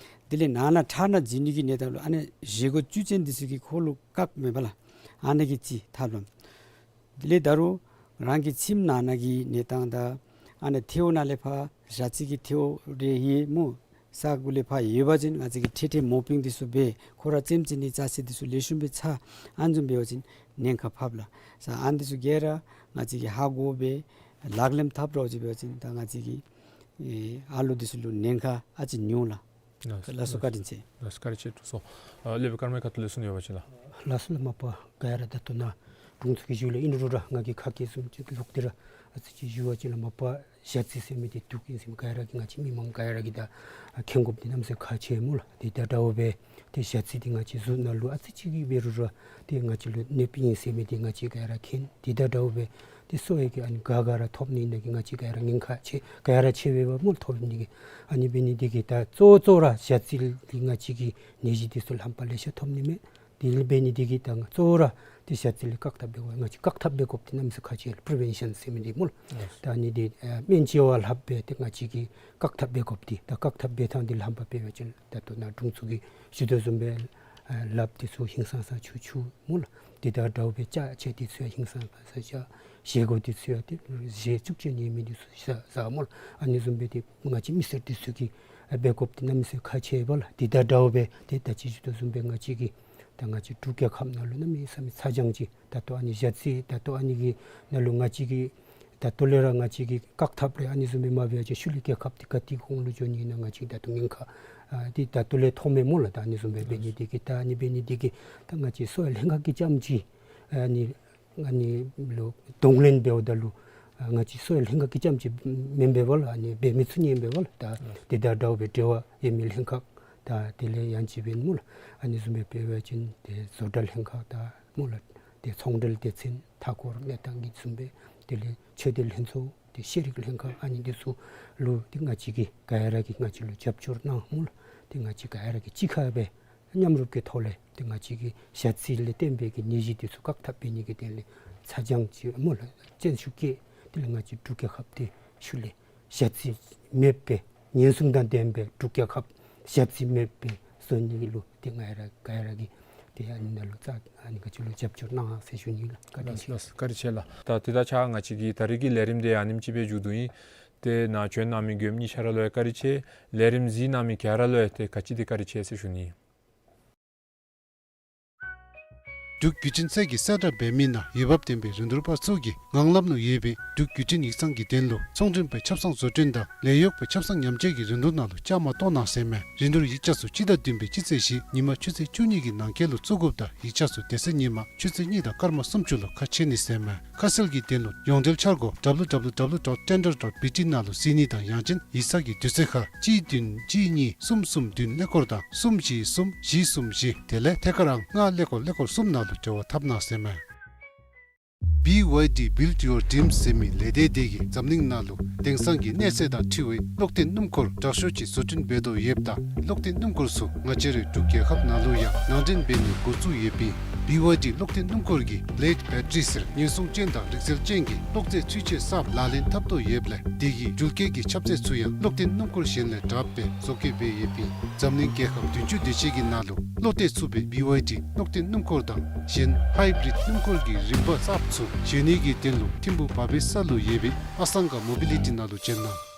དེ་ལས་ནང་ན་ཁྲག་ནང་བཞེས་ནི་གི་གནས་སྟངས་ལུ་ཨ་ནི་བཞེས་སྒོ་བཅུད་ཅན་འདི་ཚུ་གིས་ཁོ་ལུ་བཀག་མས་པ་ལགས། ཨ་ནི་གི་རྩི་ཐབས་ལམ། དེ་ལས་ད་རུང་རང་གི་ཁྱིམ་ནང་ན་གི་གནས་སྟངས་དང་ཨ་ནི་ཐལཝ་ནང་ལས་ཕར་ཞ་རྩི་གི་ཐལཝ་རེ་ཡོད་སྨོ། ས་གུ་ལས་ཕར་ཡོད་པ་ཅིན་ང་བཅས་ཀྱིས་ཁྲེལ་ཁྲེལ་མོ་པིང་འདི་ཚུ་འབད་ཁོ་ར་རྩེདམོ་རྩེ་ནི་ཅ་ཆས་འདི་ཚུ་ལེགས་ཤོམ་སྦེ་ཚ། ཨ་ནི་བཟུམ་འབད་བ་ཅིན་ཉེན་ཁ་ཕབ་ལགས། ས་ཨ་ནི་འདི་ཚུ་ག་ར་ང་བཅས་ཀྱིས་ཧ་གོ་སྦེ་ལག་ལེན་འཐབ་རོགས་ཅིག་འབད་བ་ཅིན་ད་ང་བཅས་ཀྱི་ཨེ་ཨ་ལོ་འདི་ཚུ་ལུ་ཉེན་ཁ་ཨ་ཙི་ཉུང་ལགས། ལགས་སོ། ལགས་སོ། བཀའ་དྲིན་ཆེ། ལགས་སོ། བཀའ་དྲིན་ཆེ། ཐུགས་སོ། ཨ་སློབ་དཔོན་ཀརྨའི་ཁ་ཐུག་ལས་གསུང་ཡོད་པ་ཅིན་ལགས། ལགས་སོ་ལགས། མ་པ་ག་ར་ད་ལྟོ་ནཱ་དྲུང་འཚོ་གིས་ཞུ་ལས་ཨིན་རུང་ར་ང་གིས་ཁ་སྐད་བཟུམ་ཅིག་ལོག་སྟེ་ར་ཨ་ཙི་ཅིག་ཞུ་བ་ཅིན་ལགས། མ་པ་ཞ་རྩི་ཟེར་མི་འདི་དུག་ཨིན་ཟེར་མི་ག་ར་གིས་ང་བཅས་མི་མང་ག་ར་གིས་ད་མཁྱེན་དགོཔ་འདི་གནམ་མེད་ས་མེད་ཁག་ཆེ་སྨོ་ལགས། དེ་དང་འདྲཝ་སྦེ་ཏེ་ཞ་རྩི་འདི་ང་བཅས་གཟུགས་ནང་ལུ་ཨ་ཙི་ཅིག་གིས་འབད་རུང་ར་ཏེ་ང་བཅས་ལུ་གནོདཔ་ཨིན་ཟེར་མི་འདི་ང་བཅས་ག་ར་མཁྱེན། དེ་དང་འདྲཝ་སྦེ་ཏེ་གསོ་བའི་གི་ཨ་ནི་ག་ག་ར་ཐོབ་ནི་ནང་གི་ང་བཅས་ག་ར་ཉེན་ཁ་ཆེ་ག་ར་ཆེ་བས་པ་སྨོ་ཐོབ་ནི་གི། ཨ་ནི་འབད་ནི་འདི་གིས་ད་གཙོ་བོ་གཙོ་བོ་ར་ཞ་རྩི་ལས་ང་བཅས་ཀྱི་ནད་གཞི་འདི་ཚུ་རྣམ་པ་ལེ་ཤ་ཐོབ་ནི་མས། དེ་ལས་འབད་ནི་འདི་གིས་ད་གཙོ་བོ་ར་ཏེ་ཞ་རྩི་ལས་བཀག་ཐབས་འབད་དགོ། ང་བཅས་བཀག་ཐབས་འབད་དགོཔ་འདི་གནམ་མེད་ས་མེད་ཁག་ཆེ་ལགས། པི་རི་ཝེན་ཤཱན་ཟེར་མི་འདི་སྨོ་ལགས། ད་ཨ་ནི་འདི་ཨ་སྨན་བཅོས་པ་ལྷགཔ་སྦེ་ཏེ་ང་བཅས་ཀྱིས་བཀག་ཐབས་འབད་དགོཔ་འདི་ད་བཀག་ཐབས་འབད་ཐངས་འདི་ལྷམ་པ་འབད་བ་ཅིན་ད་ལྟོ་ནཱ་དྲུང་འཚོ་གིས་ཞུ་དོ་བཟུམ་སྦེ་ཨ་ལགཔ་འདི་ཚུ་ཧིང་སངས་ས་ཆུ་ཆུ་སྨོ་ལགས། དེ་དང་འདྲཝ་སྦེ་ཅ་ཆས་འདི་ཚུ་ཡང་ཧིང་སངས་ས་ཅ། བཞེས་སྒོ་འདི་ཚུ་ཡང་ཏེ་བཞེས་བཅུད་ཅན་ཡོད་མི་འདི་ཚུ་བཟའ་བཟའ་སྨོ་ལགས། ཨ་ནི་བཟུམ་སྦེ་ཏེ་ང་བཅས་མི་སེར་འདི་ཚུ་གིས་ཨ་འབད་དགོཔ་འདི་གནམ་མེད་ས་མེད་ཁག་ཆེ་བས་ལགས། དེ་དང་འདྲཝ་སྦེ་ཏེ་ད་ཅི་ཞུ་དོ་བཟུམ་སྦེ་ང་བཅས་ཀྱི་ད་ང་བཅས་འབྲུག་རྒྱལ་ཁབ་ནང་ལུ་གནམ་མེད་ས་མེད་ཚ་གྱང་ཅིག་ད་ལྟོ་ཨ་ནི་ཞ་རྩི་ད་ལྟོ་ཨ་ནི་གི་ནང་ལུ་ང་བཅས་ཀྱིས་ད་ལྟོ་ལས་ར་ང་བཅས་ཀྱིས་བཀག་ཐབས་རེ་ཨ་ནི་བཟུམ་སྦེ་མ་འབད་བ་ཅིན་ཤུལ་ལས་རྒྱལ་ཁབ་འདི་ག་ཏེ་གོང་ལུ་འགྱོ་ནི་ཨིན་ན་ང་བཅས་ད་ལྟོ་ཉེན་ཁ་ཨ་འདི་ད་ལྟོ་ལས་མཐོངམ་མས་སྨོ་ལགས། ད་ཨ་ནི་བཟུམ་སྦེ་འབད་ནི་འདི་གིས་ད་ཨ་ནི་འབད་ནི་འདི་གིས་ད་ང་བཅས་གསོ་བའི་ལྷན་ཁག་གིས་རྐྱངམ་ཅིག་ཨ་ནི་ཨ་ནི་ལུ་གདོང་ལེན་འབདཝ་ད་ལུ་ཨ་ང་བཅས་གསོ་བའི་ལྷན་ཁག་གིས་རྐྱངམ་ཅིག་མེན་པས་པ་ལགས། ཨ་ནི་འབད་མི་ཚུགས་ནི་ཨིན་པས་པ་ལགས། ད་དེ་དང་འདྲཝ་སྦེ་འབྲེལ་བ་ཡོད་མི་ལྷན་ཁག་དང་དེ་ལས་ཡང་ཅིན་འབདན་སྨོ་ལགས། ཨ་ནི་བཟུམ་སྦེ་འབད་བ་ཅིན་ཏེ་བཟོ་གྲྭ་ལྷན་ཁག་དང་སྨོ་ལགས། ཏེ་ཚོང་འབྲེལ་སྡེ་ཚན་མཐའ་འཁོར་གནས་སྟངས་ཀྱི་བཟུམ་སྦེ་དེ་ལས་ཆོས་སྡེ་ལྷན་ཚོགས་ཏེ་ཤེས་རིག་ལྷན་ཁག་ཨ་ནི་འདི་ཚུ་ལུ་ཏེ་ང་བཅས་ཀྱིས་ག་ར་གིས་ང་བཅས་ལུ་རྒྱབ་སྐྱོར་གནང་སྨོ་ལགས། ཏེ་ང་བཅས་ག་ར་གིས་གཅིག་ཁར་སྦེ་མཉམ་རུབ་ཀྱི་ཐོག་ལས་ཏེ་ང་བཅས་ཀྱིས་ཞ་རྩི་ལས་བརྟེན་པའི་གི་ནད་གཞི་འདི་ཚུ་བཀག་ཐབས་འབད་ནི་གི་དོན་ལས་ཚ་གྱང་ཅིག་སྨོ་ལགས་བཙན་ཤུགས་བསྐྱེད། དེ་ལས་ང་བཅས་འབྲུག་རྒྱལ་ཁབ་འདི་ཤུལ་ལས་ཞ་རྩི་མེད་པའི་ཉེན་སྲུང་དང་ལྡན་པའི་འབྲུག་རྒྱལ་ཁབ་ཞ་རྩི་མེད་པའི་བཟོ་ནི་ལུ་ཏེ་ང་ར་ག་ར་གིས་ཏེ་ཨ་ནི་ནང་ལུ་རྩ་ཨ་ནི་ག་ཅི་ལུ་རྒྱབ་སྐྱོར་གནང་ཟེར་ཞུ་ནི་ལགས། བཀའ་དྲིན་ཆེ། ལགས་སོ། བཀའ་དྲིན་ཆེ་ལགས། ད་དེ་དང་ཆ་ང་བཅས་ཀྱི་ད་རིས་ཀྱི་ལས་རིམ་འདི་ཨ་ནེམ་ཅིག་སྦེ་མཇུག་བསྡུ་ཡི། ཏེ་ནཱ་བྱོན་གནང་མི་མགྱོནམ་གཉིས་ཆ་ར་ལུ་ཡང་བཀའ་དྲིན་ཆེ། ལས་རིམ་གཟིགས་གནང་མི་ག་ར་ལུ་ཡང་ཏེ་ག་ཅི་དེ་བཀའ་དྲིན་ཆེ་ཟེར་ཞུ་ནི། འབྲུག་བརྒྱུད་འཕྲིན་ཚད་ཀྱིས་གསལ་བསྒྲགས་འབད་མི་ནང་འོས་འབབ་ལྡན་པའི་རིན་བསྡུར་པ་ཚུ་གིས་ངང་ལམ་ལུ་ཡོད་པའི་འབྲུག་བརྒྱུད་འཕྲིན་ཡིག་ཚང་གི་དོན་ལུ་ཚོང་མགྲོན་པའི་ཆབ་གསང་བཟོ་སྐྲུན་དང་ལས་གཡོག་པའི་ཆབ་གསང་ཉམས་བཅོས་ཀྱི་རིན་བསྡུར་ནང་ལུ་བཅའ་མར་གཏོགས་གནང་ཟེར་མས། རིན་བསྡུར་ཡིག་ཆ་ཚུ་སྤྱི་ཟླ་བདུན་པའི་སྤྱི་ཚེས་བཞི་ཉིན་མ་ཆུ་ཚོད་བཅུ་གཉིས་ཀྱི་ནང་འཁོད་ལུ་བཙུགས་དགོཔ་དང་ཡིག་ཆ་ཚུ་དེ་ཚེ་ཉིན་མ་ཆུ་ཚོད་གཉིས་དང་སྐར་མ་སུམ་ཅུ་ལུ་ཁ་ཕྱེ་ནི་ཟེར་མས། ཁ་གསལ་གྱི་དོན་ལུ་ཡོངས་འབྲེལ་འཆར་སྒོ་W W W dot tender dot B T ནང་ལུ་གཟིགས་ནི་དང་ཡང་ཅིན་ཡིག་ཚང་གི་དུས་ཚོད་ཁར་གཅིག་བདུན་གཅིག་གཉིས་གསུམ་གསུམ་བདུན་ཀླད་ཀོར་དང་གསུམ་བཞི་གསུམ་བཞི་གསུམ་བཞི་དེ་ལས་ཐད་ཀར་ཨང་ལྔ་ཀླད་ཀོར་ཀླད་ཀོར་གསུམ་ནང་ལུ་འབྲེལ་བ་འཐབ་གནང་ཟེར་མས། B Y D Build Your Dreams ཟེར་མི་ལས་སྡེ་དེ་གིས་འཛམ་གླིང་ནང་ལུ་དེང་སང་གི་གནས་ཚད་དང་འཁྲིལ་བའི་གློག་ལྡན་སྣུམ་འཁོར་དྲག་ཤོས་ཅིག་བཟོ་སྐྲུན་འབད་དོ་ཡོདཔ་ད་གློག་ལྡན་སྣུམ་འཁོར་ཚུ་ང་བཅས་རའི་འབྲུག་རྒྱལ་ཁབ་ནང་ལུ་ཡང་ནང་འདྲེན་འབད་ནི་འགོ་བཙུགས་ཡོད་པས། B Y D གློག་ལྡན་སྣུམ་འཁོར་གྱི་Blade Battery ཟེར་ཉེན་སྲུང་ཅན་དང་རིག་རྩལ་ཅན་གྱི་གློག་རྫས་ཚུན་ཆད་གསརཔ་ལག་ལེན་འཐབ་དོ་ཡོདཔ་ལས་དེ་གི་འགྲུལ་སྐྱེལ་གྱི་ཁྱབ་ཚད་ཚུ་ཡང་གློག་ལྡན་སྣུམ་འཁོར་གཞན་ལས་དྲགཔ་སྦེ་བཟོ་བཀོད་འབད་ཡོད་པས། འཛམ་གླིང་རྒྱལ་ཁབ་བདུན་ཅུ་དེ་ཅིག་གི་ནང་ལུ་བློ་གཏད་ཚུགས་པའི་B Y D གློག་ལྡན་སྣུམ་འཁོར་དང་གཞན་Hybrid སྣུམ་འཁོར་གྱི་རིམ་པ་གསརཔ་ཚུ་བཞེས་ནི་གི་དོན་ལུ་ཐིམ་ཕུ་བ་བེ་ས་ལུ་ཡོད་པའི་ཨ་སང་ག་མོ་བི་ལི་ཊི་ནང་ལུ་བྱོན་གནང་།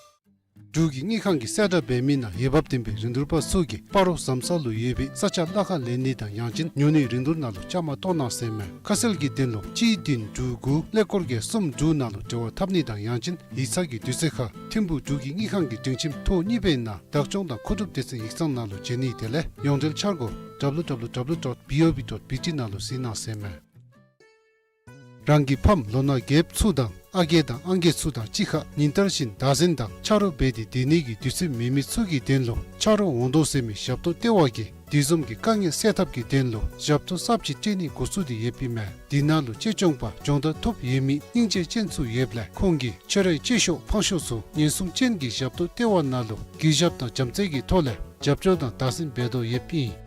འབྲུག་གི་དངུལ་ཁང་གིས་གསལ་བསྒྲགས་འབད་མི་ནང་འོས་འབབ་ལྡན་པའི་རིན་བསྡུར་པ་ཚུ་གིས་སྤ་རོ་ཟམ་ས་ལུ་ཡོད་པའི་ས་ཆ་གླ་ཁར་ལེན་ནི་དང་ཡང་ཅིན་ཉོ་ནིའི་རིན་བསྡུར་ནང་ལུ་བཅའ་མར་གཏོགས་གནང་ཟེར་མས། ཁ་གསལ་གྱི་དོན་ལུ་གཅིག་བདུན་དྲུག་དགུ་ཀླད་ཀོར་བརྒྱད་གསུམ་དྲུག་ནང་ལུ་འབྲེལ་བ་འཐབ་ནི་དང་ཡང་ཅིན་ཡིག་ཚང་གི་དུས་ཚོད་ཁར་ཐིམ་ཕུ་འབྲུག་གི་དངུལ་ཁང་གི་སྒྲིང་ཁྱིམ་ཐོག་གཉིས་པའི་ནང་བདག་སྐྱོང་དང་མཁོ་སྒྲུབ་སྡེ་ཚན་ཡིག་ཚང་ནང་ལུ་བྱོན་ནི་དེ་ལས་ཡོངས་འབྲེལ་འཆར་སྒོ་W W W dot B O B dot B T ནང་ལུ་གཟིགས་གནང་ཟེར་མས། རང་གི་ཕམ་ལོ་ན་རྒསཔ་ཚུ་དང་ ཨ་རྒས་དང་ཨང་རྒས་ཚུ་དང་གཅིག་ཁར་ཉིན་ལྟར་བཞིན་བདག་འཛིན་དང་ཆ་རོགས་འབད་དེ་སྡོད་ནི་གི་དུས་ཚོད་མེད་མི་ཚུ་གི་དོན་ལུ་ཆ་རོགས་འོང་དོ་ཟེར་མི་ཞབས་ཏོག་ལྟེ་བ་གིས་དེ་བཟུམ་གྱི་དཀའ་ངལ་སེལ་ཐབས་ཀྱི་དོན་ལུ་ཞབས་ཏོག་གསརཔ་ཅིག་སྤྲོད་ནི་འགོ་བཙུགས་ཏེ་ཡོདཔ་ཨིན་མས། དེ་ནང་ལུ་གཅེས་སྐྱོང་པ་སྦྱོང་བརྡར་ཐོབ་ཡོད་མི་སྙིང་རྗེ་ཅན་ཚུ་ཡོདཔ་ལས་ཁོང་གིས་ཁྱོད་རའི་གཅེས་ཤོག་ཕངས་ཤོག་ཚུ་ཉེན་སྲུང་ཅན་གྱི་ཞབས་ཏོག་ལྟེ་བ་ནང་ལུ་གུས་ཞབས་དང་བྱམས་བརྩེ་གི་ཐོག་ལས་རྒྱབ་སྐྱོར་དང་བདག་འཛིན་འབད་དོ་ཡོདཔ་ཨིན།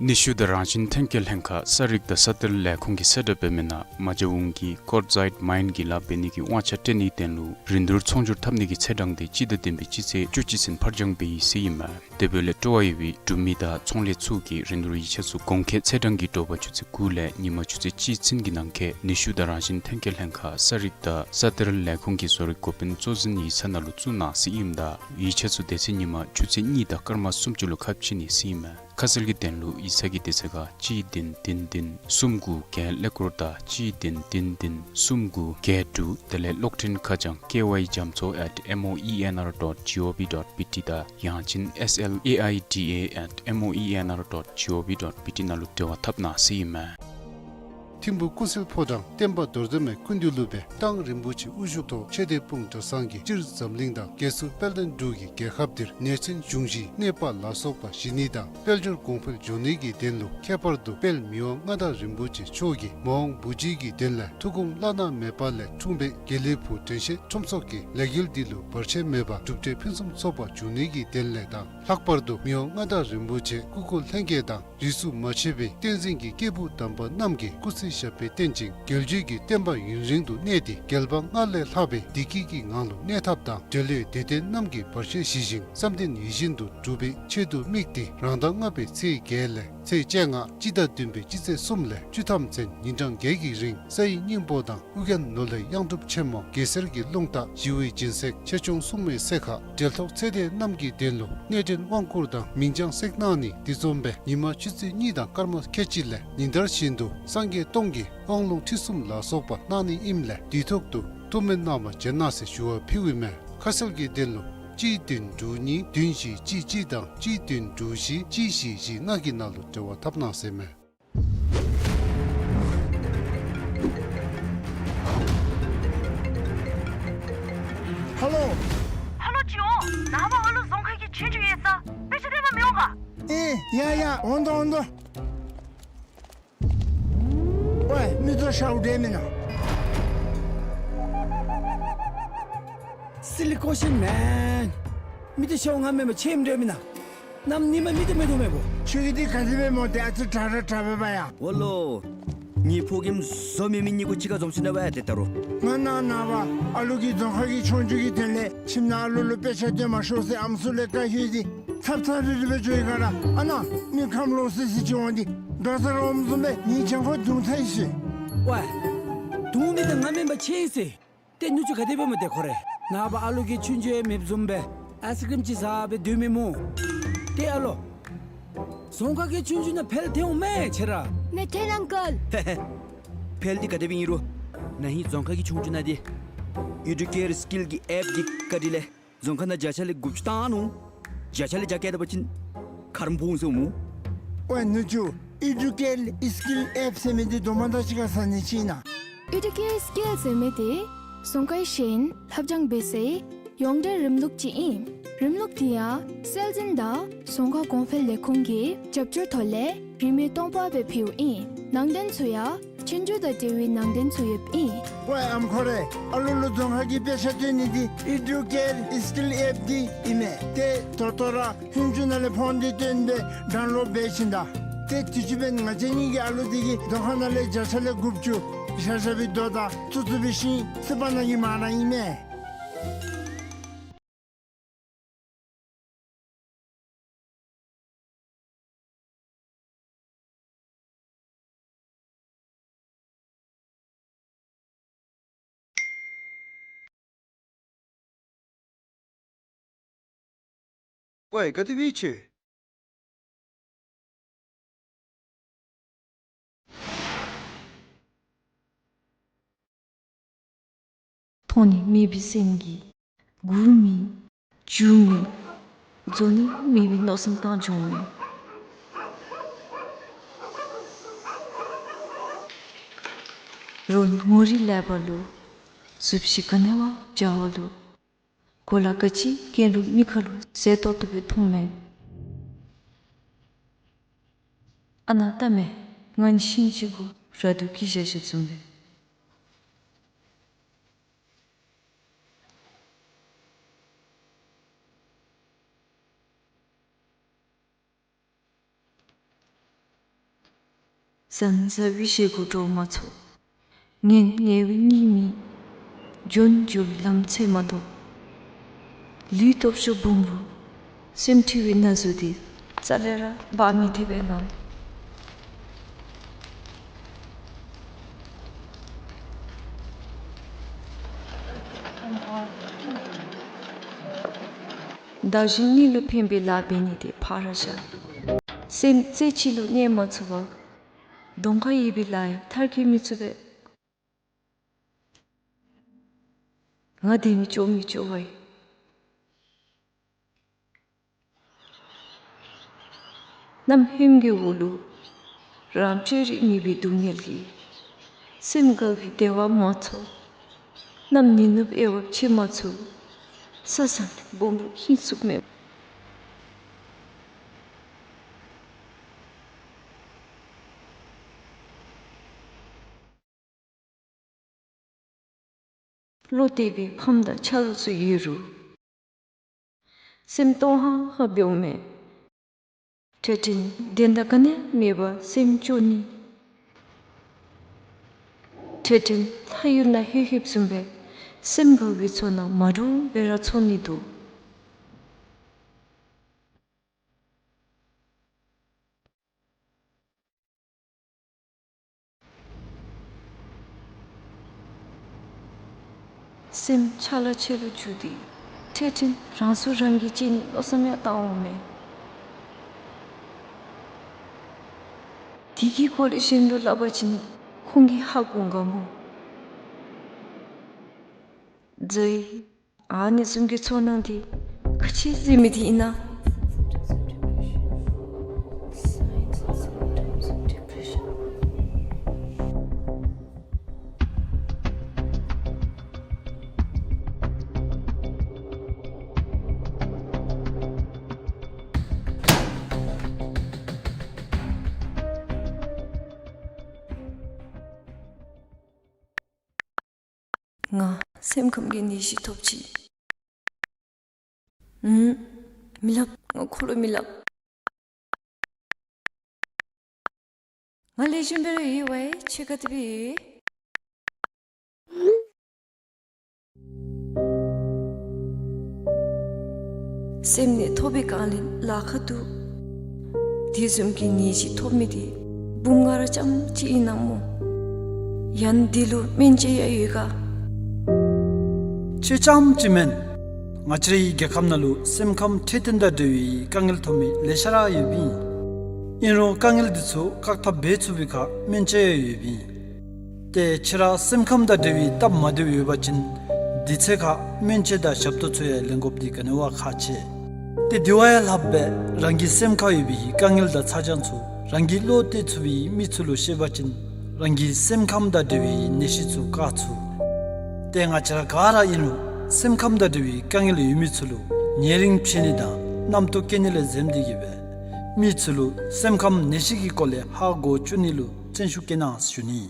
ནུས་ཤུགས་དང་རང་བཞིན་ཐོན་སྐྱེད་ལྷན་ཁག་ས་རིག་དང་ས་གཏེར་ལས་ཁུངས་ཀྱིས་གསལ་བསྒྲགས་འབད་མི་ནང་མ་འཇའ་དབང་གིས་ཀོར་ཛའིཊ་མའིན་གྱི་ལཱ་འབད་ནི་གི་དབང་ཆ་སྤྲོད་ནིའི་དོན་ལུ་རིན་བསྡུར་ཚོང་སྒྱུར་འཐབ་ནི་གི་ཚེས་གྲངས་དེ་སྤྱི་ཟླ་བདུན་པའི་སྤྱི་ཚེས་བཅུ་གཅིག་ཚུན་ཕར་འགྱངས་འབད་ཡི་ཟེར་ཨིན་མས། དེ་འབདཝ་ལས་སྤྲོ་བ་ཡོད་པའི་འབྲུག་མི་དང་ཚོང་ལས་ཚུ་གིས་རིན་བསྡུར་ཡིག་ཆ་ཚུ་གོང་འཁོད་ཚེས་གྲངས་ཀྱི་དྲོ་པ་ཆུ་ཚོད་དགུ་ལས་ཉིན་མ་ཆུ་ཚོད་གཅིག་ཚུན་གྱི་ནང་འཁོད་ནུས་ཤུགས་དང་རང་བཞིན་ཐོན་སྐྱེད་ལྷན་ཁག་ས་རིག་དང་ས་གཏེར་ལས་ཁུངས་ཀྱི་བཟོ་རིག་འགོ་དཔོན་གཙོ་འཛིན་ཡིག་ཚང་ནང་ལུ་བཙུགས་གནང་ཟེར་ཨིནམ་ད་ཡིག་ཆ་ཚུ་དེ་ཚེ་ཉིན་མ་ཆུ་ཚོད་གཉིས་དང་སྐར་མ་སུམ་ཅུ་ལུ་ཁ་ཕྱེ་ནི་ཟེར་ཨིན་མས། ཁ་གསལ་གྱི་དོན་ལུ་ཡིག་ཚང་གི་དེ་ཚེ་ཁ་གཅིག་བདུན་བདུན་བདུན་གསུམ་དགུ་བརྒྱད་ཀླད་ཀོར་དང་གཅིག་བདུན་བདུན་བདུན་གསུམ་དགུ་བརྒྱད་དྲུག་དེ་ལས་གློག་འཕྲིན་ཁ་བྱང་ཀེ་ཝའི་རྒྱ་མཚོ་ཨེཊ་མོ་ཨི་ཨེན་ཨར་ཌོཊ་ཇི་ཨོ་ཝི་ཌོཊ་བི་ཊི་དང་ཡང་ཅིན་ཨེསི་ཨེལ་ཨེ་ཨའི་ཌི་ཨེ་ཨེཊ་མོ་ཨི་ཨེན་ཨར་ཌོཊ་ཇི་ཨོ་ཝི་ཌོཊ་བི་ཊི་ནང་ལུ་འབྲེལ་བ་འཐབ་གནང་ཟེར་ཨིན་མས། ཐིམ་ཕུག་ཀུན་གསལ་ཕོ་བྲང་བསྟན་པ་རྡོར་འཛོམས་མའི་སྐུ་མདུན་ལུ་སྦེ་རྟ་དབང་རིན་པོ་ཆེ་དབུ་བཞུགས་ཐོག་ཆོས་སྡེ་སྤུངས་གྲྭ་ཚང་གི་སྤྱིར་འཛམ་གླིང་དང་སྒལ་ཚུགས་དཔལ་ལྡན་འབྲུག་གི་རྒྱལ་ཁབ་འདིར་ནད་གཅོད་འབྱུང་བཞིའི་གནོད་པ་ལ་སོགས་པ་ཞི་ནི་དང་དཔལ་འབྱོར་གོང་འཕེལ་འགྱོ་ནི་གི་དོན་ལུ་ཁྱད་པར་དུ་དཔལ་མི་དབང་མངའ་བདག་རིན་པོ་ཆེ་མཆོག་གིས་མ་འོངས་བུ་བརྒྱུད་ཀྱི་དོན་ལས་ཐུགས་དགོངས་བླ་ན་མེད་པ་ལས་འཁྲུངས་པའི་དགེ་ལེགས་ཕུག་དྲན་ཤེས་ཁྲོམ་ཚོགས་ཀྱི་ལས་འགུལ་འདི་ལུ་བར་ཆད་མེད་པར་གྲུབ་འབྲས་ཕུན་སུམ་ཚོགས་པ་འབྱུང་ནི་གི་དོན་ལས་དང་ལྷག་པར་དུ་མི་དབང་མངའ་བདག་རིན་པོ་ཆེ་སྐུ་འཁོར་ལྷན་རྒྱས་དང་རིས་སུ་མ་ཆད་པའི་བསྟན་འཛིན་གྱི་སྐྱེས་བུ་དམ་པ་རྣམས་ཀྱི་སྐུ་ཚེ་ཞབས་པད་བརྟན་ཅིང་རྒྱལ་བརྒྱུད་ཀྱི་བསྟན་པ་ཡུན་རིང་དུ་གནས་ཏེ་རྒྱལ་བ་སྔར་ལས་ལྷག་པའི་བདེ་སྐྱིད་ཀྱི་ངང་ལུ་གནས་ཐབས་དང་འབྲེལ་ཡོད་དད་ལྡན་རྣམས་ཀྱི་བར་ཆད་ཞི་ཞིང་བསམ་དོན་ཡིད་བཞིན་དུ་འགྲུབ་པའི་ཆེད་དུ་དམིགས་ཏེ་རང་ཟླ་ལྔ་པའི་ཚེས་བརྒྱད་ལས་ཚེས་བཅོ་ལྔ་སྤྱི་ཟླ་བདུན་པའི་སྤྱི་ཚེས་གསུམ་ལས་བཅུ་ཐམ་ཚུན་ཉིན་གྲངས་བརྒྱད་ཀྱི་རིང་ས་ཡི་སྙིང་པོ་དང་ཨོ་རྒྱན་ནོར་ལྷའི་གཡང་སྒྲུབ་ཆེན་མོ་གེ་སར་གྱི་རླུང་རྟ་ཞི་བའི་སྦྱིན་སྲེག་ཆེ་ཆུང་སྲུང་མའི་སྲེག་ཁ་འབྲེལ་ཐོགས་ཚེ་འདས་རྣམས་ཀྱི་དོན་ལུ་གནས་འདྲེན་དབང་བསྐུར་དང་མིང་བྱང་སྲེག་གནང་ནི་དེ་བཟུམ་སྦེ་ཉིན་མ་ཆུ་ཚོད་གཉིས་དང་སྐར་མ་ཁལ་གཅིག་ལས་ཉིན་ལྟར་བཞིན་དུ་སངས་རྒྱས་སྟོང་གི་དབང་ལུང་ཁྲིད་གསུམ་ལ་སོགས་པ་གནང་ནི་ཨིནམ་ལས་དུས་ཐོག་ཏུ་ཐུགས་སྨོན་གནང་བར་བྱོན་གནང་ཟེར་ཞུ་བ་ཕུལཝ་ཨིན་མས། ཁ་གསལ་གྱི་དོན་ལུ་གཅིག་བདུན་དྲུག་གཉིས་བདུན་བཞི་གཅིག་གཅིག་དང་གཅིག་བདུན་དྲུག་བཞི་གཅིག་བཞི་བཞི་ལྔ་གི་ནང་ལུ་འབྲེལ་བ་འཐབ་གནང་ཟེར་མས། ཧ་ལོ། ཧ་ལོ་ཅིག་འོང་། ནངས་པ་ཨ་ལུ་རྫོང་ཁ་གི་ཆོས་རྒྱུགས་ཡོད་ས། དཔེ་ཆ་སྟོན་པར་མི་འོང་ག། ཨེ་ཡ་ཡ་འོང་དོ་འོང་དོ། ཝའི་མི་ཚུ་ཤཝ་འདྲ་མེན་ན། Silly question man། མི་ཚུ་ཤཝ་ང་མེན་པར་ཆེམ་འདྲ་མེན་ན། གནམ་ཉིནམ་མི་ཚུ་མེད་དོ་མེད་པོ། ཁྱོད་ཀྱིས་འདི་ག་དེ་སྦེ་སྨོ། ཏེ་ཨ་ཙི་དྲག་ར་དྲག་པས་པ་ཡ། ཝ་ལོ། ངེའི་ཕོ་རྒནམ་བཟོ་མེད་མི་གཉིས་གུ་གཅིག་ཁར་འཛོམས་ཅི་ན་པ་ཡ། ཏེ་ད་རུང་ང་ནཱ་ནངས་པ་ཨ་ལུ་གི་རྫོང་ཁ་གི་ཆོས་རྒྱུགས་ཀྱི་དོན་ལས་ཁྱིམ་ནང་ཨ་ལུ་ལུ་དཔེ་ཆ་སྟོན་མ་ཤོག་ཟེར་ཨམ་སྲུ་ལས་བཀའ་ཞུ་ཡི། ཚབ་ཚབ་རི་རི་སྦེ་འགྱོ་ཡི་ག་ར། ཨ་ནཱ་མི་ཁམས་ལོག་སི་སི་ཅིག་འོང་སྟེ་འགྲོ་ས་ར་འོངམ་བཟུམ་སྦེ་ངེའི་གྱང་ཁར་རྡུང་ཚར་ཡི་ཟེར། ཝའི། རྡུང་མི་འདི་ང་མེན་པར་ཆེ་ཡི་ཟེར། ཏེ་ནུ་གཅུང་ག་དེ་སྦེ་སྨོ་ཏེ་ཁོ་རེ། ནངས་པ་ཨ་ལུ་གི་ཆོས་རྒྱུགས་ཡང་མེདཔ་བཟུམ་སྦེ་ཨའི་སི་ཀྲིམ་ཅིག་ཟ་སྦེ་སྡོད་མི་སྨོ། ཏེ་ཨ་ལོ། རྫོང་ཁ་གི་ཆོས་རྒྱུགས་ནང་འཕེལ་ཐོན་འོང་མས་ཁྱོད་ར། ནེ་ཐན་ཨང་ཀལ། ཧེ་ཧེ། འཕེལ་འདི་ག་དེ་སྦེ་ཨིན་རུང་ན་ཧིང་རྫོང་ཁ་གི་ཆོས་རྒྱུགས་ནང་འདི་ཨེ་ཌུ་ཀེར་སི་ཀིལ་གྱི་ཨེཔ་འདི་བཀའ་དྲིན་ལས་རྫོང་ཁ་ནང་བརྒྱ་ཆ་ལས་དགུ་བཅུ་བཏང་ནུག། བརྒྱ་ཆ་ལས་བརྒྱ་བཀལ་ད་པ་ཅིན་ཁ་རོག་འབོ་འོང་ཟེར་སྨོ། ཝའི་ནུ་གཅུང་ཨེ་ཌུ་ཀེར་སི་ཀིལ་ཨེཔ་ཟེར་མི་འདི་དོ་མ་དང་གཅིག་ཁར་ཟ་ནི་ཅིག་ཨིན་ན། ཨེ་ཌུ་ཀེར་སི་ཀིལ་ཟེར་མི་འདི་རྫོང་ཁའི་ཤེས་ཡོན་ལྷབ་སྦྱང་འབད་སའི་ཡོངས་འབྲེལ་རིམ་ལུགས་ཅིག་ཨིན། རིམ་ལུགས་འདི་ཡང་སྲོལ་འཛིན་དང་རྫོང་ཁ་གོང་འཕེལ་ལས་ཁུངས་ཀྱི་རྒྱབ་སྐྱོར་ཐོག་ལས་རིན་མེད་སྟོང་པ་སྦེ་ཕུལཝ་ཨིན། ནང་དོན་ཚུ་ཡང་ཆོས་རྒྱུགས་དང་འབྲེལ་བའི་ནང་དོན་ཚུ་ཡོདཔ་ཨིན། ཝའི་ཨམ་ཁོ་རེ། ཨ་ལུ་ལུ་རྫོང་ཁ་གི་དཔེ་ཆ་སྟོན་ནི་འདི་ཨེ་ཌུ་ཀེར་སི་ཀིལ་ཨེཔ་འདི་ཨིན་མས། ཏེ་ད་ལྟོ་ར་ཧུན་ཅུ་ནང་ལས་ཕོན་འདི་བཏོན་སྦེ་ཌའུན་ལོཌ་འབད་ཞིནམ་ད། ཏེ་དུས་ཅི་འབདན་ང་བཅས་གཉིས་ཀྱི་ཨ་ལུ་འདི་གིས་རྫོང་ཁ་ནང་ལས་བརྒྱ་ཆ་ལས་དགུ་བཅུ་ཤ་ཤ་བའི་རྡོ་དང་ཙུ་ཙུ་བའི་ཤིང་བསིལ་བ་ནང་གི་མར་ར་ཨིན་མས། ཝའི་ག་དེ་སྦེ་ཨིན་ཅི། མཐོང་ནི་མེད་པའི་སེམས་ཀྱིས་སྒུག་མི་འགྱོ་མི་རྫོགས་ནི་མེད་པའི་མནོ་བསམ་བཏང་འགྱོ་མི། རོགས་ངོ་རིས་ལས་པ་ལུ་གཟུགས་གཞི་ག་ནི་བ་འཇའ་བ་ལུ་གོ་ལ་ག་ཅི་གྱོན་རུང་མི་ཁ་ལུ་ཟེར་ཏོག་ཏོ་སྦེ་མཐོངམ་མས། ཨ་ནཱ་ལྟ་མས། ང་ནི་ཤིང་ཅིག་གུ་ར་དུ་སྐྱི་བཞག་བཞགཔ་བཟུམ་སྦེ། གཟན་གཟན་པའི་ཞལ་གུ་འདྲོག་མ་ཚུགས། ངན་ངལ་བའི་གཉིད་མི་འབྱུང་། འགྱོ་བའི་ལམ་འཚོལ་མ་དོ། ལུས་སྟོབས་ཤུགས་སྦོམ་རུང་སེམས་འཁྲུལ་བའི་ན་ཟུག་འདི་རྩ་ལས་ར་འབག་མི་ཐེག་པས་ལགས། བདག་གཞན་གཉིས་ལུ་ཕན་པའི་ལཱ་འབད་ནི་དེ་ཕར་བཞག། སེམས་རྩེ་གཅིག་ལུ་གནས་མ་ཚུགས་པར་གདོང་ཁར་ཡོད་པའི་ལཱ་ཡང་མཐར་འཁྱོལ་མི་ཚུགས་པས། ང་བདེན་མི་སྐྱོ་མི་སྐྱོ་བ་ཡིན། གནམ་ཧོནམ་གྱི་འོག་ལུ་རང་སྤྱོད་རིག་མེད་པའི་སྡུག་བསྔལ་གྱིས་སེམས་དགའ་བའི་བདེ་བ་མ་ཚོར། གནམ་ནུབ་ནུབ་དབྱེ་བ་ཕྱེ་མ་ཚུགས། ས་བཟང་སྦོམ་རུང་ཧིང་ཚུགས་མེད། བློ་གཏད་པའི་ཕམ་དང་ཆ་རོགས་ཚུ་ཡོད་རུང་སེམས་སྟོང་ཧང་ཧང་འབདཝ་མས། འཕྲལ་འཕྲལ་བདེན་མཐའ་ག་ནི་མེད་པར་སེམས་སྐྱོ་ནི། འཕྲལ་འཕྲལ་ལྷ་ཡུལ་ནང་ལྷོད་ལྷོདཔ་བཟུམ་སྦེ་སེམས་དགའ་བའི་ཚོར་སྣང་མ་འདྲཝ་སྦེ་ར་ཚོར་ནི་འདུག། སེམས་ཆ་ལ་ཆེ་ལུ་འགྱུར་ཏེ་འཕྲལ་འཕྲལ་རང་སྲོག་རང་གིས་བཅད་ནི་མནོ་བསམ་ཡང་བཏང་འོང་མས། དེ་གི་སྐོར་ལས་གཞན་ལུ་སླབ་པ་ཅིན་ཁོང་གིས་ཧ་གོ་ག་སྨོ། ཛའི། ཨ་ནི་བཟུམ་གྱི་ཚོར་སྣང་འདི་ག་ཅི་ཟེར་མི་འདི་ཨིན་ན། ང་སེམས་ཁམས་ཀྱི་ནད་གཞི་ཐོབ་ཅི། ཨུམ། མི་སླབ། ང་ཁོ་ལུ་མི་སླབ། ང་ལེགས་ཤོམ་སྦེ་ར་ཡོད་པས། ཁྱོད་ག་དེ་སྦེ་ཡོད། སེམས་ནད་ཐོབ་པའི་སྒང་ལས་ལཱ་ཁག་འདུག། དེ་བཟུམ་གྱི་ནད་གཞི་ཐོབ་མི་དེ་བུམོ་ང་ར་རྐྱངམ་གཅིག་ཨིན་ན་སྨོ། ཡང་དེ་ལུ་སྨན་དཔྱད་ཡང་ཡོད་ག། ཁྱོད་རྐྱངམ་གཅིག་མེན། ང་བཅས་རའི་རྒྱལ་ཁབ་ནང་ལུ་སེམས་ཁམས་འཕྲོད་བསྟེན་དང་འབྲེལ་བའི་དཀའ་ངལ་ཐོབ་མི་ལེ་ཤ་ར་ཡོདཔ་ཨིན། ཨིན་རུང་དཀའ་ངལ་འདི་ཚུ་བཀག་ཐབས་འབད་ཚུགས་པའི་ཁར་སྨན་དཔྱད་ཡང་ཡོདཔ་ཨིན། ཏེ་ཁྱོད་ར་སེམས་ཁམས་དང་འབྲེལ་བའི་སྟབས་མ་བདེཝ་ཡོད་པ་ཅིན་དེ་ཚེ་ཁར་སྨན་དཔྱད་དང་ཞབས་ཏོག་ཚུ་ཡང་ལེན་དགོཔ་འདི་ག་ནི་བ་ཁག་ཆེ། ཏེ་དེ་བ་ཡང་ལྷགཔ་སྦེ་རང་གི་སེམས་ཁར་ཡོད་པའི་དཀའ་ངལ་དང་ཚ་གྱང་ཚུ་རང་གི་བློ་གཏད་ཚུགས་པའི་མི་ཚུ་ལུ་བཤད་པ་ཅིན་རང་གི་སེམས་ཁམས་དང་འབྲེལ་བའི་ནད་གཞི་ཚུ་བཀག་ཚུགས། ཏེ་ང་བཅས་ར་ག་ར་ཨིན་རུང་སེམས་ཁམས་དང་འབྲེལ་བའི་དཀའ་ངལ་ཡོད་མི་ཚུ་ལུ་ཉེ་རིང་ཕྱད་ནི་དང་རྣམ་རྟོག་སྐྱེ་ནི་ལས་འཛེམ་སྟེ་གི་སྦེ་མི་ཚུ་ལུ་སེམས་ཁམས་ནད་གཞི་གི་སྐོར་ལས་ཧ་གོ་བཅུག་ནི་ལུ་བརྩོན་ཤུགས་བསྐྱེད་གནང་ཞུ་ནི།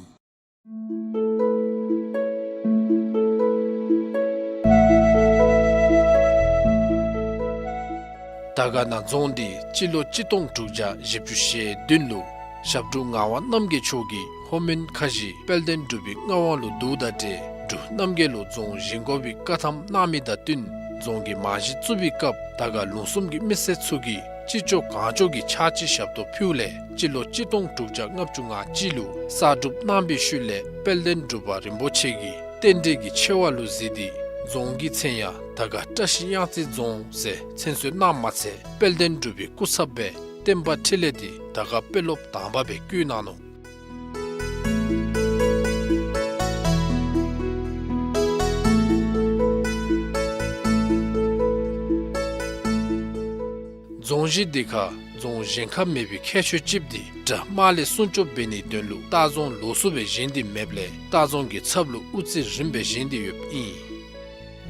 དར་དཀར་ན་རྫོང་འདི་སྤྱི་ལོ་གཅིག་སྟོང་དྲུག་བརྒྱ་བཞི་བཅུ་ཞེ་བདུན་ལུ་ཞབས་དྲུང་ངག་དབང་རྣམ་རྒྱལ་མཆོག་གིས་ལྷོ་མོན་ཁ་བཞི་དཔལ་ལྡན་འབྲུག་པའི་མངའ་དབང་ལུ་བསྡུཝ་ད་ཏེ་འབྲུག་རྣམ་རྒྱལ་ལུ་རྫོང་བཞེངས་དགོ་པའི་བཀའ་ཐམ་གནང་མི་དང་བསྟུན་རྫོང་གི་རྨང་གཞི་བཙུགས་པའི་སྐབས་དར་དཀར་ལུང་གསུམ་གྱི་མི་སེར་ཚུ་གིས་ཅི་ལྕོགས་གང་ལྕོགས་ཀྱི་ཕྱག་ཕྱི་ཞབས་ཏོག་ཕུལཝ་ལས་སྤྱི་ལོ་གཅིག་སྟོང་དྲུག་བརྒྱ་ལྔ་བཅུ་ང་གཅིག་ལུ་གསར་སྒྲུབ་གནང་བའི་ཤུལ་ལས་དཔལ་ལྡན་འབྲུག་པ་རིན་པོ་ཆེ་གིས་རྟེན་འབྲེལ་གྱི་ཆེ་བ་ལུ་གཟིགས་ཏེ་རྫོང་གི་མཚན་ཡང་དར་དཀར་བཀྲ་ཤིས་གཡང་རྩེ་རྫོང་ཟེར་མཚན་གསོལ་གནངམ་མ་ཚད་དཔལ་ལྡན་འབྲུག་པའི་སྐུ་ཚབ་སྦེ་བསྟན་པ་འཕྲིན་ལས་འདི་དར་དཀར་དཔོན་སློབ་དང་པ་སྦེ་བསྐོ་གནང་ནུག། རྫོང་གཞི་འདི་ཁར་ རྫོང་བཞེངས་ཁ་མེད་པའི་ཁྱད་ཆོས་ཅིག་འདི་དགྲ་དམག་ལས་སྲུང་སྐྱོབ་འབད་ནིའི་དོན་ལུ་ལྟ་རྫོང་ལོགས་སུ་སྦེ་བཞེངས་ཏེ་མེདཔ་ལས་ལྟ་རྫོང་གི་ཚབ་ལུ་དབུ་རྩེ་རིངམ་སྦེ་བཞེངས་ཏེ་ཡོདཔ་ཨིན།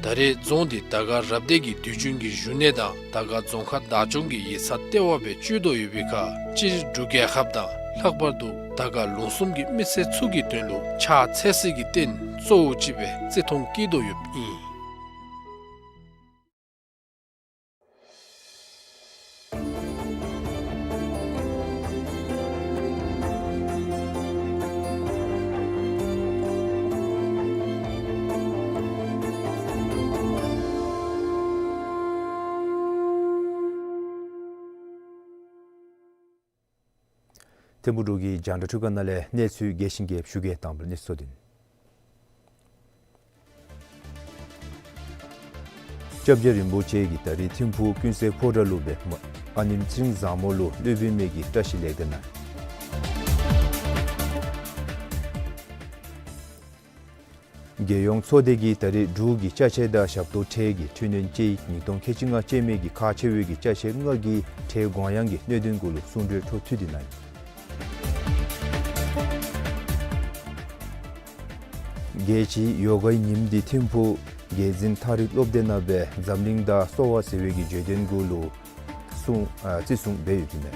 ད་རེས་རྫོང་འདི་དར་དཀར་རབ་སྡེ་གི་དུས་རྒྱུན་གྱི་བཞུགས་གནས་དང་དར་དཀར་རྫོང་ཁག་བདག་སྐྱོང་གི་ཡིག་ཚང་ལྟེ་བ་སྦེ་སྤྱོད་དོ་ཡོད་པའི་ཁར་སྤྱིར་འབྲུག་རྒྱལ་ཁབ་དང་ལྷག་པར་དུ་དར་དཀར་ལུང་གསུམ་གྱི་མི་སེར་ཚུ་གི་དོན་ལུ་ཕྱག་འཚལ་སའི་རྟེན་གཙོ་བོ་ཅིག་སྦེ་བརྩི་མཐོང་བསྐྱེད་དོ་ཡོདཔ་ཨིན། ཐིམ་ཕུག་འབྲུག་གི་རྒྱང་བསྒྲགས་འཕྲུལ་ཁང་ནང་ལས་གནས་ཚུལ་རྒྱས་ཤིང་རྒྱསཔ་ཞུ་གེ། དང་པ་གནས་ཚུལ་དོན། སྐྱབས་རྗེ་རིན་པོ་ཆེ་གིས་ད་རིས་ཐིམ་ཕུག་ཀུན་གསལ་ཕོ་བྲང་ལུ་སྦེ་ཨ་ནེམོ་ཚེ་རིང་བཟང་མོ་ལུ་སློབ་དཔོན་མའི་གི་བཀྲ་ཤིས་ལེགས་སྟེར་གནང་། རྒྱལ་ཡོངས་ཚོགས་སྡེ་གིས་ད་རིས་འབྲུག་གི་ཅ་ཆས་དང་ཞབས་ཏོག་ཁྲལ་གྱི་འཕྲི་སྣོན་ཅིག་ཉིས་སྟོང་ཁལ་གཅིག་ལྔ་ཅན་མའི་གི་ཁག་ཆེ་བའི་གི་ཅ་ཆས་ལྔ་གི་ཁྲལ་དགོངས་ཡངས་ཀྱི་གནད་དོན་གུ་ལུ་གསུང་གྲོས་འཕྲོ་མཐུད་དེ་གནང་ཡི། རྒྱལ་སྤྱིའི་ཡོ་གའི་ཉིནམ་འདི་ཐིམ་ཕུག་རྒྱལ་འཛིན་ཐག་རིང་སློབ་སྡེ་ནང་སྦེ་འཛམ་གླིང་དང་གསོ་བ་ཟེར་བའི་གི་བརྗོད་དོན་གུ་ལུ་གསུང་ཨ་བརྩི་སྲུང་འབད་ཡོདཔ་ཨིན་མས།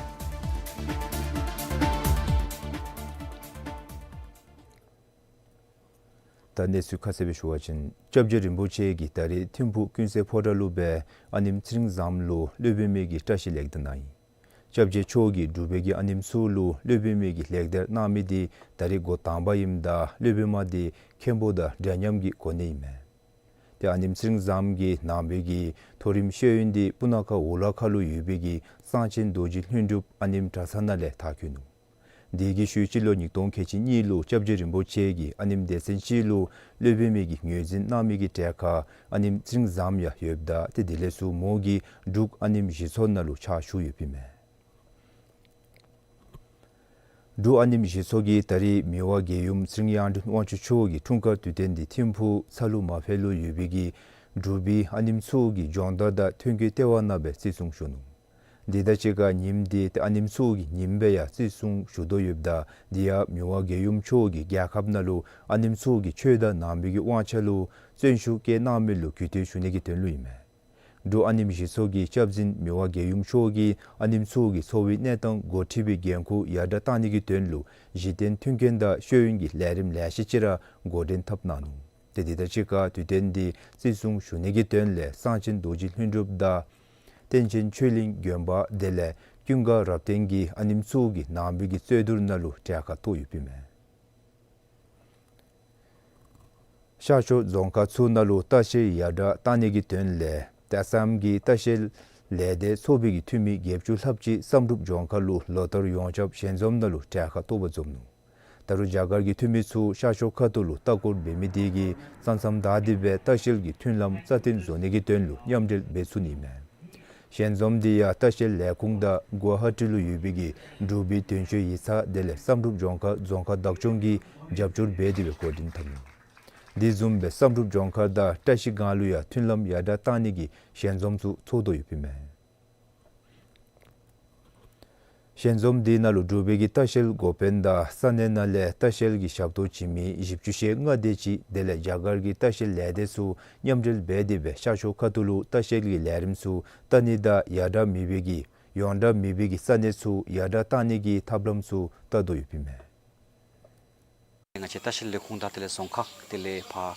ད་གནས་ཚུལ་ཁ་གསལ་སྦེ་ཞུ་བ་ཅིན་སྐྱབས་རྗེ་རིན་པོ་ཆེ་གིས་ད་རིས་ཐིམ་ཕུག་ཀུན་གསལ་ཕོ་བྲང་ལུ་སྦེ་ཨ་ནེམོ་ཚེ་རིང་བཟང་མོ་ལུ་སློབ་དཔོན་མའི་གི་བཀྲ་ཤིས་ལེགས་སྟེར་གནང་ཡི། སྐྱབས་རྗེ་མཆོག་གིས་འབྲུག་པའི་གི་ཨ་ནེམོ་ཚུ་ལུ་སློབ་དཔོན་མའི་གི་ལེགས་སྟེར་གནང་མི་འདི་ད་རིས་འགོ་དང་པ་ཨིནམ་ད་སློབ་དཔོན་མ་འདི་མཁན་པོ་དང་འདྲ་མཉམ་གྱི་གོ་གནས་ཨིན་མས། ཏེ་ཨ་ནེམོ་ཚེ་རིང་བཟང་མོ་གི་ནང་པའི་གི་མཐོ་རིམ་ཤེས་ཡོན་འདི་སྤུ་ན་ཁ་འུ་ལག་ཁ་ལུ་ཡོད་པའི་གི་གསང་ཆེན་རྡོ་རྗེ་ལྷུན་གྲུབ་ཨ་ནེམོ་གྲྭ་ཚང་ནང་ལས་མཐར་འཁྱོལ་ནུག། དེ་གི་ཤུལ་སྤྱི་ལོ་ཉིས་སྟོང་ཁལ་གཅིག་གཉིས་ལུ་སྐྱབས་རྗེ་རིན་པོ་ཆེ་གིས་ཨ་ནེམོ་སྡེ་ཚན་ཅིག་ལུ་སློབ་དཔོན་མའི་གི་ངོས་འཛིན་གནང་མི་གི་གྲལ་ཁར་ཨ་ནེམོ་ཚེ་རིང་བཟང་མོ་ཡང་ཡོདཔ་ད་ཏེ་དེ་ལས་ཚུར་མོ་གིས་འབྲུག་ཨ་ནེམོ་གཞི་ཚོགས་ནང་ལུ་ཕྱག་ཞུ་ཡོདཔ་ཨིན་མས། འབྲུག་ཨ་ནེམོ་གཞི་ཚོགས་ཀྱིས་ད་རིས་མི་དབང་རྒྱལ་ཡུམ་ཚེ་རིང་གཡུང་དྲུང་དབང་ཕྱུག་མཆོག་གི་འཁྲུངས་སྐར་དུས་སྟོན་འདི་ཐིམ་ཕུག་ཚ་ལུ་མ་ཕེ་ལུ་ཡོད་པའི་གི་འབྲུག་པའི་ཨ་ནེམོ་ཚུ་གི་སྦྱོང་བརྡར་དང་ཐོན་སྐྱེད་ལྟེ་བ་ནང་སྦེ་བརྩི་སྲུང་ཞུ་ནུག། དེ་དང་གཅིག་ཁར་ཉིནམ་འདི་ཏེ་ཨ་ནེམོ་ཚུ་གི་ཉིནམ་སྦེ་ཡང་བརྩི་སྲུང་ཞུ་དོ་ཡོདཔ་ད་འདི་ཡང་མི་དབང་རྒྱལ་ཡུམ་མཆོག་གིས་རྒྱལ་ཁབ་ནང་ལུ་ཨ་ནེམོ་ཚུ་གི་ཆོས་དང་ནང་པའི་གི་དབང་ཆ་ལུ་བརྩོན་ཤུགས་བསྐྱེད་གནང་མི་ལུ་གུས་བཏུད་ཞུ་ནི་གི་དོན་ལུ་ཨིན་མས། འབྲུག་ཨ་ནེམོ་གཞི་ཚོགས་ཀྱི་སྐྱབས་འཛིན་མི་དབང་རྒྱལ་ཡུམ་མཆོག་གིས་ཨ་ནེམོ་ཚུ་གི་འཚོ་བའི་གནས་སྟངས་འགོ་ཁྲིད་པའི་འགན་ཁུར་ཡར་དྲགས་གཏང་ནི་གི་དོན་ལུ་གཞི་རྟེན་མཐུན་རྐྱེན་དང་ཤེས་ཡོན་གྱི་ལས་རིམ་ལེ་ཤ་ཅིག་ར་འགོ་འདྲེན་འཐབ་གནང་ནུག། ཏེ་དེ་དང་གཅིག་ཁར་དུས་སྟོན་འདི་བརྩི་སྲུང་ཞུ་ནི་གི་དོན་ལས་གསང་ཆེན་རྡོ་རྗེ་ལྷུན་གྲུབ་དང་བསྟན་ཆེན་ཆོས་གླིང་དགོན་པ་དེ་ལས་ཀུན་དགའ་རབ་བརྟན་གྱིས་ཨ་ནེམོ་ཚུ་གི་ནང་པའི་གི་རྩོད་བསྡུར་ནང་ལུ་གྲལ་ཁར་གཏོགས་ཡོདཔ་ཨིན་མས། ཤར་ཕྱོགས་རྫོང་ཁག་ཚུ་ནང་ལུ་ལྟ་བཤལ་ཡར་དྲགས་གཏང་ནི་གི་དོན་ལས་ཏེ་ཨ་སམ་གྱི་ལྟ་བཤལ་ལས་སྡེ་ཚོགས་པའི་གི་འཐུས་མི་བརྒྱད་ཅུ་ལྷགཔ་ཅིག་བསམ་གྲུབ་ལྗོངས་མཁར་ལུ་ལོ་ལྟར་ཡོངས་ཁྱབ་ཞལ་འཛོམས་ནང་ལུ་གྲལ་ཁར་གཏོགས་པར་འཛོམས་ནུག། ད་རུང་རྒྱ་གར་གྱི་འཐུས་མི་ཚུ་ཤར་ཕྱོགས་ཁ་ཐུག་ལུ་ལྟ་སྐོར་འབད་མི་དེ་གིས་ས་མཚམས་བདའ་སྟེ་སྦེ་ལྟ་བཤལ་གྱི་མཐུན་ལམ་རྩ་བརྟན་བཟོ་ནི་གི་དོན་ལུ་མཉམ་འབྲེལ་འབད་ཚུགས་ནི་ཨིན་མས། ཞལ་འཛོམས་འདི་ཡང་ལྟ་བཤལ་ལས་ཁུངས་དང་གུ་ཝ་ཧ་ཊི་ལུ་ཡོད་པའི་གི་འབྲུག་པའི་དོན་གཅོད་ཡིག་ཚང་དེ་ལས་བསམ་གྲུབ་ལྗོངས་མཁར་རྫོང་ཁག་བདག་སྐྱོང་གིས་རྒྱབ་སྐྱོར་འབད་དེ་སྦེ་འགོ་འདྲེན་འཐབ་ནུག། དེ་བཟུམ་སྦེ་བསམ་གྲུབ་ལྗོངས་མཁར་དང་བཀྲ་ཤིས་སྒང་ལུ་ཡང་མཐུན་ལམ་ཡར་དྲགས་གཏང་ནི་གི་ཞལ་འཛོམས་ཚུ་ཚོགས་དོ་ཡོདཔ་ཨིན་མས། ཞལ་འཛོམས་དེ་ནང་ལུ་འབྲུག་པའི་གི་ལྟ་བཤལ་འགོ་དཔོན་དང་ས་གནས་ནང་ལས་ལྟ་བཤལ་གྱི་ཞབས་ཏོག་བྱིན་མི་བཞི་བཅུ་ཞེ་ལྔ་དེ་ཅིག་དེ་ལས་རྒྱ་གར་གྱི་ལྟ་བཤལ་ལས་སྡེ་ཚུ་མཉམ་འབྲེལ་འབད་དེ་སྦེ་ཤར་ཕྱོགས་ཁ་ཐུག་ལུ་ལྟ་བཤལ་གྱི་ལས་རིམ་ཚུ་ལྟ་ནི་དང་ཡར་དྲགས་མེད་པའི་གི་ཡོངས་གྲགས་མེད་པའི་གི་ས་གནས་ཚུ་ཡར་དྲགས་གཏང་ནི་གི་ཐབས་ལམ་ཚུ་བལྟ་དོ་ཡོདཔ་ཨིན་མས། ང་བཅས་ལྟ་བཤལ་ལས་ཁུངས་དང་དེ་ལས་རྫོང་ཁག་དེ་ལས་ཕར་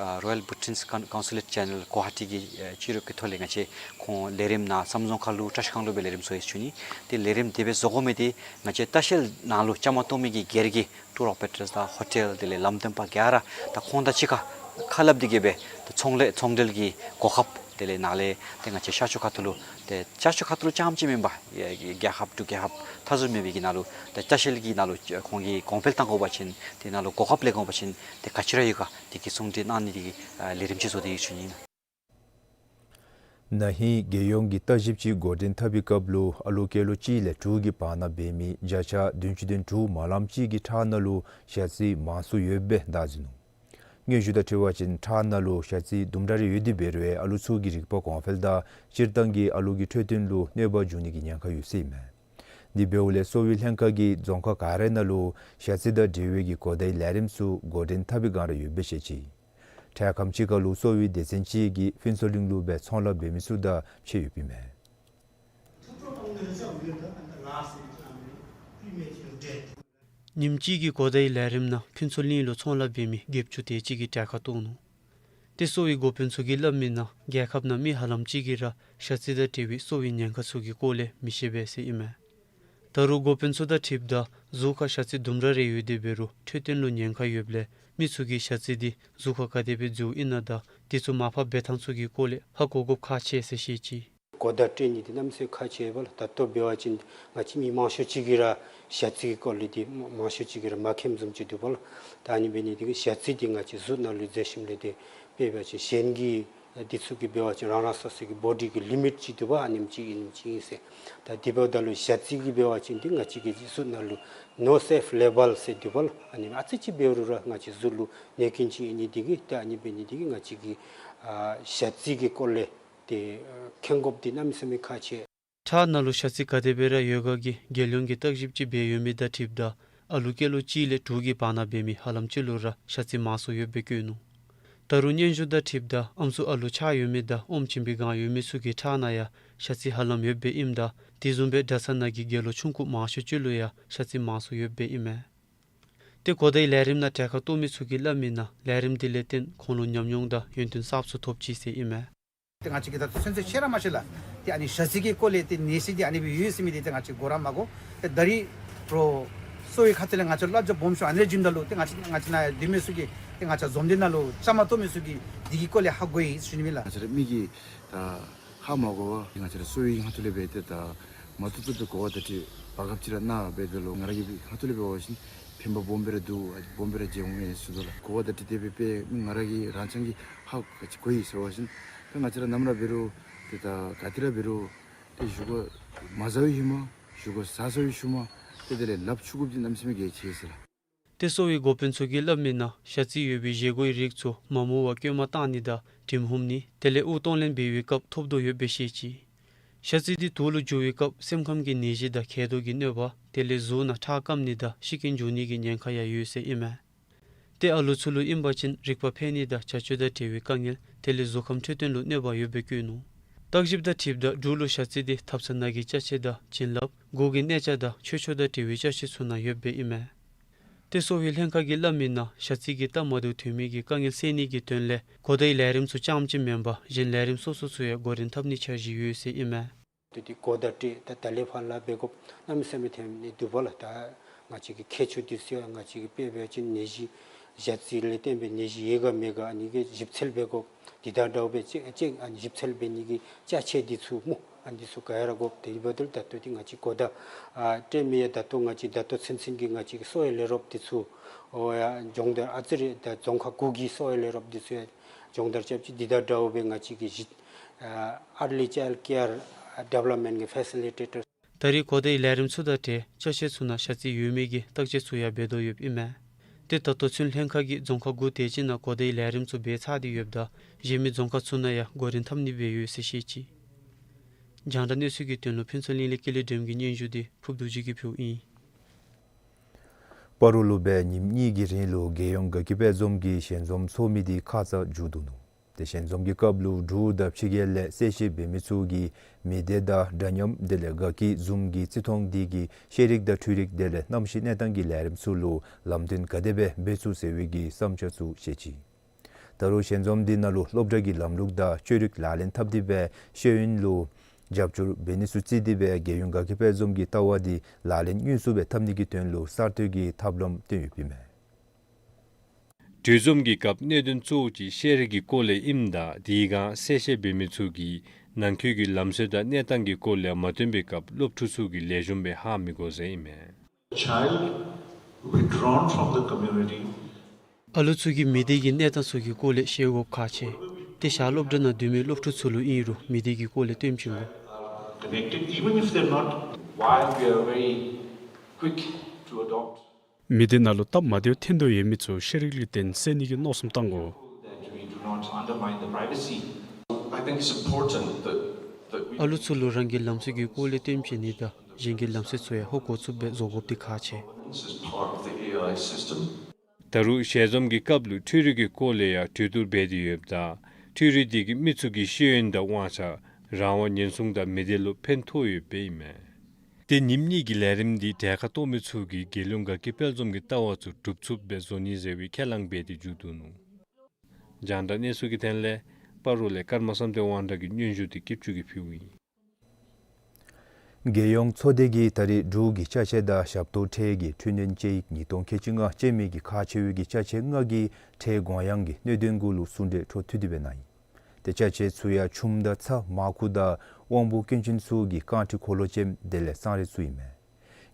ཨ་Royal Bhutanese Con- Consulate General གུ་ཝ་ཧ་ཊི་གི་ཨ་ཕྱི་རོལ་གྱི་ཐོག་ལས་ང་བཅས་ཁོང་ལས་རིམ་ནཱ་ཟམ་རྫོང་ཁག་ལུ་བཀྲ་ཤིས་སྒང་ལུ་སྦེ་ལས་རིམ་བཟོ་ཡི་ཟེར་ཞུ་ནི། ཏེ་ལས་རིམ་དེ་སྦེ་བཟོ་དགོ་མི་དེ་ང་བཅས་ལྟ་བཤལ་ནང་ལུ་བཅའ་མར་གཏོགས་མི་གི་སྒེར་གྱི་tour operators དང་ཧོ་ཊེལ་དེ་ལས་ལམ་སྟོན་པ་ག་ར་ད་ཁོང་དང་གཅིག་ཁར་ཁ་སླབ་སྟེ་གི་སྦེ་ད་ཚོང་ལས་ཚོང་འབྲེལ་གྱི་གོ་སྐབས་དེ་ལས་ནཱ་ལས་ཏེ་ང་བཅས་ཤར་ཕྱོགས་ཁ་ཐུག་ལུ་ཏེ་ཤར་ཕྱོགས་ཁ་ཐུག་ལུ་རྐྱངམ་ཅིག་མེན་པར་ཡ་རྒྱལ་ཁབ་འབྲུག་རྒྱལ་ཁབ་མཐའ་ཟུར་མེད་པའི་གི་ནང་ལུ་ཏེ་ལྟ་བཤལ་གྱི་ནང་ལུ་ཁོང་གིས་གོང་འཕེལ་གཏང་དགོ་པ་ཅིན་དེ་ནང་ལུ་གོ་སྐབས་ལེན་དགོ་པ་ཅིན་ཏེ་ག་ཅི་ར་ཡོད་ག་དེ་གི་གསུང་གྲོས་གནང་ནི་དེ་གི་ཨ་ལས་རིམ་ཅིག་བཟོ་སྟེ་ཡོད་ཟེར་ཞུ་ནི་ཨིན། ན་ཧིང་རྒྱལ་ཡོངས་ཀྱི་ལྟ་ཞིབ་ཅིག་འགོ་འདྲེན་འཐབ་པའི་སྐབས་ལུ་ཨ་ལོ་སྐྱེས་ལོ་གཅིག་ལས་དྲུག་གི་བར་ན་འབད་མི་བརྒྱ་ཆ་བདུན་ཅུ་དོན་དྲུག་མ་ལངམ་ཅིག་གི་ཁྲག་ནང་ལུ་ཞ་རྩི་མང་སུ་ཡོདཔ་སྦེ་བརྡ་བརྩི་ནུག། སྙན་ཞུ་དང་འཁྲིལ་བ་ཅིན་ཁྲག་ནང་ལུ་ཞ་རྩི་དུམ་གྲ་རེ་ཡོད་དེ་འབད་རུང་ཨ་ལོ་ཚུ་གི་རིག་པ་གོང་འཕེལ་དང་སྤྱིར་བཏང་གི་ཨ་ལོ་གི་འཕྲོད་བསྟེན་ལུ་གནོད་པ་འབྱུང་ནི་གི་ཉེན་ཁ་ཡོད་ཟེར་ཨིན་མས། དེ་འབདཝ་ལས་གསོ་བའི་ལྷན་ཁག་གིས་རྫོང་ཁག་ག་རའི་ནང་ལུ་ཞ་རྩི་དང་འབྲེལ་བའི་གི་གོ་བརྡའི་ལས་རིམ་ཚུ་འགོ་འདྲེན་འཐབ་པའི་བསྒང་ར་ཡོདཔ་སྦེ་བཤད་ཅི། འཕྲལ་ཁམས་ཅིག་ཁར་ལུ་གསོ་བའི་སྡེ་ཚན་ཅིག་གིས་ཕུན་ཚོགས་གླིང་ལུ་སྦེ་ཚོང་ལཱ་འབད་མི་ཚུ་དང་ཕྱད་ཡོདཔ་ཨིན་མས། ཉིནམ་གཅིག་གི་གོ་བརྡའི་ལས་རིམ་ནང་ཕུན་ཚོགས་གླིང་ལུ་ཚོང་ལཱ་འབད་མི་བརྒྱད་ཅུ་དེ་ཅིག་གིས་གྲལ་ཁར་གཏོགས་ནུག། ཏེ་གསོ་བའི་འགོ་དཔོན་ཚུ་གིས་སླབ་མི་ནང་རྒྱལ་ཁབ་ནང་མི་ཧ་ལམ་ཅིག་གིས་ར་ཞ་རྩི་དང་འབྲེལ་བའི་གསོ་བའི་ཉེན་ཁ་ཚུ་གི་སྐོར་ལས་མི་ཤེས་པས་ཟེར་ཨིན་མས། ད་རུང་འགོ་དཔོན་ཚུ་དང་འཁྲིལཝ་ད་གཟུགས་ཁར་ཞ་རྩི་དུམ་གྲ་རེ་ཡོད་དེ་འབད་རུང་འཕྲོད་བསྟེན་ལུ་ཉེན་ཁ་ཡོདཔ་ལས་མི་ཚུ་གིས་ཞ་རྩི་འདི་གཟུགས་ཁར་ག་དེ་སྦེ་འཛུལཝ་ཨིན་ན་དང་དེ་ཚུ་མར་ཕབ་འབད་ཐངས་ཚུ་གི་སྐོར་ལས་ཧ་གོ་དགོཔ་ཁག་ཆེ་ཟེར་བཤད་ཅི། གོ་བརྡ་སྤྲོད་ནི་འདི་གནམ་མེད་ས་མེད་ཁག་ཆེ་བས་ལགས། ད་ལྟོ་འབད་བ་ཅིན་ང་བཅས་མི་མང་ཤོས་ཅིག་གིས་ར་ཞ་རྩི་གི་སྐོར་ལས་འདི་མང་ཤོས་ཅིག་གིས་ར་མ་མཁྱེནམ་བཟུམ་ཅིག་འདུག་པ་ལགས། ད་ཨ་ནི་འབད་ནི་འདི་གིས་ཞ་རྩི་འདི་ང་བཅས་གཟུགས་ནང་ལུ་འཛུལ་ཞིནམ་ལས་འདི་དཔེ་འབད་བ་ཅིན་གཞན་གྱི་འདི་ཚུ་གིས་འབད་བ་ཅིན་རང་རང་སོ་སོ་གི་བོ་ཌི་གི་ལི་མིཊ་ཅིག་འདུག་པ། ཨ་ནེམ་ཅིག་ཨིན་ནེམ་ཅིག་ཨིན་ཟེར། ད་དེ་འབདཝ་ད་ལུ་ཞ་རྩི་གི་འབད་བ་ཅིན་འདི་ང་བཅས་ཀྱི་གཟུགས་ནང་ལུ་ནོ་སེབ་ལེ་བཱལ་ཟེར་འདུག་པ་ལགས། ཨ་ནི་ཨ་ཙི་ཅིག་འབད་རུང་ར་ང་བཅས་གཟུགས་ལུ་གནོད་རྐྱེན་ཅིག་ཨིན་ནི་འདི་གིས་ད་ཨ་ནི་འབད་ནི་འདི་གིས་ང་བཅས་ཀྱིས་ཨ་ཞ་རྩི་གི་སྐོར་ལས་ཏེ་མཁྱེན་དགོཔ་འདི་གནམ་མེད་ས་མེད་ཁག་ཆེ། ཁྲག་ནང་ལུ་ཞ་རྩི་ག་དེ་སྦེ་ར་ཡོད་ག་གི་རྒྱལ་ཡོངས་ཀྱི་བརྟག་ཞིབ་ཅིག་འབད་ཡོད་མི་དང་འཁྲིལཝ་ད་ཨ་ལུ་སྐྱེས་ལོ་གཅིག་ལས་དྲུག་གི་བར་ན་འབད་མི་ཧ་ལམ་ཅིག་ལུ་ར་ཞ་རྩི་མང་སུ་ཡོདཔ་སྦེ་བཀོད་ནུག། ད་རུང་སྙན་ཞུ་དང་འཁྲིལཝ་ད་ཨམ་སྲུ་ཨ་ལུ་ཆགས་ཡོད་མི་དང་ཨོམ་བྱིན་པའི་བསྒང་ཡོད་མི་ཚུ་གི་ཁྲག་ནང་ཡང་ཞ་རྩི་ཧ་ལམ་ཡོདཔ་སྦེ་ཨིནམ་ད་དེ་བཟུམ་སྦེ་གྲྭ་ཚང་ནང་གི་དགེ་སློང་ཆུང་ཀུ་མང་ཤོས་ཅིག་ལུ་ཡང་ཞ་རྩི་མང་སུ་ཡོདཔ་སྦེ་ཨིན་མས། ཏེ་གོ་བརྡའི་ལས་རིམ་ནང་གྲལ་ཁར་གཏོགས་མི་ཚུ་གིས་སླབ་མི་ནང་ལས་རིམ་འདི་ལས་བརྟེན་ཁོང་ལུ་ཉམས་མྱོང་དང་ཡོན་ཏན་གསརཔ་ཚུ་ཐོབ་ཅི་ཟེར་ཨིན་མས། ཏེ་ང་བཅས་ཀྱིས་ད་ཚུན་ཚོད་ཤེས་ར་མ་ཤེས་ལགས། ཏེ་ཨ་ནི་ཞ་རྩི་གི་སྐོར་ལས་ཏེ་ནད་གཞི་འདི་ཨ་ནི་སྦེ་ཡོད་ཟེར་མི་འདི་ཏེ་ང་བཅས་གོ་ར་མ་གོ། ཏེ་ད་རིས་པྲོ་གསོ་བའི་ཁ་ཐུག་ལས་ང་བཅས་སླབ་བྱ་སྦོམ་ཤོས་ཨ་ནི་ར་བྱིནམ་ད་ལུ་ཏེ་ང་བཅས་ང་བཅས་ནཱ་སྡོད་མི་ཚུ་གིས་ཏེ་ང་བཅས་འཛོམས་སྡེ་ནང་ལུ་བཅའ་མར་གཏོགས་མི་ཚུ་གིས་འདི་གི་སྐོར་ལས་ཧ་གོ་ཡི་ཟེར་ཞུ་ནི་ཨིན་ལགས། ང་བཅས་ར་མི་གིས་ད་ཧ་མ་གོ་བར་ང་བཅས་ར་གསོ་བའི་ཁ་ཐུག་ལས་འབད་དེ་ད་མ་བཏུབ་བཏུབ་སྦེ་གོ་བ་བརྡ་སྤྲོད་བར་སྐབས་ཅིག་ར་གནང་འབད་དེ་ལུ་ང་ར་གི་ཁ་ཐུག་ལས་འབད་བ་ཅིན་ཕན་པ་སྦོམ་སྦེ་ར་འདུག། སྦོམ་སྦེ་ར་མཇལ་འོང་ཡི་ཟེར་དོ་ལགས། གོ་བ་བརྡ་སྤྲོད་དེ་སྦེ་དཔེ་ང་ར་གིས་རང་རྐྱང་གིས་ཧ་གོ་ཡི་ཟེར་བ་ཅིན་ད་ང་བཅས་ར་ནམ་ར་འབད་རུང་ཏེ་ད་ག་ཏེ་ར་འབད་རུང་ཏེ་བཞེས་སྒོ་མ་བཟའ་བའི་ཧེ་མ་བཞེས་སྒོ་བཟའ་ཚར་བའི་ཤུལ་མ་ཏེ་དེ་ལས་ལགཔ་འཁྱུ་དགོཔ་འདི་གནམ་མེད་ས་མེད་གལ་ཆེ་ཟེར་ལགས། ཏེ་གསོ་བའི་འགོ་དཔོན་ཚུ་གིས་སླབ་མི་ནང་ཞ་རྩི་ཡོད་པའི་བཞེས་སྒོའི་རིགས་ཚུ་མ་རྨོ་བར་བསྐྱོད་མར་བཏང་ནི་དང་དྲིམ་ཧུམ་ནི་དེ་ལས་དབུགས་གཏོང་ལེན་འབད་བའི་སྐབས་ཐོབ་དོ་ཡོདཔ་སྦེ་བཤད་ཅི། ཞ་རྩི་འདི་དུག་ལུ་འགྱུར་བའི་སྐབས་སེམས་ཁམས་ཀྱི་ནད་གཞི་དང་མཁལ་རྡོག་གི་གནོད་པ་དེ་ལས་གཟུགས་ནང་ཁྲག་སྐམ་ནི་དང་ཤི་རྐྱེན་འབྱུང་ནི་གི་ཉེན་ཁ་ཡང་ཡོད་ཟེར་ཨིན་མས། ཏེ་ཨ་ལུ་ཚུ་ལུ་ཨིན་པ་ཅིན་རིག་པ་འཕེལ་ནི་དང་བྱ་སྤྱོད་དང་འབྲེལ་བའི་དཀའ་ངལ་དེ་ལས་གཟུགས་ཁམས་འཕྲོད་བསྟེན་ལུ་གནོད་པ་ཡོདཔ་སྦེ་བཀོད་ནུག། བརྟག་ཞིབ་དང་འཁྲིལཝ་ད་འབྲུག་ལུ་ཞ་རྩི་འདི་ཐབ་ཚང་ནང་གི་ཅ་ཆས་དང་བྱིན་རླབས་མགུ་གི་གནས་ཆ་དང་ཆོས་ཕྱོགས་དང་འབྲེལ་བའི་ཅ་ཆས་ཚུ་ནང་ཡོདཔ་སྦེ་ཨིན་མས། ཏེ་གསོ་བའི་ལྷན་ཁག་གིས་སླབ་མི་ནང་ཞ་རྩི་གིས་སྟབས་མ་བདེཝ་ཐོན་མི་གི་དཀའ་ངལ་སེལ་ནི་གི་དོན་ལས་གོ་བརྡའི་ལས་རིམ་ཚུ་རྐྱངམ་ཅིག་མེན་པར་གཞན་ལས་རིམ་སོ་སོ་ཚུ་ཡང་འགོ་འདྲེན་འཐབ་ནིའི་འཆར་གཞི་ཡོད་ཟེར་ཨིན་མས། ཏེ་འདི་གོ་བརྡ་སྤྲོད་ད་ད་ལས་ཕར་ལཱ་འབད་དགོཔ་གནམ་མེད་ས་མེད་ཐོན་ནི་འདུག་པ་ལགས། ད་ང་བཅས་ཀྱི་མཁས་མཆོག་འདི་ཚུ་ཡང་ང་བཅས་ཀྱིས་དཔེ་འབད་བ་ཅིན་ནད་གཞི་ཞ་རྩི་ལས་བརྟེན་པའི་ནད་གཞི་ཡོད་ག་མེད་ག་ཨ་ནི་གི་ཞིབ་འཚོལ་འབད་དགོཔ་འདི་དང་འདྲཝ་སྦེ་ཅིག་ཅིག་ཨ་ནི་ཞིབ་འཚོལ་འབད་ནི་གི་ཅ་ཆས་འདི་ཚུ་སྨོ། ཨ་འདི་ཚུ་ག་ར་དགོཔ་དེ་འབདཝ་ད་ལུ་ད་ལྟོ་འདི་ང་བཅས་གོ་བརྡ་ཨ་སྤྲོད་མི་ཡང་ད་ལྟོ་ང་བཅས་ད་ལྟོ་ཚུན་ཚོད་ཀྱི་ང་བཅས་ཀྱི་གསོ་བའི་ལས་རོགསཔ་འདི་ཚུ་ཨོ་ཡ་སྦྱོང་བརྡར་ཨ་ཙི་རེ་ད་རྫོང་ཁག་དགུ་གི་གསོ་བའི་ལས་རོགསཔ་འདི་ཚུ་ཡང་སྦྱོང་བརྡར་རྐྱབ་ཅི། འདི་དང་འདྲཝ་སྦེ་ང་བཅས་ཀྱི་གཞི་ཨ་early child care development གི་facilitator། ད་རེས་གོ་བརྡའི་ལས་རིམ་ཚུ་དང་འབྲེལ་ཅ་ཆས་ཚུ་ནང་ཞ་རྩི་ཡོད་མེད་ཀྱི་བརྟག་དཔྱད་ཚུ་ཡང་འབད་དོ་ཡོདཔ་ཨིན་མས། ཏེ་ད་ལྟོ་ཚུན་ལྷན་ཁག་གིས་རྫོང་ཁག་དགུ་དེ་ཅིག་ནང་གོ་བརྡའི་ལས་རིམ་ཚུ་འབད་ཚར་ཏེ་ཡོདཔ་ད་གཞན་མི་རྫོང་ཁག་ཚུ་ནང་ཡང་འགོ་འདྲེན་འཐབ་ནི་སྦེ་ཡོད་ཟེར་བཤད་ཅི། རྒྱང་བསྒྲགས་གནས་ཚུལ་གྱི་དོན་ལུ་ཕུན་ཚོགས་གླིང་ལས་ཀུན་ལེགས་སྒྲོལམ་གྱི་སྙན་ཞུ་འདི་ཕུརབ་རྡོ་རྗེ་གིས་ཕུལཝ་ཨིན། སྤ་རོ་ལུ་སྦེ་ཉིནམ་གཉིས་ཀྱི་རིང་ལུ་རྒྱལ་ཡོངས་དགའ་སྐྱིད་དཔལ་འཛོམས་ཀྱི་ཞལ་འཛོམས་ཚོགས་མི་འདི་ཁ་ཙ་མཇུག་བསྡུ་ནུག། ཏེ་ཞལ་འཛོམས་ཀྱི་སྐབས་ལུ་འབྲུག་དང་ཕྱི་རྒྱལ་ལས་གསལ་བཤད་འབད་མི་ཚུ་གིས་མི་སྡེ་དང་འདྲ་མཉམ་དེ་ལས་དགའ་སྐྱིད་འཛོམས་ཀྱི་བརྩི་མཐོང་འདི་གིས་ཤེས་རིག་དང་འཕྲུལ་རིག་དེ་ལས་གནམ་གཤིས་གནས་སྟངས་ཀྱི་ལས་རིམ་ཚུ་ལུ་ལམ་སྟོན་ག་དེ་སྦེ་འབད་ཚུགས་ཟེར་བའི་གི་བསམ་འཆར་ཚུ་བཤད་ཅི། ད་རུང་ཞལ་འཛོམས་འདི་ནང་ལུ་སློབ་གྲྭ་གི་ལམ་ལུགས་དང་བཅོས་རིག་ལག་ལེན་འཐབ་སྟེ་སྦེ་ཤེས་ཡོན་ལུ་རྒྱབ་སྐྱོར་འབད་ནི་ཚུ་བརྩིས་ཏེ་སྦེ་རྒྱལ་ཡོངས་དགའ་སྐྱིད་དཔལ་འཛོམས་ཀྱི་ལྟ་བ་འདི་ལག་ལེན་དངོས་སུ་སྦེ་འཐབ་ནི་གི་དོན་ལུ་གསར་གཏོད་ཀྱི་ཐབས་ལམ་བཏོན་ཡོདཔ་ཨིན་མས། གྲོས་འཛོམས་ཀྱི་སྐབས་གནད་དོན་གཙོ་བོ་ཅིག་ཤེས་རིག་གི་སྐོར་ལས་ཨིནམ་ད་དེའི་སྒང་གསལ་བཤད་འབད་མི་ཚུ་གིས་ནང་འཁོད་ཀྱི་ལམ་སྲོལ་དང་གནས་སྟངས་ཀྱི་སྐོར་ལས་མ་བཏོན་པའི་སྐབས་སློབ་ཕྲུག་ཚུ་གིས་ལེགས་ཤོམ་སྦེ་ཧ་མི་གོ་ཟེར་ཨིན་མས། Child withdrawn from the community. ཨ་ལུ་ཚུ་གིས་མི་སྡེ་གི་གནས་སྟངས་ཚུ་གི་སྐོར་ལས་ཤེས་དགོཔ་ཁག་ཆེ། དེ་ཞག་སློབ་གྲྭ་ནང་སྡོད་མི་སློབ་ཕྲུག་ཚུ་ལུ་ཨིན་རུང་མི་སྡེ་གི་སྐོར་ལས་སྟོན་བྱིན་དགོ། Connected, even if they're not, while we are very quick to adopt མི་སྡེ་ནང་ལུ་སྟབས་མ་བདེཝ་ཐོན་དོ་ཡོད་མི་ཚུ་ཤེས་རིག་ལུ་བརྟེན་སེལ་ནི་གི་མནོ་བསམ་བཏང་དགོ། That we do not undermine the privacy. I think it's important that, that we ཨ་ལུ་ཚུ་ལུ་རང་གི་ལམ་སྲོལ་གྱི་སྐོར་ལས་སྟོན་བྱིན་ནི་དང་ གཞན་གྱི་ལམ་སྲོལ་ཚུ་ཡང་ཧ་གོ་ཚུགསཔ་སྦེ་བཟོ་དགོཔ་འདི་ཁག་ཆེ། This is part of the A I system. ད་རུང་ཞལ་འཛོམས་ཀྱི་སྐབས་ལུ་འཕྲུལ་རིག་གི་སྐོར་ལས་ཡང་གྲོས་བསྡུར་འབད་དེ་ཡོདཔ་ད་འཕྲུལ་རིག་འདི་གིས་མི་ཚུ་གི་ཤེས་ཡོན་དང་དབང་ཆ་རང་དབང་ཉེན་སྲུང་དང་མི་སྡེ་ལུ་ཕན་ཐོགས་ཡོདཔ་ཨིན་མས། ཏེ་ཉིནམ་གཉིས་ཀྱི་ལས་རིམ་འདི་གྲལ་ཁར་གཏོགས་མི་ཚུ་གིས་རྒྱལ་ཡོངས་དགའ་སྐྱིད་དཔལ་འཛོམས་ཀྱི་ལྟ་བ་ཚུ་སྒྲུབ་ཚུགསཔ་སྦེ་བཟོ་ནི་ཟེར་བའི་ཁས་བླངས་འབད་དེ་མཇུག་བསྡུ་ནུག། རྒྱང་བསྒྲགས་གནས་ཚུལ་གྱི་དོན་ལས་སྤ་རོ་ལས་ཀརྨ་བསམ་གཏན་དབང་གྲགས་ཀྱི་སྙན་ཞུ་འདི་སྐྱིད་ཆུ་གིས་ཕུལཝ་ཨིན། རྒྱལ་ཡོངས་ཚོགས་སྡེ་གིས་ད་རིས་འབྲུག་གི་ཅ་ཆས་དང་ཞབས་ཏོག་ཁྲལ་གྱི་འཕྲི་སྣོན་དཔྱད་ཡིག་ཉིས་སྟོང་ཁལ་གཅིག་ལྔ་ཅན་མའི་གི་ཁག་ཆེ་བའི་གི་ཅ་ཆས་ལྔ་གི་ཁྲལ་དགོངས་ཡངས་ཀྱི་གནད་དོན་གུ་ལུ་གསུང་གྲོས་འཕྲོ་མཐུད་དེ་སྦེ་གནང་ཡི། ཏེ་ཅ་ཆས་ཚུ་ཡང་ཆུམ་དང་ཚྭ་མར་ཁུ་དང་དབང་པོ་སྐྱོན་ཅན་ཚུ་གི་རྐང་ཁྲི་འཁོར་ལོ་ཅནམ་དེ་ལས་སྲང་རེ་ཚུ་ཨིན་མས།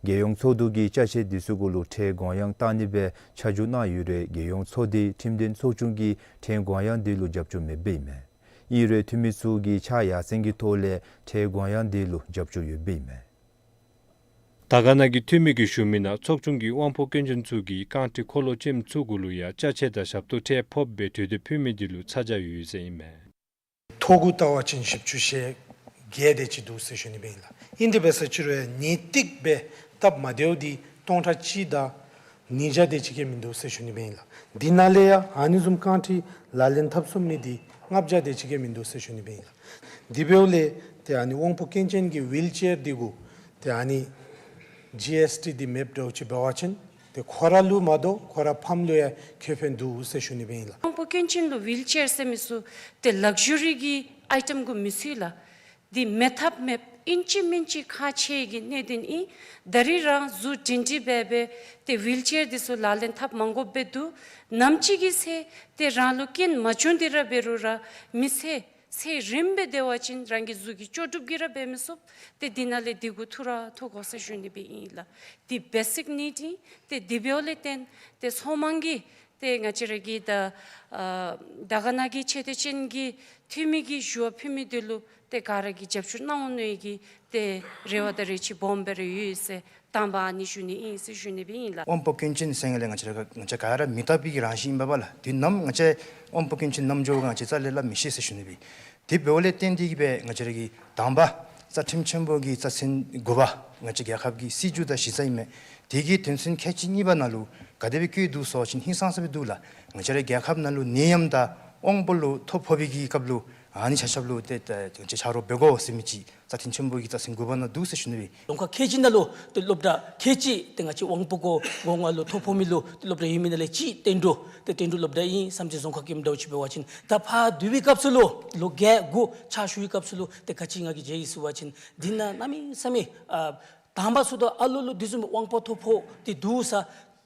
རྒྱལ་ཡོངས་ཚོགས་འདུ་གིས་ཅ་ཆས་འདི་ཚུ་གུ་ལུ་ཁྲལ་དགོངས་ཡངས་བཏང་ནི་སྦེ་ཆ་འཇོག་གནང་ཡོད་རུང་རྒྱལ་ཡོངས་ཚོགས་སྡེ་ཁྲིམས་དོན་ཚོགས་ཆུང་གིས་ཁྲལ་དགོངས་ཡངས་འདི་ལུ་རྒྱབ་སྐྱོར་མེདཔ་ཨིན་མས། ཨིན་རུང་འཐུས་མི་ཚུ་གིས་ཕྱག་ཡར་སེང་གི་ཐོག་ལས་ཁྲལ་དགོངས་ཡངས་འདི་ལུ་རྒྱབ་སྐྱོར་ཡོདཔ་ཨིན་མས། དར་དཀར་ན་གི་འཐུས་མི་གིས་ཞུ་མི་ནང་ཚོགས་ཆུང་གིས་དབང་པོ་སྐྱོན་ཅན་ཚུ་གི་རྐང་ཁྲི་འཁོར་ལོ་ཅནམ་ཚུ་གུ་ལུ་ཡང་ཅ་ཆས་དང་ཞབས་ཏོག་ཁྲལ་ཕབ་སྦེ་གྲོས་འདེབས་ཕུལ་མི་འདི་ལུ་ཚ་གྱང་ཡོད་ཟེར་ཨིན་མས། ཐོ་གུ་བལྟ་བ་ཅིན་བཞི་བཅུ་ཞེ་བརྒྱད་དེ་ཅིག་འདུག་ཟེར་ཞུ་ནི་སྦེ་ཨིན་ལགས། ཨིན་དེ་འབད་ས་ཅིག་རུང་ཡང་ཉིས་ཏིག་སྦེ་སྟབས་མ་བདེཝ་འདི་སྟོང་ཕྲག་གཅིག་དང་ཉིས་བརྒྱ་དེ་ཅིག་གེ་མིན་འདུག་ཟེར་ཞུ་ནི་སྦེ་ཨིན་ལགས། འདི་ནང་ལས་ཡང་ཨ་ནི་བཟུམ་རྐང་ཁྲི་ལག་ལེན་འཐབ་ཚུགས་མི་འདི་ལྔ་བརྒྱ་དེ་ཅིག་གེ་མིན་འདུག་ཟེར་ཞུ་ནི་སྦེ་ཨིན་ལགས། དེ་འབདཝ་ལས་ཏེ་ཨ་ནི་དབང་པོ་སྐྱོན་ཅན་གྱི་ཝིལ་ཅེར་འདི་གུ་ཏེ་ཨ་ནི་ཇི་ཨེསི་ཊི་འདི་མེདཔ་འདྲཝ་ཅིག་འབད་བ་ཅིན་ཏེ་ཁོ་ར་ལུ་མ་དོ་ཁོ་རའི་ཕམ་ལུ་ཡང་ཁེ་ཕན་འདུག་ཟེར་ཞུ་ནི་སྦེ་ཨིན་ལགས། དབང་པོ་སྐྱོན་ཅན་ལུ་ཝིལ་ཅེར་ཟེར་མི་ཚུ་ཏེ་ལག་ཇུ་རི་གི་ཨའི་ཊམ་གུ་མི་ཚུད་ལགས། འདི་མེད་ཐབས་མེདཔ་ཨིན་ཅི་མིན་ཅི་ཁག་ཆེ་གི་གནད་དོན་ཨིན། ད་རིས་རང་གཟུགས་སྒྲིང་སྒྲིང་སྦེ་སྦེ་ཏེ་ཝིལ་ཅེར་འདི་ཚུ་ལག་ལེན་འཐབ་མ་དགོཔ་སྦེ་འདུག། ནམ་ཅིག་གི་ཚེ་ཏེ་རང་ལུ་རྐྱེན་མ་བྱུང་སྟེ་ར་འབད་རུང་ར་མི་ཚེ་ཚེ་རིངམོ་སྦེ་སྡོད་པ་ཅིན་རང་གི་གཟུགས་ཀྱི་ལྕོགས་གྲུབ་ཀྱིས་ར་འབད་མི་ཚུགས། ཏེ་འདི་ནང་ལས་འདི་གུ་ཐུགས་ར་ཐུགས་དགོ་ཟེར་ཞུ་ནི་སྦེ་ཨིན་ལགས། འདི་བེ་སིཀ་ནིཌ་ཨིན། ཏེ་འདི་འབདཝ་ལས་བརྟེན་ཏེ་ཚོགས་མང་གི་ཏེ་ང་བཅས་ར་གི་ད་ཨ་དར་དཀར་ན་གི་ཆེ་བསྟོད་ཅན་གྱི་འཐུས་མི་གིས་ཞུ་བ་ཕུལ་མི་འདི་ལུ་ཏེ་ག་ར་གིས་རྒྱབ་སྐྱོར་གནང་འོང་མནོ་ཡི་གི་ཏེ་རེ་བ་དང་རེ་ཆེ་སྦོམ་སྦེ་ར་ཡོད་ཟེར་དང་པ་ཨ་ནི་ཞུ་ནི་ཨིན་ཟེར་ཞུ་ནི་སྦེ་ཨིན་ལགས། དབང་པོ་སྐྱོན་ཅན་ཟེར་ང་ལས་ང་བཅས་ར་ང་བཅས་ག་ར་མི་རྟག་པའི་གི་རང་བཞིན་ཨིན་པས་ལགས། དུས་ནམ་ང་བཅས་དབང་པོ་སྐྱོན་ཅན་ནམ་འགྱོ་ག་ང་བཅས་རྩ་ལས་སླབ་མི་ཤེས་ཟེར་ཞུ་ནི་སྦེ། དེ་འབདཝ་ལས་བརྟེན་ཏེ་གིས་སྦེ་ང་བཅས་ར་གི་དང་པ་རྩ་ཁྲིམས་ཆེན་པོ་གི་རྩ་ཚན་དགུ་པ་ང་བཅས་རྒྱལ་ཁབ་ཀྱི་སྲིད་བྱུས་དང་གཞི་རྩ་ཨིན་མས། དེ་གི་དོན་ཚན་ཁལ་གཅིག་གཉིས་པ་ནང་ལུ་ག་དེ་སྦེ་བཀོད་འདུག་ཟེར་བ་ཅིན་ཧིང་སངས་ས་སྦེ་འདུག་ལགས། ང་བཅས་ར་རྒྱལ་ཁབ་ནང་ལུ་ནད་ཡམས་དང་དབང་པོ་ལུ་ཐོ་ཕོག་པའི་གི་སྐབས་ལུ་ཨ་ནི་ཆ་ཁྱབ་ལུ་ཏེ་ཏེ་ང་བཅས་ཆ་རོགས་འབད་དགོ་ཟེར་མི་ཅིག་རྩ་ཁྲིམས་ཆེན་པོ་གི་རྩ་ཚན་དགུ་པ་ནང་འདུག་ཟེར་ཞུ་ནི་སྦེ། རྫོང་ཁག་ཁལ་གཅིག་ནང་ལུ་ཏེ་སློབ་གྲྭ་ཁལ་གཅིག་ཏེ་ང་བཅས་དབང་པོ་གོ་སྒོ་ལྔ་ལུ་ཐོ་ཕོག་མི་ལུ་ཏེ་སློབ་གྲྭ་ཡོད་མི་ནང་ལས་གཅིག་བསྟན་འགྲོ་ཏེ་བསྟན་འགྲོ་སློབ་གྲྭ་ཨིན། བསམ་རྩེ་རྫོང་ཁག་གི་འདྲཝ་ཅིག་འབད་བ་ཅིན་ད་ཕར་བསྡུ་བའི་སྐབས་སུ་ལུ་ལོ་བརྒྱད་དགུ་ཕྱག་ཞུ་བའི་སྐབས་སུ་ལུ་ཏེ་ག་ཅི་ང་གིས་མཇལ་ཡི་ཟེར་བ་ཅིན་འདི་ནང་གནམ་མེད་ས་མེད་ཨ་དང་པ་ཚུ་དང་ཨ་ལོ་ལུ་འདི་བཟུམ་དབང་པོ་ཐོ་ཕོག་སྟེ་འདུག་ས་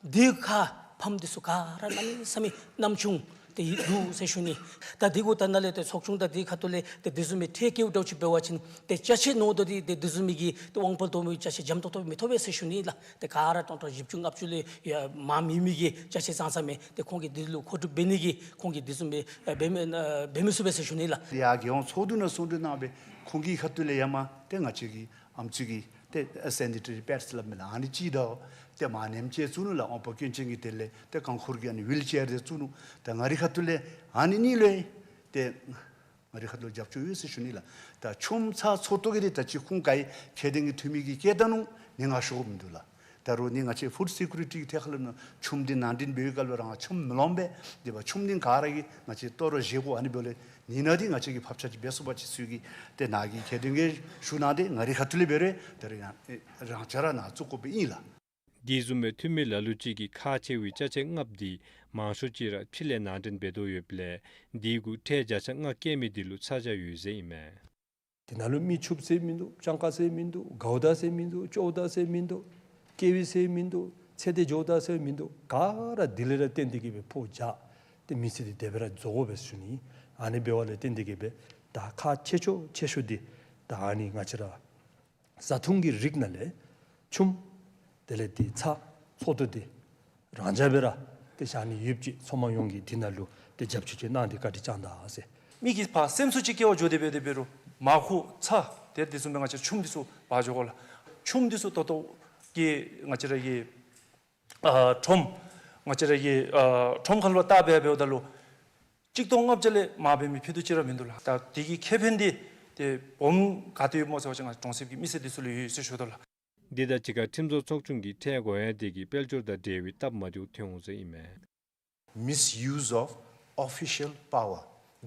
འདི་ཁར་ཕམ་འདི་ཚུ་ག་ར་གནམ་མེད་ས་མེད་ཉམ་ཆུང་སྟེ་འདུག་ཟེར་ཞུ་ནི། ད་འདི་གུ་ད་ནཱ་ལས་ཏེ་ཚོགས་ཆུང་དང་འདི་ཁ་ཐུག་ལས་ཏེ་འདི་བཟུམ་མའི་ཁྲལ་བཀལཝ་འདྲཝ་ཅིག་འབད་བ་ཅིན་ཏེ་ཅ་ཆས་ནོར་དོ་འདི་ཏེ་འདི་བཟུམ་མའི་གི་ཏེ་དབང་པོ་ཐོ་མི་ཅ་ཆས་འཇམ་ཏོག་ཏོ་མི་ཐོབ་པས་ཟེར་ཞུ་ནི་ལགས། ཏེ་ག་ར་སྟོང་ཕྲག་བཞི་བཅུ་ལྔ་བཅུ་ལས་ཡར་མར་མེད་མི་གི་ཅ་ཆས་ཙང་ཙང་མས། ཏེ་ཁོང་གིས་འདི་ལུ་མཁོ་སྒྲུབ་འབད་ནི་གི་ཁོང་གིས་འདི་བཟུམ་མའི་ཨ་འབད་མི་ཨ་འབད་མི་ཚུགས་པས་ཟེར་ཞུ་ནི་ལགས། ཡར་རྒྱལ་ཡོངས་ཚོགས་འདུ་ནང་གསུང་གྲོས་གནང་སྦེ་ཁོང་གི་ཁ་ཐུག་ལས་ཡར་མར་ཏེ་ང་བཅས་ཀྱི་ཨམ་སྲུ་གི་ཏེ་སེ་ནི་ཊ་རི་པེཌསི་སླབ་མི་ལགས། ཨ་ནི་གཅིག་དང་ཏེ་མར་ནེམ་ཅིག་བཙུགས་ནུག་ལགས། དབང་པོ་སྐྱོན་ཅན་གྱི་དོན་ལས་ཏེ་རྐང་འཁོར་གྱི་ཨ་ནི་ཝིལ་ཅེར་དེ་བཙུགས་ནུག། ཏེ་ང་རའི་ཁ་ཐུག་ལས་ཨ་ནི་གཉིས་ལུ་ཏེ་ང་རའི་ཁ་ཐུག་ལས་རྒྱབ་སྐྱོར་ཡོད་ཟེར་ཞུ་ནི་ལགས། ད་ཆུམ་ཚྭ་ཚོགས་འདུ་གི་དེ་ད་ཅི་ཁུངས་སྐྱེལ་ཁ་གཏད་ཀྱི་འཐུས་མི་གིས་བཀལ་ད་ནུག། ནི་ང་ཞུ་དགོཔ་མིན་འདུག་ལགས། ད་རུང་ནི་ང་བཅས་ཕུཌ་སི་ཀུ་རི་ཊི་གི་ཐད་ཁར་ལུ་ནང་ཆུམ་འདི་ནང་འདྲེན་འབད་བའི་སྐབས་ལུ་རང་ཆུམ་མི་ལོངམ་སྦེ་དེ་སྦེ་ཆུམ་འདི་ག་ར་གིས་ང་བཅས་ལྟོ་ར་བཞེས་དགོ། ཨ་ནི་འབདཝ་ལས་ནི་ནཱ་འདི་ང་བཅས་ཀྱིས་ཕབ་ཆག་ཅིག་འབད་ཚུགས་པ་ཅིན་ཟེར་གི་ཏེ་ནཱ་གིས་ཁ་གཏད་ཀྱི་ཞུ་གནང་སྟེ་ང་རའི་ཁ་ཐུག་ལས་འབད་རུང་ད་རུང་ཡང་རང་ཅ་ར་ནཱ་བཙུགས་དགོཔ་ཨིན་ལགས། དེ་བཟུམ་མའི་འཐུས་མི་ལ་ལུ་ཅིག་གིས་ཁག་ཆེ་བའི་ཅ་ཆས་ལྔ་པོ་འདི་མང་ཤོས་ཅིག་ར་ཕྱི་ལས་ནང་འདྲེན་འབད་དོ་ཡོདཔ་ལས་དེ་གུ་ཁྲལ་བརྒྱ་ཆ་ལྔ་བཀལ་མི་འདི་ལུ་ཚ་གྱང་ཡོད་ཟེར་ཨིན་མས། དེ་ནང་ལུ་མི་ཕྱུགཔོ་ཟེར་མིན་འདུག། སྤྱང་ཀ་ཟེར་མིན་འདུག། གའུ་དཱ་ཟེར་མིན་འདུག། ཅོའུ་དཱ་ཟེར་མིན་འདུག། ཀེ་བི་ཟེར་མིན་འདུག། ཚེ་བརྟན་ཇོ་བོ་དཱ་ཟེར་མིན་འདུག། ག་ར་དེ་ལས་ར་བརྟེན་ཏེ་གིས་སྦེ་ཕོག་བཞག། ཏེ་མི་ཚེ་འདི་དེ་སྦེ་ར་རྫོགས་དགོ་པས་ཟེར་ཞུ་ནི། ཨ་ནི་འབདཝ་ལས་བརྟེན་ཏེ་གིས་སྦེ་ད་ཁག་ཆེ་ཤོས་ཆེ་ཤོས་འདི་ད་ཨ་ནི་ང་བཅས་ར་བཟའ་འཐུང་གི་རིགས་ནང་ལས་ཆུམ་དེ་ལས་ཏེ་ཚྭ་ཚོགས་འདུ་འདི་རང་འཇགས་སྦེ་ར་ཏེ་བཞག་ནི་ཡོདཔ་ཅིག་ཚོགས་མང་ཡོངས་ཀྱིས་འདི་ནང་ལུ་ཏེ་རྒྱབ་སྐྱོར་ཅིག་གནང་སྟེ་བཀའ་དྲིན་བསྐྱངས་ད་ཟེར། མི་གིས་ཕར་སེམས་གསོ་ཅིག་བསྐྱེད་པར་འགྱོ་སྟེ་འབད་དེ་འབད་རུང་མར་ཁུ་ཚྭ་ཏེ་དེ་བཟུམ་སྦེ་ང་བཅས་ཆུམ་འདི་ཚུ་འབག་འགྱོ་དགོ་ལགས། ཆུམ་འདི་ཚུ་ད་ལྟོ་གི་ང་བཅས་ར་གི་ཨ་ཁྲོམ་ང་བཅས་ར་གི་ཨ་ཁྲོམ་ཁར་ལུ་བལྟ་སྦེ་འབདཝ་ད་ལུ་གཅིག་སྟོང་ལྔ་བརྒྱ་ལས་མར་འབད་མི་ཕུད་རྡོག་ཅིག་ར་མིན་འདུག་ལགས། ད་དེ་གི་ཁེ་ཕན་འདི་ཏེ་སྦོམ་ག་ཏེ་ཡོདཔ་སྨོ་ཟེར་བ་ཅིན་ང་གྲོང་གསེབ་ཀྱི་མི་སེར་འདི་ཚུ་ལུ་ཡོད་ཟེར་ཞུ་དོ་ལགས། འདི་དང་གཅིག་ཁར་ཁྲིམས་བཟོ་ཚོགས་ཆུང་གིས་ཁྲལ་དགོ་ཡང་དེ་གི་དཔལ་འབྱོར་དང་འབྲེལ་བའི་སྟབས་མ་བདེཝ་ཐོན་འོང་ཟེར་ཨིན་མས། Misuse of official power.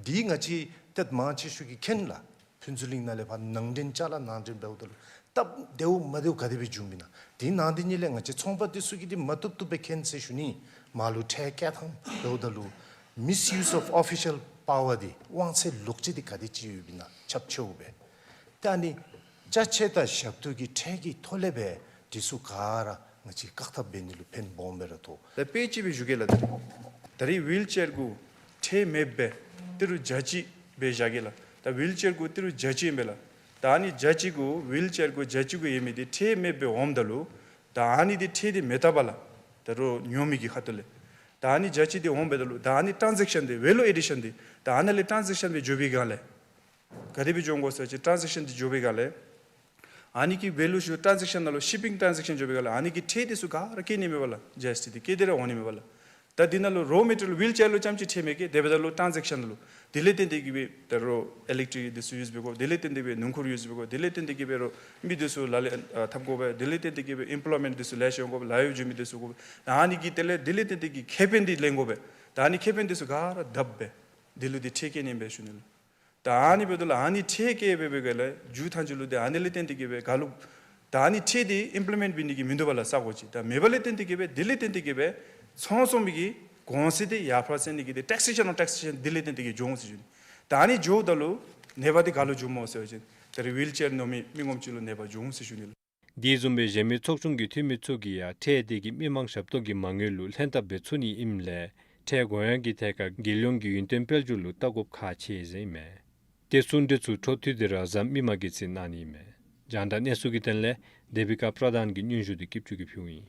འདི་ང་བཅས་ཏེ་མང་ཆེ་ཤོས་ཀྱིས་མཁྱེན་ལགས། ཕུན་ཚོགས་གླིང་ནང་ལས་ཕར་ནང་འདྲེན་ཅ་ལ་ནང་འདྲེན་འབདཝ་ད་ལུ་སྟབས་བདེཝ་མ་བདེཝ་ག་དེ་སྦེ་བྱུངམ་ཨིན་ན། དེ་ནང་དེ་ཉིད་ལས་ང་བཅས་ཚོང་པ་དེ་ཚུ་གིས་འདི་མ་བཏུབ་བཏུབ་སྦེ་མཁྱེན་ཟེར་ཞུ་ནི། མར་ལུ་ཁྲལ་བཀལ་ཐངས་འབདཝ་ད་ལུ་misuse of official power འདི་དབང་ཚད་ལོག་སྤྱོད་འདི་ག་དེ་ཅིག་ཡོདཔ་ཨིན་ན་ཁྱབ་ཆེཝ་སྦེ། ད་ཨ་ནི་ཅ་ཆས་དང་ཞབས་ཏོག་གི་ཁྲལ་གྱི་ཐོག་ལས་སྦེ་དེ་ཚུ་ག་ར་ང་བཅས་བཀག་ཐབས་འབད་ནི་ལུ་ཕན་སྦོམ་སྦེ་ར་ཐོགས། ད་དཔེ་ཅིག་སྦེ་ཞུ་གེ་ལགས། ད་རེས་ཝིལ་ཅེར་གུ་ཁྲལ་མེདཔ་སྦེ་ཏི་རུ་བརྒྱ་གཅིག་སྦེ་བཞག་གེ་ལགས། ད་ཝིལ་ཅེར་གུ་ཏི་རུ་བརྒྱ་གཅིག་ཨིན་པས་ལགས། ད་ཨ་ནི་བརྒྱ་གཅིག་གུ་ཝིལ་ཅེར་གུ་བརྒྱ་གཅིག་གུ་ཡོད་མི་འདི་ཁྲལ་མེདཔ་སྦེ་འོངམ་ད་ལུ་ད་ཨ་ནི་འདི་ཁྲལ་འདི་མི་བཏབ་པས་ལགས། ད་རོགས་ཉོ་མི་གི་ཁ་ཐུག་ལས། ད་ཨ་ནི་བརྒྱ་གཅིག་འདི་འོངམ་ད་ལུ་ད་ཨ་ནི་ཊཱན་ཟེཀ་ཤཱན་འདི་ཝེ་ལུ་ཨེ་ཌི་ཤཱན་འདི་ད་ཨ་ནཱ་ལས་ཊཱན་ཟེཀ་ཤཱན་སྦེ་འགྱོ་བའི་སྒང་ལས་ག་དེ་སྦེ་འགྱོ་འོང་གོ་ཟེར་བ་ཅིན་ཊཱན་ཟེཀ་ཤཱན་འདི་འགྱོ་བའི་སྒང་ལས་ཨ་ནི་གི་ཝེ་ལུ་ཤུལ་ཊཱན་ཟེཀ་ཤཱན་ནང་ལུ་ཤིཔ་པིང་ཊཱན་ཟེཀ་ཤཱན་འགྱོ་བའི་སྒང་ལས་ཨ་ནི་གི་ཁྲལ་འདི་ཚུ་ག་ར་བཀལ་ནི་མས་པ་ལགས། ཇི་ཨེསི་ཊི་འདི་བཀལ་ཏེ་ར་འོང་ནི་མས་པ་ལགས། ད་འདི་ནང་ལུ་རོ་མེ་ཊི་རི་ཡལ་ཝིལ་ཅེར་ལུ་རྐྱངམ་ཅིག་ཁྲལ་མི་བཀལ། དེ་འབདཝ་ད་ལུ་ཊཱན་ཟེཀ་ཤཱན་ལུ་དེ་ལས་བརྟེན་ཏེ་གིས་སྦེ་ད་རོགས་ཨི་ལེག་ཊི་རིག་འདི་ཚུ་ཡུས་འབད་དགོ། དེ་ལས་བརྟེན་ཏེ་སྦེ་སྣུམ་འཁོར་ཡུས་འབད་དགོ། དེ་ལས་བརྟེན་ཏེ་གིས་སྦེ་རོགས་མི་འདི་ཚུ་ལཱ་ལས་ཨ་འཐབ་དགོ་པས། དེ་ལས་བརྟེན་ཏེ་གིས་སྦེ་ཨེམ་པོལོའི་མེནཊ་འདི་ཚུ་ལེ་ཤ་འོང་དགོ་པས། ལཱ་གཡོག་བྱིན་མི་འདི་ཚུ་དགོ་པས། ཨ་ནི་གི་དེ་ལས་དེ་ལས་བརྟེན་ཏེ་གིས་ཁེ་ཕན་འདི་ལེན་དགོ་པས། ད་ཨ་ནི་ཁེ་ཕན་འདི་ཚུ་ག་ར་བཏབ་སྦེ་དེ་ལུ་འདི་ཁྲལ་བཀལ་ནི་ཨིན་པས་ཞུ་ནི་ལགས། ད་ཨ་ནི་འབདཝ་ད་ལུ་ཨ་ནི་ཁྲལ་བཀལ་སྦེ་འབད་སྒང་ལས་མཇུག་མཐའ་མཇུག་ལུ་འདི་ཨ་ནི་ལས་བརྟེན་ཏེ་གིས་སྦེ་ག་ལུ་ད་ཨ་ནི་ཁྲལ་འདི་ཨིམ་པི་ལི་མེནཊ་འབད་ནི་གི་མིན་འདུག་པ་ལགས། ས་གོ་ཅིག་ད་མེད་པ་ལས་བརྟེན་ཏེ་གིས་སྦེ་དེ་ལས་བརྟེན་ཏེ་གིས་སྦེ་ཚོང་བཙོང་མི་གི་གོང་ཚད་འདི་ཡར་འཕར་སེལ་ནི་གི་འདི་ཊེག་སི་ཤཱན་ཨོན་ཊེག་སི་ཤཱན་དེ་ལས་བརྟེན་ཏེ་གིས་འགྱོ་འོང་ཟེར་ཞུ་ནི། ད་ཨ་ནི་འགྱོཝ་ད་ལུ་ནད་པ་འདི་ག་ལུ་འགྱོཝ་སྨོ་ཟེར་བ་ཅིན་ད་རེས་ཝིལ་ཅེར་ནང་མི་མི་ངོམ་ཅིག་ལུ་ནད་པ་འགྱོ་འོང་ཟེར་ཞུ་ནི་ལགས། དེ་བཟུམ་སྦེ་གཞན་མི་ཚོགས་ཆུང་གི་འཐུས་མི་ཚུ་གིས་ཡང་ཁྲལ་དེ་གིས་མི་མང་ཞབས་ཏོག་གི་མ་དངུལ་ལུ་ལྷན་ཐབས་འབད་ཚུགས་ནི་ཨིནམ་ལས་ཁྲལ་དགོ་ཡང་གི་ཐད་ཁར་རྒྱལ་ཡོངས་ཀྱི་ཡུན་བརྟན་དཔལ་འབྱོར་ལུ་བལྟ་དགོཔ་ཁག་ཆེ་ཟེར་ཨིན་མས། དེ་གསུང་གྲོས་ཚུ་འཕྲོ་མཐུད་དེ་ར་གཟའ་མིག་དམར་གྱི་ཚེ་གནང་ནི་ཨིན་མས། རྒྱང་བསྒྲགས་གནས་ཚུལ་གྱི་དོན་ལས་དེ་བི་ཀ་པྲ་དཱན་གྱིས་སྙན་ཞུ་འདི་སྐྱིད་ཆུ་གིས་ཕུལཝ་ཨིན།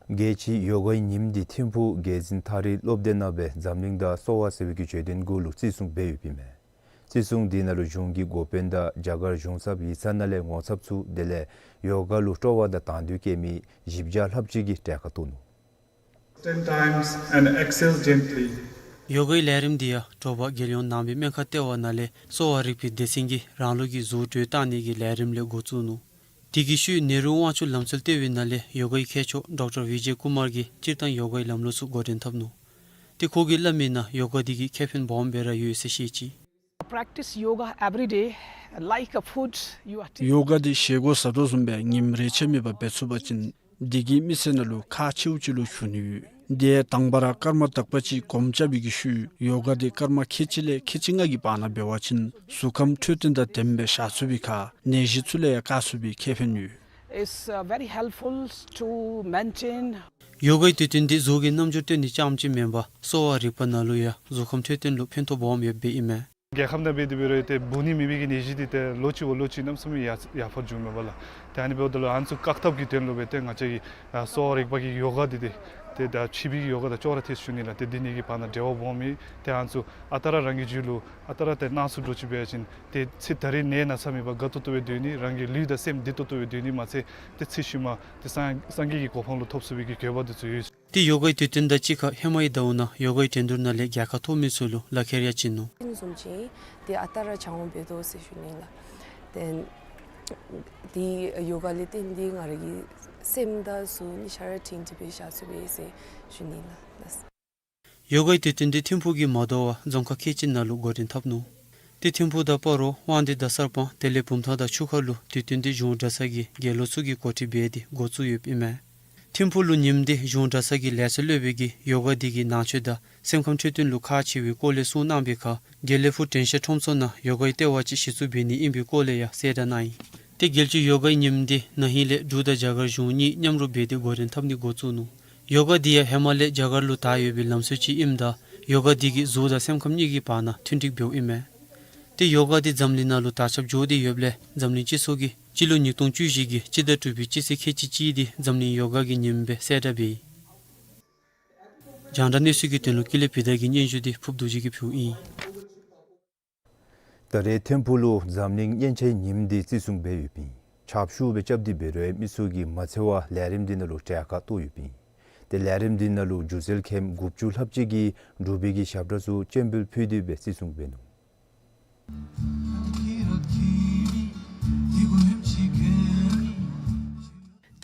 རྒྱལ་སྤྱིའི་ཡོ་གའི་ཉིནམ་འདི་ཐིམ་ཕུག་རྒྱལ་འཛིན་ཐག་རིང་སློབ་སྡེ་ནང་སྦེ་འཛམ་གླིང་དང་གསོ་བ་ཟེར་བའི་གི་བརྗོད་དོན་གུ་ལུ་བརྩི་སྲུང་འབད་ཡོདཔ་ཨིན་མས། བརྩི་སྲུང་འདི་ནང་ལུ་གཞུང་གི་འགོ་དཔོན་དང་རྒྱ་གར་གཞུང་ཚབ་ཡིག་ཚང་ནང་ལས་ངོ་ཚབ་ཚུ་དེ་ལས་ཡོ་ག་ལུ་སྤྲོ་བ་དང་དང་འདོད་བསྐྱེད་མི་བཞི་བརྒྱ་ལྷགཔ་ཅིག་གིས་གྲལ་ཁར་གཏོགས་ནུག། Stand times and exhale gently. ཡོ་གའི་ལས་རིམ་འདི་ཡང་དྲོ་པ་རྒྱལ་ཡོངས་ནང་པའི་སྨན་ཁང་ལྟེ་བ་ནང་ལས་གསོ་བ་རིག་པའི་སྡེ་ཚན་གྱིས་རང་ལུགས་ཀྱི་གཟུགས་སྒྲོས་བཏང་ནི་གི་ལས་རིམ་ལས་འགོ་བཙུགས་ནུག། དེ་གི་ཤུལ་ནེ་རུ་དབང་ཕྱུག་ལམ་སྲོལ་ལྟེ་བའི་ནང་ལས་ཡོ་གའི་མཁས་མཆོག་ཌོག་ཊར་ཝི་ཇེ་ཀུ་མར་གྱིས་སྤྱིར་བཏང་ཡོ་གའི་ལམ་ལུགས་ཚུ་འགོ་འདྲེན་འཐབ་ནུག། ཏེ་ཁོ་གིས་སླབ་མིའི་ནང་ཡོ་ག་འདི་གིས་ཁེ་ཕན་སྦོམ་སྦེ་ར་ཡོད་ཟེར་བཤད་ཅི། Practice yoga every day, like a food you are taking. ཡོ་ག་འདི་བཞེས་སྒོ་བཟའ་དོ་བཟུམ་སྦེ་ཉིནམ་རེ་ཆད་མེད་པར་འབད་ཚུགས་པ་ཅིན་དེ་གིས་མི་ཚེ་ནང་ལུ་ཁག་ཆེཝ་ཅིག་ལུ་འགྱུར་ནི་ཡོད། དེ་དང་པ་ར་སྐར་མ་དག་པ་ཅིག་གོམ་རྐྱབ་པའི་གི་ཤུལ་ཡོ་ག་འདི་སྐར་མ་ཁལ་གཅིག་ལས་ཁལ་གཅིག་ལྔ་གི་བར་ན་འབད་བ་ཅིན་གཟུགས་ཁམས་འཕྲོད་བསྟེན་དང་ལྡནམ་སྦེ་བཞག་ཚུགས་པའི་ཁར་ནད་གཞི་ཚུ་ལས་ཡང་བཀག་ཚུགས་པའི་ཁེ་ཕན་ཡོད། It's, uh, very helpful to maintain. ཡོ་གའི་དུས་སྟོན་འདི་གཟུགས་ཀྱི་རྣམ་འགྱུར་སྟོན་ནི་རྐྱངམ་ཅིག་མེན་པར་གསོ་བ་རིག་པ་ནང་ལུ་ཡང་གཟུགས་ཁམས་འཕྲོད་བསྟེན་ལུ་ཕན་ཐོགས་སྦོམ་ཡོདཔ་ཨིན་མས། རྒྱལ་ཁབ་ནང་འབད་དེ་འབད་རུང་ཏེ་འབུ་ནི་མེད་པའི་གི་ནད་གཞི་འདི་ཏེ་ལོ་གཅིག་བ་ལོ་གཅིག་གནམ་མེད་ས་མེད་ཡར་ཡར་འཕར་འགྱོཝ་མས་པ་ལགས། ཏེ་ཨ་ནི་འབདཝ་ད་ལུ་ཨ་ནི་ཚུ་བཀག་ཐབས་ཀྱི་དོན་ལུ་སྦེ་ཏེ་ང་བཅས་ཀྱིས་ཨ་གསོ་བ་རིག་པ་གི་ཡོ་ག་འདི་ཏེ་ཏེ་ད་ཕྱི་པའི་གི་ཡོ་ག་དང་ཅོག་ར་འཐད་ཞུ་ནི་ལགས། ཏེ་འདི་གཉིས་ཀྱི་བར་ན་འབྲེལ་བ་སྦོམ་ཨིན། ཏེ་ཨ་ནི་ཚུ་ཨ་རྟག་ར་རང་གི་རྒྱུད་ལུ་ཨ་རྟག་ར་ཏེ་སྣང་ཚུལ་འདྲཝ་ཅིག་འབད་བ་ཅིན་ཏེ་ཚེ་ད་རེས་ནད་ན་ཚ་མེད་པར་དགའ་ཏོག་ཏོ་སྦེ་སྡོད་ནི་རང་གི་ལུས་དང་སེམས་བདེ་ཏོག་ཏོ་སྦེ་སྡོད་ནི་མ་ཚད་ཏེ་ཚེ་ཕྱི་མ་ཏེ་སངས་སངས་རྒྱས་ཀྱི་གོ་འཕང་ལུ་ཐོབ་ཚུགས་པའི་གི་དགོས་པ་འདི་ཚུ་ཡོད། ཏེ་ཡོ་གའི་དུས་སྟོན་དང་གཅིག་ཁར་ཧེ་མའི་ཟླཝ་ནང་ཡོ་གའི་འགྲན་བསྡུར་ནང་ལས་རྒྱལ་ཁ་ཐོབ་མི་ཚུ་ལུ་ལག་ཁྱེར་ཡང་བྱིན་ནུག། བཟུམ་ཅིག་ཏེ་ཨ་རྟག་ར་སྦྱང་འོང་འབད་དོ་ཟེར་ཞུ་ནི་ལགས། ཏེ་འདི་ཡོ་ག་ལས་བརྟེན་ཏེ་ང་རའི་གི་སེམས་དང་གཟུགས་གཉིས་ཆ་ར་སྒྲིང་སྒྲི་སྦེ་བཞག་ཚུགས་པས་ཟེར་ཞུ་ནི་ལགས། ཡོ་གའི་དུས་སྟོན་འདི་ཐིམ་ཕུག་གིས་མ་དོ་བར་རྫོང་ཁག་ཁལ་གཅིག་ནང་ལུ་འགོ་འདྲེན་འཐབ་ནུག། ཏེ་ཐིམ་ཕུག་དང་སྤ་རོ་དབང་འདུས་གྲྭ་ཚང་དཔལ་དེ་ལས་བུམ་ཐང་དང་ཆུ་ཁ་ལུ་དུས་སྟོན་འདི་གཞུང་གྲྭ་ཚང་གི་དགེ་སློང་ཚུ་གིས་གོ་སྒྲིག་འབད་དེ་འགོ་བཙུགས་ཡོདཔ་ཨིན་མས། ཐིམ་ཕུག་ལུ་ཉིནམ་འདི་གཞུང་གྲྭ་ཚང་གི་ལས་ཚོགས་སློབ་དཔོན་གྱིས་ཡོ་ག་འདི་གིས་ནང་ཆོས་དང་སེམས་ཁམས་འཕྲོད་བསྟེན་ལུ་ཁག་ཆེ་བའི་སྐོར་ལས་གསུང་གནང་བའི་ཁར་དགེ་ལེགས་ཕུག་དྲན་ཤེས་ཁྲོམ་ཚོགས་ནང་ཡོ་གའི་ལྟེ་བ་ཅིག་གཞི་བཙུགས་འབད་ནི་ཨིན་པའི་སྐོར་ལས་ཡང་གསལ་བསྒྲགས་གནང་ཡི། ཏེ་རྒྱལ་སྤྱིའི་ཡོ་གའི་ཉིནམ་འདི་ན་ཧིང་ལས་འབྲུག་དང་རྒྱ་གར་གཞུང་གཉིས་མཉམ་རུབ་འབད་དེ་འགོ་འདྲེན་འཐབ་ནི་འགོ་བཙུགས་ནུག། ཡོ་ག་འདི་ཡང་ཧེ་མ་ལས་རྒྱ་གར་ལུ་དར་ཡོད་པའི་ལམ་སྲོལ་ཅིག་ཨིནམ་ད་ཡོ་ག་འདི་གིས་གཟུགས་དང་སེམས་ཁམས་གཉིས་ཀྱི་བར་ན་མཐུན་འགྲིག་འབདཝ་ཨིན་མས། ཏེ་ཡོ་ག་འདི་འཛམ་གླིང་ནང་ལུ་དར་ཁྱབ་འགྱོ་སྟེ་ཡོདཔ་ལས་འཛམ་གླིང་སྤྱི་ཚོགས་ཀྱིས་སྤྱི་ལོ་ཉིས་སྟོང་བཅུ་བཞི་གི་སྤྱི་ཟླ་དྲུག་པའི་སྤྱི་ཚེས་ཁལ་གཅིག་གཅིག་འདི་འཛམ་གླིང་ཡོ་ག་གི་ཉིནམ་སྦེ་གསལ་བསྒྲགས་འབད་ཡི། རྒྱང་བསྒྲགས་གནས་ཚུལ་གྱི་དོན་ལུ་ཀུན་ལེགས་བི་དྷ་གི་སྙན་ཞུ་འདི་ཕུརབ་རྡོ་རྗེ་གིས་ཕུལཝ་ཨིན། ད་རེས་ཐིམ་ཕུག་ལུ་འཛམ་གླིང་སྙན་ཆའི་ཉིནམ་འདི་བརྩི་སྲུང་འབད་ཡོདཔ་ཨིན། ཆརཔ་ཤུགས་སྦེ་རྐྱབ་སྟེ་འབད་རུང་མི་ཚུ་གིས་མ་འཚེར་བར་ལས་རིམ་འདི་ནང་ལུ་གྲལ་ཁར་གཏོགས་ཡོདཔ་ཨིན། ཏེ་ལས་རིམ་འདི་ནང་ལུ་སྒྱུ་རྩལ་མཁནམ་དགུ་བཅུ་ལྷགཔ་ཅིག་གིས་འབྲུག་པའི་གི་ཞབས་བྲོ་ཚུ་སྤྱན་འབུལ་ཕུལ་ཏེ་སྦེ་བརྩི་སྲུང་འབད་ནུག།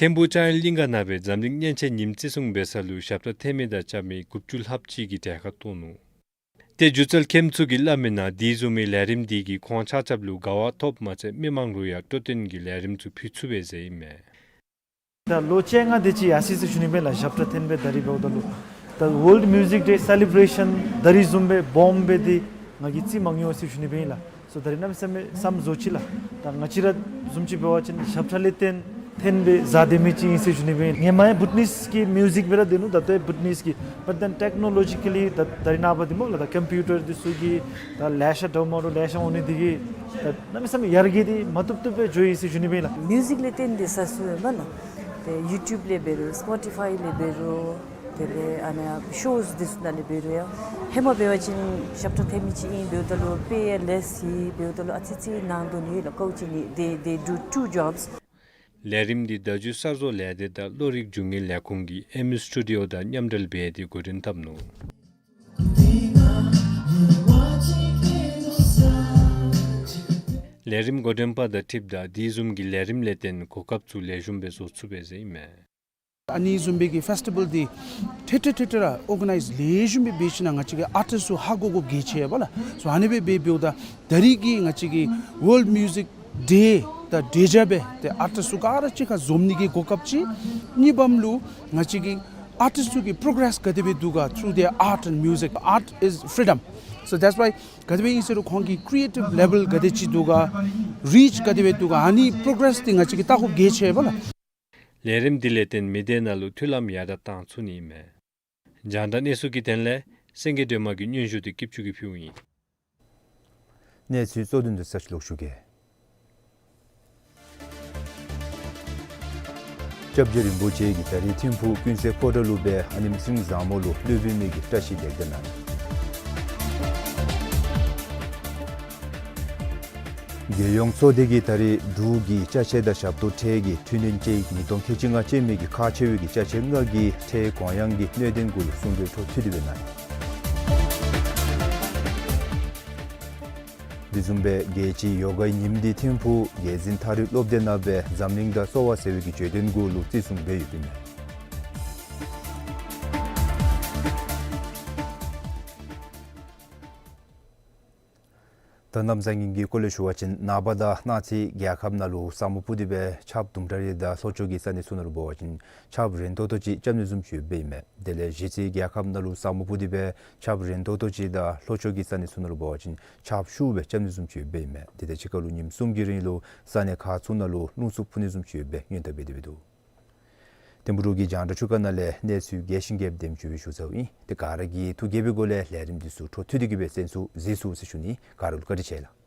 ཐིམ་ཕུག་ལྕང་ཡུལ་གླིང་ག་ནང་སྦེ་འཛམ་གླིང་གཉན་ཆེན་ཉིནམ་བརྩི་སྲུང་འབད་ས་ལུ་ཞབས་ཁྲ་འཐེན་མི་དང་རྐྱབ་མི་དགུ་བཅུ་ལྷགཔ་ཅིག་གིས་གྲལ་ཁར་གཏོགས་ནུག། ཏེ་སྒྱུ་རྩལ་མཁྱེནམ་ཚུ་གིས་སླབ་མིའི་ནང་དེ་བཟུམ་མའི་ལས་རིམ་དེ་གིས་ཁོང་ཆ་ཁྱབ་ལུ་དགའ་བ་ཐོབ་མ་ཚད་མི་མང་ལུ་ཡང་སྤྲོ་སྟོན་གྱི་ལས་རིམ་ཚུ་ཕུལ་ཚུགས་པས་ཟེར་ཨིན་མས། ད་ལོ་བཅོ་ལྔ་དེ་ཅིག་ཡར་སོ་ཡི་ཟེར་ཞུ་ནི་སྦེ་ལགས། ཞབས་ཁྲ་འཐེན་སྦེ་ད་རིས་འབདཝ་ད་ལུ་ད་World Music Day celebration ད་རིས་བཟུམ་སྦེ་སྦོམ་སྦེ་འདི་ང་གིས་རྩིས་མ་མྱོང་ཟེར་ཞུ་ནི་སྦེ་ཨིན་ལགས། སོ་ད་རིས་གནམ་མེད་ས་མེད་བསམ་བཟོ་ཅི་ལགས། ད་ང་བཅས་ར་བཟུམ་ཅིག་འབད་བ་ཅིན་ཞབས་ཁྲ་ལེ་ཏན་འཐེན་སྦེ་བཟའ་སྡོད་མི་ཅིག་ཨིན་ཟེར་ཞུ་ནི་སྦེ་ཨིན། ཧེ་མ་ཡང་བུ་ཊ་ནིས་ཀྱི་མིའུ་ཟིག་སྦེ་ར་སྡོད་ནུག། ད་ལྟོ་བུ་ཊ་ནིས་ཀྱི། But then technologically ད་ད་རིས་ནངས་པ་འདི་སྨོ་ལགས། ད་ཀམ་པིའུ་ཊར་འདི་ཚུ་གིས་ད་ལེ་ཤ་འདྲཝ་མ་འདྲཝ་ལེ་ཤ་འོང་ནི་འདི་གིས་ད་གནམ་མེད་ས་མེད་ཡར་རྒྱས་འདི་མ་བཏུབ་བཏུབ་སྦེ་འགྱོ་ཡི་ཟེར་ཞུ་ནི་སྦེ་ཨིན་ལགས། མིའུ་ཟིག་ལེ་ཏན་འདི་ས་སུ་ཡོདཔ་ལགས། ཏེ་ཡུ་ཊུབ་ལས་འབད་རུང་སི་པོ་ཊི་ཕའི་ལས་འབད་རུང་དེ་ལས་ཨ་ནཱ་ཤོས་འདི་ཚུ་ནང་ལས་འབད་རུང་ཡང་ཧེ་མ་འབད་བ་ཅིན་ཞབས་ཁྲ་འཐེན་མི་ཅིག་ཨིན། འབདཝ་ད་ལུ་པེ་ཡང་ལེས་ཡི། འབདཝ་ད་ལུ་ཨ་ཙི་ཙི་ནང་དོག་ནི་ཡོད་ལགས། ཀོ་ཅི་ནི་they they do two jobs. ལས་རིམ་འདི་བརྡ་བརྒྱུད་གསར་བཟོ་ལས་སྡེ་དང་བློ་རིག་རྒྱུ་དངོས་ལས་ཁུངས་ཀྱིས་ཨེ་མི་སི་ཊུ་ཌི་ཨོ་དང་མཉམ་འབྲེལ་འབད་དེ་འགོ་འདྲེན་འཐབ་ནུག། ལས་རིམ་འགོ་འདྲེན་པ་དང་འཁྲིལཝ་ད་དེ་བཟུམ་གྱི་ལས་རིམ་ལས་བརྟེན་གོ་སྐབས་ཚུ་ལེགས་ཤོམ་སྦེ་བཟོ་ཚུགས་པས་ཟེར་ཨིན་མས། ཨ་ནི་བཟུམ་སྦེ་གི་ཕེསི་ཊི་བཱལ་འདི་ཐད་ཐད་ཐད་ཐད་ར་ཨོར་ག་ནའིཛ་ལེགས་ཤོམ་སྦེ་འབད་ཞིན་ན་ང་བཅས་ཀྱི་ཨར་ཊིསི་ཚུ་ཧ་གོ་དགོཔ་གལ་ཆེ་བས་ལགས། སོ་ཨ་ནི་སྦེ་འབད་འབདཝ་ད་ད་རིས་ཀྱི་ང་བཅས་ཀྱི་World Music Day དང་འབྲེལ་བཞག་སྦེ་ཏེ་ཨར་ཊིསི་ཚུ་ག་ར་གཅིག་ཁར་འཛོམས་ནི་གི་གོ་སྐབས་ཅིག། གཉིས་པམ་ལུ་ང་བཅས་ཀྱི་ཨར་ཊིསི་ཚུ་གི་པོརོ་གེ་རེསི་ག་དེ་སྦེ་འདུག་ག through their art and music. Art is freedom. So that's why ག་དེ་སྦེ་ཨིན་ཟེར་རུང་ཁོང་གི་ཀི་རི་ཨེ་ཊིབ་ལེ་བཱལ་ག་དེ་ཅིག་འདུག་ག་རིཆ་ག་དེ་སྦེ་འདུག་ག་ཨ་ནི་པོརོ་གེ་རེསི་འདི་ང་བཅས་ཀྱིས་བལྟ་དགོཔ་གལ་ཆེ་བས་ལགས། ལས་རིམ་འདི་ལས་བརྟེན་མི་སྡེ་ནང་ལུ་མཐུན་ལམ་ཡར་དྲག་བཏང་ཚུགས་ནི་ཨིན་མས། རྒྱང་བསྒྲགས་གནས་ཚུལ་གྱི་དོན་ལས་སེང་གེ་སྒྲོལ་མ་གིས་སྙན་ཞུ་འདི་སྐྱིད་ཆུ་གིས་ཕུལཝ་ཨིན། གནས་ཚུལ་གཙོ་དོན་འདི་ཚུ་ཞུ་གེ། སྐྱབས་རྗེ་རིན་པོ་ཆེ་གིས་ད་རིས་ཐིམ་ཕུག་ཀུན་གསལ་ཕོ་བྲང་ལུ་སྦེ་ཨ་ནེམ་སྲིང་བཟང་མོ་ལུ་སློབ་དཔོན་མི་གི་བཀྲ་ཤིས་ལེགས་དར་གནང་ནུག། རྒྱལ་ཡོངས་ཚོགས་སྡེ་གིས་ད་རིས་འབྲུག་གི་ཅ་ཆས་དང་ཞབས་ཏོག་ཁྲལ་གྱི་འཕྲི་སྣོན་དཔྱད་ཡིག་ཉིས་སྟོང་ཁལ་གཅིག་ལྔ་ཅན་མི་གི་ཁག་ཆེ་བའི་གི་ཅ་ཆས་ལྔ་གི་ཁྲལ་གོང་ཡང་གི་གནད་དོན་གུ་ལུ་གསུང་གྲོས་འཕྲོ་མཐུད་དེ་སྦེ་གནང་ཡི། དེ་བཟུམ་སྦེ་རྒྱལ་སྤྱིའི་ཡོ་གའི་ཉིནམ་འདི་ཐིམ་ཕུག་རྒྱལ་འཛིན་ཐག་རིང་སློབ་སྡེ་ནང་སྦེ་འཛམ་གླིང་དང་གསོ་བ་ཟེར་བའི་གི་བརྗོད་དོན་གུ་ལུ་བརྩི་སྲུང་འབད་ཡོདཔ་ཨིན་མས། ད་གནམ་ས་གི་སྐོར་ལས་ཞུ་བ་ཅིན་ནངས་པ་དང་གནངས་ཚེ་རྒྱལ་ཁབ་ནང་ལུ་ས་སྨུག་སྤུབས་ཏེ་སྦེ་ཆརཔ་དུམ་གྲ་རེ་དང་ལྷོ་ཕྱོགས་ཀྱི་ས་གནས་ཚུ་ནང་ལུ་འབད་བ་ཅིན་ཆརཔ་རན་ཏོག་ཏོ་ཅིག་རྐྱབ་ནི་བཟུམ་ཅིག་ཡོདཔ་ཨིན་མས། དེ་ལས་གཞེས་ཚེ་རྒྱལ་ཁབ་ནང་ལུ་ས་སྨུག་སྤུབས་ཏེ་སྦེ་ཆརཔ་རན་ཏོག་ཏོ་ཅིག་དང་ལྷོ་ཕྱོགས་ཀྱི་ས་གནས་ཚུ་ནང་ལུ་འབད་བ་ཅིན་ཆརཔ་ཤུགས་སྦེ་རྐྱབ་ནི་བཟུམ་ཅིག་ཡོདཔ་ཨིན་མས། དེ་དང་གཅིག་ཁར་ལུ་ཉིནམ་གསུམ་གྱི་རིང་ལུ་ས་གནས་ཁག་ཚུ་ནང་ལུ་རླུང་འཚུབ་འཕུ་ནི་བཟུམ་ཅིག་ཡོདཔ་སྦེ་སྔོན་བརྡ་འབད་དེ་སྦེ་འདུག། ཐིམ་ཕུག་གི་རྒྱང་བསྒྲགས་ཆུ་ཁ་ནང་ལས་གནས་ཚུལ་རྒྱས་ཤིང་རྒྱསཔ་དེམ་ཅིག་སྦེ་ཞུ་ཚརཝ་ཨིན། ཏེ་ག་ར་གིས་ཐུགས་དགྱེས་པའི་སྒོ་ལས་ལས་རིམ་འདི་ཚུ་འཕྲོ་མཐུད་དེ་གི་སྦེ་གསན་སུ་གཟིགས་སུ་ཟེར་ཞུ་ནི། ག་ར་ལུ་བཀའ་དྲིན་ཆེ་ལགས།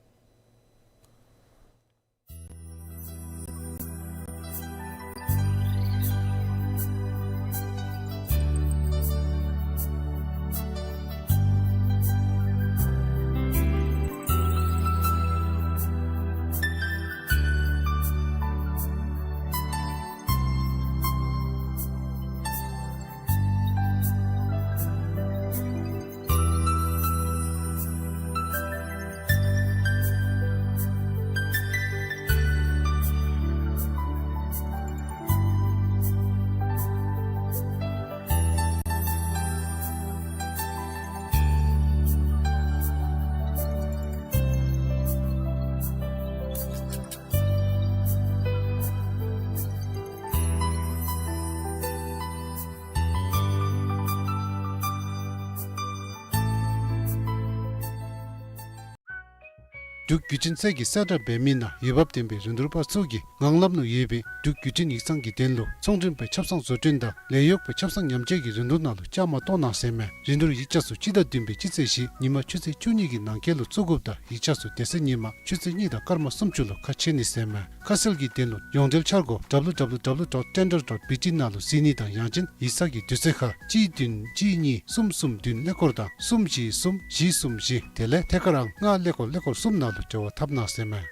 འབྲུག་བརྒྱུད་འཕྲིན་ཚད་ཀྱི་གསལ་བསྒྲགས་འབད་མི་ནང་འོས་འབབ་ལྡན་པའི་རིན་བསྡུར་པ་ཚུ་གིས་ངང་ལམ་ལུ་ཡོད་པའི་འབྲུག་བརྒྱུད་འཕྲིན་ཡིག་ཚང་གི་དོན་ལུ་ཚོང་མགྲོན་པའི་ཆབ་གསང་བཟོ་སྐྲུན་དང་ལས་གཡོག་པའི་ཆབ་གསང་ཉམས་བཅོས་ཀྱི་རིན་བསྡུར་ནང་ལུ་བཅའ་མར་གཏོགས་གནང་ཟེར་མས། རིན་བསྡུར་ཡིག་ཆ་ཚུ་སྤྱི་ཟླ་བདུན་པའི་སྤྱི་ཚེས་བཞི་ཉིན་མ་ཆུ་ཚོད་བཅུ་གཉིས་ཀྱི་ནང་འཁོད་ལུ་བཙུགས་དགོཔ་དང་ཡིག་ཆ་ཚུ་དེ་ཚེ་ཉིན་མ་ཆུ་ཚོད་གཉིས་དང་སྐར་མ་སུམ་ཅུ་ལུ་ཁ་ཕྱེ་ནི་ཟེར་མས། ཁ་གསལ་གྱི་དོན་ལུ་ཡོངས་འབྲེལ་འཆར་སྒོ་www dot tender dot bt ནང་ལུ་གཟིགས་ནི་དང་ཡང་ཅིན་ཡིག་ཚང་གི་དུས་ཚོད་ཁར་གཅིག་བདུན་གཅིག་གཉིས་གསུམ་གསུམ་བདུན་ཀླད་ཀོར་དང་གསུམ་བཞི་གསུམ་བཞི་གསུམ་བཞི་དེ་ལས་ཐད་ཀར་ཨང་ལྔ་ཀླད་ཀོར་ཀླད་ཀོར་གསུམ་ནང་ལུ་འབྲེལ་བ་འཐབ་གནང་ཟེར་མས།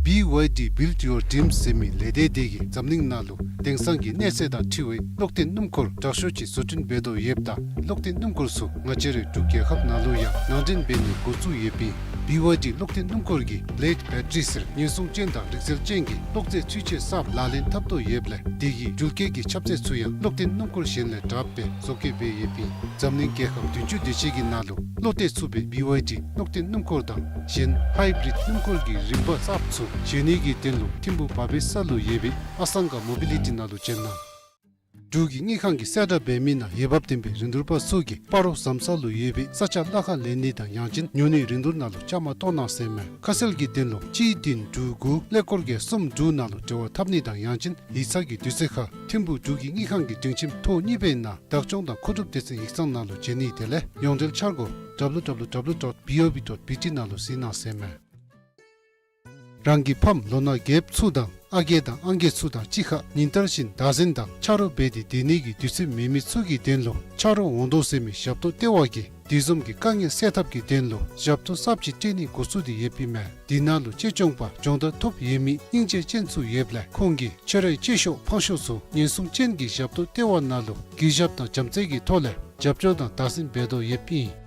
བི་ཝའི་ཌི་Build Your Dreams ཟེར་མི་ལས་སྡེ་དེ་གིས་འཛམ་གླིང་ནང་ལུ་དེང་སང་གི་གནས་ཚད་དང་འཁྲིལ་བའི་གློག་བརྟེན་སྣུམ་འཁོར་དྲག་ཤོས་ཅིག་བཟོ་སྐྲུན་འབད་དོ་ཡོདཔ་ད་གློག་བརྟེན་སྣུམ་འཁོར་ཚུ་ང་བཅས་རའི་འབྲུག་རྒྱལ་ཁབ་ནང་ལུ་ཡང་ནང་འདྲེན་འབད་ནི་འགོ་བཙུགས་ཡོདཔ་ཨིན། བི་ཝའི་ཌི་གློག་འཕྲིན་སྣུམ་འཁོར་གྱི་ལེཌ་བེ་ཊ་རི་ཟེར་ཉེན་སྲུང་ཅན་དང་རིག་རྩལ་ཅན་གྱི་གློག་རྫས་ཚུན་ཆད་གསརཔ་ལག་ལེན་འཐབ་དོ་ཡོདཔ་ལས་དེ་གི་འགྲུལ་སྐྱེལ་གྱི་ཁྱབ་ཚད་ཚུ་ཡང་གློག་འཕྲིན་སྣུམ་འཁོར་གཞན་ལས་དྲགཔ་སྦེ་བཟོ་བཀོད་འབད་ཡོདཔ་ཨིན། འཛམ་གླིང་རྒྱལ་ཁབ་བདུན་ཅུ་དེ་ཅིག་གི་ནང་ལུ་བློ་གཏད་ཚུགས་པའི་བི་ཝའི་ཌི་གློག་འཕྲིན་སྣུམ་འཁོར་དང་གཞན་ཧའི་བི་རིཌ་སྣུམ་འཁོར་གྱི་རིམ་པ་གསརཔ་ཚུ་བཞེངས་ནི་གི་དོན་ལུ་ཐིམ་ཕུག་བ་བི་སི་ལུ་ཡོད་པའི་ཨ་སང་ག་མོ་བི་ལི་ཊི་ནང་ལུ་བྱོན་གནང་། འབྲུག་གི་དངུལ་ཁང་གིས་གསལ་བསྒྲགས་འབད་མི་ནང་འོས་འབབ་ལྡན་པའི་རིན་བསྡུར་པ་ཚུ་གིས་སྤ་རོ་ཟམ་ས་ལུ་ཡོད་པའི་ས་ཆ་གླ་ཁར་ལེན་ནི་དང་ཡང་ཅིན་ཉོ་ནིའི་རིན་བསྡུར་ནང་ལུ་བཅའ་མར་གཏོགས་གནང་ཟེར་མས། ཁ་གསལ་གྱི་དོན་ལུ་གཅིག་བདུན་དྲུག་དགུ་ཀླད་ཀོར་བརྒྱད་གསུམ་དྲུག་ནང་ལུ་འབྲེལ་བ་འཐབ་ནི་དང་ཡང་ཅིན་ཡིག་ཚང་གི་དུས་ཚོད་ཁར་ཐིམ་ཕུག་འབྲུག་གི་དངུལ་ཁང་གི་སྒྲིང་ཁྱིམ་ཐོག་གཉིས་པའི་ནང་བདག་སྐྱོང་དང་མཁོ་སྒྲུབ་སྡེ་ཚན་ཡིག་ཚང་ནང་ལུ་བྱོན་ནི་དེ་ལས་ཡོངས་འབྲེལ་འཆར་སྒོ་W W W dot B O B dot B T ནང་ལུ་གཟིགས་གནང་ཟེར་མས། རང་གི་ཕམ་ལོ་ན་རྒསཔ་ཚུ་དང་ཨ་རྒས་དང་ཨང་རྒས་ཚུ་དང་གཅིག་ཁར་ཉིན་ལྟར་བཞིན་བདག་འཛིན་དང་ཆ་རོགས་འབད་དེ་སྡོད་ནི་གི་དུས་ཚོད་མེད་མི་ཚུ་གི་དོན་ལུ་ཆ་རོགས་འོང་དོ་ཟེར་མི་ཞབས་ཏོག་ལྟེ་བ་གིས་དེ་བཟུམ་གྱི་དཀའ་ངལ་སེལ་ཐབས་ཀྱི་དོན་ལུ་ཞབས་ཏོག་གསརཔ་ཅིག་སྤྲོད་ནིའི་འགོ་བཙུགས་ཏེ་ཡོདཔ་ཨིན་མས། དེ་ནང་ལུ་གཅེས་སྐྱོང་པ་སྦྱོང་བརྡར་ཐོབ་ཡོད་མི་སྙིང་རྗེ་ཅན་ཚུ་ཡོདཔ་ལས་ཁོང་གིས་ཁྱོད་རའི་གཅེས་ཤོག་ཕངས་ཤོག་ཚུ་ཉེན་སྲུང་ཅན་གྱི་ཞབས་ཏོག་ལྟེ་བ་ནང་ལུ་གུས་ཞབས་དང་བྱམས་བརྩེ་གི་ཐོག་ལས་རྒྱབ་སྐྱོར་དང་བདག་འཛིན་འབད་དོ་ཡོདཔ་ཨིན།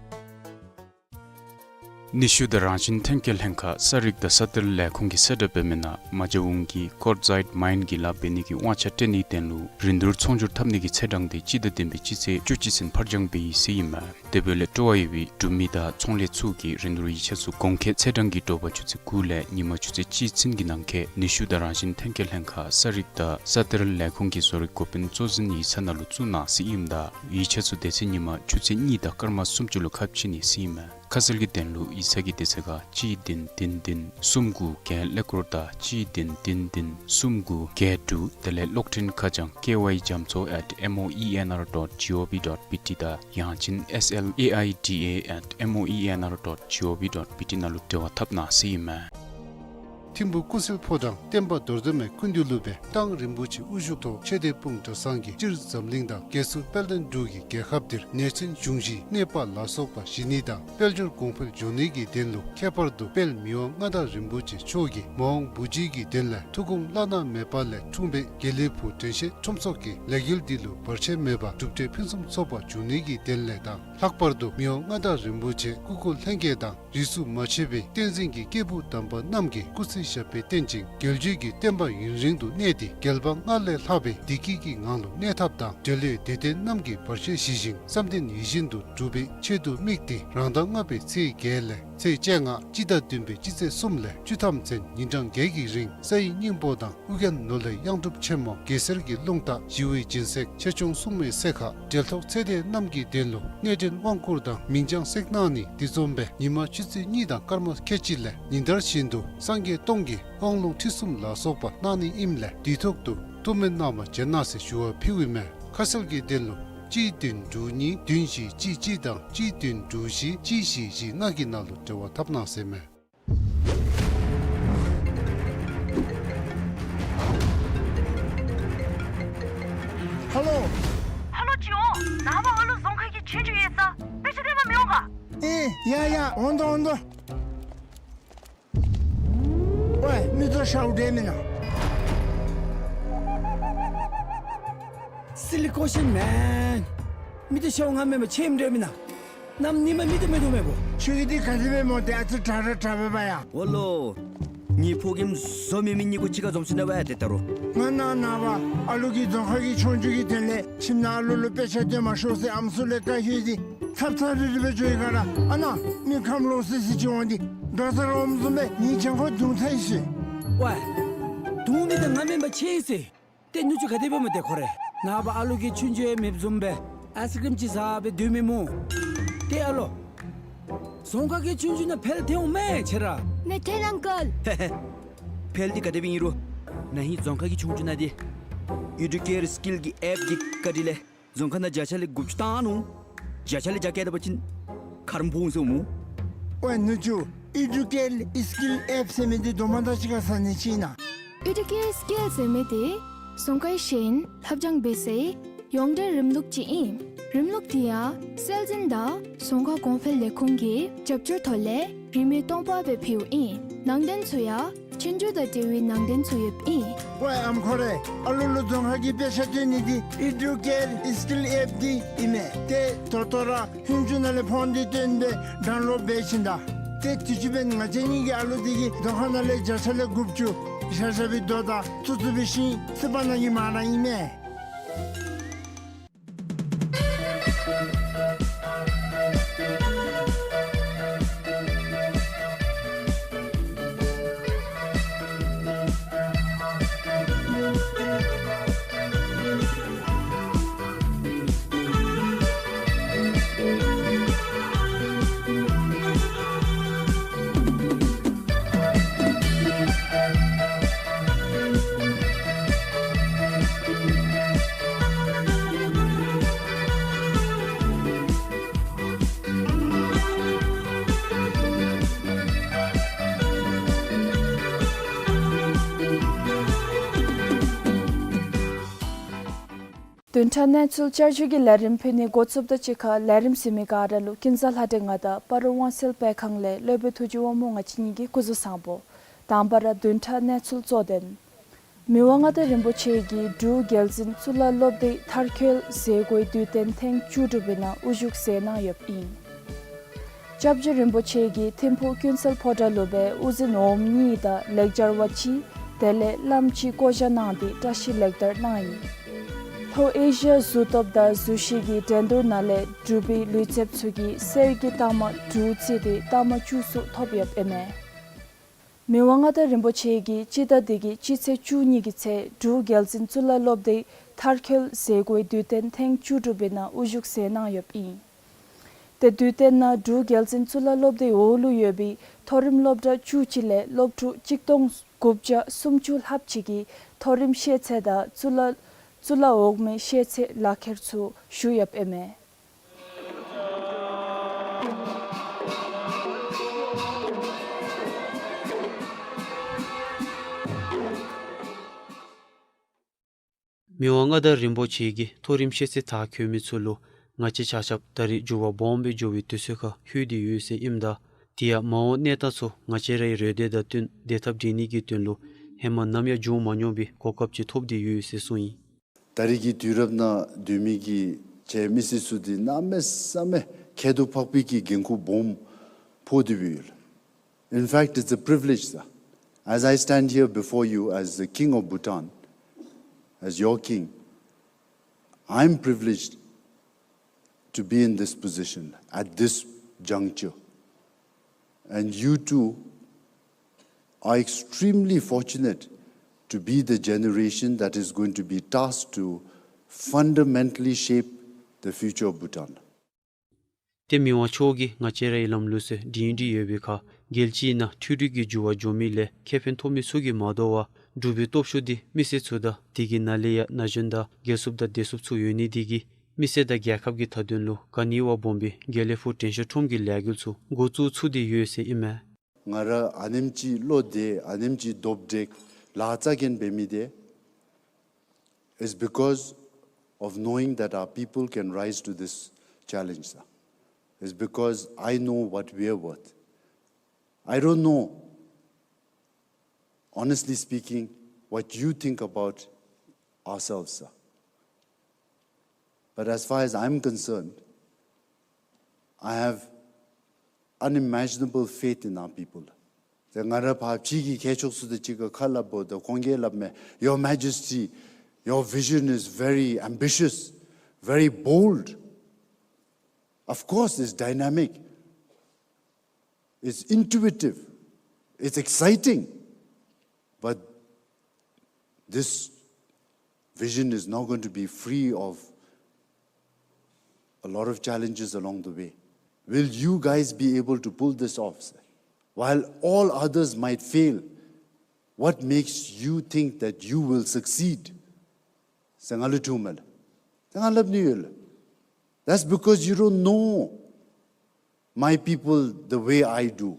ནུས་ཤུགས་དང་རང་བཞིན་ཐོན་སྐྱེད་ལྷན་ཁག་ས་རིག་དང་ས་གཏེར་ལས་ཁུངས་ཀྱིས་གསལ་བསྒྲགས་འབད་མི་ནང་མ་ཇ་ཝུན་གྱི་ཀོར་ཛའིཊ་མའིན་གྱི་ལཱ་འབད་ནི་གི་དབང་ཆ་སྤྲོད་ནིའི་དོན་ལུ་རིན་བསྡུར་ཚོང་སྒྱུར་འཐབ་ནི་གི་ཚེས་གྲངས་དེ་སྤྱི་ཟླ་བདུན་པའི་སྤྱི་ཚེས་བཅུ་གཅིག་ཚུན་ཕར་འགྱངས་འབད་ཡི་ཟེར་ཨིན་མས། དེ་འབདཝ་ལས་སྤྲོ་བ་ཡོད་པའི་འབྲུག་མི་དང་ཚོང་ལས་ཚུ་གིས་རིན་བསྡུར་ཡིག་ཆ་ཚུ་གོང་འཁོད་ཚེས་གྲངས་ཀྱི་དྲོ་པ་ཆུ་ཚོད་དགུ་ལས་ཉི་མ་ཆུ་ཚོད་གཅིག་ཚུན་གྱི་ནང་འཁོད་ནུས་ཤུགས་དང་རང་བཞིན་ཐོན་སྐྱེད་ལྷན་ཁག་ས་རིག་དང་ས་གཏེར་ལས་ཁུངས་ཀྱི་བཟོ་རིག་འགོ་དཔོན་གཙོ་འཛིན་ཡིག་ཚང་ནང་ལུ་བཙུགས་གནང་ཟེར་ཨིནམ་ད་ཡིག་ཆ་ཚུ་དེ་ཚེ་ཉི་མ་ཆུ་ཚོད་གཉིས་དང་སྐར་མ་སུམ་ཅུ་ལུ་ཁ་ཕྱེ་ནི་ཟེར་ཨིན་མས། ཁ་གསལ་གྱི་དོན་ལུ་ཡིག་ཚང་གི་དེ་ཚེ་ཁར་གཅིག་བདུན་བདུན་བདུན་གསུམ་དགུ་བརྒྱད་ཀླད་ཀོར་དང་གཅིག་བདུན་བདུན་བདུན་གསུམ་དགུ་བརྒྱད་དྲུག་དེ་ལས་གློག་འཕྲིན་ཁ་བྱང་K Y Jamtso at M O E N R dot G O V dot B T དང་ཡང་ཅིན་S L A I D A at M O E N R dot G O V dot B T ནང་ལུ་འབྲེལ་བ་འཐབ་གནང་ཟེར་ཨིན་མས། ཐིམ་ཕུག་ཀུན་གསལ་ཕོ་བྲང་བསྟན་པ་རྡོར་གདན་མའི་སྐུ་མདུན་ལུ་སྦེ་གདང་རིན་པོ་ཆེ་དབུ་བཞུགས་ཐོག་ཆོས་སྡེ་སྤུངས་གྲྭ་ཚང་གིས་སྤྱིར་འཛམ་གླིང་དང་རྒྱལ་སུ་དཔལ་ལྡན་འབྲུག་གི་རྒྱལ་ཁབ་འདིར་ནད་ཅན་འབྱུང་བཞིའི་གནོད་པ་ལ་སོགས་པ་ཞི་ནི་དང་དཔལ་འབྱོར་གོང་འཕེལ་འགྱོ་ནི་གི་དོན་ལུ་ཁྱད་པར་དུ་དཔལ་མི་དབང་མངའ་བདག་རིན་པོ་ཆེ་མཆོག་གིས་མ་འོངས་བུ་བརྒྱུད་ཀྱི་དོན་ལས་ཐུགས་དགོངས་བླ་ན་མེད་པ་ལས་འཁྲུངས་པའི་དགེ་ལེགས་ཕུག་དྲན་ཤེས་ཁྲོམ་ཚོགས་ཀྱི་ལས་འགུལ་འདི་ལུ་བར་ཆད་མེད་པར་གྲུབ་འབྲས་ཕུན་སུམ་ཚོགས་པ་འབྱུང་ནི་གི་དོན་ལས་དང་ལྷག་པར་དུ་མི་དབང་མངའ་བདག་རིན་པོ་ཆེ་སྐུ་འཁོར་ལྷན་རྒྱས་དང་རིས་སུ་མ་ཆད་པའི་བསྟན་འཛིན་གྱི་སྐྱེས་བུ་དམ་པ་རྣམས་ཀྱི་སྐུ་ཚེ་ཞབས་པད་བརྟན་ཅིང་རྒྱལ་བརྒྱུད་ཀྱི་བསྟན་པ་ཡུན་རིང་དུ་གནས་ཏེ་རྒྱལ་བ་སྔར་ལས་ལྷག་པའི་བདེ་སྐྱིད་ཀྱི་ངང་ལུ་གནས་ཐབས་དང་འབྲེལ་ཡོད་དད་ལྡན་རྣམས་ཀྱི་བར་ཆད་ཞི་ཞིང་བསམ་དོན་ཡིད་བཞིན་དུ་འགྲུབ་པའི་ཆེད་དུ་དམིགས་ཏེ་རང་ཟླ་ལྔ་པའི་ཚེས་བརྒྱད་ལས་ཚེས་བཅོ་ལྔ་སྤྱི་ཟླ་བདུན་པའི་སྤྱི་ཚེས་གསུམ་ལས་བཅུ་ཐམ་ཚུན་ཉིན་གྲངས་བརྒྱད་ཀྱི་རིང་ས་ཡི་སྙིང་པོ་དང་ཨོ་རྒྱན་ནོར་ལྷའི་གཡང་སྒྲུབ་ཆེན་མོ་གེ་སར་གྱི་རླུང་རྟ་ཞི་བའི་སྦྱིན་སྲེག་ཆེ་ཆུང་སྲུང་མའི་སྲེག་ཁ་འབྲེལ་ཐོགས་ཚེ་འདས་རྣམས་ཀྱི་དོན་ལུ་གནད་དོན་དབང་བསྐུར་དང་མིང་བྱང་སྲེག་གནང་ནི་དེ་བཟུམ་སྦེ་ཉི་མ་ཆུ་ཚོད་གཉིས་དང་སྐར་མ་ཁལ་གཅིག་ལས་ཉིན་ལྟར་བཞིན་དུ་སངས་རྒྱས་སྟོང་གི་དབང་ལུང་ཁྲིད་གསུམ་ལ་སོགས་པ་གནང་ནི་ཨིནམ་ལས་དུས་ཐོག་ཏུ་ཐུགས་སྨོན་གནང་བར་བྱོན་གནང་ཟེར་ཞུ་བ་ཕུལཝ་ཨིན་མས། ཁ་གསལ་གྱི་དོན་ལུ་གཅིག་བདུན་དྲུག་གཉིས་བདུན་བཞི་གཅིག་གཅིག་དང་གཅིག་བདུན་དྲུག་བཞི་གཅིག་བཞི་བཞི་ལྔ་གི་ནང་ལུ་འབྲེལ་བ་འཐབ་གནང་ཟེར་མས། ཧ་ལོ། ཧ་ལོ་ཅིག་འོང་། ནངས་པ་ཨ་ལུ་རྫོང་ཁ་གི་ཆོས་རྒྱུགས་ཡོད་ས། དཔེ་ཆ་སྟོན་པར་མི་འོང་ག། ཨེ་ཡ་ཡ་འོང་དོ་འོང་དོ། ཝའེ་མིག་ཏོ་ཤརཝ་འདྲས་མེན་ན། Silly question man. མིག་ཏོ་ཤརཝ་ང་མེན་པར་ཁྱོད་ཨིནམ་འདྲས་མེན་ན། གནམ་ཉིནམ་མིག་ཏོ་མིག་ཏོ་མེད་པོ། ཁྱོད་ཀྱི་འདི་ག་དེ་སྦེ་སྨོ། ཏེ་ཨ་ཙི་དྲག་ར་དྲག་པས་པ་ཡ། འོ་ལོ། ངེའི་ཕོ་རྒནམ་བཟོ་མི་མི་གཉིས་ཀོ་གཅིག་ཁར་འཛོམས་ཅི་ན་བ་ཡ་ཏེ་ད་རུང་། ང་ནངས་པ་ཨ་ལུ་གི་རྫོང་ཁ་གི་ཆོས་རྒྱུགས་ཀྱི་དོན་ལས་ཁྱིམ་ནང་ཨ་ལུ་ལུ་དཔེ་ཆ་སྟོན་མ་ཤོག་ཟེར་ཨམ་སྲུ་ལས་བཀའ་ཞུ་ཡི། ཚབ་ཚབ་རིལ་རི་སྦེ་འགྱོ་ཡི་ག་ར། ཨ་ནཱ་མི་ཁམས་ལོག་སི་སི་ཅིག་འོང་སྟེ་དོ་ཟེར་འོངམ་བཟུམ་སྦེ་ངེའི་གྱང་ཁར་རྡུང་ཚར་ཡི་ཟེར། ཝའེ། རྡུང་མི་དེ་ང་མེན་པར་ཁྱོད་ཨིན་ཟེར། ཏེ་ནུ་གཅུང་ག་དེ་སྦེ་སྨོ་ཏེ་ཁོ་རེ། ནངས་པ་ཨ་ལུ་གིས་ཆུང་ཆུང་ཡང་མེདཔ་བཟུམ་སྦེ་ཨའིསི་ཀྲིམ་ཅིག་ཟ་སྦེ་སྡོད་མི་སྨོ། ཏེ་ཨ་ལོ། རྫོང་ཁ་གི་ཆུང་ཆུང་ནང་འཕེལ་ཐོན་འོང་མས་ཁྱོད་ར། མི་ཐོན་ཨང་ཀལ། ཧེ་ཧེ། འཕེལ་འདི་ག་དེ་སྦེ་ཨིན་རུང་། ན་ཧིང་རྫོང་ཁ་གི་ཆུང་ཆུང་ནང་འདི་ཨི་ཌུ་ཀེར་སི་ཀིལ་གྱི་ཨེཔ་འདི་བཀལ་ཏེ་ལས་རྫོང་ཁ་ནང་བརྒྱ་ཆ་ལས་དགུ་བཅུ་བཏང་ནུག། བརྒྱ་ཆ་ལས་བརྒྱ་བཀལ་ད་པ་ཅིན་ཁ་རོག་ཕོག་འོང་ཟེར་སྨོ། ཝའེ་ནུ་གཅུང་། ཨི་ཌུ་ཀེར་སི་ཀིལ་ཨེཔ་ཟེར་མི་འདི་དོ་མ་དང་གཅིག་ཁར་ཟ་ནི་ཅིག་ཨིན་ན། ཨི་ཌུ་ཀེར་སི་ཀིལ་ཟེར་མི་འདི་རྫོང་ཁའི་ཤེས་ཡོན་ལྷབ་སྦྱང་འབད་སའི་ཡོངས་འབྲེལ་རིམ་ལུགས་ཅིག་ཨིན། རིམ་ལུགས་འདི་ཡང་སྲོལ་འཛིན་དང་རྫོང་ཁ་གོང་འཕེལ་ལས་ཁུངས་ཀྱི་རྒྱབ་སྐྱོར་ཐོག་ལས་རིན་མེད་སྟོང་པ་སྦེ་ཕུལཝ་ཨིན། ནང་དོན་ཚུ་ཡང་ཆོས་རྒྱུགས་དང་འབྲེལ་བའི་ནང་དོན་ཚུ་ཡོདཔ་ཨིན། ཝའེ་ཨམ་ཁོ་རེ། ཨ་ལུ་ལུ་རྫོང་ཁ་གི་དཔེ་ཆ་སྟོན་ནི་འདི་ཨི་ཌུ་ཀེར་སི་ཀིལ་ཨེཔ་འདི་ཨིན་མས། ཏེ་ད་ལྟོ་ར་ཧུན་ཅུ་ནང་ལས་ཕོན་འདི་བཏོན་སྦེ་ཌའུན་ལོཌ་འབད་ཞིནམ་ད། ཏེ་དུས་ཅི་འབདན་ང་བཅས་གཉིས་ཀྱི་ཨ་ལོ་འདི་གིས་རྡོ་ཁང་ནང་ལས་བརྒྱ་ཆ་ལས་དགུ་བཅུ་ཤ་ཤ་བའི་རྡོ་དང་བཙུགས་བཙུགས་པའི་ཤིང་རྩིག་པ་ནང་གི་མར་ནང་ཨིན་མས། བདུན་ཕྲག་གནས་ཚུལ་བསྐྱར་ཞུ་གི་ལས་རིམ་ཕུལ་ནི་འགོ་བཙུགསཔ་དང་གཅིག་ཁར་ལས་རིམ་གཟིགས་མི་ག་ར་ལུ་ཀུན་བཟང་ལྷ་སྒྲོན་ང་དང་སྤ་རོ་དབང་གསལ་སྤེལ་ཁང་ལས་སློབ་དཔོན་ཐུགས་རྗེ་དབང་མོ་ང་བཅས་གཉིས་ཀྱིས་སྐུ་གཟུགས་བཟང་པོ། དང་པ་ར་བདུན་ཕྲག་གནས་ཚུལ་གཙོ་དོན། མི་དབང་མངའ་བདག་རིན་པོ་ཆེ་གིས་འབྲུག་རྒྱལ་བཙུན་གཙུག་ལག་སློབ་སྡེའི་མཐར་འཁྱོལ་མཛད་སྒོའི་དུས་སྟོན་ཐེངས་བཅུ་དྲུག་པའི་ནང་དབུ་བཞུགས་མཛད་གནང་ཡོདཔ་ཨིན། སྐྱབས་རྗེ་རིན་པོ་ཆེ་གིས་ཐིམ་ཕུག་ཀུན་གསལ་ཕོ་བྲང་ལུ་སྦེ་དབུ་འཛིན་འོགམ་གཉིས་དང་ལེགས་སྦྱར་བ་གཅིག་དེ་ལས་བླམ་གཅིག་བསྐོ་བཞག་གནང་སྟེ་བཀྲིས་ལེགས་དར་གནང་ཡི། ལྷོ་ཨེ་ཤི་ཡ་གཟུགས་སྟོབས་དང་གཟུགས་གཞི་གི་འགྲན་བསྡུར་ནང་ལས་འབྲུག་པའི་ལུས་རྩལཔ་ཚུ་གིས་གསེར་གྱི་རྟགས་མ་དྲུག་རྩིས་ཏེ་རྟགས་མ་བཅུ་གསུམ་ཐོབ་ཡོདཔ་ཨིན་མས། མི་དབང་མངའ་བདག་རིན་པོ་ཆེ་གིས་སྤྱི་ཟླ་འདི་གི་སྤྱི་ཚེས་བཅུ་གཉིས་ཀྱི་ཚེ་འབྲུག་རྒྱལ་བཙུན་གཙུག་ལག་སློབ་སྡེའི་མཐར་འཁྱོལ་མཛད་སྒོའི་དུས་སྟོན་ཐེངས་བཅུ་དྲུག་པའི་ནང་དབུ་བཞུགས་མཛད་གནང་ཡོདཔ་ཨིན། ཏེ་དུས་སྟོན་ནང་འབྲུག་རྒྱལ་བཙུན་གཙུག་ལག་སློབ་སྡེའི་འོག་ལུ་ཡོད་པའི་མཐོ་རིམ་སློབ་གྲྭ་བཅུ་གཅིག་ལས་སློབ་ཕྲུག་གཅིག་སྟོང་དགུ་བརྒྱ་སུམ་ཅུ་ལྷགཔ་ཅིག་གིས་མཐོ་རིམ་ཤེས་ཚད་དང་གཙུག་ལག་གཙུག་ལག་འོག་མའི་ཤེས་ཚད་ལག་ཁྱེར་ཚུ་ཞུ་ཡོདཔ་ཨིན་མས། མི་དབང་མངའ་བདག་རིན་པོ་ཆེ་གིས་མཐོ་རིམ་ཤེས་ཚད་མཐར་འཁྱོལ་མི་ཚུ་ལུ་ང་བཅས་ཆ་ཁྱབ་ད་རིས་འགྱུར་བ་སྦོམ་སྦེ་འགྱོ་བའི་དུས་ཚོད་ཁར་ལྷོད་དེ་ཡོད་ཟེར་ཨིནམ་ད་དེ་ཡང་མ་འོངས་གནས་སྟངས་ཚུ་ང་བཅས་རའི་རེ་འདོད་དང་བསྟུན་བདེ་ཐབས་སྒྲིག་ནི་གི་དོན་ལུ་ཧེ་མ་ནམ་ཡང་བྱུང་མ་མྱོང་པའི་གོ་སྐབས་ཅིག་ཐོབ་སྟེ་ཡོད་ཟེར་གསུངས་ཡི། ད་རིས་ཀྱི་དུས་རབས་ནང་སྡོད་མི་གི་ཁྱེད་མི་སེར་ཚུ་འདི་གནམ་མེད་ས་མེད་ཁྱད་དུ་འཕགས་པའི་གི་འགན་ཁུར་སྦོམ་ཕོག་སྟེ་ཡོད། In fact, it's a privilege, sir. As I stand here before you as the King of Bhutan, as your king, I'm privileged to be in this position at this juncture. And you two are extremely fortunate to be the generation that is going to be tasked to fundamentally shape the future of Bhutan. ཏེ་མི་དབང་མཆོག་གིས་ང་བཅས་རའི་ལམ་ལུགས་ཚུ་སྒྲིང་སྒྲི་ཡོད་པའི་ཁར་རྒྱལ་སྤྱིའི་ནང་འཕྲུལ་རིག་གི་འགྱུར་བ་འགྱོ་མི་ལས་ཁེ་ཕན་ཐོབ་མི་ཚུ་གིས་མ་དོ་བར་འབྲུག་པའི་སྟོབས་ཤུགས་འདི་མི་སེར་ཚུ་དང་དེ་གི་ནང་ལས་ཡང་ན་གཞོན་དང་རྒས་སུ་དང་བདེ་སུ་ཚུ་ཡོད་ནི་དེ་གིས་མི་སེར་དང་རྒྱལ་ཁབ་ཀྱི་མཐའ་དོན་ལུ་ག་ནི་བ་སྦོམ་པའི་དགེ་ལེགས་ཕུག་དྲན་ཤེས་ཁྲོམ་གྱི་ལས་འགུལ་ཚུ་འགོ་བཙུགས་ཚུགས་ཏེ་ཡོད་ཟེར་ཨིན་མས། ང་ར་ཨ་ནེམ་ཅིག་བློ་བདེ་ཨ་ནེམ་ཅིག་རྡོབ་དྲེག་ལཱ་རྩ་འགེངས་འབད་མི་འདི is because of knowing that our people can rise to this challenge, sir. It's because I know what we are worth. I don't know, honestly speaking, what you think about ourselves, sir. But as far as I'm concerned, I have unimaginable faith in our people. ཏེ་ང་ར་ཕར་ཕྱི་གི་མཁས་མཆོག་ཚུ་དང་གཅིག་ཁར་ཁ་སླབ་འབདཝ་ད་ཁོང་གིས་སླབ་མས། Your Majesty, your vision is very ambitious, very bold. Of course, it's dynamic, it's intuitive, it's exciting. But this vision is not going to be free of a lot of challenges along the way. Will you guys be able to pull this off? While all others might fail, what makes you think that you will succeed? ཟེར་ང་ལུ་དྲིཝ་མས་ལགས། ཏེ་ང་སླབ་ནི་ཡོད་ལགས། That's because you don't know my people the way I do.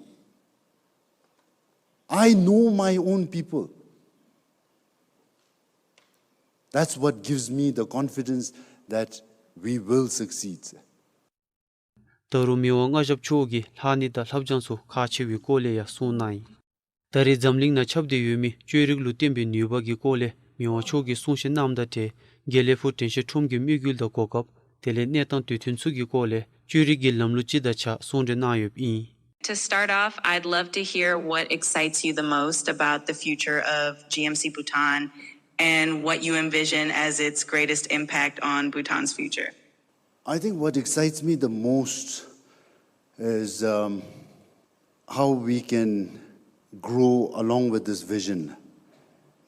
I know my own people. That's what gives me the confidence that we will succeed. ད་རུང་མི་དབང་མངའ་ཞབས་མཆོག་གིས་ལྷག་ནི་དང་ལྷབ་སྦྱང་ཚུ་ཁག་ཆེ་བའི་སྐོར་ལས་ཡང་གསུངས་གནང་ཡི། ད་རེས་འཛམ་གླིང་ནང་ཁྱབ་སྟེ་ཡོད་མི་བཅོས་རིག་ལུ་བརྟེན་པའི་ནུས་པ་གི་སྐོར་ལས་མི་དབང་མཆོག་གིས་གསུང་བཤད་གནངམ་དང་འབྲེལ་དགེ་ལེགས་ཕུག་དྲན་ཤེས་ཁྲོམ་གྱི་དམིགས་ཡུལ་དང་གོ་སྐབས་དེ་ལས་གནས་སྟངས་དུས་མཐུན་ཚུ་གི་སྐོར་ལས་བཅོས་རིག་གི་ལམ་ལུགས་ཅིག་དང་གཅིག་ཁར་གསུང་གྲོས་གནང་ཡོདཔ་ཨིན། To start off, I'd love to hear what excites you the most about the future of G M C Bhutan and what you envision as its greatest impact on Bhutan's future. I think what excites me the most is, um, how we can grow along with this vision.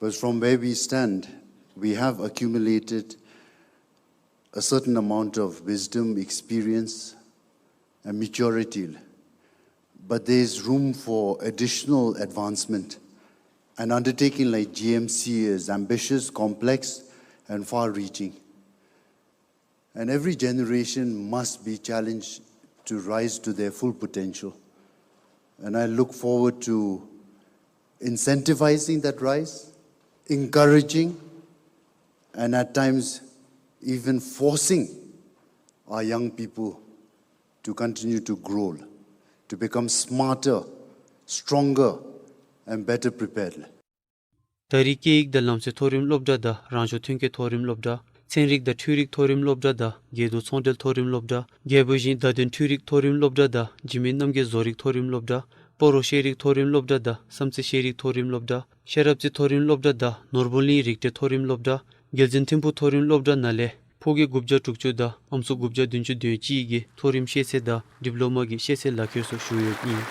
Because from where we stand, we have accumulated a certain amount of wisdom, experience, and maturity. But there is room for additional advancement. An undertaking like G M C is ambitious, complex, and far-reaching. And every generation must be challenged to rise to their full potential. And I look forward to incentivizing that rise, encouraging, and at times even forcing our young people to continue to grow, to become smarter, stronger, and better prepared. ད་རིས་སྐད་ཡིག་དང་ལམ་སྲོལ་མཐོ་རིམ་སློབ་གྲྭ་དང་རང་སྦྱོང་ཐོན་སྐྱེད་མཐོ་རིམ་སློབ་གྲྭ། ཚན་རིག་དང་འཕྲུལ་རིག་མཐོ་རིམ་སློབ་གྲྭ་དང་རྒྱལ་རྡོ་ཚོང་འབྲེལ་མཐོ་རིམ་སློབ་གྲྭ། རྒྱལ་པོ་ཞིང་བརྡ་དོན་འཕྲུལ་རིག་མཐོ་རིམ་སློབ་གྲྭ་དང་འཇིགས་མེད་རྣམ་རྒྱལ་བཟོ་རིག་མཐོ་རིམ་སློབ་གྲྭ། སྤ་རོ་ཤེས་རིག་མཐོ་རིམ་སློབ་གྲྭ་དང་བསམ་རྩེ་ཤེས་རིག་མཐོ་རིམ་སློབ་གྲྭ། ཤེས་རབ་རྩེ་མཐོ་རིམ་སློབ་གྲྭ་དང་ནོར་བུ་གླིང་རིག་གྲྭ་མཐོ་རིམ་སློབ་གྲྭ། རྒྱལ་བཙུན་ཐིམ་ཕུག་མཐོ་རིམ་སློབ་གྲྭ་ནང་ལས་ཕོ་སྐྱེས་དགུ་བརྒྱ་དྲུག་ཅུ་དང་ཨམ་སྲུ་དགུ་བརྒྱ་བདུན་ཅུ་དོན་གཅིག་གིས་མཐོ་རིམ་ཤེས་ཚད་དང་ཌིབ་ལོ་མ་གི་ཤེས་ཚད་ལག་ཁྱེར་སོགས་ཞུ་ཡོདཔ་ཨིན།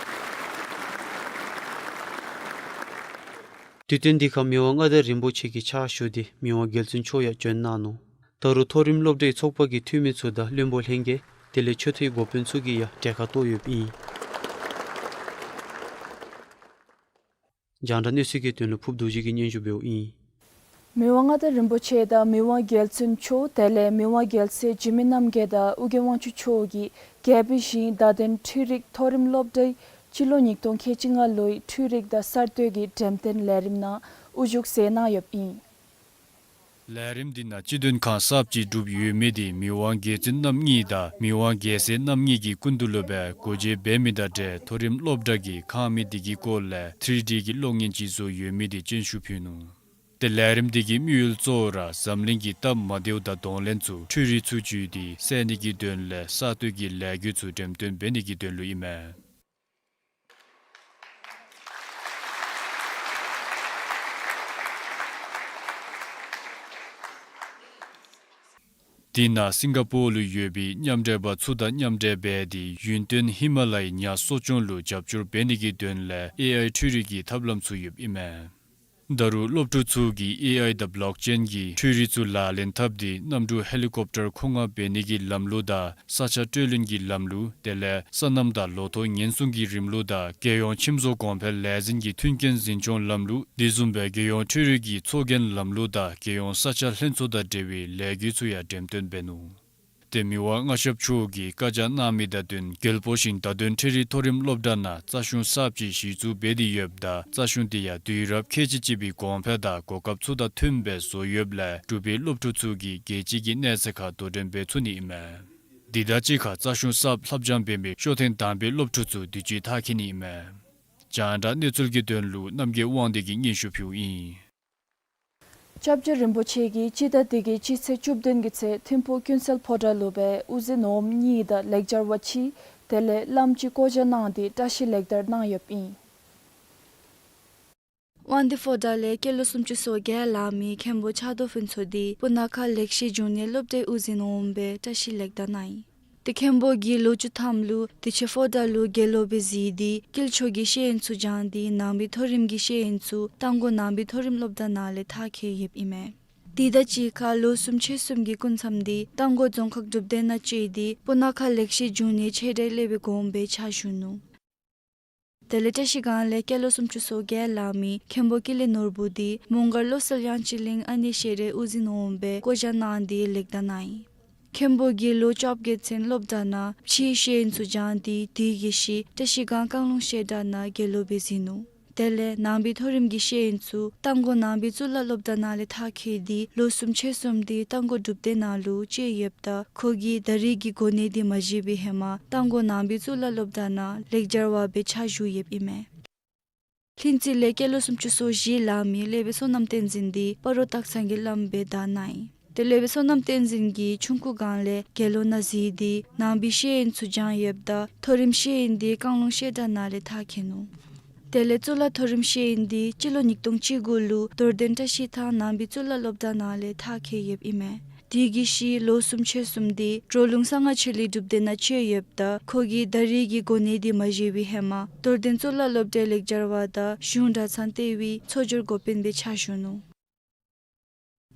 དུས་སྟོན་འདི་ཁར་མི་དབང་མངའ་བདག་རིན་པོ་ཆེ་གིས་ཕྱག་ཞུ་སྟེ་མི་དབང་རྒྱལ་བཙུན་མཆོག་ཡང་བྱོན་གནང་ནུག། ད་རུང་མཐོ་རིམ་སློབ་གྲྭའི་ཚོགས་པ་གི་འཐུས་མི་ཚུ་དང་བློན་པོ་ལྷན་རྒྱས་དེ་ལས་ཆོས་ཐོག་གི་འགོ་དཔོན་ཚུ་གིས་ཡང་གྲལ་ཁར་གཏོགས་ཡོདཔ་ཨིན། རྒྱང་བསྒྲགས་གནས་ཚུལ་གྱི་དོན་ལུ་ཕུབ་རྡོ་རྗེ་གིས་སྙན་ཞུ་འབདཝ་ཨིན། མི་དབང་མངའ་བདག་རིན་པོ་ཆེ་དང་མི་དབང་རྒྱལ་བཙུན་མཆོག་དེ་ལས་མི་དབང་རྒྱལ་སྲས་འཇིགས་མེད་རྣམ་རྒྱལ་དང་ཨོ་རྒྱན་དབང་ཕྱུག་མཆོག་གིས་རྒྱལ་པོའི་ཞིང་བརྡ་དོན་འཕྲུལ་རིག་མཐོ་རིམ་སློབ་གྲྭའི་སྤྱི་ལོ་ཉིས་སྟོང་ཁལ་གཅིག་ལྔ་ལོའི་འཕྲུལ་རིག་དང་གསར་གཏོད་ཀྱི་འགྲེམས་སྟོན་ལས་རིམ་ནང་དབུ་བཞུགས་མཛད་གནང་ཡོདཔ་ཨིན། ལས་རིམ་འདི་ནང་སྤྱི་དོན་ཁག་གསརཔ་ཅིག་གྲུབ་ཡོད་མི་འདི་མི་དབང་རྒྱལ་བཙུན་རྣམ་གཉིས་དང་མི་དབང་རྒྱལ་སྲས་རྣམ་གཉིས་ཀྱི་སྐུ་མདུན་ལུ་སྦེ་སྒོ་འབྱེད་འབད་མི་དང་འབྲེལ་མཐོ་རིམ་སློབ་གྲྭ་གིས་ཁང་མིག་འདི་གི་སྐོར་ལས་ཐི་རི་ཌི་གི་གློག་བརྙན་ཅིག་བཟོ་ཡོད་མི་འདི་སྤྱན་ཞུ་ཕུལ་ནུག། ཏེ་ལས་རིམ་འདི་གི་དམིགས་ཡུལ་གཙོ་བོ་ར་འཛམ་གླིང་གི་སྟབས་མ་བདེཝ་དང་གདོང་ལེན་ཚུ་འཕྲུལ་རིག་ཚུ་བརྒྱུད་དེ་སེལ་ནི་གི་དོན་ལས་གསར་གཏོད་ཀྱི་ལས་འགུལ་ཚུ་འགྲེམས་སྟོན་འབད་ནི་གི་དོན་ལུ་ཨིན་མས། དེ་ནང་སིང་ག་པོར་ལུ་ཡོད་པའི་མཉམ་འབྲེལ་པ་ཚུ་དང་མཉམ་འབྲེལ་འབད་དེ་ཡུན་བརྟན་ཧི་མ་ལ་ཡའི་ཉ་གསོ་སྐྱོང་ལུ་རྒྱབ་སྐྱོར་འབད་ནི་གི་དོན་ལས་ཨེ་ཨའི་འཕྲུལ་རིག་གི་ཐབས་ལམ་ཚུ་ཡོདཔ་ཨིན་མས། ད་རུང་སློབ་ཕྲུག་ཚུ་གིས་ཨེ་ཨའི་དང་བློག་ཅེན་གྱི་འཕྲུལ་རིག་ཚུ་ལག་ལེན་འཐབ་སྟེ་གནམ་གྲུ་ཧེ་ལི་ཀོབ་ཊར་འཁོར་ངར་འབད་ནི་གི་ལམ་ལུགས་དང་ས་ཆ་སྤྲོད་ལེན་གྱི་ལམ་ལུགས་དེ་ལས་སོ་ནམ་དང་ལོ་ཐོག་ཉེན་སྲུང་གི་རིམ་ལུགས་དང་རྒྱལ་ཡོངས་ཁྱིམ་བཟོ་གོང་འཕེལ་ལས་འཛིན་གྱི་མཐུན་རྐྱེན་འཛིན་སྐྱོང་ལམ་ལུགས་དེ་བཟུམ་སྦེ་རྒྱལ་ཡོངས་འཕྲུལ་རིག་གི་ཚོགས་རྒྱན་ལམ་ལུགས་དང་རྒྱལ་ཡོངས་ས་ཆ་ལྷན་ཚོགས་དང་འབྲེལ་བའི་ལས་འགུལ་ཚུ་ཡང་འགྲེམས་སྟོན་འབད་ནུག། ཏེ་མི་དབང་མངའ་ཞབས་མཆོག་གིས་བཀའ་རྒྱ་གནང་མི་དང་བསྟུན་རྒྱལ་པོ་ཞིང་བརྡ་དོན་འཕྲུལ་རིག་མཐོ་རིམ་སློབ་གྲྭ་ནང་རྩ་གཞུང་གསརཔ་ཅིག་གཞི་བཙུགས་འབད་དེ་ཡོདཔ་ད་རྩ་གཞུང་དེ་ཡང་དུས་རབས་ཁལ་གཅིག་གཅིག་པའི་གོང་འཕེལ་དང་གོ་སྐབས་ཚུ་དང་མཐུནམ་སྦེ་བཟོ་ཡོདཔ་ལས་འབྲུག་པའི་སློབ་ཕྲུག་ཚུ་གིས་རྒྱལ་སྤྱི་གི་གནས་ཚད་ཁར་དོ་འགྲན་འབད་ཚུགས་ནི་ཨིན་མས། དེ་དང་གཅིག་ཁར་རྩ་གཞུང་གསརཔ་ལྷབ་སྦྱང་འབད་མི་ཤོ་ཐེངས་དང་པའི་སློབ་ཕྲུག་ཚུ་དུས་ཅི་མཐར་འཁྱོལ་ནི་ཨིན་མས། རྒྱང་བསྒྲགས་གནས་ཚུལ་གྱི་དོན་ལུ་རྣམ་རྒྱལ་དབང་འདུས་ཀྱིས་སྙན་ཞུ་ཕུལཝ་ཨིན། སྐྱབས་རྗེ་རིན་པོ་ཆེ་གིས་སྤྱི་ཟླ་འདི་གི་སྤྱི་ཚེས་བཅུ་བདུན་གྱི་ཚེ་ཐིམ་ཕུག་ཀུན་གསལ་ཕོ་བྲང་ལུ་སྦེ་དབུ་འཛིན་འོགམ་གཉིས་དང་ལེགས་སྦྱར་བ་གཅིག་དེ་ལས་བླམ་གཅིག་བསྐོ་བཞག་གནང་སྟེ་བཀྲིས་ལེགས་དར་གནང་ཡོདཔ་ཨིན། དབང་འདུས་ཕོ་བྲང་ལས་སྐྱེས་ལོ་སུམ་ཅུ་སོ་བརྒྱད་ལང་མི་མཁན་པོ་ཕྱག་རྡོར་ཕུན་ཚོགས་འདི་སྤུ་ན་ཁ་ལེགས་བཤད་འབྱུང་གནས་སློབ་གྲྭའི་དབུ་འཛིན་འོགམ་སྦེ་བཀྲིས་ལེགས་དར་གནང་ཡི། ཏེ་མཁན་པོ་གིས་ལོ་བཅུ་ཐམ་ལུ་དུས་ཆེན་ཕོ་བྲང་ལུ་དགེ་སློང་སྦེ་གཟིགས་ཏེ་དཀྱིལ་ཆོག་གི་ཤེས་ཡོན་ཚུ་སྦྱངས་ཏེ་ནང་པའི་མཐོ་རིམ་གྱི་ཤེས་ཡོན་ཚུ་རྟ་མགོ་ནང་པའི་མཐོ་རིམ་སློབ་གྲྭ་ནང་ལས་མཐར་འཁྱོལ་ཡོདཔ་ཨིན་མས། དེ་དང་གཅིག་ཁར་ལོ་གསུམ་ཕྱེད་གསུམ་གྱི་སྐུ་མཚམས་འདི་རྟ་མགོ་རྫོང་ཁག་སྒྲུབ་སྡེ་ནང་བཅད་དེ་སྤུ་ན་ཁ་ལེགས་བཤད་འབྱུང་གནས་ཆེ་གྲས་སློབ་དཔོན་གོངམ་སྦེ་ཕྱག་ཞུ་ནུག། དེ་ལས་བཀྲིས་སྒང་ལས་སྐྱེས་ལོ་སུམ་ཅུ་སོ་བརྒྱད་ལང་མི་མཁན་པོ་ཀུན་ལེགས་ནོར་བུ་འདི་མོང་སྒར་བློ་གསལ་དབྱངས་ཅན་གླིང་ཨ་ནེ་ཤེས་རབ་དབུ་འཛིན་འོགམ་སྦེ་བསྐོ་བཞག་གནང་སྟེ་ལེགས་དར་གནང་ཡི། མཁན་པོ་གིས་ལོ་བཅོ་བརྒྱད་ཚུན་སློབ་གྲྭ་ནང་ཕྱིའི་ཤེས་ཡོན་ཚུ་སྦྱངས་ཏེ་དེ་གི་ཤུལ་བཀྲིས་སྒང་བཀང་ལུང་བཤད་གྲྭ་ནང་དགེ་སློང་སྦེ་གཟིགས་ནུག། དེ་ལས་ནང་པའི་མཐོ་རིམ་གྱི་ཤེས་ཡོན་ཚུ་རྟ་མགོ་ནང་པའི་གཙུག་ལག་སློབ་གྲྭ་ནང་ལས་མཐར་འཁྱོལ་ཏེ་ལོ་གསུམ་ཕྱེད་གསུམ་འདི་རྟ་མགོ་སྒྲུབ་སྡེ་ནང་ལུ་བཅད་ཡོདཔ་ད་ཁོ་གིས་ད་རེས་ཀྱི་གོ་གནས་འདི་མ་བཞེས་པའི་ཧེ་མ་རྟ་མགོ་ནང་པའི་གཙུག་ལག་སློབ་གྲྭ་ནང་ལེགས་སྦྱར་བ་སྦེ་ཕྱག་ཞུ་ཡོདཔ་ཨིན་མས། ལྷུན་རྩེ་ལས་སྐྱེས་ལོ་སུམ་ཅུ་སོ་བཞི་ལང་མི་སློབ་དཔོན་བསོད་ནམས་བསྟན་འཛིན་འདི་སྤ་རོ་སྟག་ཚང་གི་བླམ་སྦེ་དར་གནང་ཡི། དེ་ལས་སྦེ་བསོད་ནམས་བསྟན་འཛིན་གྱིས་ཆུང་ཀུ་སྒང་ལས་དགེ་སློང་ནང་གཟིགས་ཏེ་ནང་པའི་ཤེས་ཡོན་ཚུ་སྦྱང་ཡོདཔ་ད་མཐོ་རིམ་ཤེས་ཡོན་འདི་བཀང་ལུང་བཤད་གྲྭ་ནང་ལས་མཐར་འཁྱོལ་ནུག། དེ་ལས་གཙུག་ལག་མཐོ་རིམ་ཤེས་ཡོན་འདི་སྤྱི་ལོ་ཉིས་སྟོང་བཅུ་དགུ་ལུ་རྡོར་གདན་བཀྲ་ཤིས་ཐང་ནང་པའི་གཙུག་ལག་སློབ་གྲྭ་ནང་ལས་མཐར་འཁྱོལ་ཡོདཔ་ཨིན་མས། དེ་གི་ཤུལ་ལོ་གསུམ་ཕྱོགས་གསུམ་འདི་གྲོ་ལུང་གསང་སྔགས་ཆོས་གླིང་སྒྲུབ་སྡེ་ནང་བཅད་ཡོདཔ་ད་ཁོ་གིས་ད་རེས་ཀྱི་གོ་གནས་འདི་མ་བཞེས་པའི་ཧེ་མ་རྡོར་གདན་གཙུག་ལག་སློབ་གྲྭའི་ལེགས་སྦྱར་བ་དང་གཞུང་གྲྭ་ཚང་ལྟེ་བའི་ཚོགས་སྦྱོར་འགོ་དཔོན་སྦེ་ཕྱག་ཞུ་ནུག།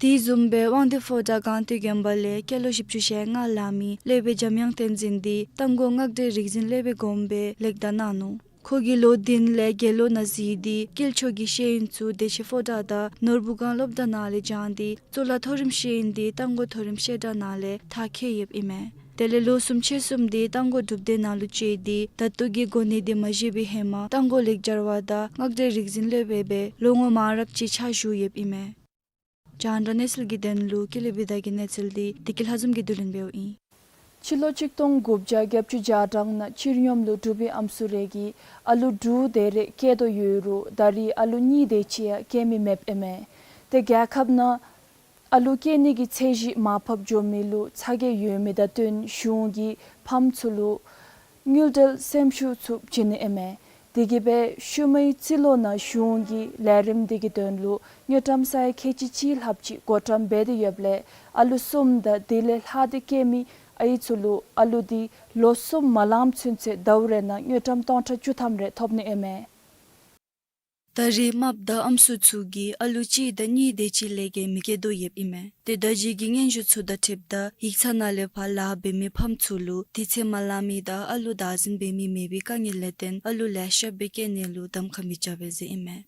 དེ་བཟུམ་སྦེ་དབང་འདུས་ཕོ་བྲང་སྒང་སྟེང་དགོན་པ་ལས་སྐྱེས་ལོ་བཞི་བཅུ་ཞེ་ལྔ་ལང་མི་སློབ་དཔོན་འཇམ་དབྱངས་བསྟན་འཛིན་འདི་རྟ་མགོ་སྔགས་འགྲེལ་རིག་འཛིན་སློབ་དཔོན་དགོངས་པའི་ལེགས་བདག་གནང་ནུག། ཁོ་གིས་ལོ་བདུན་ལས་དགེ་སློང་ནང་གཟིགས་ཏེ་དཀྱིལ་ཆོག་གི་ཤེས་ཡོན་ཚུ་བདེ་ཆེན་ཕོ་བྲང་དང་ནོར་བུ་སྒང་སློབ་གྲྭ་ནང་ལས་སྦྱངས་ཏེ་གཙུག་ལག་མཐོ་རིམ་ཤེས་ཡོན་འདི་རྟ་མགོ་མཐོ་རིམ་བཤད་གྲྭ་ནང་ལས་མཐར་འཁྱོལ་ཡོདཔ་ཨིན་མས། དེ་ལས་ལོ་གསུམ་ཕྱོགས་གསུམ་འདི་རྟ་མགོ་སྒྲུབ་སྡེ་ནང་ལུ་བཅད་དེ་ད་ལྟོ་གི་གོ་གནས་འདི་མ་བཞེས་པའི་ཧེ་མ་རྟ་མགོ་ལེགས་སྦྱར་བ་དང་སྔགས་འགྲེལ་རིག་འཛིན་སློབ་དཔོན་སྦེ་ལོ་ངོ་མང་རབས་ཅིག་ཕྱག་ཞུ་ཡོདཔ་ཨིན་མས། རྒྱང་བསྒྲགས་གནས་ཚུལ་གྱི་དོན་ལུ་ཀུན་ལེགས་བི་དྷ་གི་གནས་ཚུལ་འདི་བདེ་སྐྱིད་ལྷ་འཛོམས་ཀྱིས་བསྡུ་ལེན་འབདཝ་ཨིན། ཕྱི་ལོ་ཆིག་སྟོང་དགུ་བརྒྱ་བརྒྱད་ཅུ་གྱ་གྲངས་ནང་ཕྱིར་ཡོང་ལུ་འབྲུག་པའི་ཨམ་སྲུ་རེ་གིས་ཨ་ལུ་དྲུག་དེ་རེ་སྐྱེ་དོ་ཡོད་རུང་ད་རེས་ཨ་ལུ་གཉིས་དེ་ཅིག་ཡང་སྐྱེ་མི་མེདཔ་ཨིན་མས། ཏེ་རྒྱལ་ཁབ་ནང་ཨ་ལུ་སྐྱེ་ནི་གི་ཚད་གཞི་མར་ཕབ་འགྱོ་མི་ལུ་ཚ་གྱང་ཡོད་མི་དང་བསྟུན་གཞུང་གིས་ཕམ་ཚུ་ལུ་དངུལ་འབྲེལ་སེམས་ཤུགས་ཚུ་བྱིན་ནི་ཨིན་མས། དེ་གིས་སྦེ་ཤུལ་མའི་རྩིས་ལོ་ནང་གཞུང་གིས་ལས་རིམ་དེ་གི་དོན་ལུ་དངུལ་ཀྲམ་ས་ཡ་ཁལ་གཅིག་གཅིག་ལྷགཔ་ཅིག་བགོ་བཀྲམ་འབད་དེ་ཡོདཔ་ལས་ཨ་ལུ་གསུམ་དང་དེ་ལས་ལྷག་སྟེ་སྐྱེ་མི་ཨའི་ཚུ་ལུ་ཨ་ལུ་དེ་ལོ་གསུམ་མ་ལངམ་ཚུན་ཚོད་ཟླཝ་རེ་ནང་དངུལ་ཀྲམ་སྟོང་ཕྲག་བཅུ་ཐམ་རེ་ཐོབ་ནི་ཨིན་མས། ད་རེས་རྨགཔ་དང་ཨམ་སྲུ་ཚུ་གིས་ཨ་ལུ་གཅིག་དང་གཉིས་དེ་ཅིག་ལས་བརྒལ་མི་སྐྱེ་དོ་ཡོདཔ་ཨིན་མས། ཏེ་ད་གཞི་གི་སྙན་ཞུ་ཚུ་དང་འཁྲིལཝ་ད་ཡིག་ཚང་ནང་ལས་ཕར་ལཱ་འབད་མི་ཕམ་ཚུ་ལུ་དུས་ཚོད་མ་ལང་མི་དང་ཨ་ལུ་བདག་འཛིན་འབད་མི་མེད་པའི་དཀའ་ངལ་ལས་བརྟེན་ཨ་ལུ་ལེ་ཤ་སྦེ་སྐྱེ་ནི་ལུ་གདམ་ཁ་མི་རྐྱབ་པས་ཟེར་ཨིན་མས།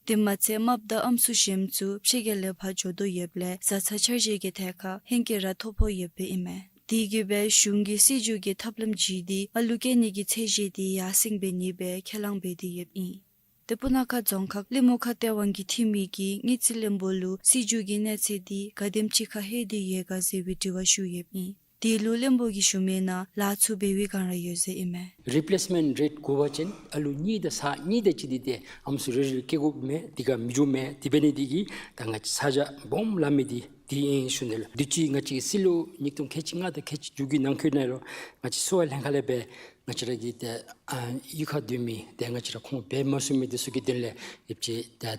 དེ་མ་ཚད་རྨགཔ་དང་ཨམ་སྲུ་གཞན་ཚུ་ཕྱི་རྒྱལ་ལས་ཕར་འགྱོ་དོ་ཡོདཔ་ལས་བཟའ་ཚང་འཆར་གཞི་གི་ཐད་ཁར་ཧེང་སྐལ་ར་ཐོབ་ཕོད་ཡོདཔ་ཨིན་མས། དེ་གིས་སྦེ་གཞུང་གིས་སྲིད་བྱུས་ཀྱི་ཐབས་ལམ་བརྒྱུད་དེ་ཨ་ལུ་སྐྱེ་ནི་གི་ཚད་གཞི་དེ་ཡར་སེང་འབད་ནི་སྦེ་ཁས་བླངས་འབད་དེ་ཡོདཔ་ཨིན། ཏེ་སྤུ་ན་ཁ་རྫོང་ཁག་གླིང་མུ་ཁ་སྡེ་དབང་གི་འཐུས་མི་གིས་དངུལ་རྩིས་བློན་པོ་ལུ་སྲིད་བྱུས་ཀྱི་གནས་ཚད་དེ་ག་དེམ་ཅིག་ཁར་ལྷོད་དེ་ཡོད་ག་ཟེར་བའི་དྲི་བ་ཞུ་ཡོདཔ་ཨིན། དེ་ལུ་བློན་པོ་གིས་ཞུ་མི་ནང་ལཱ་ཚུ་འབད་བའི་སྒང་ར་ཡོད་ཟེར་ཨིན་མས། རི་པི་ལེསི་མེནཊ་རེཊ་གོ་བ་ཅིན་ཨ་ལུ་གཉིས་དང་ས་གཉིས་དེ་ཅིག་འདི་ཏེ་ཨམ་སྲུ་རེ་རེ་སྐྱེ་དགོཔ་མས། དེ་ག་མི་འགྱོ་མས། དེ་འབད་ནི་དེ་གིས་ད་ང་བཅས་ས་ཆ་སྦོམ་ལང་མི་འདི་དེ་ཨིན་ཞུ་ནི་ལགས། དུས་ཅི་ང་བཅས་སྲིད་ལོ་ཉིས་སྟོང་ཁལ་གཅིག་ལྔ་དང་ཁལ་གཅིག་དྲུག་གི་ནང་འཁོད་ནང་ལུ་ང་བཅས་གསོ་བ་ལྷན་ཁག་ལས་སྦེ་ང་བཅས་ར་གི་ཏེ་ཨ་གཡུས་ཁར་སྡོད་མི་ཏེ་ང་བཅས་ར་ཁོང་འབད་མ་ཚུགས་མི་དེ་ཚུ་གི་དོན་ལས་ཡོད་ཅི་ཏེ་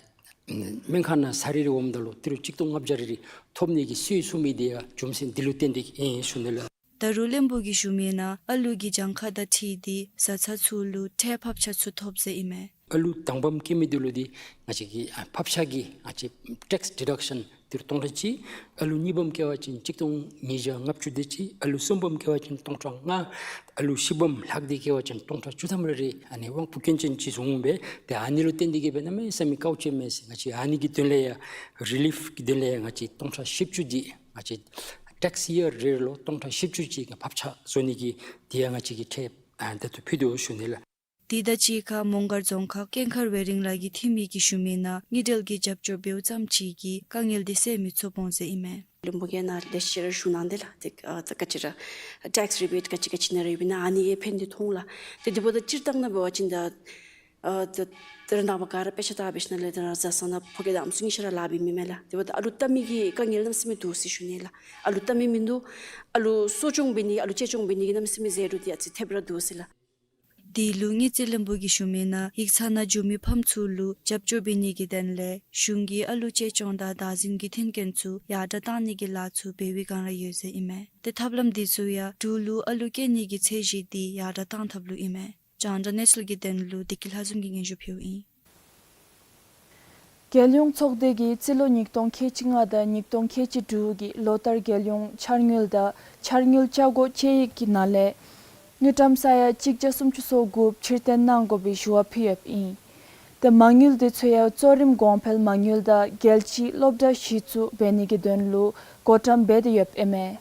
སྨན་ཁང་ནང་ས་རི་རི་འོངམ་ད་ལུ་ཏི་རུ་ཆིག་སྟོང་ལྔ་བརྒྱ་རེ་རེ་ཐོབ་ནི་གི་སྲོལ་ཚུགས་མི་དེ་ཡང་རྒྱུ་མཚན་འདི་ལུ་བརྟེན་ཏེ་ཨིན་ཞུ་ནི་ལགས། ད་རུང་བློན་པོ་གིས་ཞུ་མི་ནང་ཨ་ལུ་གི་གྱངས་ཁ་དང་འཁྲིལ་ཏེ་བཟའ་ཚང་ཚུ་ལུ་ཁྲལ་ཕབ་ཆག་ཚུ་ཐོབ་ཟེར་ཨིན་མས། ཨ་ལུ་དང་པམ་སྐྱེ་མི་དེ་ལུ་འདི་ང་བཅས་ཀྱིས་ཨ་ཕབ་ཆག་གི་ང་བཅས་ཊེགསི་ཌི་ཌག་ཤཱན་ཏི་རུ་སྟོང་ཕྲག་གཅིག། ཨ་ལུ་གཉིས་པམ་སྐྱེ་བ་ཅིན་ཆིག་སྟོང་ཉིས་བརྒྱ་ལྔ་བཅུ་དེ་ཅིག། ཨ་ལུ་གསུམ་པམ་སྐྱེ་བ་ཅིན་སྟོང་ཕྲག་ལྔ། ཨ་ལུ་བཞི་པམ་ལྷག་སྟེ་སྐྱེ་བ་ཅིན་སྟོང་ཕྲག་བཅུ་ཐམ་རེ་རེ་ཨ་ནི་དབང་བོ་སྐྱོན་ཅན་ཅིག་བཟུང་འོང་པས། ཏེ་ཨ་ནི་ལུ་བརྟེན་ཏེ་གིས་སྦེ་གནམ་མེད་ས་མེད་དཀའཝ་སྤྱད་མས་ཟེར་ང་བཅས་ཨ་ནི་གི་དོན་ལས་ཡང་རི་ལིཕ་གི་དོན་ལས་ཡང་ང་བཅས་སྟོང་ཕྲག་བཞི་བཅུ་ཅིག་ང་བཅས་ཊེགསི་ཡར་རེ་རེ་ལུ་སྟོང་ཕྲག་བཞི་བཅུ་ཅིག་ཕབ་ཆག་བཟོ་ནི་གི་དེ་ཡང་ང་བཅས་ཀྱིས་ཁྲལ་ཨ་ད་ལྟོ་ཕུལ་དོ་ཞུ་ནི་ལགས། དེ་དང་གཅིག་ཁར་མོང་སྒར་རྫོང་ཁག་ཀུན་མཁར་ཝེ་རིང་ལ་གི་འཐུས་མི་གིས་ཞུ་མི་ནང་དངུལ་འབྲེལ་གྱི་རྒྱབ་སྐྱོར་འབདཝ་ཙམ་ཅིག་གིས་དཀའ་ངལ་འདི་སེལ་མི་ཚུགས་འོང་ཟེར་ཨིན་མས། བློན་པོ་གིས་ནཱ་ལེ་ཤ་ར་ཞུ་གནང་དེས་ལགས། ཏེ་ཨ་ད་ག་ཅི་ར་ཊེགསི་རི་བེཊ་ག་ཅི་ག་ཅི་ནང་ར་ཡོད་པའི་ནང་ཨ་ནི་གི་ཕན་འདི་མཐོང་ལགས། ཏེ་དེ་འབདཝ་ད་སྤྱིར་བཏང་ནང་འབད་བ་ཅིན་ད་ཨ་ད་ད་རེས་ནངས་པ་ག་ར་དཔེ་ཆ་ལྟ་བ་འབད་ཞིནམ་ལས་ད་ར་བཟའ་ཚང་ནང་ཕོ་སྐྱེས་དང་ཨམ་སྲུ་གཉིས་ཆ་ར་ལཱ་འབད་མི་མས་ལགས། དེ་འབདཝ་ད་ཨ་ལུ་བལྟ་མི་གི་དཀའ་ངལ་གནམ་མེད་ས་མེད་འདུག་ཟེར་ཞུ་ནི་ལགས། ཨ་ལུ་བལྟ་མི་མིན་འདུག། ཨ་ལུ་གསོ་སྐྱོང་འབད་ནི་ཨ་ལུ་གཅེས་སྐྱོང་འབད་ནི་གི་གནམ་མེད་ས་མེད་ཟད་འགྲོ་འདི་ཨ་ཙི་ཐེབས་ར་འདུག་ཟེར་ལགས། དེ་ལུ་དངུལ་རྩིས་བློན་པོ་གིས་ཞུ་མི་ནང་ཡིག་ཚང་ནང་འགྱོ་མི་ཕམ་ཚུ་ལུ་རྒྱབ་སྐྱོར་འབད་ནི་གི་དོན་ལས་གཞུང་གིས་ཨ་ལུ་གཅེས་སྐྱོང་དང་བདག་འཛིན་གྱི་མཐུན་རྐྱེན་ཚུ་ཡར་དྲགས་གཏང་ནི་གི་ལཱ་ཚུ་འབད་བའི་སྒང་ར་ཡོད་ཟེར་ཨིན་མས། ཏེ་ཐབས་ལམ་འདི་ཚུ་ཡང་འབྲུག་ལུ་ཨ་ལུ་སྐྱེ་ནི་གི་ཚད་གཞི་འདི་ཡར་དྲགས་གཏང་ཐབས་ལུ་ཨིན་མས། རྒྱང་བསྒྲགས་གནས་ཚུལ་གྱི་དོན་ལུ་བདེ་སྐྱིད་ལྷ་འཛོམས་ཀྱིས་སྙན་ཞུ་ཕུལཝ་ཨིན། རྒྱལ་ཡོངས་ཚོགས་སྡེ་གིས་རྩིས་ལོ་ཉིས་སྟོང་ཁལ་གཅིག་ལྔ་དང་ཉིས་སྟོང་ཁལ་གཅིག་དྲུག་གི་ལོ་ལྟར་རྒྱལ་ཡོངས་འཆར་དངུལ་དང་འཆར་དངུལ་ཆ་བགོ་དཔྱད་ཡིག་གི་ནང་ལས་དངུལ་ཀྲམ་ས་ཡ་གཅིག་བརྒྱ་སུམ་ཅུ་སོ་དགུ་ཕྱིར་བཏོན་གནང་དགོ་པའི་ཞུ་བ་ཕུལ་ཡོདཔ་ཨིན། ཏེ་མ་དངུལ་དེ་ཚུ་ཡང་གཙོ་རིམ་གོང་འཕེལ་མ་དངུལ་དང་རྒྱལ་སྤྱིའི་སློབ་གྲྭ་གཞི་བཙུགས་འབད་ནི་གི་དོན་ལུ་བགོ་བཀྲམ་འབད་དེ་ཡོདཔ་ཨིན་མས།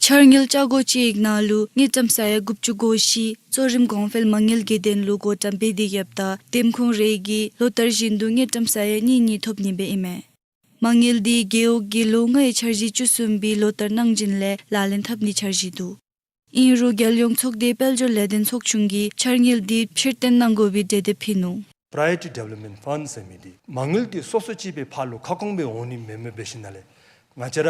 འཆར་དངུལ་ཆ་བགོ་དཔྱད་ཡིག་ནང་ལུ་དངུལ་ཀྲམ་ས་ཡ་དགུ་བཅུ་གོ་བཞི་གཙོ་རིམ་གོང་འཕེལ་མ་དངུལ་གྱི་དོན་ལུ་བགོ་བཀྲམ་འབད་དེ་ཡོདཔ་ད་འདེམས་ཁོངས་རེ་གིས་ལོ་ལྟར་བཞིན་དུ་དངུལ་ཀྲམ་ས་ཡ་གཉིས་གཉིས་ཐོབ་ནི་སྦེ་ཨིན་མས། མ་དངུལ་འདི་རྒེད་འོག་གི་ལོ་ལྔའི་འཆར་གཞི་བཅུ་གསུམ་པའི་ལོ་ལྟར་གནང་སྦྱིན་ལས་ལག་ལེན་འཐབ་ནིའི་འཆར་གཞི་འདུག། ཨིན་རུང་རྒྱལ་ཡོངས་ཚོགས་སྡེའི་དཔལ་འབྱོར་ལས་དོན་ཚོགས་ཆུང་གིས་འཆར་དངུལ་འདི་ཕྱིར་བཏོན་གནང་དགོ་པའི་གྲོས་འདེབས་ཕུལ་ནུག། Priority Development Fund ཟེར་མི་འདི་མ་དངུལ་འདི་སོ་སོ་ཅིག་སྦེ་ཕར་ལུ་ཁ་སྐོང་སྦེ་འོང་ནི་མེན་མས། འབད་ཞིནམ་ལས་ ང་བཅས་ར་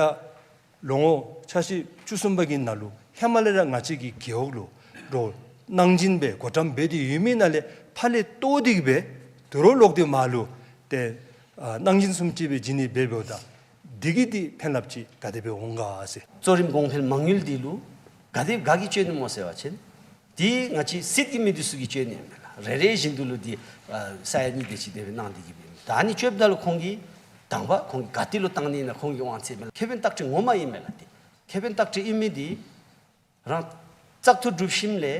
ལོ་ངོ་འཆར་གཞི་བཅུ་གསུམ་པ་གི་ནང་ལུ་ཧེ་མ་ལས་ར་ང་བཅས་ཀྱི་རྒེད་འོག་ལུ་རོགས་གནང་སྦྱིན་སྦེ་བགོ་བཀྲམ་འབད་དེ་ཡོད་མི་ནང་ལས་ཕར་ལས་བཏོག་སྟེ་གི་སྦེ་དོ་རུང་ལོག་སྟེ་མར་ལུ་ཏེ་ཨ་གནང་སྦྱིན་བཟུམ་ཅིག་སྦེ་བྱིན་ནི་འབད་འབདཝ་ད་འདི་གིས་ཏེ་ཕན་རླབས་ཅིག་ག་དེ་སྦེ་འོང་ག་ཟེར། གཙོ་རིམ་གོང་འཕེལ་མ་དངུལ་འདི་ལུ་ག་དེ་ག་གིས་སྤྱོད་ནི་སྨོ་ཟེར་བ་ཅིན་འདི་ང་བཅས་སྲིད་ཀྱི་མི་འདི་ཚུ་གིས་སྤྱོད་ནི་མས་ལགས། རེ་རེ་བཞིན་དུ་ལུ་འདི་ཨ་ས་ཡ་གཉིས་དེ་ཅིག་དེ་སྦེ་གནང་སྟེ་གི་སྦེ། ད་ཨ་ནི་སྤྱོདཔ་ད་ལུ་ཁོང་གིས་དང་པ་ཁོང་གིས་ག་ཏེ་ལུ་བཏང་ནི་ཨིན་ན་ཁོང་གི་དབང་ཚད་མས་ལགས། ཁེ་ཕན་བརྟག་དཔྱད་ངོ་མ་ཨིན་མས་ལགས། ཏེ་ཁེ་ཕན་བརྟག་དཔྱད་ཨིན་མི་འདི་རང་བཙག་འཐུ་གྲུབ་ཞིནམ་ལས་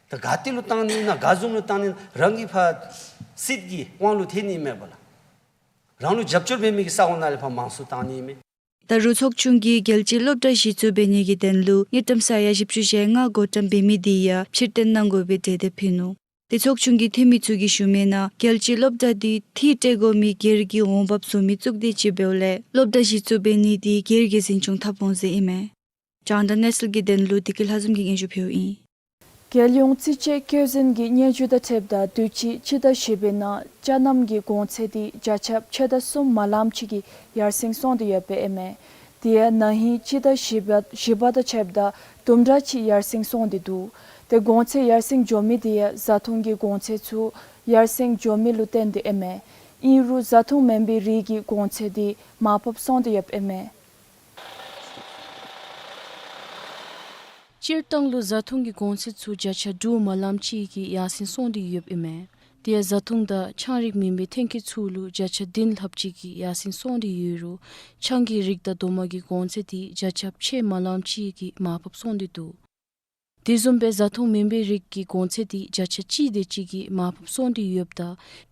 ད་ག་ཏེ་ལུ་བཏང་ནི་ཨིན་ན་ག་བཟུམ་ལུ་བཏང་ནི་ཨིན་ན་རང་གིས་ཕར་སྲིད་ཀྱི་དབང་ལུ་ཐལ་ནི་མས་པ་ལགས། རང་ལུ་རྒྱབ་སྐྱོར་འབད་མི་གི་ས་གོ་ནང་ལས་ཕར་མང་སུ་བཏང་ནི་མས། ད་རུང་ཚོགས་ཆུང་གིས་རྒྱལ་སྤྱིའི་སློབ་གྲྭ་གཞི་བཙུགས་འབད་ནི་གི་དོན་ལུ་དངུལ་ཀྲམ་ས་ཡ་བཞི་བཅུ་ཞེ་ལྔ་བགོ་བཀྲམ་འབད་མི་འདི་ཡང་ཕྱིར་བཏོན་གནང་དགོ་པའི་གྲོས་འདེབས་ཕུལ་ནུག། ཏེ་ཚོགས་ཆུང་གི་འཐུས་མི་ཚུ་གིས་ཞུ་མིའི་ནང་རྒྱལ་སྤྱིའི་སློབ་གྲྭ་འདི་འཐུས་སྤྲོད་དགོ་མི་སྒེར་གྱི་འོང་འབབ་བཟོ་མི་གཙུག་སྡེ་ཅིག་འབདཝ་ལས་སློབ་གྲྭ་གཞི་བཙུགས་འབད་ནི་འདི་སྒེར་གྱི་འཛིན་སྐྱོང་འཐབ་འོང་ཟེར་ཨིན་མས། རྒྱང་བསྒྲགས་གནས་ཚུལ་གྱི་དོན་ལུ་བདེ་སྐྱིད་ལྷ་འཛོམས་ཀྱིས་སྙན་ཞུ་ཕུལཝ་ཨིན། རྒྱལ་ཡོངས་རྩིས་དཔྱད་བཀོད་འཛིན་གྱི་སྙན་ཞུ་དང་འཁྲིལཝ་ད་དུས་ཅི་སྤྱི་ཟླ་བཞི་པའི་ནང་ཅ་རྣམ་གྱི་གོང་ཚད་འདི་བརྒྱ་ཆ་ཕྱེད་དང་གསུམ་མ་ལངམ་ཅིག་གིས་ཡར་སེང་སོང་སྟེ་ཡོདཔ་ཨིན་མས། དེ་ཡང་ན་ཧིང་སྤྱི་ཟླ་བཞི་པ་བཞི་པ་དང་འཁྲིལཝ་ད་དུམ་གྲ་ཅིག་ཡར་སེང་སོང་སྟེ་འདུག། ཏེ་གོང་ཚད་ཡར་སེང་འགྱོ་མི་དེ་ཡང་བཟའ་འཐུང་གི་གོང་ཚད་ཚུ་ཡར་སེང་འགྱོ་མི་ལུ་བརྟེན་ཏེ་ཨིན་མས། ཨིན་རུང་བཟའ་འཐུང་མེན་པའི་རིགས་ཀྱི་གོང་ཚད་འདི་མར་ཕབ་སོང་སྟེ་ཡོདཔ་ཨིན་མས། སྤྱིར་བཏང་ལུ་བཟའ་འཐུང་གི་གོང་ཚད་ཚུ་བརྒྱ་ཆ་དྲུག་མ་ལངམ་ཅིག་གིས་ཡར་སེང་སོང་སྟེ་ཡོདཔ་ཨིན་མས། དེ་ཡང་བཟའ་འཐུང་དང་ཆང་རིགས་མེན་པའི་ཐོན་སྐྱེད་ཚུ་ལུ་བརྒྱ་ཆ་བདུན་ལྷགཔ་ཅིག་གིས་ཡར་སེང་སོང་སྟེ་ཡོད་རུང་ཆང་གི་རིགས་དང་རྡོག་མ་གི་གོང་ཚད་འདི་བརྒྱ་ཆ་ཕྱེད་མ་ལངམ་ཅིག་གིས་མར་ཕབ་སོང་སྟེ་འདུག། དེ་བཟུམ་སྦེ་བཟའ་འཐུང་མེན་པའི་རིགས་ཀྱི་གོང་ཚད་འདི་བརྒྱ་ཆ་གཅིག་དེ་ཅིག་གིས་མར་ཕབ་སོང་སྟེ་ཡོདཔ་ད་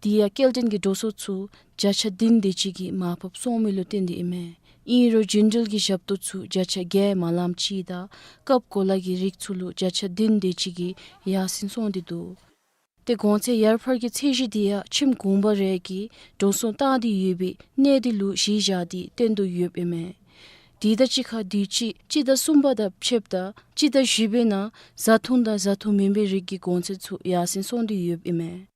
དེ་ཡང་སྐྱེལ་འདྲེན་གྱི་འགྲོ་སོང་ཚུ་བརྒྱ་ཆ་བདུན་དེ་ཅིག་གིས་མར་ཕབ་སོང་མི་ལུ་བརྟེན་ཏེ་ཨིན་མས། ཨིན་རུང་རྒྱུན་འགྲུལ་གྱི་ཞབས་ཏོག་ཚུ་བརྒྱ་ཆ་བརྒྱད་མ་ལངམ་ཅིག་དང་སྐབས་གོ་ལ་གི་རིགས་ཚུ་ལུ་བརྒྱ་ཆ་བདུན་དེ་ཅིག་གིས་ཡར་སེང་སོང་སྟེ་འདུག། ཏེ་གོང་ཚད་ཡར་འཕར་གྱི་ཚད་གཞི་དེ་ཡང་ཁྱིམ་གུང་པ་རེ་གིས་འགྲོ་སོང་བཏང་སྟེ་ཡོད་པའི་གནས་དེ་ལུ་གཞི་བཞག་སྟེ་བཏོན་དོ་ཡོདཔ་ཨིན་མས། དེ་དང་གཅིག་ཁར་དུས་ཅི་སྤྱི་ཟླ་གསུམ་པ་དང་ཕྱདཔ་ད་སྤྱི་ཟླ་བཞི་པའི་ནང་བཟའ་འཐུང་དང་བཟའ་འཐུང་མེན་པའི་རིགས་ཀྱི་གོང་ཚད་ཚུ་ཡར་སེང་སོང་སྟེ་ཡོདཔ་ཨིན་མས།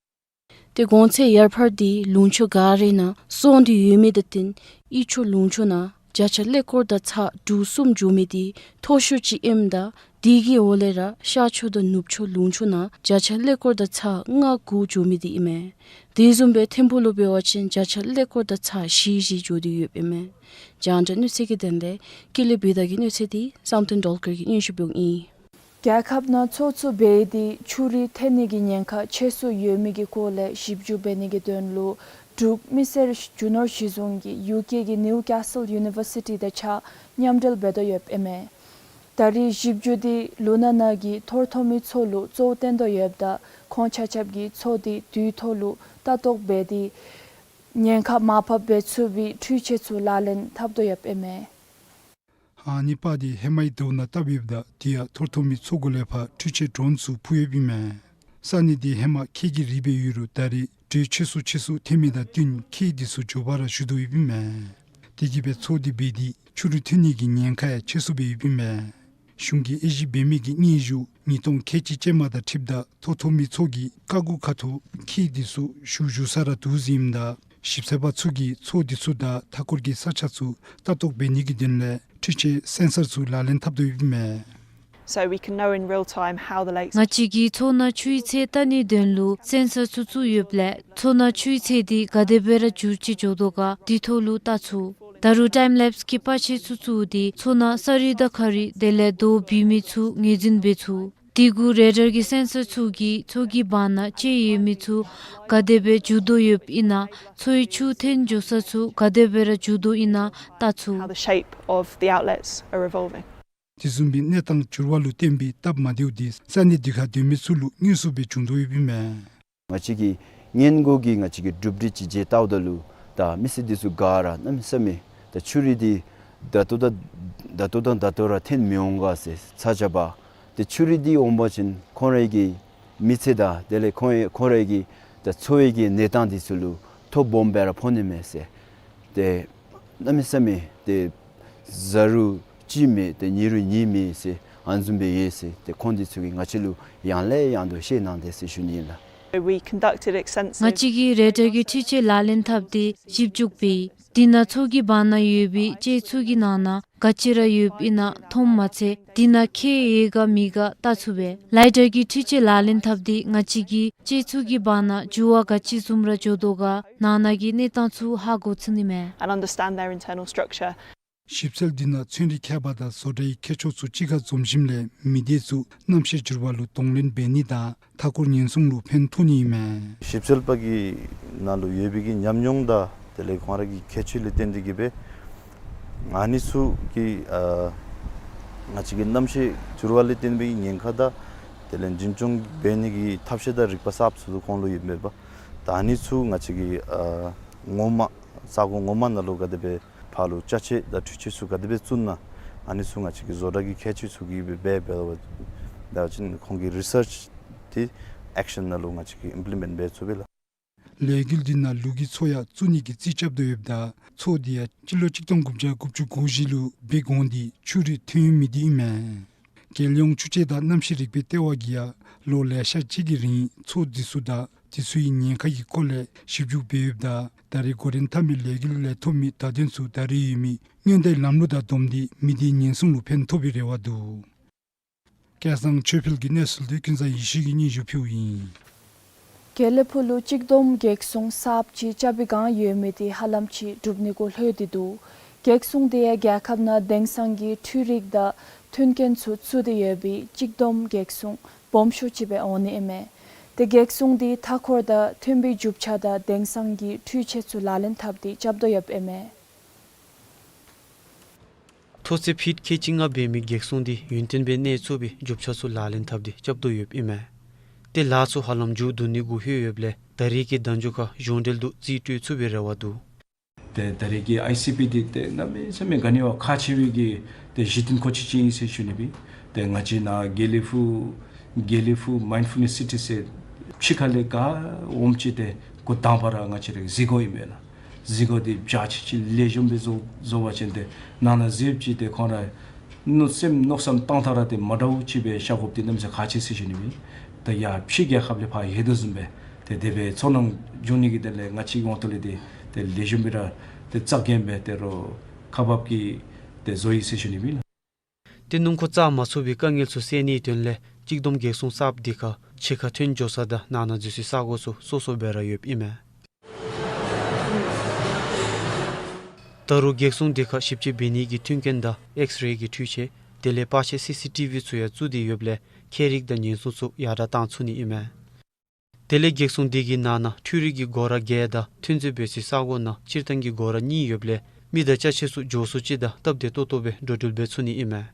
ཏེ་གོང་ཚད་ཡར་འཕར་དེ་ལུང་ཕྱོགས་ག་རའི་ནང་སོང་སྟེ་ཡོད་མི་དང་བསྟུན་དབུས་ཕྱོགས་ལུང་ཕྱོགས་ནང་བརྒྱ་ཆ་ཀླད་ཀོར་དང་ཚག་དྲུག་གསུམ་འགྱོ་མི་དེ་མཐོ་ཤོས་ཅིག་ཨིནམ་ད་དེ་གི་འོག་ལས་ར་ཤར་ཕྱོགས་དང་ནུབ་ཕྱོགས་ལུང་ཕྱོགས་ནང་བརྒྱ་ཆ་ཀླད་ཀོར་དང་ཚག་ལྔ་དགུ་འགྱོ་མི་དེ་ཨིན་མས། དེ་བཟུམ་སྦེ་ཐིམ་ཕུག་ལུ་འབད་བ་ཅིན་བརྒྱ་ཆ་ཀླད་ཀོར་དང་ཚག་བཞི་བཞི་འགྱོ་སྟེ་ཡོདཔ་ཨིན་མས། རྒྱང་བསྒྲགས་གནས་ཚུལ་གྱི་དོན་ལས་ཀུན་ལེགས་བི་དྷ་གི་གནས་ཚུལ་དེ་བསམ་གཏན་སྒྲོལ་དཀར་གྱིས་སྙན་ཞུ་འབདཝ་ཨིན། རྒྱལ་ཁབ་ནང་ཚོགས་བཙུགས་འབད་དེ་ཆུ་རུད་ཐོན་ནི་གི་ཉེན་ཁ་ཆེ་སུ་ཡོད་མི་གི་སྐོར་ལས་ཞིབ་འཇུག་འབད་ནི་གི་དོན་ལུ་འབྲུག་མི་སེར་རྒྱུ་ནོར་གཞི་བཟུང་གིས་ཡུ་ཀེ་གི་ནིའུ་ཀེ་སིལ་ཡུ་ནི་ཝར་སི་ཊི་དང་གཅིག་ཁར་མཉམ་འབྲེལ་འབད་དོ་ཡོདཔ་ཨིན་མས། ད་རེས་ཞིབ་འཇུག་དེ་ལུ་ནག་ན་གི་ཐོར་ཐོམ་མི་ཚོགས་ལུ་གཙོ་བོ་བཏོན་དོ་ཡོདཔ་ད་ཁོང་ཆ་ཁྱབ་ཀྱིས་ཚོགས་དེ་དུས་ཐོག་ལུ་ལྟ་རྟོག་འབད་དེ་ཉེན་ཁ་མར་ཕབ་འབད་ཚུགས་པའི་འཕྲུལ་ཆས་ཚུ་ལག་ལེན་འཐབ་དོ་ཡོདཔ་ཨིན་མས། ཨ་ནི་པ་དེ་ཧེ་མའི་ཟླཝ་ནང་བཏབ་ཡོདཔ་ད་དེ་ཡང་ཐོར་ཐོམ་མི་ཚོགས་གུ་ལས་ཕར་འཕྲུལ་ཆས་ཌོ་རོན་ཚུ་འཕུར་ཡོདཔ་ཨིན་མས། ས་གནས་དེ་ཧེ་མ་ཁྱི་གི་རིགས་སྦེ་ཡོད་རུང་ད་རེས་དྲོད་ཆེ་སུ་ཆེ་སུ་ཐོན་མི་དང་བསྟུན་ཁྱི་དེ་ཚུ་མགྱོགས་པ་ར་ཞུ་དོ་ཡོདཔ་ཨིན་མས། དེ་གིས་སྦེ་ཚོགས་དེ་འབད་དེ་ཆུ་རུད་ཐོན་ནི་གི་ཉེན་ཁ་ཡང་ཆེ་སུ་སྦེ་ཡོདཔ་ཨིན་མས། གཞུང་གིས་དབྱེ་ཞིབ་འབད་མི་གི་སྙན་ཞུ་ཉིས་སྟོང་ཁལ་གཅིག་ཅན་མ་དང་འཁྲིལཝ་ད་ཐོར་ཐོམ་མི་ཚོགས་ཀྱིས་ཀ་གུ་ཁ་ཐུག་ཁྱི་དེ་ཚུ་ཞུ་ཞུ་ས་ར་འདུག་ཟེར་ཨིནམ་ད་ཞིབ་འཚོལ་པ་ཚུ་གིས་ཚོགས་དེ་ཚུ་དང་མཐའ་འཁོར་གྱི་ས་ཆ་ཚུ་ལྟ་རྟོག་འབད་ནི་གི་དོན་ལས་འཕྲུལ་ཆས་སེན་སར་ཚུ་ལག་ལེན་འཐབ་དོ་ཡོདཔ་ཨིན་མས། So we can know in real time how the lakes ང་བཅས་ཀྱིས་མཚོ་ནང་ཆུའི་ཚད་བལྟ་ནིའི་དོན་ལུ་སེན་སར་ཚུ་བཙུགས་ཡོདཔ་ལས་མཚོ་ནང་ཆུའི་ཚད་དེ་ག་དེ་སྦེ་ར་འགྱུར་བཅོས་འགྱོ་དོ་ག་དེ་ཐོག་ལུ་བལྟ་ཚུགས། ད་རུང་ཊའིམ་ལེབས་ཀྱི་པར་ཆས་ཚུ་བཙུགས་ཏེ་མཚོ་ནང་ས་རུད་དང་ཁ་རུད་དེ་ལས་རྡོ་འབུད་མི་ཚུ་ངོས་འཛིན་འབད་ཚུགས། དེ་གུ་རེ་ཌར་གྱི་སེན་སར་ཚུ་གིས་མཚོ་གི་བར་ན་ཅིག་ཡོད་མི་ཚུ་ག་དེ་སྦེ་འགྱུར་དོ་ཡོདཔ་ཨིན་ན་མཚོའི་ཆུ་ཐོན་འགྱོ་ས་ཚུ་ག་དེ་སྦེ་ར་འགྱུར་དོ་ཨིན་ན་བལྟ་ཚུགས། How the shape of the outlets are evolving. དེ་བཟུམ་སྦེ་གནས་སྟངས་འགྱུར་བ་ལུ་བརྟེན་པའི་སྟབས་མ་བདེཝ་དེ་ས་གནས་དེ་ཁར་སྡོད་མི་ཚུ་ལུ་དངོས་སུ་སྦེ་བྱུང་དོ་ཡོདཔ་ཨིན་མས། ང་བཅས་ཀྱིས་སྔོན་འགོག་གི་ང་བཅས་ཀྱི་གྲུབ་འབྲས་ཅིག་མཇལ་བལྟཝ་ད་ལུ་ད་མི་སེར་འདི་ཚུ་ག་ར་གནམ་མེད་ས་མེད་ད་ཆུ་རུད་འདི་ད་ལྟོ་ད་ད་ལྟོ་དང་ད་ལྟོ་ར་ཐོན་མི་འོང་ག་ཟེར་ཚ་གྱང་བ། ཏེ་ཆུ་རུད་འདི་འོང་པ་ཅིན་ཁོང་རའི་གི་མི་ཚེ་དང་དེ་ལས་ཁོང་ཁོང་རའི་གི་ད་འཚོ་བའི་གི་གནས་སྟངས་འདི་ཚུ་ལུ་ཐོ་སྦོམ་སྦེ་ར་ཕོག་ནི་མས་ཟེར། ཏེ་གནམ་མེད་ས་མེད་ཏེ་གཟའ་རུ་གཅིག་མེད་ཏེ་ཉི་རུ་གཉིས་མེད་ཟེར་ཨ་ནི་བཟུམ་སྦེ་ཡོད་ཟེར། ཏེ་ཁོང་འདི་ཚུ་གིས་ང་བཅས་ལུ་ཡང་ལས་ཡང་དུ་བཤད་གནང་དེས་ཟེར་ཞུ་ནི་ཨིན་ལགས། We conducted extensive ང་བཅས་ཀྱིས་རེ་ཌར་གྱི་འཕྲུལ་ཆས་ལག་ལེན་འཐབ་སྟེ་ཞིབ་འཇུག་འབད་ཡི། དེ་ནང་མཚོ་གི་བར་ན་ཡོད་པའི་གཅེས་ཚོགས་ཀྱི་ནང་ན་ག་ཅི་ར་ཡོདཔ་ཨིན་ན་མཐོངམ་མ་ཚད་དེ་ནང་ཁྱེགས་ཡོད་ག་མེད་ག་བལྟ་ཚུགས་པས། ལའི་ཌར་གྱི་འཕྲུལ་ཆས་ལག་ལེན་འཐབ་སྟེ་ང་བཅས་ཀྱིས་གཅེས་ཚོགས་ཀྱི་བར་ན་འགྱུར་བ་ག་ཅི་བཟུམ་ར་འགྱོ་དོ་ག་ནང་ན་གི་གནས་སྟངས་ཚུ་ཧ་གོ་ཚུགས་ནི་མས། And understand their internal structure. ཞིབ་འཚོལ་འདི་ནང་ཚན་རིག་མཁས་པ་དང་བཟོ་གྲྭའི་མཁས་མཆོག་ཚུ་གཅིག་ཁར་འཛོམས་ཞིནམ་ལས་མི་སྡེ་ཚུ་གནམ་གཤིས་འགྱུར་བ་ལུ་གདོང་ལེན་འབད་ནི་དང་མཐའ་འཁོར་ཉེན་སྲུང་ལུ་ཕན་ཐོགས་ནི་ཨིན་མས། ཞིབ་འཚོལ་པ་གི་ནང་ལུ་ཡོད་པའི་གི་ཉམས་མྱོང་དང་དེ་ལས་ཁོང་ར་གི་ཁྱད་ཆོས་ལས་བརྟེན་ཏེ་གིས་སྦེ་ཨ་ནི་ཚུ་གིས་ཨ་ང་བཅས་ཀྱི་གནམ་གཤིས་འགྱུར་བ་ལས་བརྟེན་པའི་ཉེན་ཁ་དང་དེ་ལས་འཛིན་སྐྱོང་འབད་ནི་གི་ཐབས་ཤེས་དང་རིག་པ་གསརཔ་ཚུ་ཁོང་ལུ་ཡོདཔ་མས་པ། ད་ཨ་ནི་ཚུ་ང་བཅས་ཀྱི་ཨ་ངོ་མ་ས་གོ་ངོ་མ་ནང་ལུ་ག་དེ་སྦེ་ཕར་ལུ་ཅ་ཆས་དང་འཕྲུལ་ཆས་ཚུ་ག་དེ་སྦེ་བཙུགས་ན་ཨ་ནི་ཚུ་ང་བཅས་ཀྱི་བཟོ་གྲྭ་གི་མཁས་མཆོག་ཚུ་གིས་སྦེ་འབད་འབད་བ་ཅིན་ཁོང་གི་རི་སརཆ་འདི་ཨེག་ཤན་ནང་ལུ་ང་བཅས་ཀྱིས་ཨིམ་པི་ལི་མེནཊ་འབད་ཚུགས་པས་ལགས། ལས་འགུལ་འདི་ནང་ལུ་གུའི་མཚོ་ཡང་བཙུགས་ནི་གི་རྩིས་རྐྱབ་དོ་ཡོདཔ་ད་མཚོ་འདི་ཡང་སྤྱི་ལོ་གཅིག་སྟོང་དགུ་བརྒྱ་དགུ་བཅུ་གོ་བཞི་ལུ་སྦེ་བསྒོར་ཏེ་ཆུ་རུད་ཐོན་ཡོད་མི་འདི་ཨིན་མས། རྒྱལ་ཡོངས་ཆུ་དཔྱད་དང་གནམ་གཤིས་རིག་པའི་ལྟེ་བ་གིས་ཡང་ལོ་ལེ་ཤ་ཅིག་གི་རིང་མཚོ་འདི་ཚུ་དང་དེ་ཚུ་གི་ཉེན་ཁ་གི་སྐོར་ལས་ཞིབ་འཇུག་འབད་ཡོདཔ་ད་ད་རེས་འགོ་འདྲེན་འཐབ་མི་ལས་འགུལ་ལས་ཐོབ་མི་བརྡ་དོན་ཚུ་ད་རེས་ཡོད་མི་སྔོན་བརྡའི་ལམ་ལུགས་དང་བསྡོམས་ཏེ་མི་སྡེའི་ཉེན་སྲུང་ལུ་ཕན་ཐོགས་པའི་རེ་བ་འདུག། སྐལ་བཟང་ཆོས་འཕེལ་གྱི་གནས་ཚུལ་འདི་ཀུན་བཟང་ཡེ་ཤེས་ཀྱིས་སྙན་ཞུ་ཕུལཝ་ཨིན། དགེ་ལེགས་ཕུག་ལུ་གཅིག་བསྡོམས་གེགས་སྲུང་གསརཔ་ཅིག་རྐྱབ་པའི་བསྒང་ཡོད་མི་འདི་ཧ་ལམ་ཅིག་གྲུབ་ནི་གུ་ལྷོད་དེ་འདུག། གེགས་སྲུང་འདི་ཡང་རྒྱལ་ཁབ་ནང་དེང་སང་གི་འཕྲུལ་རིག་དང་མཐུན་རྐྱེན་ཚུ་བཙུགས་ཏེ་ཡོད་པའི་གཅིག་བསྡོམས་གེགས་སྲུང་སྦོམ་ཤོས་ཅིག་སྦེ་འོང་ནི་ཨིན་མས། ཏེ་གེགས་སྲུང་འདི་མཐའ་འཁོར་དང་མཐུན་པའི་རྒྱུ་ཆ་དང་དེང་སང་གི་འཕྲུལ་ཆས་ཚུ་ལག་ལེན་འཐབ་སྟེ་རྐྱབ་དོ་ཡོདཔ་ཨིན་མས། མཐོ་ཚད་ཕིཊ་ཁལ་གཅིག་ལྔ་འབད་མི་གེགས་སྲུང་འདི་ཡུན་བརྟན་སྦེ་གནས་ཚུགས་པའི་རྒྱུ་ཆ་ཚུ་ལག་ལེན་འཐབ་སྟེ་རྐྱབ་དོ་ཡོདཔ་ཨིན་མས། ཏེ་ལཱ་ཚུ་ཧ་ལམ་མཇུག་བསྡུ་ནི་གུ་ལྷོད་ཡོདཔ་ལས་ད་རེས་ཀྱི་མདང་ཕྱི་ཁར་གཞུང་འབྲེལ་དུ་རྩིས་སྤྲོད་ཚུགས་པའི་རེ་བ་འདུག། ཏེ་ད་རེས་ཀྱི་ཨའི་སི་པི་འདི་ཏེ་གནམ་མེད་ས་མེད་ག་ནི་བ་ཁག་ཆེ་བའི་གི་ཏེ་གཞི་རྟེན་མཁོ་ཆས་ཅིག་ཨིན་ཟེར་ཞུ་ནི་སྦེ། ཏེ་ང་བཅས་ནཱ་དགེ་ལེགས་ཕུག་དགེ་ལེགས་ཕུག་མའིནཌ་ཕུལ་ནེསི་སི་ཊི་ཟེར་ཕྱི་ཁ་ལས་ག་འོངམ་ཅིག་ཏེ་འགོ་དང་པ་ར་ང་བཅས་ར་གཟིགས་སྒོ་ཨིན་མས་ལགས། གཟིགས་སྒོ་འདི་འཇའ་ཆི་ཆི་ལེགས་ཤོམ་སྦེ་བཟོ་བཟོ་བ་ཅིན་ཏེ་ནང་ན་གཟིགས་ཅིག་ཏེ་ཁོང་ར་མནོ་སེམས་མནོ་བསམ་བཏང་ཐངས་ར་ཏེ་མ་འདྲཝ་ཅིག་སྦེ་ཤར་དགོཔ་འདི་གནམ་མེད་ས་མེད་ཁག་ཆེ་ཟེར་ཞུ་ནི་སྦེ། ད་ཡར་ཕྱི་རྒྱལ་ཁབ་ལས་ཕར་ལྷོད་དོ་བཟུམ་སྦེ་ཏེ་དེ་སྦེ་ཚོར་སྣང་འབྱུང་ནི་གི་དོན་ལས་ང་བཅས་ཀྱི་དབང་དུ་ལས་ཏེ་ཏེ་ལེགས་ཤོམ་སྦེ་ར་ཏེ་རྩ་འགེངས་སྦེ་ཏེ་རོགས་ཁག་འབག་གིས་ཏེ་བཟོ་ཡི་ཟེར་ཞུ་ནི་སྦེ་ལགས། ཏེ་སྣུམ་འཁོར་བཙག་མ་ཚུགས་པའི་དཀའ་ངལ་ཚུ་སེལ་ནིའི་དོན་ལས་གཅིག་བསྡོམས་གེགས་སྲུང་གསརཔ་འདི་ཁར་ཕྱི་ཁར་ཐོན་འགྱོ་ས་དང་ནང་ན་འཛུལ་སའི་ས་སྒོ་ཚུ་སོ་སོ་སྦེ་ར་ཡོདཔ་ཨིན་མས། ད་རུང་གེགས་སྲུང་འདི་ཁར་ཞིབ་དཔྱད་འབད་ནི་གི་མཐུན་རྐྱེན་དང་ཨེགསི་རེ་གི་འཕྲུལ་ཆས་དེ་ལས་པར་ཆས་སི་སི་ཊི་བི་ཚུ་ཡང་བཙུགས་ཏེ་ཡོདཔ་ལས་ཁྱད་རིག་དང་ཉེན་སྲུང་ཚུ་ཡར་དྲགས་བཏང་ཚུགས་ནི་ཨིན་མས། དེ་ལས་གེགས་སྲུང་འདི་གི་ནང་ན་འཕྲུལ་རིག་གི་སྒོ་ར་བརྒྱད་དང་ཐོན་རྫས་སྦེད་སའི་ས་སྒོ་ནང་སྤྱིར་བཏང་གི་སྒོ་ར་གཉིས་ཡོདཔ་ལས་མི་དང་ཅ་ཆས་ཚུ་མགྱོགས་སུ་ཅིག་དང་སྟབས་བདེ་ཏོག་ཏོ་སྦེ་འགྲོ་འགྲུལ་འབད་ཚུགས་ནི་ཨིན་མས།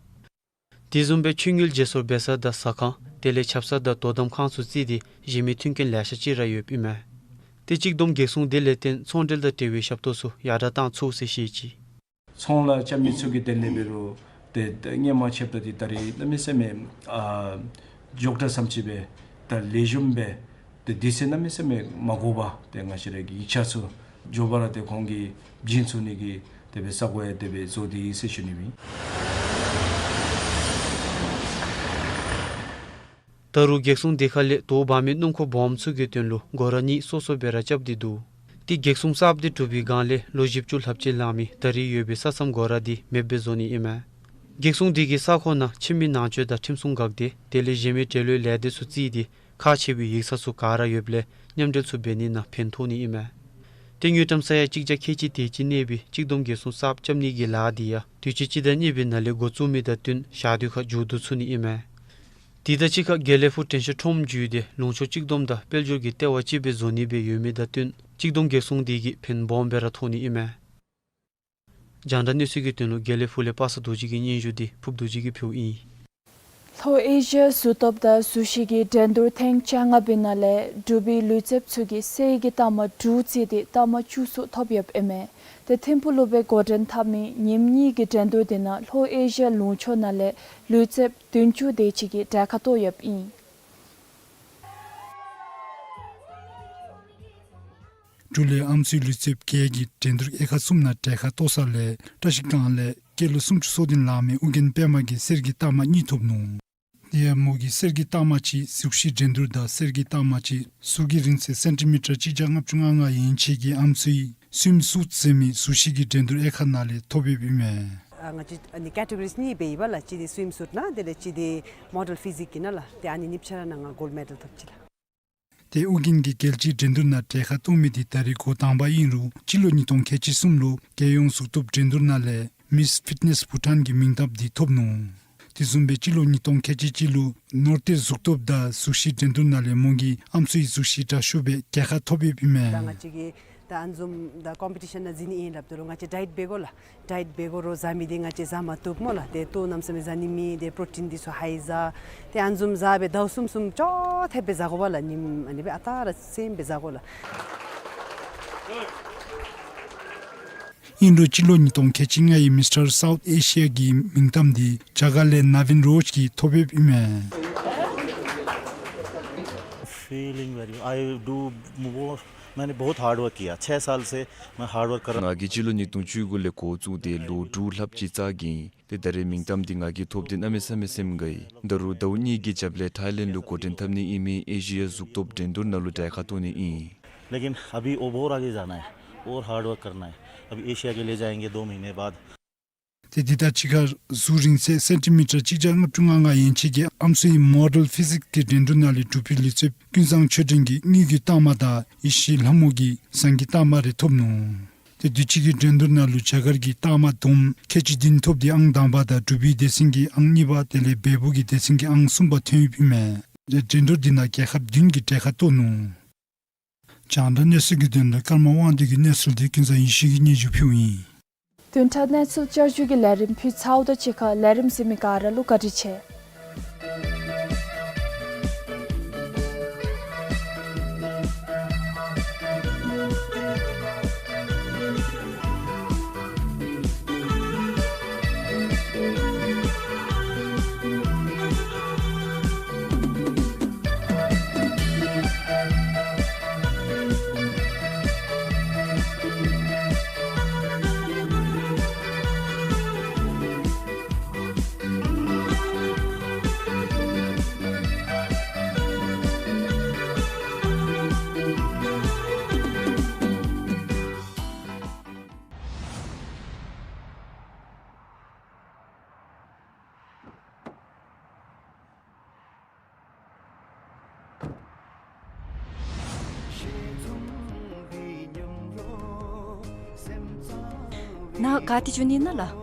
དེ་བཟུམ་སྦེ་ཆུ་དངུལ་བརྗེ་སོར་འབད་ས་དང་ཟ་ཁང་དེ་ལས་ཆབ་གསང་དང་དོ་དམ་ཁང་ཚུ་བརྩིས་ཏེ་གཞན་མི་མཐུན་རྐྱེན་ལེ་ཤ་ཅིག་ར་ཡོདཔ་ཨིན་མས། ཏེ་གཅིག་བསྡོམས་གེགས་སྲུང་དེ་ལས་བརྟེན་ཚོང་འབྲེལ་དང་འབྲེལ་བའི་ཞབས་ཏོག་ཚུ་ཡར་དྲགས་བཏང་ཚུགས་ཟེར་བཤད་ཅི། ཚོང་ལཱ་རྐྱབ་མི་ཚུ་གི་དོན་ལས་འབད་རུང་ཏེ་ཏེ་སྔོན་མ་ཕྱདཔ་ད་འདི་ད་རེས་གནམ་མེད་ས་མེད་ཨ་མགྱོགས་དྲགས་བསམ་ཅིག་སྦེ་ད་ལེགས་ཤོམ་སྦེ་ཏེ་དུས་ཚོད་གནམ་མེད་ས་མེད་མ་འགོར་བར་ཏེ་ང་བཅས་ར་གི་ཡིག་ཆ་ཚུ་མགྱོགས་པ་ར་ཏེ་ཁོང་གིས་བྱིན་ཚུགས་ནི་གི་དེ་སྦེ་ས་སྒོ་ཡང་དེ་སྦེ་བཟོ་སྟེ་ཡོད་ཟེར་ཞུ་ནི་སྦེ། ད་རུང་གེགས་སྲུང་དེ་ཁར་ལས་དོ་འབག་མི་སྣུམ་འཁོར་སྦོམ་ཚུ་གི་དོན་ལུ་སྒོ་ར་གཉིས་སོ་སོ་སྦེ་ར་རྐྱབ་སྟེ་འདུག། ཏེ་གེགས་སྲུང་གསརཔ་དེ་གྲུབ་པའི་བསྒང་ལས་ལོ་བཞི་བཅུ་ལྷགཔ་ཅིག་ལང་མི་ད་རེས་ཡོད་པའི་ས་མཚམས་སྒོ་ར་དེ་མེདཔ་སྦེ་བཟོ་ནི་ཨིན་མས། གེགས་སྲུང་དེ་གི་ས་ཁོངས་ནང་ཁྱིམ་མི་ནང་འཛུལ་དང་ཁྲིམས་སྲུང་འགག་སྡེ་དེ་ལས་གཞན་མི་འབྲེལ་ཡོད་ལས་སྡེ་ཚུ་བརྩིས་ཏེ་ཁག་ཆེ་བའི་ཡིག་ཚང་ཚུ་ག་ར་ཡོདཔ་ལས་མཉམ་འབྲེལ་ཚུ་འབད་ནི་ནང་ཕན་ཐོགས་ནི་ཨིན་མས། ཏེ་དངུལ་ཀྲམ་ས་ཡ་གཅིག་བརྒྱ་ཁལ་གཅིག་དེ་ཅིག་གནས་པའི་གཅིག་བསྡོམས་གེགས་སྲུང་གསརཔ་རྐྱབ་ནི་གི་ལཱ་དེ་ཡང་དུས་ཅི་སྤྱི་ཟླ་གཉིས་པའི་ནང་ལས་འགོ་བཙུགས་མི་དང་བསྟུན་ཞག་དུས་ཁར་མཇུག་བསྡུ་ཚུགས་ནི་ཨིན་མས། དེ་དང་གཅིག་ཁར་དགེ་ལེགས་ཕུག་དྲན་ཤེས་ཁྲོམ་བརྒྱུད་དེ་ལུང་ཕྱོགས་གཅིག་བསྡོམས་དང་དཔལ་འབྱོར་གྱི་ལྟེ་བ་ཅིག་སྦེ་བཟོ་ནི་སྦེ་ཡོད་མི་དང་བསྟུན་གཅིག་བསྡོམས་གེགས་སྲུང་དེ་གིས་ཕན་སྦོམ་སྦེ་ར་ཐོགས་ནི་ཨིན་མས། རྒྱང་བསྒྲགས་གནས་ཚུལ་གྱི་དོན་ལུ་དགེ་ལེགས་ཕུག་ལས་པ་སངས་རྡོ་རྗེ་གི་སྙན་ཞུ་འདི་ཕུབ་རྡོ་རྗེ་གིས་ཕུལཝ་ཨིན། ལྷོ་ཨེ་ཤི་ཡ་གཟུགས་སྟོབས་དང་གཟུགས་གཞི་གི་འགྲན་བསྡུར་ཐེངས་བཅོ་ལྔ་པའི་ནང་ལས་འབྲུག་པའི་ལུས་རྩལཔ་ཚུ་གིས་གསེར་གྱི་རྟགས་མ་དྲུག་རྩིས་ཏེ་རྟགས་མ་བཅུ་གསུམ་ཐོབ་ཡོདཔ་ཨིན་མས། ཏེ་ཐིམ་ཕུག་ལུ་སྦེ་འགོ་འདྲེན་འཐབ་མི་ཉིནམ་གཉིས་ཀྱི་འགྲན་བསྡུར་དེ་ནང་ལྷོ་ཨེ་ཤི་ཡ་ལུང་ཕྱོགས་ནང་ལས་ལུས་རྩལཔ་བདུན་ཅུ་དེ་ཅིག་གིས་གྲལ་ཁར་གཏོགས་ཡོདཔ་ཨིན། འབྲུག་ལས་ཨམ་སྲུའི་ལུས་རྩལཔ་བརྒྱད་ཀྱིས་འགྲན་བསྡུར་དབྱེ་ཁག་གསུམ་ནང་གྲལ་ཁར་གཏོགས་ས་ལས་བཀྲ་ཤིས་སྒང་ལས་སྐྱེས་ལོ་སུམ་ཅུ་སོ་བདུན་ལང་མི་ཨོ་རྒྱན་པདྨ་གིས་གསེར་གྱི་རྟགས་མ་གཉིས་ཐོབ་ནུག། དེ་ཡང་མོ་གི་གསེར་གྱི་རྟགས་མ་ཅིག་གཟུགས་གཞིའི་འགྲན་བསྡུར་དང་གསེར་གྱི་རྟགས་མ་ཅིག་ཟུར་གྱི་རིང་ཚད་སེན་ཊི་མི་ཊར་གཅིག་བརྒྱ་ལྔ་བཅུ་ང་ལྔ་ཡན་ཆད་ཀྱི་ཨམ་སྲུའི་སུའིམ་སུཊ་ཟེར་མི་གཟུགས་གཞི་གི་འགྲན་བསྡུར་དབྱེ་ཁག་ནང་ལས་ཐོབ་ཡོདཔ་ཨིན་མས། ཨ་ང་བཅས་ཨ་ནི་ཀེ་ཊི་གོ་རིས་གཉིས་སྦེ་ཡོདཔ་ལགས། གཅིག་འདི་སུའིམ་སུཊ་ནང་དེ་ལས་གཅིག་འདི་མོ་ཌེལ་ཕི་ཟིག་གི་ནང་ལགས། ཏེ་ཨ་ནི་གཉིས་ཆ་ར་ནང་ང་གོལཌ་མེ་ཌལ་ཐོབ་ཅི་ལགས། ཏེ་ཨོ་རྒྱན་གྱི་རྒྱལ་སྤྱིའི་འགྲན་བསྡུར་ནང་གྲལ་ཁར་གཏོགས་མི་འདི་ད་རེས་འགོ་དང་པ་ཨིན་རུང་སྤྱི་ལོ་ཉིས་སྟོང་ཁལ་གཅིག་གསུམ་ལུ་རྒྱལ་ཡོངས་གཟུགས་སྟོབས་འགྲན་བསྡུར་ནང་ལས་མིས་ཕིཊ་ནེས་བྷུ་ཊཱན་གྱི་མིང་གཏམ་འདི་ཐོབ་ནུག། དེ་བཟུམ་སྦེ་སྤྱི་ལོ་ཉིས་སྟོང་ཁལ་གཅིག་གཅིག་ལུ་ནོར་རྟའི་གཟུགས་སྟོབས་དང་གཟུགས་གཞིའི་འགྲན་བསྡུར་ནང་ལས་མོ་གི་ཨམ་སྲུའི་གཟུགས་གཞི་དྲག་ཤོས་སྦེ་རྒྱལ་ཁ་ཐོབ་ཡོདཔ་ཨིན་མས། ད་ང་བཅས་ཀྱིས་ད་ཨ་ནི་བཟུམ་ད་ཀོམ་པི་ཊི་ཤཱན་ནང་འཛུལ་ནི་ཨིན་སླབ་དོ་རུང་ང་བཅས་ཌའེཊ་འབད་དགོ་ལགས། ཌའེཊ་འབད་དགོ་རུང་བཟའ་མི་འདི་ང་བཅས་བཟའ་མ་བཏུབ་སྨོ་ལགས། ཏེ་ལྟོ་གནམ་མེད་ས་མེད་བཟའ་ནི་མེད། ཏེ་པྲོ་ཊིན་འདི་ཚུ་ཧའི་བཟའ། ཏེ་ཨ་ནི་བཟུམ་བཟའ་སྦེ་ཟླཝ་གསུམ་གསུམ་ཅོག་འཐདཔ་སྦེ་བཟའ་དགོ་པས་ལགས། ཉིནམ་ཨ་ནི་སྦེ་ཨ་རྟག་ར་སེམས་སྦེ་བཟའ་དགོ་ལགས། ཨིན་རུང་སྤྱི་ལོ་ཉིས་སྟོང་ཁལ་གཅིག་ལྔའི་མིས་ཊར་སའུཐ་ཨེ་ཤི་ཡ་གི་མིང་གཏམ་འདི་རྒྱ་གར་ལས་ནཱ་བིན་རོཇ་གིས་ཐོབ་ཡོདཔ་ཨིན་མས། feeling very, I do more, मैंने बहुत hard work किया। छः साल से मैं hard work कर रहा हूँ। ང་གིས་སྤྱི་ལོ་ཉིས་སྟོང་བཅུ་དགུ་ལས་འགོ་བཙུགས་ཏེ་ལོ་དྲུག་ལྷགཔ་ཅིག་རྩ་གིན། ཏེ་ད་རེས་མིང་གཏམ་འདི་ང་གིས་ཐོབ་སྟེ་གནམ་མེད་ས་མེད་སེམས་དགའ་ཡི། ད་རུང་ཟླཝ་གཉིས་ཀྱི་རྒྱབ་ལས་ཐའི་ལེནཌ་ལུ་འགོ་འདྲེན་འཐབ་ནི་ཨིན་མི་ཨེ་ཤི་ཡ་གཟུགས་སྟོབས་འགྲན་བསྡུར་ནང་ལུ་གྲལ་ཁར་གཏོགས་ནི་ཨིན། लेकिन अभी वो और आगे जाना है और हार्ड वर्क करना है। अभी एशिया के लिए जाएंगे दो महीने बाद। ཏེ་འདི་དང་གཅིག་ཁར་ཟུར་རིང་ཚད་སེན་ཊི་མི་ཊར་གཅིག་བརྒྱ་ལྔ་བཅུ་ང་ལྔ་ཡན་ཆད་ཀྱི་ཨམ་སྲུའི་མོ་ཌེལ་ཕི་ཟིཀ་གི་འགྲན་བསྡུར་ནང་ལས་འབྲུག་པའི་ལུས་རྩལཔ་ཀུན་བཟང་ཆོས་སྒྲོན་གྱིས་དངུལ་གྱི་རྟགས་མ་དང་ཡེ་ཤེས་ལྷ་མོ་གིས་ཟངས་ཀྱི་རྟགས་མ་རེ་ཐོབ་ནུག། ཏེ་དུས་ཅི་གི་འགྲན་བསྡུར་ནང་ལུ་རྒྱ་གར་གྱིས་རྟགས་མ་བསྡོམས་ཁལ་གཅིག་བདུན་ཐོབ་སྟེ་ཨང་དང་པ་དང་འབྲུག་པའི་སྡེ་ཚན་གྱིས་ཨང་གཉིས་པ་དེ་ལས་བལ་པོ་གི་སྡེ་ཚན་གྱིས་ཨང་གསུམ་པ་ཐོན་ཡོདཔ་ཨིན་མས། ཏེ་འགྲན་བསྡུར་འདི་ནང་རྒྱལ་ཁབ་བདུན་གྱིས་གྲལ་ཁར་གཏོགས་ནུག། རྒྱང་བསྒྲགས་གནས་ཚུལ་གྱི་དོན་ལུ་ཀརྨ་དབང་འདུས་ཀྱི་གནས་ཚུལ་འདི་ཀུན་བཟང་ཡེ་ཤེས་ཀྱིས་སྙན་ཞུ་ཕུལཝ་ཨིན། བདུན་ཕྲག་གནས་ཚུལ་བསྐྱར་ཞུ་གི་ལས་རིམ་ཕུལ་ཚརཝ་དང་གཅིག་ཁར་ལས་རིམ་གཟིགས་མི་ག་ར་ལུ་བཀའ་དྲིན་ཆེ། ནཱ་ག་ཏེ་འགྱོ་ནི་ཨིན་ན་ལགས།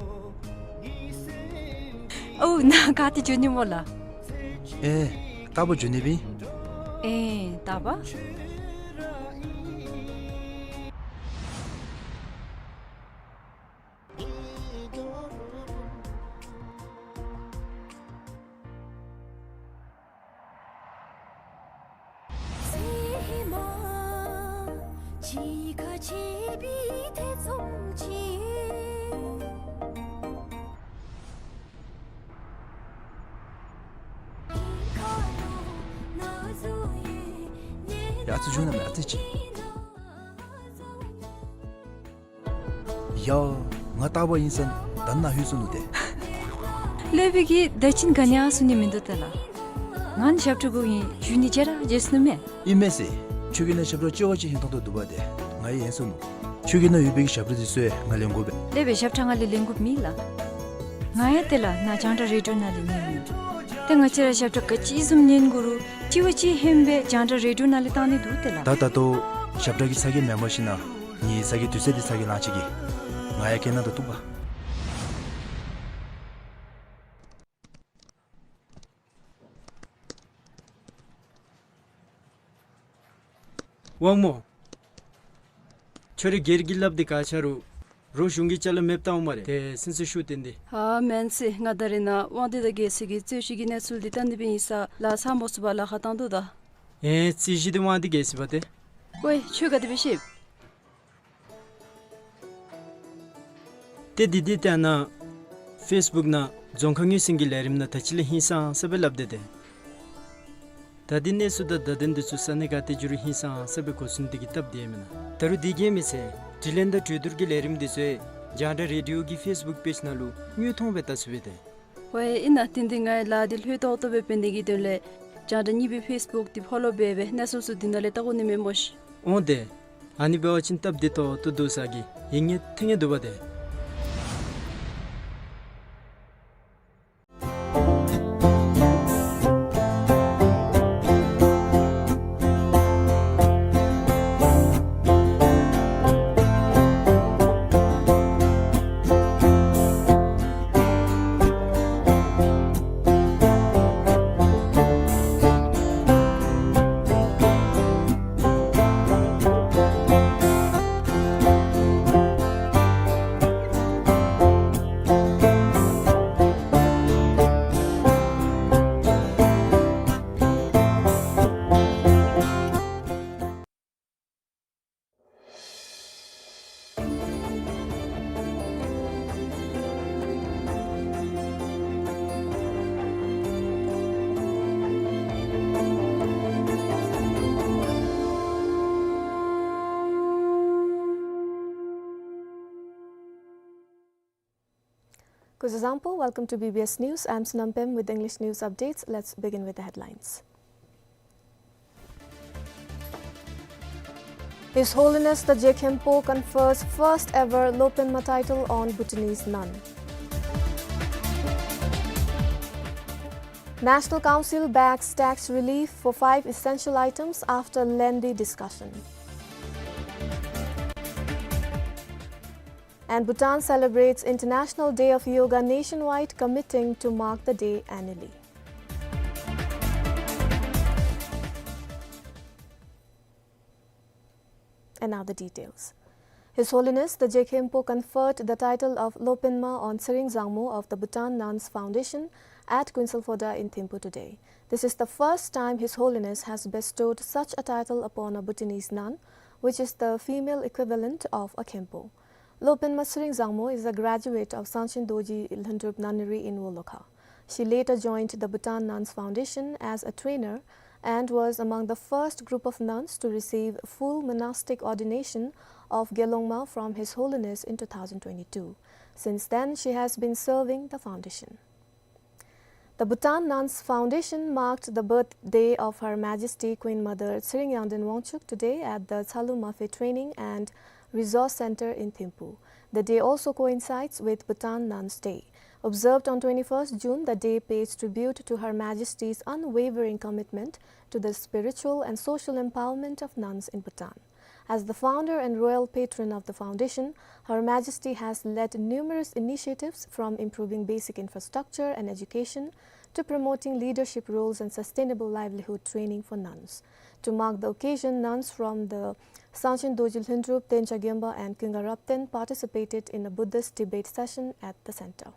ཨོ་ནཱ་ག་ཏེ་འགྱོ་ནི་སྨོ་ལགས། ཨེ་རྟ་པ་འགྱོ་ནི་སྦེ། ཨེ་རྟ་པ། ཡ་ཨ་ཙི་བྱུང་ན་མེད་ཨ་ཙི་ཅིག། ཡ། ང་རྟ་པ་ཨིན་ས་ད་ནཱ་ལྷོད་སོ་ནུག་ཏེ། ལྷོད་པའི་གི་ད་ཅི་ག་ནི་ཡང་གསུང་ནི་མིན་འདུག་ཏེ་ལགས། ང་ནི་ཞབས་ཁྲ་དགོ་ཨིན་ཞུ་ནི་ཅིག་ར་བརྗེད་སོ་ནུག་མས། ཨིན་མས་ཟེར། ཁྱོད་ཀྱིས་ནཱ་ཞབས་ཁྲ་ཅོག་ཅིག་ཧན་ཏོང་ཏོ་འདུག་པ་ཏེ། ང་ཡང་ཡན་སོ་ནུག། ཁྱོད་ཀྱིས་ནཱ་ཡོད་པའི་གི་ཞབས་ཁྲ་འདི་ཚུ་ཡང་ང་ལེན་དགོ་པས། ལེགས་པའི་ཞབས་ཁྲ་ང་ལས་ལེན་དགོཔ་མེད་ལགས། ང་ཡང་ཏེ་ལགས་ནཱ་རྒྱང་བསྒྲགས་རེ་ཌི་ཡོ་ནང་ལས་ཉན་མི་ཨིན། ཏེ་ང་བཅས་ར་ཞབས་ཁྲ་ག་ཅི་བཟུམ་ཉན་དགོ་རུང་གཅིག་བ་གཅིག་ཧན་སྦེ་རྒྱང་བསྒྲགས་རེ་ཌི་ཡོ་ནང་ལས་བཏང་ནི་འདུག་ཏེ་ལགས། ད་ད་ལྟོ་ཞབས་ཁྲ་གི་ཚ་གྱང་མེན་པར་ཞིན་ན་ངེའི་ཚ་གྱང་དུས་ཚོད་འདི་ཚ་གྱང་ལང་ཅི་གི། ང་ཡང་སྐད་ནང་དུ་གཏུགས་པ། དབང་མོ། ཁྱོད་རའི་སྒེར་གྱི་ལགཔ་འདི་ག་ཆ་རུང་རོགས་གཞུང་གི་ཅ་ལ་མེདཔ་བཏང་འོང་སྨ་རེ། ཏེ་སེམས་སུ་ཤུགས་བཏོན་ཏེ། ཨ་མེན་ཟེར། ང་ད་རེས་ནཱ་དབང་འདུས་དང་རྒྱལ་སྲས་ཀྱི་རྩོད་གཞི་གི་གནས་ཚུལ་འདི་བལྟ་ནི་སྦེ་ཨིན་ས་ལགས། ཚར་མ་ཚུགས་པར་ལཱ་ཁག་བཏང་དོ་ད། ཨེ་རྩོད་གཞི་འདི་དབང་འདུས་རྒྱལ་སྲས་པ་ཏེ། ཝའེ་ཁྱོད་ག་དེ་སྦེ་ཤེས། ཏེ་འདི་འདི་ལྟ་ན་ཕེསི་བུཀ་ནང་རྫོང་ཁ་ངོས་ཟིན་གྱི་ལས་རིམ་ནང་ད་ཅི་ལས་ཧིང་སངས་ས་སྦེ་སླབ་སྟེ་ཏེ། ད་འདི་གནས་ཚུལ་དང་བརྡ་དོན་འདི་ཚུ་ས་གནས་ག་ཏེ་འགྱོ་རུང་ཧིང་སངས་ས་སྦེ་གོ་ཚུགས་ནི་དེ་གིས་སྟབས་བདེ་མེན་ན། ད་རུང་དེ་གིས་མི་ཚད་དྲི་ལན་དང་གྲོས་བསྡུར་གྱི་ལས་རིམ་འདི་ཚུ་ཡང་རྒྱང་བསྒྲགས་རེ་ཌི་ཡོ་གི་ཕེསི་བུཀ་པེཇ་ནང་ལུ་དངོས་མཐོང་སྦེ་བལྟ་ཚུགས་པས་ཏེ། ཝའེ་ཨིན་ན་ཏན་ཏན་ང་ལཱ་འདི་ལྷོད་ཏོག་ཏོ་སྦེ་འབད་ནི་གི་དོན་ལས་རྒྱང་བསྒྲགས་གཉིས་པའི་ཕེསི་བུཀ་འདི་ཕོ་ལོ་འབད་སྦེ་གནས་ཚུལ་ཚུ་འདི་ནང་ལས་བལྟ་དགོ་ནི་མས་སྨོ་ཤིག། འོང་ཏེ། ཨ་ནི་འབད་བ་ཅིན་སྟབས་བདེ་ཏོག་ཏོ་འདུག་ཟེར་གི་ཡིད་ངེས་ཐེ་ངེས་འདུག་པ་ཏེ། Kuzuzangpo, welcome to B B S News. I'm Sonam Pem with English news updates. Let's begin with the headlines. His Holiness the Je Khenpo confers first ever Lopenma title on Bhutanese nun. National Council backs tax relief for five essential items after lengthy discussion. And Bhutan celebrates International Day of Yoga nationwide, committing to mark the day annually. And now the details. His Holiness the Je Khenpo conferred the title of Lopenma on Tshering Zangmo of the Bhutan Nuns Foundation at Kuensel Phodrang in Thimphu today. This is the first time His Holiness has bestowed such a title upon a Bhutanese nun, which is the female equivalent of a Khenpo. Lopenma Tshering Zangmo is a graduate of Sangchen Dorji Lhundrup Nunnery in Wolokha. She later joined the Bhutan Nuns Foundation as a trainer and was among the first group of nuns to receive full monastic ordination of Gelongma from His Holiness in two thousand twenty-two. Since then, she has been serving the foundation. The Bhutan Nuns Foundation marked the birthday of Her Majesty Queen Mother Tshering Yangden Wangchuck today at the Tsalum Maphe Training and Resource Center in Thimphu. The day also coincides with Bhutan Nuns Day. Observed on twenty-first June, the day pays tribute to Her Majesty's unwavering commitment to the spiritual and social empowerment of nuns in Bhutan. As the founder and royal patron of the foundation, Her Majesty has led numerous initiatives from improving basic infrastructure and education to promoting leadership roles and sustainable livelihood training for nuns. To mark the occasion, nuns from the Sangchen Dorji Lhundrup, Tencha Gemba and Kunga Rapten participated in a Buddhist debate session at the center.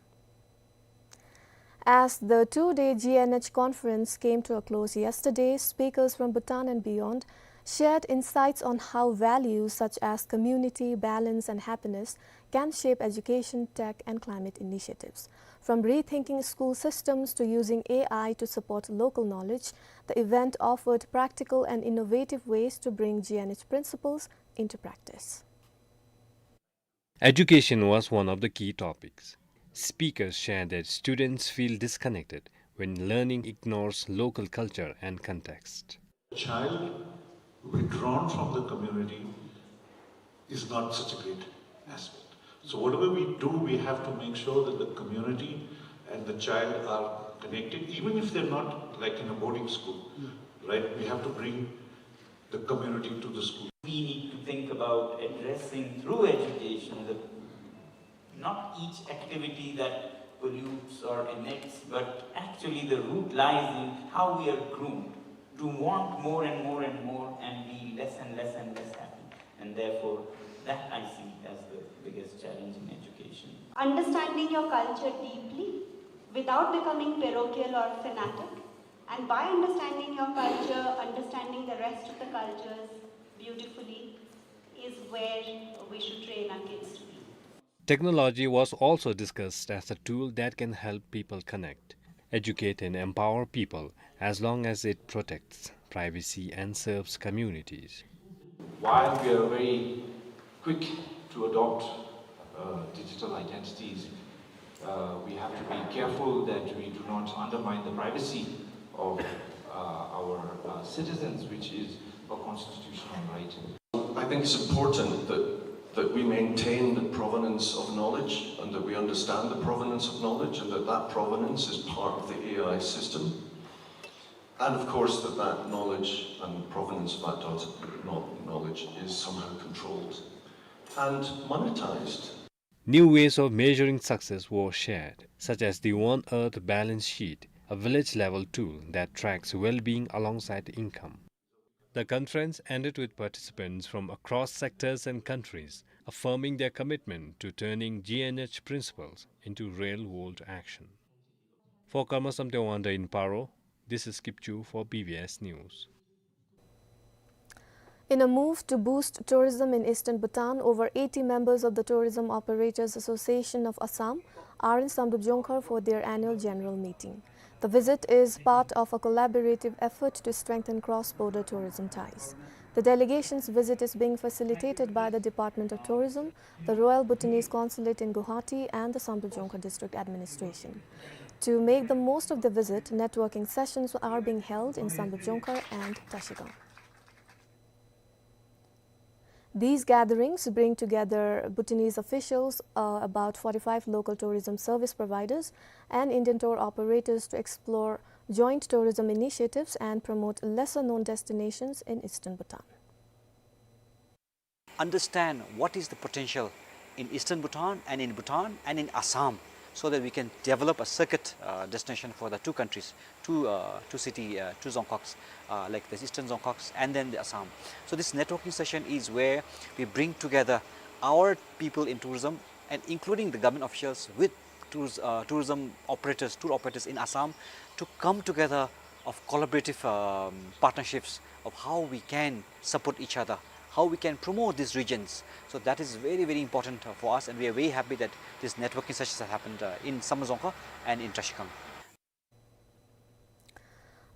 As the two-day G N H conference came to a close yesterday, speakers from Bhutan and beyond shared insights on how values such as community, balance, and happiness can shape education, tech, and climate initiatives. From rethinking school systems to using A I to support local knowledge, the event offered practical and innovative ways to bring G N H principles into practice. Education was one of the key topics. Speakers shared that students feel disconnected when learning ignores local culture and context. A child withdrawn from the community is not such a great aspect. So whatever we do, we have to make sure that the community and the child are connected, even if they're not, like, in a boarding school, right? We have to bring the community to the school. We need to think about addressing through education the, not each activity that pollutes or emits, but actually the root lies in how we are groomed to want more and more and more and be less and less and less happy. And therefore, that I see as the biggest challenge in education. Understanding your culture deeply without becoming parochial or fanatic, and by understanding your culture, understanding the rest of the cultures beautifully is where we should train our kids to be. Technology was also discussed as a tool that can help people connect, educate, and empower people as long as it protects privacy and serves communities. While we are very quick to adopt, uh, digital identities, Uh, we have to be careful that we do not undermine the privacy of, uh, our, uh, citizens, which is a constitutional right. I think it's important that, that we maintain the provenance of knowledge and that we understand the provenance of knowledge and that that provenance is part of the A I system. And of course, that that knowledge and provenance of that data, kno-, knowledge is somehow controlled and monetized. New ways of measuring success were shared, such as the One Earth balance sheet, a village-level tool that tracks well-being alongside income. The conference ended with participants from across sectors and countries affirming their commitment to turning G N H principles into real-world action. For Karma Samten Wangda in Paro, this is Kipchu for B B S News. In a move to boost tourism in eastern Bhutan, over eighty members of the Tourism Operators Association of Assam are in Samdrup Jongkhar for their annual general meeting. The visit is part of a collaborative effort to strengthen cross-border tourism ties. The delegation's visit is being facilitated by the Department of Tourism, the Royal Bhutanese Consulate in Guwahati, and the Samdrup Jongkhar District Administration. To make the most of the visit, networking sessions are being held in Samdrup Jongkhar and Trashigang. These gatherings bring together Bhutanese officials, uh, about forty-five local tourism service providers, and Indian tour operators to explore joint tourism initiatives and promote lesser-known destinations in eastern Bhutan. Understand what is the potential in eastern Bhutan and in Bhutan and in Assam, so that we can develop a circuit, uh, destination for the two countries, two, uh, two city, uh, two Dzongkhoks, uh, like the eastern Dzongkhoks and then the Assam. So this networking session is where we bring together our people in tourism and including the government officials with tours-, uh, tourism operators, tour operators in Assam to come together of collaborative, um, partnerships of how we can support each other, how we can promote these regions. So that is very, very important, uh, for us, and we are very happy that these networking sessions have happened, uh, in Samdrup Jongkhar and in Trashigang.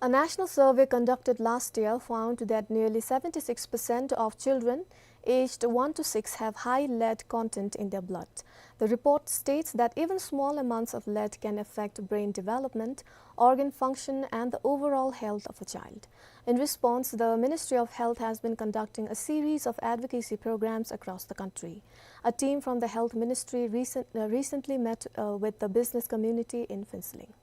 A national survey conducted last year found that nearly seventy-six percent of children aged one to six have high lead content in their blood. The report states that even small amounts of lead can affect brain development, organ function, and the overall health of a child. In response, the Ministry of Health has been conducting a series of advocacy programs across the country. A team from the Health Ministry recent-, uh, recently met, uh, with the business community in Phuentsholing.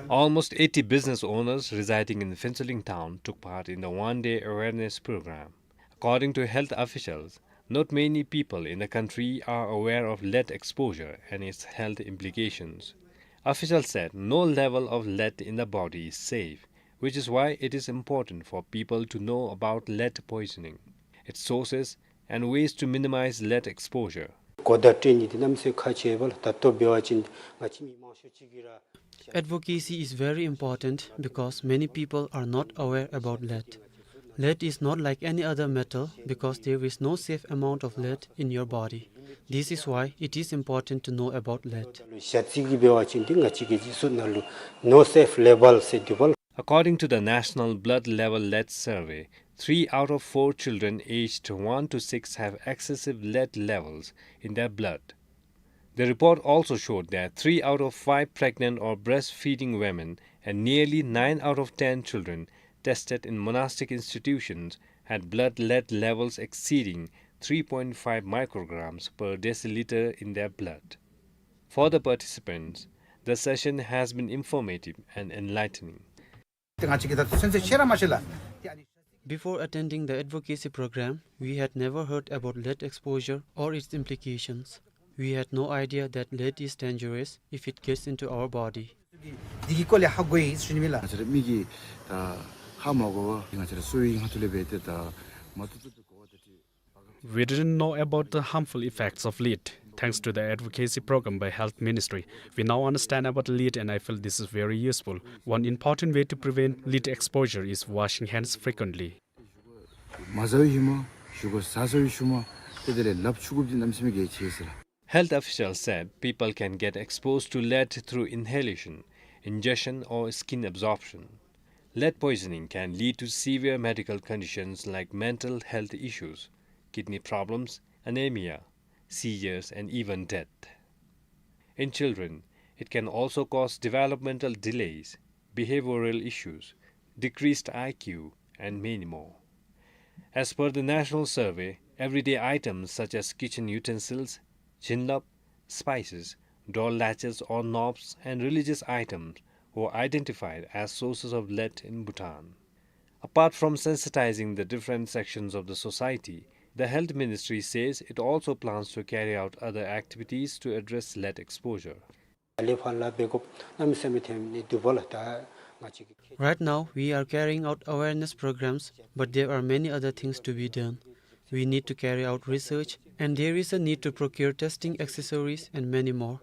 Almost eighty business owners residing in Phuentsholing town took part in the one-day awareness program. According to health officials, not many people in the country are aware of lead exposure and its health implications. Officials said no level of lead in the body is safe, which is why it is important for people to know about lead poisoning, its sources, and ways to minimize lead exposure. གོ་བརྡ་སྤྲོད་ནི་འདི་གནམ་མེད་ས་མེད་ཁག་ཆེ་བས་ལགས། ད་ལྟོ་འབད་བ་ཅིན་ང་བཅས་མི་མང་ཤོས་ཅིག་གིས་ར། Advocacy is very important because many people are not aware about lead. Lead is not like any other metal because there is no safe amount of lead in your body. This is why it is important to know about lead. ཞ་རྩི་གི་འབད་བ་ཅིན་འདི་ང་བཅས་ཀྱི་ཅིག་ཚུ་ནང་ལུ་no safe level ཟེར་འདུག་པ། According to the National Blood Level Lead Survey, three out of four children aged one to six have excessive lead levels in their blood. The report also showed that three out of five pregnant or breastfeeding women and nearly nine out of ten children tested in monastic institutions had blood lead levels exceeding three point five micrograms per deciliter in their blood. For the participants, the session has been informative and enlightening. ཏེ་ང་བཅས་ཀྱིས་ད་ཚུན་ཚོད་ཤེས་ར་མ་ཤེས་ལགས། ཏེ་ཨ་ནི། Before attending the advocacy program, we had never heard about lead exposure or its implications. We had no idea that lead is dangerous if it gets into our body. འདི་གི་སྐོར་ལས་ཧ་གོ་ཡི་ཟེར་ཞུ་ནི་མས་ལགས། ང་བཅས་ར་མི་གིས་ད་ཧ་མ་གོ་བར་ང་བཅས་ར་གསོ་བའི་ངང་ཐོག་ལས་འབད་དེ་ད་མ་ཐུབ་ཐུབ་ཏུ་གོ་བ་ད་ཅི། We didn't know about the harmful effects of lead. Thanks to the advocacy program by Health Ministry, we now understand about lead, and I feel this is very useful. One important way to prevent lead exposure is washing hands frequently. མ་ཟ་བའི་ཤུལ་མ་ཞུ་དགོ། ཟ་ཟ་བའི་ཤུལ་མ་ཏེ་དེ་ལས་ལགཔ་འཁྱུ་དགོཔ་འདི་གནམ་མེད་ས་མེད་གལ་ཆེ་ཟེར་ལགས། Health officials said people can get exposed to lead through inhalation, ingestion, or skin absorption. Lead poisoning can lead to severe medical conditions like mental health issues, kidney problems, anemia, seizures, and even death. In children, it can also cause developmental delays, behavioral issues, decreased I Q, and many more. As per the national survey, everyday items such as kitchen utensils, chinlap, spices, door latches or knobs, and religious items were identified as sources of lead in Bhutan. Apart from sensitizing the different sections of the society, the Health Ministry says it also plans to carry out other activities to address lead exposure. Right now, we are carrying out awareness programs, but there are many other things to be done. We need to carry out research, and there is a need to procure testing accessories and many more.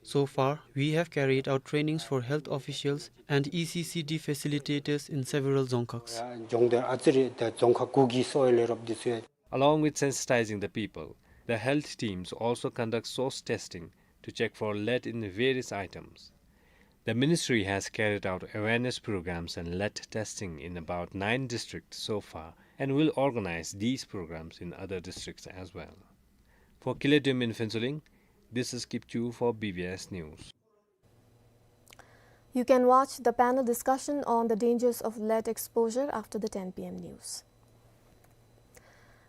So far, we have carried out trainings for health officials and E C C D facilitators in several dzongkhags. Along with sensitizing the people, the health teams also conduct source testing to check for lead in various items. The ministry has carried out awareness programs and lead testing in about nine districts so far and will organize these programs in other districts as well. For Kile Diom in Phuentsholing, this is Kipchu for B B S News. You can watch the panel discussion on the dangers of lead exposure after the ten P M news.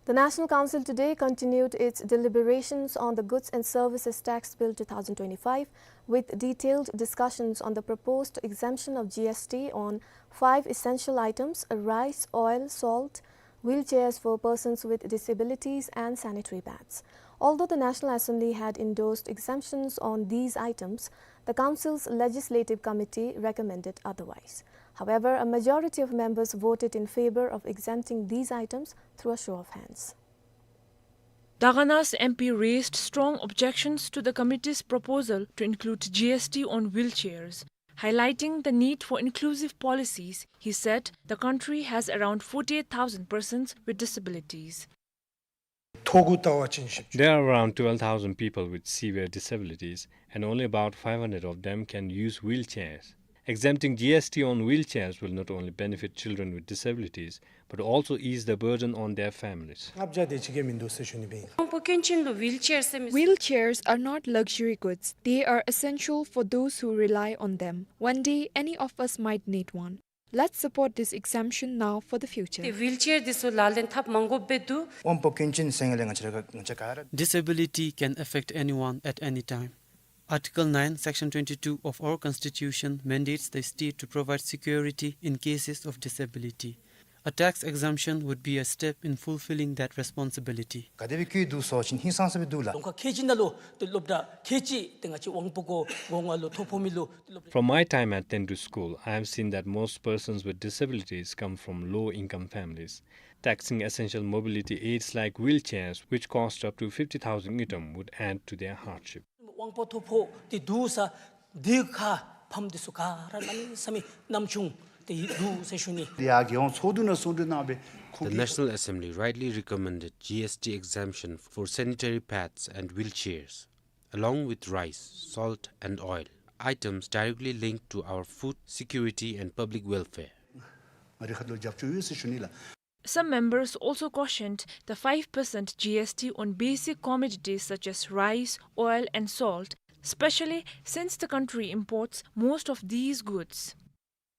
The National Council today continued its deliberations on the Goods and Services Tax Bill two thousand twenty-five, with detailed discussions on the proposed exemption of G S T on five essential items: rice, oil, salt, wheelchairs for persons with disabilities, and sanitary pads. Although the National Assembly had endorsed exemptions on these items, the Council's Legislative Committee recommended otherwise. However, a majority of members voted in favor of exempting these items through a show of hands. Dagana's M P raised strong objections to the committee's proposal to include G S T on wheelchairs. Highlighting the need for inclusive policies, he said the country has around forty-eight thousand persons with disabilities. There are around twelve thousand people with severe disabilities, and only about five hundred of them can use wheelchairs. Exempting G S T on wheelchairs will not only benefit children with disabilities, but also ease the burden on their families. Wheelchairs are not luxury goods. They are essential for those who rely on them. One day, any of us might need one. Let's support this exemption now for the future. དེ་ཝིལ་ཅེར་འདི་ཚུ་ལག་ལེན་འཐབ་མ་དགོཔ་སྦེ་འདུག། དབང་པོ་སྐྱོན་ཅན་ཟེར་སྒང་ལས་ང་བཅས་ར་ང་བཅས་ག་ར། Disability can affect anyone at any time. Article nine, Section twenty-two of our Constitution mandates the state to provide security in cases of disability. A tax exemption would be a step in fulfilling that responsibility. ག་དེ་སྦེ་བཀོད་འདུག་ཟེར་བ་ཅིན་ཧིང་སངས་ས་སྦེ་འདུག་ལགས། རྫོང་ཁག་ཁལ་གཅིག་ནང་ལུ་ཏེ་སློབ་གྲྭ་ཁལ་གཅིག་ཏེ་ང་བཅས་དབང་པོ་གོ་སྒོ་ང་ལུ་ཐོ་ཕོག་མི་ལུ་ཏེ་སློབ་གྲྭ། From my time at Tendu School, I have seen that most persons with disabilities come from low-income families. Taxing essential mobility aids like wheelchairs, which cost up to fifty thousand ngultrum, would add to their hardship. དབང་པོ་ཐོ་ཕོག་སྟེ་འདུག་ས་འདི་ཁར་ཕམ་འདི་ཚུ་ག་ར་གནམ་མེད་ས་མེད་ནམ་བྱུང་སྟེ་འདུག་ཟེར་ཞུ་ནི། ཡར་རྒྱལ་ཡོངས་ཚོགས་འདུ་ནང་གསུང་གྲོས་གནང་སྦེ་ཁོང་གིས། The National Assembly rightly recommended G S T exemption for sanitary pads and wheelchairs, along with rice, salt and oil, items directly linked to our food security and public welfare. ང་རའི་ཁ་ཐུག་ལས་རྒྱབ་སྐྱོར་ཡོད་ཟེར་ཞུ་ནི་ལགས། Some members also cautioned the five percent G S T on basic commodities such as rice, oil and salt, especially since the country imports most of these goods.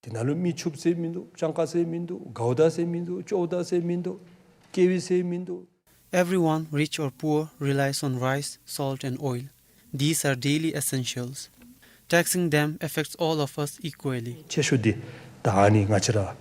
དེ་ནང་ལུ་མི་ཕྱུགཔོ་ཟེར་མིན་འདུག། སྤྱང་ཀ་ཟེར་མིན་འདུག། དགའཝ་ད་ཟེར་མིན་འདུག། ཅོག་ད་ཟེར་མིན་འདུག། ཀེ་བི་ཟེར་མིན་འདུག། Everyone, rich or poor, relies on rice, salt and oil. These are daily essentials. Taxing them affects all of us equally. ཆེ་ཤོས་འདི་ད་ཨ་ནི་ང་བཅས་ར་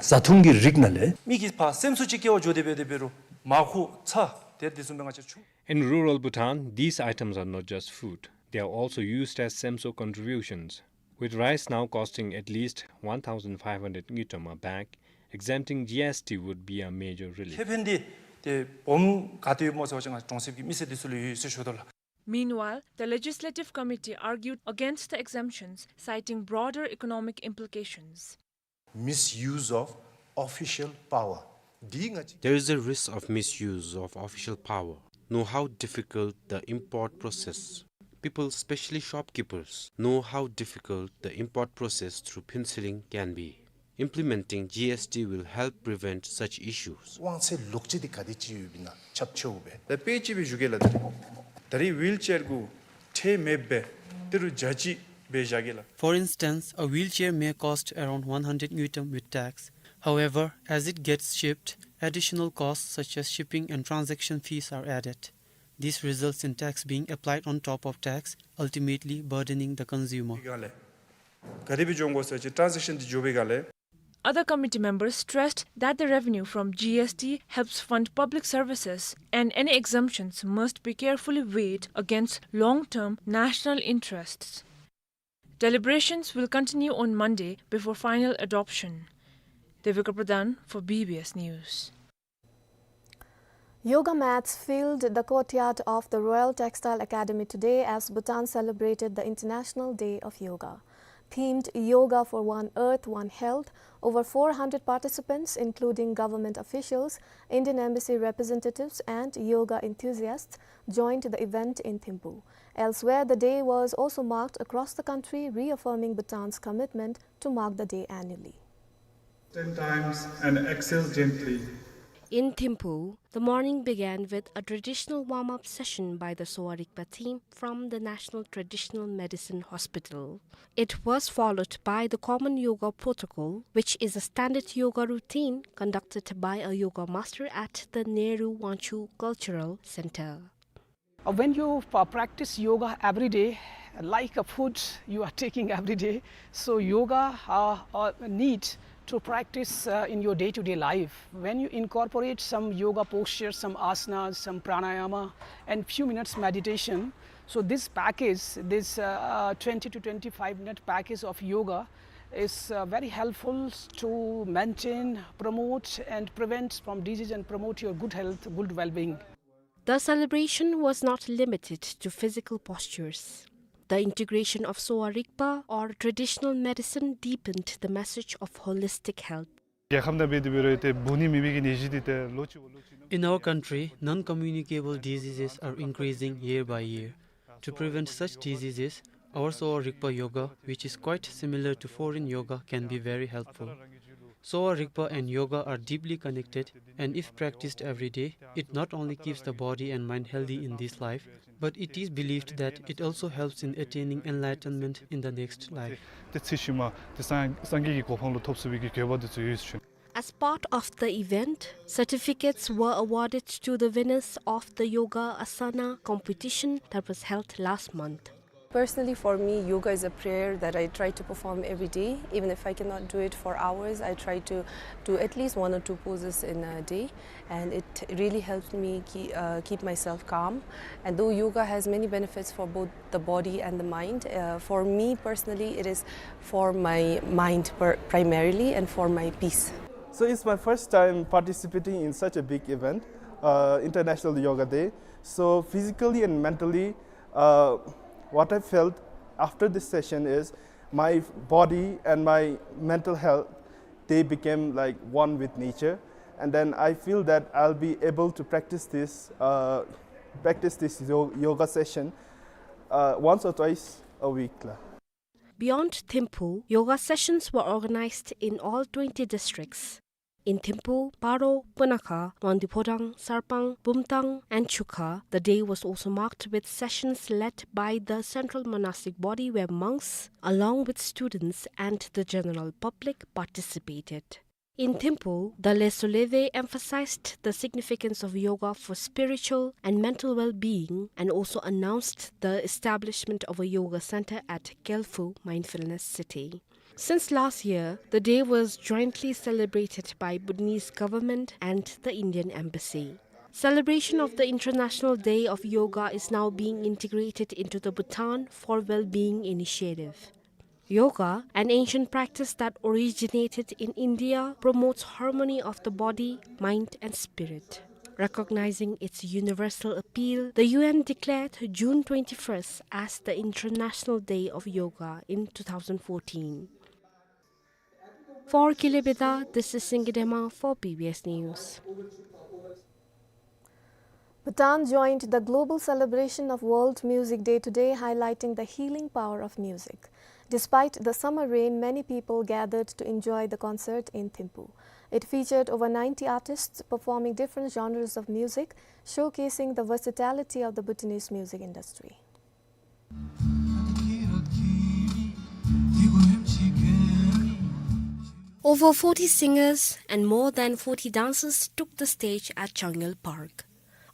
བཟའ་འཐུང་གི་རིགས་ནང་ལས། མི་གིས་ཕར་སེམས་གསོ་ཅིག་བསྐྱལ་བར་འགྱོ་སྟེ་འབད་དེ་འབད་རུང་མར་ཁུ་ཚྭ་དེ་དེ་བཟུམ་སྦེ་ང་བཅས་ཆུ། In rural Bhutan, these items are not just food. They are also used as semso contributions. With rice now costing at least one thousand five hundred ngultrum a bag, exempting G S T would be a major relief. ཁེ་ཕན་འདི་ཏེ་སྦོམ་ག་ཏེ་ཡོདཔ་སྨོ་ཟེར་བ་ཅིན་ང་གྲོང་གསེབ་ཀྱི་མི་སེར་འདི་ཚུ་ལུ་ཡོད་ཟེར་ཞུ་དོ་ལགས། Meanwhile, the Legislative Committee argued against the exemptions, citing broader economic implications. Misuse of official power. འདི་ང་བཅས། There is a risk of misuse of official power. Know how difficult the import process. People, especially shopkeepers, know how difficult the import process through Phuentsholing can be. Implementing G S T will help prevent such issues. དབང་ཚད་ལོག་སྤྱོད་འདི་ག་དེ་ཅིག་ཡོདཔ་ཨིན་ན་ཁྱབ་ཆེཝ་སྦེ། ད་དཔེ་ཅིག་སྦེ་ཞུ་གེ་ལགས། ད་རེས་ཝིལ་ཅེར་གུ་ཁྲལ་མེདཔ་སྦེ་ཏི་རུ་བརྒྱ་ཅིག་སྦེ་བཞག་གེ་ལགས། For instance, a wheelchair may cost around one hundred ngultrum with tax. However, as it gets shipped, additional costs such as shipping and transaction fees are added. This results in tax being applied on top of tax, ultimately burdening the consumer. ག་ལས་ག་དེ་སྦེ་འགྱོ་དགོ་ཟེར་ཅིག་ཊཱན་ཟེག་ཤཱན་འདི་འགྱོ་བའི་སྒང་ལས། Other committee members stressed that the revenue from G S T helps fund public services and any exemptions must be carefully weighed against long-term national interests. Deliberations will continue on Monday before final adoption. Devika Pradhan for B B S News. Yoga mats filled the courtyard of the Royal Textile Academy today as Bhutan celebrated the International Day of Yoga. Themed Yoga for One Earth, One Health, over four hundred participants, including government officials, Indian embassy representatives, and yoga enthusiasts, joined the event in Thimphu. Elsewhere, the day was also marked across the country, reaffirming Bhutan's commitment to mark the day annually. Ten times and exhale gently. In Thimphu, the morning began with a traditional warm-up session by the Sowa Rigpa team from the National Traditional Medicine Hospital. It was followed by the common yoga protocol, which is a standard yoga routine conducted by a yoga master at the Nehru Wangchuck Cultural Center. Uh, when you, uh, practice yoga every day, like a food you are taking every day, so yoga, uh, uh, need to practice, uh, in your day-to-day life. When you incorporate some yoga posture, some asanas, some pranayama, and few minutes meditation, so this package, this, uh, uh, twenty to twenty-five minute package of yoga is, uh, very helpful to maintain, promote, and prevent from disease and promote your good health, good well-being. The celebration was not limited to physical postures. The integration of Sowa Rigpa or traditional medicine deepened the message of holistic health. རྒྱལ་ཁབ་ནང་འབད་དེ་འབད་རུང་ཏེ་འབུ་ནི་མེད་པའི་གི་ནད་གཞི་འདི་ཏེ་ལོ་གཅིག་བ་ལོ་གཅིག་ནང་། In our country, non-communicable diseases are increasing year by year. To prevent such diseases, our Sowa Rigpa yoga, which is quite similar to foreign yoga, can be very helpful. Sowa Rigpa and yoga are deeply connected, and if practiced every day, it not only keeps the body and mind healthy in this life, but it is believed that it also helps in attaining enlightenment in the next life. ཏེ་ཚེ་ཕྱི་མ་ཏེ་སངས་སངས་རྒྱས་ཀྱི་གོ་འཕང་ལུ་ཐོབ་ཚུགས་པའི་གི་དགོས་པ་འདི་ཚུ་ཡོད་ཟེར་ཞུ་ནི། As part of the event, certificates were awarded to the winners of the Yoga Asana competition that was held last month. Personally, for me, yoga is a prayer that I try to perform every day. Even if I cannot do it for hours, I try to do at least one or two poses in a day, and it really helps me keep, uh, keep myself calm. And though yoga has many benefits for both the body and the mind, uh, for me personally, it is for my mind per-, primarily, and for my peace. So it's my first time participating in such a big event, uh, International Yoga Day. So physically and mentally, uh, what I felt after this session is my body and my mental health, they became like one with nature. And then I feel that I'll be able to practice this, uh, practice this yo-, yoga session, uh, once or twice a week la. Beyond Thimphu, yoga sessions were organized in all twenty districts. In Thimphu, Paro, Punakha, Wangdue Phodrang, Sarpang, Bumthang, and Chukha, the day was also marked with sessions led by the Central Monastic Body, where monks, along with students and the general public, participated. In Thimphu, the Lhasa Leve emphasized the significance of yoga for spiritual and mental well-being and also announced the establishment of a yoga center at Gelfu Mindfulness City. Since last year, the day was jointly celebrated by Bhutanese government and the Indian embassy. Celebration of the International Day of Yoga is now being integrated into the Bhutan for Well-Being initiative. Yoga, an ancient practice that originated in India, promotes harmony of the body, mind, and spirit. Recognizing its universal appeal, the U N declared June twenty-first as the International Day of Yoga in two thousand fourteen. For Kile Beda, this is Singi Dema for B B S News. Bhutan joined the global celebration of World Music Day today, highlighting the healing power of music. Despite the summer rain, many people gathered to enjoy the concert in Thimphu. It featured over ninety artists performing different genres of music, showcasing the versatility of the Bhutanese music industry. Over forty singers and more than forty dancers took the stage at Changel Park.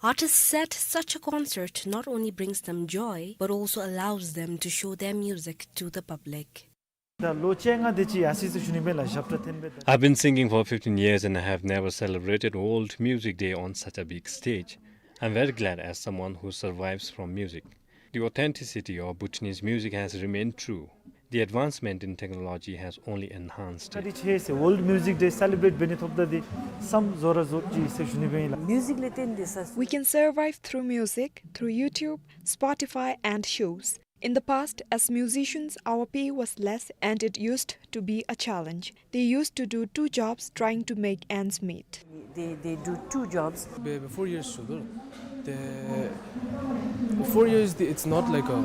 Artists said such a concert not only brings them joy, but also allows them to show their music to the public. ད་ལོ་བཅོ་ལྔ་དེ་ཅིག་ཡར་སོ་ཡི་ཟེར་ཞུ་ནི་ཨིན་པས་ལགས། ཞབས་ཁྲ་འཐེན་པའི་ད། I've been singing for fifteen years and I have never celebrated World Music Day on such a big stage. I'm very glad as someone who survives from music. The authenticity of Bhutanese music has remained true. The advancement in technology has only enhanced it. ད་རིས་ཆེ་ཟེར་World Music Day celebrate འབད་ནི་ཐོབ་ད་དེ་སེམས་བཟོ་ར་བཟོ་ཅི་ཟེར་ཞུ་ནི་ཨིན་པས་ལགས། Music ལས་བརྟེན་ཏེ་ས། We can survive through music, through YouTube, Spotify and shows. In the past, as musicians, our pay was less and it used to be a challenge. They used to do two jobs trying to make ends meet. They, they do two jobs. ཕྱི་ལོ་ཕྱི་ལོ་ཤུལ་དུ་ཏེ་four years, it's not like a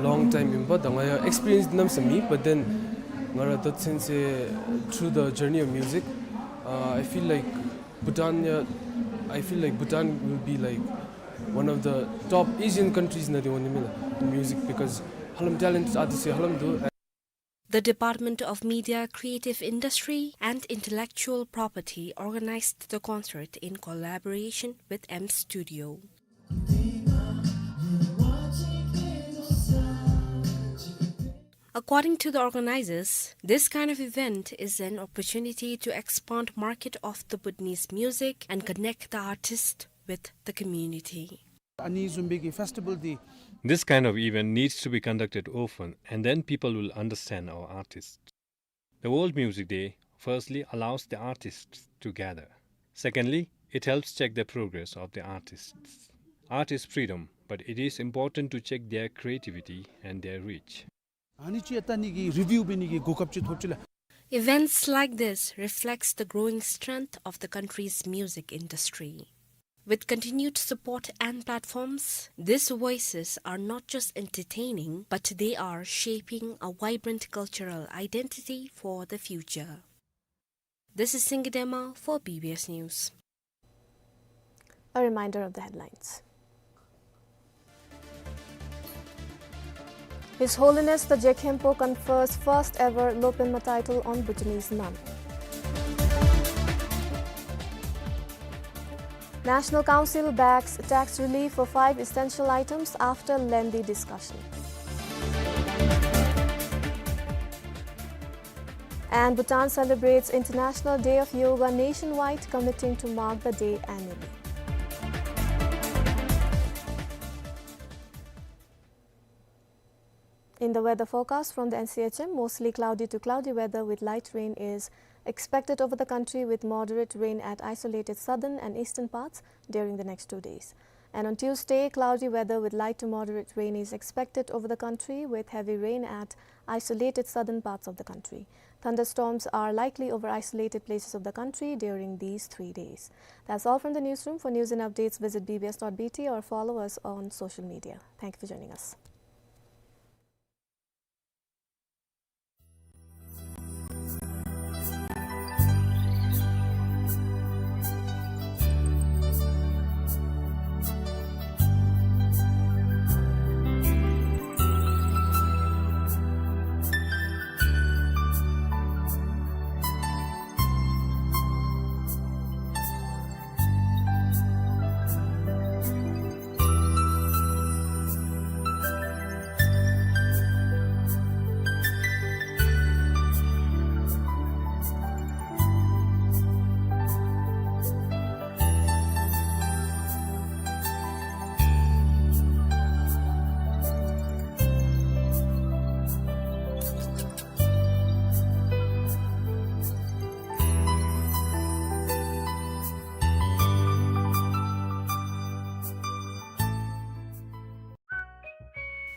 long time, but ང་ཡང་experience གནམ་མེད་ས་མེད། But then ང་ར་ད་ཚུན་ཚོད་through the journey of music, uh, I feel like Bhutan, uh, I feel like Bhutan will be like one of the top Asian countries ནང་ཏེ་འོང་ནི་ཨིན་ལགས། Music, because ཧ་ལམ་talented artists ཧ་ལམ་འདུག། The Department of Media, Creative Industry and Intellectual Property organized the concert in collaboration with M Studio. According to the organizers, this kind of event is an opportunity to expand market of the Bhutanese music and connect the artist with the community. ཨ་ནི་བཟུམ་སྦེ་གི་festival འདི། This kind of event needs to be conducted often, and then people will understand our artists. The World Music Day firstly allows the artists to gather. Secondly, it helps check the progress of the artists. Art is freedom, but it is important to check their creativity and their reach. ཨ་ནི་ཅིག་ལྟ་ནི་གི་review འབད་ནི་གི་གོ་སྐབས་ཅིག་ཐོབ་ཅི་ལགས། Events like this reflects the growing strength of the country's music industry. With continued support and platforms, these voices are not just entertaining, but they are shaping a vibrant cultural identity for the future. This is Singye Dema for B B S News. A reminder of the headlines. His Holiness the Je Khenpo confers first ever Lopema title on Bhutanese nun. National Council backs tax relief for five essential items after lengthy discussion. And Bhutan celebrates International Day of Yoga nationwide, committing to mark the day annually. In the weather forecast from the N C H M, mostly cloudy to cloudy weather with light rain is expected over the country, with moderate rain at isolated southern and eastern parts during the next two days. And on Tuesday, cloudy weather with light to moderate rain is expected over the country, with heavy rain at isolated southern parts of the country. Thunderstorms are likely over isolated places of the country during these three days. That's all from the newsroom. For news and updates, visit B B S dot B T or follow us on social media. Thank you for joining us.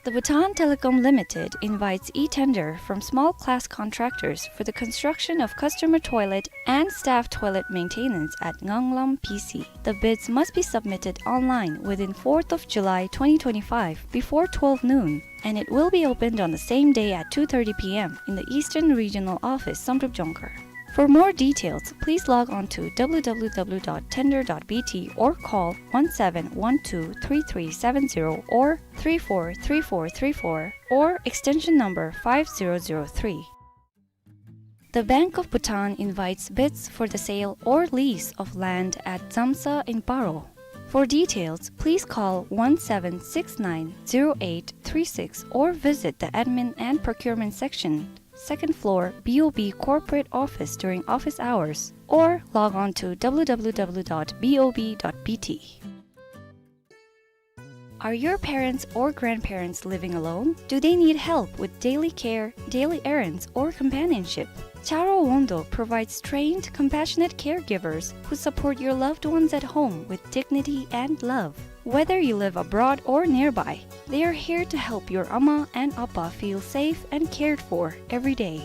The Bhutan Telecom Limited invites e-tender from small class contractors for the construction of customer toilet and staff toilet maintenance at Nganglam P C. The bids must be submitted online within fourth of July twenty twenty-five before twelve noon, and it will be opened on the same day at two thirty p m in the Eastern Regional Office, Samdrup Jongkhar. For more details, please log on to w w w dot tender dot b t or call one seven one two three three seven zero or three four three four three four or extension number five zero zero three. The Bank of Bhutan invites bids for the sale or lease of land at Dzamsa in Paro. For details, please call one seven six nine zero eight three six or visit the Admin and Procurement Section, second floor, B O B Corporate Office during office hours, or log on to w w w dot b o b dot b t. Are your parents or grandparents living alone? Do they need help with daily care, daily errands, or companionship? Charo Wondo provides trained, compassionate caregivers who support your loved ones at home with dignity and love. Whether you live abroad or nearby, they are here to help your Amma and Appa feel safe and cared for every day.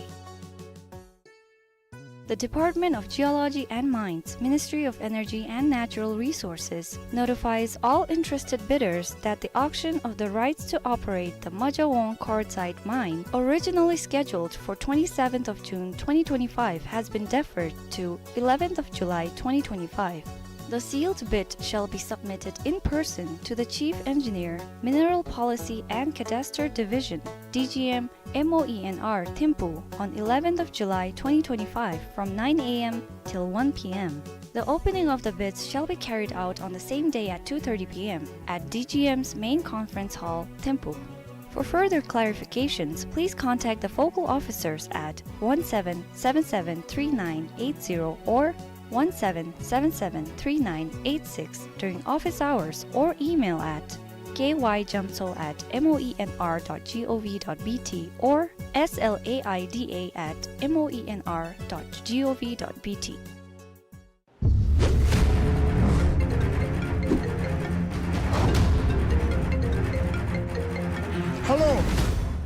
The Department of Geology and Mines, Ministry of Energy and Natural Resources, notifies all interested bidders that the auction of the rights to operate the Majawong quartzite mine, originally scheduled for twenty-seventh of June twenty twenty-five, has been deferred to eleventh of July twenty twenty-five. The sealed bid shall be submitted in person to the Chief Engineer, Mineral Policy and Cadastre Division, D G M, M O E N R Thimphu on eleventh of July twenty twenty-five from nine a m till one p m. The opening of the bids shall be carried out on the same day at two thirty p m at D G M's main conference hall, Thimphu. For further clarifications, please contact the focal officers at one seven seven seven three nine eight zero or one seven seven seven three nine eight six during office hours or email at k y jamso at m o e n r dot g o v dot b t or s l a i d a at m o e n r dot g o v dot b t. ཧ་ལོ།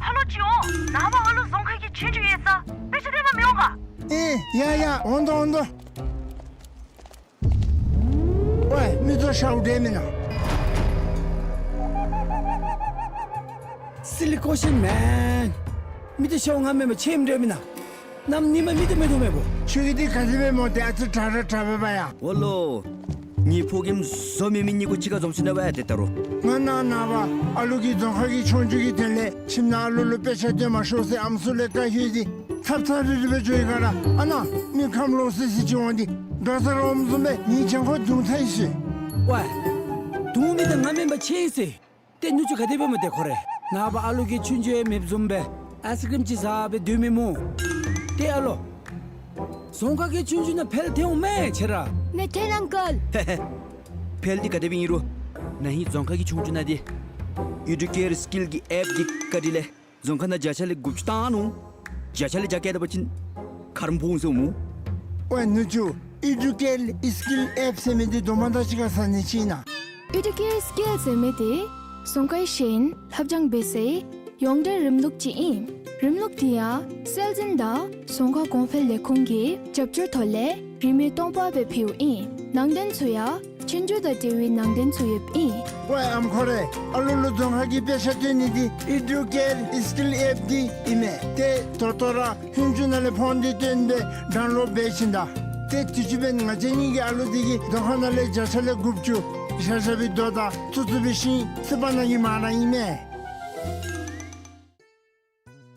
ཧ་ལོ་ཅིག་འོང་། ནངས་པ་ཨ་ལུ་རྫོང་ཁ་གི་ཆོས་རྒྱུགས་ཡོད་ས། དཔེ་ཆ་སྟོན་པར་མི་འོང་ག། ཨེ་ཡ་ཡ། འོང་དོ་འོང་དོ། ཝེ་མི་ཚུ་ཤཝ་འདྲ་མེན་ན། Silly question man. མི་ཚུ་ཤཝ་ང་མེན་པར་ཆེམ་འདྲ་མེན་ན། གནམ་ཉིནམ་མི་ཚུ་མེད་དོ་མེད་པོ། ཁྱོད་ཀྱིས་འདི་ག་དེ་སྦེ་སྨོ། ཏེ་ཨ་ཙི་དྲག་ར་དྲག་པས་ཡ། འོ་ལོ། ངེའི་ཕོ་རྒནམ་བཟོ་མི་མི་གཉིས་ཀོ་གཅིག་ཁར་འཛོམས་ཞིནམ་ལས་ཏེ་ད་རུང་། ང་ནངས་པ་ཨ་ལུ་གི་རྫོང་ཁ་གི་ཆོས་རྒྱུགས་ཀྱི་དོན་ལས་ཁྱིམ་ནང་ཨ་ལུ་ལུ་དཔེ་ཆ་སྟོན་མ་ཤོག་ཟེར་ཨམ་སྲུ་ལས་བཀའ་ཡོད་དེ་ཚབ་ཚབ་རི་རི་སྦེ་འགྱོ་ཡི་ག་ར། ཨ་ནཱ་མི་ཁམས་ལོག་སི་སི་ཅིག་འོང་སྟེ་འགྲོ་ས་ར་འོངམ་བཟུམ་སྦེ་ངེའི་གྱང་ཁར་རྡུང་ཚར་ཡི་ཟེར། ཝེ། རྡུང་མི་འདི་ང་མེན་པར་ཆེ་ཟེར། ཏེ་ནུ་གཅུང་ག་དེ་སྦེ་སྨོ་ཏེ་ཁོ་རེ། ནངས་པ་ཨ་ལུ་གི་ཆོས་རྒྱུགས་ཡང་མེདཔ་བཟུམ་སྦེ་ཨའིསི་ཀྲིམ་ཅིག་བཟའ་སྦེ་སྡོད་མི་སྨོ། ཏེ་ཨ་ལོ། རྫོང་ཁ་གི་ཆོས་རྒྱུགས་ནང་འཕེལ་ཐལ་འོང་མས་ཁྱེད་ར། མེད་ཐལ་ཨང་ཀལ། ཧེ་ཧེ། འཕེལ་འདི་ག་དེ་སྦེ་ཨིན་རུང་ན་ཧིང་རྫོང་ཁ་གི་ཆོས་རྒྱུགས་ནང་འདི་ཨི་ཌུ་ཀེར་སི་ཀིལ་གྱི་ཨེཔ་འདི་བཀའ་དྲིན་ལས་རྫོང་ཁ་ནང་བརྒྱ་ཆ་ལས་དགུ་བཅུ་བཏང་ནུག། བརྒྱ་ཆ་ལས་བརྒྱ་བཀལ་ད་པ་ཅིན་ཁ་རོག་ཕོག་འོང་ཟེར་སྨོ། ཝེ་ནུ་གཅུང་། ཨི་ཌུ་ཀེར་སི་ཀིལ་ཨེཔ་ཟེར་མི་འདི་དོ་མ་ད་ཅི་ག་ས་ནི་ཅིག་ཨིན་ན། ཨི་ཌུ་ཀེར་སི་ཀིལ་ཟེར་མི་འདི་རྫོང་ཁའི་ཤེས་ཡོན་ལྷབ་སྦྱང་འབད་སའི་ཡོངས་འབྲེལ་རིམ་ལུགས་ཅིག་ཨིན། རིམ་ལུགས་འདི་ཡང་སྲོལ་འཛིན་དང་རྫོང་ཁ་གོང་འཕེལ་ལས་ཁུངས་ཀྱི་རྒྱབ་སྐྱོར་ཐོག་ལས་རིན་མེད་སྟོང་པ་སྦེ་ཕུལཝ་ཨིན། ནང་དོན་ཚུ་ཡང་ཆོས་རྒྱུགས་དང་འབྲེལ་བའི་ནང་དོན་ཚུ་ཡོདཔ་ཨིན། ཝེ་ཨམ་ཁོ་རེ། ཨ་ལུ་ལུ་རྫོང་ཁ་གི་དཔེ་ཆ་སྟོན་ནི་འདི་ཨི་ཌུ་ཀེར་སི་ཀིལ་ཨེཔ་འདི་ཨིན་མས། ཏེ་ད་ལྟོ་ར་ཧུན་ཅུ་ནང་ལས་ཕོན་འདི་བཏོན་སྦེ་ཌའུན་ལོཌ་འབད་ཞིནམ་ད། ཏེ་དུས་ཅི་འབདན་ང་བཅས་གཉིས་ཀྱི་ཨ་ལུ་འདི་གིས་རྫོང་ཁ་ནང་ལས་བརྒྱ་ཆ་ལས་དགུ་བཅུ་ཤ་ཤ་སྦེ་རྡོ་དང་ཚུ་ཚུ་སྦེ་ཤིང་སི་པ་ནང་གི་མ་ར་ཨིན་མས།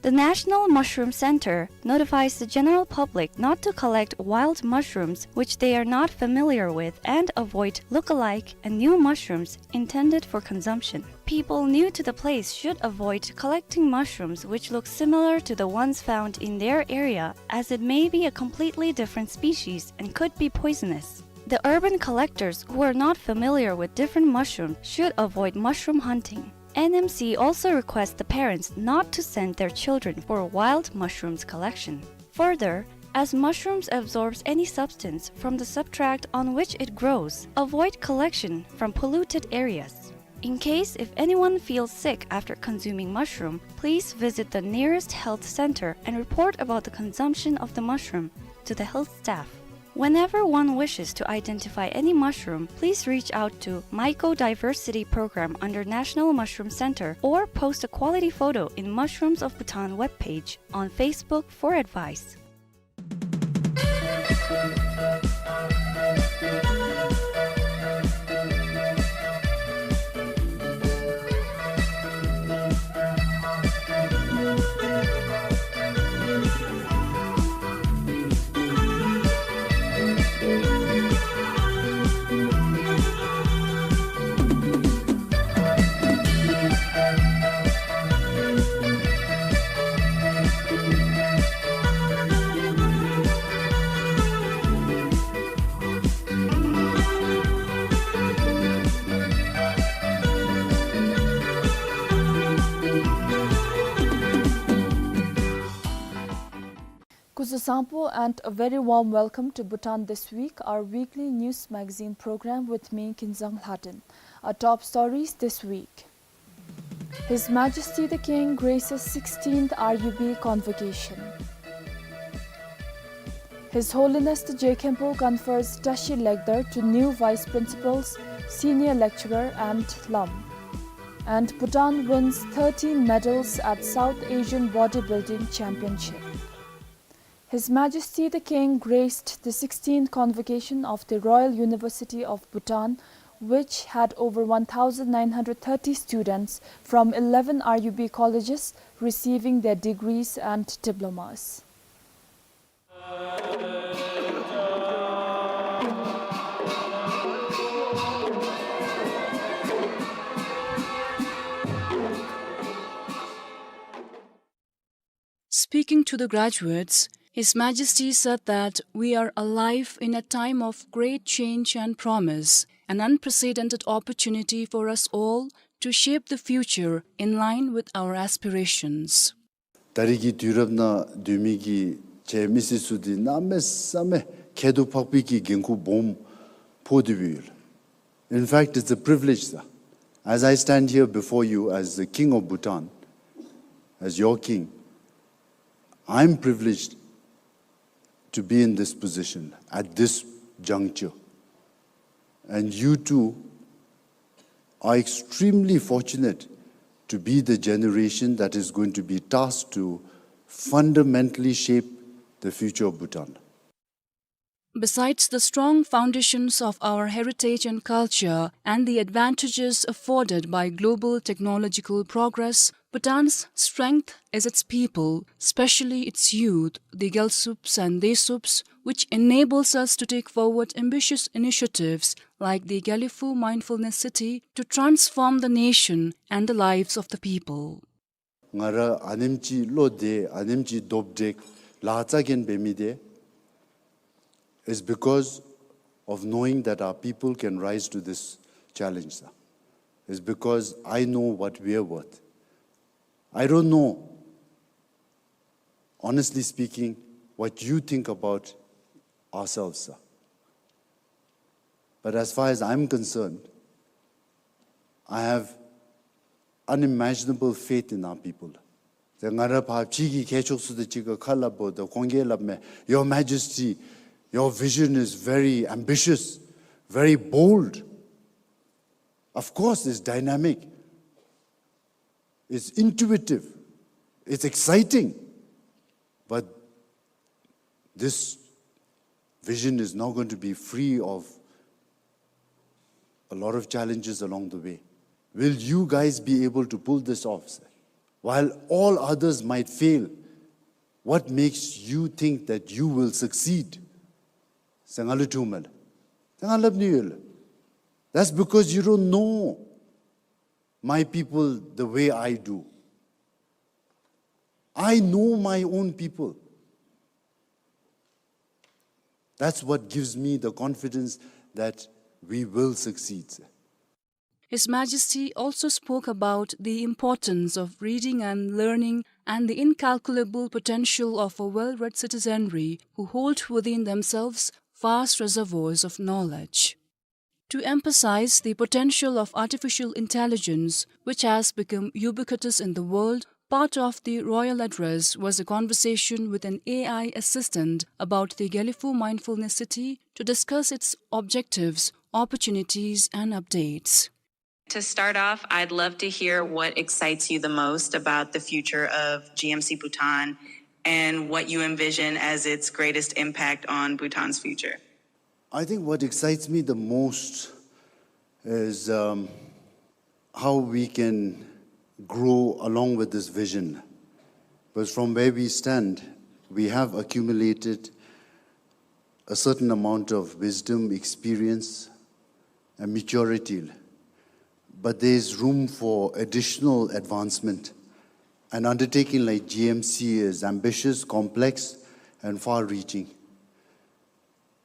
The National Mushroom Center notifies the general public not to collect wild mushrooms which they are not familiar with and avoid look-alike and new mushrooms intended for consumption. People new to the place should avoid collecting mushrooms which look similar to the ones found in their area, as it may be a completely different species and could be poisonous. The urban collectors who are not familiar with different mushrooms should avoid mushroom hunting. N M C also requests the parents not to send their children for wild mushrooms collection. Further, as mushrooms absorbs any substance from the substrate on which it grows, avoid collection from polluted areas. In case if anyone feels sick after consuming mushroom, please visit the nearest health center and report about the consumption of the mushroom to the health staff. Whenever one wishes to identify any mushroom, please reach out to Mycodiversity Program under National Mushroom Center or post a quality photo in Mushrooms of Bhutan webpage on Facebook for advice. Kuzuzangpo and a very warm welcome to Bhutan This Week, our weekly news magazine program with me, Kinzang Lhaden. Our top stories this week. His Majesty the King graces sixteenth R U B convocation. His Holiness the Je Khenpo confers Tashi Legdar to new vice principals, senior lecturer and alum. And Bhutan wins thirteen medals at South Asian Bodybuilding Championship. His Majesty the King graced the sixteenth convocation of the Royal University of Bhutan, which had over one thousand nine hundred thirty students from eleven R U B colleges receiving their degrees and diplomas. Speaking to the graduates, His Majesty said that we are alive in a time of great change and promise, an unprecedented opportunity for us all to shape the future in line with our aspirations. ད་རེས་ཀྱི་དུས་རབས་ནང་སྡོད་མི་གི་ཁྱེད་མི་སེར་ཚུ་འདི་གནམ་མེད་ས་མེད་ཁྱད་དུ་འཕགས་པའི་གི་འགན་ཁུར་སྦོམ་ཕོག་སྟེ་ཡོད། In fact, it's a privilege, sir. As I stand here before you as the King of Bhutan, as your king, I'm privileged to be in this position at this juncture. And you too are extremely fortunate to be the generation that is going to be tasked to fundamentally shape the future of Bhutan. Besides the strong foundations of our heritage and culture and the advantages afforded by global technological progress, Bhutan's strength is its people, especially its youth, the Gyalsups and Desups, which enables us to take forward ambitious initiatives like the Gelephu Mindfulness City to transform the nation and the lives of the people. ང་ར་ཨ་ནེམ་ཅིག་བློ་བདེ་ཨ་ནེམ་ཅིག་སྟོབས་དྲག་ལཱ་རྩ་འགེངས་འབད་མི་འདི། It's because of knowing that our people can rise to this challenge, sir. It's because I know what we are worth. I don't know, honestly speaking, what you think about ourselves, sir. But as far as I'm concerned, I have unimaginable faith in our people. ཏེ་ང་ར་ཕར་ཕྱི་གི་མཁས་མཆོག་ཚུ་དང་གཅིག་ཁར་ཁ་སླབ་འབདཝ་ད་ཁོང་གིས་སླབ་མས། Your Majesty, your vision is very ambitious, very bold. Of course, it's dynamic, it's intuitive, it's exciting. But this vision is not going to be free of a lot of challenges along the way. Will you guys be able to pull this off, sir? While all others might fail, what makes you think that you will succeed? ཟེར་ང་ལུ་དྲིཝ་མས་ལགས། ཏེ་ང་སླབ་ནི་ཡོད་ལགས། That's because you don't know my people the way I do. I know my own people. That's what gives me the confidence that we will succeed. His Majesty also spoke about the importance of reading and learning and the incalculable potential of a well-read citizenry who hold within themselves vast reservoirs of knowledge. To emphasize the potential of artificial intelligence, which has become ubiquitous in the world, part of the royal address was a conversation with an A I assistant about the Gelephu Mindfulness City to discuss its objectives, opportunities, and updates. To start off, I'd love to hear what excites you the most about the future of G M C Bhutan and what you envision as its greatest impact on Bhutan's future. I think what excites me the most is, um, how we can grow along with this vision. Because from where we stand, we have accumulated a certain amount of wisdom, experience, and maturity. But there is room for additional advancement. An undertaking like G M C is ambitious, complex, and far-reaching.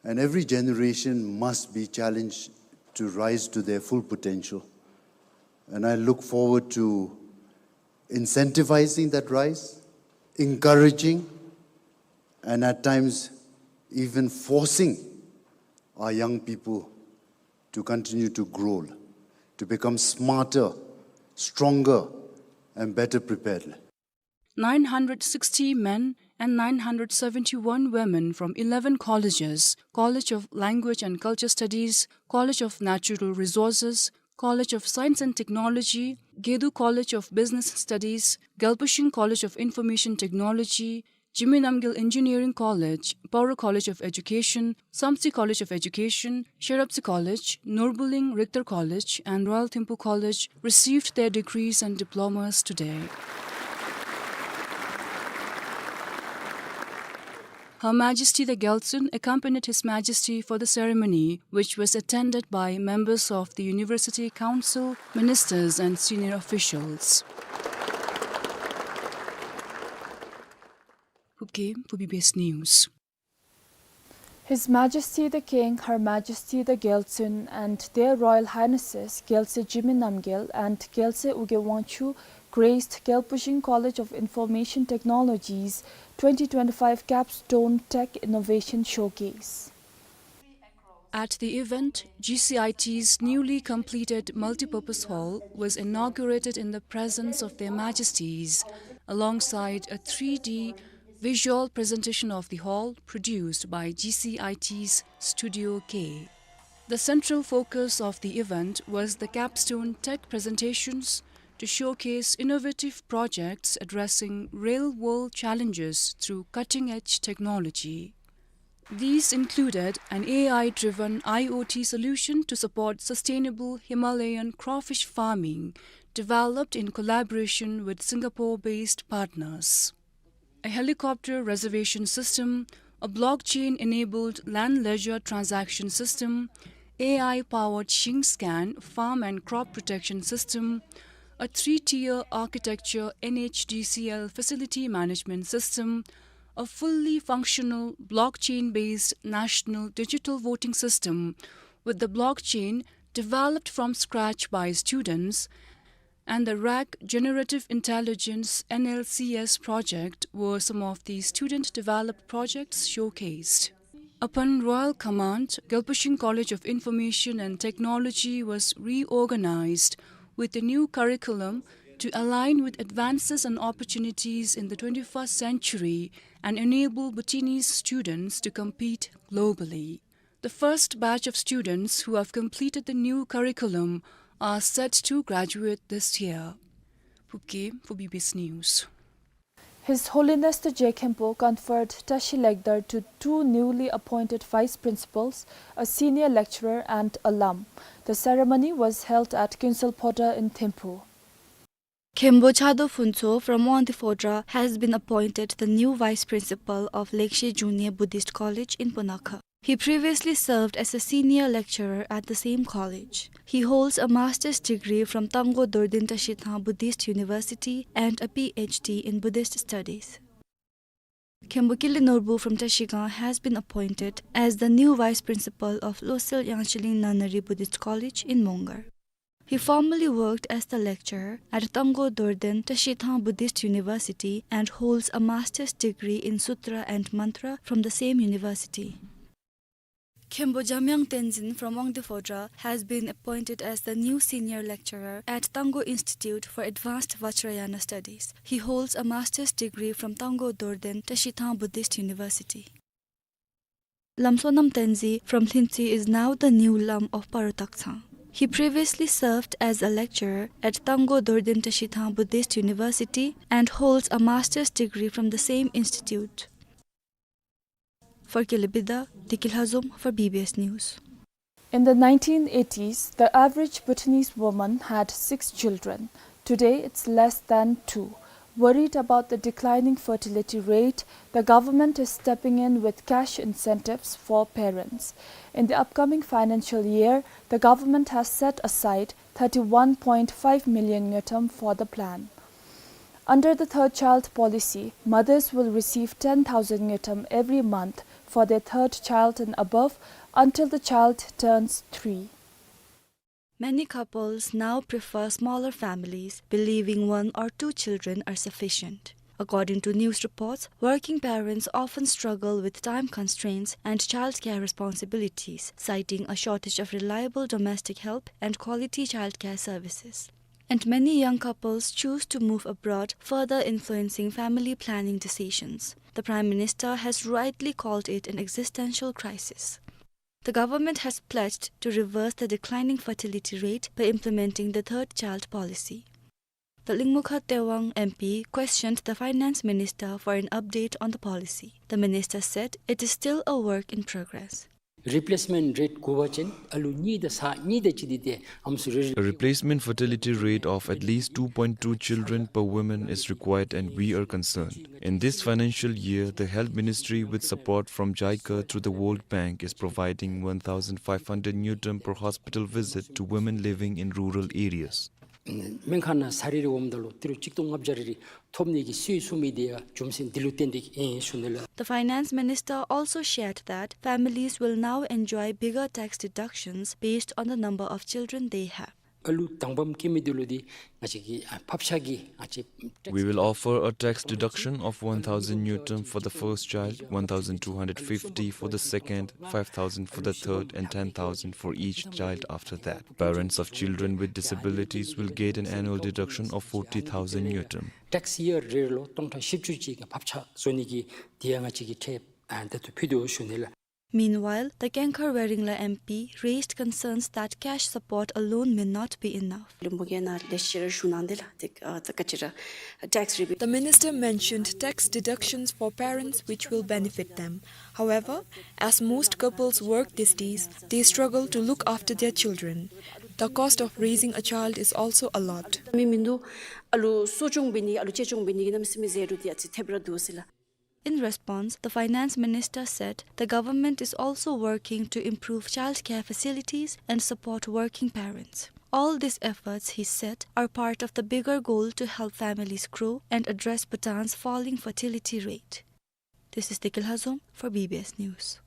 And every generation must be challenged to rise to their full potential. And I look forward to incentivizing that rise, encouraging, and at times even forcing our young people to continue to grow, to become smarter, stronger, and better prepared. Nine hundred sixty men and nine hundred seventy-one women from eleven colleges, College of Language and Culture Studies, College of Natural Resources, College of Science and Technology, Gedu College of Business Studies, Gyalpusing College of Information Technology, Jigme Namgyel Engineering College, Paro College of Education, Samtse College of Education, Sheraptse College, Nurbulling Richter College, and Royal Thimphu College received their degrees and diplomas today. Her Majesty the Gyaltsuen accompanied His Majesty for the ceremony, which was attended by members of the University Council, ministers, and senior officials. Phubkeng, for B B S News. His Majesty the King, Her Majesty the Gyaltsuen, and Their Royal Highnesses Gyaltsuen Jigme Namgyel and Gyaltsuen Ugye Wangchuck graced Gyalpusing College of Information Technology's twenty twenty-five Capstone Tech Innovation Showcase. At the event, G C I T's newly completed multipurpose hall was inaugurated in the presence of Their Majesties, alongside a three D visual presentation of the hall produced by G C I T's Studio K. The central focus of the event was the capstone tech presentations to showcase innovative projects addressing real-world challenges through cutting-edge technology. These included an A I-driven I O T solution to support sustainable Himalayan crawfish farming, developed in collaboration with Singapore-based partners, a helicopter reservation system, a blockchain-enabled land ledger transaction system, A I-powered ShingScan farm and crop protection system, a three-tier architecture N H D C L facility management system, a fully functional blockchain-based national digital voting system with the blockchain developed from scratch by students, and the RAG Generative Intelligence, N L C S, project were some of the student-developed projects showcased. Upon royal command, Gyalpusing College of Information and Technology was reorganized with a new curriculum to align with advances and opportunities in the twenty-first century and enable Bhutanese students to compete globally. The first batch of students who have completed the new curriculum are set to graduate this year. Phubkeng for B B S News. His Holiness the Je Khenpo conferred Tashi Legdar to two newly appointed vice principals, a senior lecturer and alum. The ceremony was held at Kuensel Phodrang in Thimphu. Khenpo Chado Phuntsho from Wangdue Phodrang has been appointed the new vice principal of Lekshe Junye Buddhist College in Punakha. He previously served as a senior lecturer at the same college. He holds a master's degree from Tanggo Dorden Tashi Thang Buddhist University and a P H D in Buddhist Studies. Khenpo Kili Norbu from Trashigang has been appointed as the new vice principal of Losel Yangshilin Nunnery Buddhist College in Mongar. He formerly worked as the lecturer at Tanggo Dorden Tashi Thang Buddhist University and holds a master's degree in Sutra and Mantra from the same university. Khenpo Jamyang Tenzin from Wangdue Phodrang has been appointed as the new senior lecturer at Tangkhul Institute for Advanced Vajrayana Studies. He holds a master's degree from Tangkhul Dorden Tashithang Buddhist University. Lam Sonam Tenzin from Lhintse is now the new Lam of Paro Takchang. He previously served as a lecturer at Tangkhul Dorden Tashithang Buddhist University and holds a master's degree from the same institute. For Kelebida, Deki Lhazom for B B S News. In the nineteen eighties, the average Bhutanese woman had six children. Today, it's less than two. Worried about the declining fertility rate, the government is stepping in with cash incentives for parents. In the upcoming financial year, the government has set aside thirty-one point five million ngultrum for the plan. Under the third child policy, mothers will receive ten thousand ngultrum every month for their third child and above until the child turns three. Many couples now prefer smaller families, believing one or two children are sufficient. According to news reports, working parents often struggle with time constraints and childcare responsibilities, citing a shortage of reliable domestic help and quality childcare services. And many young couples choose to move abroad, further influencing family planning decisions. The Prime Minister has rightly called it an existential crisis. The government has pledged to reverse the declining fertility rate by implementing the third child policy. The Lingmukha Tewang M P questioned the finance minister for an update on the policy. The minister said it is still a work in progress. Replacement rate དགུ་པ་ཅིན་ཨ་ལུ་གཉིས་དང་ས་གཉིས་དང་གཅིག་འདི་ཏེ་ཨམ་སྲུ་རེ་རེ། A replacement fertility rate of at least two point two children per woman is required, and we are concerned. In this financial year, the Health Ministry, with support from JICA through the World Bank, is providing one thousand five hundred ngultrum per hospital visit to women living in rural areas. སྨན་ཁང་ནང་ས་རི་རི་འོངམ་ད་ལུ་ཏི་རུ་གཅིག་སྟོང་ལྔ་བརྒྱ་རེ་རེ་ཐོབ་ནི་གི་སྲོལ་བཟོ་མི་འདི་ཡང་རྒྱུ་མཚན་འདི་ལུ་བརྟེན་ཏེ་ཨིན་ཞུ་ནི་ལགས། The finance minister also shared that families will now enjoy bigger tax deductions based on the number of children they have. ཨ་ལུ་དང་པམ་སྐྱེ་མི་འདི་ལུ་འདི་ང་བཅས་ཀྱི་ཨ་ཕབ་ཆག་གི་ང་བཅས་We will offer a tax deduction of one thousand ngultrum for the first child, one thousand two hundred fifty for the second, five thousand for the third, and ten thousand for each child after that. Parents of children with disabilities will get an annual deduction of forty thousand ngultrum. Tax year རེ་ལུ་སྟོང་ཕྲག་བཞི་བཅུ་ཅིག་གི་ཕབ་ཆག་བཟོ་ནི་གི་འདི་ཡང་ང་བཅས་ཀྱིས་ཁྲལ་ཨ་ད་ལྟོ་ཕུལ་དོ་ཞུ་ནི་ལགས། Meanwhile, the Kengkar Weringla M P raised concerns that cash support alone may not be enough. ལུམ་བུ་གི་ནང་ལས་ཤེར་ཞུ་གནང་དེ་ལགས། ཏེ་ཨ་ད་ག་ཅི་ར་tax rebate. The minister mentioned tax deductions for parents which will benefit them. However, as most couples work these days, they struggle to look after their children. The cost of raising a child is also a lot. མི་མིན་འདུག། ཨ་ལུ་གསོ་སྐྱོང་འབད་ནི་ཨ་ལུ་གཅེས་སྐྱོང་འབད་ནི་གི་གནམ་མེད་ས་མེད་ཟད་འགྲོ་འདི་ཨ་ཙི་ཐེབས་ར་འདུག་ཟེར་ལགས། In response, the finance minister said the government is also working to improve childcare facilities and support working parents. All these efforts, he said, are part of the bigger goal to help families grow and address Bhutan's falling fertility rate. This is Deki Lhazom for B B S News.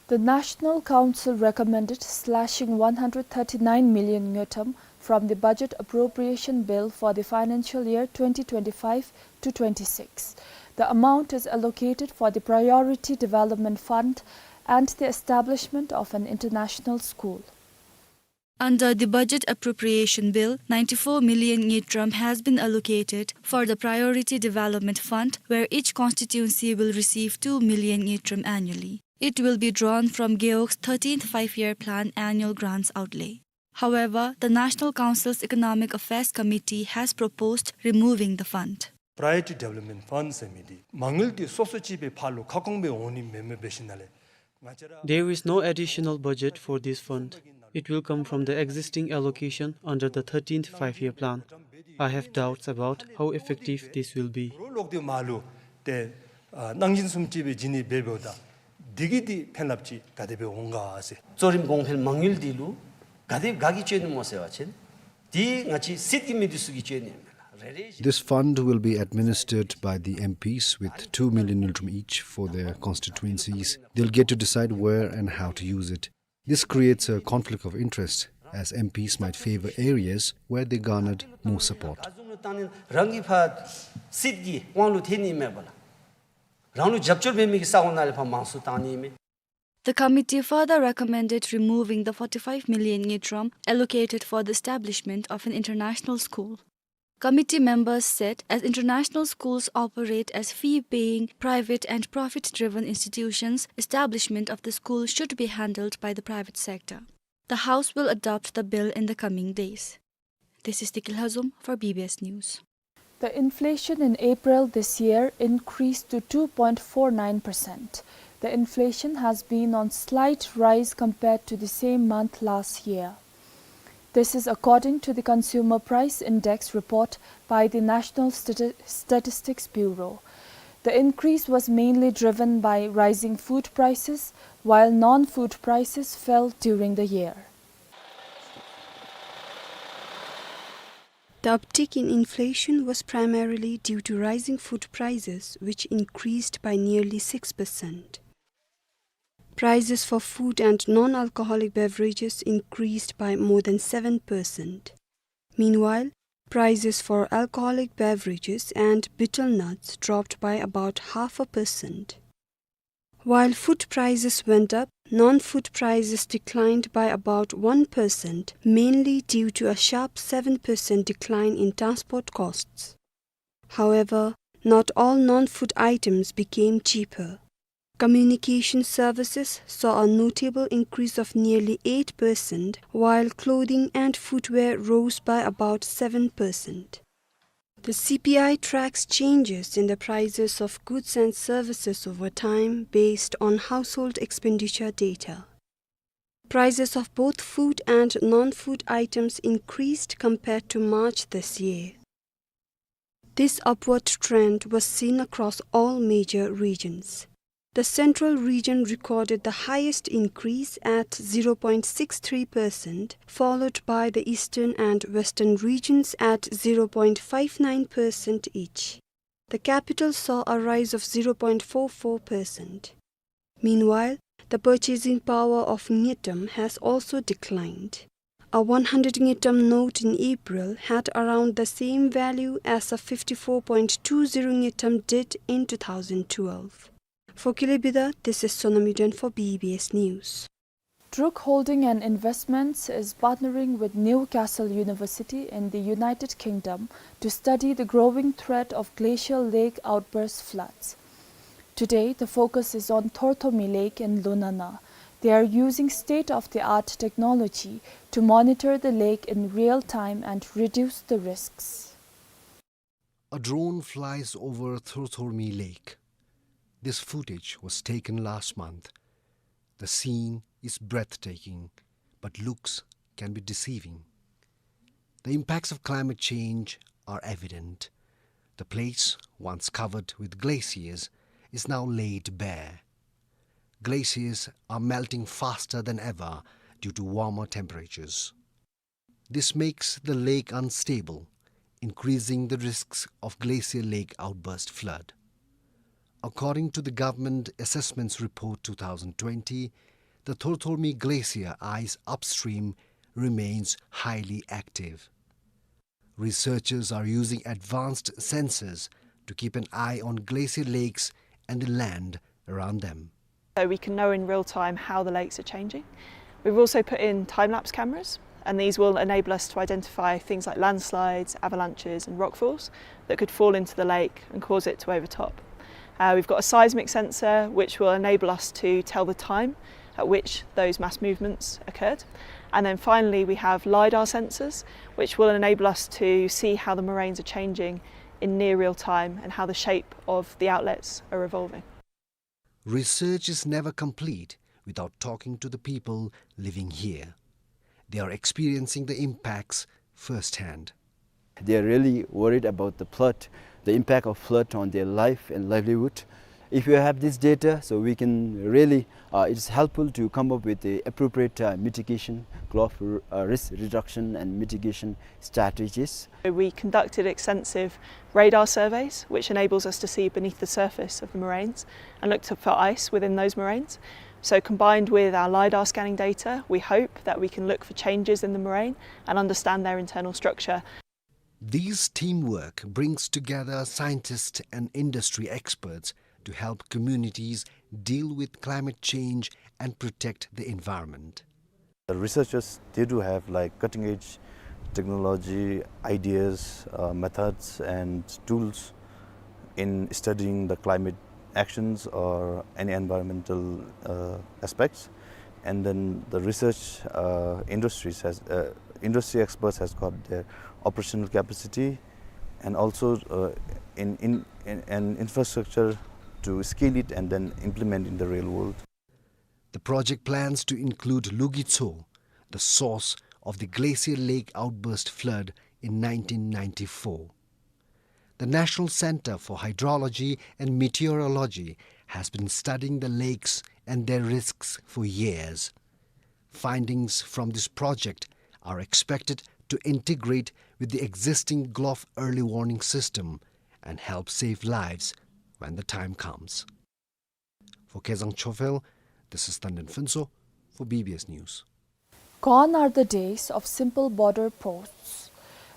The National Council recommended slashing one hundred thirty-nine million ngultrum from the budget appropriation bill for the financial year twenty twenty-five to twenty-six. The amount is allocated for the Priority Development Fund and the establishment of an international school. Under the budget appropriation bill, ninety-four million ngultrum has been allocated for the Priority Development Fund, where each constituency will receive two million ngultrum annually. It will be drawn from Gewog's thirteenth Five-Year Plan annual grants outlay. However, the National Council's Economic Affairs Committee has proposed removing the fund. Priority Development Fund ཟེར་མི་འདི་མ་དངུལ་འདི་སོ་སོ་ཅིག་སྦེ་ཕར་ལུ་ཁ་སྐོང་སྦེ་འོང་ནི་མེན་མས་འབད་ཞིནམ་ལས། There is no additional budget for this fund. It will come from the existing allocation under the thirteenth Five-Year Plan. I have doubts about how effective this will be. རོགས་ལོག་སྟེ་མར་ལུ་ཏེ་ཨ་གནང་སྦྱིན་བཟུམ་ཅིག་སྦེ་བྱིན་ནི་འབད་འབདཝ་ད་འདི་གིས་འདི་ཕན་རླབས་ཅིག་ག་དེ་སྦེ་འོང་ག་ཟེར། གཙོ་རིམ་གོང་འཕེལ་མ་དངུལ་འདི་ལུ་ག་དེ་ག་གིས་སྤྱོད་ནི་སྨོ་ཟེར་བ་ཅིན་འདི་ང་བཅས་སྲིད་ཀྱི་མི་འདི་ཚུ་གིས་སྤྱོད་ནི་མས་ལགས། རེ་རེ་བཞིན། This fund will be administered by the M Ps with two million ngultrum each for their constituencies. They'll get to decide where and how to use it. This creates a conflict of interest, as M Ps might favor areas where they garnered more support. རང་གི་ཕར་སྲིད་ཀྱི་དབང་ལུ་ཐལ་ནི་མས་པ་ལགས། རང་ལུ་རྒྱབ་སྐྱོར་འབད་མི་གི་ས་གོ་ནང་ལས་ཕར་མང་སུ་བཏང་ནི་མས། The committee further recommended removing the forty-five million ngultrum allocated for the establishment of an international school. Committee members said as international schools operate as fee-paying, private and profit-driven institutions, establishment of the school should be handled by the private sector. The House will adopt the bill in the coming days. This is Tikil Hazum for B B S News. The inflation in April this year increased to two point four nine percent. The inflation has been on slight rise compared to the same month last year. This is according to the Consumer Price Index report by the National Stati-, Statistics Bureau. The increase was mainly driven by rising food prices, while non-food prices fell during the year. The uptick in inflation was primarily due to rising food prices, which increased by nearly six percent. Prices for food and non-alcoholic beverages increased by more than seven percent. Meanwhile, prices for alcoholic beverages and betel nuts dropped by about half a percent. While food prices went up, non-food prices declined by about one percent, mainly due to a sharp seven percent decline in transport costs. However, not all non-food items became cheaper. Communication services saw a notable increase of nearly eight percent, while clothing and footwear rose by about seven percent. The C P I tracks changes in the prices of goods and services over time based on household expenditure data. Prices of both food and non-food items increased compared to March this year. This upward trend was seen across all major regions. The central region recorded the highest increase at zero point six three percent, followed by the eastern and western regions at zero point five nine percent each. The capital saw a rise of zero point four four percent. Meanwhile, the purchasing power of ngultrum has also declined. A one hundred ngultrum note in April had around the same value as a fifty-four point two zero ngultrum did in two thousand twelve. For Kele Bidha, this is Sonam Yuden for B B S News. Druk Holding and Investments is partnering with Newcastle University in the United Kingdom to study the growing threat of glacial lake outburst floods. Today, the focus is on Thorthormi Lake in Lunana. They are using state-of-the-art technology to monitor the lake in real time and reduce the risks. A drone flies over Thorthormi Lake. This footage was taken last month. The scene is breathtaking, but looks can be deceiving. The impacts of climate change are evident. The place, once covered with glaciers, is now laid bare. Glaciers are melting faster than ever due to warmer temperatures. This makes the lake unstable, increasing the risks of glacial lake outburst flood. According to the Government Assessments Report two thousand twenty, the Thorthormi Glacier ice upstream remains highly active. Researchers are using advanced sensors to keep an eye on glacial lakes and the land around them. So we can know in real time how the lakes are changing. We've also put in time-lapse cameras, and these will enable us to identify things like landslides, avalanches, and rockfalls that could fall into the lake and cause it to overtop. Uh, we've got a seismic sensor, which will enable us to tell the time at which those mass movements occurred. And then finally, we have LiDAR sensors, which will enable us to see how the moraines are changing in near real time and how the shape of the outlets are evolving. Research is never complete without talking to the people living here. They are experiencing the impacts firsthand. They are really worried about the flood, the impact of flood on their life and livelihood. If you have this data, so we can really, uh, it's helpful to come up with the appropriate, uh, mitigation, glo-, uh, risk reduction and mitigation strategies. We conducted extensive radar surveys, which enables us to see beneath the surface of the moraines and look to, for ice within those moraines. So combined with our LiDAR scanning data, we hope that we can look for changes in the moraine and understand their internal structure. This teamwork brings together scientists and industry experts to help communities deal with climate change, and protect the environment. The researchers, they do have, like, cutting edge technology, ideas, uh, methods, and tools in studying the climate actions or any environmental, uh, aspects. And then the research, uh, industries has, uh, industry experts has got their operational capacity and also, uh, in, in, in an infrastructure to scale it and then implement in the real world. The project plans to include Lugitso, the source of the Glacier Lake outburst flood in nineteen ninety-four. The National Center for Hydrology and Meteorology has been studying the lakes and their risks for years. Findings from this project are expected to integrate with the existing Glof early warning system and help save lives when the time comes. For Kezang Chophel, this is Tanden Phuntsho for B B S News. Gone are the days of simple border posts.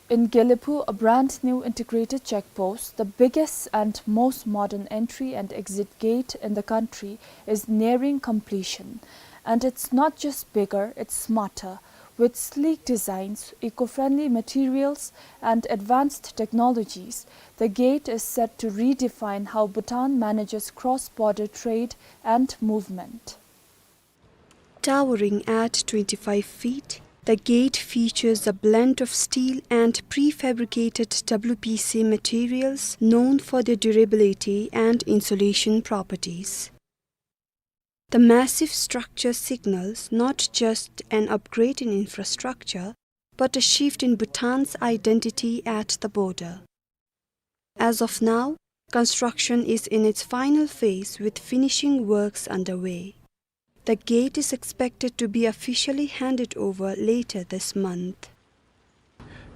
In Gelephu, a brand new integrated check post, the biggest and most modern entry and exit gate in the country, is nearing completion. And it's not just bigger, it's smarter. With sleek designs, eco-friendly materials, and advanced technologies, the gate is set to redefine how Bhutan manages cross-border trade and movement. Towering at twenty-five feet, the gate features a blend of steel and prefabricated W P C materials known for their durability and insulation properties. The massive structure signals not just an upgrade in infrastructure, but a shift in Bhutan's identity at the border. As of now, construction is in its final phase, with finishing works underway. The gate is expected to be officially handed over later this month.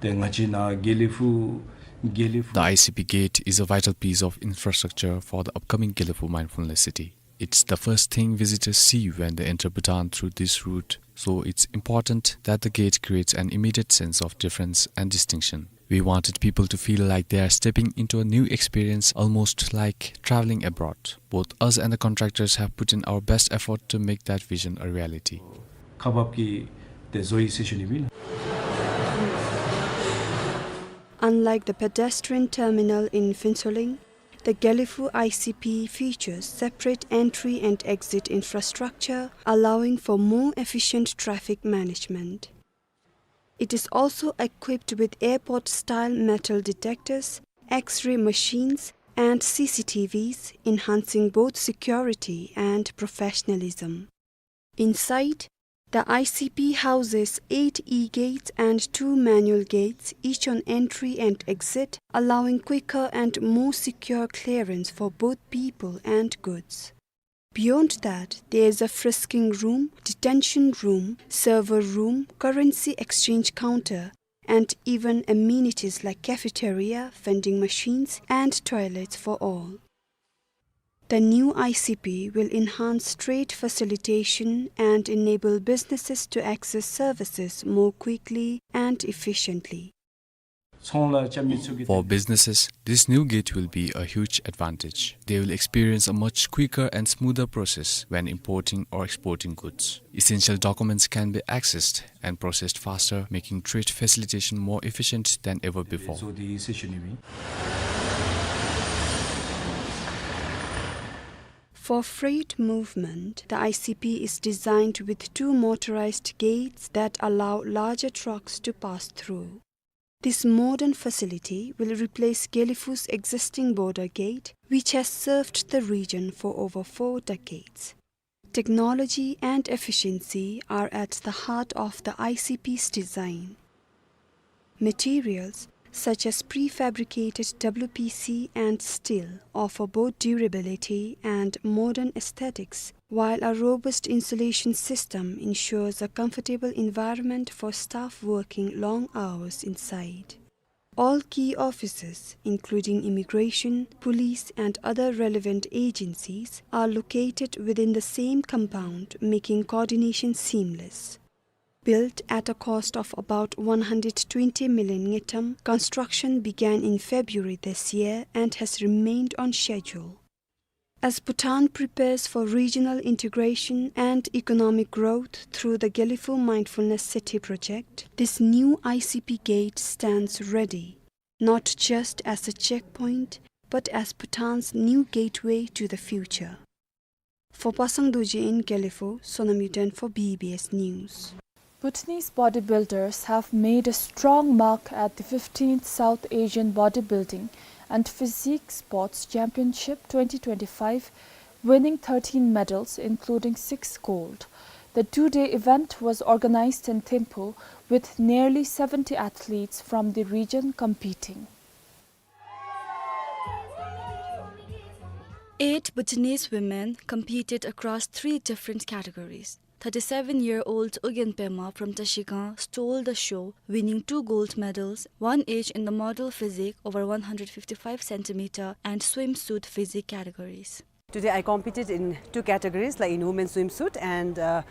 ཏེ་ང་བཅས་ནཱ་དགེ་ལེགས་ཕུག་དགེ་ལེགས་ཕུག The I C P gate is a vital piece of infrastructure for the upcoming Gelephu Mindfulness City. It's the first thing visitors see when they enter Bhutan through this route, so it's important that the gate creates an immediate sense of difference and distinction. We wanted people to feel like they are stepping into a new experience, almost like traveling abroad. Both us and the contractors have put in our best effort to make that vision a reality. ཁག་འབགཔ་ཀྱི་ཏེ་བཟོ་ཡི་ཟེར་ཞུ་ནི་ཨིན། Unlike the pedestrian terminal in Phuentsholing, the Gelephu I C P features separate entry and exit infrastructure, allowing for more efficient traffic management. It is also equipped with airport-style metal detectors, X-ray machines, and C C T Vs, enhancing both security and professionalism. Inside, the I C P houses eight e-gates and two manual gates, each on entry and exit, allowing quicker and more secure clearance for both people and goods. Beyond that, there is a frisking room, detention room, server room, currency exchange counter, and even amenities like cafeteria, vending machines, and toilets for all. The new I C P will enhance trade facilitation and enable businesses to access services more quickly and efficiently. For businesses, this new gate will be a huge advantage. They will experience a much quicker and smoother process when importing or exporting goods. Essential documents can be accessed and processed faster, making trade facilitation more efficient than ever before. For freight movement, the I C P is designed with two motorized gates that allow larger trucks to pass through. This modern facility will replace Gelephu's existing border gate, which has served the region for over four decades. Technology and efficiency are at the heart of the I C P's design. Materials such as prefabricated W P C and steel offer both durability and modern aesthetics, while a robust insulation system ensures a comfortable environment for staff working long hours inside. All key offices, including immigration, police, and other relevant agencies, are located within the same compound, making coordination seamless. Built at a cost of about one hundred twenty million ngultrum, construction began in February this year and has remained on schedule. As Bhutan prepares for regional integration and economic growth through the Gelephu Mindfulness City project, this new I C P gate stands ready, not just as a checkpoint, but as Bhutan's new gateway to the future. For Pasang Dorji in Gelephu, Sonam Yuden for B B S News. Bhutanese bodybuilders have made a strong mark at the fifteenth South Asian Bodybuilding and Physique Sports Championship twenty twenty-five, winning thirteen medals, including six gold. The two-day event was organized in Thimphu, with nearly seventy athletes from the region competing. Eight Bhutanese women competed across three different categories. Thirty-seven-year-old Ugyen Pema from Trashigang stole the show, winning two gold medals, one each in the model physique over one hundred fifty-five centimeter and swimsuit physique categories. Today I competed in two categories, like in women's swimsuit and, uh,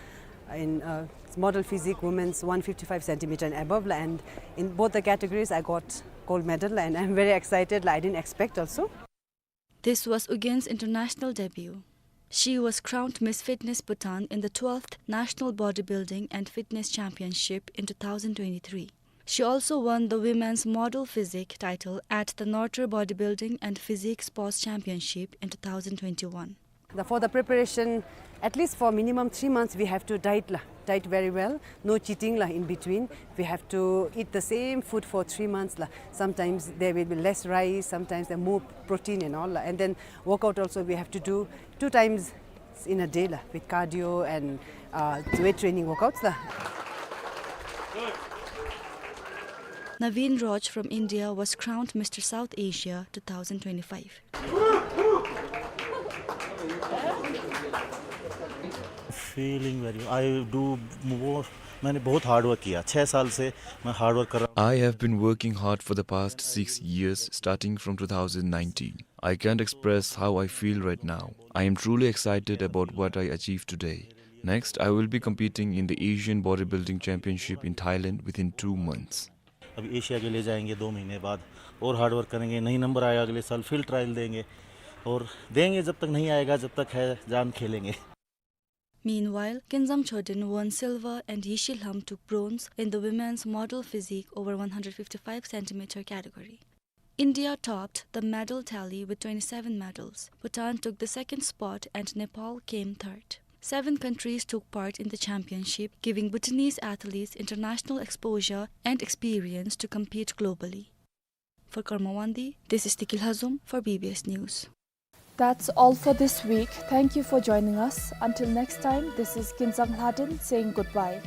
in, uh, model physique, women's one fifty-five centimeter and above, la, and in both the categories I got gold medal, and I'm very excited, la, I didn't expect also. This was Ugyen's international debut. She was crowned Miss Fitness Bhutan in the twelfth National Bodybuilding and Fitness Championship in two thousand twenty-three. She also won the Women's Model Physique title at the Norter Bodybuilding and Physique Sports Championship in two thousand twenty-one. The, for the preparation, at least for minimum three months, we have to diet, la. Diet very well, no cheating, la, in between. We have to eat the same food for three months, la. Sometimes there will be less rice, sometimes there more protein and all, la. And then workout also we have to do two times in a day, la, with cardio and, uh, weight training workouts, la. Naveen Roy from India was crowned Mister South Asia two thousand twenty-five. Feeling very, I do more, मैंने बहुत hard work किया। छह साल से मैं hard work कर रहा हूँ। I have been working hard for the past six years, starting from two thousand nineteen. I can't express how I feel right now. I am truly excited about what I achieved today. Next, I will be competing in the Asian Bodybuilding Championship in Thailand within two months. अभी एशिया के लिए जाएंगे दो महीने बाद, और hard work करेंगे, नहीं नंबर आया अगले साल फिर trial देंगे, और देंगे जब तक नहीं आएगा, जब तक है जान खेलेंगे। Meanwhile, Kinzang Choden won silver and Yishi Lham took bronze in the women's model physique over one hundred fifty-five centimeter category. India topped the medal tally with twenty-seven medals. Bhutan took the second spot and Nepal came third. Seven countries took part in the championship, giving Bhutanese athletes international exposure and experience to compete globally. For Karma Wangdi, this is Tikil Hazum for B B S News. That's all for this week. Thank you for joining us. Until next time, this is Kinzang Lhaden saying goodbye.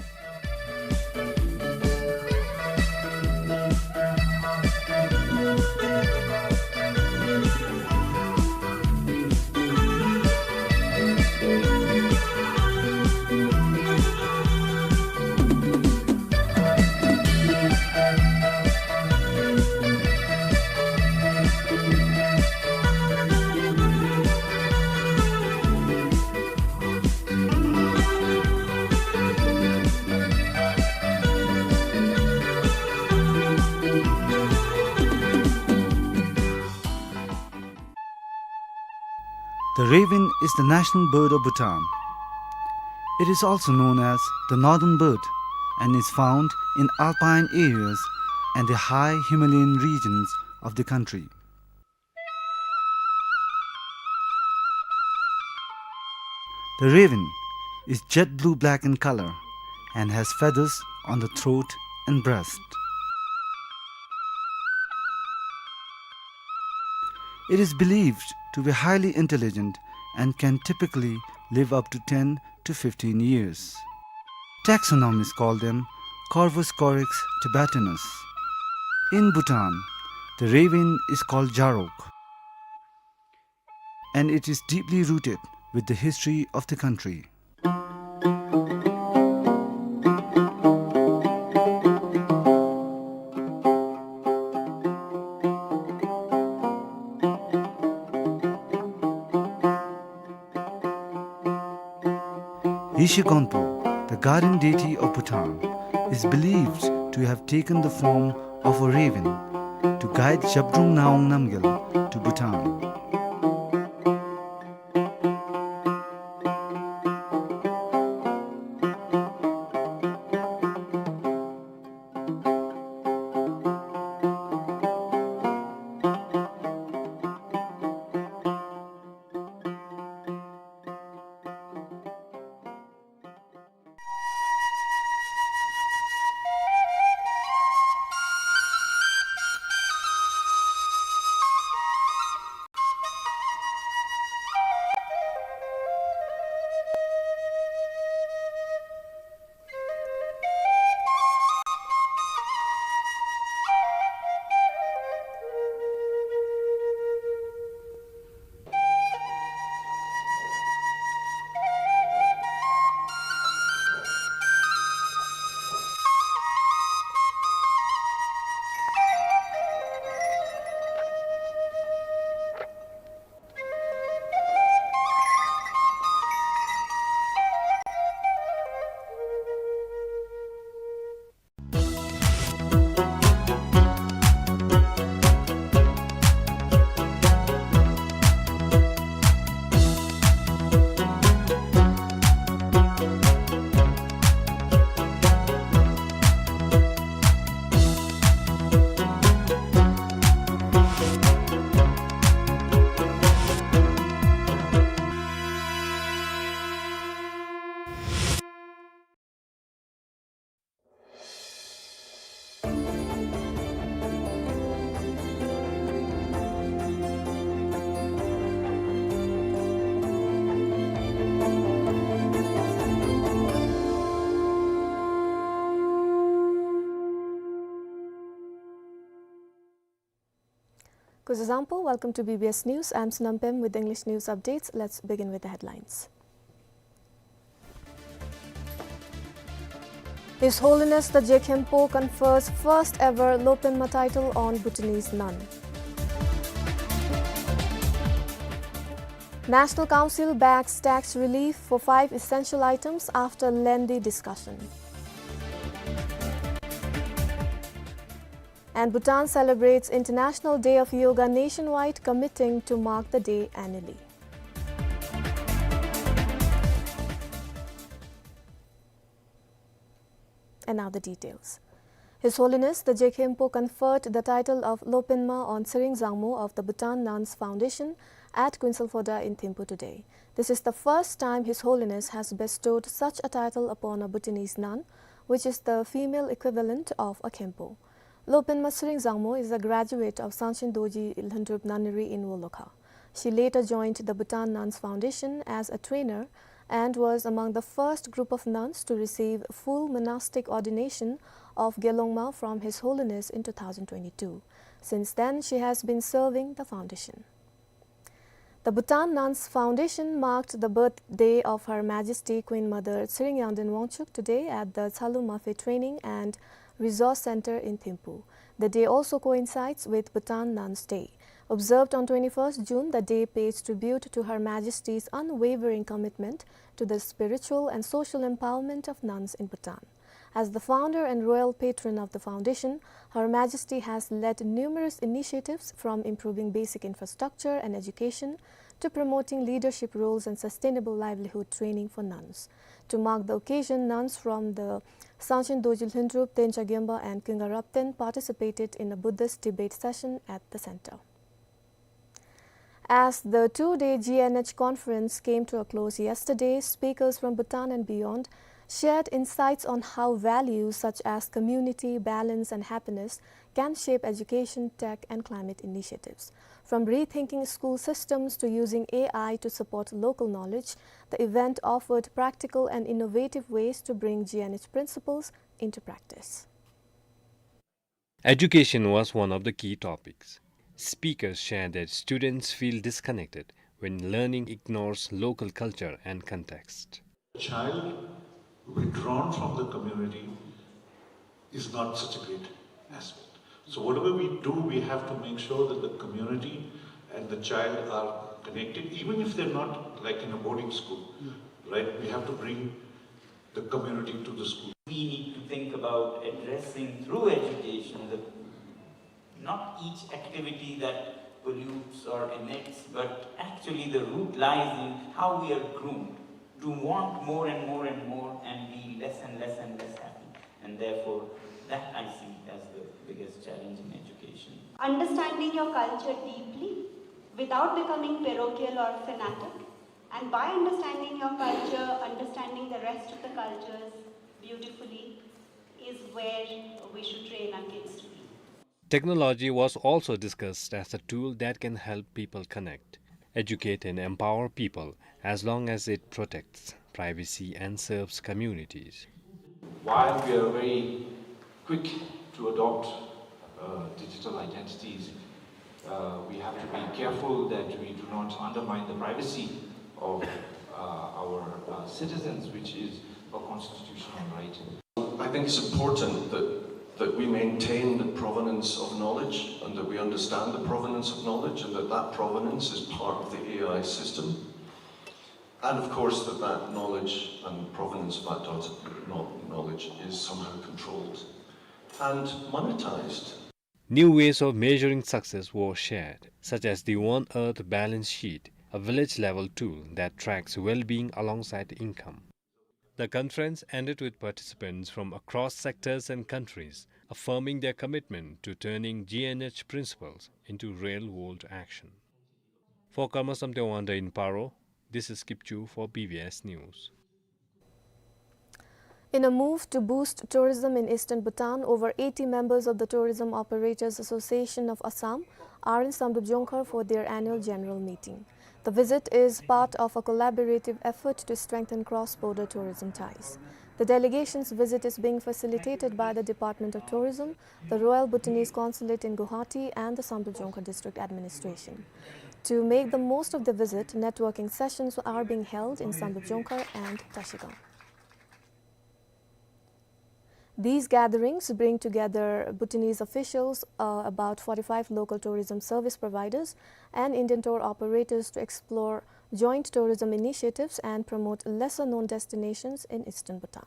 The raven is the national bird of Bhutan. It is also known as the northern bird and is found in alpine areas and the high Himalayan regions of the country. The raven is jet blue-black in color and has feathers on the throat and breast. It is believed to be highly intelligent and can typically live up to ten to fifteen years. Taxonomists call them Corvus corax tibetanus. In Bhutan, the raven is called Jarok, and it is deeply rooted with the history of the country. Yeshe Gonpo, the guardian deity of Bhutan, is believed to have taken the form of a raven to guide Zhabdrung Ngawang Namgyal to Bhutan. Kuzuzangpo, welcome to B B S News. I'm Sonam Pem with English news updates. Let's begin with the headlines. His Holiness the Je Khenpo confers first ever Lopenma title on Bhutanese nun. National Council backs tax relief for five essential items after lengthy discussion. And Bhutan celebrates International Day of Yoga nationwide, committing to mark the day annually. And now the details. His Holiness the Je Khenpo conferred the title of Lopenma on Tshering Zangmo of the Bhutan Nuns Foundation at Kuensel Phodrang in Thimphu today. This is the first time His Holiness has bestowed such a title upon a Bhutanese nun, which is the female equivalent of a Khenpo. Lopenma Tshering Zangmo is a graduate of Sangchen Dorji Lhundrup Nunnery in Wolokha. She later joined the Bhutan Nuns Foundation as a trainer and was among the first group of nuns to receive full monastic ordination of Gelongma from His Holiness in two thousand twenty-two. Since then, she has been serving the foundation. The Bhutan Nuns Foundation marked the birthday of Her Majesty Queen Mother Tshering Yangden Wangchuk today at the Tsalum Maphe Training and Resource Center in Thimphu. The day also coincides with Bhutan Nuns Day. Observed on twenty-first June, the day pays tribute to Her Majesty's unwavering commitment to the spiritual and social empowerment of nuns in Bhutan. As the founder and royal patron of the foundation, Her Majesty has led numerous initiatives, from improving basic infrastructure and education to promoting leadership roles and sustainable livelihood training for nuns. To mark the occasion, nuns from the Sangchen Dorji Lhundrup, Tencha Gemba and Kunga Rapten participated in a Buddhist debate session at the center. As the two-day G N H conference came to a close yesterday, speakers from Bhutan and beyond shared insights on how values such as community, balance, and happiness can shape education, tech, and climate initiatives. From rethinking school systems to using A I to support local knowledge, the event offered practical and innovative ways to bring G N H principles into practice. Education was one of the key topics. Speakers shared that students feel disconnected when learning ignores local culture and context. A child withdrawn from the community is not such a great aspect. So whatever we do, we have to make sure that the community and the child are connected, even if they're not, like, in a boarding school, right? We have to bring the community to the school. We need to think about addressing through education the, not each activity that pollutes or emits, but actually the root lies in how we are groomed to want more and more and more and be less and less and less happy. And therefore, that I see as the biggest challenge in education. Understanding your culture deeply without becoming parochial or fanatic, and by understanding your culture, understanding the rest of the cultures beautifully is where we should train our kids to be. Technology was also discussed as a tool that can help people connect, educate, and empower people as long as it protects privacy and serves communities. While we are very quick to adopt, uh, digital identities, uh, we have to be careful that we do not undermine the privacy of, uh, our, uh, citizens, which is a constitutional right. I think it's important that, that we maintain the provenance of knowledge and that we understand the provenance of knowledge and that that provenance is part of the A I system. And of course, that that knowledge and provenance of that data, kno-, knowledge is somehow controlled and monetized. New ways of measuring success were shared, such as the One Earth balance sheet, a village-level tool that tracks well-being alongside income. The conference ended with participants from across sectors and countries affirming their commitment to turning G N H principles into real-world action. For Karma Samten Wangda in Paro, this is Kipchu for B B S News. In a move to boost tourism in eastern Bhutan, over eighty members of the Tourism Operators Association of Assam are in Samdrup Jongkhar for their annual general meeting. The visit is part of a collaborative effort to strengthen cross-border tourism ties. The delegation's visit is being facilitated by the Department of Tourism, the Royal Bhutanese Consulate in Guwahati, and the Samdrup Jongkhar District Administration. To make the most of the visit, networking sessions are being held in Samdrup Jongkhar and Trashigang. These gatherings bring together Bhutanese officials, uh, about forty-five local tourism service providers, and Indian tour operators to explore joint tourism initiatives and promote lesser-known destinations in eastern Bhutan.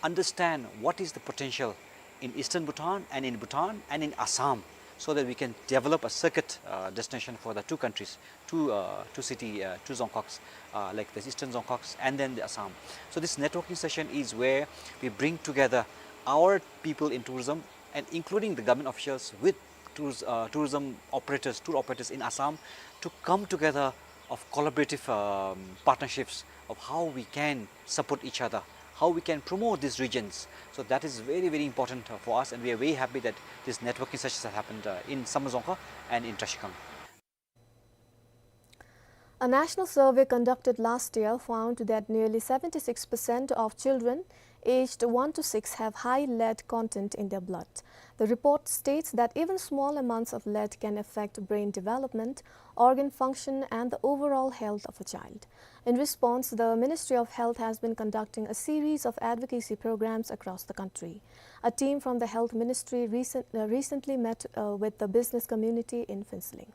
Understand what is the potential in eastern Bhutan and in Bhutan and in Assam, so that we can develop a circuit, uh, destination for the two countries, two, uh, two city, uh, two Dzongkhoks, uh, like the eastern Dzongkhoks and then the Assam. So this networking session is where we bring together our people in tourism and including the government officials with tours-, uh, tourism operators, tour operators in Assam to come together of collaborative, um, partnerships of how we can support each other, how we can promote these regions. So that is very, very important, uh, for us, and we are very happy that these networking sessions have happened, uh, in Samdrup Jongkhar and in Trashigang. A national survey conducted last year found that nearly seventy-six percent of children aged one to six have high lead content in their blood. The report states that even small amounts of lead can affect brain development, organ function, and the overall health of a child. In response, the Ministry of Health has been conducting a series of advocacy programs across the country. A team from the Health Ministry recent-, uh, recently met, uh, with the business community in Phuentsholing.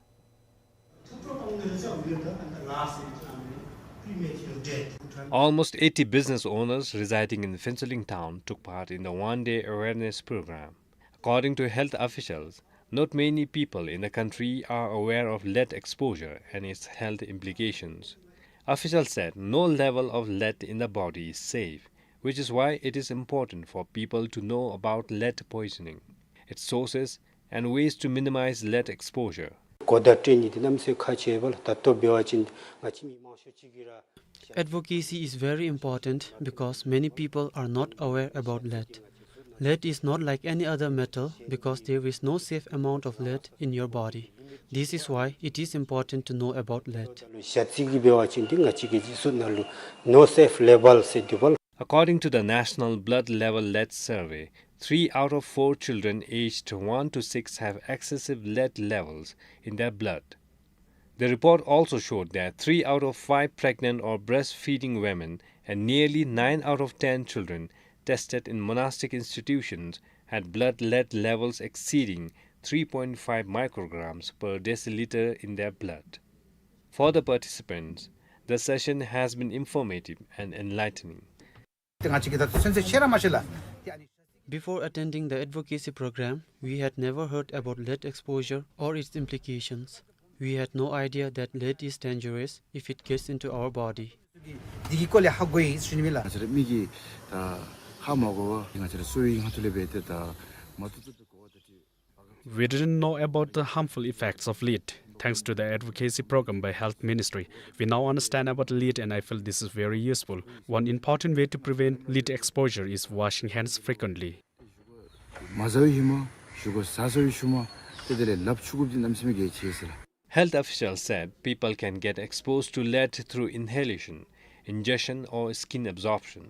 Almost eighty business owners residing in Phuentsholing town took part in the one-day awareness program. According to health officials, not many people in the country are aware of lead exposure and its health implications. Officials said no level of lead in the body is safe, which is why it is important for people to know about lead poisoning, its sources, and ways to minimize lead exposure. གོ་བརྡ་སྤྲོད་ནི་འདི་གནམ་མེད་ས་མེད་ཁག་ཆེ་བས་ལགས། ད་ལྟོ་འབད་བ་ཅིན་ང་བཅས་མི་མང་ཤོས་ཅིག་གིས་ར། Advocacy is very important because many people are not aware about lead. Lead is not like any other metal because there is no safe amount of lead in your body. This is why it is important to know about lead. ཞ་རྩི་གིས་འབད་བ་ཅིན་འདི་ང་བཅས་ཀྱི་ལྗིད་ཚད་ནང་ལུ་no safe level ཟེར་འདུག་པ་ལགས། According to the National Blood Level Lead Survey, three out of four children aged one to six have excessive lead levels in their blood. The report also showed that three out of five pregnant or breastfeeding women and nearly nine out of ten children tested in monastic institutions had blood lead levels exceeding three point five micrograms per deciliter in their blood. For the participants, the session has been informative and enlightening. ཏེ་ང་བཅས་ཀྱིས་ད་ཚུན་ཚོད་ཤེས་ར་མ་ཤེས་ལགས། Before attending the advocacy program, we had never heard about lead exposure or its implications. We had no idea that lead is dangerous if it gets into our body. འདི་གི་སྐོར་ལས་ཧ་གོ་ཡི་ཟེར་ཞུ་ནི་ཨིན་ལགས། ང་བཅས་ར་མི་གིས་ད་ཧ་མ་གོ་བར་ང་བཅས་ར་སོའི་ང་ཐུ་ལས་འབད་དེ་ད་མ་ཏོག་ཏོ་གོ་བ་ད་ཅི། We didn't know about the harmful effects of lead. Thanks to the advocacy program by Health Ministry, we now understand about lead, and I feel this is very useful. One important way to prevent lead exposure is washing hands frequently. མ་ཟ་བའི་ཤུལ་མ་ཞུ་དགོ། ཟ་ཟ་བའི་ཤུལ་མ་ཏེ་དེ་ལས་ལགཔ་འཁྱུ་དགོཔ་འདི་གནམ་མེད་ས་མེད་གལ་ཆེ་ཟེར་ལགས། Health officials said people can get exposed to lead through inhalation, ingestion, or skin absorption.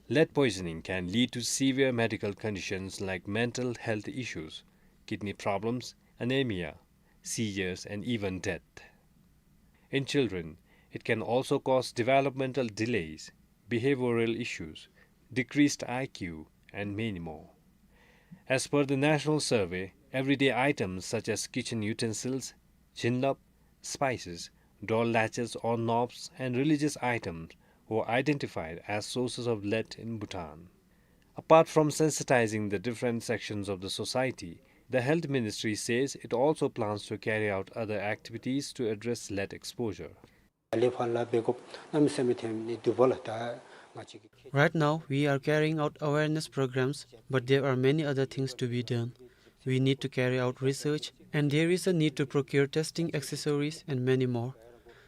Lead poisoning can lead to severe medical conditions like mental health issues, kidney problems, anemia, seizures, and even death. In children, it can also cause developmental delays, behavioral issues, decreased I Q, and many more. As per the national survey, everyday items such as kitchen utensils, chinlap, spices, door latches or knobs, and religious items were identified as sources of lead in Bhutan. Apart from sensitizing the different sections of the society, the Health Ministry says it also plans to carry out other activities to address lead exposure. ལས་ཕར་ལས་འབད་དགོཔ་གནམ་མེད་ས་མེད་ཐོན་ནི་འདུག་པ་ལགས། ད་ང་བཅས་ཀྱིས། Right now, we are carrying out awareness programs, but there are many other things to be done. We need to carry out research, and there is a need to procure testing accessories and many more.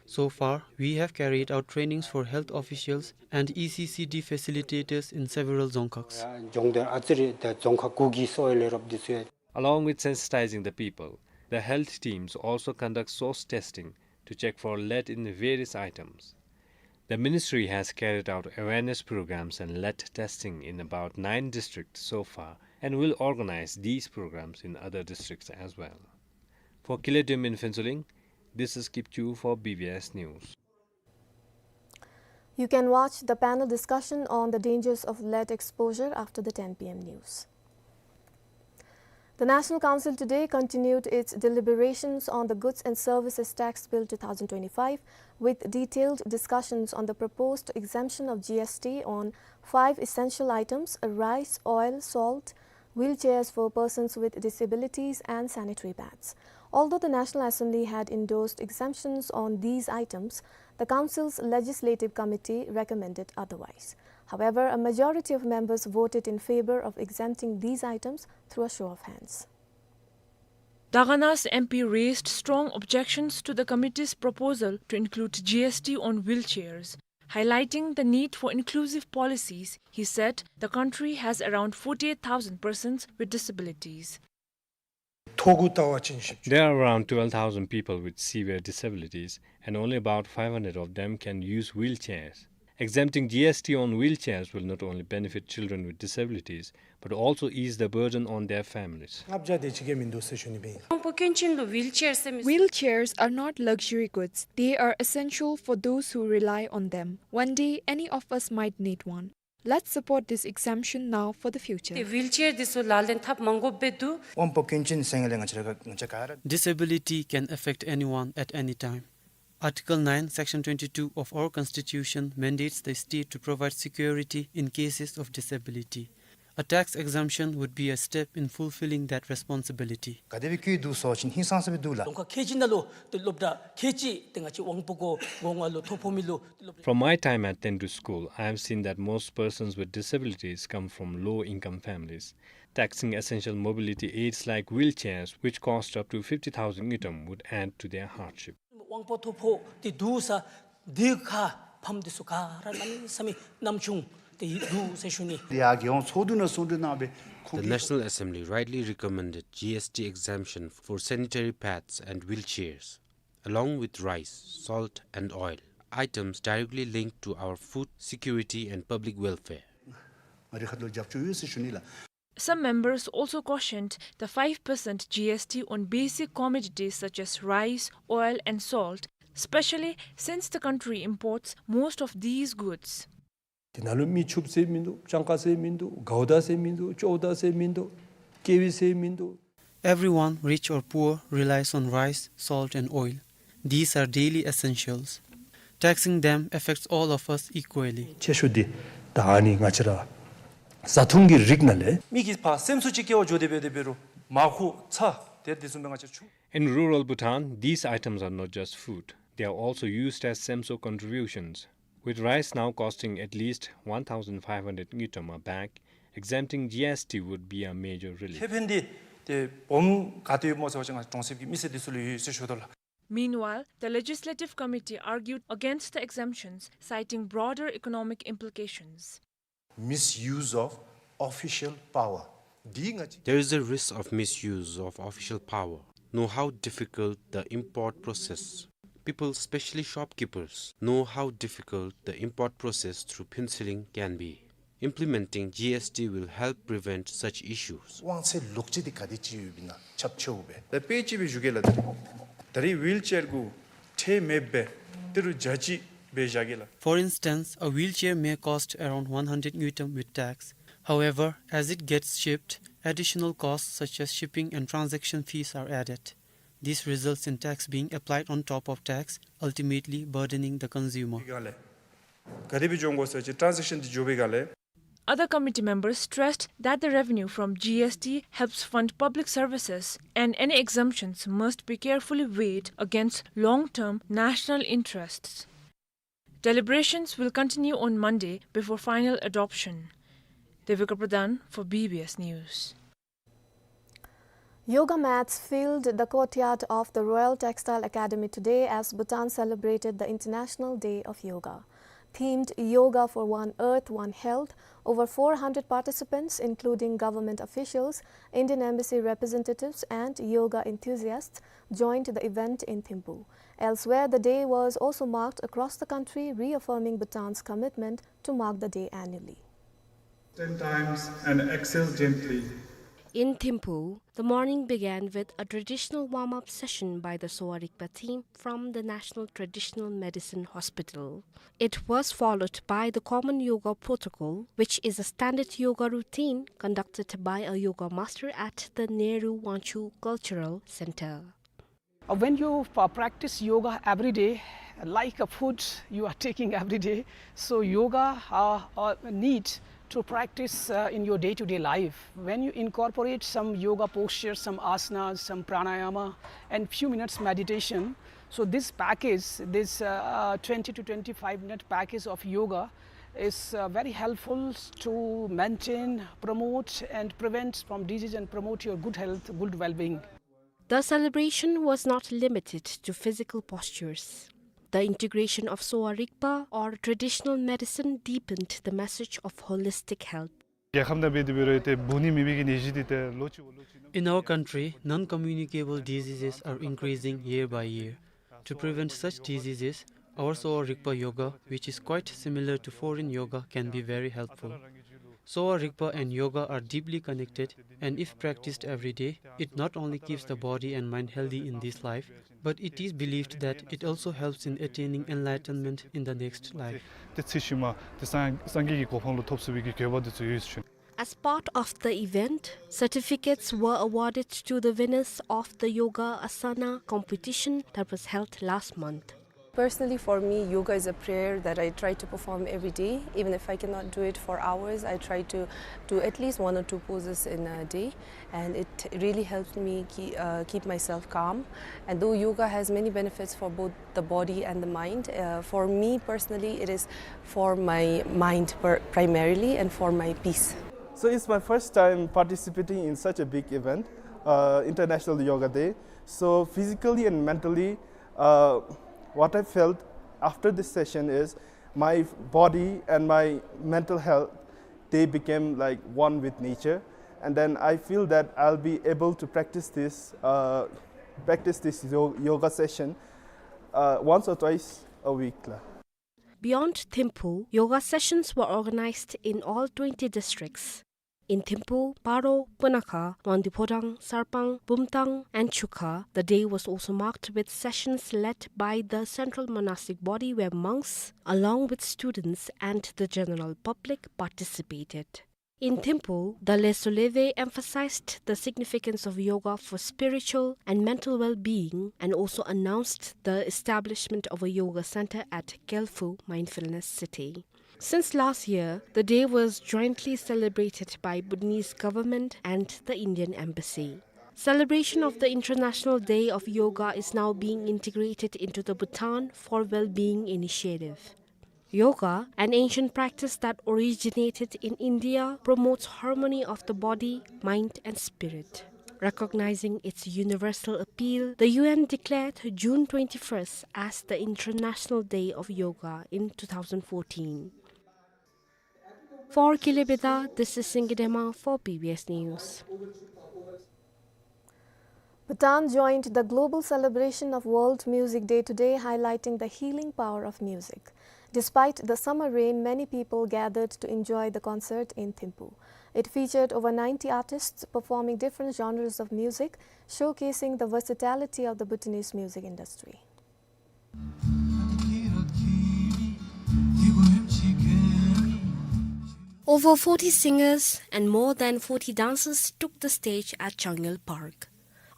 So far, we have carried out trainings for health officials and E C C D facilitators in several Dzongkhoks. ལྗོངས་འདི་ཨ་ཙི་རེ་ད་རྫོང་ཁག་དགུ་གི་སོ་ཡ་ལས་རོགས་འདི་ཚུ་ཡང། Along with sensitizing the people, the health teams also conduct source testing to check for lead in various items. The ministry has carried out awareness programs and lead testing in about nine districts so far and will organize these programs in other districts as well. For Kile Dum in Phuentsholing, this is Kipchu for B B S News. You can watch the panel discussion on the dangers of lead exposure after the ten P M news. The National Council today continued its deliberations on the Goods and Services Tax Bill two thousand twenty-five, with detailed discussions on the proposed exemption of G S T on five essential items: rice, oil, salt, wheelchairs for persons with disabilities, and sanitary pads. Although the National Assembly had endorsed exemptions on these items, the Council's Legislative Committee recommended otherwise. However, a majority of members voted in favor of exempting these items through a show of hands. Dagana's M P raised strong objections to the committee's proposal to include G S T on wheelchairs. Highlighting the need for inclusive policies, he said the country has around forty-eight thousand persons with disabilities. There are around twelve thousand people with severe disabilities, and only about five hundred of them can use wheelchairs. Exempting G S T on wheelchairs will not only benefit children with disabilities, but also ease the burden on their families. ལྔ་བརྒྱ་དེ་ཅིག་གི་མི་འདུག་ཟེར་ཞུ་ནི་ཨིན། དབང་པོ་སྐྱོན་ཅན་ལུ་ཝིལ་ཅེར་ཟེར་མི། Wheelchairs are not luxury goods. They are essential for those who rely on them. One day, any of us might need one. Let's support this exemption now for the future. ཏེ་ཝིལ་ཅེར་འདི་ཚུ་ལག་ལེན་འཐབ་མ་དགོཔ་སྦེ་འདུག། དབང་པོ་སྐྱོན་ཅན་ཟེར་སྒང་ལས་ང་བཅས་ར་ང་བཅས་ག་ར། Disability can affect anyone at any time. Article nine, Section twenty-two of our Constitution mandates the state to provide security in cases of disability. A tax exemption would be a step in fulfilling that responsibility. ག་དེ་སྦེ་བཀོད་འདུག་ཟེར་བ་ཅིན་ཧིང་སངས་ས་སྦེ་འདུག་ལགས། ལུང་ཁ་ཁལ་གཅིག་ནང་ལུ་ཏེ་སློབ་གྲྭ་ཁལ་གཅིག་ཏེ་ང་བཅས་དབང་པོ་གོ་གོ་ང་ལུ་ཐོ་ཕོག་མི་ལུ་སློབ་གྲྭ། From my time at Tendru School, I have seen that most persons with disabilities come from low-income families. Taxing essential mobility aids like wheelchairs, which cost up to fifty thousand ngultrum, would add to their hardship. དབང་པོ་ཐོ་ཕོག་ཏེ་འདུག་ས་འདི་ཁར་ཕམ་འདི་ཚུ་ག་ར་གནམ་མེད་ས་མེད་ཉམ་ཆུང་ཏེ་འདུག་ཟེར་ཞུ་ནི། ཡར་རྒྱལ་ཡོངས་ཚོགས་འདུ་ནང་གསུང་གྲོས་གནང་སྦེ་ཁོང་གིས། The National Assembly rightly recommended G S T exemption for sanitary pads and wheelchairs, along with rice, salt and oil, items directly linked to our food security and public welfare. ང་རའི་ཁ་ཐུག་ལས་རྒྱབ་སྐྱོར་ཡོད་ཟེར་ཞུ་ནི་ལགས། Some members also cautioned the five percent G S T on basic commodities such as rice, oil and salt, especially since the country imports most of these goods. དེ་ནང་ལུ་མི་ཕྱུགཔོ་ཟེར་མིན་འདུག། སྤྱང་ཀ་ཟེར་མིན་འདུག། གའུ་ད་ཟེར་མིན་འདུག། ཅོའུ་ད་ཟེར་མིན་འདུག། ཀེ་ཝི་ཟེར་མིན་འདུག། Everyone, rich or poor, relies on rice, salt and oil. These are daily essentials. Taxing them affects all of us equally. ཆེ་ཤོས་འདི་ད་ཨ་ནི་ང་བཅས་ར་བཟའ་འཐུང་གི་རིགས་ནང་ལས། མི་གིས་ཕར་སེམས་གསོ་ཅིག་བསྐྱལ་བར་འགྱོ་སྟེ་འབད་དེ་འབད་རུང་མར་ཁུ་ཚྭ་དེ་དེ་བཟུམ་སྦེ་ང་བཅས་ཕྱུག། In rural Bhutan, these items are not just food. They are also used as semso contributions. With rice now costing at least one thousand five hundred ngultrum a bag, exempting G S T would be a major relief. ཁེ་ཕན་འདི་ཏེ་སྦོམ་ག་ཏེ་ཡོདཔ་སྨོ་ཟེར་བ་ཅིན་ང་གྲོང་གསེབ་ཀྱི་མི་སེར་འདི་ཚུ་ལུ་ཡོད་ཟེར་ཞུ་དོ་ལགས། Meanwhile, the Legislative Committee argued against the exemptions, citing broader economic implications. Misuse of official power. འདི་ང་བཅས། There is a risk of misuse of official power. Know how difficult the import process. People, especially shopkeepers, know how difficult the import process through Phuentsholing can be. Implementing G S T will help prevent such issues. དབང་ཚད་ལོག་སྤྱོད་འདི་ག་དེ་ཅིག་ཡོདཔ་ཨིན་ན་ཁྱབ་ཆེཝ་སྦེ། ད་དཔེ་ཅིག་སྦེ་ཞུ་གེ་ལགས། ད་རེས་ཝིལ་ཅེར་གུ་ཁྲལ་མེདཔ་སྦེ་ཏི་རུ་བརྒྱ་གཅིག་སྦེ་བཞག་གེ་ལགས། For instance, a wheelchair may cost around one hundred ngultrum with tax. However, as it gets shipped, additional costs such as shipping and transaction fees are added. This results in tax being applied on top of tax, ultimately burdening the consumer. ག་ལས་ག་དེ་སྦེ་འགྱོ་དགོ་ཟེར་བ་ཅིན་ཊཱན་ཟེག་ཤཱན་འདི་འགྱོ་བའི་སྒང་ལས། Other committee members stressed that the revenue from G S T helps fund public services and any exemptions must be carefully weighed against long-term national interests. Deliberations will continue on Monday before final adoption. Devika Pradhan for B B S News. Yoga mats filled the courtyard of the Royal Textile Academy today as Bhutan celebrated the International Day of Yoga. Themed Yoga for One Earth, One Health, over four hundred participants, including government officials, Indian embassy representatives, and yoga enthusiasts, joined the event in Thimphu. Elsewhere, the day was also marked across the country, reaffirming Bhutan's commitment to mark the day annually. Ten times and exhale gently. In Thimphu, the morning began with a traditional warm-up session by the Sowa Rigpa team from the National Traditional Medicine Hospital. It was followed by the common yoga protocol, which is a standard yoga routine conducted by a yoga master at the Nehru Wangchuck Cultural Center. Uh, when you, uh, practice yoga every day, like a food you are taking every day, so yoga, uh, uh, need to practice, uh, in your day-to-day life. When you incorporate some yoga posture, some asanas, some pranayama, and few minutes meditation, so this package, this, uh, uh, twenty to twenty-five minute package of yoga is, uh, very helpful to maintain, promote, and prevent from disease and promote your good health, good well-being. The celebration was not limited to physical postures. The integration of Sowa Rigpa, or traditional medicine, deepened the message of holistic health. རྒྱལ་ཁབ་ནང་འབད་དེ་འབད་རུང་ཏེ་འབུ་ནི་མེད་པའི་གི་ནད་གཞི་འདི་ཏེ་ལོ་གཅིག་ལོ་གཅིག་ནང་། In our country, non-communicable diseases are increasing year by year. To prevent such diseases, our Sowa Rigpa Yoga, which is quite similar to foreign yoga, can be very helpful. Sowa Rigpa and yoga are deeply connected, and if practiced every day, it not only keeps the body and mind healthy in this life, but it is believed that it also helps in attaining enlightenment in the next life. ཏེ་ཚེ་ཕྱི་མ་ཏེ་སངས་སངས་རྒྱས་ཀྱི་གོ་འཕང་ལུ་ཐོབ་ཚུགས་པའི་གི་དགོས་པ་འདི་ཚུ་ཡོད་ཟེར་ཞུ་ནི། As part of the event, certificates were awarded to the winners of the Yoga Asana competition that was held last month. Personally, for me, yoga is a prayer that I try to perform every day. Even if I cannot do it for hours, I try to do at least one or two poses in a day, and it really helps me keep, uh, keep myself calm. And though yoga has many benefits for both the body and the mind, uh, for me personally, it is for my mind per-, primarily, and for my peace. So it's my first time participating in such a big event, uh, International Yoga Day. So physically and mentally, uh, what I felt after this session is my body and my mental health, they became like one with nature. And then I feel that I'll be able to practice this, uh, practice this yo-, yoga session, uh, once or twice a week la. Beyond Thimphu, yoga sessions were organized in all twenty districts. In Thimphu, Paro, Punakha, Wangdue Phodrang, Sarpang, Bumthang, and Chukha, the day was also marked with sessions led by the Central Monastic Body, where monks, along with students and the general public, participated. In Thimphu, the Lheso Lheve emphasized the significance of yoga for spiritual and mental well-being and also announced the establishment of a yoga center at Gelfu Mindfulness City. Since last year, the day was jointly celebrated by Bhutanese government and the Indian embassy. Celebration of the International Day of Yoga is now being integrated into the Bhutan for Well-being initiative. Yoga, an ancient practice that originated in India, promotes harmony of the body, mind, and spirit. Recognizing its universal appeal, the U N declared June twenty-first as the International Day of Yoga in two thousand fourteen. For Kile Beda, this is Singi Dema for P B S News. Bhutan joined the global celebration of World Music Day today, highlighting the healing power of music. Despite the summer rain, many people gathered to enjoy the concert in Thimphu. It featured over ninety artists performing different genres of music, showcasing the versatility of the Bhutanese music industry. Over forty singers and more than forty dancers took the stage at Changel Park.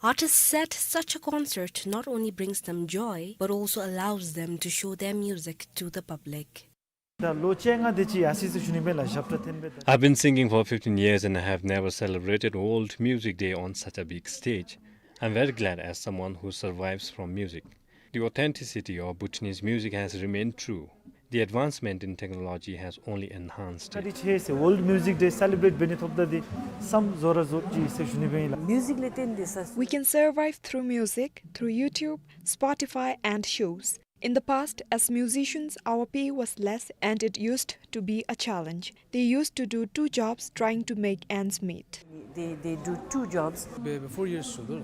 Artists said such a concert not only brings them joy, but also allows them to show their music to the public. ད་ལོ་བཅོ་ལྔ་དེ་ཅིག་ཡར་སོ་ཡི་ཟེར་ཞུ་ནི་ཨིན་པས་ལགས། ཞབས་ཁྲ་འཐེན་པའི་ད། I've been singing for fifteen years and I have never celebrated World Music Day on such a big stage. I'm very glad as someone who survives from music. The authenticity of Bhutanese music has remained true. The advancement in technology has only enhanced it. ད་རིས་ཆེ་ཟེར་World Music Day celebrate་འབད་ནི་ཐོབ་ད་དེ་བསམ་བཟོ་ར་བཟོ་ཅི་ཟེར་ཞུ་ནི་ཨིན་པས་ལགས། Music ལས་བརྟེན་ཏེ་ས། We can survive through music, through YouTube, Spotify and shows. In the past, as musicians, our pay was less and it used to be a challenge. They used to do two jobs trying to make ends meet. They, they do two jobs. Be-, be-, four years སོང་འདུག།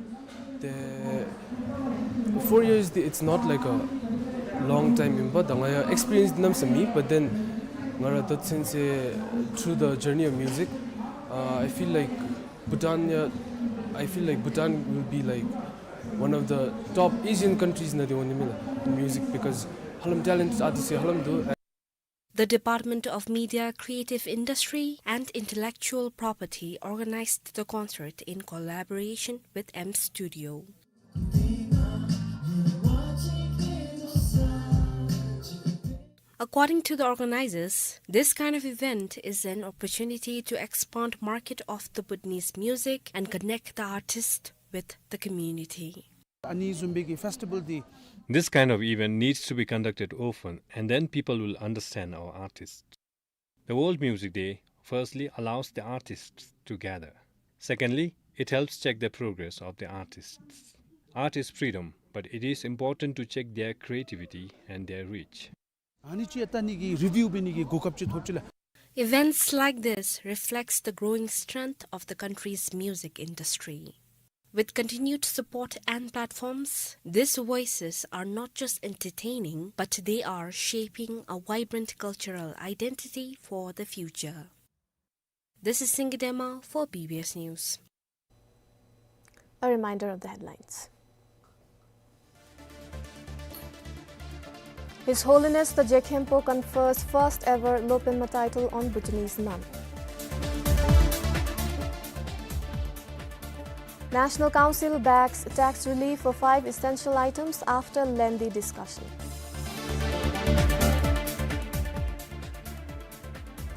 དེ་four years འདི་it's not like a long time ཨིན་པ། ད་ང་ཡང་experience འདི་གནམ་མེད་ས་མེད་མེད། But then ང་ར་ད་ཚུན་ཚོད་through the journey of music, uh, I feel like Bhutan, yeah, I feel like Bhutan will be like one of the top Asian countries ནང་འདི་འོང་ནི་མས་ལགས། In music, because ཧ་ལམ་talented artist ཧ་ལམ་འདུག། The Department of Media, Creative Industry and Intellectual Property organized the concert in collaboration with M Studio. According to the organizers, this kind of event is an opportunity to expand market of the Bhutanese music and connect the artist with the community. ཨ་ནི་བཟུམ་སྦེ་གི་festival འདི། This kind of event needs to be conducted often, and then people will understand our artists. The World Music Day, firstly, allows the artists to gather. Secondly, it helps check the progress of the artists. Art is freedom, but it is important to check their creativity and their reach. ཨ་ནི་ཅིག་ད་ནི་གི་review འབད་ནི་གི་གོ་སྐབས་ཅིག་ཐོབ་ཅི་ལགས། Events like this reflects the growing strength of the country's music industry. With continued support and platforms, these voices are not just entertaining, but they are shaping a vibrant cultural identity for the future. This is Singidema for B B S News. A reminder of the headlines. His Holiness the Je Khenpo confers first ever Lopenma title on Bhutanese nun. National Council backs tax relief for five essential items after lengthy discussion.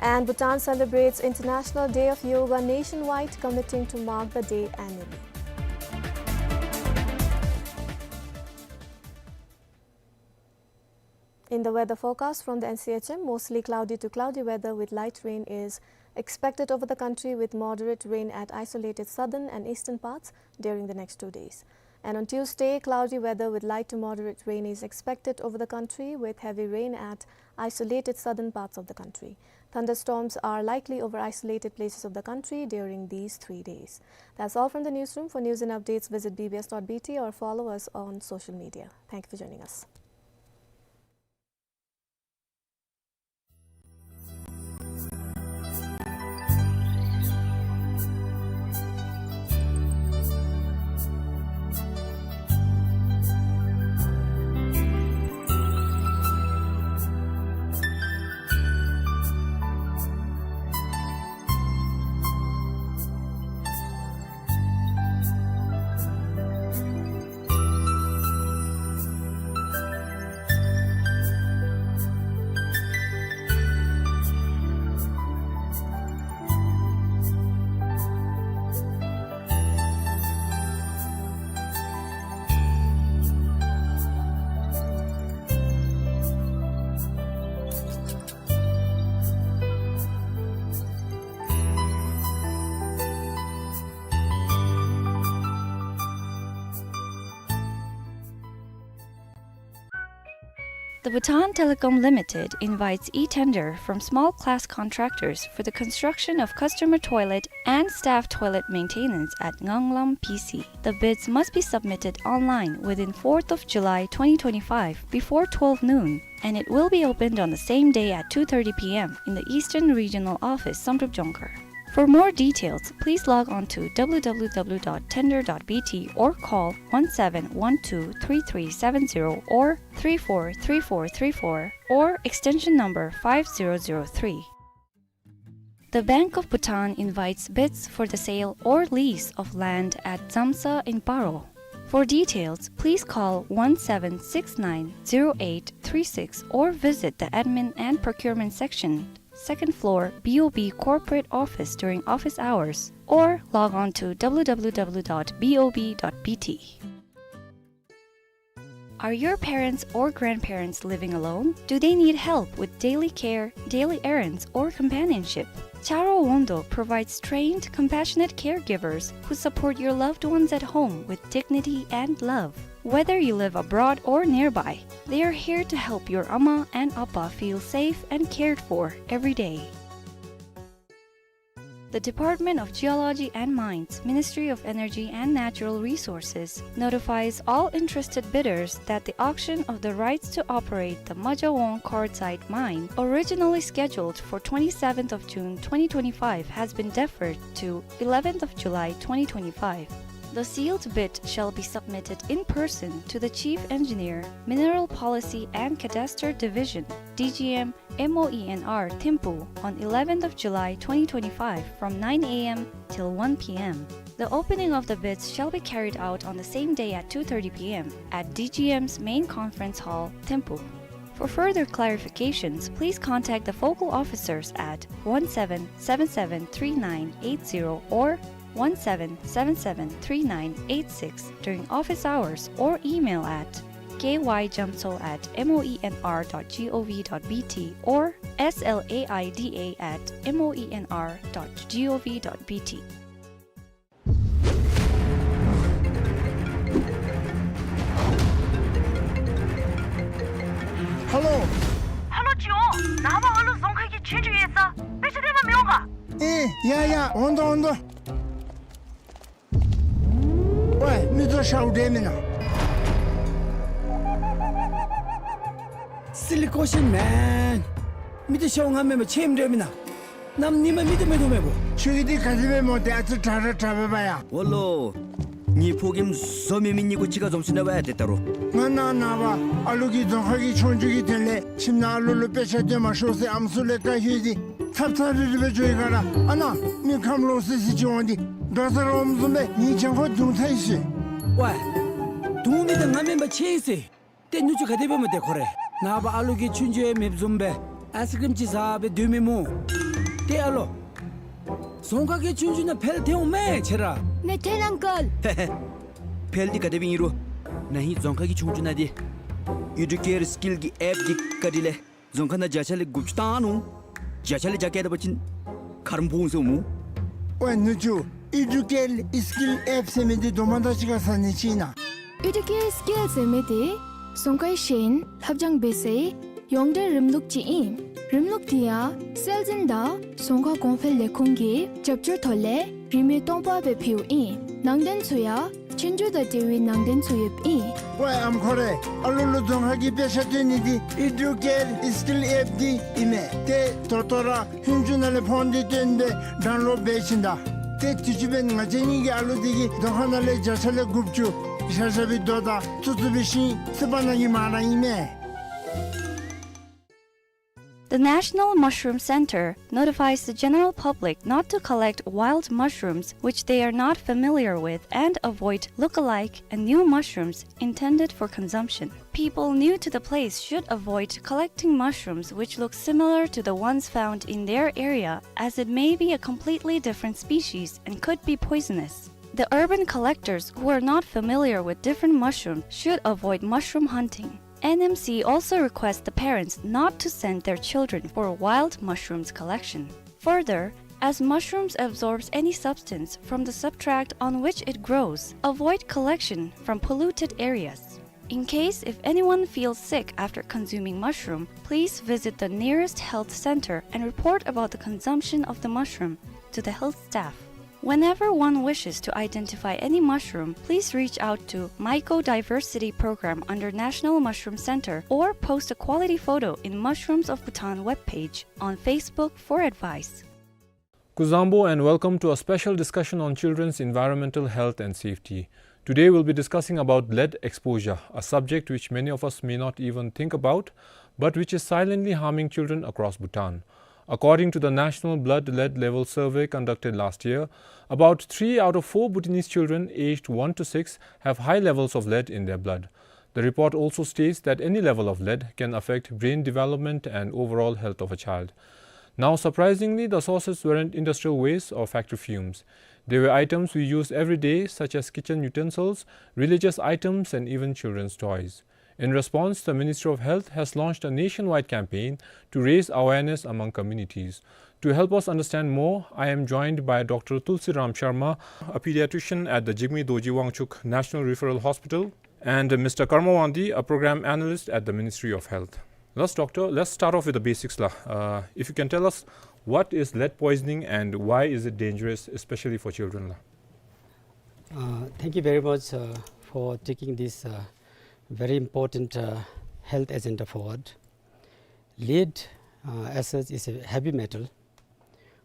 And Bhutan celebrates International Day of Yoga nationwide, committing to mark the day annually. In the weather forecast from the N C H M, mostly cloudy to cloudy weather with light rain is expected over the country, with moderate rain at isolated southern and eastern parts during the next two days. And on Tuesday, cloudy weather with light to moderate rain is expected over the country, with heavy rain at isolated southern parts of the country. Thunderstorms are likely over isolated places of the country during these three days. That's all from the newsroom. For news and updates, visit B B S dot B T or follow us on social media. Thank you for joining us. The Bhutan Telecom Limited invites e-tender from small class contractors for the construction of customer toilet and staff toilet maintenance at Nganglam P C. The bids must be submitted online within fourth of July twenty twenty-five before twelve noon, and it will be opened on the same day at two thirty P M in the Eastern Regional Office, Samdrup Jongkhar. For more details, please log on to W W W dot tender dot B T or call one seven one two three three seven zero or three four three four three four or extension number five zero zero three. The Bank of Bhutan invites bids for the sale or lease of land at Dzamsa in Paro. For details, please call one seven six nine zero eight three six or visit the Admin and Procurement Section, second floor, B O B Corporate Office during office hours, or log on to W W W dot B O B dot B T. Are your parents or grandparents living alone? Do they need help with daily care, daily errands, or companionship? Charo Wondo provides trained, compassionate caregivers who support your loved ones at home with dignity and love. Whether you live abroad or nearby, they are here to help your Amma and Appa feel safe and cared for every day. The Department of Geology and Mines, Ministry of Energy and Natural Resources, notifies all interested bidders that the auction of the rights to operate the Majawong quartzite mine, originally scheduled for twenty-seventh of June twenty twenty-five, has been deferred to eleventh of July twenty twenty-five. The sealed bid shall be submitted in person to the Chief Engineer, Mineral Policy and Cadastre Division, D G M, M O E N R, Thimphu, on eleventh of July twenty twenty-five, from nine A M till one P M. The opening of the bids shall be carried out on the same day at two thirty P M at D G M's main conference hall, Thimphu. For further clarifications, please contact the focal officers at one seven seven seven three nine eight zero or one seven seven seven three nine eight six during office hours or email at K Y Jamtso at M O E N R dot G O V dot B T or S L A I D A at M O E N R dot G O V dot B T. Hello. Hello, ཇོ། ནངས་པ་ཨ་ལུ་རྫོང་ཁ་གི་ཆོས་རྒྱུགས་ཡོད་ས། དཔེ་ཆ་སྟོན་པར་མི་འོང་ག། ཨེ་ཡ་ཡ། འོང་དོ་འོང་དོ། ཝའི་མི་ཚོ་ཤཝ་འདྲེ་མེན་ན། Silly question, man. མི་ཚོ་ཤཝ་ང་མེན་པར་ཁྱོད་འདྲེ་མེན་ན། གནམ་ཉི་མ་མི་ཚོ་མེད་དོ་མེད་པོ། ཁྱོད་ཀྱི་འདི་ག་དེ་སྦེ་སྨོ་ཏེ། ཨ་ཙི་དྲག་ར་དྲག་པས་པ་ཡ། འོ་ལོ། ངེའི་ཕོ་རྒནམ་བཟོ་མེད་མི་གཉིས་པོ་གཅིག་ཁར་འཛོམས་ཞིནམ་ལས་ཏེ་ད་རུང་། ང་ནངས་པ་ཨ་ལུ་གི་རྫོང་ཁ་གི་ཆོས་རྒྱུགས་ཀྱི་དོན་ལས་ཁྱིམ་ནང་ཨ་ལུ་ལུ་དཔེ་ཆ་སྟོན་མ་ཤོག་ཟེར་ཨམ་སྲུ་ལས་བཀའ་ཞུ་ཡི། འདི་ཚབ་ཚབ་རིལ་རི་སྦེ་འགྱོ་ཡི་ག་ར། ཨ་ནཱ་མི་ཁམས་ལོག་སི་སི་ཅིག་འོང་སྟེ་འདྲོག་ས་ར་འོངམ་བཟུམ་སྦེ་ངེའི་གྱང་ཁར་རྡུང་ཚར་ཡི་ཟེར། ཝའི། རྡུང་མི་འདི་ང་མེན་པར་ཁྱོད་ཨིན་ཟེར། ཏེ་ནུ་གཅུང་ག་དེ་སྦེ་སྨོ་ཏེ་ཁོ་རེ། ནངས་པ་ཨ་ལུ་གི་ཆོས་རྒྱུགས་ཡང་མེདཔ་བཟུམ་སྦེ་ཨའིསི་ཀྲིམ་ཅིག་བཟའ་སྦེ་སྡོད་མི་སྨོ། ཏེ་ཨ་ལོ། རྫོང་ཁ་གི་ཆོས་རྒྱུགས་ནང་འཕེལ་ཐོན་འོང་མས་ཁྱོད་ར། ནེ་ཐན་ཨང་ཀལ། ཧེ་ཧེ། འཕེལ་འདི་ག་དེ་སྦེ་ཨིན་རུང་ན་ཧིང་རྫོང་ཁ་གི་ཆོས་རྒྱུགས་ནང་འདི་ཨི་ཌུ་ཀེར་སི་ཀིལ་གྱི་ཨེཔ་འདི་བཀའ་དྲིན་ལས་རྫོང་ཁ་ནང་བརྒྱ་ཆ་ལས་དགུ་བཅུ་བཏང་ནུག། བརྒྱ་ཆ་ལས་བརྒྱ་བཀལ་ད་པ་ཅིན་ཁ་རོག་ཕོག་འོང་ཟེར་སྨོ། ཝའི་ནུ་གཅུང་། ཨི་ཌུ་ཀེར་སི་ཀིལ་ཨེཔ་ཟེར་མི་འདི་དོ་མ་དང་གཅིག་ཁར་ཟ་ནི་ཅིག་ཨིན་ན། ཨི་ཌུ་ཀེར་སི་ཀིལ་ཟེར་མི་འདི་རྫོང་ཁའི་ཤེས་ཡོན་ལྷབ་སྦྱང་འབད་སའི་ཡོངས་འབྲེལ་རིམ་ལུགས་ཅིག་ཨིན། རིམ་ལུགས་འདི་ཡང་སྲོལ་འཛིན་དང་རྫོང་ཁ་གོང་འཕེལ་ལས་ཁུངས་ཀྱི་རྒྱབ་སྐྱོར་ཐོག་ལས་རིན་མེད་སྟོང་པ་སྦེ་ཕུལཝ་ཨིན། ནང་དོན་ཚུ་ཡང་ཆོས་རྒྱུགས་དང་འབྲེལ་བའི་ནང་དོན་ཚུ་ཡོདཔ་ཨིན། ཝའི་ཨམ་ཁོ་རེ། ཨ་ལུ་ལུ་རྫོང་ཁ་གི་དཔེ་ཆ་སྟོན་ནི་འདི་ཨི་ཌུ་ཀེར་སི་ཀིལ་ཨེཔ་འདི་ཨིན་མས། ཏེ་ད་ལྟོ་ར་ཧུན་ཅུ་ནང་ལས་ཕོན་འདི་བཏོན་སྦེ་ཌའུན་ལོཌ་འབད་ཞིནམ་ད། ཏེ་དུས་ཅི་འབདན་ང་བཅས་གཉིས་ཀྱི་ཨ་ལུ་འདི་གིས་རྫོང་ཁ་ནང་ལས་བརྒྱ་ཆ་ལས་དགུ་བཅུ་བཞག་བཞགཔ་སྦེ་དོ་དང་བཙུགས་བཙུགས་འབད་ཞིནམ་སི་པ་ནང་གི་མ་ར་ཨིན་མས། The National Mushroom Center notifies the general public not to collect wild mushrooms which they are not familiar with and avoid look-alike and new mushrooms intended for consumption. People new to the place should avoid collecting mushrooms which look similar to the ones found in their area, as it may be a completely different species and could be poisonous. The urban collectors who are not familiar with different mushrooms should avoid mushroom hunting. N M C also requests the parents not to send their children for wild mushrooms collection. Further, as mushrooms absorbs any substance from the substrate on which it grows, avoid collection from polluted areas. In case if anyone feels sick after consuming mushroom, please visit the nearest health center and report about the consumption of the mushroom to the health staff. Whenever one wishes to identify any mushroom, please reach out to Mycodiversity Program under National Mushroom Center or post a quality photo in Mushrooms of Bhutan webpage on Facebook for advice. Kuzuzangpo and welcome to a special discussion on children's environmental health and safety. Today we'll be discussing about lead exposure, a subject which many of us may not even think about, but which is silently harming children across Bhutan. According to the National Blood Lead Level Survey conducted last year, about three out of four Bhutanese children aged one to six have high levels of lead in their blood. The report also states that any level of lead can affect brain development and overall health of a child. Now, surprisingly, the sources weren't industrial waste or factory fumes. They were items we use every day, such as kitchen utensils, religious items, and even children's toys. In response, the Ministry of Health has launched a nationwide campaign to raise awareness among communities. To help us understand more, I am joined by Doctor Tulsiram Sharma, a pediatrician at the Jigme Dorji Wangchuck National Referral Hospital, and, uh, Mister Karma Wangdi, a program analyst at the Ministry of Health. Let's, doctor, let's start off with the basics la. Uh, if you can tell us, what is lead poisoning and why is it dangerous, especially for children la? Uh, thank you very much, uh, for taking this, uh, very important, uh, health agenda forward. Lead, uh, as such, is a heavy metal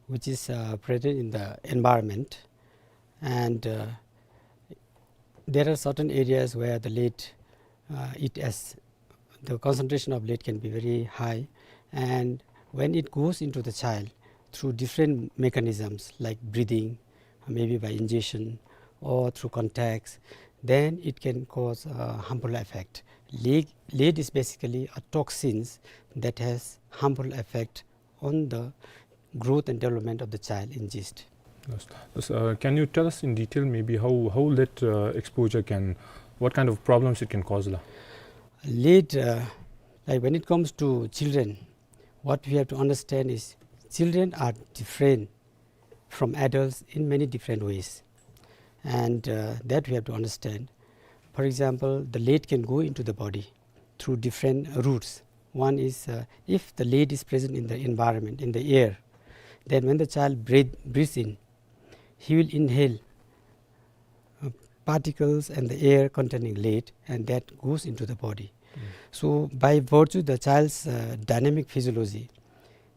which is, uh, present in the environment, and, uh, there are certain areas where the lead, uh, it as the concentration of lead can be very high, and when it goes into the child through different mechanisms like breathing, maybe by ingestion or through contacts, then it can cause a harmful effect. Lead, lead is basically a toxins that has harmful effect on the growth and development of the child in gist. Yes. Yes, uh, can you tell us in detail maybe how, how lead, uh, exposure can, what kind of problems it can cause la? Lead, uh, like, when it comes to children, what we have to understand is children are different from adults in many different ways, and, uh, that we have to understand. For example, the lead can go into the body through different routes. One is, uh, if the lead is present in the environment, in the air, then when the child breathe, breathes in, he will inhale, uh, particles and the air containing lead, and that goes into the body. Mm. So by virtue the child's, uh, dynamic physiology,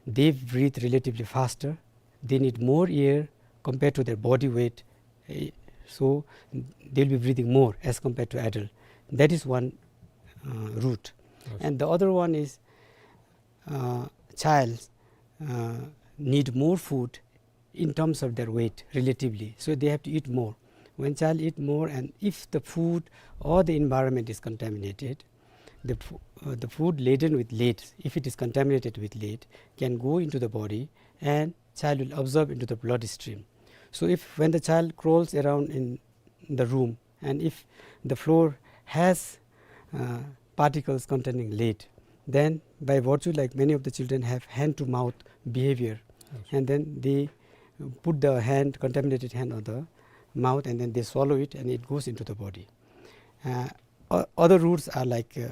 they breathe relatively faster, they need more air compared to their body weight, eh, so they'll be breathing more as compared to adult. That is one, uh, route. Yes. And the other one is, uh, child, uh, need more food in terms of their weight relatively, so they have to eat more. When child eat more, and if the food or the environment is contaminated, the fo-, uh, the food laden with lead, if it is contaminated with lead, can go into the body and child will absorb into the bloodstream. So if, when the child crawls around in the room, and if the floor has, uh, particles containing lead, then by virtue, like, many of the children have hand to mouth behavior, yes, and then they put the hand, contaminated hand, on the mouth, and then they swallow it and it goes into the body. Uh, o-, other routes are like, uh,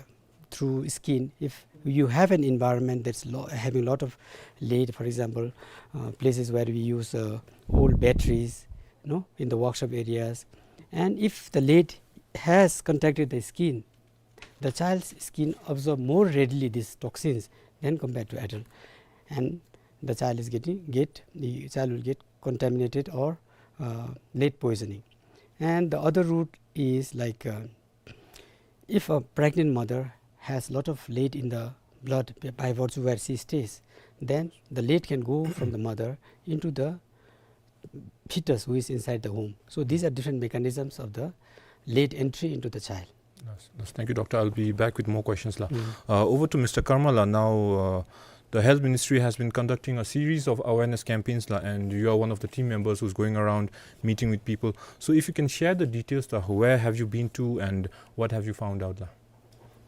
through skin. If you have an environment that's lo-, having a lot of lead, for example, uh, places where we use, uh, old batteries, you know, in the workshop areas, and if the lead has contacted the skin, the child's skin absorb more readily these toxins than compared to adult, and the child is getting, get, the child will get contaminated or, uh, lead poisoning. And the other route is like, uh, if a pregnant mother has lot of lead in the blood b-, by virtue where she stays, then the lead can go from the mother into the fetus who is inside the womb. So these are different mechanisms of the lead entry into the child. Yes, yes. Thank you, doctor. I'll be back with more questions la. Mm. Uh, over to Mister Karma la now. Uh, the Health Ministry has been conducting a series of awareness campaigns la, and you are one of the team members who's going around meeting with people. So if you can share the details la, where have you been to and what have you found out la?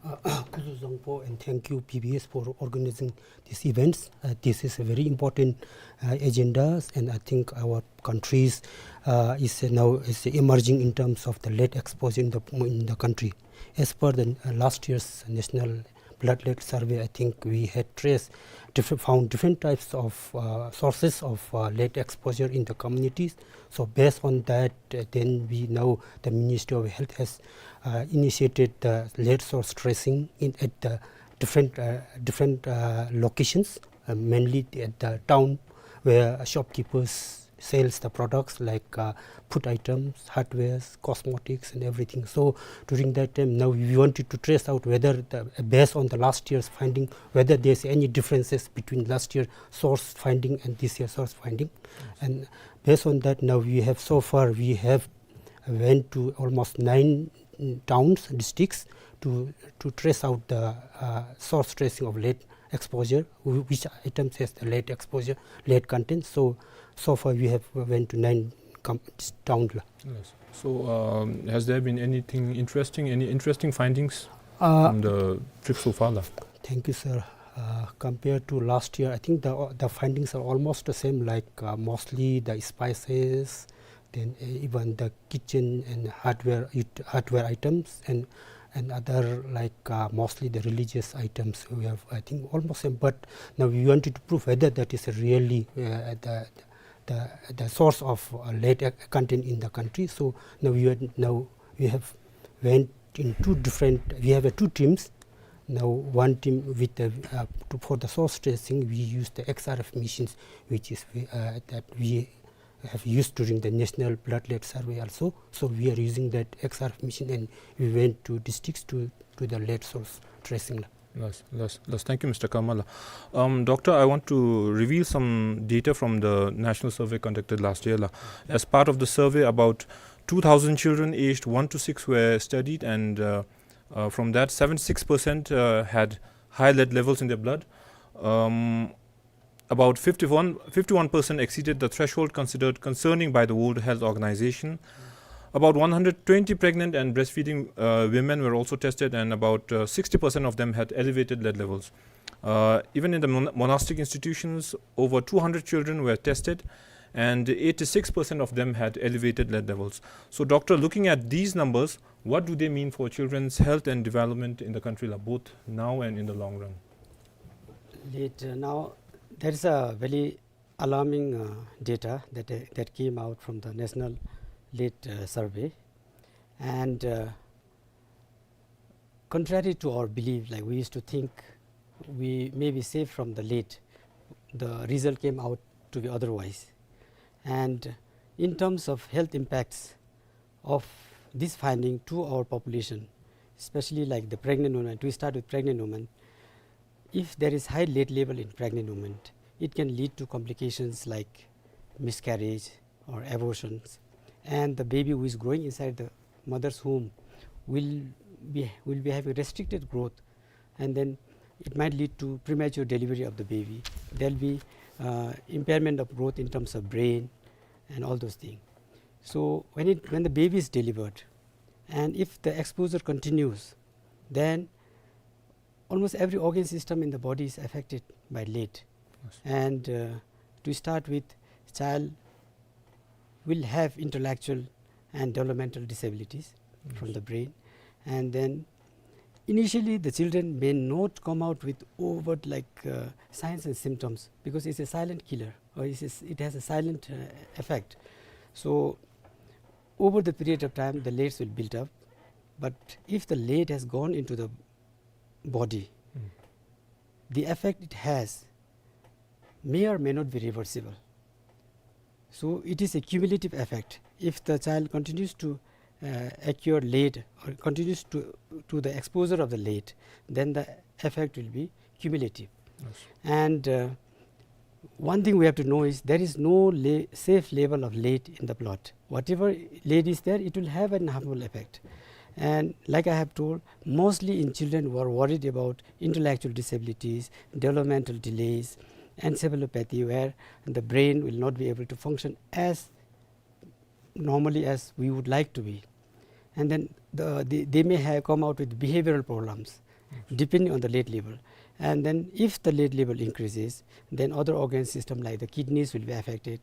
Uh, Kuzuzangpo, and thank you, P B S, for organizing these events. Uh, this is a very important, uh, agenda, and I think our countries, uh, is, uh, now is emerging in terms of the lead exposure in the, in the country. As per the, uh, last year's national blood lead survey, I think we had traced different, found different types of, uh, sources of, uh, lead exposure in the communities. So based on that, uh, then we now, the Ministry of Health has, uh, initiated the lead source tracing in, at the different, uh, different, uh, locations, uh, mainly at the town where shopkeepers sells the products like, uh, food items, hardwares, cosmetics and everything. So during that time, now we wanted to trace out whether the, based on the last year's finding, whether there's any differences between last year source finding and this year source finding. Yes. And based on that, now we have, so far we have went to almost nine, mm, towns, districts to, to trace out the, uh, source tracing of lead exposure, wh-, which items has the lead exposure, lead content. So, so far we have went to nine com-, town la. Yes. So, um, has there been anything interesting, any interesting findings, uh, from the trip so far la? Thank you, sir. Uh, compared to last year, I think the, the findings are almost the same, like, uh, mostly the spices, then, uh, even the kitchen and hardware, it, hardware items and, and other, like, uh, mostly the religious items. We have, I think, almost same, but now we wanted to prove whether that is really, uh, the, the, the source of, uh, lead, uh, content in the country. So now we are, now we have went in two different, we have, uh, two teams. Now one team with the, uh, to, for the source tracing, we use the X R F machines, which is, uh, that we have used during the National Blood Lead Survey also. So we are using that X R F machine, and we went to districts to do the lead source tracing. Yes, yes, yes. Thank you, Mister Kamala. Um, Doctor, I want to reveal some data from the national survey conducted last year la. As part of the survey, about two thousand children aged one to six were studied, and, uh, uh, from that, seventy-six percent, uh, had high lead levels in their blood. Um, about fifty-one, fifty-one percent exceeded the threshold considered concerning by the World Health Organization. About one hundred twenty pregnant and breastfeeding, uh, women were also tested, and about, uh, sixty percent of them had elevated lead levels. Uh, even in the mon-, monastic institutions, over two hundred children were tested, and eighty-six percent of them had elevated lead levels. So, Doctor, looking at these numbers, what do they mean for children's health and development in the country la, both now and in the long run? Lead, uh, now, there is a very alarming, uh, data that, uh, that came out from the National Lead, uh, Survey. And, uh, contrary to our belief, like, we used to think we may be safe from the lead, the result came out to be otherwise. And in terms of health impacts of this finding to our population, especially, like, the pregnant woman, to start with pregnant woman, if there is high lead level in pregnant woman, it can lead to complications like miscarriage or abortions, and the baby who is growing inside the mother's womb will be, will be having restricted growth, and then it might lead to premature delivery of the baby. There'll be, uh, impairment of growth in terms of brain and all those things. So when it, when the baby is delivered, and if the exposure continues, then almost every organ system in the body is affected by lead. Yes. And, uh, to start with, child will have intellectual and developmental disabilities from, yes, the brain. And then initially the children may not come out with overt, like, uh, signs and symptoms, because it's a silent killer, or it's a s-, it has a silent, uh, effect. So over the period of time, the leads will build up. But if the lead has gone into the body, mm, the effect it has may or may not be reversible. So it is a cumulative effect. If the child continues to, uh, acquire lead or continues to, to the exposure of the lead, then the effect will be cumulative. Yes. And, uh, one thing we have to know is there is no le-, safe level of lead in the blood. Whatever lead is there, it will have an harmful effect. And like I have told, mostly in children who are worried about intellectual disabilities, developmental delays, encephalopathy, where the brain will not be able to function as normally as we would like to be. And then the, the, they may have come out with behavioral problems, yes, depending on the lead level. And then if the lead level increases, then other organ system like the kidneys will be affected.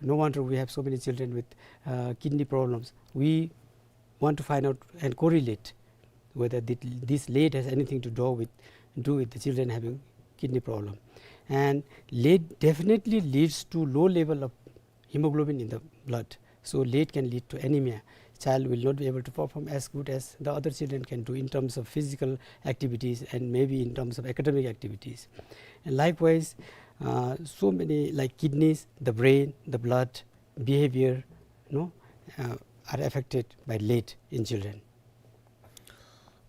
No wonder we have so many children with, uh, kidney problems. We want to find out and correlate whether thi-, this lead has anything to do with, do with the children having kidney problem. And lead definitely leads to low level of hemoglobin in the blood. So lead can lead to anemia. Child will not be able to perform as good as the other children can do in terms of physical activities and maybe in terms of academic activities. And likewise, uh, so many, like, kidneys, the brain, the blood, behavior, you know, uh, are affected by lead in children.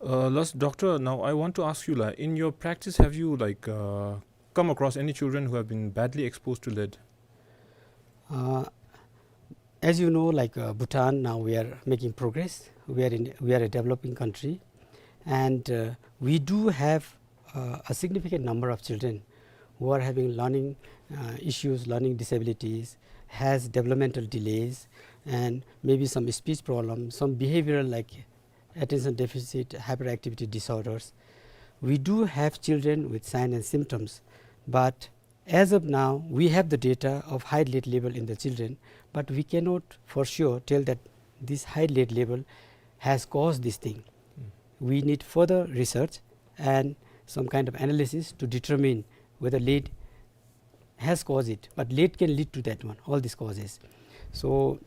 Uh, last, Doctor, now I want to ask you, like, in your practice, have you, like, uh, come across any children who have been badly exposed to lead? Uh, as you know, like, uh, Bhutan, now we are making progress. We are in, we are a developing country, and, uh, we do have, uh, a significant number of children who are having learning, uh, issues, learning disabilities, has developmental delays, and maybe some speech problems, some behavioral, like attention deficit hyperactivity disorders. We do have children with signs and symptoms, but as of now, we have the data of high lead level in the children, but we cannot for sure tell that this high lead level has caused this thing. We need further research and some kind of analysis to determine whether lead has caused it, but lead can lead to that one, all these causes. So,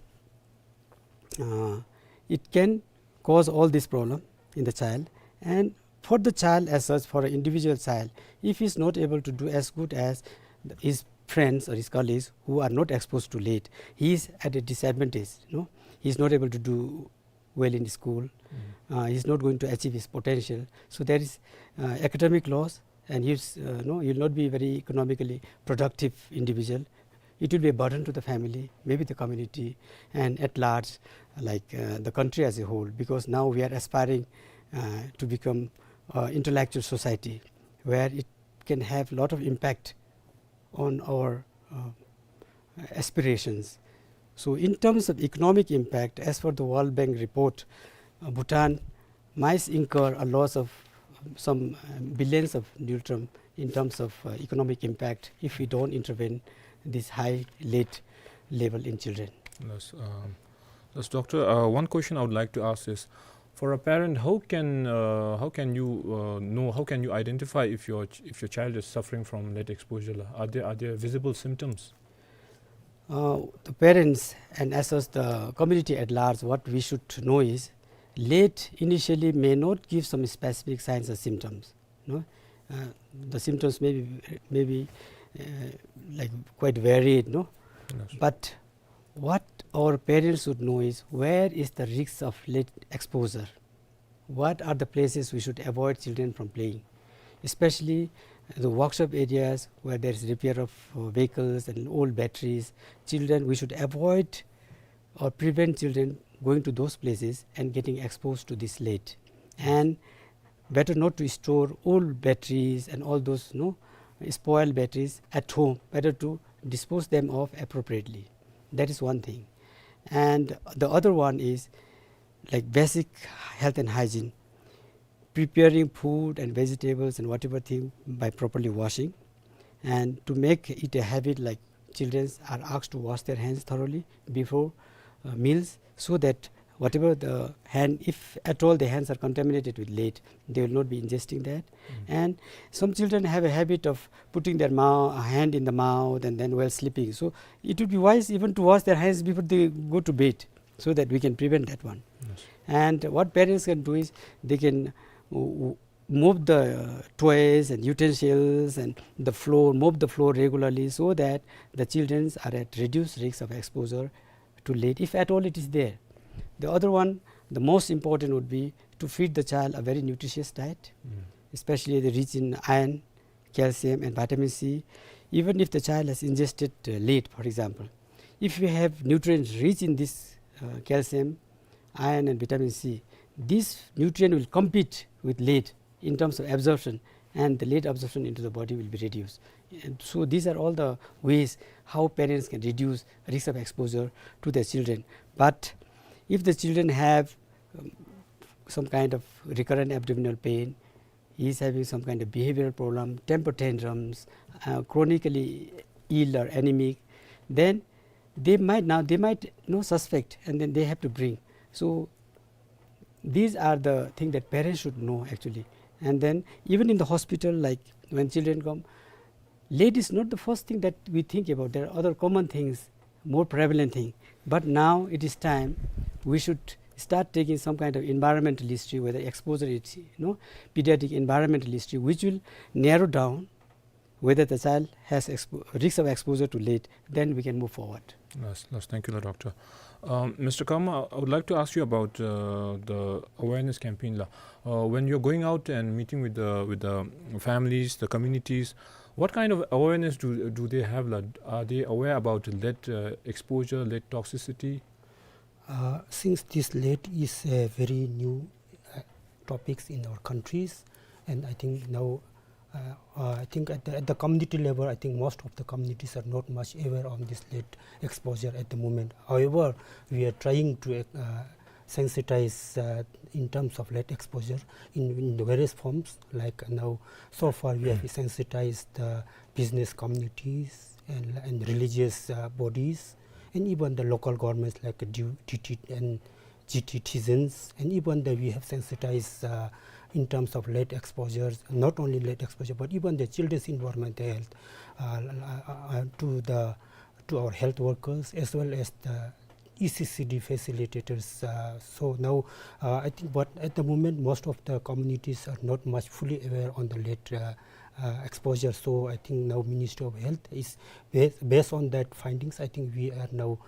uh, it can cause all this problem in the child. And for the child as such, for an individual child, if he's not able to do as good as his friends or his colleagues who are not exposed to lead, he is at a disadvantage, no? He's not able to do well in school. Uh, he's not going to achieve his potential. So there is, uh, academic loss, and he's, uh, no, he will not be very economically productive individual. It will be a burden to the family, maybe the community, and at large, like, uh, the country as a whole, because now we are aspiring, uh, to become, uh, intellectual society where it can have lot of impact on our, uh, aspirations. So in terms of economic impact, as per the World Bank report, uh, Bhutan might incur a loss of some, uh, billions of ngultrum in terms of, uh, economic impact if we don't intervene this high lead level in children. Yes, um, yes, Doctor, uh, one question I would like to ask is, for a parent, how can, uh, how can you, uh, know, how can you identify if your ch-, if your child is suffering from lead exposure? Are there, are there visible symptoms? Uh, the parents and as well as the community at large, what we should know is, lead initially may not give some specific signs or symptoms, no? Uh, the symptoms may be, may be, uh, like, quite varied, no? Yes. But what our parents should know is, where is the risk of lead exposure? What are the places we should avoid children from playing? Especially the workshop areas where there is repair of, uh, vehicles and old batteries. Children, we should avoid or prevent children going to those places and getting exposed to this lead. And better not to store old batteries and all those, no, spoiled batteries at home. Better to dispose them of appropriately. That is one thing. And the other one is, like, basic health and hygiene, preparing food and vegetables and whatever thing by properly washing, and to make it a habit, like, children are asked to wash their hands thoroughly before, uh, meals, so that whatever the hand, if at all the hands are contaminated with lead, they will not be ingesting that. And some children have a habit of putting their mou-, hand in the mouth and then while sleeping. So it would be wise even to wash their hands before they go to bed, so that we can prevent that one. Yes. And what parents can do is they can, uh, mop the, uh, toys and utensils and the floor, mop the floor regularly, so that the children are at reduced risk of exposure to lead, if at all it is there. The other one, the most important, would be to feed the child a very nutritious diet, especially the rich in iron, calcium and vitamin C. Even if the child has ingested, uh, lead, for example, if we have nutrients rich in this, uh, calcium, iron and vitamin C, this nutrient will compete with lead in terms of absorption, and the lead absorption into the body will be reduced. And so these are all the ways how parents can reduce risk of exposure to their children. But if the children have, um, some kind of recurrent abdominal pain, he is having some kind of behavioral problem, temper tantrums, uh, chronically ill or anemic, then they might now, they might, you know, suspect, and then they have to bring. So these are the things that parents should know actually. And then even in the hospital, like, when children come, lead is not the first thing that we think about. There are other common things, more prevalent thing. But now it is time we should start taking some kind of environmental history, whether exposure is, you know, pediatric environmental history, which will narrow down whether the child has expo-, risk of exposure to lead, then we can move forward. Yes, yes, thank you, Doctor. Um, Mister Karma, I would like to ask you about, uh, the awareness campaign la. Uh, when you're going out and meeting with the, with the families, the communities, what kind of awareness do, do they have la? Are they aware about lead, uh, exposure, lead toxicity? Uh, since this lead is a very new, uh, topics in our countries, and I think now, uh, uh, I think at the, at the community level, I think most of the communities are not much aware of this lead exposure at the moment. However, we are trying to, uh, sensitize, uh, in terms of lead exposure in, in the various forms. Like now, so far we have sensitized the business communities and, and religious, uh, bodies, and even the local governments like D-, D T and G T citizens, and even the, we have sensitized, uh, in terms of lead exposures, not only lead exposure, but even the children's environmental health, uh, uh, uh, to the, to our health workers as well as the E C C D facilitators. Uh, so now, uh, I think, but at the moment, most of the communities are not much fully aware on the lead, uh, uh, exposure. So I think now Ministry of Health is, ba-, based on that findings, I think we are now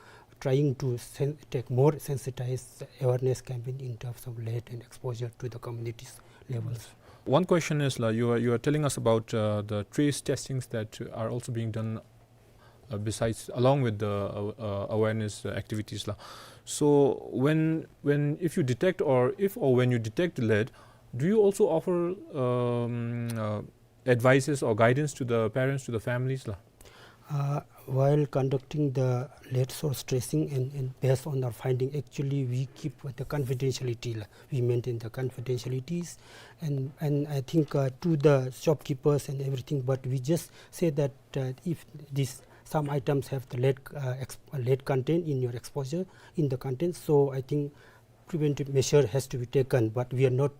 trying to sen-, take more sensitized awareness campaign in terms of lead and exposure to the communities levels. One question is, la, you are, you are telling us about, uh, the trace testings that are also being done, uh, besides, along with the, uh, uh, awareness, uh, activities, la. So when, when, if you detect, or if or when you detect lead, do you also offer, um, uh, advices or guidance to the parents, to the families, la? Uh, while conducting the lead source tracing and, and based on our finding, actually we keep the confidentiality, la. We maintain the confidentialities, and, and I think, uh, to the shopkeepers and everything, but we just say that, uh, if this, some items have the lead, uh, exp-, lead content in your exposure, in the content, so I think preventive measure has to be taken, but we are not,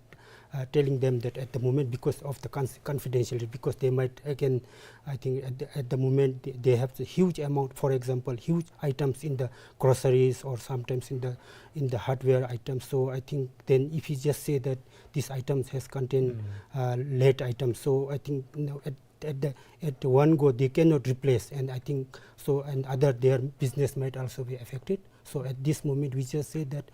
uh, telling them that at the moment because of the cons-, confidentiality, because they might again, I think at the, at the moment they, they have the huge amount, for example, huge items in the groceries or sometimes in the, in the hardware items. So I think then if you just say that these items has contained, uh, lead items, so I think, you know, at at the, at one go they cannot replace, and I think so, and other, their business might also be affected. So at this moment we just say that,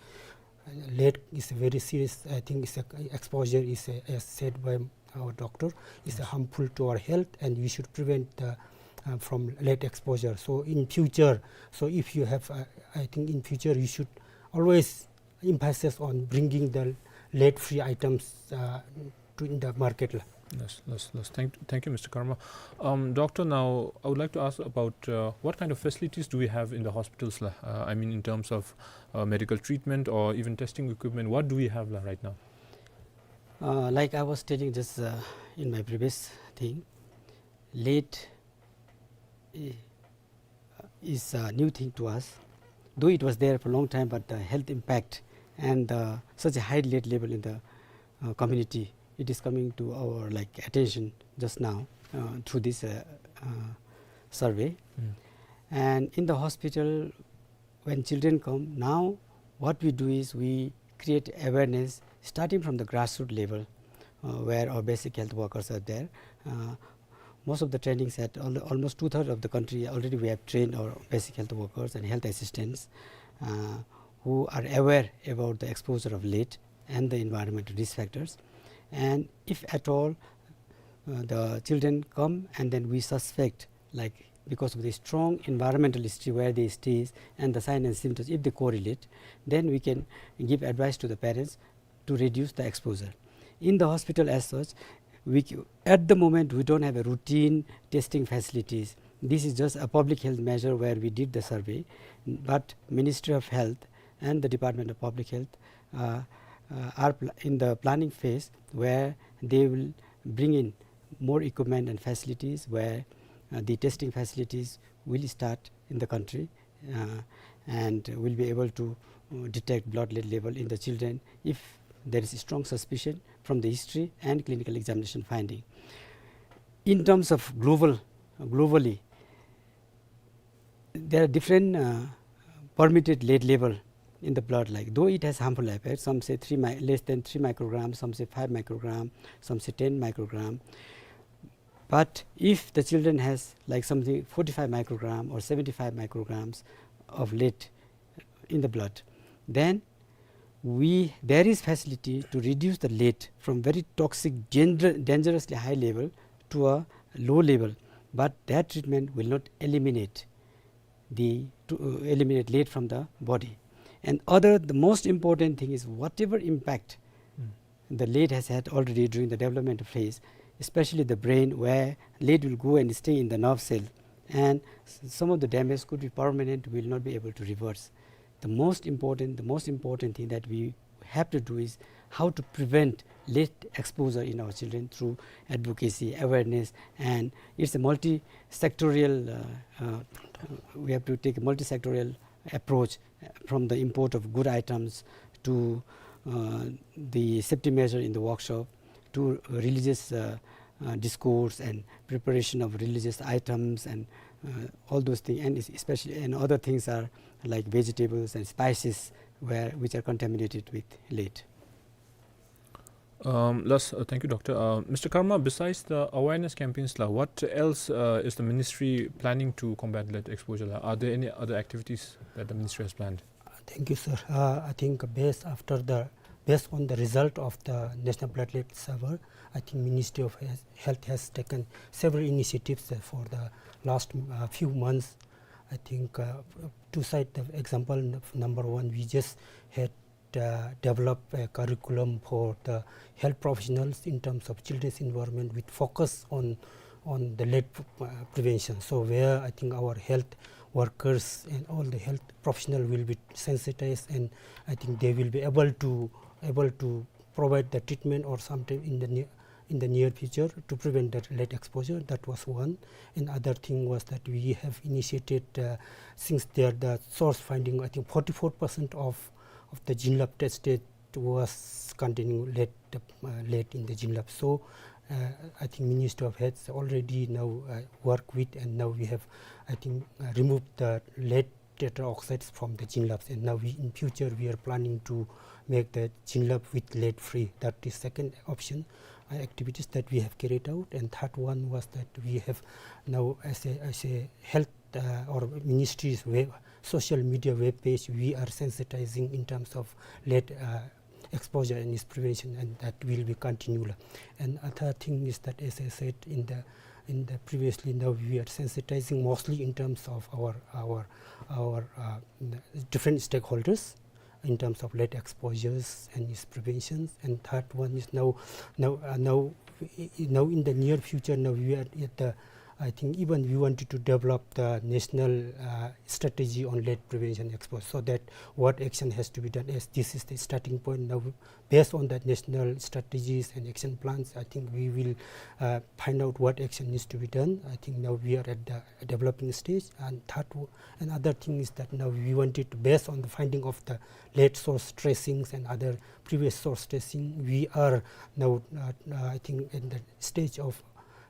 uh, lead is a very serious, I think it's a, exposure is a, as said by our doctor, is a harmful to our health, and we should prevent the, uh, from lead exposure. So in future, so if you have, uh, I think in future you should always emphasis on bringing the lead-free items, uh, to, in the market, la. Yes, yes, yes. Thank, thank you, Mister Karma. Um, doctor, now I would like to ask about, uh, what kind of facilities do we have in the hospitals, la? Uh, I mean, in terms of, uh, medical treatment or even testing equipment, what do we have, la, right now? Uh, like I was stating just, uh, in my previous thing, lead, eh, is a new thing to us. Though it was there for a long time, but the health impact and, uh, such a high lead level in the, uh, community, it is coming to our, like, attention just now, uh, through this, uh, uh, survey. And in the hospital, when children come, now what we do is we create awareness starting from the grassroots level, uh, where our basic health workers are there. Uh, most of the trainings at al-, almost two-thirds of the country already we have trained our basic health workers and health assistants, uh, who are aware about the exposure of lead and the environmental risk factors. And if at all, uh, the children come and then we suspect, like, because of the strong environmental history where they stays and the sign and symptoms, if they correlate, then we can give advice to the parents to reduce the exposure. In the hospital as such, we c-, at the moment, we don't have a routine testing facilities. This is just a public health measure where we did the survey, but Ministry of Health and the Department of Public Health, uh, uh, are pl-, in the planning phase where they will bring in more equipment and facilities where, uh, the testing facilities will start in the country, uh, and will be able to, uh, detect blood lead level in the children if there is a strong suspicion from the history and clinical examination finding. In terms of global, globally, there are different, uh, permitted lead level in the blood, like, though it has harmful effects, some say three mi-, less than three microgram, some say five microgram, some say ten microgram. But if the children has, like, something forty-five microgram or seventy-five micrograms of lead in the blood, then we, there is facility to reduce the lead from very toxic, danger-, dangerously high level to a low level, but that treatment will not eliminate the, to, uh, eliminate lead from the body. And other, the most important thing is whatever impact the lead has had already during the development phase, especially the brain, where lead will go and stay in the nerve cell, and s-, some of the damage could be permanent, will not be able to reverse. The most important, the most important thing that we have to do is how to prevent lead exposure in our children through advocacy, awareness, and it's a multi-sectorial, uh, uh, we have to take a multi-sectorial approach, uh, from the import of good items to, uh, the safety measure in the workshop, to religious, uh, uh, discourse and preparation of religious items and, uh, all those things, and es-, especially, and other things are like vegetables and spices where, which are contaminated with lead. Um, last, uh, thank you, Doctor. Uh, Mister Karma, besides the awareness campaigns la, what else, uh, is the ministry planning to combat lead exposure la? Are there any other activities that the ministry has planned? Uh, thank you, sir. Uh, I think based after the, based on the result of the National Blood Lead Survey, I think Ministry of Health, Health has taken several initiatives, uh, for the last, uh, few months. I think, uh, to cite the example, n-, number one, we just had, uh, developed a curriculum for the health professionals in terms of children's environment with focus on, on the lead, uh, prevention. So where I think our health workers and all the health professional will be sensitized, and I think they will be able to, able to provide the treatment or sometime in the near, in the near future to prevent the lead exposure. That was one. And other thing was that we have initiated, uh, since there the source finding, I think forty-four percent of, of the Jinlap tested was containing lead, uh, lead in the Jinlap. So, uh, I think Ministry of Health already now, uh, work with, and now we have, I think, uh, removed the lead tetra oxides from the Jinlaps, and now we, in future, we are planning to make the Jinlap with lead free. That is second option, uh, activities that we have carried out. And third one was that we have now, as a, as a health, uh, or ministry's web, social media web page, we are sensitizing in terms of lead, uh, exposure and its prevention, and that will be continual. And other thing is that, as I said in the, in the previously, now we are sensitizing mostly in terms of our, our, our, uh, different stakeholders in terms of lead exposures and its preventions. And third one is now, now, uh, now, i-, i-, now in the near future, now we are at the, I think even we wanted to develop the national, uh, strategy on lead prevention exposure, so that what action has to be done, as this is the starting point. Now, based on that national strategies and action plans, I think we will, uh, find out what action needs to be done. I think now we are at the developing stage. And third, w-, another thing is that now we wanted to, based on the finding of the lead source tracings and other previous source tracing, we are now, uh, uh, I think, in the stage of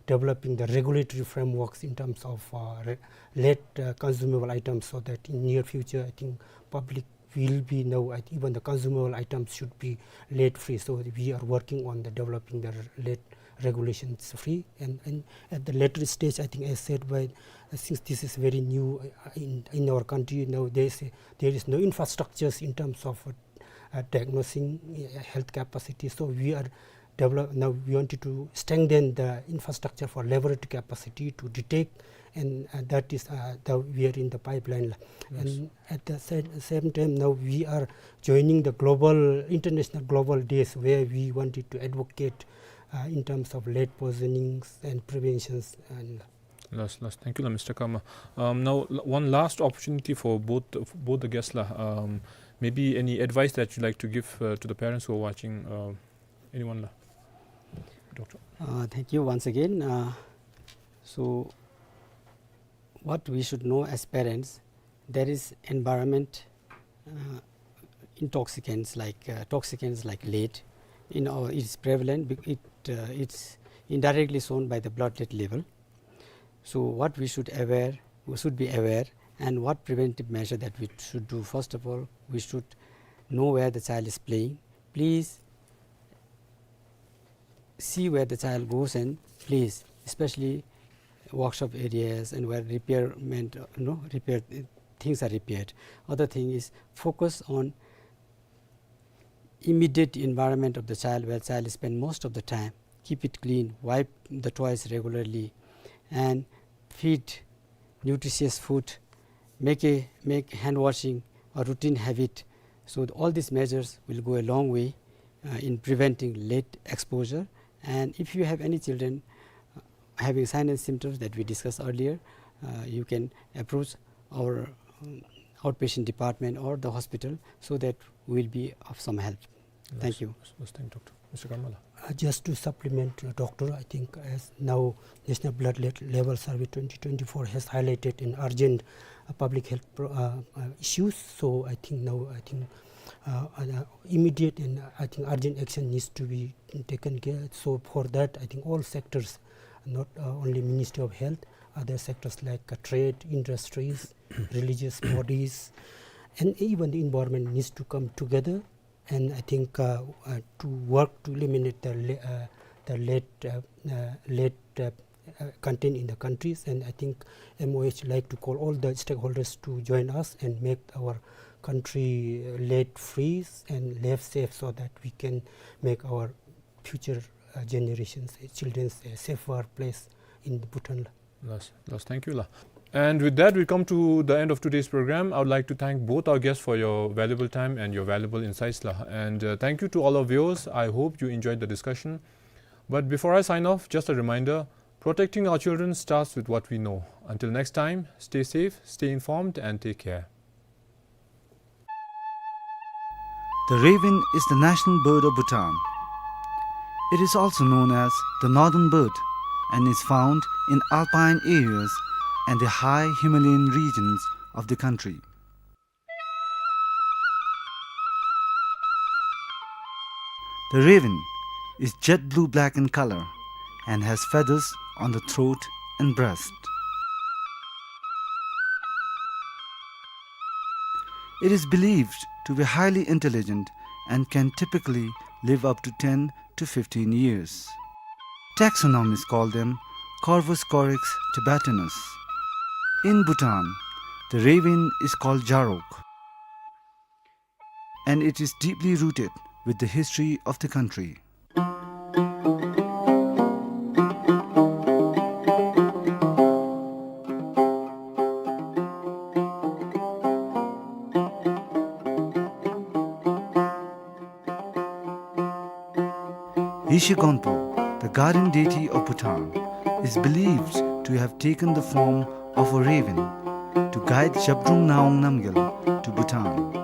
developing the regulatory frameworks in terms of, uh, re-, lead, uh, consumable items, so that in near future, I think public will be now, I think even the consumable items should be lead free. So we are working on the developing the lead regulations free. And, and at the later stage, I think, as said by, uh, since this is very new, uh, in, in our country, now there is a, there is no infrastructures in terms of, uh, uh, diagnosing, uh, health capacity. So we are develop, now we wanted to strengthen the infrastructure for laboratory capacity to detect, and, uh, that is, uh, the, we are in the pipeline la. Yes. And at the same, same time, now we are joining the global, international global days where we wanted to advocate, uh, in terms of lead poisonings and preventions and Last, last. Thank you la, Mister Karma. Um, now, l-, one last opportunity for both, both the guests la. Um, maybe any advice that you'd like to give, uh, to the parents who are watching, uh, anyone la? Doctor. Uh, thank you once again. Uh, so, what we should know as parents, there is environment, uh, intoxicants like, uh, toxicants like lead. In our, it's prevalent, bec-, it, uh, it's indirectly shown by the blood lead level. So what we should aware, we should be aware, and what preventive measure that we should do. First of all, we should know where the child is playing. Please see where the child goes and plays, especially workshop areas and where repairment, uh, you know, repair, uh, things are repaired. Other thing is focus on immediate environment of the child where child spend most of the time. Keep it clean, wipe the toys regularly, and feed nutritious food. Make a, make hand washing a routine habit. So all these measures will go a long way, uh, in preventing lead exposure. And if you have any children, uh, having signs and symptoms that we discussed earlier, uh, you can approach our, um, outpatient department or the hospital, so that we'll be of some help. Thank you. Yes, yes, thank you, Doctor. Mister Karmala. Uh, just to supplement, uh, Doctor, I think as now National Blood Le-, Level Survey twenty twenty-four has highlighted an urgent, uh, public health pro-, uh, uh, issues, so I think now, I think, uh, uh, immediate and, uh, I think urgent action needs to be taken care. So for that, I think all sectors, not, uh, only Ministry of Health, other sectors like, uh, trade, industries, religious bodies, and even the environment needs to come together and I think, uh, uh, to work to eliminate the le-, uh, the lead, uh, uh, lead, uh, uh, content in the countries. And I think M O H like to call all the stakeholders to join us and make our country, uh, lead free and lead safe so that we can make our future, uh, generations, uh, children's a safer place in Bhutan. Yes, yes, thank you, la. And with that, we come to the end of today's program. I would like to thank both our guests for your valuable time and your valuable insights, la. And, uh, thank you to all our viewers. I hope you enjoyed the discussion. But before I sign off, just a reminder, protecting our children starts with what we know. Until next time, stay safe, stay informed, and take care. The raven is the national bird of Bhutan. It is also known as the northern bird and is found in alpine areas and the high Himalayan regions of the country. The raven is jet blue black in color and has feathers on the throat and breast. It is believed to be highly intelligent and can typically live up to ten to fifteen years. Taxonomists call them Corvus corax tibetanus. In Bhutan, the raven is called Jarok, and it is deeply rooted with the history of the country. Yeshe Gonpo, the guardian deity of Bhutan, is believed to have taken the form of a raven to guide Zhabdrung Ngawang Namgyal to Bhutan.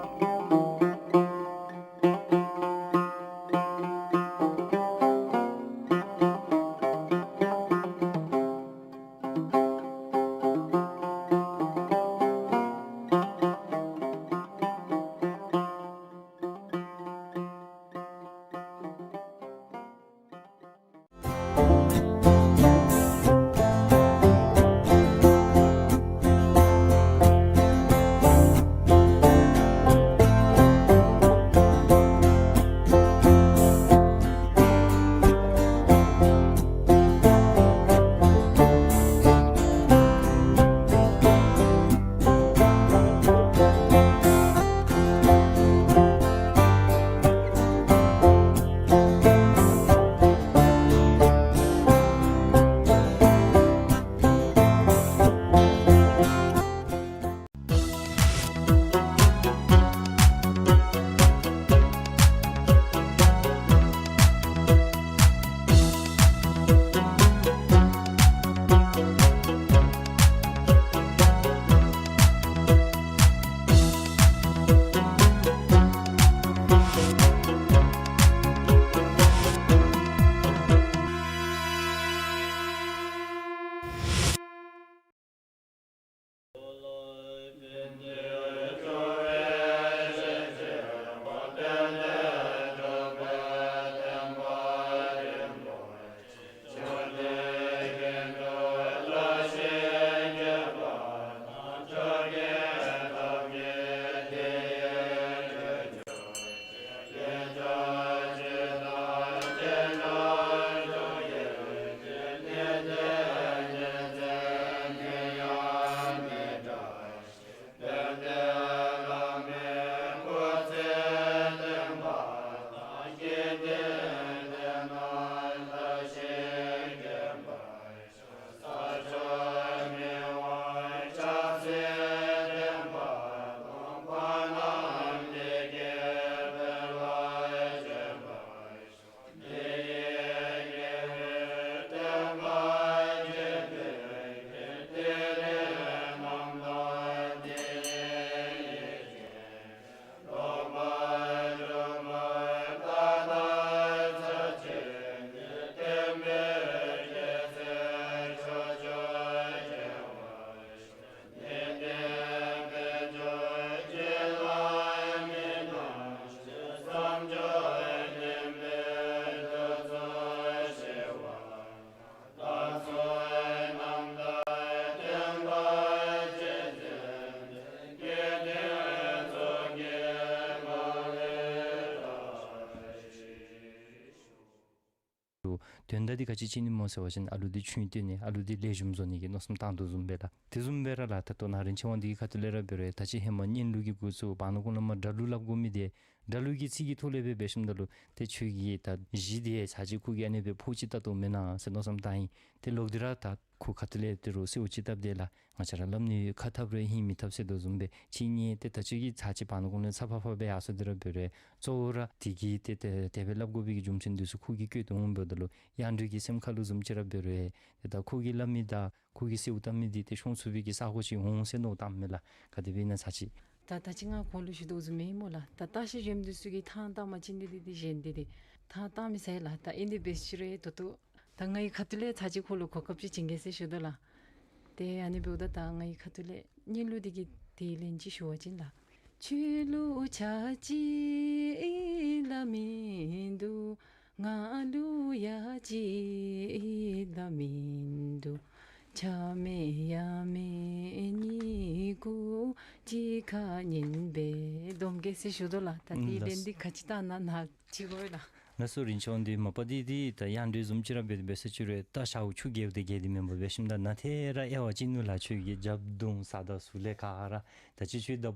དོན་དག་འདི་ག་ཅི་ཅིག་ཨིན་ན་སྨོ་ཟེར་བ་ཅིན་ཨ་ལུ་འདི་ཆོས་སྟོན་ནི་ཨ་ལུ་འདི་ལེགས་ཤོམ་བཟོ་ནི་གི་མནོ་བསམ་བཏང་དོ་བཟུམ་སྦེ་ལགས། དེ་བཟུམ་སྦེ་ར་ལགས། ད་ལྟོ་ནཱ་རིན་ཆེན་དབང་འདུས་ཀྱི་ཁ་ཐུག་ལས་ར་འབད་རུང་ད་ཅི་ཧེ་མ་གཉན་ལུགས་ཀྱི་འགོ་བཙུགས་བར་ན་ཁོང་ལུ་མ་དགྲ་ལུག་སླབ་དགོ་མི་འདི་དགྲ་ལུག་གི་ཚིག་གི་ཐོག་ལས་སྦེ་འབད་ཞིནམ་ད་ལུ་ཏེ་ཁྱོད་ཀྱི་ད་གཞི་འདི་ཚར་གཅིག་ཁོ་གིས་ཨ་ནི་སྦེ་ཕོག་ཅིག་བཏབ་དོ་མེན་ན་ཟེར་མནོ་བསམ་བཏང་ཡི། ཏེ་ལོག་སྟེ་ར་ད་ཁོ་ཁ་ཐུག་ལས་ཏེ་རོགས་གསོལཝ་ཅིག་བཏབ་སྟེ་ལགས། ང་བཅས་ར་སླབ་ནི་ཁ་འཐབ་རུང་ཧིང་མི་འཐབ་ཟེར་དོ་བཟུམ་སྦེ་ཅིག་ནི་ཏེ་ད་ཁྱོད་ཀྱིས་ཚར་གཅིག་བར་ན་ཁོང་ལུ་ཚ་ཕག་ཕག་སྦེ་ཡར་སོང་སྟེ་ར་འབད་རུང་གཙོ་བོ་ར་དེ་གིས་ཏེ་ཏེ་དེ་སྦེ་སླབ་དགོ་པའི་གི་རྒྱུ་མཚན་འདི་ཚུ་ཁོ་གིས་བཀོད་དོ་འོང་འབདཝ་ད་ལུ་གཡང་སྒྲོན་གྱི་སེམས་ཁ་ལུ་བཟུམ་ཅིག་ར་འབད་རུང་ཏེ་ད་ཁོ་གིས་སླབ་མི་དང་ཁོ་གིས་གསོལཝ་བཏབ་མི་འདི་ཏེ་ཤོང་ཚུགས་པའི་གི་ས་གོ་ཅིག་འོང་ཟེར་མནོ་བསམ་བཏངམ་མས་ལགས། ག་དེ་སྦེ་ཨིན་ན་ཚར་གཅིག། ད་ད་ཅི་ང་ཁོང་ལུ་ཞུ་དོ་བཟུམ་སྦེ་སྨོ་ལགས། ད་བརྟག་ཞིབ་འབད་མི་འདི་ཚུ་གིས་ཐང་བཏང་མ་བྱིན་ནི་འདི་འདི་གཞན་འདི་འདི་ཐང་བཏང་མི་ཚར་ལགས། ད་ཨིན་ཏེ་འབད་ཞུ་རུང་ད་ལྟོ་ད་ངེའི་ཁ་ཐུག་ལས་ཚར་གཅིག་ཁོ་ལུ་གོ་སྐབས་ཅིག་བྱིན་གེ་ཟེར་ཞུ་དོ་ལགས། ཏེ་ཨ་ནི་འབདཝ་ད་ད་ངེའི་ཁ་ཐུག་ལས་གཉན་ལུགས་འདི་གི་དེ་ལན་ཅིག་ཞུ་བ་ཅིན་ལགས། ཁྱོད་ལུ་ཆགས་ཅི་ལ་མིན་འདུག། ང་ལུ་ཡ་གཅིག་ལ་མིན་འདུག། ཆགས་མེད་ཡ་མེད་གཉིས་ཀུན་གཅིག་ཁར་ཉན་པས་སྡོམ་གེ་ཟེར་ཞུ་དོ་ལགས། ད་དེ་ལན་འདི་ག་ཅི་བཏང་ན་ན་ཅིག་གོ་ལགས། ལགས་སོ། རིན་ཆེན་དབང་འདུས་མ་པ་འདི་འདི་ད་གཡང་སྒྲོན་བཟུམ་ཅིག་ར་འབད་འབད་ས་ཅིག་རུང་ད་ཤཝ་ཆུ་རྒྱལཝ་ད་རྒྱལ་ཏེ་མེན་པར་འབད་ཞིནམ་ད་ནཱ་ཏེ་ར་དབྱེ་བ་ཅིག་ནུག་ལགས། ཁྱོད་ཀྱི་རྒྱབ་གདོང་ས་དང་ཟུར་ལས་ག་ར་ད་ཅི་ཁྱོད་ད་